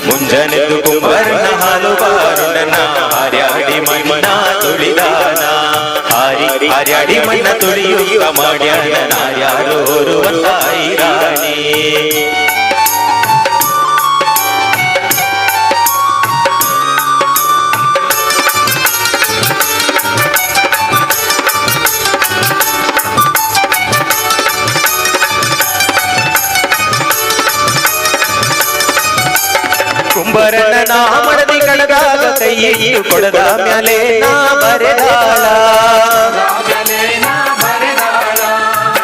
ಮುಂಜಾನೆದ್ದು ಕುಂಬಾರನ ಹಾಲು ಬಾರುಂಡನ ಹರ್ಯಾಡಿ ಮಣ್ಣ ತುಳಿದಾನ. ಹರ್ಯಾಡಿ ಮಣ್ಣ ತುಳಿಯುತ್ತ ಮಾಡ್ಯಾನ ನಾರ್ಯಾರು ಹೊರುವಂತಾಯಿ ರಾಣಿ. ಕುಂಬರನ ನಾ ಮಡದಿ ಕಡದಾಗ ಕೈಯಿಟ್ಟು ಕೊಡದ ಮ್ಯಾಲೆ ನಾ ಬರೆದಾಳ.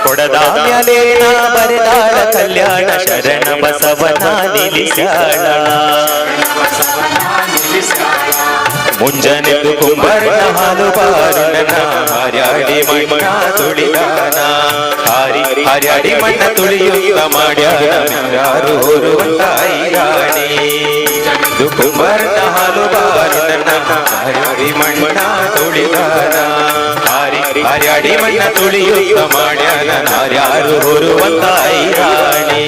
ಕೊಡದ ಮ್ಯಾಲೆ ನಾ ಬರೆದಾಳ ಕಲ್ಯಾಣ ಶರಣ ಬಸವನ ನಿಲ್ಲಿಸ್ಯಾಳ. ಮುಂಜಾನೆದ್ದು ಕುಂಬರನ ಹಾಲು ಬಾರುಂಡನ ಹರ್ಯಾಡಿ ಮಣ್ಣ ತುಳಿದಾನ. ಹರ್ಯಾಡಿ ಮಣ್ಣ ತುಳಿಯುತ್ತ ಮಾಡ್ಯಾನ ಯಾರು ಹೊರುವಂತಾಯಿ ರಾಣಿ. ಕುಂಬಾರನ ಹಾಲು ಬಾರುಂಡನ ಹರ್ಯಾಡಿ ಮಣ್ಣ ತುಳಿದಾನ. ಹರ್ಯಾಡಿ ಮಣ್ಣ ತುಳಿಯುತ್ತ ಮಾಡ್ಯಾನ ನಾರ್ಯಾರು ಹೊರುವಂತಾಯಿ ರಾಣಿ.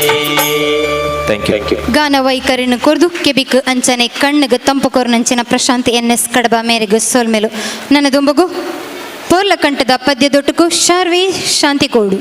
Thank you. ಗಾನ ವೈಖರಿನ ಕೊರ್ದು ಕೆಬಿಕ್ ಅಂಚನೆ ಕಣ್ಣುಗ ತಂಪು ಕೊರ್ನಂಚಿನ ಪ್ರಶಾಂತ್ ಎನ್ ಎಸ್ ಕಡಬ ಮೇರೆಗು ಸೋಲ್ಮೇಲು. ನನ್ನ ದುಂಬಗು ಪೋರ್ಲಕಂಠದ ಪದ್ಯದೊಟ್ಟುಕು ಶಾರ್ವಿ ಶಾಂತಿಕೋಡು.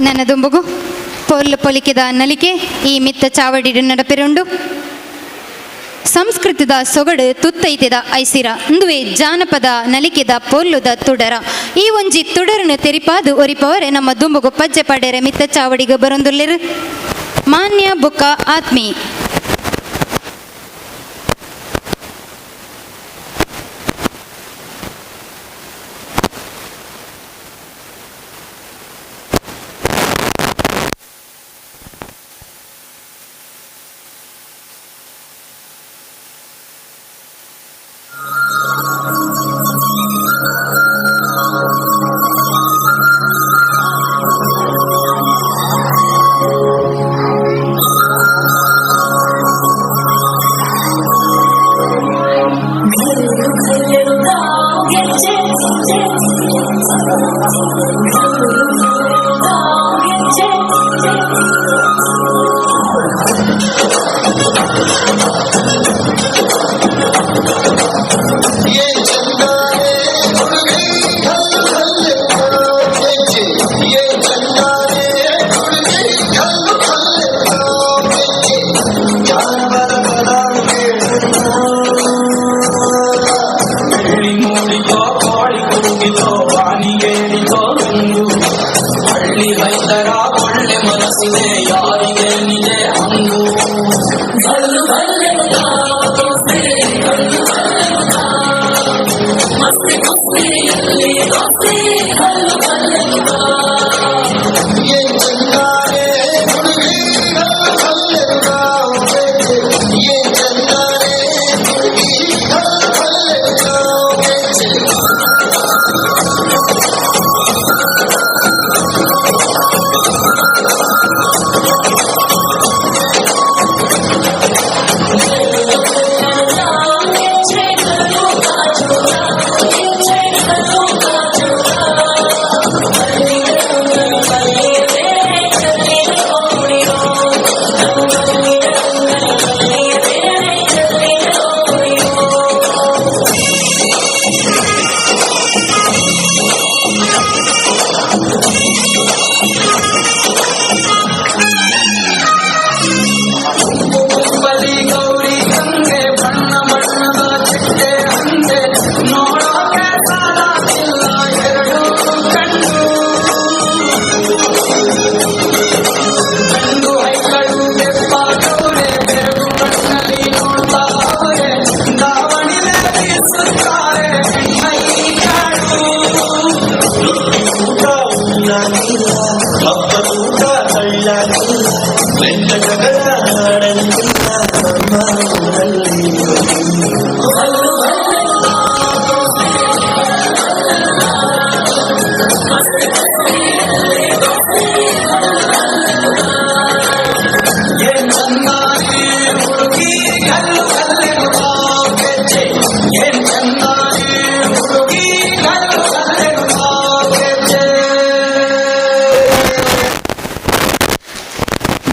ನನದುಂಬುಗು ಪೊರ್ಲು ಪೊಲಿಕೆದ ನಲಿಕೆ ಈ ಮಿತ್ತ ಚಾವಡಿ ನಡಪಿರುಂಡು. ಸಂಸ್ಕೃತದ ಸೊಗಡು ತುತ್ತೈತೆದ ಐಸಿರ ಇಂದುವೆ ಜಾನಪದ ನಲಿಕೆದ ಪೊರ್ಲುದ ತುಡರ. ಈ ಒಂಜಿ ತುಡರನ್ನು ತೆರಿಪಾದು ಒರಿಪವರೆ ನಮ್ಮ ದುಂಬುಗು ಪಜ್ಜೆ ಪಡೆರೆ ಮಿತ್ತ ಚಾವಡಿಗೆ ಬರೊಂದುಲ್ಲೆರು ಮಾನ್ಯ ಬುಕ್ಕ ಆತ್ಮಿ.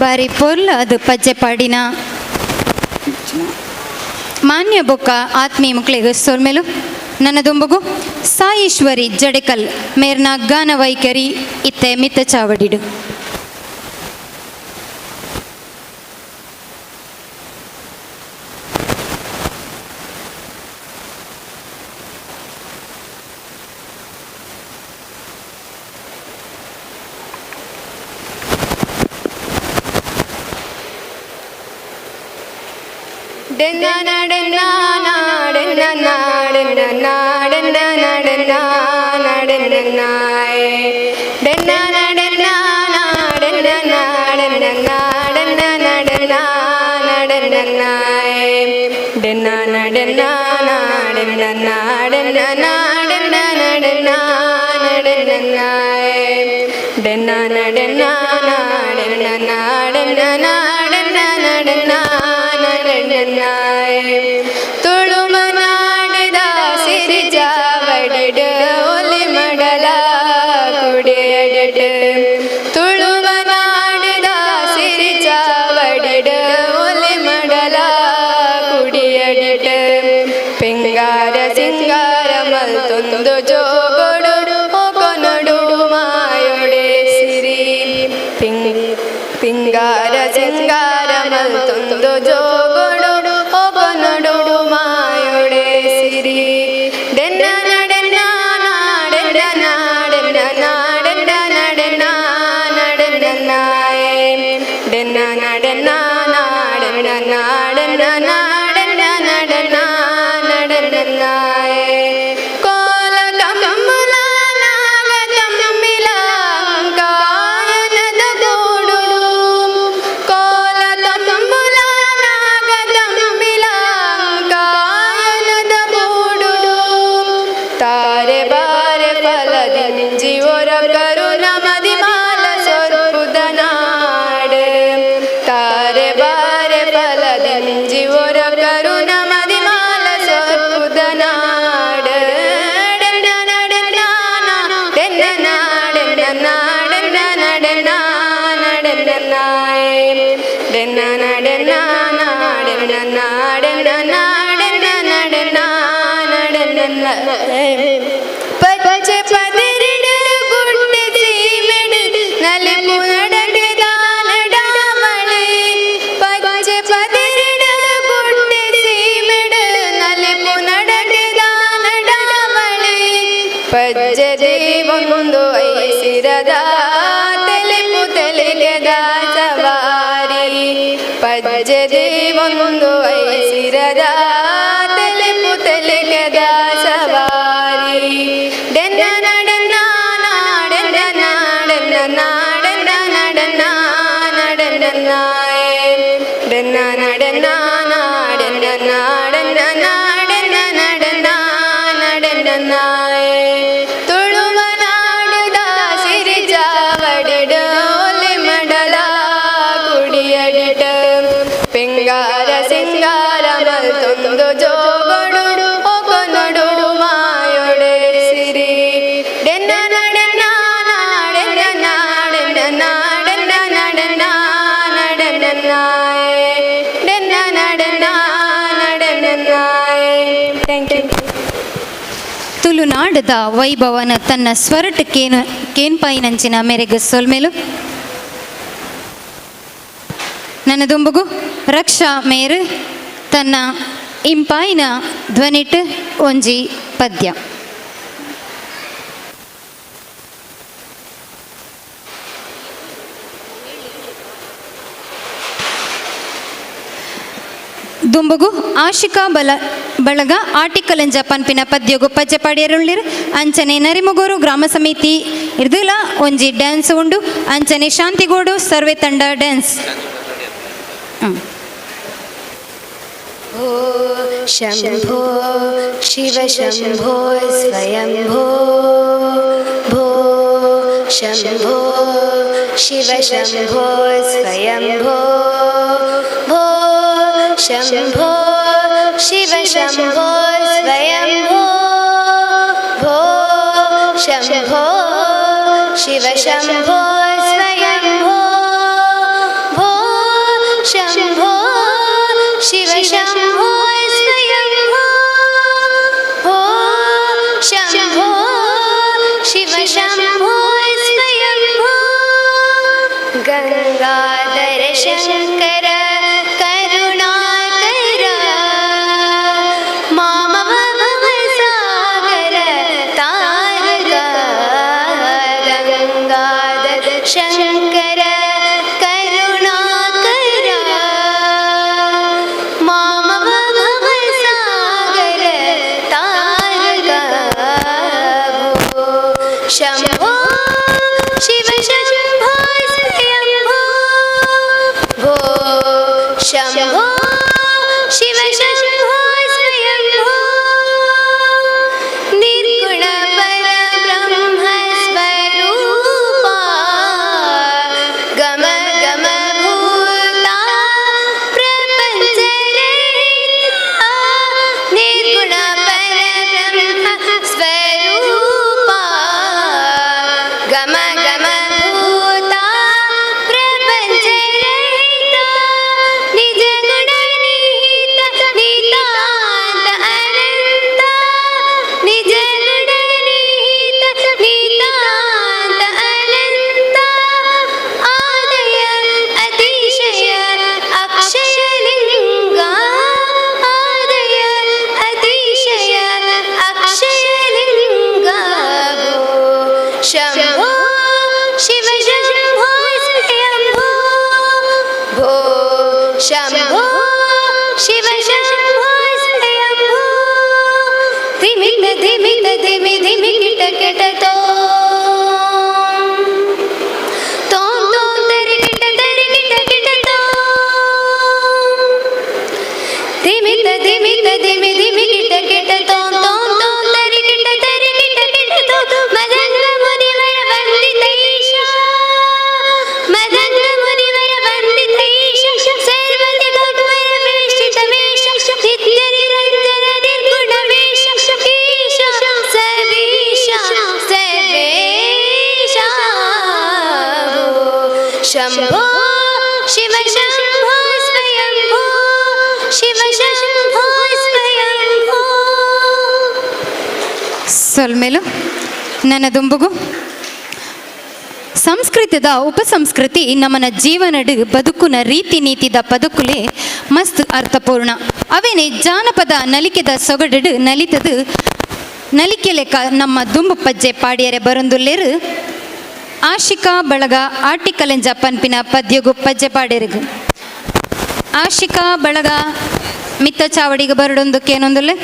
ಬಾರಿ ಪೊರ್ಲು ಅದು ಪಜ್ಜೆ ಪಾಡಿನ ಮಾನ್ಯ ಬೊಕ್ಕ ಆತ್ಮೀಯ ಮುಕ್ಳಿಗೆ ಸೊಲ್ಮೆಲು. ನನ್ನ ದುಂಬುಗು ಸಾಯೀಶ್ವರಿ ಜಡೆಕಲ್ ಮೇರ್ನ ಗಾನ ವೈಖರಿ ಇತ್ತೆ ಮಿತ್ತ ಚಾವಡಿಡು. ತುಳುಮನಾಡದ ಸಿರಿಜಾವಡಡ ಒಲಿ ಮಡಲ ಕುಡಿಯಡಡ ತುಳುಮನಾಡದ ಸಿರಿಜಾವಡಡ ಒಲಿ ಮಡಲ ಕುಡಿಯಡಡ ಪಿಂಗಾರ ಸಿಂಗಾರ ಮಲ್ತೊಂದು ಜೋಗೊಡು ಕೊನಡು ಮಾಯೊಡೆ ಸಿರಿ ಪಿಂಗಾರ ಸಿಂಗಾರ ಮಲ್ತೊಂದು ಜೋಗೊಡು ಒಗೊನೊಡು ಮಾಯೊಡೆ ಸಿರಿ ಡೆನ್ನ ನಡೆನ್ನ ನಾಡೆನ್ನ ನಾಡೆನ್ನ ನಾಡೆನ್ನ ನಡೆನ್ನ ನಡೆನ್ನಾಯೇ ಡೆನ್ನ ನಡೆನ್ನ ನಾಡೆನ್ನ ನಾಡೆನ್ನ ನಾಡೆನ್ನ ನಡೆನ್ನ ನಡೆನ್ನಾಯೇ ಕೋಲ ಕಮ್ಮಲ ನಾಗ ತಮ್ಮಿಲ ಕಾಯನದ ಗೂಡು ಕೋಲ ತಮ್ಮಲ ನಾಗ ತಮ್ಮಿಲ ಕಾಯನದ ಗೂಡು ತಾರೆ ಬಾರೆ ಫಲದಿಂಜಿ ಒರ ಕರುಣ ಮದಿಮಾಲ ಸೊರ್ಪುದ ನಾಡು ತಾರೆ ಬಾರೆ ಫಲದಿಂಜಿ ಒರ ಕರುಣ ಮದಿಮಾಲ ಸೊರ್ಪುದ ನಾಡು ಡೆನ್ನ ನಡೆನ್ನ ಡೆನ್ನ ನಾಡೆನ್ನ ನಾಡೆನ್ನ ನಡೆನ್ನ ನಡೆನ್ನಾಯೇ ಡೆನ್ನ ನಡೆನ್ನ ನಾಡೆನ್ನ ನಾಡೆನ್ನ ನಾಡೆನ್ನ ನಡೆನ್ನ ನಡೆನ್ನ ಪಚ್ಚೆ ಪದರಿಡು ಗುಡ್ಡೆ ಸೀಮೆಡು ನಲಿಪು ನಡಗೆದ ನಡಾಮಳೆ ಪಚ್ಚೆ ಪದರಿಡು ಗುಡ್ಡೆ ಸೀಮೆಡು ನಲಿಪು ನಡಗೆದ ನಡಾಮಳೆ ಪಜ್ಜೆ ದೇವೊಂದು ಐಸಿರದ ತೆಲಿಪು ತೆಲಿಗೆದ ಸವಾರಿ ಪಜ್ಜೆ ದೇವೊಂದು ಐಸಿರದ ತೆಲಿಪು ತೆಲಿಗೆದ ಸವಾರಿ ಡೆನ್ನ ನಡೆನ್ನ ನಾಡೆನ್ನ ನಾಡೆನ್ನ ನಾಡೆನ್ನ ನಡೆನ್ನ ನಡೆನ್ನಾಯೇ ಡೆನ್ನ ನಡೆನ್ನ ನಾಡೆನ್ನ ನಾಡೆನ್ನ ನಾಡೆನ್ನ ನಡೆನ್ನ ನಡೆನ್ನಾಯೇ ತುಳುವ ನಾಡುದ ಸಿರಿ ಚಾವಡಿಡು ಒಲಿ ಮಡಲ ಕುಡಿಯಡಿಟ ಪಿಂಗಾರ ಸಿಂಗಾರ ಮಲ್ತೊಂದು ಜೋಗೊಡು ಒಗೊನೊಡು ಮಾಯೊಡೆ ಸಿರಿ ಡೆನ್ನ ನಡೆನ್ನ ನಾಡೆನ್ನ ನಾಡೆನ್ನ ನಾಡೆನ್ನ ನಡೆನ್ನ ನಡೆನ್ನಾಯೇ ಡೆನ್ನ ನಡೆನ್ನ ನಡೆನ್ನಾಯೇ thank you. ತುಳುನಾಡದ ವೈಭವನ ತನ್ನ ಸ್ವರಟ್ ಕೇನು ಕೇನ್ಪಾಯಿನಂಚಿನ ಮೇರೆಗೆ ಸೊಲ್ಮೇಲು ನನ್ನ ದುಂಬುಗು ರಕ್ಷಾ ಮೇರು ತನ್ನ ಇಂಪಾಯಿನ ಧ್ವನಿಟ್ ಒಂಜಿ ಪದ್ಯ. ದುಂಬುಗು ಆಶಿಕಾ ಬಲ ಬಳಗ ಆಟಿಕಲಂಜ ಪನ್ಪಿನ ಪದ್ಯಗು ಪಜ್ಜೆ ಪಾಡಿಯರುಳ್ಳಿರು ಅಂಚನೆ ನರಿಮುಗೂರು ಗ್ರಾಮ ಸಮಿತಿ ಇರ್ದುಲ ಒಂಜಿ ಡ್ಯಾನ್ಸ್ ಉಂಡು ಅಂಚನೆ ಶಾಂತಿಗೂಡು ಸರ್ವೆ ತಂಡ ಡ್ಯಾನ್ಸ್. ಭೋ ಶಂಭೋ ಶಿವ ಶಂಭೋ ಸ್ವಯಂಭೋ ಭೋ ಶಂಭೋ ಶಿವ ಶಂಭೋ ಸ್ವಯಂಭೋ ಭೋ ಶಂಭೋ ಶಿವ ಶಂಭೋ ಸ್ವಯಂಭೋ ಭೋ ಶಂಭೋ ಶಿವ ಶಂಭೋ ಸ್ವಯಂಭೋ ಭೋ ಶಂಭೋ ಶಿವ ಶಂಭೋ ಸ್ವಯಂಭೋ ಭೋ ಶಂಭೋ ಶಿವ ಶಂಭೋ ಸ್ವಯಂಭೋ ಗಂಗಾಧರ ಶಂಕರ ಕರುಣಾಕರ ಮಾಮವ ಭವಸಾಗರ ತಾರಕ ಗಂಗಾಧರ ಶಂಕರ ಕರುಣಾಕರ ಮಾಮವ ಭವಸಾಗರ ತಾರಕ ಭೋ ಶಂಭೋ ಶಿವ ಶಂಭೋ ಸ್ವಯಂಭೋ ಭೋ ಶಂಭೋ ಶಿವ ಶಂಭೋ ಸ್ವಯಂಭೋ ನಿರ್ಗುಣ ಪರಬ್ರಹ್ಮ ಸ್ವರೂಪ ಶಂಭೋ ಶಿವ ಶಂಭೋ ಸ್ವಯಂಭೋ ಶಿವ ಶಂಭೋ ಸ್ವಯಂಭೋ. ಸೊಲ್ಮೆಲು ನನ್ನ ದುಂಬುಗು ಸಂಸ್ಕೃತದ ಉಪಸಂಸ್ಕೃತಿ ನಮನ ಜೀವನಡು ಬದುಕುನ ರೀತಿ ನೀತಿದ ಪದಕುಲೆ ಮಸ್ತ್ ಅರ್ಥಪೂರ್ಣ. ಅವೇನೆ ಜಾನಪದ ನಲಿಕೆದ ಸೊಗಡು ನಲಿತದು ನಲಿಕೆಲೆಕ ನಮ್ಮ ದುಂಬು ಪಜ್ಜೆ ಪಾಡಿಯರೆ ಬರೊಂದುಲ್ಲೇರು ಆಶಿಕಾ ಬಳಗ ಆಟಿಕಲೆಂಜ ಪನ್ಪಿನ ಪದ್ಯಗು ಪಜ್ಜೆ ಪಾಡ್ಯರೆಗು. ಆಶಿಕಾ ಬಳಗ ಮಿತ್ತ ಚಾವಡಿಗೆ ಬರಡೊಂದಕ್ಕೇನೊಂದುಲ್ಲೆ.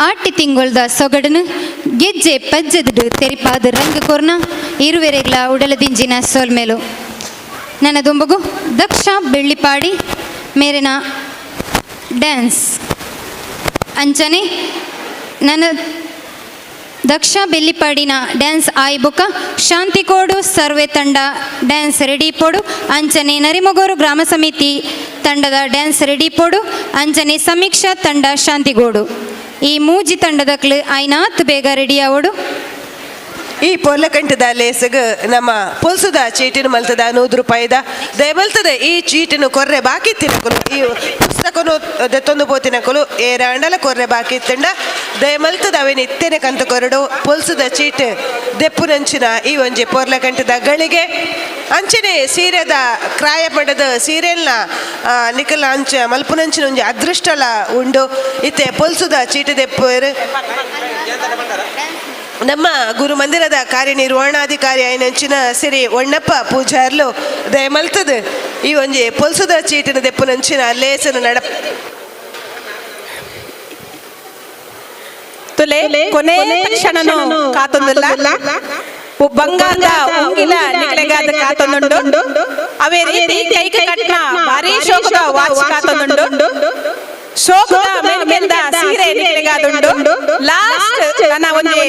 ಆಟಿ ತಿಂಗೊಳ್ದ ಸೊಗಡನು ಗೆಜ್ಜೆ ಪಜ್ಜೆದುಡು ತೆರಿಪಾದ ರಂಗ ಕೊರ್ನ ಇರುವೆರೆಗ್ಲ ಉಡಲದಿಂಜಿನ ಸೋಲ್ಮೇಲು. ನನ್ನ ದುಂಬಗು ದಕ್ಷ ಬೆಳ್ಳಿಪಾಡಿ ಮೇರಿನ ಡ್ಯಾನ್ಸ್ ಅಂಚನೆ ನನ್ನ ದಕ್ಷ ಬೆಳ್ಳಿಪಾಡಿನ ಡ್ಯಾನ್ಸ್ ಆಯ್ಬುಕ ಶಾಂತಿಕೋಡು ಸರ್ವೆ ತಂಡ ಡ್ಯಾನ್ಸ್ ರೆಡಿ ಪೋಡು ಅಂಚನೆ ನರಿಮೊಗೂರು ಗ್ರಾಮ ಸಮಿತಿ ತಂಡದ ಡ್ಯಾನ್ಸ್ ರೆಡಿ ಪೋಡು ಅಂಚನೆ ಸಮೀಕ್ಷಾ ತಂಡ ಶಾಂತಿಗೋಡು. ಈ ಮೂಜಿ ತಂಡದಕ್ಲು ಐನಾತ್ ಬೇಗ ರೆಡಿ ಆವೋಡು. ಈ ಪೊರ್ಲಕಂಟದ ಲೇಸಗ್ ನಮ್ಮ ಪೊಲ್ಸುದ ಚೀಟಿನ ಮಲ್ತದ 100 ರೂಪಾಯಿದ ದಯಮಲ್ತದ ಈ ಚೀಟಿನ ಕೊರ್ರೆ ಬಾಕಿ ತಿನ್ನಕುಲು ಈ ಪುಸ್ತಕನು ದೆತ್ತೊಂದು ಪೋತಿನಕುಲು ಏರಾಂಡಲ ಕೊರ್ರೆ ಬಾಕಿ ಇತ್ತಂಡ ದಯಮಲ್ತದ ಅವೇನು ಇತ್ತೇನೆ ಕಂತ ಕೊರಡು ಪೊಲ್ಸುದ ಚೀಟ್ ದೆಪ್ಪುನಂಚಿನ ಈ ಒಂಜಿ ಪೊರ್ಲಕಂಟದ ಗಳಿಗೆ ಅಂಚನೆ ಸೀರೆದ ಕ್ರಾಯ ಪಡೆದ ಸೀರೆಲ್ನ ನಿಕಲ ಅಂಚ ಮಲ್ಪುನಂಚಿನ ಒಂಜಿ ಅದೃಷ್ಟಲ ಉಂಡು. ಇತ್ತೆ ಪೊಲ್ಸುದ ಚೀಟ್ ದೆಪ್ಪುವರು ನಮ್ಮ ಗುರು ಮಂದಿರದ ಕಾರ್ಯನಿರ್ವಹಣಾಧಿಕಾರಿ ಆಯಿನಂಚಿನ ಸಿರಿ ಒಣ್ಣಪ್ಪ ಪೂಜಾರ್ಲು ದಯಮಲ್ತದ ಈ ಒಂಜಿ ಪೊಲ್ಸುದ ಚೀಟಿನ ದೆಪ್ಪುನಂಚಿನ ಲೇಸನ ನಡ ತುಲೆ ಕೊನೆ ತಕ್ಷಣನು ಕಾತೊಂದುಲ್ಲ ಬಂಗಾರದ ಉಂಗಿಲ ನಿಕ್ಲೆಗಾದ ಕಾತೊಂದುಂಡು. ಅವೇ ರೀತಿ ಕೈಕ ಕಟ್ನ ಭಾರಿ ಶೋಕದ ವಾಚ್ ಕಾತೊಂದುಂಡು. ಶೋಕದ ಮೇಲ್ಮೇಲ್ದ ಸೀರೆ ನಿಕ್ಲೆಗಾದುಂಡು. ಲಾಸ್ಟ್ ನನ್ನ ಒಂಜಿ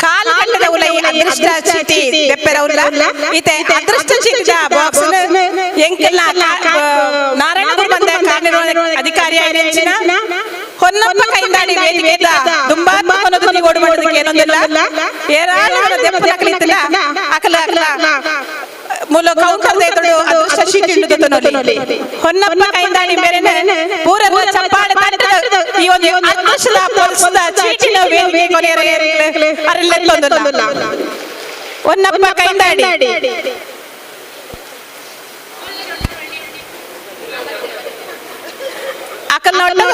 ಕಾಲು ಗಂಟೆದ ಉಲೈ ಅದೃಷ್ಟ ಚೀಟಿ ದೆಪ್ಪೆರ ಉಲ್ಲ. ಇತ್ತೆ ಅದೃಷ್ಟ ಚೀಟಿದ ಬಾಕ್ಸ್ ಎಂಕೆಲ್ಲ ನಾರಾಯಣ ಗುರು ಬಂದ ಕಾರ್ಯನಿರ್ವಹಣಾ ಅಧಿಕಾರಿ ಆಯಿನ ಹೊನ್ನಪ್ಪ ಕೈಂದಾಡಿ ವೇದಿಕೆದ ದುಂಬಾತ್ಮ ಕೊನದು ಓಡು ಮಾಡೋದಕ್ಕೆ ಏನೊಂದಿಲ್ಲ. ಏರಾಳು ದೆಪ್ಪು ಅಕಲ ಅಕಲ ಮೂಲ ಕೌಂಟರ್ ದೇತಡು ಅದೃಷ್ಟ ಚೀಟಿ ಉಂಡು. ಹೊನ್ನಪ್ಪ ಕೈಂದಾಡಿ ಮೇರೆನೆ ಪೂರ ಚಪ್ಪಾಳೆ ತಟ್ಟದ ಈ ಒಂದು ಅದೃಷ್ಟದ ಪೊಲ್ಸದ ಚೀಟಿನ ವೇದಿಕೆ ಕೊನೆಯರ ಅರಿಲ್ಲೆತ್ತೊಂದಿಲ್ಲ. ಹೊನ್ನಪ್ಪ ಕೈಂದಾಡಿ ಅಕಲ್ನೊಟ್ಟು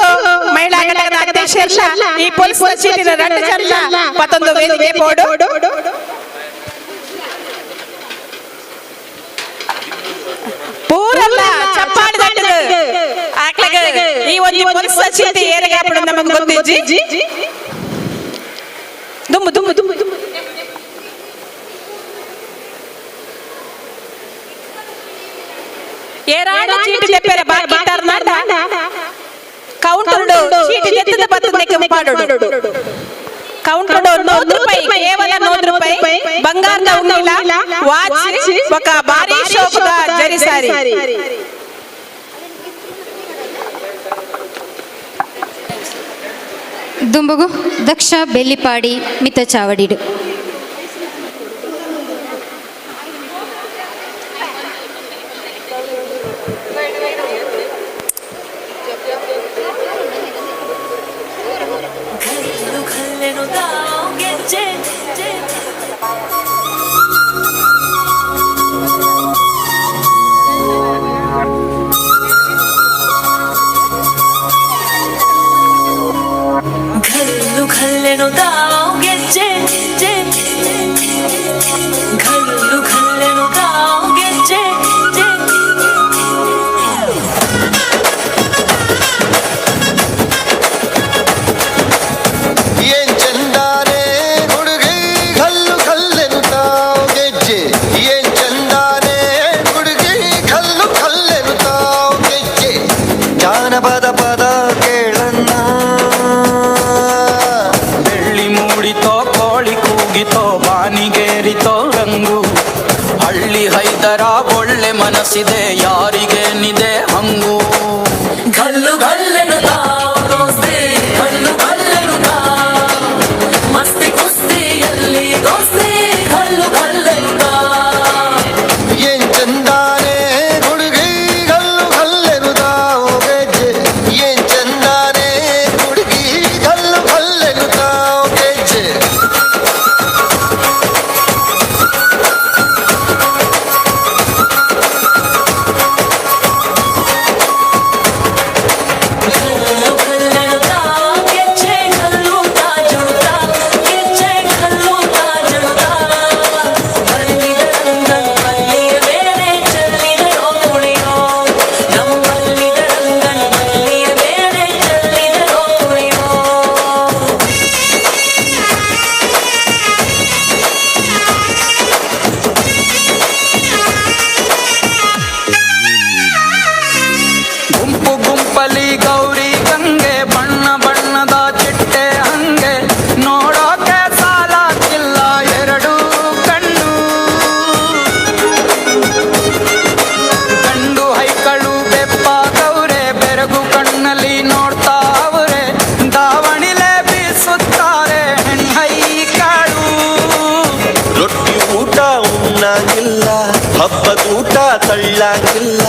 ಮಹಿಳಾ ಘಟಕದ ಅಧ್ಯಕ್ಷ ಈ ಪೊಲೀಸ್ ಚೀಟಿನ ರಟ್ಟು ಜನ ಮತ್ತೊಂದು ವೇದಿಕೆ ಬೋರ್ಡು. ಪೂರಲ್ಲ ಚಪ್ಪಾಳೆ ತಟ್ಟದು ಆಕ್ಲಗ ಈ ಒಂದು ಪೊಲೀಸ್ ಚೀಟಿ ಏರಿಗೆ ಹಾಪಡು ನಮಗೆ ಗೊತ್ತಿಜ್ಜಿ. ದುಮ್ಮು ದುಮ್ಮು ದುಮ್ಮು ದುಮ್ಮು ಏರಾಡ ಚೀಟಿ ತೆಪ್ಪೆರ ಬಾಕಿ ತರ್ನಾಡ ಕೌಂಟರ್ ಚೀಟಿ ತೆತ್ತದ ಬತ್ತದಕ್ಕೆ ಪಾಡೋಡು. ಕೌಂಟರ್ 100 ರೂಪಾಯಿ, ಕೇವಲ 100 ರೂಪಾಯಿ. ಬಂಗಾರದ ಉಂಗಿಲ, ವಾಚ್, ఒక ಭಾರಿ ಶೋಕದ ಜರಿ ಸಾರಿ. ದುಂಬಗು ದಕ್ಷ ಬೆಲ್ಲಿಪಾಡಿ ಮಿತ ಚಾವಡಿಡು. ಜಾನಪದ ಪದ ಕೇಳನ್ನ. ಬೆಳ್ಳಿ ಮೂಡಿತೋ ಕೋಳಿ ಕೂಗಿತೋ ಬಾನಿಗೇರಿತೋ ರಂಗು. ಹಳ್ಳಿ ಹೈದರ ಒಳ್ಳೆ ಮನಸ್ಸಿದೆ ಯಾರಿಗೇನಿದೆ ಹಂಗು. ಘಲ್ಲು ಘಲ್ಲೆನು ದೋಸ್ತಿ, ಘಲ್ಲು ಘಲ್ಲೆನು ಮಸ್ತಿ ಕುಸ್ತಿಯಲ್ಲಿ ದೋಸ್ತಿ, ಘಲ್ಲು ಘಲ್ಲೆನು. ಏನ್ ಚಂದಾನೆ ಹುಡುಗಿ ಘಲ್ಲು ಘಲ್ಲೆನು ತಾವು ಗೆಜ್ಜೆ. ಏನ್ ಚಂದಾನೆ ಹುಡುಗಿ ಘಲ್ಲು ಘಲ್ಲೆನು ತಾವು ಗೆಜ್ಜೆ. ಗುಂಪು ಗುಂಪಲಿ ಗೌರಿ ಗಂಗೆ ಬಣ್ಣ ಬಣ್ಣದ ಚಿಟ್ಟೆ ಹಂಗೆ ನೋಡೋಕೆ ಸಾಲಾಗಿಲ್ಲ ಎರಡು ಕಣ್ಣು. ಗಂಡು ಹೈಕಳು ಬೆಪ್ಪಾಗವ್ರೆ ಬೆರಗು ಕಣ್ಣಲ್ಲಿ ನೋಡ್ತಾವ್ರೆ ದಾವಣಿಲೆ ಬೀಸುತ್ತಾರೆ ಹೆಣ್ಣೈಕಾಳು. ರೊಟ್ಟಿ ಊಟ ಉಣ್ಣಾಗಿಲ್ಲ, ಹಬ್ಬದೂಟ ತಳ್ಳಾಗಿಲ್ಲ,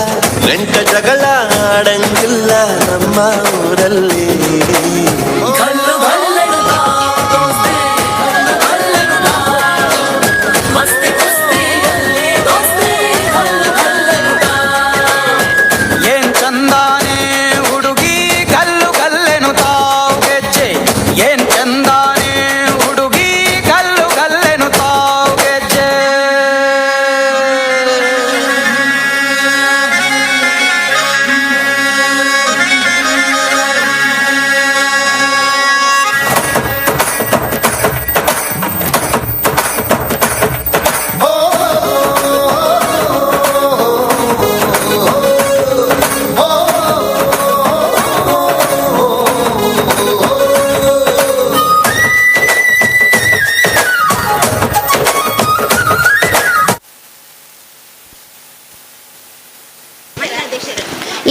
ನೆಂಟ ಜಗಳ ಆಡಂಗಿಲ್ಲ. ನಮ್ಮ ಊರಲ್ಲಿ. ಘಲ್ಲು ಘಲ್ಲೆನುತಾ ದೋಸ್ತಿ, ಘಲ್ಲು ಘಲ್ಲೆನುತಾ. ಮಸ್ತಿ ಕುಸ್ತಿಯಲ್ಲಿ ದೋಸ್ತಿ, ಘಲ್ಲು ಘಲ್ಲೆನುತಾ. ಏನ್ ಚಂದಾನೆ ಹುಡುಗಿ ಕಲ್ಲು ಕಲ್ಲೆನು ತಾವು ಗೆಜ್ಜೆ, ಏನ್ ಚಂದಾನೆ ಹುಡುಗಿ ಕಲ್ಲು ಕಲ್ಲೆನು ತಾವು ಗೆಜ್ಜೆ.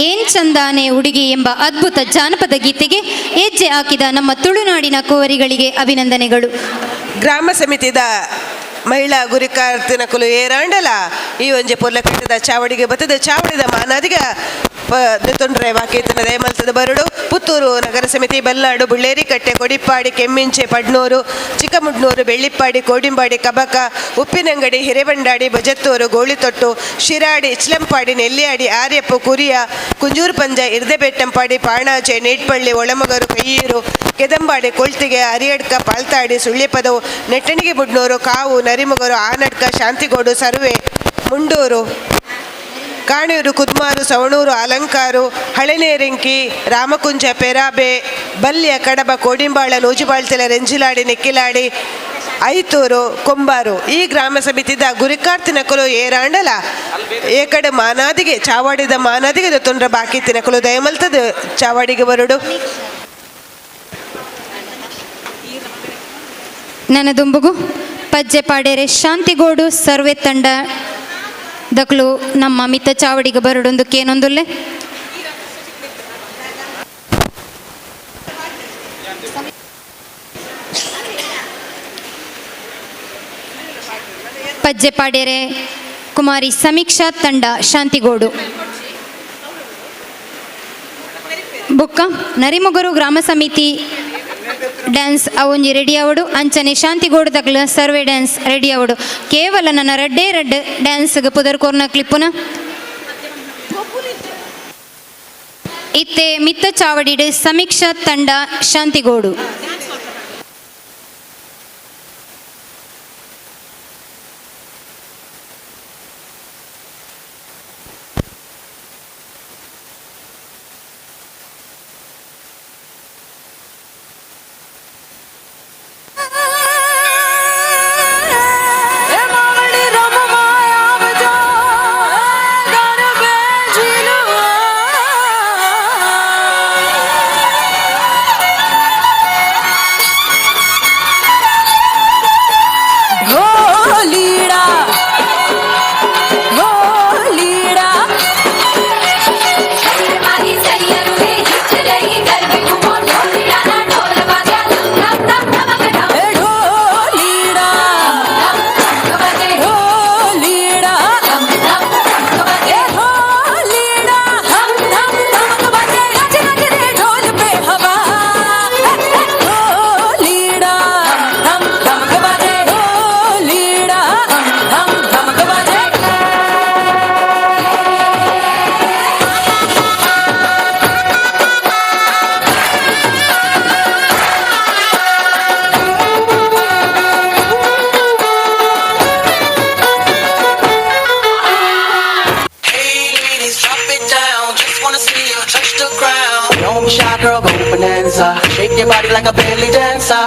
ಏನ್ ಚಂದಾನೆ ಹುಡುಗಿ ಎಂಬ ಅದ್ಭುತ ಜಾನಪದ ಗೀತೆಗೆ ಹೆಜ್ಜೆ ಹಾಕಿದ ನಮ್ಮ ತುಳುನಾಡಿನ ಕೋವರಿಗಳಿಗೆ ಅಭಿನಂದನೆಗಳು. ಗ್ರಾಮ ಸಮಿತಿದ ಮಹಿಳಾ ಗುರಿಕಾರ್ತಿನಕುಲು ಏರಾಂಡಲ ಈ ಒಂಜಿ ಪೊರ್ಲಕಟ್ಟದ ಚಾವಡಿಗೆ ಬತ್ತದ ಚಾವಡಿದ ಮಾನಾದಿಗ ತೊಂದರೆ ವಾಕೇತನ ದಯಮಲ್ತದ ಬರಡು. ಪುತ್ತೂರು ನಗರ ಸಮಿತಿ, ಬಲ್ನಾಡು, ಬುಳ್ಳೇರಿಕಟ್ಟೆ, ಕೊಡಿಪ್ಪಾಡಿ, ಕೆಮ್ಮಿಂಚೆ, ಪಡ್ನೂರು, ಚಿಕ್ಕಮುಡ್ನೂರು, ಬೆಳ್ಳಿಪ್ಪಾಡಿ, ಕೋಡಿಂಬಾಡಿ, ಕಬಕ, ಉಪ್ಪಿನಂಗಡಿ, ಹಿರೇಬಂಡಾಡಿ, ಬಜತ್ತೂರು, ಗೋಳಿತೊಟ್ಟು, ಶಿರಾಡಿ, ಇಚ್ಲಂಪಾಡಿ, ನೆಲ್ಲಿಯಾಡಿ, ಆರ್ಯಪ್ಪು, ಕುರಿಯ, ಕುಂಜೂರು ಪಂಜ, ಇರ್ದೆಬೆಟ್ಟಂಪಾಡಿ, ಪಾಣಾಜೆ, ನೇಟ್ಪಳ್ಳಿ, ಒಳಮಗರು, ಕೈಯೂರು, ಕೆದಂಬಾಡಿ, ಕೊಳ್ತಿಗೆ, ಅರಿಯಡ್ಕ, ಪಾಲ್ತಾಡಿ, ಸುಳ್ಯಪದವು, ನೆಟ್ಟಣಿಗೆ ಬುಡ್ನೂರು, ಕಾವು, ನರಿಮೊಗರು, ಆನಡ್ಕ, ಶಾಂತಿಗೋಡು, ಸರ್ವೆ, ಮುಂಡೂರು, ಕಾಣೂರು, ಕುದ್ಮಾರು, ಸವಣೂರು, ಅಲಂಕಾರು, ಹಳೆನೇರಿಂಕಿ, ರಾಮಕುಂಜ, ಪೆರಾಬೆ, ಬಲ್ಯ, ಕಡಬ, ಕೋಡಿಂಬಾಳ, ನೂಜುಬಾಳ್ತಲ, ರೆಂಜಿಲಾಡಿ, ನೆಕ್ಕಿಲಾಡಿ, ಐತೂರು, ಕೊಂಬಾರು ಈ ಗ್ರಾಮ ಸಮಿತಿದ ಗುರಿಕಾರ್ ತಿನಕುಲು ಏರಾಂಡಲ ಏಕಡೆ ಮಾನಾದಿಗೆ ಚಾವಾಡಿದ ಮಾನಾದಿಗೆ ತೊಂದರೆ ಬಾಕಿ ತಿನಕುಲು ದಯಮಲ್ತದ ಚಾವಾಡಿಗೆ ಬರುಡು. ನನ್ನ ದುಂಬುಗು ಪಜ್ಜೆ ಪಾಡೇರೆ ಶಾಂತಿಗೋಡು ಸರ್ವೆ ತಂಡ ದಕ್ಲು ನಮ್ಮ ಮಿತ್ತ ಚಾವಡಿಗೆ ಬರಡೊಂದು ಕೇನೊಂದುಲ್ಲೆ. ಪಜ್ಜೆ ಪಾಡೇರೆ ಕುಮಾರಿ ಸಮೀಕ್ಷಾ ತಂಡ ಶಾಂತಿಗೋಡು. ಬುಕ್ಕ ನರಿಮೊಗರು ಗ್ರಾಮ ಸಮಿತಿ ಡ್ಯಾನ್ಸ್ ಅವೊಂಜಿ ರೆಡಿ ಅವಡು, ಅಂಚನೆ ಶಾಂತಿಗೋಡು ತಕ್ಲ ಸರ್ವೆ ಡ್ಯಾನ್ಸ್ ರೆಡಿ ಅವಡು. ಕೇವಲ ನನ್ನ ರಡ್ಡೇ ರಡ್ಡ್ ಡ್ಯಾನ್ಸ್ಗೆ ಪುದರ್ ಕೋರ್ನ ಕ್ಲಿಪ್ಪುನ. ಇತ್ತೆ ಮಿತ್ತ ಚಾವಡಿಡು ಸಮೀಕ್ಷಾ ತಂಡ Shantigodu. Shake your body like a belly dancer.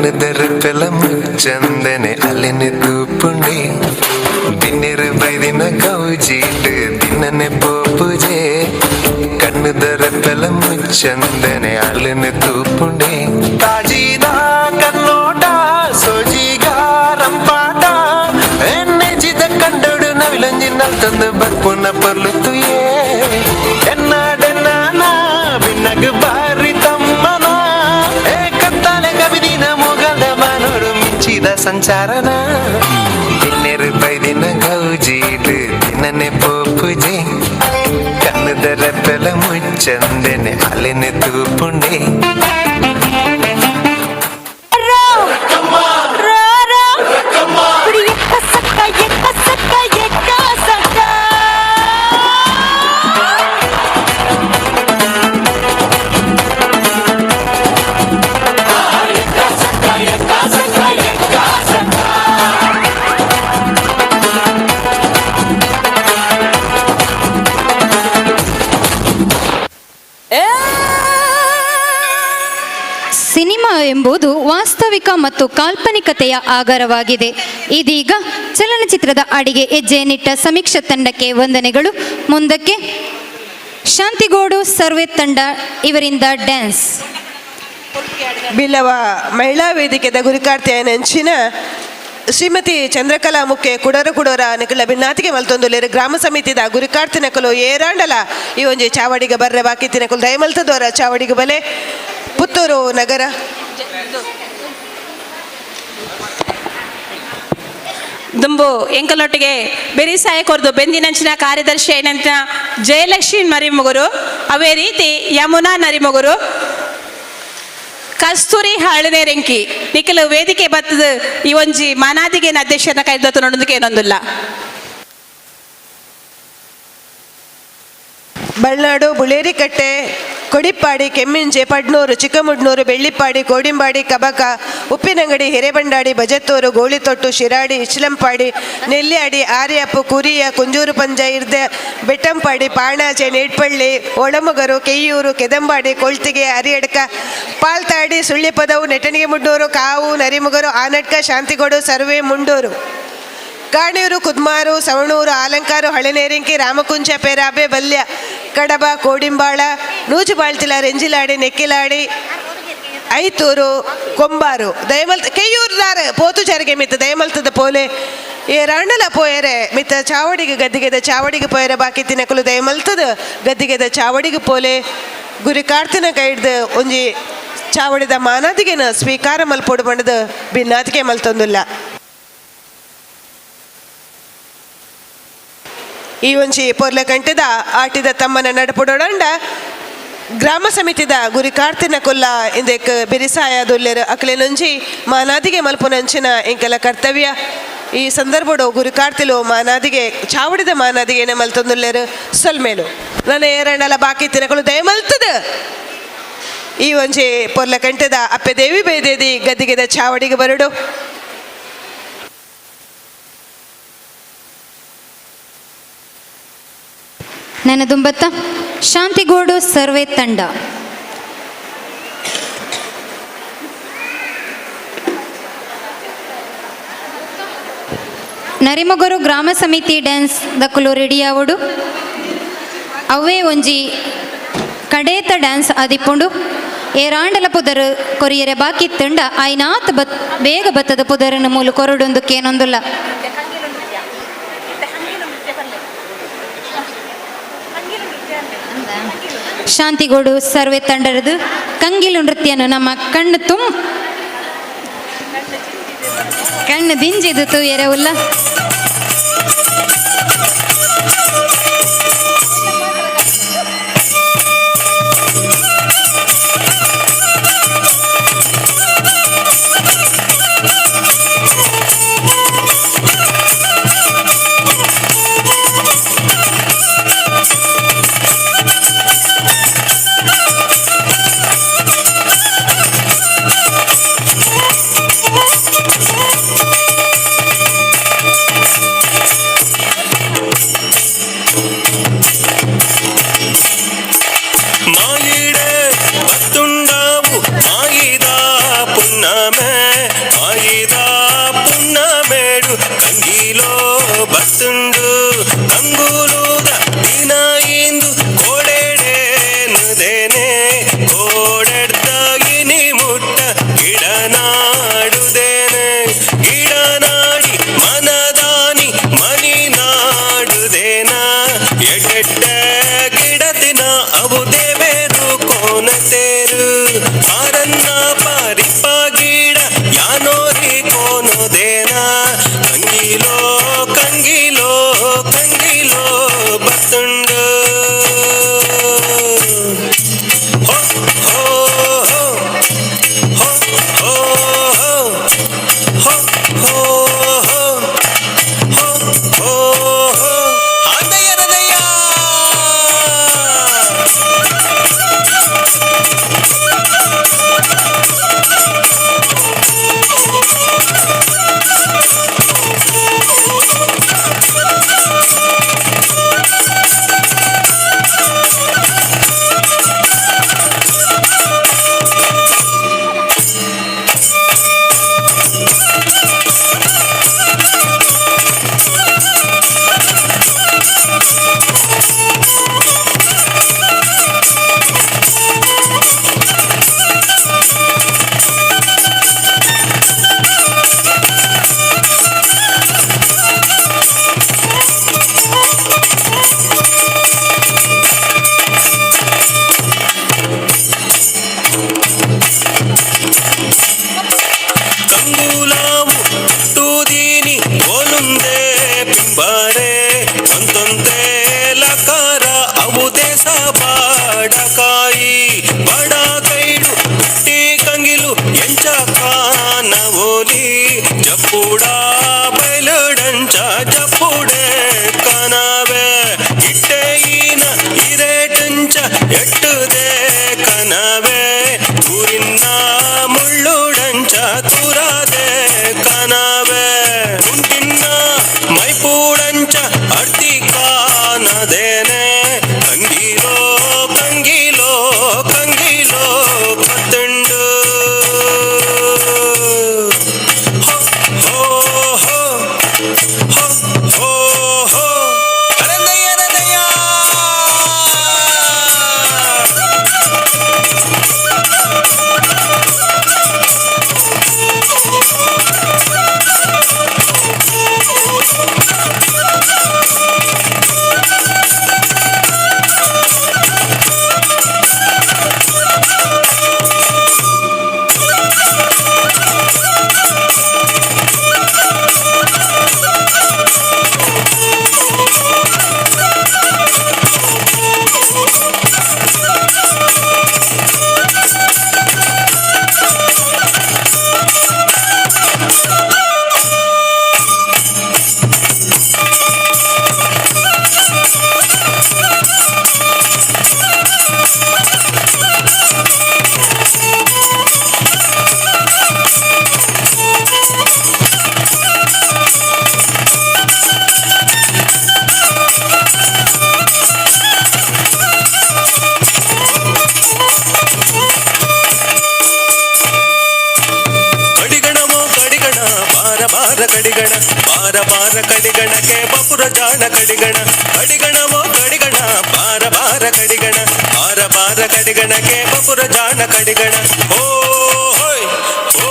ಕಣ್ಣದರ ಪೆಲ ಮುಚ್ಚಂದನೆ ಅಲೆನೆ ತೂಪುಂಡೆ ದಿನ್ನೆರು ಬೈದಿನ ಗೌಜೀಟ್ ದಿನ್ನನೆ ಪೋಪುಜೆ ಕಣ್ಣದರ ಪೆಲ ಮುಚ್ಚಂದನೆ ಅಲೆನೆ ತೂಪುಂಡೆ ಕಾಜಿದ ಕನ್ನೋಟ ಸೋಜಿಗ ರಂಪಾಟ ಎನ್ನೆಜಿದ ಕಂಡೋಡು ನವಿಲೊಂಜಿ ನಲ್ತೊಂದು ಬರ್ಪುನ ಪೊರ್ಲು ತುಯೇ ಎನ್ನ ಡೆನ್ನ ಬಿನ್ನಗ್ ಬಾರಿ ತಮ್ಮನ ಏ ಕತ್ತಾಲೆ ಕವಿದಿನ ಮೊಗಲ ಮನೋಡು ಮಿಂಚಿದ ಸಂಚಾರನ ದಿನ್ನೆರು ಬೈದಿನ ಗೌಜೀಟ್ ದಿನ್ನನೆ ಪೋಪುಜೆ ಕಣ್ಣದರ ಪೆಲ ಮುಚ್ಚಂದನೆ ಅಲೆನೆ ತೂಪುಂಡೆ. ಸಿನಿಮಾ ಎಂಬುದು ವಾಸ್ತವಿಕ ಮತ್ತು ಕಾಲ್ಪನಿಕತೆಯ ಆಗರವಾಗಿದೆ. ಇದೀಗ ಚಲನಚಿತ್ರದ ಅಡಿಗೆ ಹೆಜ್ಜೆಯನ್ನಿಟ್ಟ ಸಮೀಕ್ಷಾ ತಂಡಕ್ಕೆ ವಂದನೆಗಳು. ಮುಂದಕ್ಕೆ ಶಾಂತಿಗೋಡು ಸರ್ವೆ ತಂಡ ಇವರಿಂದ ಡ್ಯಾನ್ಸ್. ಬಿಲ್ಲವ ಮಹಿಳಾ ವೇದಿಕೆದ ಗುರುಕಾರ್ತಿಯ ನೆಂಚಿನ ಶ್ರೀಮತಿ ಚಂದ್ರಕಲಾ ಮುಖ್ಯ ಕುಡರ ಕುಡೋರ ನಿಕಲ ಭಿನ್ನಾತಿಗೆ ಮಲ್ತೊಂದುಲ್ಲೆರ್ ಗ್ರಾಮ ಸಮಿತಿದ ಗುರುಕಾರ್ತಿ ನಕಲು ಏರಾಂಡಲ ಈ ಒಂಜಿ ಚಾವಡಿಗ ಬರ್ರೆ ಬಾಕಿ ತಿನಕುಲು ದಯಮಲ್ತದೋರ ಚಾವಡಿಗ ಬಲೆ ಪುತ್ತೂರು ನಗರ. ದುಂಬು ಎಂಕಲೊಟ್ಟಿಗೆ ಬೆರಿಸಾಯ ಕೊರ್ದು ಬೆಂದಿನಂಚಿನ ಕಾರ್ಯದರ್ಶಿ ಏನಂತ ಜಯಲಕ್ಷ್ಮಿ ನರಿಮುಗುರು, ಅವೇ ರೀತಿ ಯಮುನಾ ನರಿಮುಗುರು, ಕಸ್ತೂರಿ ಹಾಳನೇರೆಂಕಿ ನಿಖಲು ವೇದಿಕೆ ಬತ್ತದ ಈ ಒಂಜಿ ಮಾನಾದಿಗೆ ಅಧ್ಯಕ್ಷರನ್ನ ಕೈದತ್ತು ನೋಡೋದಕ್ಕೆ ಏನೊಂದಿಲ್ಲ. ಬಳ್ನಾಡು, ಬುಳೇರಿಕಟ್ಟೆ, ಕೊಡಿಪ್ಪಾಡಿ, ಕೆಮ್ಮಿಂಜೆ, ಪಡ್ನೂರು, ಚಿಕ್ಕಮುಡ್ನೂರು, ಬೆಳ್ಳಿಪ್ಪಾಡಿ, ಕೋಡಿಂಬಾಡಿ, ಕಬಕ, ಉಪ್ಪಿನಂಗಡಿ, ಹಿರೇಬಂಡಾಡಿ, ಬಜತ್ತೂರು, ಗೋಳಿತೊಟ್ಟು, ಶಿರಾಡಿ, ಇಚ್ಲಂಪಾಡಿ, ನೆಲ್ಯಾಡಿ, ಆರ್ಯಪ್ಪು, ಕುರಿಯ, ಕುಂಜೂರು ಪಂಜ, ಇರ್ದೆ, ಬೆಟ್ಟಂಪಾಡಿ, ಪಾಣಾಜೆ, ನೇಟ್ಪಳ್ಳಿ, ಒಳಮುಗರು, ಕೆಯ್ಯೂರು, ಕೆದಂಬಾಡಿ, ಕೊಳ್ತಿಗೆ, ಅರಿಯಡ್ಕ, ಪಾಲ್ತಾಡಿ, ಸುಳ್ಳಿಪದವು, ನೆಟನಿಗೆ ಮುಡ್ನೂರು, ಕಾವು, ನರಿಮುಗರು, ಆನಟ್ಕ, ಶಾಂತಿಗೋಡು, ಸರ್ವೆ, ಮುಂಡೂರು, ಕಾಣಿಯೂರು, ಕುದ್ಮಾರು, ಸವಣೂರು, ಆಲಂಕಾರು, ಹಳೆನೇರಿಂಕಿ, ರಾಮಕುಂಜ, ಪೇರಾಬೆ, ಬಲ್ಯ, ಕಡಬ, ಕೋಡಿಂಬಾಳ, ನೂಜುಬಾಳ್ತಿಲ, ರೆಂಜಿಲಾಡಿ, ನೆಕ್ಕಿಲಾಡಿ, ಐತೂರು, ಕೊಂಬಾರು, ದಯಮಲ್ತ ಕೆಯ್ಯೂರ್ದಾರ ಪೋತು ಚರಿಗೆ ಮಿತ್ತ ದಯಮಲ್ತದ ಪೋಲೆ ಏ ರಾಣಲ ಪೋಯರೆ ಮಿತ್ತ ಚಾವಡಿಗೆ ಗದ್ದಿಗೆದ ಚಾವಡಿಗೆ ಪೋಯರೆ ಬಾಕಿ ತಿನಕುಲು ದಯಮಲ್ತದ ಗದ್ದಿಗೆದ ಚಾವಡಿಗೆ ಪೋಲೆ ಗುರಿ ಕಾರ್ತಿನ ಕೈಡ್ದು ಒಂಜಿ ಚಾವಡಿದ ಮಾನಾದಿಗೆನ ಸ್ವೀಕಾರ ಮಲ್ಪೊಡು ಬಂಡದ ಭಿನ್ನಾತಿಗೆ ಮಲ್ತೊಂದುಲ್ಲ. ಈ ಒಂಜಿ ಪೊರ್ಲ ಕಂಟದ ಆಟಿದ ತಮ್ಮನ ನಡಪುಡೊಡಂಡ ಗ್ರಾಮ ಸಮಿತಿದ ಗುರಿ ಕಾರ್ತಿನ ಕೊಲ್ಲ ಇಂದೆಕ್ ಬಿರಿಸಾಯ ದುಲ್ಲೆರ್ ಅಕ್ಲೆನೊಂಜಿ ಮಾನಾದಿಗೆ ಮಲ್ಪುನಂಚಿನ ಇಂಕೆಲ ಕರ್ತವ್ಯ. ಈ ಸಂದರ್ಭಡು ಗುರಿ ಕಾರ್ತಿಲು ಮಾನಾದಿಗೆ ಚಾವಡಿದ ಮಾನಾದಿಗೆ ಮಲ್ತೊಂದುಲ್ಲೆರ್ ಸೊಲ್ಮೇಲು ನನ್ನ ಏರಣ್ಣಲ ಬಾಕಿ ತಿನಕಲು ದಯಮಲ್ತದ ಈ ಒಂಜಿ ಪೊರ್ಲ ಕಂಟದ ಅಪ್ಪೆ ದೇವಿ ಬೇದೇದಿ ಗದ್ದಿಗೆದ ಚಾವಡಿಗೆ ಬರಡು. ನನದುಂಬತ್ತ ಶಾಂತಿಗೋಡು ಸರ್ವೆ ತಂಡ. ನರಿಮೊಗರು ಗ್ರಾಮ ಸಮಿತಿ ಡ್ಯಾನ್ಸ್ ದಕ್ಕಲು ರೆಡಿಯಾವಡು. ಅವೇ ಒಂಜಿ ಕಡೇತ ಡ್ಯಾನ್ಸ್ ಆದಿಪ್ಪುಂಡು. ಏರಾಂಡಲ ಪುದರು ಕೊರಿಯರೆ ಬಾಕಿ ತಂಡ ಐನಾತ್ ಬತ್ ಬೇಗ ಬತ್ತದ ಪುದರನ್ನು ಮೂಲು ಕೊರಡೊಂದು ಕೇನೊಂದುಲ್ಲ. ಶಾಂತಿಗೋಡು ಸರ್ವೆ ತಂಡರದು ಕಂಗಿಲು ನೃತ್ಯನು ನಮ್ಮ ಕಣ್ಣು ಕಣ್ಣು ದಿಂಜಿದು ತೂಯರೆ ಉಲ್ಲ. ಮಾಯಿಡೆ ಬತ್ತುಂಡಾವು ಮಾಯಿದ ಪುನ್ನಮೆ ಬತ್ತುಂಡು ಕಂಗುಲೂದ ದಿನ ಇಂದು ಕೋಡೆಡೇನುದೇನೆ ಕೋಡೆಡ್ದಾಗಿನಿ ಮುಟ್ಟ ಗಿಡನಾಡುದೇನೆ ಗಿಡನಾಡಿ ಮನದಾನಿ ಮನಿ ನಾಡುದೇನ ಎಡೆಡ್ಡ ಗಿಡತಿನ ಅವು ದೇವೇರು ಕೋನತೇರು ಆರನ್ನ ಪಾರಿಪ ಗಿಡ ಯಾನೋರಿ ಕೋನೋದೇನ ಕಂಗಿಲೋ ಕಂಗಿಲೋ ಕಂಗಿಲೋ ಬತ್ತುಂಡು ಹೋ ಹೋ ಹೋ ಹೋ ಹೋ ಹೋ ಹೋ ಹೋ ಹೋ ಹೋ ಹೋ ಆದಯರದಯ್ಯ. ಕಂಗುಲಾವು ಹುಟ್ಟುದೀನಿ ಓಲುಂದೆ ಪಿಂಬಾರೆ ಒಂತೊಂತೆ ಲಕಾರ ಅವು ದೇಶ ಬಾಡಕಾಯಿ ಬಡ ಕೈಡು ಹುಟ್ಟಿ ಕಂಗಿಲು ಎಂಚ ಕಾನ ಓಲಿ ಜಪ್ಪುಡ ಬಯಲುಡಂಚ ಜಪ್ಪುಡೆ ಕನವೆ ಇಟ್ಟೆಯಿನ ಇರೇಟಂಚ ಎಟ್ಟುದೆ ಕನವೆ ಊರಿನ ಮುಳ್ಳುಡಂಚ ತುರಾದೆ ಕನವೆ ಕುಂಟಿನ್ನ ಮೈಪೂಡಂಚ ಅರ್ತಿ ಕಾನದೇನೆ ಕಂಗಿಲೋ ಕಂಗಿಲೋ ಕಂಗಿಲೋ ಪತ್ತುಂಡು ಹೋ ಹೋ ಹೋ ಹೋ ಹೋ ಅರದಯ್ಯ ಅರದಯ್ಯ. ಕಡಿಗಣವೋ ಕಡಿಗಣ ಬಾರ ಬಾರ ಕಡಿಗಣ ಬಾರ ಬಾರ ಕಡಿಗಣಕ್ಕೆ ಬಪುರ ಜಾಣ ಕಡಿಗಣ ಕಡಿಗಣವೋ ಕಡಿಗಣ ಬಾರ ಬಾರ ಕಡಿಗಣ ಬಾರ ಬಾರ ಕಡಿಗಣಕ್ಕೆ ಬಪುರ ಜಾಣ ಕಡಿಗಣ ಹೋ ಹೋಯ್ ಹೋ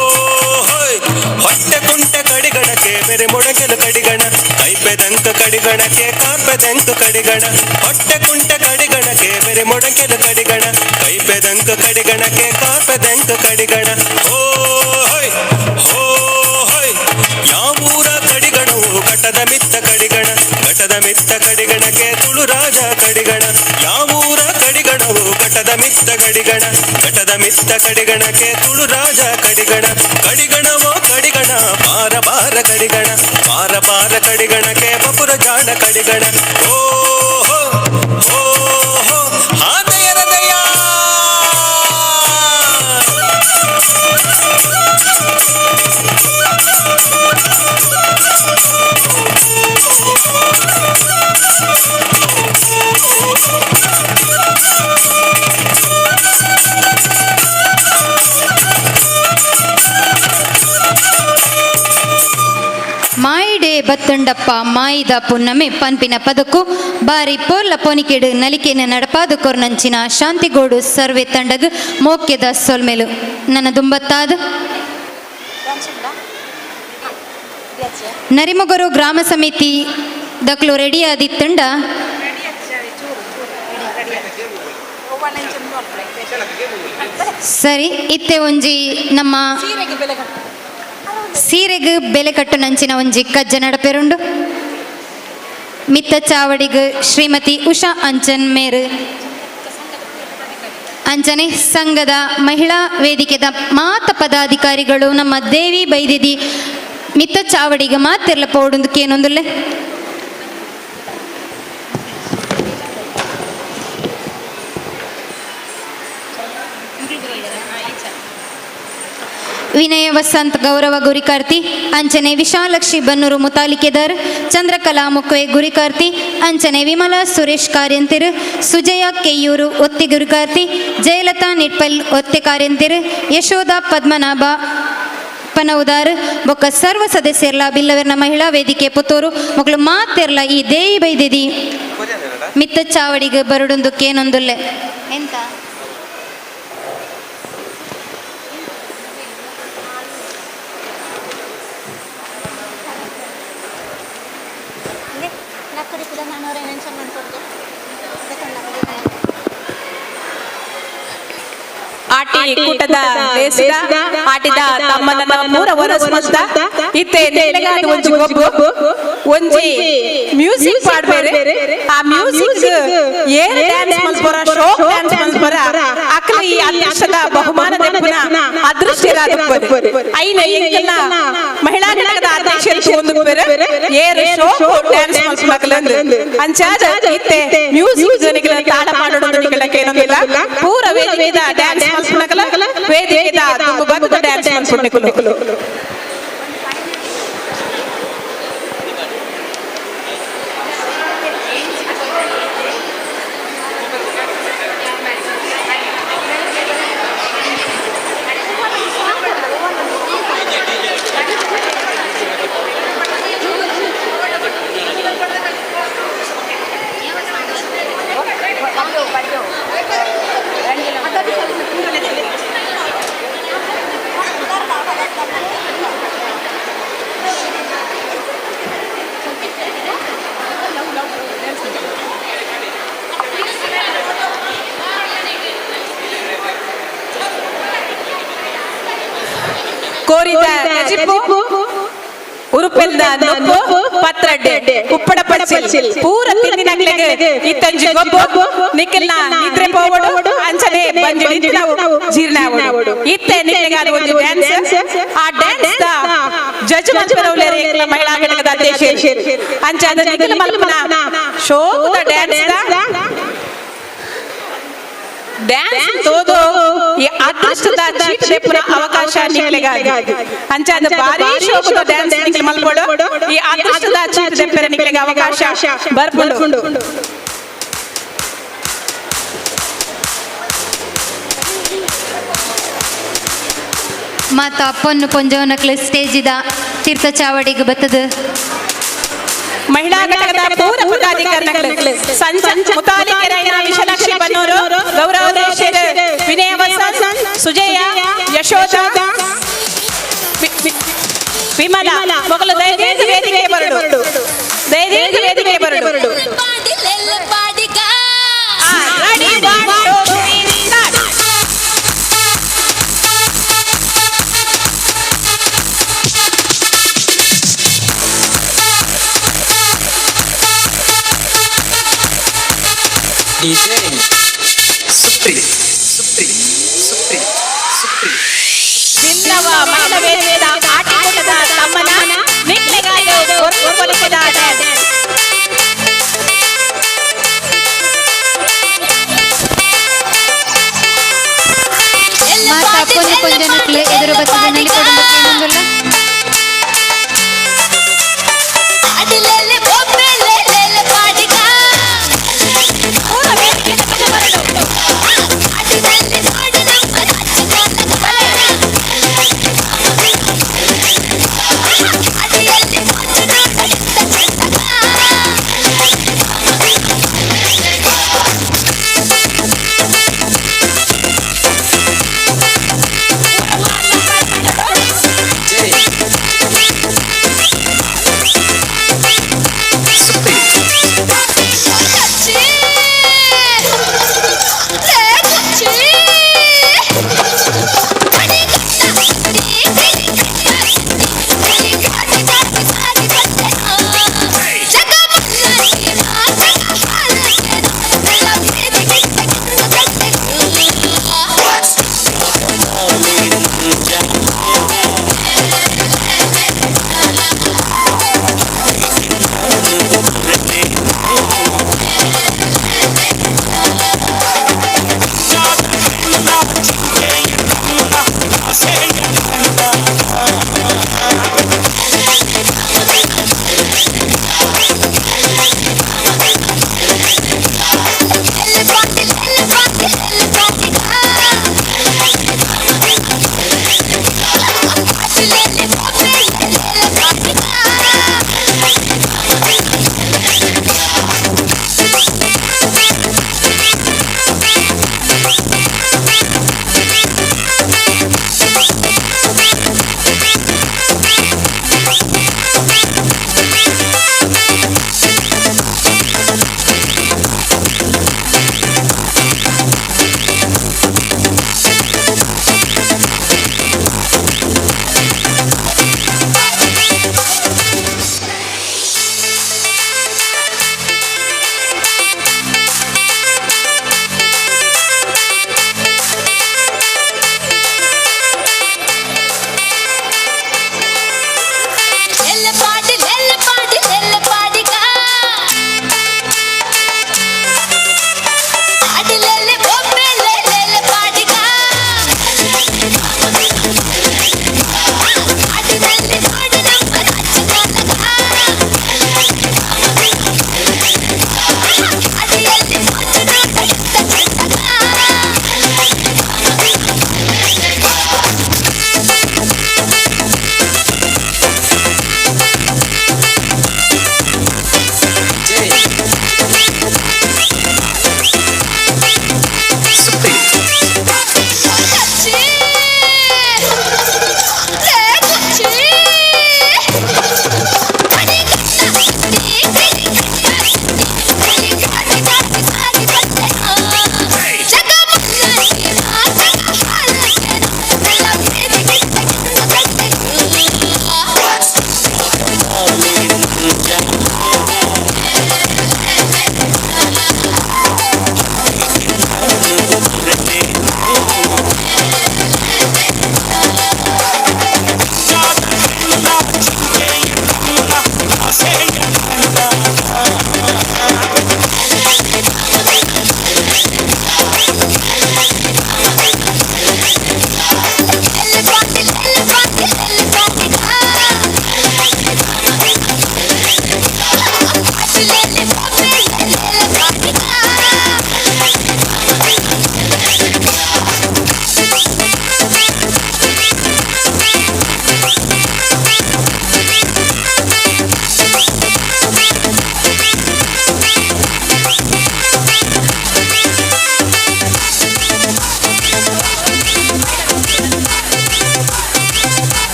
ಹೋಯ್ ಹೊಟ್ಟೆ ಕುಂಟೆ ಕಡಿಗಣಕ್ಕೆ ಬೆರೆ ಮೊಡಕೆಲು ಕಡಿಗಣ ಕೈಪೆದಂಕ ಕಡಿಗಣಕ್ಕೆ ಕಾರ್ಪೆದಂಕ ಕಡಿಗಣ ಹೊಟ್ಟೆ ಕುಂಟೆ ಕಡಿಗಣಕ್ಕೆ ಬೆರೆ ಮೊಡಕೆಲು ಕಡಿಗಣ ಕೈಪೆದಂಕ ಕಡಿಗಣಕ್ಕೆ ಕಾರ್ಪೆದಂಕ ಕಡಿಗಣ ಹೋ ಹೋಯ್ ಹೋ ಹೋಯ್ ಯಾವೂರ ಕಡಿಗಣವು ಘಟದ ಮಿತ್ತ ಕಡಿಗಣ ಘಟದ ಮಿತ್ತ ಕಡಿಗಣಕ್ಕೆ ತುಳು ರಾಜ ಕಡಿಗಣ ಯಾವೂರ ಕಡಿಗಣವು ಘಟದ ಮಿತ್ತ ಕಡಿಗಣ ಘಟದ ಮಿತ್ತ ಕಡಿಗಣಕ್ಕೆ ತುಳು ರಾಜ ಕಡಿಗಣ ಕಡಿಗಣವೋ ಕಡಿಗಣ ಬಾರ ಬಾರ ಕಡಿಗಣ ಬಾರ ಬಾರ ಕಡಿಗಣಕ್ಕೆ ಬಪುರ ಜಾಣ ಕಡಿಗಣ ಓ ಹೋ ಹೋ ಹೋ ಹಾದಯರದಯ್ಯ. ಮಾಯಿಡೆ ಬತ್ತುಂಡಪ್ಪ ಮಾಯಿದ ಪುನ್ನಮೆ ಪನ್ಪಿನ ಪದಕು ಬಾರಿ ಪೋರ್ಲ ಪೊನಿಕೆಡು ನಲಿಕೆನ ನಡಪಾದ ಕೊರ್ನಂಚಿನ ಶಾಂತಿಗೋಡು ಸರ್ವೆ ತಂಡಗ್ ಮೋಕ್ಯದ ಸೊಲ್ಮೆಲು. ನನ್ನ ದುಂಬತ್ತಾದ ನರಿಮೊಗರು ಗ್ರಾಮ ಸಮಿತಿ ದಕ್ಲು ರೆಡಿಯಾದಿತ್ತಂಡ ಸರಿ ಇತ್ತೆ ಒಂಜಿ ನಮ್ಮ ಸೀರೆಗ್ ಬೆಲೆ ಕಟ್ಟು ನಂಚಿನ ಒಂಜಿ ಕಜ್ಜ ನಡಪೆರುಂಡು. ಮಿತ್ತ ಚಾವಡಿಗ್ ಶ್ರೀಮತಿ ಉಷಾ ಅಂಚನ್ ಮೇರು ಅಂಚನೆ ಸಂಘದ ಮಹಿಳಾ ವೇದಿಕೆದ ಮಾತ ಪದಾಧಿಕಾರಿಗಳು ನಮ್ಮ ದೇವಿ ಬೈದಿದಿ ಮಿತ್ತ ಚಾವಡಿಗೆ ಮಾತಿರ್ಲ ಪೋಡುಂದು ಕೇನೊಂದುಲ್ಲೆ. ವಿನಯ ವಸಂತ್ ಗೌರವ ಗುರಿಕಾರ್ತಿ ಅಂಚನೆ ವಿಶಾಲಕ್ಷಿ ಬನ್ನೂರು ಮುತಾಲಿಕೆದಾರ್ ಚಂದ್ರಕಲಾ ಮುಕ್ವೆ ಗುರಿಕಾರ್ತಿ ಅಂಚನೆ ವಿಮಲಾ ಸುರೇಶ್ ಕಾರ್ಯಂತಿರು ಸುಜಯ ಕೆಯ್ಯೂರು ಒತ್ತಿ ಗುರಿಕಾರ್ತಿ ಜಯಲತಾ ನಿಟ್ಪಲ್ ಒತ್ತೆ ಕಾರ್ಯಂತಿರು ಯಶೋಧ ಪದ್ಮನಾಭ ಪನೌದಾರ್ ಬೊಕ್ಕ ಸರ್ವ ಸದಸ್ಯರ್ಲ ಬಿಲ್ಲವರ್ನ ಮಹಿಳಾ ವೇದಿಕೆ ಪುತ್ತೂರು ಮಕ್ಕಳು ಮಾತೆರ್ಲ ಈ ದೇಯಿ ಬೈದಿದಿ ಮಿತ್ತ ಚಾವಡಿಗೆ ಬರುಡುಂದು ಕೇನೊಂದುಲ್ಲೆ. ಎಂತ ಆಟಿ ಕೂಟದ ಲೇಸಿದ ಆಟಿದ ತಮ್ಮನ ಪೂರ ವರಸ್ ಮಲ್ತ ಇತ್ತೆ ನೆಲೆಗಾದ ಒಂಜಿ ಗೊಬ್ಬು ಒಂಜಿ ಮ್ಯೂಸಿಕ್ ಪಾಡ್ಬೇರೆ. ಆ ಮ್ಯೂಸಿಕ್ ಏನ್ ಡ್ಯಾನ್ಸ್ ಮಲ್ಪೊರ ಶೋಕ್ ಡ್ಯಾನ್ಸ್ ಮಲ್ಪೊರ ಅಕ್ಲ ಈ ಅದೃಷ್ಟದ ಬಹುಮಾನ ದೆಪ್ಪುನ ಅದೃಷ್ಟರಾದಪ್ಪರೆ. ಐನ ಎಂಕಲ್ನ ಮಹಿಳಾ ಘಟಕದ ಅಧ್ಯಕ್ಷರು ಒಂದುಪ್ಪೆರೆ ಏರ್ ಶೋಕ್ ಡ್ಯಾನ್ಸ್ ಮಲ್ಪುನಕಲಂದು ಅಂಚಾದ ಇತ್ತೆ ಮ್ಯೂಸಿಕ್ ಜನಿಗಳ ತಾಳ ಮಾಡೋದು ನಿಗಳ ಕೇನೊಂದಿಲ್ಲ ಪೂರ ವೇದಿಕೆದ ಡ್ಯಾನ್ಸ್ ಮಲ್ಪುನಕಲ ವೇದಿಕೆದ ತುಂಬ ಬಗ್ಗದ ಡ್ಯಾನ್ಸ್ ಮಲ್ಪುನಕಲು. ಕೋರಿದ ಕಜಿಪು ಉರುಪೆಲ್ದ ನೊಪ್ಪು ಪತ್ರಡ್ಡೆ ಉಪ್ಪಡ ಪಚ್ಚಿಲ್ ಪೂರ ತಿಂದಿನಕ್ಲೆಗ್ ಇತ್ತಂಜಿ ಗೊಬ್ಬು ನಿಕ್ಕೆಲ್ನ ನಿದ್ರೆ ಪೋವಡು ಅಂಚನೆ ಬಂಜಿಡಿ ನಾವು ಜೀರ್ಣ ಆವಡು. ಇತ್ತೆ ನಿಕ್ಲೆಗಾದ ಒಂಜಿ ಡ್ಯಾನ್ಸ್ ಆ ಡ್ಯಾನ್ಸ್ the judge ಮಲ್ಪರವುಲೇರ್ ಎಂಕ್ಲ ಮಹಿಳಾ ಘಟಕದ ಅಧ್ಯಕ್ಷರು ಅಂಚಾದ ನಿಕ್ಲ ಮಲ್ಪನ ಶೋಕದ ಡ್ಯಾನ್ಸ್ the dance ತೋದು ಈ ಅದೃಷ್ಟದ ಚೀಟ್ ದೆಪ್ಪುನ ಅವಕಾಶ ನಿಕ್ಲೆಗಾಗಿ ಅಂಚಾದ ಭಾರಿ ಶೋಕದ ಡ್ಯಾನ್ಸ್ ನಿಕ್ಲೆ ಮಲ್ಪೊಡು ಈ ಅದೃಷ್ಟದ ಚೀಟ್ ದೆಪ್ಪೆರೆ ನಿಕ್ಲೆಗೆ ಅವಕಾಶ ಬರ್ಪುಂಡು. ಮಾತ ಪೊನ್ನು ಪೊಂಜವನಕ್ಲು ಸ್ಟೇಜಿದ ತೀರ್ಥ ಚಾವಡಿಗೆ ಬತ್ತದ ಮಹಿಳಾ ಘಟಕದ ಪೂರ ಪದಾಧಿಕಾರಿಗಳು ಸಂಜ ಮುತಾಲಿಕೆರಾಯಿನ ವಿಶಾಲಾಕ್ಷಿ ಬನ್ನೂರು ಗೌರವಾಧ್ಯಕ್ಷರು ವಿನಯ ವಸಂತ್ ಸುಜಯ ಯಶೋಧ ವಿಮಲ ಮೊಗಲು ದಯದೀರ್ಘ ವೇದಿಕೆ ಬರಡು ದಯದೀರ್ಘ ವೇದಿಕೆ ಬರಡು. Ready, 1, 2, 3, start. DJ Supri Supri Supri Supri Billava ಮಹಿಳಾ ವೇದಿಕೆದ ಆಟಿಕೂಟದ ತಮ್ಮನ ನಿಕ್ಲೆಗಾದ ಕೊರಗು ಕೊಲಿಕೆದ ಡ್ಯಾನ್ಸ್. ಮಾತ ಪೊನ್ನು ಪೊಂಜನಕ್ಲು ಎದುರು ಬತ್ತದ ನಲಿಪೊಡುಂದು ಕೇನೊಂದುಲ್ಲ.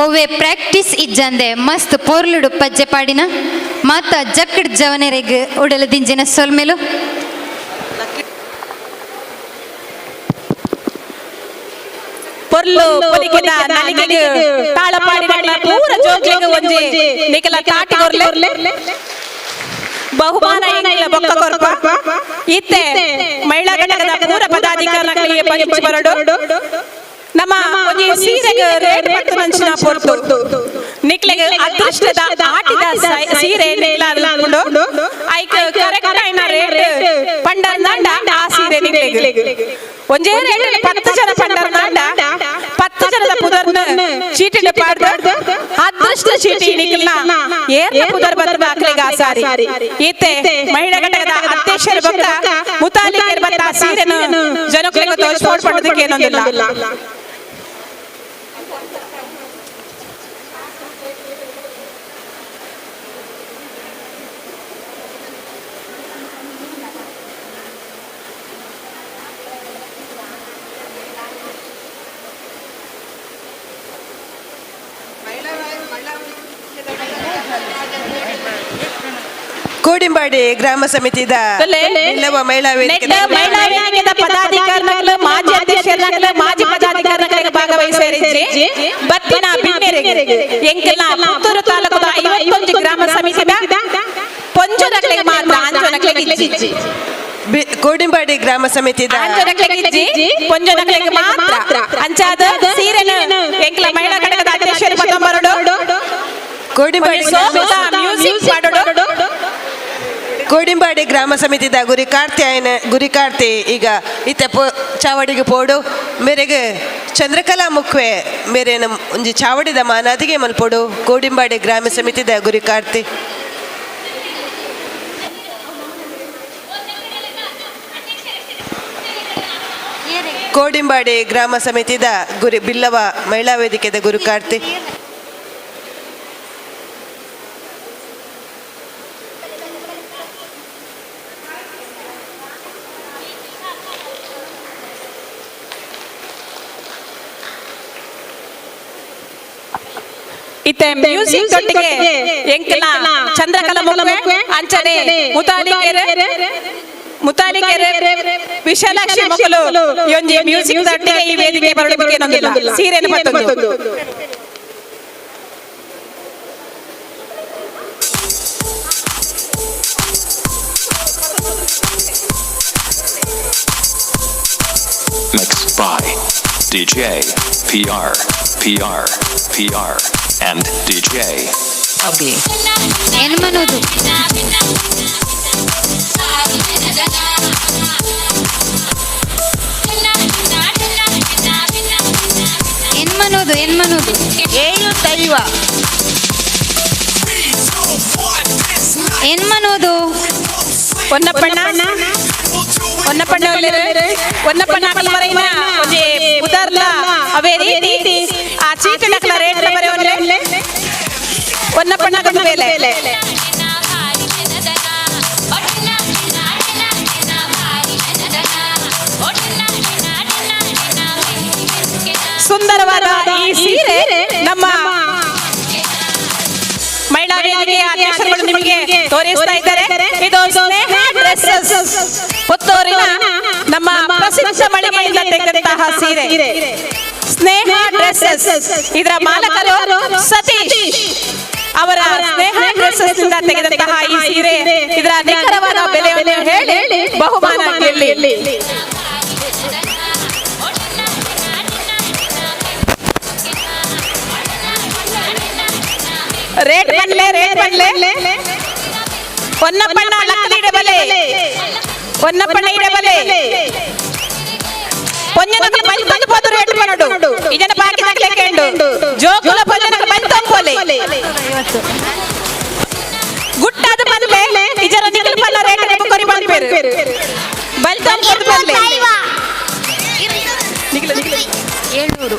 ಒವ್ವೆ ಪ್ರಾಕ್ಟೀಸ್ ಇಜ್ಜಂದೆ ಮಸ್ತ್ ಪೊರ್ಲುಡು ಪಜ್ಜೆ ಪಾಡಿನ ಮಾತ ಜಕ್ಕಡ್ ಜವನೆರೆಗ್ ಉಡಲ ದಿಂಜಿನ ಸೊಲ್ಮೆಲು. ಪೊರ್ಲು ಪೊಲಿಕೆದ ನಲಿಕೆಗ್ ತಾಳಪಾಡಿನ ಪೂರ ಜೋಕ್ಲೆಗ್ ಒಂಜಿ ನಿಕಲ ತಾಟಿ ಕೊರ್ಲೆ ಬಹುಮಾನ ಎಂಕ್ಲ ಬೊಕ್ಕ ಕೊರ್ಪ. ಇತ್ತೆ ಮಹಿಳಾ ಘಟಕದ ಪೂರ ಪದಾಧಿಕಾರಿಗಳಿಗೆ ಪಂಚ್ ಬರಡು ನಮ್ಮ ಒಂಜಿ ಸೀರೆಗ್ ರೇಟ್ ಪತ್ತುನಂಚಿನ ಪೊರ್ತು ನಿಕ್ಲೆಗ್ ಅದೃಷ್ಟದ ಆಟಿದ ಸೀರೆ ನಿಕ್ಲ ಐಕ್ ಕರೆಕ್ಟ್ ಆಯಿನ ರೇಟ್ ಪಂಡರ್ನಾಂಡ ಆ ಸೀರೆ ನಿಕ್ಲೆಗ್ ಒಂಜೇ ರೇಟ್ 10 ಜನ ಪಂಡರ್ನಾಂಡ 10 ಜನದ ಪುದರ್ನ ಚೀಟಿನ ಪಾಡ್ದ ಅದೃಷ್ಟ ಚೀಟಿ ನಿಕ್ಲನ ಏರ್ನ ಪುದರ್ ಬತ್ತದ ಅಕ್ಲೆಗ್ ಆ ಸಾರಿ. ಇತ್ತೆ ಮಹಿಳಾ ಘಟಕದ ಅಧ್ಯಕ್ಷರ ಬೊಕ್ಕ ಮುತಾಲಿಕೆರ್ ಬತ್ತ ಆ ಸೀರೆನ ಜನಕ್ಲೆಗ್ ತೋರಿಸ್ಕೊಡ್ ಪಂಡದಕ್ಕೆ ಏನೊಂದಿಲ್ಲ. ಕೋಡಿಂಬಾಡಿ ಗ್ರಾಮ ಸಮಿತಿದ ಮಹಿಳಾ ವೇದಿಕೆ ಮಹಿಳಾ ವೇದಿಕೆದ ಪದಾಧಿಕಾರಿಗಳು, ಮಾಜಿ ಅಧ್ಯಕ್ಷರುಗಳು, ಮಾಜಿ ಪದಾಧಿಕಾರಿಗಳಿಗೆ ಭಾಗವಹಿಸಿರಿ. ಬತ್ತಿನ ಬಿನ್ನೆರೆಗೆ ಎಂಕಲ್ನ ಪುತ್ತೂರು ತಾಲೂಕುದ 51 ಗ್ರಾಮ ಸಮಿತಿದ ಪೊಂಜನಕ್ಲೆಗ್ ಮಾತ್ರ ಆಂಜೋನಕ್ಲೆಗ್ ಇಜ್ಜಿ. ಕೋಡಿಂಬಾಡಿ ಗ್ರಾಮ ಸಮಿತಿದ ಆಂಜೋನಕ್ಲೆಗ್ ಇಜ್ಜಿ, ಪೊಂಜನಕ್ಲೆಗ್ ಮಾತ್ರ. ಅಂಚಾದ ಸೀರೆನ ಎಂಕಲ ಮಹಿಳಾ ಘಟಕದ ಅಧ್ಯಕ್ಷರು ಪತ್ತೊಂಬರಡು ಕೋಡಿಂಬಾಡಿ ಮ್ಯೂಸಿಕ್ ಮಾಡೋಡು. ಕೋಡಿಂಬಾಡಿ ಗ್ರಾಮ ಸಮಿತಿದ ಗುರಿಕಾರ್ತಿ ಗುರಿಕಾರ್ತಿ ಈಗ ಇತ್ತೆ ಪೋ ಚಾವಡಿಗೆ ಪೋಡು ಮೇರೆಗೆ ಚಂದ್ರಕಲಾ ಮುಕ್ವೆ ಮೇರೆ ನಮ್ಮ ಒಂಜಿ ಚಾವಡಿದ ಮಾನಾದಿಗೆ ಮಲ್ಪೋಡು ಕೋಡಿಂಬಾಡಿ ಗ್ರಾಮ ಸಮಿತಿದ ಗುರಿಕಾರ್ತಿ. ಕೋಡಿಂಬಾಡಿ ಗ್ರಾಮ ಸಮಿತಿದ ಗುರಿ ಬಿಲ್ಲವ ಮಹಿಳಾ ವೇದಿಕೆದ ಗುರುಕಾರ್ತಿ. ಇತ್ತೆ ಮ್ಯೂಸಿಕ್ ದೊಟ್ಟಿಗೆ ಎಂಕಲ ಚಂದ್ರಕಲಾ ಮುಕ್ವೆ ಅಂಚನೆ ಮುತಾಲಿಕೆರೆ ಮುತಾಲಿಕೆರೆ ವಿಶಾಲಾಕ್ಷಿ ಮಕ್ಕಳು ಒಂಜಿ ಮ್ಯೂಸಿಕ್ ದೊಟ್ಟಿಗೆ ಈ ವೇದಿಕೆ ಬರಲಿಕ್ಕೆ ಏನೊಂದಿಲ್ಲ ಸೀರೆನ ಮತ್ತೊಂದು. Mixed by DJ PR PR PR and DJ Abhi. ಎನ್ಮನೋದು ಎನ್ಮನೋದು ಎನ್ಮನೋದು ಏಳು ದೈವ ಎನ್ಮನೋದು ಒನ್ನಪ್ಪಣ್ಣ ಒನ್ನಪ್ಪಣ್ಣ ಒನ್ನಪ್ಪಣ್ಣ ಅಕಲ್ ಬರೆಯಿನ ಒಂಜಿ ಪುದರ್ಲ ಅವೇ ರೀತಿ ಆ ಚೀಟಿ ನಕಲ ರೇಟ್ ಬರೆಯವನ್ಲೆ ಒನ್ನಪ್ಪಣ್ಣ ಅಕಲ್ ಬೇಲೆ. ಸುಂದರವಾದ ಈ ಸೀರೆ ನಮ್ಮ ಮಹಿಳಾ ವೇದಿಕೆಯ ಅಧ್ಯಕ್ಷರುಗಳು ನಿಮಗೆ ತೋರಿಸ್ತಾ ಇದ್ದಾರೆ. ಇದು ಸ್ನೇಹ ಡ್ರೆಸ್ಸಸ್ ಪುತ್ತೂರಿನ ನಮ್ಮ ಪ್ರಸಿದ್ಧ ಮಳಿಗೆಯಿಂದ ತೆಗೆದಂತಹ ಸೀರೆ ಸ್ನೇಹ ಡ್ರೆಸ್ಸಸ್. ಇದರ ಮಾಲಕರು ಸತೀಶ್ ಅವರ ಸ್ನೇಹ ಡ್ರೆಸ್ಸಸ್ ನಿಂದ ತೆಗೆದಂತಹ ಈ ಸೀರೆ ಇದರ ನಿಖರವಾದ ಬೆಲೆಯನ್ನು ಹೇಳಿ ಬಹುಮಾನ ಗೆಲ್ಲಿ. ರೇಟ್ ಬನ್ಲೆ ರೇಟ್ ಬನ್ಲೆ ಒನ್ನಪ್ಪಣ್ಣ ಲಕ್ಕದಿಡೆ ಬಲೆ ಒನ್ನಪ್ಪಣ್ಣ ಇಡೆ ಬಲೆ ಪೊಂಜನಕಲ ಬಲ್ ಬಂದು ಪೋದು ರೇಟ್ ಬನ್ನಡು ಇದನ್ನ ಬಾಕಿ ನಕಲೆ ಕೇಂಡು ಜೋಕುಲ ಪೊಂಜನಕಲ ಬಂದು ತಂಪೋಲೆ ಗುಟ್ಟಾದ ಬಂದ್ಲೆ ಇದರ ನಿಕಲ ಪಲ್ಲ ರೇಟ್ ನೆಪ ಕೊರಿ ಬಂದ್ಪೇರು ಬಲ್ ತಂಪೋದು ಬನ್ಲೆ ನಿಕಲ ನಿಕಲ 700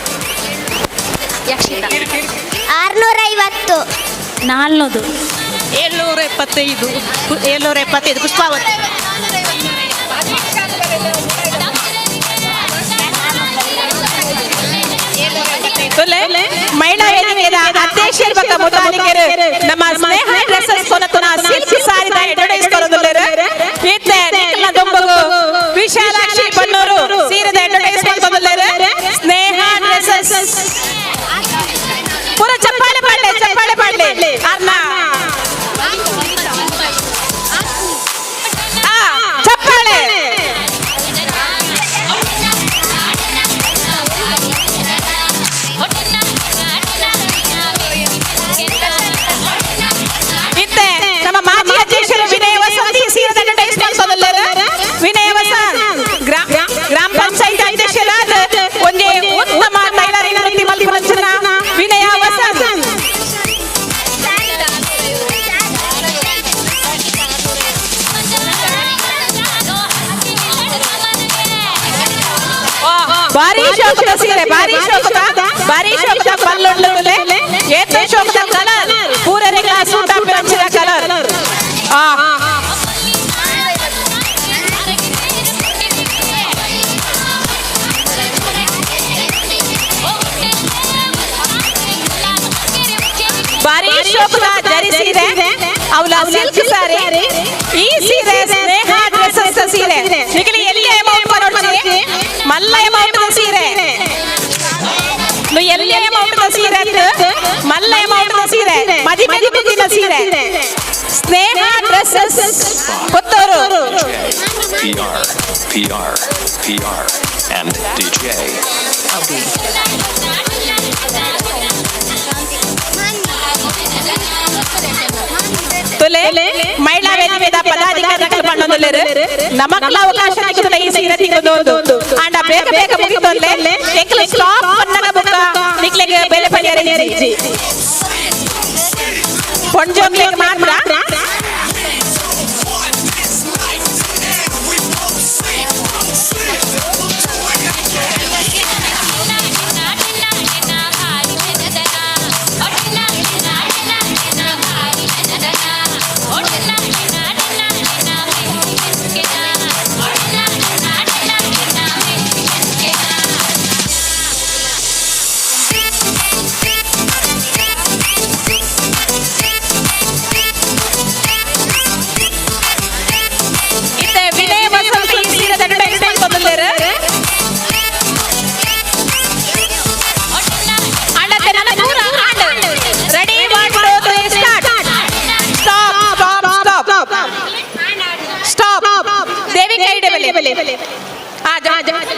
ಯಕ್ಷಿತ 650 400 775 775 ಪುಷ್ಪಾವತಿ. ತೊಲೆ ಮಹಿಳಾ ವೇದಿಕೆದ ಅಧ್ಯಕ್ಷರ ಬಕ್ಕ ಮುತಾಲಿಕೆರು ನಮ್ಮ ಸ್ನೇಹ ಡ್ರೆಸ್ಸಸ್ ಕೊನತನ ಸಿಲ್ಕ್ ಸಾರಿದ ಅಡ್ವರ್ಟೈಸ್ ಕೊರೊಂದುಲ್ಲೆರ್. ಇತ್ತೆ ನಿಕಲ್ನ ದುಂಬುಗು ವಿಶಾಲಾಕ್ಷಿ ಬನ್ನೂರು ಸೀರೆದ ಅಡ್ವರ್ಟೈಸ್ ಮಲ್ತೊಂದುಲ್ಲೆರ್. ಸ್ನೇಹ ಡ್ರೆಸ್ಸಸ್ ಪೂರ ಚಪ್ಪಾಳೆ ಪಾಡ್ಲೆ, ಚಪ್ಪಾಳೆ ಪಾಡ್ಲೆ ಅರ್ನ. ಚಪ್ಪಾಳೆ. ಇತ್ತೆ ನಮ್ಮ ಮಾಜಿ ಅಧ್ಯಕ್ಷರು ವಿನಯ ವಸಂತಿ ಸೀರೆದ ಅಡ್ವರ್ಟೈಸ್ ಮಲ್ತೊಂದುಲ್ಲೆರ್. ವಿನಯ ವಸಂತ್ ಗ್ರಾಮ ಪಂಚಾಯತ್ ಅಧ್ಯಕ್ಷರಾದ ಒಂಜಿ ಉತ್ತಮ ಟೈಲರಿಂಗ್ ವೃತ್ತಿ ಮಲ್ಪುನಂಚಿನ ವಿನಯ ವಸಂತ್. ಭಾರಿ ಶೋಕದ ಸೀರೆ, ಭಾರಿ ಶೋಕದ, ಭಾರಿ ಶೋಕದ ಪಲ್ಲುಂಡುಲೆ, ಏತ ಶೋಕದ ಕಲರ್, ಪೂರರೆಗ್ಲ ಸೂಟ್ ಆಪಿನಂಚಿನ ಕಲರ್. ಭಾರಿ ಶೋಕದ ಜರಿ ಸೀರೆ, ಅವಳ ಸಿಲ್ಕ್ ಸಾರಿ. ಈ ಸೀರೆ ಸ್ನೇಹ ಡ್ರೆಸ್ಸಸ್ ಸೀರೆ. ನಿಖಿಲಿ ಎಲ್ಲಿ ಅಮೌಂಟ್ ನೋಡ್ತೀರಿ? ಮಲ್ಲ ಅಮೌಂಟ್ ಸೀರೆ. ಎಲ್ಲಿ ಅಮೌಂಟ್ ಸೀರೆ ಅಂತ? ಮಲ್ಲ ಅಮೌಂಟ್ ಸೀರೆ, ಮದಿ ಮದಿ ಸೀರೆ. ಸ್ನೇಹ dresses Puttur. PR, PR, PR, and DJ. ತುಲೆ ಮಹಿಳಾ ವೇದಿಕೆದ ಪದಾಧಿಕಾರಿಗಳು ಪಣ್ಣೊಂದುಲ್ಲೆರ್. ನಮಕ್ಲ ಅವಕಾಶ ಸಿಕ್ಕುದಿಲ್ಲ ಈ ಸೀರೆ ತಿಂಗುದು. ಆಂಡ ಬೇಗ ಬೇಗ ಮುಗಿತೊಂದೆ ಎಂಕ್ಲ ಸ್ಟಾಪ್ ಪನ್ನಗ ಬುಕ್ಕ ನಿಕ್ಲೆಗ್ ಬೆಲೆ ಪಡೆಯರೆ ಇಜ್ಜಿ. ಪೊಂಜೋಕ್ಲೆಗ್ ಮಾತ್ರ.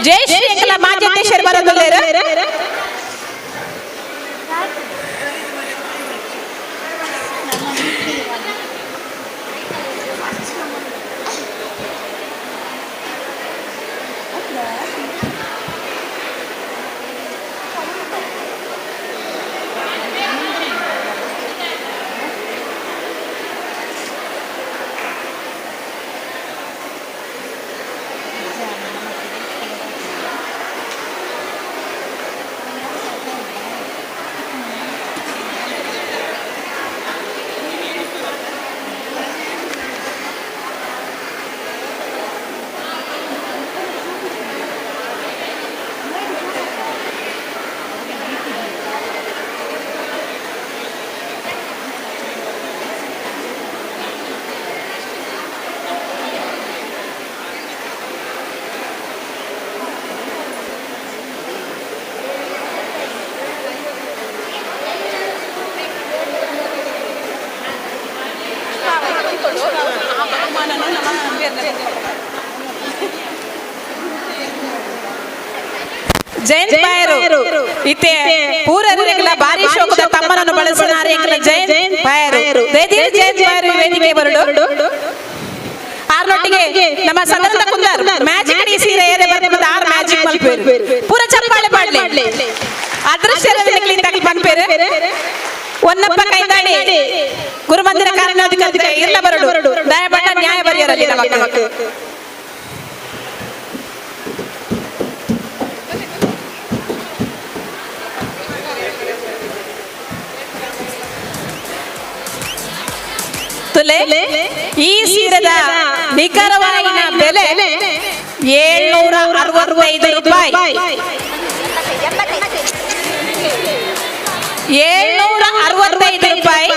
ಜಯಶ್ರೀ ಎಂಕಲ ಮಾಜಿ ಅಧ್ಯಕ್ಷರು ಬರೋದುಲ್ಲೆರ್. ಜಯಂತ್ ಪಾಯರು ಇತ್ತೆ ಪೂರರೆಗ್ಲ ಭಾರಿ ಶೋಕದ ತಮ್ಮನನ್ನು ಬಳಸಿನಾರೆ ಎಂಕಲ ಜಯಂತ್ ಪಾಯರು. ದಯದೀರ್ ಜಯಂತ್ ಪಾಯರು ವೇದಿಕೆ ಬರಡು. ಆರ್ನೊಟ್ಟಿಗೆ ನಮ್ಮ ಸದನದ ಕುಂದರ್ ಮ್ಯಾಜಿಕ್ ಈ ಸೀರೆ ಏರೆ ಬರ್ತದೆ, ಆರ್ ಮ್ಯಾಜಿಕ್ ಮಲ್ಪೇರು. ಪೂರ ಚಪ್ಪಾಳೆ ಪಾಡ್ಲೆ. ಅದೃಶ್ಯ ತಗಲ್ ಪನ್ಪೇರು. ಒನ್ನಪ್ಪ ಕೈದಾಡಿ ಗುರುಮಂದಿರ ಕಾರ್ಯಾಧಿಕಾರಿ ಇರ್ಲ ಬರಡು. ದಯಬಣ್ಣ ನ್ಯಾಯ ಬರೆಯರಲ್ಲಿ ನಮಕ್. ತುಲೆ ಈ ಸೀರೆದ ನಿಖರವಾಗಿನ ಬೆಲೆ 765 ರೂಪಾಯಿ. 765 ರೂಪಾಯಿ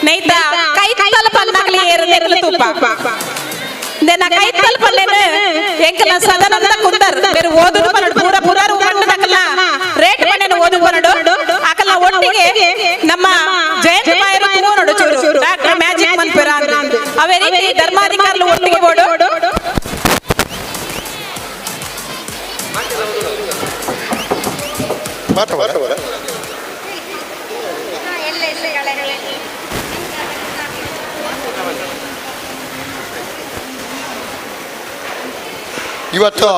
ನೈತ ಕೈತಲ ಪನ್ನಾಗ್ಲಿ ಏರು ತೂಪ ನೇನ ಕೈತಲ ಪಲ್ಲೇನು ಎಂಕಲ ಸದನಂದ ಕುಂದರ್ ಬೇರೆ ಓದುದು ಪನ್ನಡು ಪೂರ ಪೂರ ಪಣ್ಣದಕಲ್ಲ ರೇಟ್ ಪಣ್ಣೆನ ಓದು ಪನ್ನಡು ಆಕಲ್ಲ ಒಟ್ಟಿಗೆ ನಮ್ಮ ಜಯಂತ ಮಾಯರು ತೂವನಡು ಚೂರು ಡಾಕ್ಟರ್ ಮ್ಯಾಜಿಕ್ ಮನ್ಪೆರ ಅವೇ ರೀತಿ ಧರ್ಮಾಧಿಕಾರಿಗಳು ಒಟ್ಟಿಗೆ ಓಡು. ಇವತ್ತು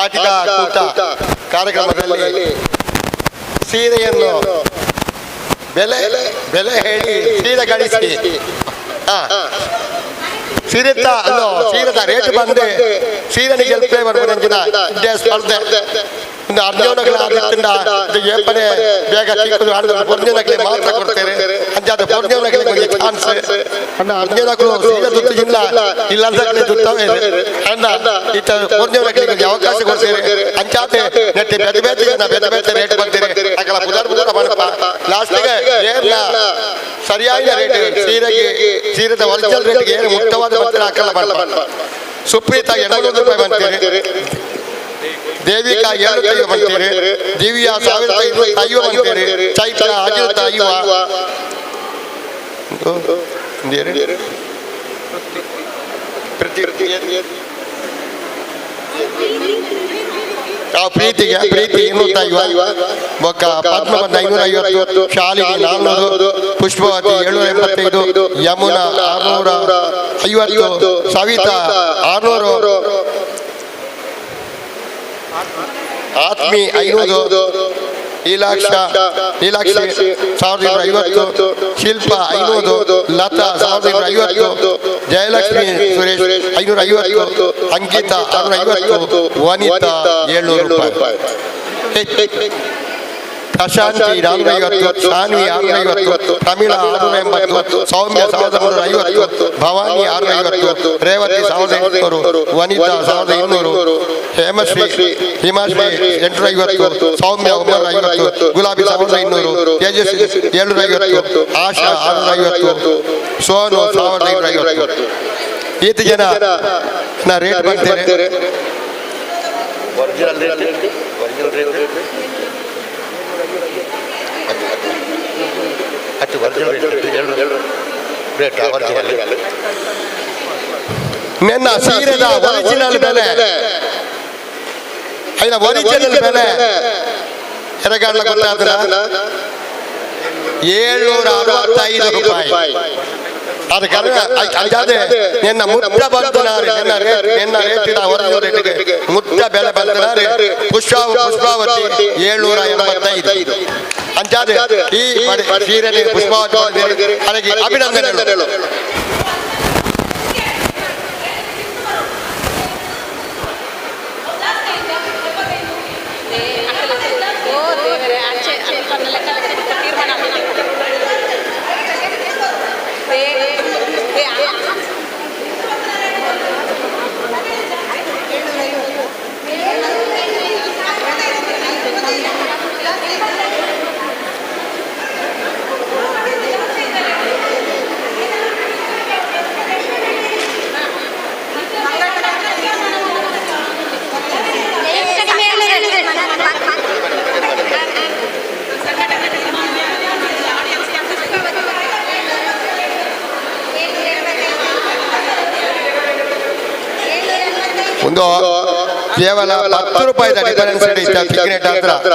ಆಟಿಕ ಕೂಟ ಕಾರ್ಯಕ್ರಮದಲ್ಲಿ ಸೀರೆಯನ್ನು ಬೆಲೆ ಬೆಲೆ ಹೇಳಿ ಸೀರೆ ಗಳಿಸಿ ಸೀರೆತ್ತ ಅಲ್ಲೋ ಸೀರೆದ ರೇಟ್ ಬಂದೆ ಸೀರೆನಿ ಗೆಲ್ಪೇ ಬರ್ಬೋದು ಸ್ಪರ್ಧೆ ಒಂದು ಅರ್ಜುನಗಳ ಆದಿತ್ತಿಂದ ಏಪನೆ ಬೇಗ ಚಿಕ್ಕದು ಆಡಿದ್ರೆ ಪೊರ್ಜನಗಳಿಗೆ ಮಾತ್ರ ಕೊಡ್ತೇನೆ. ಅಂಜಾದ ಪೊರ್ಜನಗಳಿಗೆ ಒಂದು ಚಾನ್ಸ್ ಅಣ್ಣ ಅರ್ಜುನಗಳು ಸೀರೆ ದುತ್ತು ಇಲ್ಲ ಇಲ್ಲ ಅಂದ್ರೆ ದುತ್ತವೇ ಅಣ್ಣ ಈತ ಪೊರ್ಜನಗಳಿಗೆ ಒಂದು ಅವಕಾಶ ಕೊಡ್ತೇನೆ. ಅಂಚಾತೆ ನೆಟ್ಟಿ ಬೇತೆ ಬೇತೆ ಜನ ಬೇತೆ ಬೇತೆ ರೇಟ್ ಬರ್ತೀರಿ ಅಕಲ ಪುದರ್ ಪುದರ್ ಮಾಡಪ್ಪ ಲಾಸ್ಟಿಗೆ ಏನ ಸರಿಯಾದ ರೇಟ್ ಸೀರೆಗೆ ಸೀರೆದ ಒರಿಜಿನಲ್ ರೇಟ್ಗೆ ಏನು ಮುಕ್ತವಾದ ಬರ್ತೀರ ಹಾಕಲ್ಲ ಮಾಡಪ್ಪ. ಸುಪ್ರೀತ 800 ರೂಪಾಯಿ ಬಂತೀರಿ, ದೇವಿಕಾ 750 ಬಂತೀರಿ, ದಿವ್ಯಾ 1250 ಬಂತೀರಿ, ಚೈತ್ರ 1050, ಪ್ರೀತಿಗೆ ಪ್ರೀತಿ 250, ಬೊಕ್ಕ ಪದ್ಮ 550, ಶಾಲಿನಿ 400, ಪುಷ್ಪವತಿ 785, ಯಮುನಾ 650, ಸವಿತಾ 600, ಆತ್ಮಿ 500, ನೀಲಾಕ್ಷ ನೀಲಾಕ್ಷಿ 1250, ಶಿಲ್ಪ 500, ಲತಾ 1250, ಜಯಲಕ್ಷ್ಮಿ ಸುರೇಶ್ 550, ಅಂಕಿತಾ 650, ವನಿತಾ 700 ರೂಪಾಯಿ, ಪ್ರಶಾಂತಿ 450, ಶಾನ್ವಿ 650, ತಮಿಳ 680, ಸೌಮ್ಯ 1350, ಭವಾನಿ 650, ರೇವತಿ 1800, ವನಿತಾ 1200, ಹೇಮಶ್ರೀ ಹಿಮಾಶ್ರೀ 850, ಸೌಮ್ಯ 950, ಗುಲಾಬಿ 1200, ತೇಜಸ್ವಿ 750, ಆಶಾ 650, ಸೋನು 1550. ಈತ ಜನ ನಾ ರೇಟ್ ಬಂತೇನೆ. ನಿನ್ನ ಸೀರೆದ ಒರಿಜಿನಲ್ ಬೆಲೆ ಐನ ಒರಿಜಿನಲ್ ಬೆಲೆ ಎರಗಡ್ಲ ಗೊತ್ತಾದ್ರ 765 ರೂಪಾಯಿ. ಅದಕ್ಕೆ ಅಂದಾಜೆ ನಿನ್ನ ಮುಟ್ಟ ಬಂತನಾರಿ ನಿನ್ನ ರೇಟ್ ನಿನ್ನ ರೇಟಿನ ಒರಿಜಿನಲ್ ರೇಟಿಗೆ ಮುಟ್ಟ ಬೆಲೆ ಬಂತನಾರಿ ಪುಷ್ಪಾವತಿ 785. ಅಂಜಾದೆ ಈ ಸೀರೆ ಪುಷ್ಪಾವತಿ ಅದಕ್ಕೆ ಅಭಿನಂದನೆಗಳು. ಒಂದು ಕೇವಲ 10 ರೂಪಾಯಿದ ಡಿಫರೆನ್ಸ್ ಇದೆ ಟಿಕೆಟ್ ಹತ್ರ.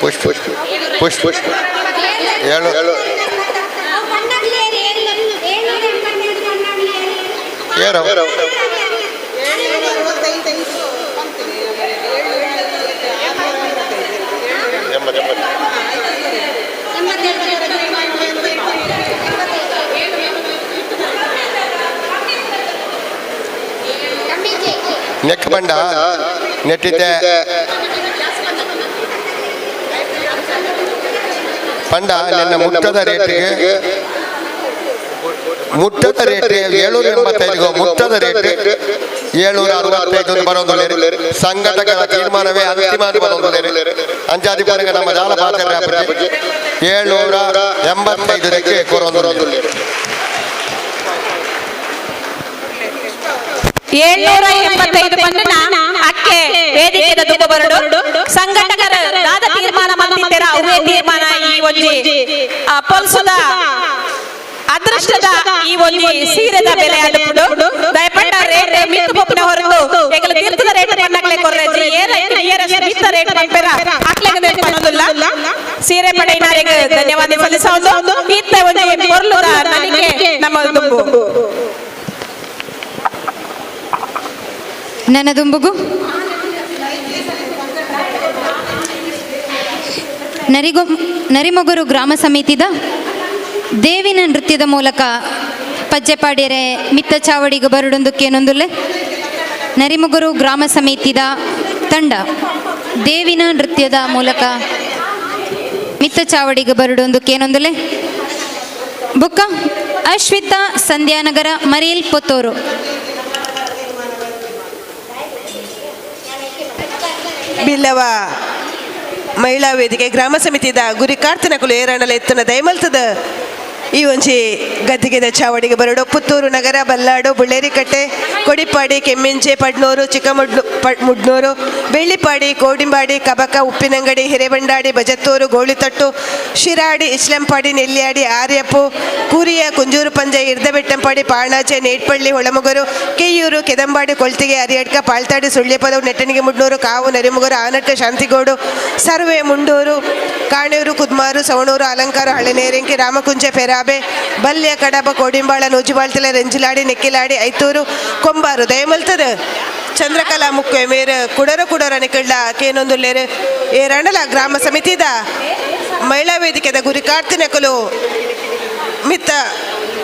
ಪುಷ್ಪ ಪುಷ್ಪ ಏಳು ಏರು ನೆಕ್ ಬಂಡ ನೆಟ್ಟಿದ್ದೆ ಪಂಡ ನಿನ್ನ ಮುಟ್ಟದ ರೇಟಿಗೆ ಮುಟ್ಟದ ರೇಟ್ 785, ಮುಟ್ಟದ ರೇಟ್ 765 ಬರೋದು. ಸಂಘಟಕರ ತೀರ್ಮಾನವೇ ಅಂತಿಮ ಅಂತ ಬರೋದು. ಅಂಚಾದಿ ಪುನಗ ನಮ್ಮ ಜಾಲ ಪಾತ್ರ 785ಕ್ಕೆ ಕೊರೊಂದು. 785 ಪಂಡನ ಅಕ್ಕೆ ವೇದಿಕೆದ ದುಬ್ಬ ಬರಡು. ಸಂಘಟಕರ ದಾದ ತೀರ್ಮಾನ ಮಂದಿತ್ತೆರ ಅವೇ ತೀರ್ಮಾನ. ಈ ಒಂಜಿ ಪೊಲ್ಸುದ ಅದೃಷ್ಟದ ಈ ಒಂಜಿ ಸೀರೆದ ಬೆಲೆ ಅಡುಪುಡು. ದಯಪಂಡ ರೇಟ್ ಮಿತ್ತು ಪೊಪ್ಪುನ ಹೊರತು ಎಂಗಲ ತೀರ್ಥದ ರೇಟ್ ಪನ್ನಕ್ಲೆ ಕೊರ್ರೆಜಿ. ಏರ ಮಿತ್ತ ರೇಟ್ ಪಂಪೆರ ಅಕ್ಲೆಗ್ ಪನ್ನೊಂದುಲ್ಲ. ಸೀರೆ ಪಡೆಯಿನಾರೆಗ್ ಧನ್ಯವಾದ ಸಲ್ಲಿಸೋದು. ಇತ್ತ ಒಂಜಿ ಪೊರ್ಲುದ ನಲಿಕೆ ನಮ್ಮ ದುಂಬು. ನನ್ನ ದುಂಬುಗು ನರಿಮೊಗರು ಗ್ರಾಮ ಸಮಿತಿದ ದೇವಿನ ನೃತ್ಯದ ಮೂಲಕ ಪಜ್ಜೆಪಾಡ್ಯರೆ ಮಿತ್ತ ಚಾವಡಿಗೆ ಬರುಡೊಂದಕ್ಕೇನೊಂದುಲ್ಲೆ. ನರಿಮೊಗರು ಗ್ರಾಮ ಸಮಿತಿದ ತಂಡ ದೇವಿನ ನೃತ್ಯದ ಮೂಲಕ ಮಿತ್ತ ಚಾವಡಿಗೆ ಬರುಡೊಂದಕ್ಕೇನೊಂದುಲ್ಲೆ. ಬುಕ್ಕ ಅಶ್ವಿತಾ ಸಂಧ್ಯಾನಗರ ಮರಿಯಲ್ ಪೊತ್ತೂರು. ಬಿಲ್ಲವ ಮಹಿಳಾ ವೇದಿಕೆ ಗ್ರಾಮ ಸಮಿತಿದ ಗುರಿ ಕಾರ್ತನಕುಲು ಏರಣಲ ಎತ್ತನ ದಯಮಲ್ತದ ಈ ಒಂಜಿ ಗದ್ದಿಗೆದ ಚಾವಡಿಗೆ ಬರಡು. ಪುತ್ತೂರು ನಗರ, ಬಲ್ಲಾಡು, ಬುಳ್ಳೇರಿಕಟ್ಟೆ, ಕೊಡಿಪಾಡಿ, ಕೆಮ್ಮಿಂಜೆ, ಪಡ್ನೂರು, ಚಿಕ್ಕಮುಡ್ನು ಮುಡ್ನೂರು, ಬೆಳ್ಳಿಪಾಡಿ, ಕೋಡಿಂಬಾಡಿ, ಕಬಕ, ಉಪ್ಪಿನಂಗಡಿ, ಹಿರೇಬಂಡಾಡಿ, ಬಜತ್ತೂರು, ಗೋಳಿತಟ್ಟು, ಶಿರಾಡಿ, ಇಸ್ಲಂಪಾಡಿ, ನೆಲ್ಯಾಡಿ, ಆರ್ಯಪ್ಪು, ಕೂರಿಯ, ಕುಂಜೂರು ಪಂಜೆ, ಇರ್ದಬೆಟ್ಟಂಪಾಡಿ, ಪಾಣಾಚೆ, ನೇಟ್ಪಳ್ಳಿ, ಹೊಳಮುಗರು, ಕೆಯ್ಯೂರು, ಕೆದಂಬಾಡಿ, ಕೊಳ್ತಿಗೆ, ಅರಿಯಡ್ಕ, ಪಾಳ್ತಾಡಿ, ಸುಳ್ಯಪದವು, ನೆಟ್ಟಣಿಗೆ ಮುಡ್ನೂರು, ಕಾವು, ನರಿಮುಗರು, ಆನಟ್ಟ, ಶಾಂತಿಗೋಡು, ಸರ್ವೆ, ಮುಂಡೂರು, ಕಾಣೂರು, ಕುದ್ಮಾರು, ಸವಣೂರು, ಅಲಂಕಾರ, ಹಳೆನೇರಿಂಕಿ, ರಾಮಕುಂಜೆ, ಪೆರಾಬೆ, ಬಲ್ಯ, ಕಡಬ, ಕೋಡಿಂಬಾಳ, ನೂಜಿಬಾಳ್ತಲೆ, ರೆಂಜಿಲಾಡಿ, ನೆಕ್ಕಿಲಾಡಿ, ಐತೂರು, ಕೊಂಬಾರು. ದಯಮಲ್ತದ ಚಂದ್ರಕಲಾ ಮುಕ್ವೆ ಮೇರು ಕುಡರ ಕುಡರ ನಿಕಳ್ಳ ಕೇನೊಂದುಲ್ಲೇರು. ಏರಣಲ ಗ್ರಾಮ ಸಮಿತಿದ ಮಹಿಳಾ ವೇದಿಕೆದ ಗುರಿ ಕಾರ್ತಿನಕಲು ಮಿತ್ತ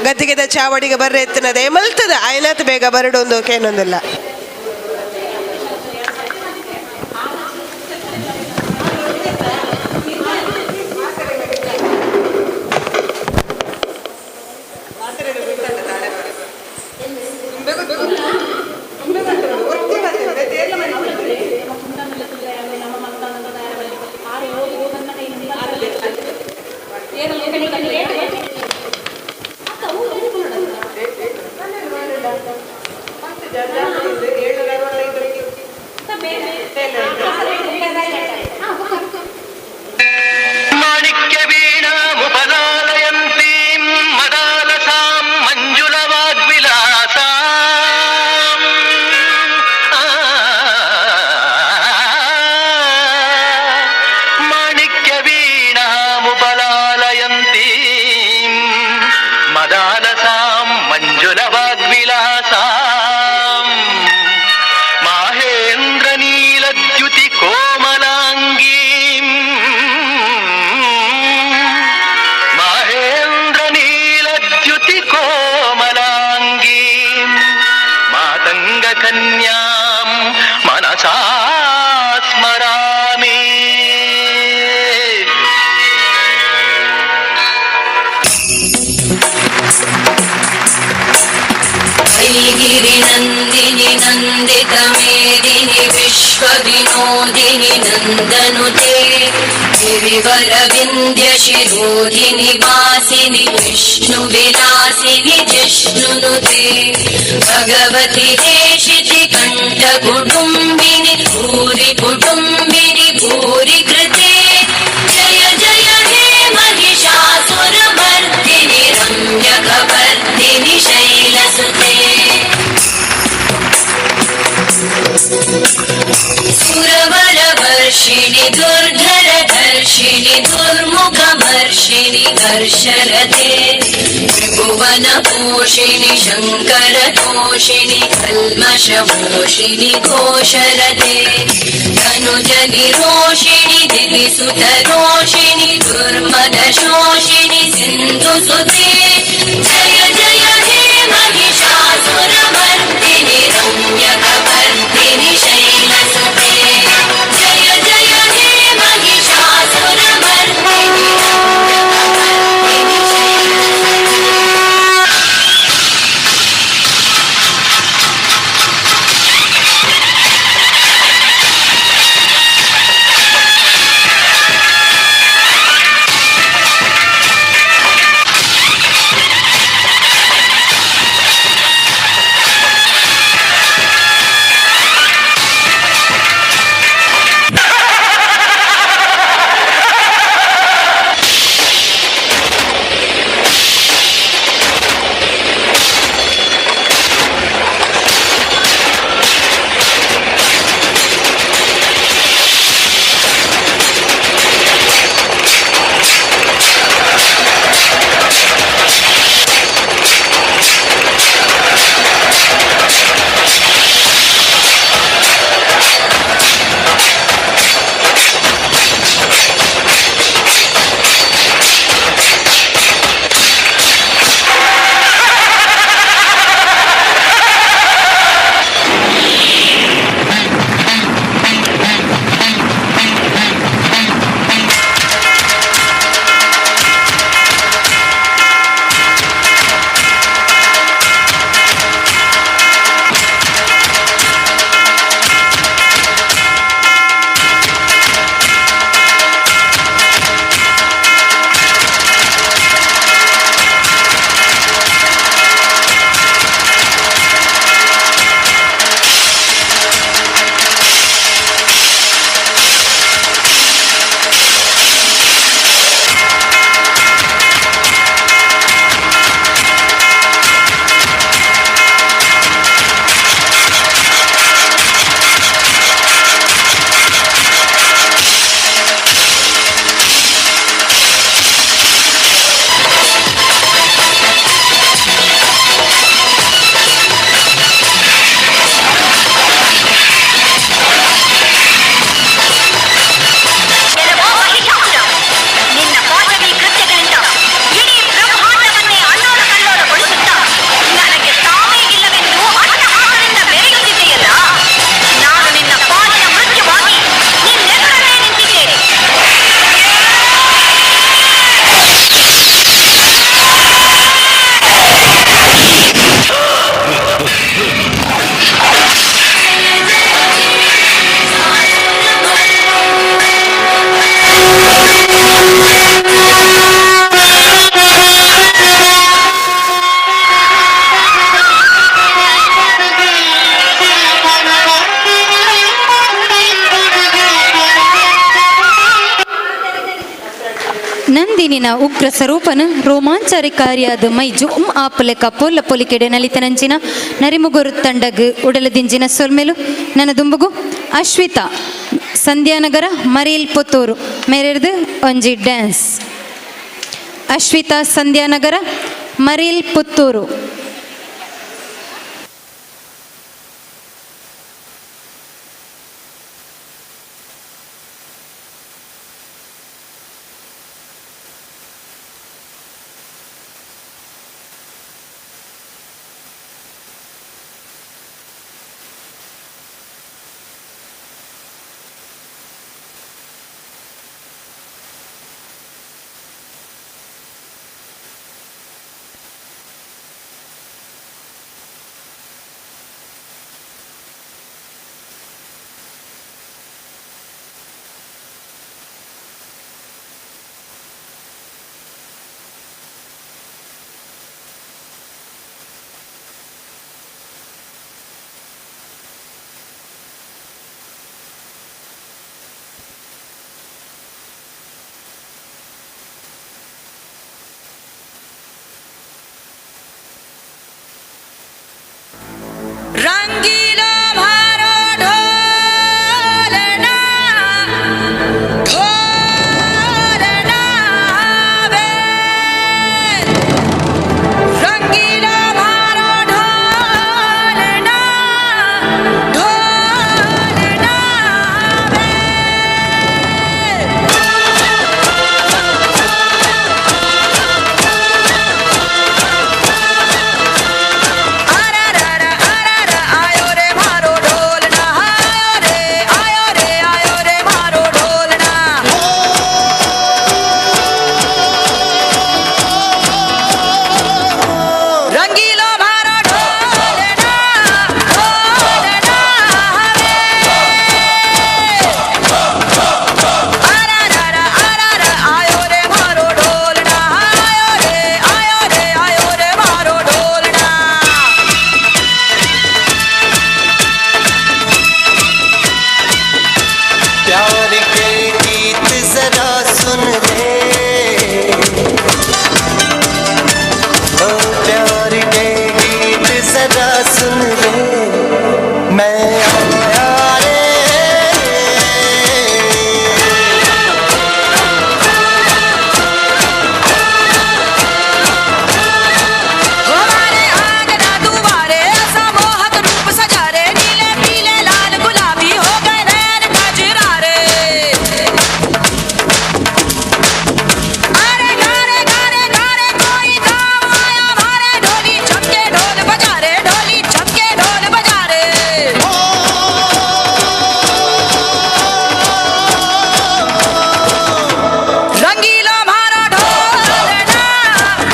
ಗದ್ದಿಗೆದ ಚಾವಡಿಗೆ ಬರ್ರೆ ಎತ್ತಿನ ದಯಮಲ್ತದ ಆಯ್ನಾತ್ ಬೇಗ ಬರಡೊಂದು ಕೇನೊಂದಿಲ್ಲ. गिरिनन्दिनि नन्दितमेदिनि विश्वविनोदिनि नन्दनुते गिरिवरविन्द्यशिरोधिनि वासिनि विष्णुविलासिनि जिष्णुनुते भगवति देशिति कण्ठकुटुम्बिनि भूरि कुटुम्बिनि भूरि कृते जय जय हे महिषासुरमर्दिनि रम्यकवर्दिनि शैलसुते सुरवरवर्षिणि दुर्धरधर्षिणि दुर्मुखमर्षिणि घर्षरते त्रिभुवनपोषिणि शङ्करतोषिणि कल्मषमोषिणि घोषरते धनुजनिरोषिणि दिविसुतरोषिणि दुर्मदशोषिणि सिन्धुसुते जय जय हे महिषासुरमर्दिनि रम्यकवर्दिनि शैलसुते जय जय हे महिषासुरमर्दिनि रम्यकवर्दिनि शैलसुते. ದೇವಿನ ಉಗ್ರ ಸ್ವರೂಪನ ರೋಮಾಂಚಕಾರಿಯಾದ ಮೈ ಜುಮ್ ಆಪುಲೆಕ ಪೊಲ್ಲ ಪೊಲಿಕೆಡೆ ನಲಿತನಂಚಿನ ನರಿಮುಗುರು ತಂಡಗ್ ಉಡಲದಿಂಜಿನ ಸೊಲ್ಮೆಲು ನನ್ನ ದುಂಬುಗು ಅಶ್ವಿತಾ ಸಂಧ್ಯಾನಗರ ಮರೀಲ್ ಪುತ್ತೂರು ಮೇರೆರ್ದು ಒಂಜಿ ಡ್ಯಾನ್ಸ್. ಅಶ್ವಿತಾ ಸಂಧ್ಯಾನಗರ ಮರೀಲ್ ಪುತ್ತೂರು. रंगीला मारो ढोलना ढोलना वे रंगीला मारो ढोलना ढोलना वे। आयो रे मारो ढोलना आयो रे आयो रे आयो रे मारो ढोलना। रंगीलो मारो ढोलना ढोलना वे। आरा रा आरा रा आयो रे मारो ढोलना आयो रे आयो रे आयो रे मारो ढोलना। प्यार के गीत जरा सुन ले, ओ प्यार के गीत जरा सुन ले, मैं आया रे। हमारे आंगना दुआरे ऐसा मोहक रूप सजा रे, नीले पीले लाल गुलाबी हो गए नैन कजरारे। अरे गारे गारे गारे कोई गाँव आया मारे, ढोली चमके ढोल बजा रे, ढोली चमके ढोल बजा रे। रंगीला मारा ढोलना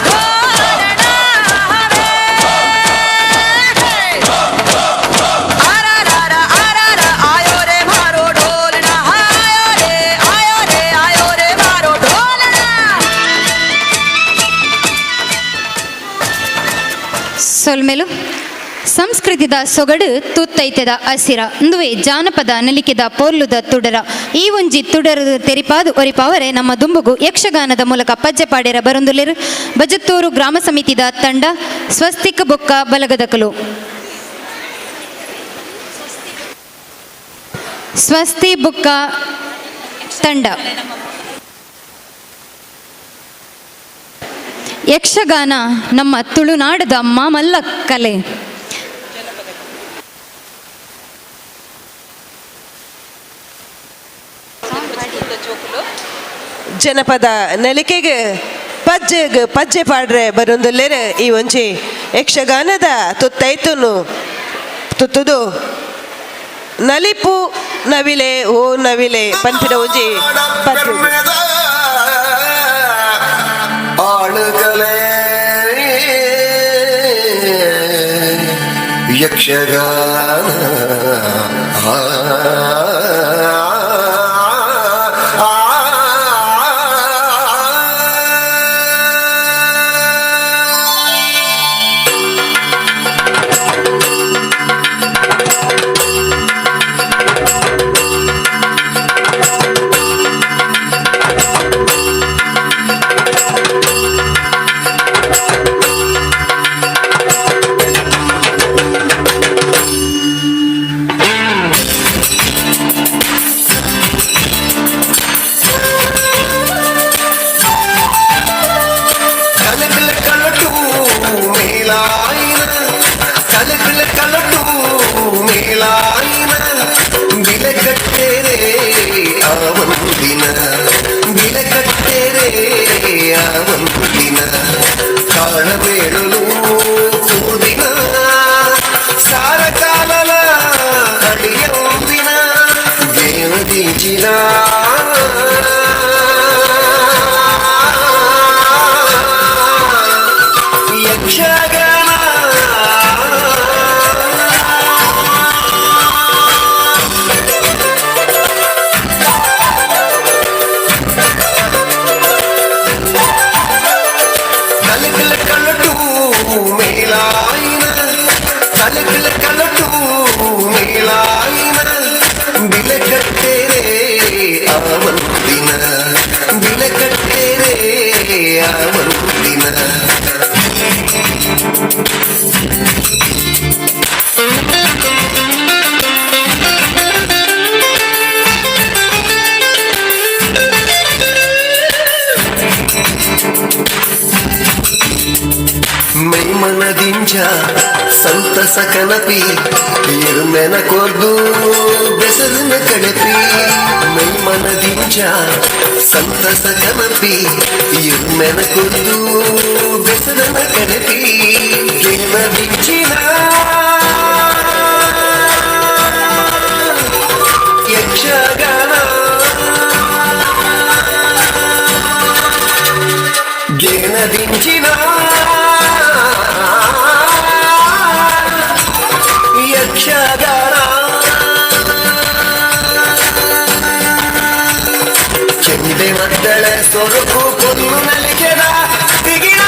ढोलना वे। आरा रा रा आरा रा आयो रे मारो ढोलना आयो रे आयो रे आयो रे मारो ढोलना। ಸೊಲ್ಮೆಲು ಸಂಸ್ಕೃತಿದ ಸೊಗಡು ತುತ್ತೈತೆದ ಹಸಿರ ಇಂದುವೆ ಜಾನಪದ ನಲಿಕೆದ ಪೋರ್ಲುದ ತುಡರ ಈ ಒಂಜಿ ತುಡರ ತೆರಿಪಾದು ಒರಿಪಾವರೆ ನಮ್ಮ ದುಂಬುಗು ಯಕ್ಷಗಾನದ ಮೂಲಕ ಪಜ್ಜೆಪಾಡ್ಯರ ಬರೊಂದುಲ್ಲೆರ್ ಬಜತ್ತೂರು ಗ್ರಾಮ ಸಮಿತಿದ ತಂಡ ಸ್ವಸ್ತಿಕ್ ಬೊಕ್ಕ ಬಲಗದಕಲು. ಸ್ವಸ್ತಿ ಬುಕ್ಕ ತಂಡ. ಯಕ್ಷಗಾನ ನಮ್ಮ ತುಳುನಾಡದ ಮಾಮಲ್ಲ ಕಲೆ. ಜನಪದ ನಲಿಕೆಗೆ ಪಜ್ಜೆಗ್ ಪಜ್ಜೆ ಪಾಡ್ರೆ ಬರೊಂದುಲ್ಲೆರ್ ಈ ಒಂಜಿ ಯಕ್ಷಗಾನದ ತುತ್ತೈತುನು ತುತ್ತುದು ನಲಿಪು ನವಿಲೆ ಓ ನವಿಲೆ ಪನ್ಪಿನ ಒಂಜಿ ಪಜ್ಜೆ. ಆಳುಗಳೇ ಯಕ್ಷಗಾನ ಆ ಕಲಕಲ ಕಲಟು ಮೇಲಾಯಿನ ಬಿಲಕಟ್ಟೆರೆ ಆ ಒಂದಿನ ಬಿಲಕಟ್ಟೆರೆ ಆ ಒಂದಿನ ತಾಳಬೇಳಲು ತೂದಿನ ಸಾರ ಕಾಲಲ ಅಡಿಯೊಂದಿನ ದೇವದಿಂಚಿನ ಯಕ್ಷಗಾನ ಕಲಕಲ ಕಲಟು ಮೇಲಾಯಿನ ಕಲಕಲ ಕಲಟು ಮೇಲಾಯಿನ ಬಿಲಕಟ್ಟೆರೆ ಆ ಒಂದಿನ ಬಿಲಕಟ್ಟೆರೆ ಆ ಒಂದಿನ. ಮೈಮನದಿಂಚ ಸಂತಸ ಕನಪಿ ಎರುಮೆನ ಕೊರ್ದು ಬೆಸರಿನ ಕಣಪಿ. ಮೈಮನದಿಂಚ ಸಂತಸ ಕನಪಿ ಎರುಮೆನ ಕೊರ್ದು ಬೆಸರಿನ ಕಣಪಿ. ಗೆಣದಿಂಚಿನ ಯಕ್ಷಗಾನ ಗೆಣದಿಂಚಿನ ಯಕ್ಷಗಾನ ಚೆಂಡೆ ಮದ್ದಳೆ ಸೊರಕು ಕೊಲ್ಲು ನಲಿಕೆದ ಬಿಗಿನ.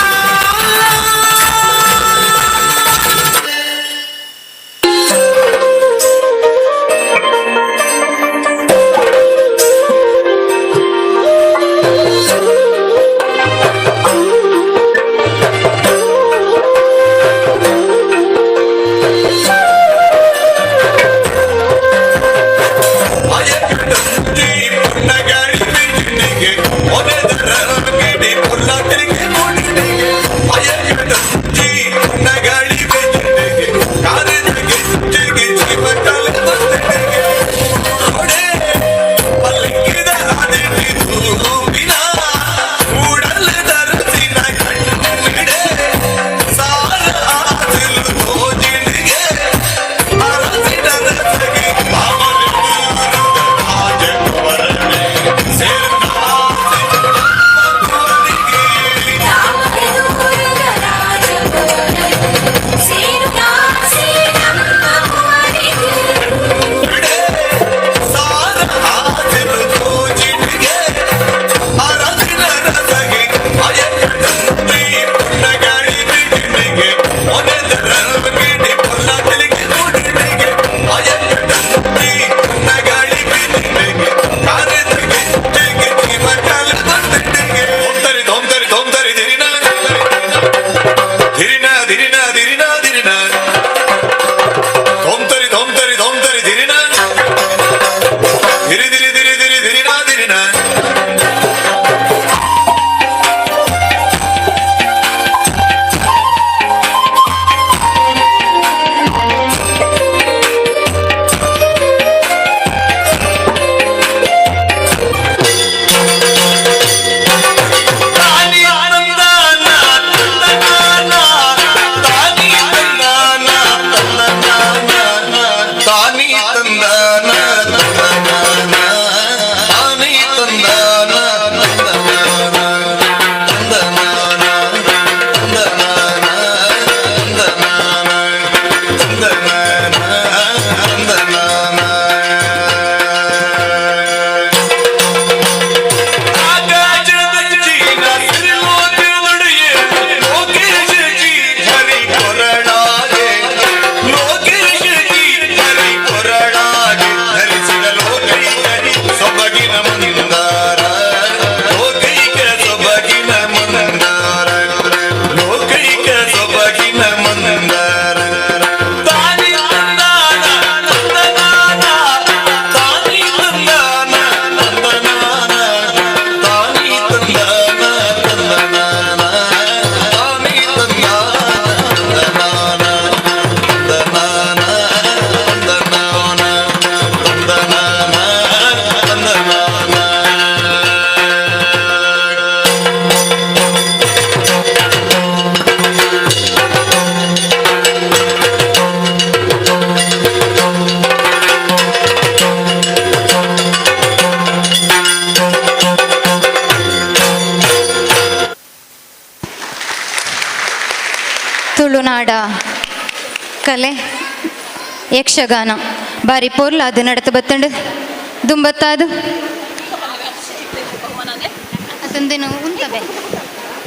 ತುಳುನಾಡ ಕಲೆ ಯಕ್ಷಗಾನ ಬಾರಿ ಪೊರ್ಲಾದು ನಡತು ಬತ್ತಂಡು ದುಂಬತ್ತಾದು ಅದೊಂದೇನು ಉಂತವೆ.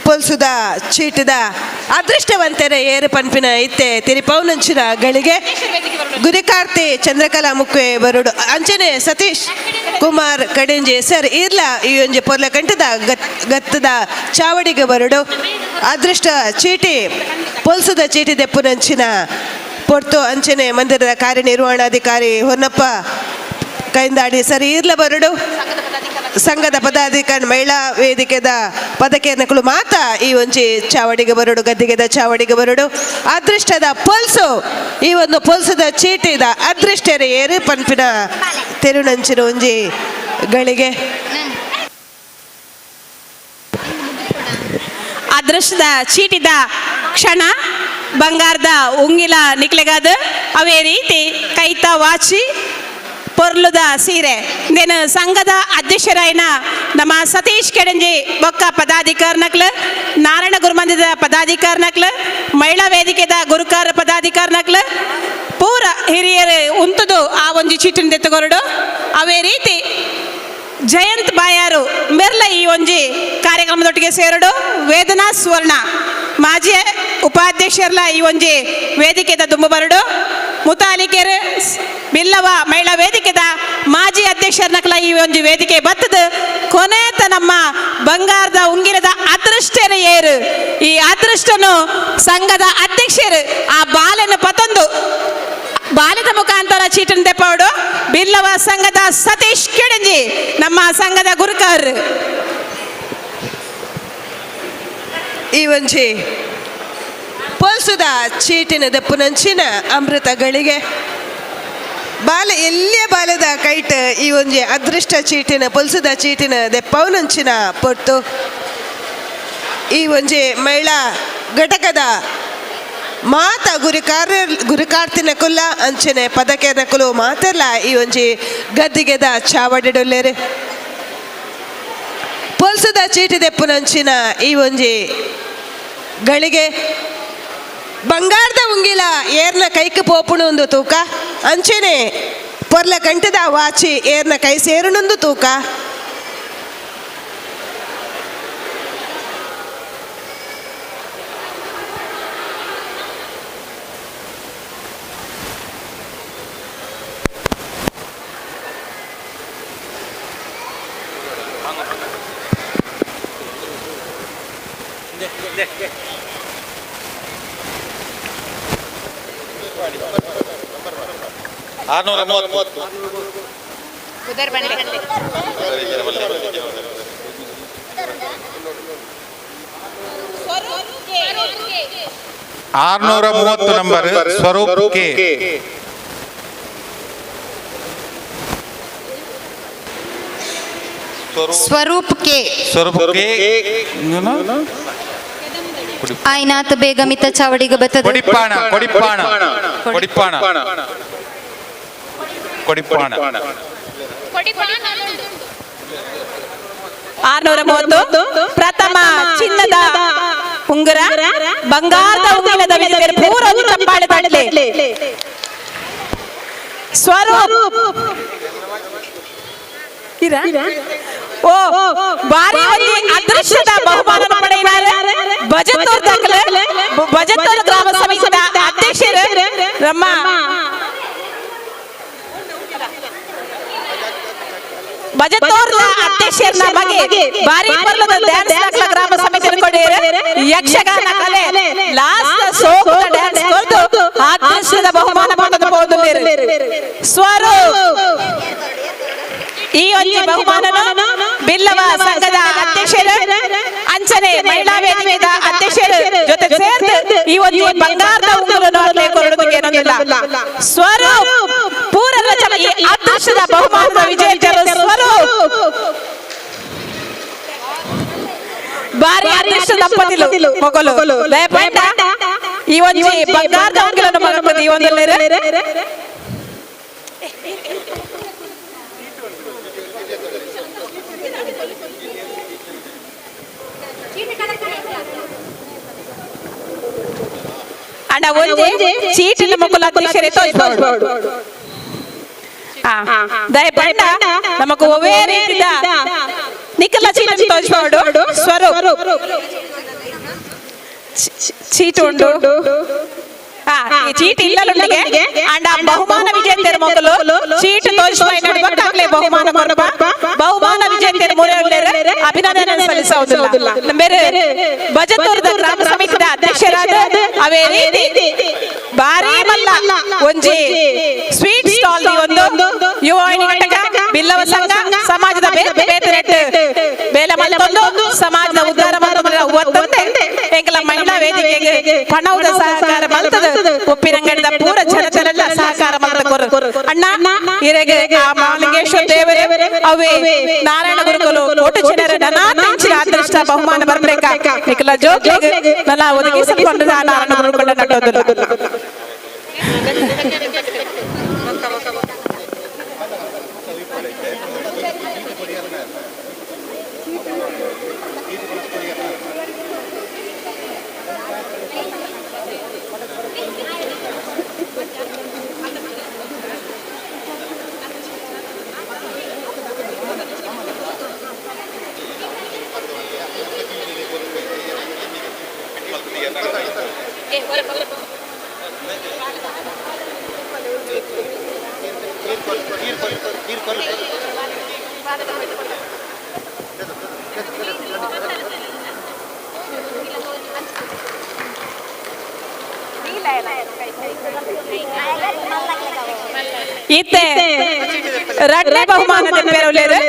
ಪೊಲ್ಸುದ ಚೀಟದ ಅದೃಷ್ಟವಂತರ ಏರು ಪನ್ಪಿನ ಇತ್ತೆ ತಿರಿಪೌನಂಚಿನ ಗಳಿಗೆ ಗುರಿಕಾರ್ತಿ ಚಂದ್ರಕಲಾ ಮುಕ್ವೆ ಬರುಡು ಅಂಚನೆ ಸತೀಶ್ ಕುಮಾರ್ ಕಡೆಂಜೆ ಸರ್ ಇರ್ಲ ಈ ಒಂಜಿ ಪೊರ್ಲ ಕಂಠದ ಗತ್ತದ ಚಾವಡಿಗೆ ಬರುಡು. ಅದೃಷ್ಟ ಚೀಟಿ ಪೊಲ್ಸುದ ಚೀಟಿ ದೆಪ್ಪುನಂಚಿನ ಪೊರ್ತು ಅಂಚನೆ ಮಂದಿರದ ಕಾರ್ಯನಿರ್ವಹಣಾಧಿಕಾರಿ ಹೊನ್ನಪ್ಪ ಕೈಂದಾಡಿ ಸರ್ ಈರ್ಲ ಬರುಡು. ಸಂಘದ ಪದಾಧಿಕಾರಿ ಮಹಿಳಾ ವೇದಿಕೆದ ಪದಕೇರ್ನಕುಲು ಮಾತ ಈ ಒಂಜಿ ಚಾವಡಿಗೆ ಬರುಡು, ಗದ್ದಿಗೆದ ಚಾವಡಿಗೆ ಬರುಡು. ಅದೃಷ್ಟದ ಪೊಲ್ಸು ಈ ಒಂದು ಪೊಲ್ಸದ ಚೀಟಿದ ಅದೃಷ್ಟರ ಏರು ಪನ್ಪಿನ ತೆರುನಂಚಿನ ಒಂಜಿ ಗಳಿಗೆ. ಅದೃಷ್ಟದ ಚೀಟಿದ ಕ್ಷಣ ಬಂಗಾರದ ಉಂಗಿಲ ನಿಕ್ಲೆಗಾದ ಅವೇ ರೀತಿ ಕೈತ ವಾಚಿ ಪೊರ್ಲುದ ಸೀರೆ. ನೇನು ಸಂಘದ ಅಧ್ಯಕ್ಷರಾಯಿನ ನಮ್ಮ ಸತೀಶ್ ಕೆಡಂಜಿ ಬೊಕ್ಕ ಪದಾಧಿಕಾರಿನಕ್ಲು, ನಾರಾಯಣ ಗುರುಮಂದಿರದ ಪದಾಧಿಕಾರಿನಕ್ಲು, ಮಹಿಳಾ ವೇದಿಕೆದ ಗುರುಕಾರ ಪದಾಧಿಕಾರಿನಕ್ಲು ಪೂರ ಹಿರಿಯರು ಉಂತುದು ಆ ಒಂಜಿ ಚೀಟಿನ ದೆತ್ತುಕೊರಡು. ಅವೇ ರೀತಿ ಜಯಂತ್ ಬಾಯಾರು ಮೆರ್ಲ ಈ ಒಂಜಿ ಕಾರ್ಯಕ್ರಮದೊಟ್ಟಿಗೆ ಸೇರಡು. ವೇದನಾ ಸುವರ್ಣ ಮಾಜಿ ಉಪಾಧ್ಯಕ್ಷರ್ಲ ಈ ಒಂಜಿ ವೇದಿಕೆದ ದುಂಬು ಬರಡು. ಮುತಾಲಿಕೆರು ಬಿಲ್ಲವ ಮಹಿಳಾ ವೇದಿಕೆದ ಮಾಜಿ ಅಧ್ಯಕ್ಷರ್ನಕ್ಲ ಈ ಒಂಜಿ ವೇದಿಕೆ ಬತ್ತದ. ಕೊನೆತ ನಮ್ಮ ಬಂಗಾರದ ಉಂಗಿರದ ಅದೃಷ್ಟನ ಏರು, ಈ ಅದೃಷ್ಟನು ಸಂಘದ ಅಧ್ಯಕ್ಷರು ಆ ಬಾಲನ ಪತೊಂದು ಬಾಲ್ಯದ ಮುಖಾಂತರ ಚೀಟನ್ ದೆಪ್ಪವಡು. ಬಿಲ್ಲವ ಸಂಘದ ಸತೀಶ್ ಕೆಡಂಜಿ ನಮ್ಮ ಸಂಘದ ಗುರುಕರ್. ಈ ಒಂಜಿ ಪೊಲ್ಸುದ ಚೀಟಿನ ದೆಪ್ಪುನಂಚಿನ ಅಮೃತಗಳಿಗೆ ಬಾಲ ಎಲ್ಲಿಯ ಬಾಲದ ಕೈಟ್ ಈ ಒಂಜಿ ಅದೃಷ್ಟ ಚೀಟಿನ ಪೊಲ್ಸುದ ಚೀಟಿನ ದೆಪ್ಪವನಂಚಿನ ಪೊರ್ತು. ಈ ಒಂಜಿ ಮಹಿಳಾ ಘಟಕದ ಮಾತ ಗುರುಕಾರ್ತಿನ ಕುಲ್ಲ ಅಂಚನೆ ಪದಕೆನ ಕುಲು ಮಾತೆಲ್ಲ ಈ ಒಂಜಿ ಗದ್ದಿಗೆದ ಚಾವಡಿಡೊಲ್ಲೇರು. ಪೊಲ್ಸುದ ಚೀಟಿ ದೆಪ್ಪುನಂಚಿನ ಈ ಒಂಜಿ ಗಳಿಗೆ ಬಂಗಾರದ ಉಂಗಿಲ ಏರ್ನ ಕೈಕ್ ಪೋಪುಣೊಂದು ತೂಕ, ಅಂಚನೆ ಪೊರ್ಲ ಕಂಠದ ವಾಚಿ ಏರ್ನ ಕೈ ಸೇರುನೊಂದು ತೂಕ. 630. 630 number Swaroop K. Swaroop K. Swaroop K. ಆಯ್ನಾತ್ ಬೇಗ ಮಿತ್ತ ಚಾವಡಿಗೆ ಬತ್ತದ. ಕೊಡಿಪ್ಪಾಣ ಕೊಡಿಪ್ಪಾಣ ಕೊಡಿಪ್ಪಾಣ ಕೊಡಿಪ್ಪಾಣ. 630 ಪ್ರಥಮ ಚಿನ್ನದ ಉಂಗುರ ಬಂಗಾರದ ಉಂಗುರದ ವಿಜೇತರು ಪೂರ ಒಂದು ಚಪ್ಪಾಳೆ ತಟ್ಟಲಿ. ಸ್ವರೂಪ್ ಓ ಬಾರಿ ಒಂದು ಅದೃಷ್ಟದ ಬಹುಮಾನ ಪಡೆಯಿನಾರೆ ಬಜತ್ತೂರ್ ದಾಖಲೆ ಬಜತ್ತೂರ್ ಗ್ರಾಮ ಸಮಿತಿಯ ಅಧ್ಯಕ್ಷರು ನಮ್ಮ ಬಜತ್ತೂರ್ನ ಅಧ್ಯಕ್ಷರ ಮಗೆ ಬಾರಿ ಪರ್ಲದ ಡ್ಯಾನ್ಸ್ ದಾಖಲ ಗ್ರಾಮ ಸಮಿತಿ ಕೊಡಿಯರು ಯಕ್ಷಗಾನ ಕಲೆ ಲಾಸ್ಟ್ ಸೋಕುದ ಡ್ಯಾನ್ಸ್ ಕೊರ್ದು ಅದೃಷ್ಟದ ಬಹುಮಾನ ಪಡೆದು ಪೋದುಲ್ಲೇರು. ಸ್ವರೂಪ್ ಈ ಒಂಜಿ ಬಹುಮಾನನು ಬಿಲ್ಲವ ಸಂಘದ ಅಧ್ಯಕ್ಷರು ಅಂಚನೆ ಮಹಿಳಾ ವೇದಿಕೆದ ಅಧ್ಯಕ್ಷರು ಜೊತೆ ಸೇರ್ದು ಈ ಒಂದು ಬಂಗಾರದ ಉಂಗುರನ್ನು ಅಲ್ಲೇ ಕೊರಡುವುದಕ್ಕೆ ಏನೊಂದಿಲ್ಲ. ಸ್ವರೂಪ್ ಪೂರ ರಚನೆ ಈ ಅದೃಷ್ಟದ ಬಹುಮಾನದ ವಿಜೇತರು ಸ್ವರೂಪ್ ಬಾರಿ ಅದೃಷ್ಟ ದಂಪತಿಲು ಮೊಗಲು ದಯಪಂಡ ಈ ಒಂಜಿ ಬಂಗಾರದ ಉಂಗುರನ್ನು ಮಗಪತಿ ಈ ಒಂದಲ್ಲೇರು. ಅಂಡ ಒಂಜಿ ಚೀಟಿನ ಮುಕುಲ ಅಧ್ಯಕ್ಷರೇ ತೋಜ್ಪೋಡು. ದಯಪಂಡ ನಮಕ್ ಒವ್ವೇ ರೀತಿದ ನಿಕಲ ಚೀಟನ್ ತೋಜ್ಪೋಡು. ಸ್ವರೂಪ್ ಚೀಟ್ ಉಂಡು. ಈ ಚೀಟ್ ಇಲ್ಲಲುಂಡಿಗೆ ಅಂಡ ಬಹುಮಾನ ವಿಜೇತರ ಮೊದಲು ಚೀಟ್ ತೋಜ್ಪಾಯಿ ನಡುವಕ್ಕಾಗ್ಲೇ ಬಹುಮಾನ ಕೊರಪ. ಬಹುಮಾನ ವಿಜೇತರ ಮೂಲೆಯುಳ್ಳೇರು ಅಭಿನಂದನೆ ಸಲ್ಲಿಸುವುದಿಲ್ಲ. ಬೇರೆ ಬಜತೂರದ ಗ್ರಾಮ ಸಮಿತಿದ ಅಧ್ಯಕ್ಷರಾದ ಅವೇ ರೀತಿ ಭಾರಿ ಮಲ್ಲ ಒಂಜಿ ಸ್ವೀಟ್ ಸ್ಟಾಲ್ ಒಂದು ಯುವ ಘಟಕ ಬಿಲ್ಲವ ಸಂಘ ಸಮಾಜದ ಬೇರೆ ಬೇರೆ ರೇಟ್ ಬೇಲೆ ಮಲ್ತೊಂದು ಸಮಾಜದ ಉದ್ಧಾರ ಒತ್ತಂದೆ ಎಂಕಲ ಮಹಿಳಾ ವೇದಿಕೆಗೆ ಪಣವುದ ಸಹಕಾರ ಮಲ್ತದ ಉಪ್ಪಿನಂಗಡಿದ ಪೂರ ಜನತೆಲ್ಲ ಸಹಕಾರ ಮಲ್ತ ಕೊರು. ಅಣ್ಣ ಇರೆಗೆ ಆ ಮಾಲಿಂಗೇಶ್ವರ ದೇವರೇ ಅವೇ ನಾರಾಯಣ ಗುರುಕುಲು ಕೋಟು ಜನರ ನನಾತಿಂಚಿನ ಅದೃಷ್ಟ ಬಹುಮಾನ ಬರ್ಬೇಕ ನಿಕಲ ಜೋಗ್ಲಿಗೆ ನಲ ಒದಗಿಸಿಕೊಂಡು ನಾರಾಯಣ ಗುರುಕುಲ ನಟೋದಿಲ್ಲ. ಇತ್ತೆ ರಡ್ನೆ ಬಹುಮಾನದ ಪೇರೊಲ್ಲೇರು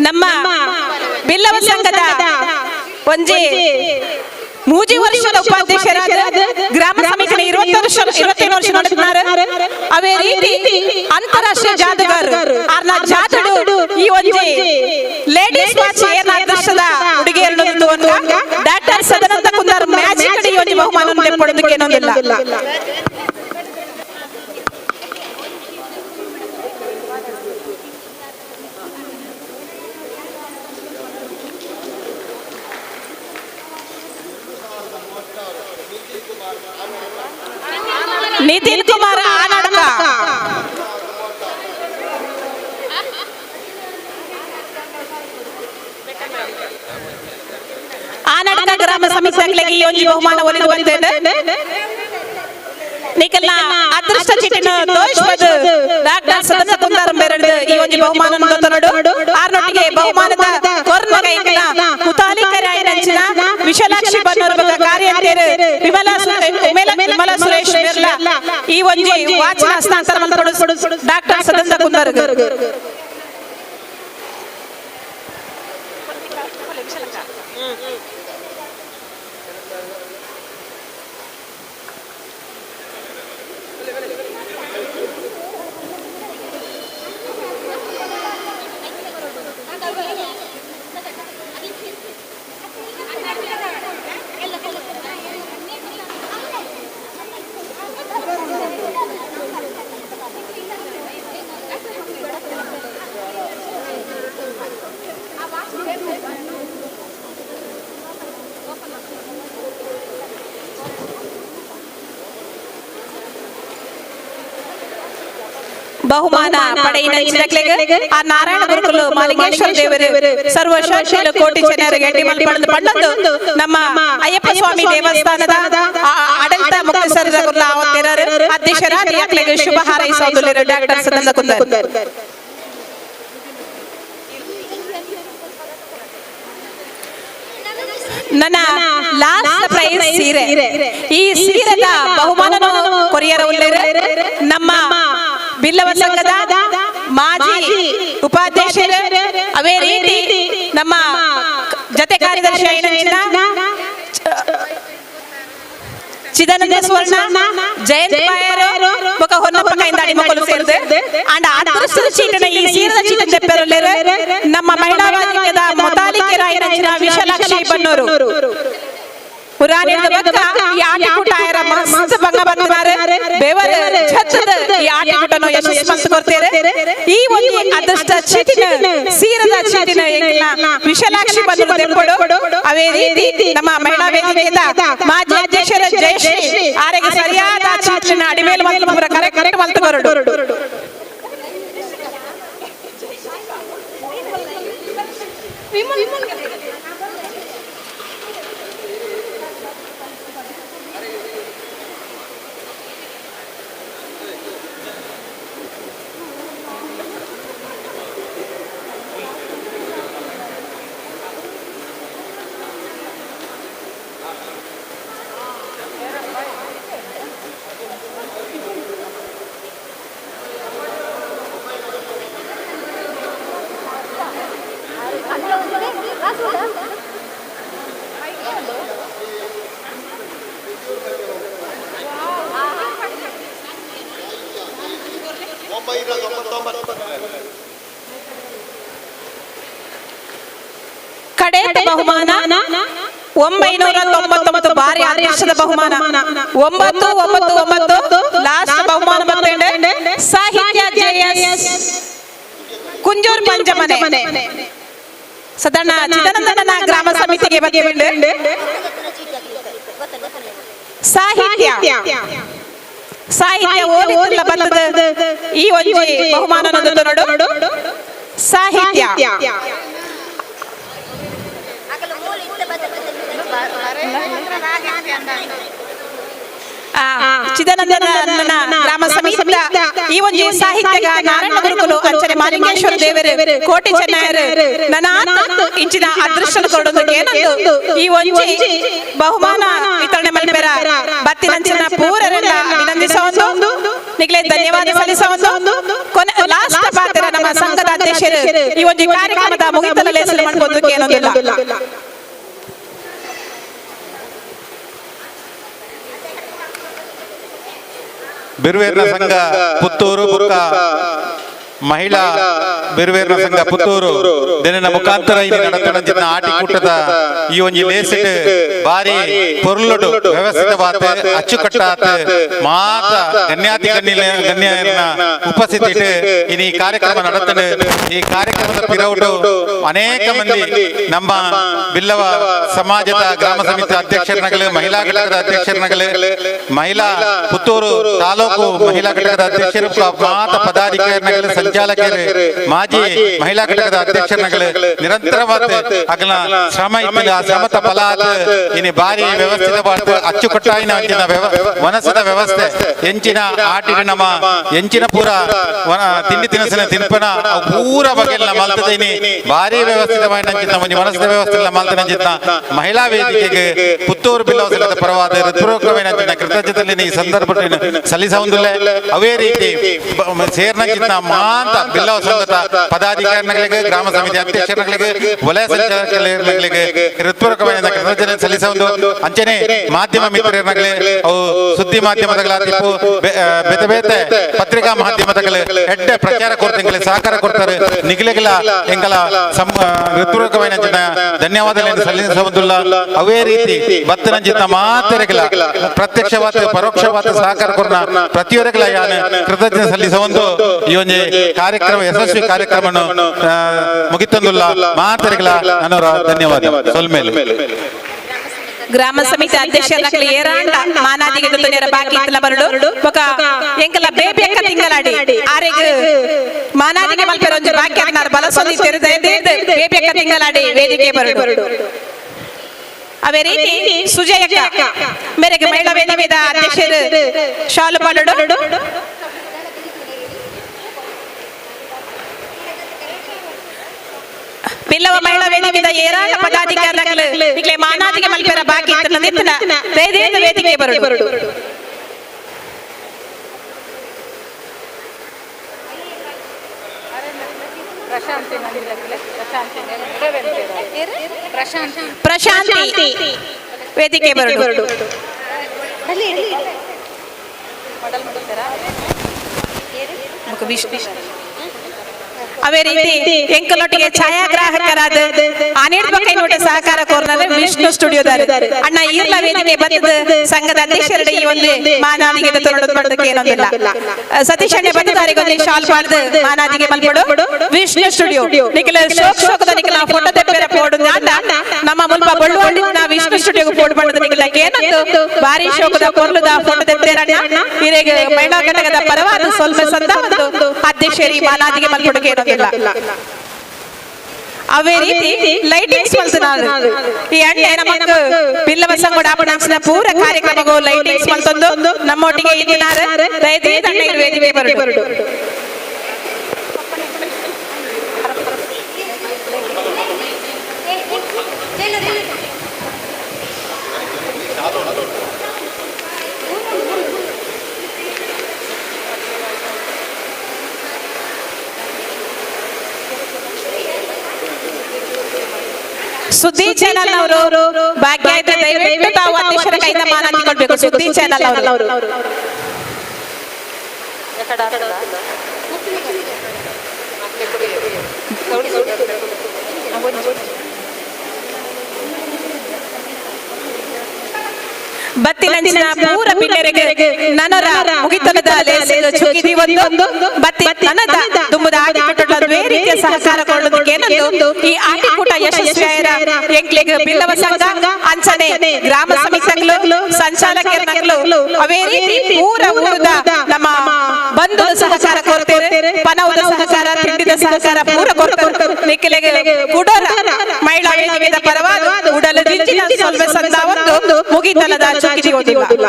ನಮ್ಮ ಬಿಲ್ಲವ ಸಂಘದ ಒಂಜಿ ಮೂಜಿ ವರ್ಷದ ಉಪಾಧ್ಯಕ್ಷರಾದ ಗ್ರಾಮ ಸಮಿತಿನ 27 ವರ್ಷ ನಡೆಸಿದ್ದಾರೆ. ಅವೇ ರೀತಿ ಅಂತಾರಾಷ್ಟ್ರೀಯ ಜಾದೂಗಾರ ಆರ್ನ ಜಾದಡು ಈ ಒಂಜಿ ಲೇಡೀಸ್ ವಾಚ್ ಏನ ಅದೃಷ್ಟದ ಹುಡುಗಿಯರನ್ನು ಡಾಕ್ಟರ್ ಸದಾನಂದ ಕುಂದಾರ್ ಮ್ಯಾಜಿಕ್ ಈ ಒಂಜಿ ಬಹುಮಾನ ಪಡೆದಕ್ಕೆ ಏನೊಂದಿಲ್ಲ. ನಿತಿನ್ ಕುಮಾರ್ ಆನಡ್ಕ ಆನಡ್ಕ ಗ್ರಾಮ ಸಮಿತಿ ಈ ಒಂಜಿ ಬಹುಮಾನ ಒಲಿದು ಬಂದೇನೆ. ನಿಕಲ್ನ ಅದೃಷ್ಟ ಚೀಟಿನ ತೋರಿಸಬಹುದು ಡಾಕ್ಟರ್ ಸದಾನಂದ ಕುಂದಾರ್ ಬೇರೆಡು ಈ ಒಂಜಿ ಬಹುಮಾನ ನೋಡು. ಆರ್ನೊಟ್ಟಿಗೆ ಬಹುಮಾನದ ಕೊರ್ನಗ ಇಂಕಲ ಮುತಾಲಿಕರಾಯಿನಂಚಿನ ವಿಶಾಲಾಕ್ಷಿ ಬನ್ನೋರ್ ಬೊಕ್ಕ ಕಾರ್ಯಂತೇರು ವಿಮಲಾ ಸುರೇಶ್ ಮೇರ್ಲ ಈ ಒಂಜಿ ವಾಚನ ಹಸ್ತಾಂತರ ಮಲ್ಪೊಡು ಡಾಕ್ಟರ್ ಸದಾನಂದ ಕುಂದಾರ್. ಬಹುಮಾನ ಪಡೆಯಿನ ಆ ನಾರಾಯಣ ಗುರುಕುಲು ಮಾಲಿಂಗೇಶ್ವರ ದೇವರು ಸರ್ವ ಶಕ್ತಿಲು ಕೋಟಿ ಜನರಿಗೆ ಎಡ್ಡಿ ಮಲ್ಪಡದು ಪಂಡೊಂದು ನಮ್ಮ ಅಯ್ಯಪ್ಪ ಸ್ವಾಮಿ ದೇವಸ್ಥಾನದ ಆಡಳಿತ ಮುಖ್ಯಸ್ಥರ ಅಧ್ಯಕ್ಷರಾದ ಅಕ್ಲೆಗ್ ಶುಭ ಹಾರೈಸೋದುಲ್ಲೆರ್ ಡಾಕ್ಟರ್ ಸದಾನಂದ ಕುಂದರ್. ನನ್ನ ಲಾಸ್ಟ್ ಪ್ರೈಸ್ ಸೀರೆ. ಈ ಸೀರೆದ ಬಹುಮಾನ ಕೊರಿಯರ ಉಲ್ಲೇರು ನಮ್ಮ ಬಿಲ್ಲವ ಸಂಘದ ಮಾಜಿ ಉಪಾಧ್ಯಕ್ಷರು ಅವೇ ರೀತಿ ನಮ್ಮ ಜತೆ ಕಾರ್ಯದರ್ಶಿ ಚಿದಾನಂದ ಸುವರ್ಣ ಜಯಂತ್ ಬಾಯರು ಬೊಕ ಹೊನ್ನಪ್ಪ ಕೈಂದಾಡಿ ಮಕ್ಕಳು ಸೇರಿದೆ. ಅಂಡ್ ಅದೃಷ್ಟದ ಚೀಟನ ಈ ಸೀರೆದ ಚೀಟನ ತೆಪ್ಪೆರೊಲ್ಲೆರ್ ನಮ್ಮ ಮಹಿಳಾ ವೇದಿಕೆದ ಮೊತಾಲಿಕೆರಾಯಿನಂಚಿನ ವಿಶಾಲಾಕ್ಷಿ ಬನ್ನೂರು. ಪುರಾಣಿದ ಬೊಕ್ಕ ಈ ಆಟಿಕೂಟ ಆಯರ ಮಸ್ತ್ ಬಂಗ ಬಂದಮಾರೆ ಬೇವರ ಛತ್ತದ ಈ ಆಟಕೂಟನು ಯಶಸ್ಸು ಮಲ್ತ್ ಕೊರ್ತೆರ್. ಈ ಒಂಜಿ ಅದೃಷ್ಟ ಚೀಟಿನ ಸೀರದ ಚೀಟಿನ ಎಂಕ್ಲ ವಿಶಾಲಾಕ್ಷಿ ಬಂದು ದೆಪ್ಪೊಡು. ಅವೇ ರೀತಿ ನಮ್ಮ ಮಹಿಳಾ ವೇದಿಕೆದ ಮಾಜಿ ಅಧ್ಯಕ್ಷರ ಜಯಶ್ರೀ ಆರೆಗೆ ಸರಿಯಾದ ಚೀಟಿನ ಅಡಿಮೇಲೆ ಮಲ್ತ್ ಕರೆಕ್ಟ್ ಮಲ್ತ್ ಕೊರಡು. ಕಡೇತ ಬಹುಮಾನ 999 ಬಾರಿ ಅದೃಷ್ಟದ ಬಹುಮಾನ 999 ಲಾಸ್ಟ್ ಬಹುಮಾನ ಬರ್ತೇನೆ. ಸಾಹಿತ್ಯ ಜೆಎಸ್ ಕುಂಜೂರ್ ಪಂಜಮನೆ ಸದನ ಚಿದಾನಂದನ ಗ್ರಾಮ ಸಮಿತಿಗೆ ಬರ್ತೇನೆ. ಸಾಹಿತ್ಯ ಸಾಹಿತ್ಯ ಓದಿಲ್ಲ ಬರ್ತದ ಈ ಒಂಜಿ ಬಹುಮಾನ ನೋಡು. ಸಾಹಿತ್ಯ ಚಿದಾನಂದನ ಗ್ರಾಮ ಸಮಿತಿ ಈ ಒಂಜಿ ಸಾಹಿತ್ಯಗ ನಾರಾಯಣ ಗುರುಕುಲು ಅಂಚನೆ ಮಾಲಿಂಗೇಶ್ವರ ದೇವರು ಕೋಟಿ ಚೆನ್ನಯರು ನನ್ನ ಇಂಚಿನ ಅದೃಷ್ಟನ ಕೊಡೋದಕ್ಕೆ ಏನಂದು ಈ ಒಂಜಿ ಬಹುಮಾನ ವಿತರಣೆ ಮಲ್ಪೆರ ಬತ್ತಿನಂಚಿನ ಪೂರರೆಲ್ಲ ಅಭಿನಂದಿಸೋದು ನಿಗ್ಲೆ ಧನ್ಯವಾದ ಸಲ್ಲಿಸೋದು. ಕೊನೆ ಲಾಸ್ಟ್ ಪಾತ್ರ ನಮ್ಮ ಸಂಘದ ಅಧ್ಯಕ್ಷರು ಈ ಒಂಜಿ ಕಾರ್ಯಕ್ರಮದ ಮುಗಿತಲಲ್ಲಿ ಹೆಸರು ಮಾಡ್ಬೋದಕ್ಕೆ ಏನೊಂದಿಲ್ಲ. ಬಿರುವೇರ್ನ ಸಂಘ ಪುತ್ತೂರು ಬುಕ್ಕ ಮಹಿಳಾ ಬಿರುವೇರ್ನ ಸಂಘ ಪುತ್ತೂರು ದಿನ ಮುಖಾಂತರ ಇಲ್ಲಿ ನಡತನಂಚಿನ ಆಟಿಕೂಟದ ಈ ಒಂಜಿ ಲೇಸಿಟ್ ಬಾರಿ ಪೊರ್ಲುಡು ವ್ಯವಸ್ಥಿತವಾದ ಅಚ್ಚುಕಟ್ಟಾತ ಮಾತ ಗಣ್ಯಾತಿ ಗಣ್ಯನ ಉಪಸ್ಥಿತಿ ಇನ್ನು ಈ ಕಾರ್ಯಕ್ರಮ ನಡತನೆ. ಈ ಕಾರ್ಯಕ್ರಮದ ಪಿರೌಟು ಅನೇಕ ಮಂದಿ ನಮ್ಮ ಬಿಲ್ಲವ ಸಮಾಜದ ಗ್ರಾಮ ಸಮಿತಿ ಅಧ್ಯಕ್ಷರನಗಲು, ಮಹಿಳಾ ಘಟಕದ ಅಧ್ಯಕ್ಷರನಗಲು, ಮಹಿಳಾ ಪುತ್ತೂರು ತಾಲೂಕು ಮಹಿಳಾ ಘಟಕದ ಅಧ್ಯಕ್ಷರು, ಮಾತ ಪದಾಧಿಕಾರಿನಗಲು, ಸಂಚಾಲಕರು, ಮಾಜಿ ಮಹಿಳಾ ಘಟಕದ ಅಧ್ಯಕ್ಷರನಗಲು ನಿರಂತರವಾದ ಅಗಲ ಶ್ರಮ ಇತ್ತಿಲ್ಲ. ಆ ಶ್ರಮದ ಫಲ ಇನ್ನು ಬಾರಿ ವ್ಯವಸ್ಥಿತವಾದ ಅಚ್ಚುಕಟ್ಟಾಯಿನ ಅಂಚಿನ ವನಸದ ವ್ಯವಸ್ಥೆ ಎಂಚಿನ ಆಟಿನ ನಮ್ಮ ಎಂಚಿನ ಪೂರ ತಿಂಡಿ ತಿನಸಿನ ತಿನ್ಪನ ಪೂರ ಬಗೆಲ್ಲ ಮಲ್ತದೇನಿ ಭಾರಿ ವ್ಯವಸ್ಥಿತವಾದ ಅಂಚಿನ ಒಂಜಿ ವನಸದ ವ್ಯವಸ್ಥೆ ಮಲ್ತನಂಚಿನ ಮಹಿಳಾ ವೇದಿಕೆಗೆ ಪುತ್ತೂರು ಬಿಲ್ಲವ ಸಂಘದ ಪರವಾದ ಹೃತ್ಪೂರ್ವಕವಾದ ಅಂಚಿನ ಕೃತಜ್ಞತೆಯಲ್ಲಿ ಈ ಸಂದರ್ಭದಲ್ಲಿ ಸಲ್ಲಿಸುವುದಿಲ್ಲ. ಅವೇ ರೀತಿ ಸೇರ್ನಂಚಿನ ಮಾತ ಬಿಲ್ಲವ ಸಂಘದ ಪದಾಧಿಕಾರಿಗಳಿಗೆ, ಗ್ರಾಮ ಸಮಿತಿ ಅಧ್ಯಕ್ಷರುಗಳಿಗೆ, ವಲಯ ಸಂಚಾಲಕರಿಗೆ ಹೃತ್ಪೂರ್ವಕವಾದ ಕೃತಜ್ಞತೆ ಸಲ್ಲಿಸುವುದು. ಅಂಚನೆ ಮಾಧ್ಯಮ ಮಿತ್ರರುಗಳೇ, ಅವು ಸುದ್ದಿ ಮಾಧ್ಯಮದಗಳಾದಿಪ್ಪು ಬೇತೆ ಬೇತೆ ಪತ್ರಿಕಾ ಮಾಧ್ಯಮದಗಳು ಎಡ್ಡೆ ಪ್ರಚಾರ ಕೊಡ್ತಾರೆ, ಸಹಕಾರ ಕೊಡ್ತಾರೆ. ನಿಗಲೆಗಳ ಎಂಗಲ ಹೃತ್ಪೂರ್ವಕವಾದ ಧನ್ಯವಾದಗಳನ್ನು ಸಲ್ಲಿಸುವುದಿಲ್ಲ. ಅವೇ ರೀತಿ ಬತ್ತನಂಚಿನ ಮಾತೆರೆಗಳ ಪ್ರತ್ಯಕ್ಷವಾದ ಪರೋಕ್ಷವಾದ ಸಹಕಾರ ಕೊಡ್ನ ಪ್ರತಿಯೊರಗಳ ಯಾನು ಕೃತಜ್ಞತೆ ಸಲ್ಲಿಸುವಂದು ಈ ಒಂದು ಕಾರ್ಯಕ್ರಮ ಯಶಸ್ವಿ ಕಾರ್ಯಕ್ರಮವನ್ನು ಮುಗಿತಂದುಲ್ಲ. ಮಾತೆರೆಗಳ ನನ್ನ ಧನ್ಯವಾದ. ಸೊಲ್ಮೇಲೆ ಗ್ರಾಮ ಸಮಿತಿ ಅಧ್ಯಕ್ಷರ ಏರಾಂಡ ಮಾನಾದಿಗೆ ತುನಿಯರ ಬಾಕಿ ಇತ್ತಲ ಬರಡು ಬೊಕ ಎಂಕಲ ಬೇಬಿ ಅಕ್ಕ ತಿಂಗಳಾಡಿ ಆರೆಗ್ ಮಾನಾದಿಗೆ ಮಲ್ಪೆರ ಒಂಜಿ ಬಾಕಿ ಅಕ್ನಾರ್ ಬಲಸೊಂದಿ ತೆರೆದ ಬೇಬಿ ಅಕ್ಕ ತಿಂಗಳಾಡಿ ವೇದಿಕೆ ಬರಡು. ಅವೇ ರೀತಿ ಸುಜಯಕ್ಕ ಮೇರೆಗೆ ಮಹಿಳಾ ವೇದಿಕೆದ ಅಧ್ಯಕ್ಷರು ಶಾಲು ಪಾಲಡು. ಬಿಲ್ಲವ ಮಹಿಳಾ ವೇದಿಕೆದ ಏರಾಳ ಪದಾಧಿಕಾರಿಗಳು ನಿಕ್ಲೆ ಮಾನಾದಿಗೆ ಮಲ್ಪೆರ ಬಾಕಿ ಇತ್ತಲ ನಿಂತನ ವೇದಿಕೆ ಬರಡು. ಪ್ರಶಾಂತಿ ವೇದಿಕೆ ಬರಡು. ಅವೇ ರೀತಿ ಎಂಕಲೊಟ್ಟಿಗೆ ಛಾಯಾಗ್ರಾಹಕರಾದ ಆನೇಡ್ ಬಕ್ಕೈನೋಟ ಸಹಕಾರ ಕೋರ್ನಲ್ಲ ವಿಷ್ಣು ಸ್ಟುಡಿಯೋದಾರ ಅಣ್ಣ ಈರ್ಲ ವೇದಿಕೆ ಬತ್ತದ ಸಂಘದ ಅಧ್ಯಕ್ಷರ ಈ ಒಂದು ಮಾನಾದಿಗೆ ತೊರಡು ಪಡೆದಕ್ಕೆ ಏನೊಂದಿಲ್ಲ. ಸತೀಶ್ ಅಣ್ಣ ಬತ್ತದಾರಿಗೊಂದು ಶಾಲ್ ಪಾಡ್ದು ಮಾನಾದಿಗೆ ಮಲ್ಪಡು ವಿಷ್ಣು ಸ್ಟುಡಿಯೋ ನಿಖಿಲ ಶೋಕ್ ಶೋಕದ ನಿಖಿಲ ಫೋಟೋ ತೆಪ್ಪೆರ ಪೋಡು ನಮ್ಮ ಮುಲ್ಪ ಬೊಳ್ಳುವಾಡಿ ನಾ ವಿಷ್ಣು ಸ್ಟುಡಿಯೋಗೆ ಪೋಡು ಪಡೆದ ನಿಖಿಲ ಏನಂದು ಭಾರಿ ಶೋಕದ ಕೊರ್ಲುದ ಫೋಟೋ ತೆಪ್ಪೆರಣ್ಣ ಹಿರೇಗ ಮಹಿಳಾ ಘಟಕದ ಪರವಾದ ಸ್ವಲ್ಪ ಸಂದ ಒಂದು ಅಧ್ಯಕ್ಷರಿ ಮಾನಾದಿಗೆ ಮಲ್ಪಡುಗೆ ಏನೊಂದಿಲ್ಲ. ಅವೇ ರೀತಿ ಲೈಟಿಂಗ್ಸ್ ಮಲ್ತನಾರು ಈ ಅಣ್ಣೆ ನಮಕ್ ಬಿಲ್ಲವ ಸಂಗಡ ಆಪಣಾಂಶನ ಪೂರ ಕಾರ್ಯಕ್ರಮಗೂ ಲೈಟಿಂಗ್ಸ್ ಮಲ್ತೊಂದು ನಮ್ಮೊಟ್ಟಿಗೆ ಇಂದಿನಾರ ದಯದೀದ ಅಣ್ಣ ವೇದಿಕೆ ಬರಡು. ಸುದ್ದಿ ಚಾನೆಲ್ ಅವರು ಭಾಗ್ಯ ಇದ್ರೆ ದಯವಿಟ್ಟು ತಾವು ಅಧ್ಯಕ್ಷರ ಕೈಯಿಂದ ಮಾನ ಹಂಚಿಕೊಳ್ಬೇಕು. ಸುದ್ದಿ ಚಾನೆಲ್ ಅವರು ಬತ್ತಿನಂಚಿನ ಪೂರ ಬಿನ್ನೆರೆಗೆ ನನರ ಮುಗಿತನದ ಲೇಸಿದ ಚುಕಿದಿ ಒಂದು ಬತ್ತಿ ನನದ ದುಮ್ಮದ ಆಟಿಕೂಟದ ದ್ವೇ ರೀತಿಯ ಸಹಕಾರ ಕೊಳ್ಳೋದಕ್ಕೆ ಏನಂದು ಈ ಆಟಿಕೂಟ ಯಶಸ್ವಿಯಾಯರ ಎಂಕ್ಲೆಗ್ ಬಿಲ್ಲವ ಸಂಘ ಅಂಚನೆ ಗ್ರಾಮ ಸಮಿತಿಗಳು ಸಂಚಾಲಕರನಕ್ಲು ಅವೇ ರೀತಿ ಪೂರ ಊರದ ನಮ್ಮ ಬಂಧುದ ಸಹಕಾರ ಕೊಡ್ತೇವೆ, ಪನವದ ಸಹಕಾರ, ತಿಂಡಿದ ಸಹಕಾರ ಪೂರ ಕೊಡ್ತಾರೆ. ನಿಕ್ಲೆಗೆ ಕುಡೋರ ಮಹಿಳಾ ವೇದಿಕೆದ ಪರವಾದ ಉಡಲ ದಿಂಚಿನ ಸ್ವಲ್ಪ ಸಂದ ಒಂದು ಮುಗಿತನದ ಚುಕ್ಕಿ ಓದಿಲ್ಲ.